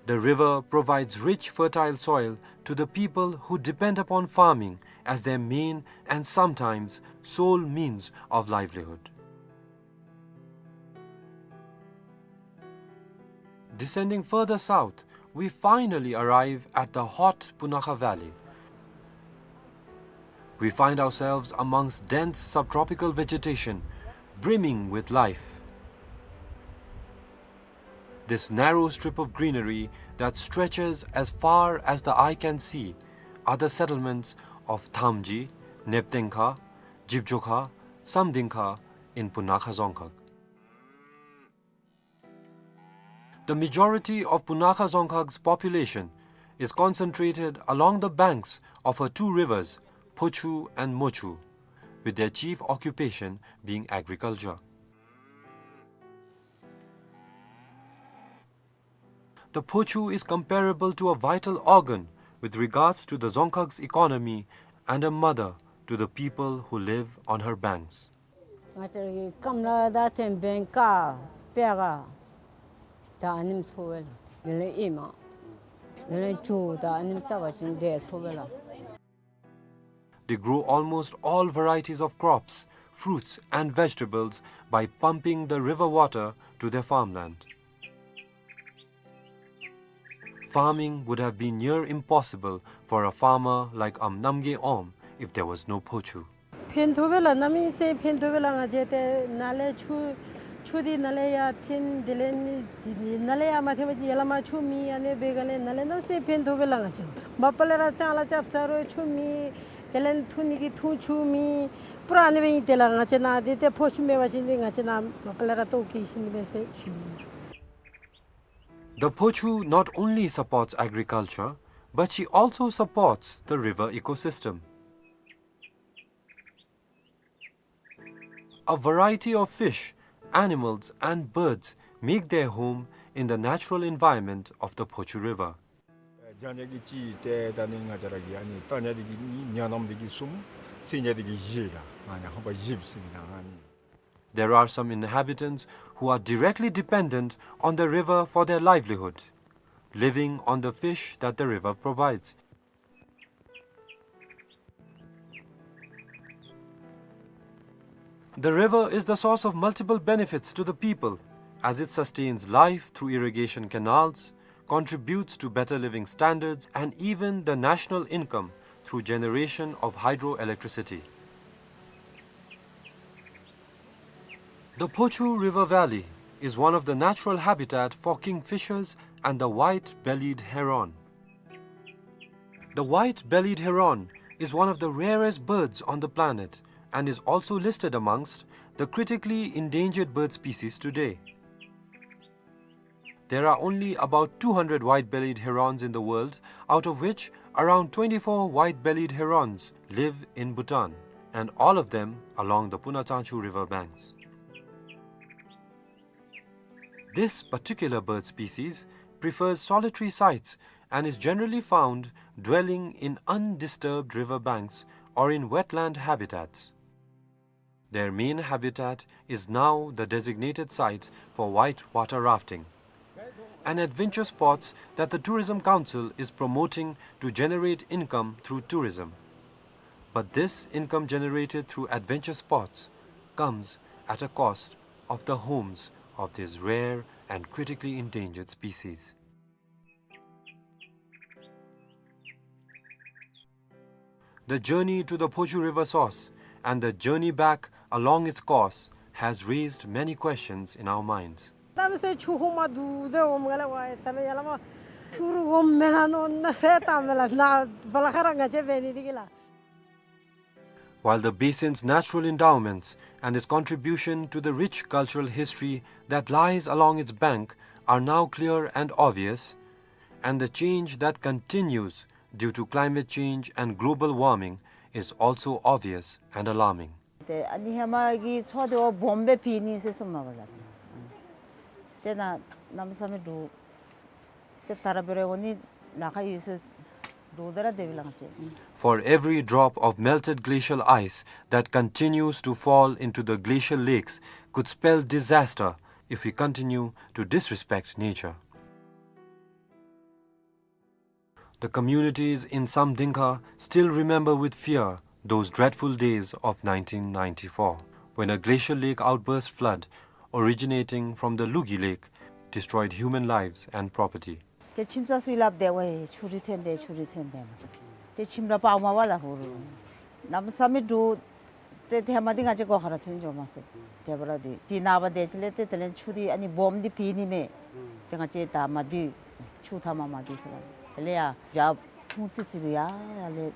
The river provides rich, fertile soil to the people who depend upon farming as their main and sometimes sole means of livelihood. Descending further south, we finally arrive at the hot Punakha Valley. We find ourselves amongst dense subtropical vegetation, brimming with life. This narrow strip of greenery that stretches as far as the eye can see are the settlements of Thamji, Neptengkha, Jibjokha, Samdingkha in Punakha Dzongkhag. The majority of Punakha Dzongkhag's population is concentrated along the banks of her two rivers, Phochu and Mochu, with their chief occupation being agriculture. The Phochu is comparable to a vital organ with regards to the Dzongkhag's economy and a mother to the people who live on her banks. ང་བཅས་ར་གི་སྐམ་ལ་དང་ཐེམ་བེན་ཀ་པེ་ག་ད་ཨ་ནེམ་སོ་བེ་ལ། དེ་ལས་ཨེ་མ་དེ་ལས་ཅུ་ད་ཨ་ནེམ་ལྟ་བ་ཅིན་དེ་སོ་བེ་ལ། They grow almost all varieties of crops, fruits and vegetables by pumping the river water to their farmland. Farming would have been near impossible for a farmer like Am Namgay Om if there was no Phochu. ཕན་ཐོགས་པས་ལགས། གནམ་མེད་ས་མེད་ཕན་ཐོགས་པས་ལགས། ང་བཅས་ཏེ་ནཱ་ལས་ཆུ་ཆུ་འདི་ནཱ་ལས་ཡར་འཐེན། དེ་ལས་ནི་ནཱ་ལས་ཡར་མ་འཐེན་པ་ཅིན་ཡར་ལས་མར་ཆུ་མེད། ཨ་ནི་འབད་ག་ལས་ནཱ་ལས་གནམ་མེད་ས་མེད་ཕན་ཐོགས་པས་ལགས། ང་བཅས་མ་པ་ལས་ར་ལྕང་ལཱ་རྐྱབ་ས་རུང་ཆུ་མེད། དེ་ལས་འཐུང་ནི་གི་འཐུང་ཆུ་མེད། པུ་ར་ཨ་ནི་སྦེ་ཨིན། དེ་ལས་ང་བཅས་ནཱ་འདི་ཏེ་ཕོ་ཆུ་མེད་པ་ཅིན་འདི་ང་བཅས་ནཱ་མ་པ་ལས་ར་ལྟོཝ་བཀྱེས་ཤི་ནི་མས་ཟེར་ཞུ་ནི་ཨིན། The Phochu not only supports agriculture, but she also supports the river ecosystem. A variety of fish, animals and birds make their home in the natural environment of the Phochu River. རྒྱང་རྒྱང་གི་ཅིག་ཏེ་ད་ནི་ང་བཅས་ར་གི་ཨ་ནི་ལྟ་ཉ་འདི་གིས་གཉིས། ཉ་ནམ་འདི་གིས་གསུམ། སེ་ཉ་འདི་གིས་བཞི་ལགས། ང་ཉ་ཧམ་པ་བཞི་ཟེར་མི་ད་ཨ་ནི། There are some inhabitants who are directly dependent on the river for their livelihood, living on the fish that the river provides. The river is the source of multiple benefits to the people, as it sustains life through irrigation canals, contributes to better living standards, and even the national income through generation of hydroelectricity. The Phochu River Valley is one of the natural habitat for kingfishers and the white-bellied heron. The white-bellied heron is one of the rarest birds on the planet and is also listed amongst the critically endangered bird species today. There are only about two hundred white-bellied herons in the world, out of which around twenty-four white-bellied herons live in Bhutan, and all of them along the Punatsangchu river banks. This particular bird species prefers solitary sites and is generally found dwelling in undisturbed river banks or in wetland habitats. Their main habitat is now the designated site for white water rafting, an adventure sports that the Tourism Council is promoting to generate income through tourism. But this income generated through adventure sports comes at a cost of the homes of these rare and critically endangered species. The journey to the Phochu River source and the journey back along its course has raised many questions in our minds. ད་མི་སེར་ཆུ་ཧོ་མ་དུ་དེ་འོ་མ་ལ་ཝའི་ད་ལ་ཡ་ལ་མ་ཆུ་རུ་འོ་མེ་ན་ནོ་ན་སེ་ད་མེ་ལ་ན་བ་ལ་ཁ་ར་ང་ཅེ་བེ་ནི་དི་གི་ལ། While the basin's natural endowments and its contribution to the rich cultural history that lies along its bank are now clear and obvious, and the change that continues due to climate change and global warming is also obvious and alarming. ཏེ་ཨ་ནི་ཧེ་མ་གི་མཚོ་དེ་བ་སྦོམ་སྦེ་ཕྱེ་ནི་ཟེར་གསུངས་མ་པ་ལགས། དེ་ན་གནམ་མེད་ས་མེད་འདུག། ཏེ་ད་ར་འབད་རུང་འོ་ནི་ལཱ་ཁག་ཡོད་ཟེར་འདུག། ད་ར་དེ་བི་ལང་ཅེ། For every drop of melted glacial ice that continues to fall into the glacial lakes could spell disaster if we continue to disrespect nature. The communities in Samdingkha still remember with fear those dreadful days of nineteen ninety-four, when a glacial lake outburst flood originating from the Lugi Lake destroyed human lives and property. ཏེ་ཁྱིམ་ཚང་ཚུ་ལགཔ་དེ་བ་ཆུ་རུད་ཐོན་དེ་ཆུ་རུད་ཐོན་དེ། ཏེ་ཁྱིམ་ར་པར་མ་པ་ལ་ཧུ་རུ། གནམ་མེད་ས་མེད་འདུག། ཏེ་ཧེ་མ་འདི་ང་བཅས་སྒོ་ཁར་ཐོན་འགྱོ་མ་ཚུགས། དེ་བ་ར་འདི་ཏེ་ནངས་པ་དེ་ཅིག་ལས་ཏེ་དེ་ལས་ཆུ་འདི་ཨ་ནི་སྦོམ་འདི་ཕྱེ་ནི་མས། ཏེ་ང་བཅས་ད་མ་འདི་ཆུ་མཐའ་མ་མ་འདི་ཟེར་ལ། དེ་ལས་ཡ་ཡར་ཕུང་ཙི་ཙི་བི་ཡ་ཡ་ལས་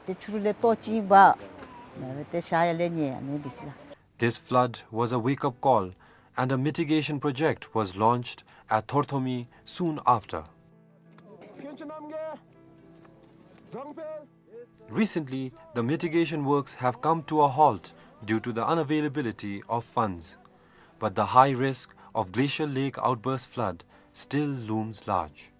ཏེ་ཆུ་རུད་ལས་ལྟོ་ཅིག་འབག། ཏེ་ཤ་ཡ་ལས་ཉེ་ཨ་ནི་འདི་ཅིག་ལ། This flood was a wake-up call, and a mitigation project was launched at Thorthomi soon after. Recently, the mitigation works have come to a halt due to the unavailability of funds, but the high risk of glacial lake outburst flood still looms large.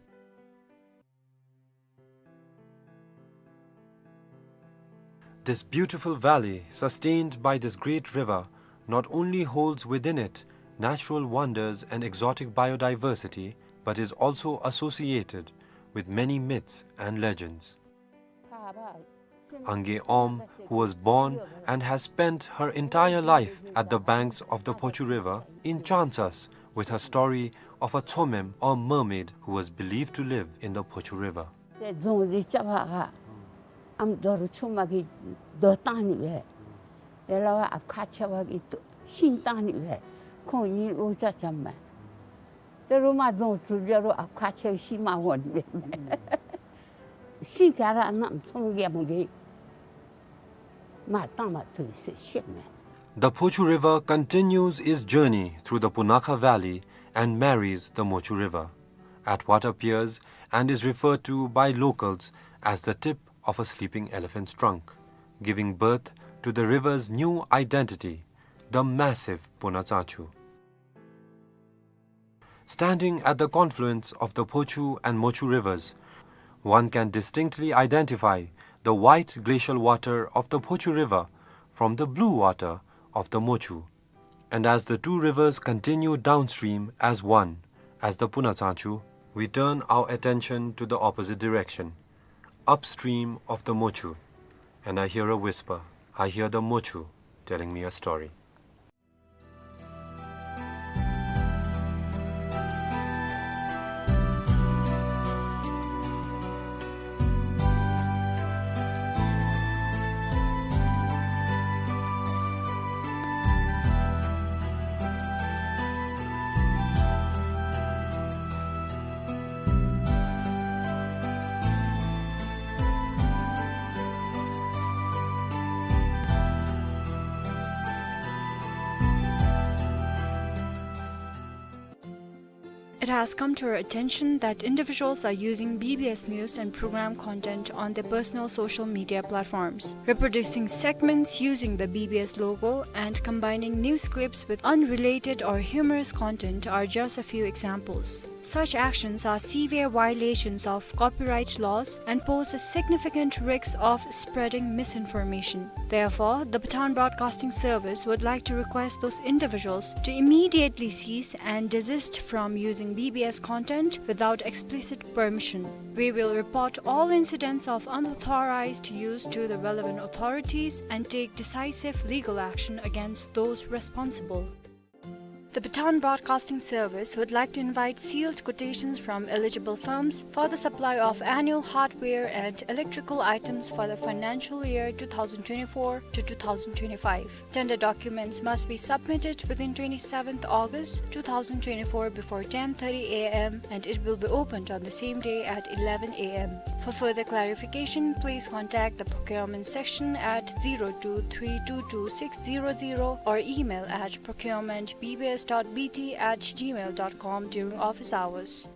This beautiful valley, sustained by this great river, not only holds within it natural wonders and exotic biodiversity, but is also associated with many myths and legends. Ange Om, who was born and has spent her entire life at the banks of the Phochu River, enchants us with her story of a Tsomem or mermaid who was believed to live in the Phochu River. ཏེ་རྫོང་འདི་རྐྱབ་པ་ག་ཨམ་རྡོ་རུ་ཆུ་མ་གི་རྡོ་བཏང་ནི་སྦེ། ཡ་ལ་བ་ཨཔ་ཁ་ཆེ་བ་གི་ཤིང་བཏང་ནི་སྦེ། ཁོང་གཉིས་ལོ་ཅ་ཅམ་མ། ཏེ་རུ་མ་རྫོང་གྲུབ་ཡ་རུ་ཨཔ་ཁ་ཆེ་བའི་ཤིང་མ་འོང་ནི་སྦེ། ཤིང་ག་ར་ནམ་ཚོང་རྒྱལ་མོ་གི་མ་བཏང་མ་ཐུབ་ཟེར་ཤེས་མས། The Phochu River continues its journey through the Punakha Valley and marries the Mochu River at what appears and is referred to by locals as the tip of a sleeping elephant's trunk, giving birth to the river's new identity, the massive Punatsangchu. Standing at the confluence of the Phochu and Mochu rivers, one can distinctly identify the white glacial water of the Phochu River from the blue water of the Mochu. And as the two rivers continue downstream as one, as the Punatsangchu, we turn our attention to the opposite direction, upstream of the Mochu. And I hear a whisper. I hear the Mochu telling me a story. It has come to our attention that individuals are using B B S news and program content on their personal social media platforms, reproducing segments using the B B S logo and combining news clips with unrelated or humorous content are just a few examples. Such actions are severe violations of copyright laws and pose a significant risk of spreading misinformation. Therefore, the Bhutan Broadcasting Service would like to request those individuals to immediately cease and desist from using B B S content without explicit permission. We will report all incidents of unauthorized use to the relevant authorities and take decisive legal action against those responsible. The Bhutan Broadcasting Service would like to invite sealed quotations from eligible firms for the supply of annual hardware and electrical items for the financial year two thousand twenty-four to two thousand twenty-five. Tender documents must be submitted within twenty-seventh August two thousand twenty-four before ten thirty A M, and it will be opened on the same day at eleven A M. For further clarification, please contact the procurement section at zero two three two two six zero zero or email at procurement B B S dot B T at gmail dot com during office hours.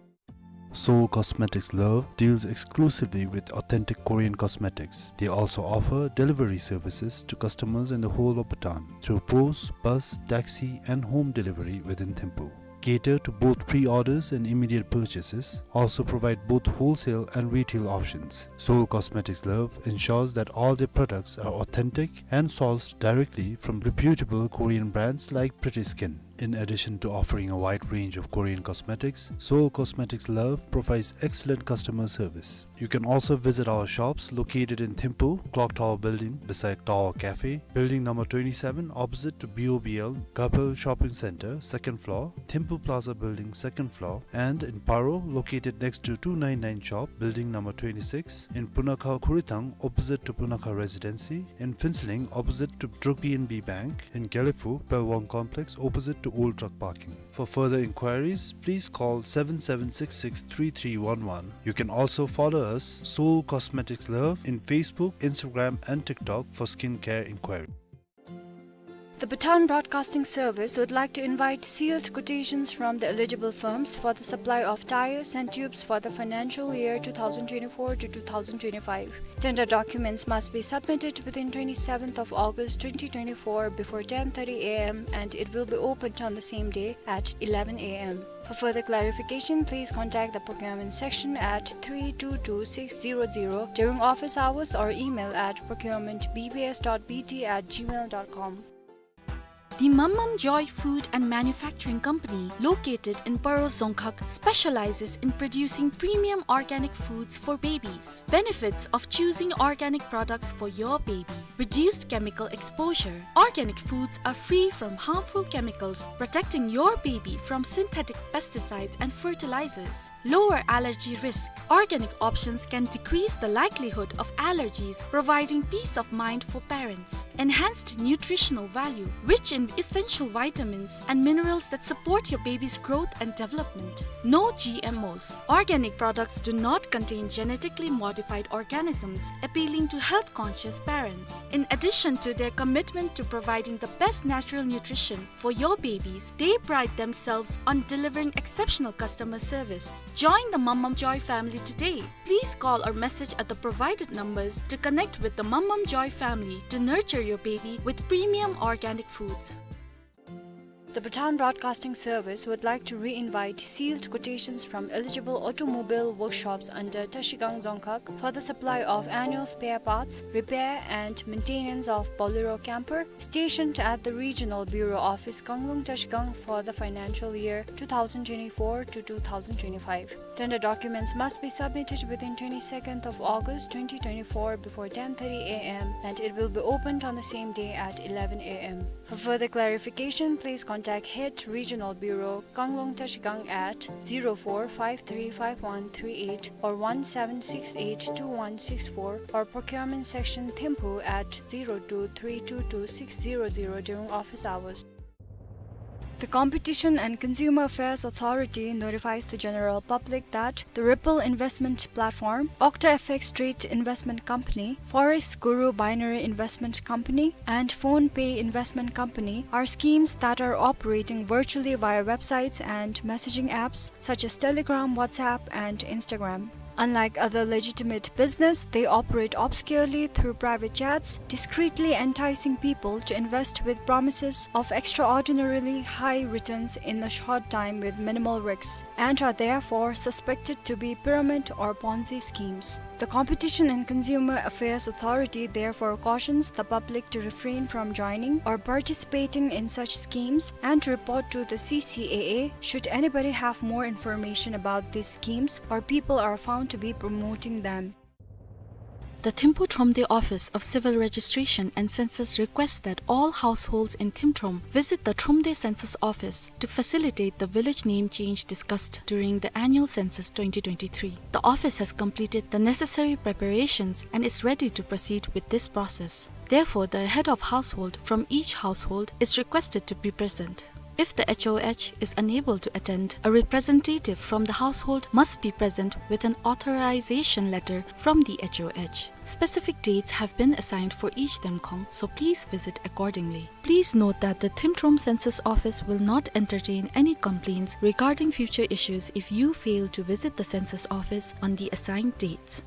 Seoul Cosmetics Love deals exclusively with authentic Korean cosmetics. They also offer delivery services to customers in the whole of Bhutan through post, bus, taxi, and home delivery within Thimphu. Cater to both pre-orders and immediate purchases, also provide both wholesale and retail options. Seoul Cosmetics Love ensures that all their products are authentic and sourced directly from reputable Korean brands like Pretty Skin. In addition to offering a wide range of Korean cosmetics, Seoul Cosmetics Love provides excellent customer service. You can also visit our shops located in Thimphu, Clock Tower Building, beside Tower Cafe, Building number twenty-seven, opposite to B O B L, Gapel Shopping Center, second floor, Thimphu Plaza Building, second floor, and in Paro, located next to two nine nine shop, Building number twenty-six, in Punakha Khurithang, opposite to Punakha Residency, in Phuentsholing, opposite to Druk P N B Bank, in Gelephu, Pelwang Complex, opposite to Old Truck Parking. For further inquiries, please call seven seven six six three three one one. You can also follow us, Seoul Cosmetics Love, in Facebook, Instagram, and TikTok for skincare inquiry. The Bhutan Broadcasting Service would like to invite sealed quotations from the eligible firms for the supply of tires and tubes for the financial year two thousand twenty-four to two thousand twenty-five. Tender documents must be submitted within twenty-seventh of August twenty twenty-four before ten thirty A M, and it will be opened on the same day at eleven A M. For further clarification, please contact the procurement section at three two two six zero zero during office hours or email at procurement B B S dot B T at gmail dot com. The Mammam Joy Food and Manufacturing Company, located in Paro Dzongkhag, specializes in producing premium organic foods for babies. Benefits of choosing organic products for your baby: reduced chemical exposure. Organic foods are free from harmful chemicals, protecting your baby from synthetic pesticides and fertilizers. Lower allergy risk. Organic options can decrease the likelihood of allergies, providing peace of mind for parents. Enhanced nutritional value, rich in essential vitamins and minerals that support your baby's growth and development. No G M Os. Organic products do not contain genetically modified organisms, appealing to health-conscious parents. In addition to their commitment to providing the best natural nutrition for your babies, they pride themselves on delivering exceptional customer service. Join the Mammam Joy family today. Please call or message at the provided numbers to connect with the Mammam Joy family to nurture your baby with premium organic foods. The Bhutan Broadcasting Service would like to re-invite sealed quotations from eligible automobile workshops under Trashigang Dzongkhag for the supply of annual spare parts, repair and maintenance of Bolero camper, stationed at the Regional Bureau Office, Kanglung Trashigang, for the financial year two thousand twenty-four to two thousand twenty-five. Tender documents must be submitted within twenty-second of August twenty twenty-four before ten thirty A M, and it will be opened on the same day at eleven A M. For further clarification, please contact Head Regional Bureau, Kanglung Trashigang, at zero four five three five one three eight or one seven six eight two one six four, or Procurement Section, Thimphu, at zero two three two two six zero zero during office hours. The Competition and Consumer Affairs Authority notifies the general public that the Ripple Investment Platform, Octa F X Trade Investment Company, Forex Guru Binary Investment Company, and PhonePe Investment Company are schemes that are operating virtually via websites and messaging apps such as Telegram, WhatsApp, and Instagram. Unlike other legitimate business, they operate obscurely through private chats, discreetly enticing people to invest with promises of extraordinarily high returns in a short time with minimal risks, and are therefore suspected to be pyramid or Ponzi schemes. The Competition and Consumer Affairs Authority therefore cautions the public to refrain from joining or participating in such schemes and to report to the C C A A should anybody have more information about these schemes or people are found to be promoting them. The Thimphu Thromde Office of Civil Registration and Census requests that all households in Thimthrom visit the Thromde Census Office to facilitate the village name change discussed during the annual census twenty twenty-three. The office has completed the necessary preparations and is ready to proceed with this process. Therefore, the head of household from each household is requested to be present. If the H O H is unable to attend, a representative from the household must be present with an authorization letter from the H O H. Specific dates have been assigned for each Themkhong, so please visit accordingly. Please note that the Thimthrom Census Office will not entertain any complaints regarding future issues if you fail to visit the census office on the assigned dates.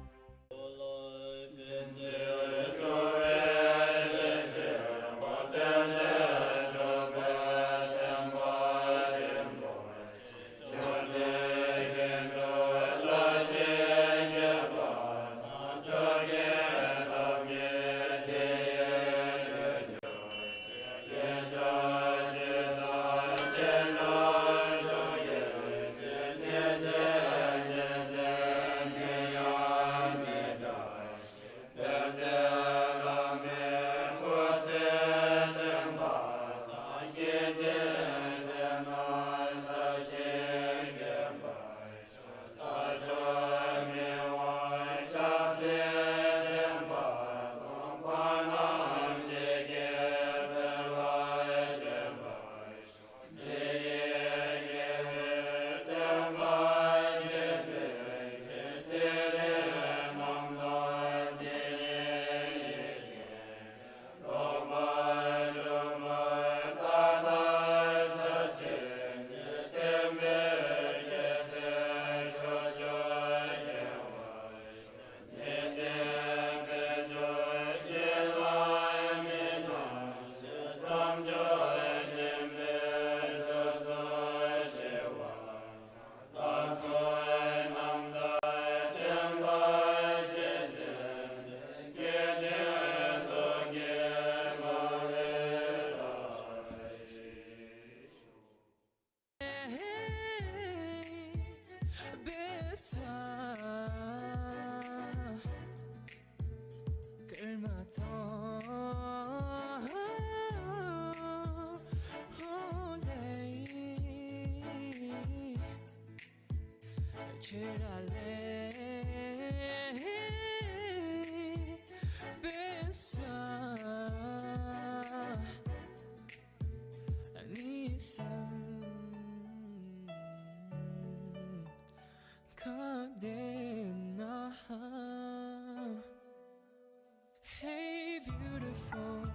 Hey beautiful,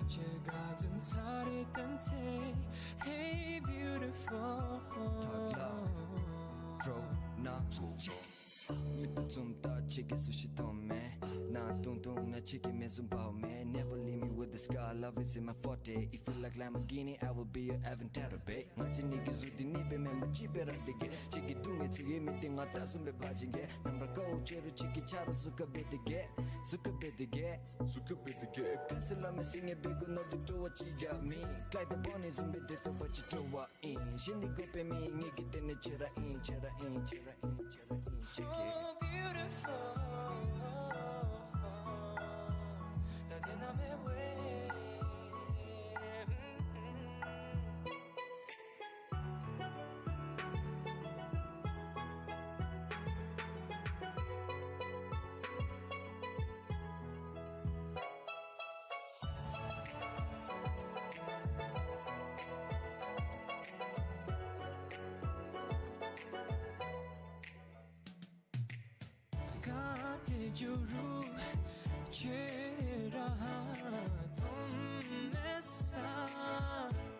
제 가슴살이 딴채. Hey beautiful. Talk loud, bro, 나 ܡܝ̈ ܛܘ ܙܘܡ ܛܐ ܟܐ ܓ ܣܘܫܝ ܬܘܡ ܡܐ. ܢܐ ܛܘܢ ܛܘܢ ܢܐ ܟܐ ܓ ܡܐ ܙܘܡ ܒܘ ܡܐ. Never leave me with the scar, love is in my forte. If you like Lamborghini, I will be your Aventador, babe. ང་བཅས་གཉིས་ཀྱི་གཟུགས་འདི་གཉིས་པའི་མེ་མ་གཅིག་པའི་ར་འདི་གས། གཅིག་གི་སྡུག་བསྔལ་ཚུ་ཡོད་མི་འདི་ང་ད་ཟུམ་སྦེ་བ་ཅིན་གས། ནམ་ར་ཀའོ་ཅེ་རུ་གཅིག་གི་ཆ་རོགས་སུ་ཀ་བེ་འདི་གས། སུ་ཀ་བེ་འདི་གས། སུ་ཀ་བེ་འདི་གས། ཀ་སི་ལ་མེ་སི་ངེ་བེ་གུ་ནོ་འདི་སྤྲོ་བ་ཅིག་ག་མི། ཀླའི་ཏ་བོ་ནི་ཟུམ་སྦེ་དེ་ཏོ་བ་ཅིག་སྤྲོ་བ་ཨིན། ཤི་ནི་གོ་པེ་མི་ངེ་གི་ཏེ་ནེ་ཅེ་ར་ཨིན། ཅེ་ར་ཨིན། ཅེ་ར་ཨིན། ཅེ་ར་ཨིན། ཅེ་གི། Oh, beautiful. ཇོ་རུ་ཁྱོད་ར་ཧ་དོམ་མེད་ས།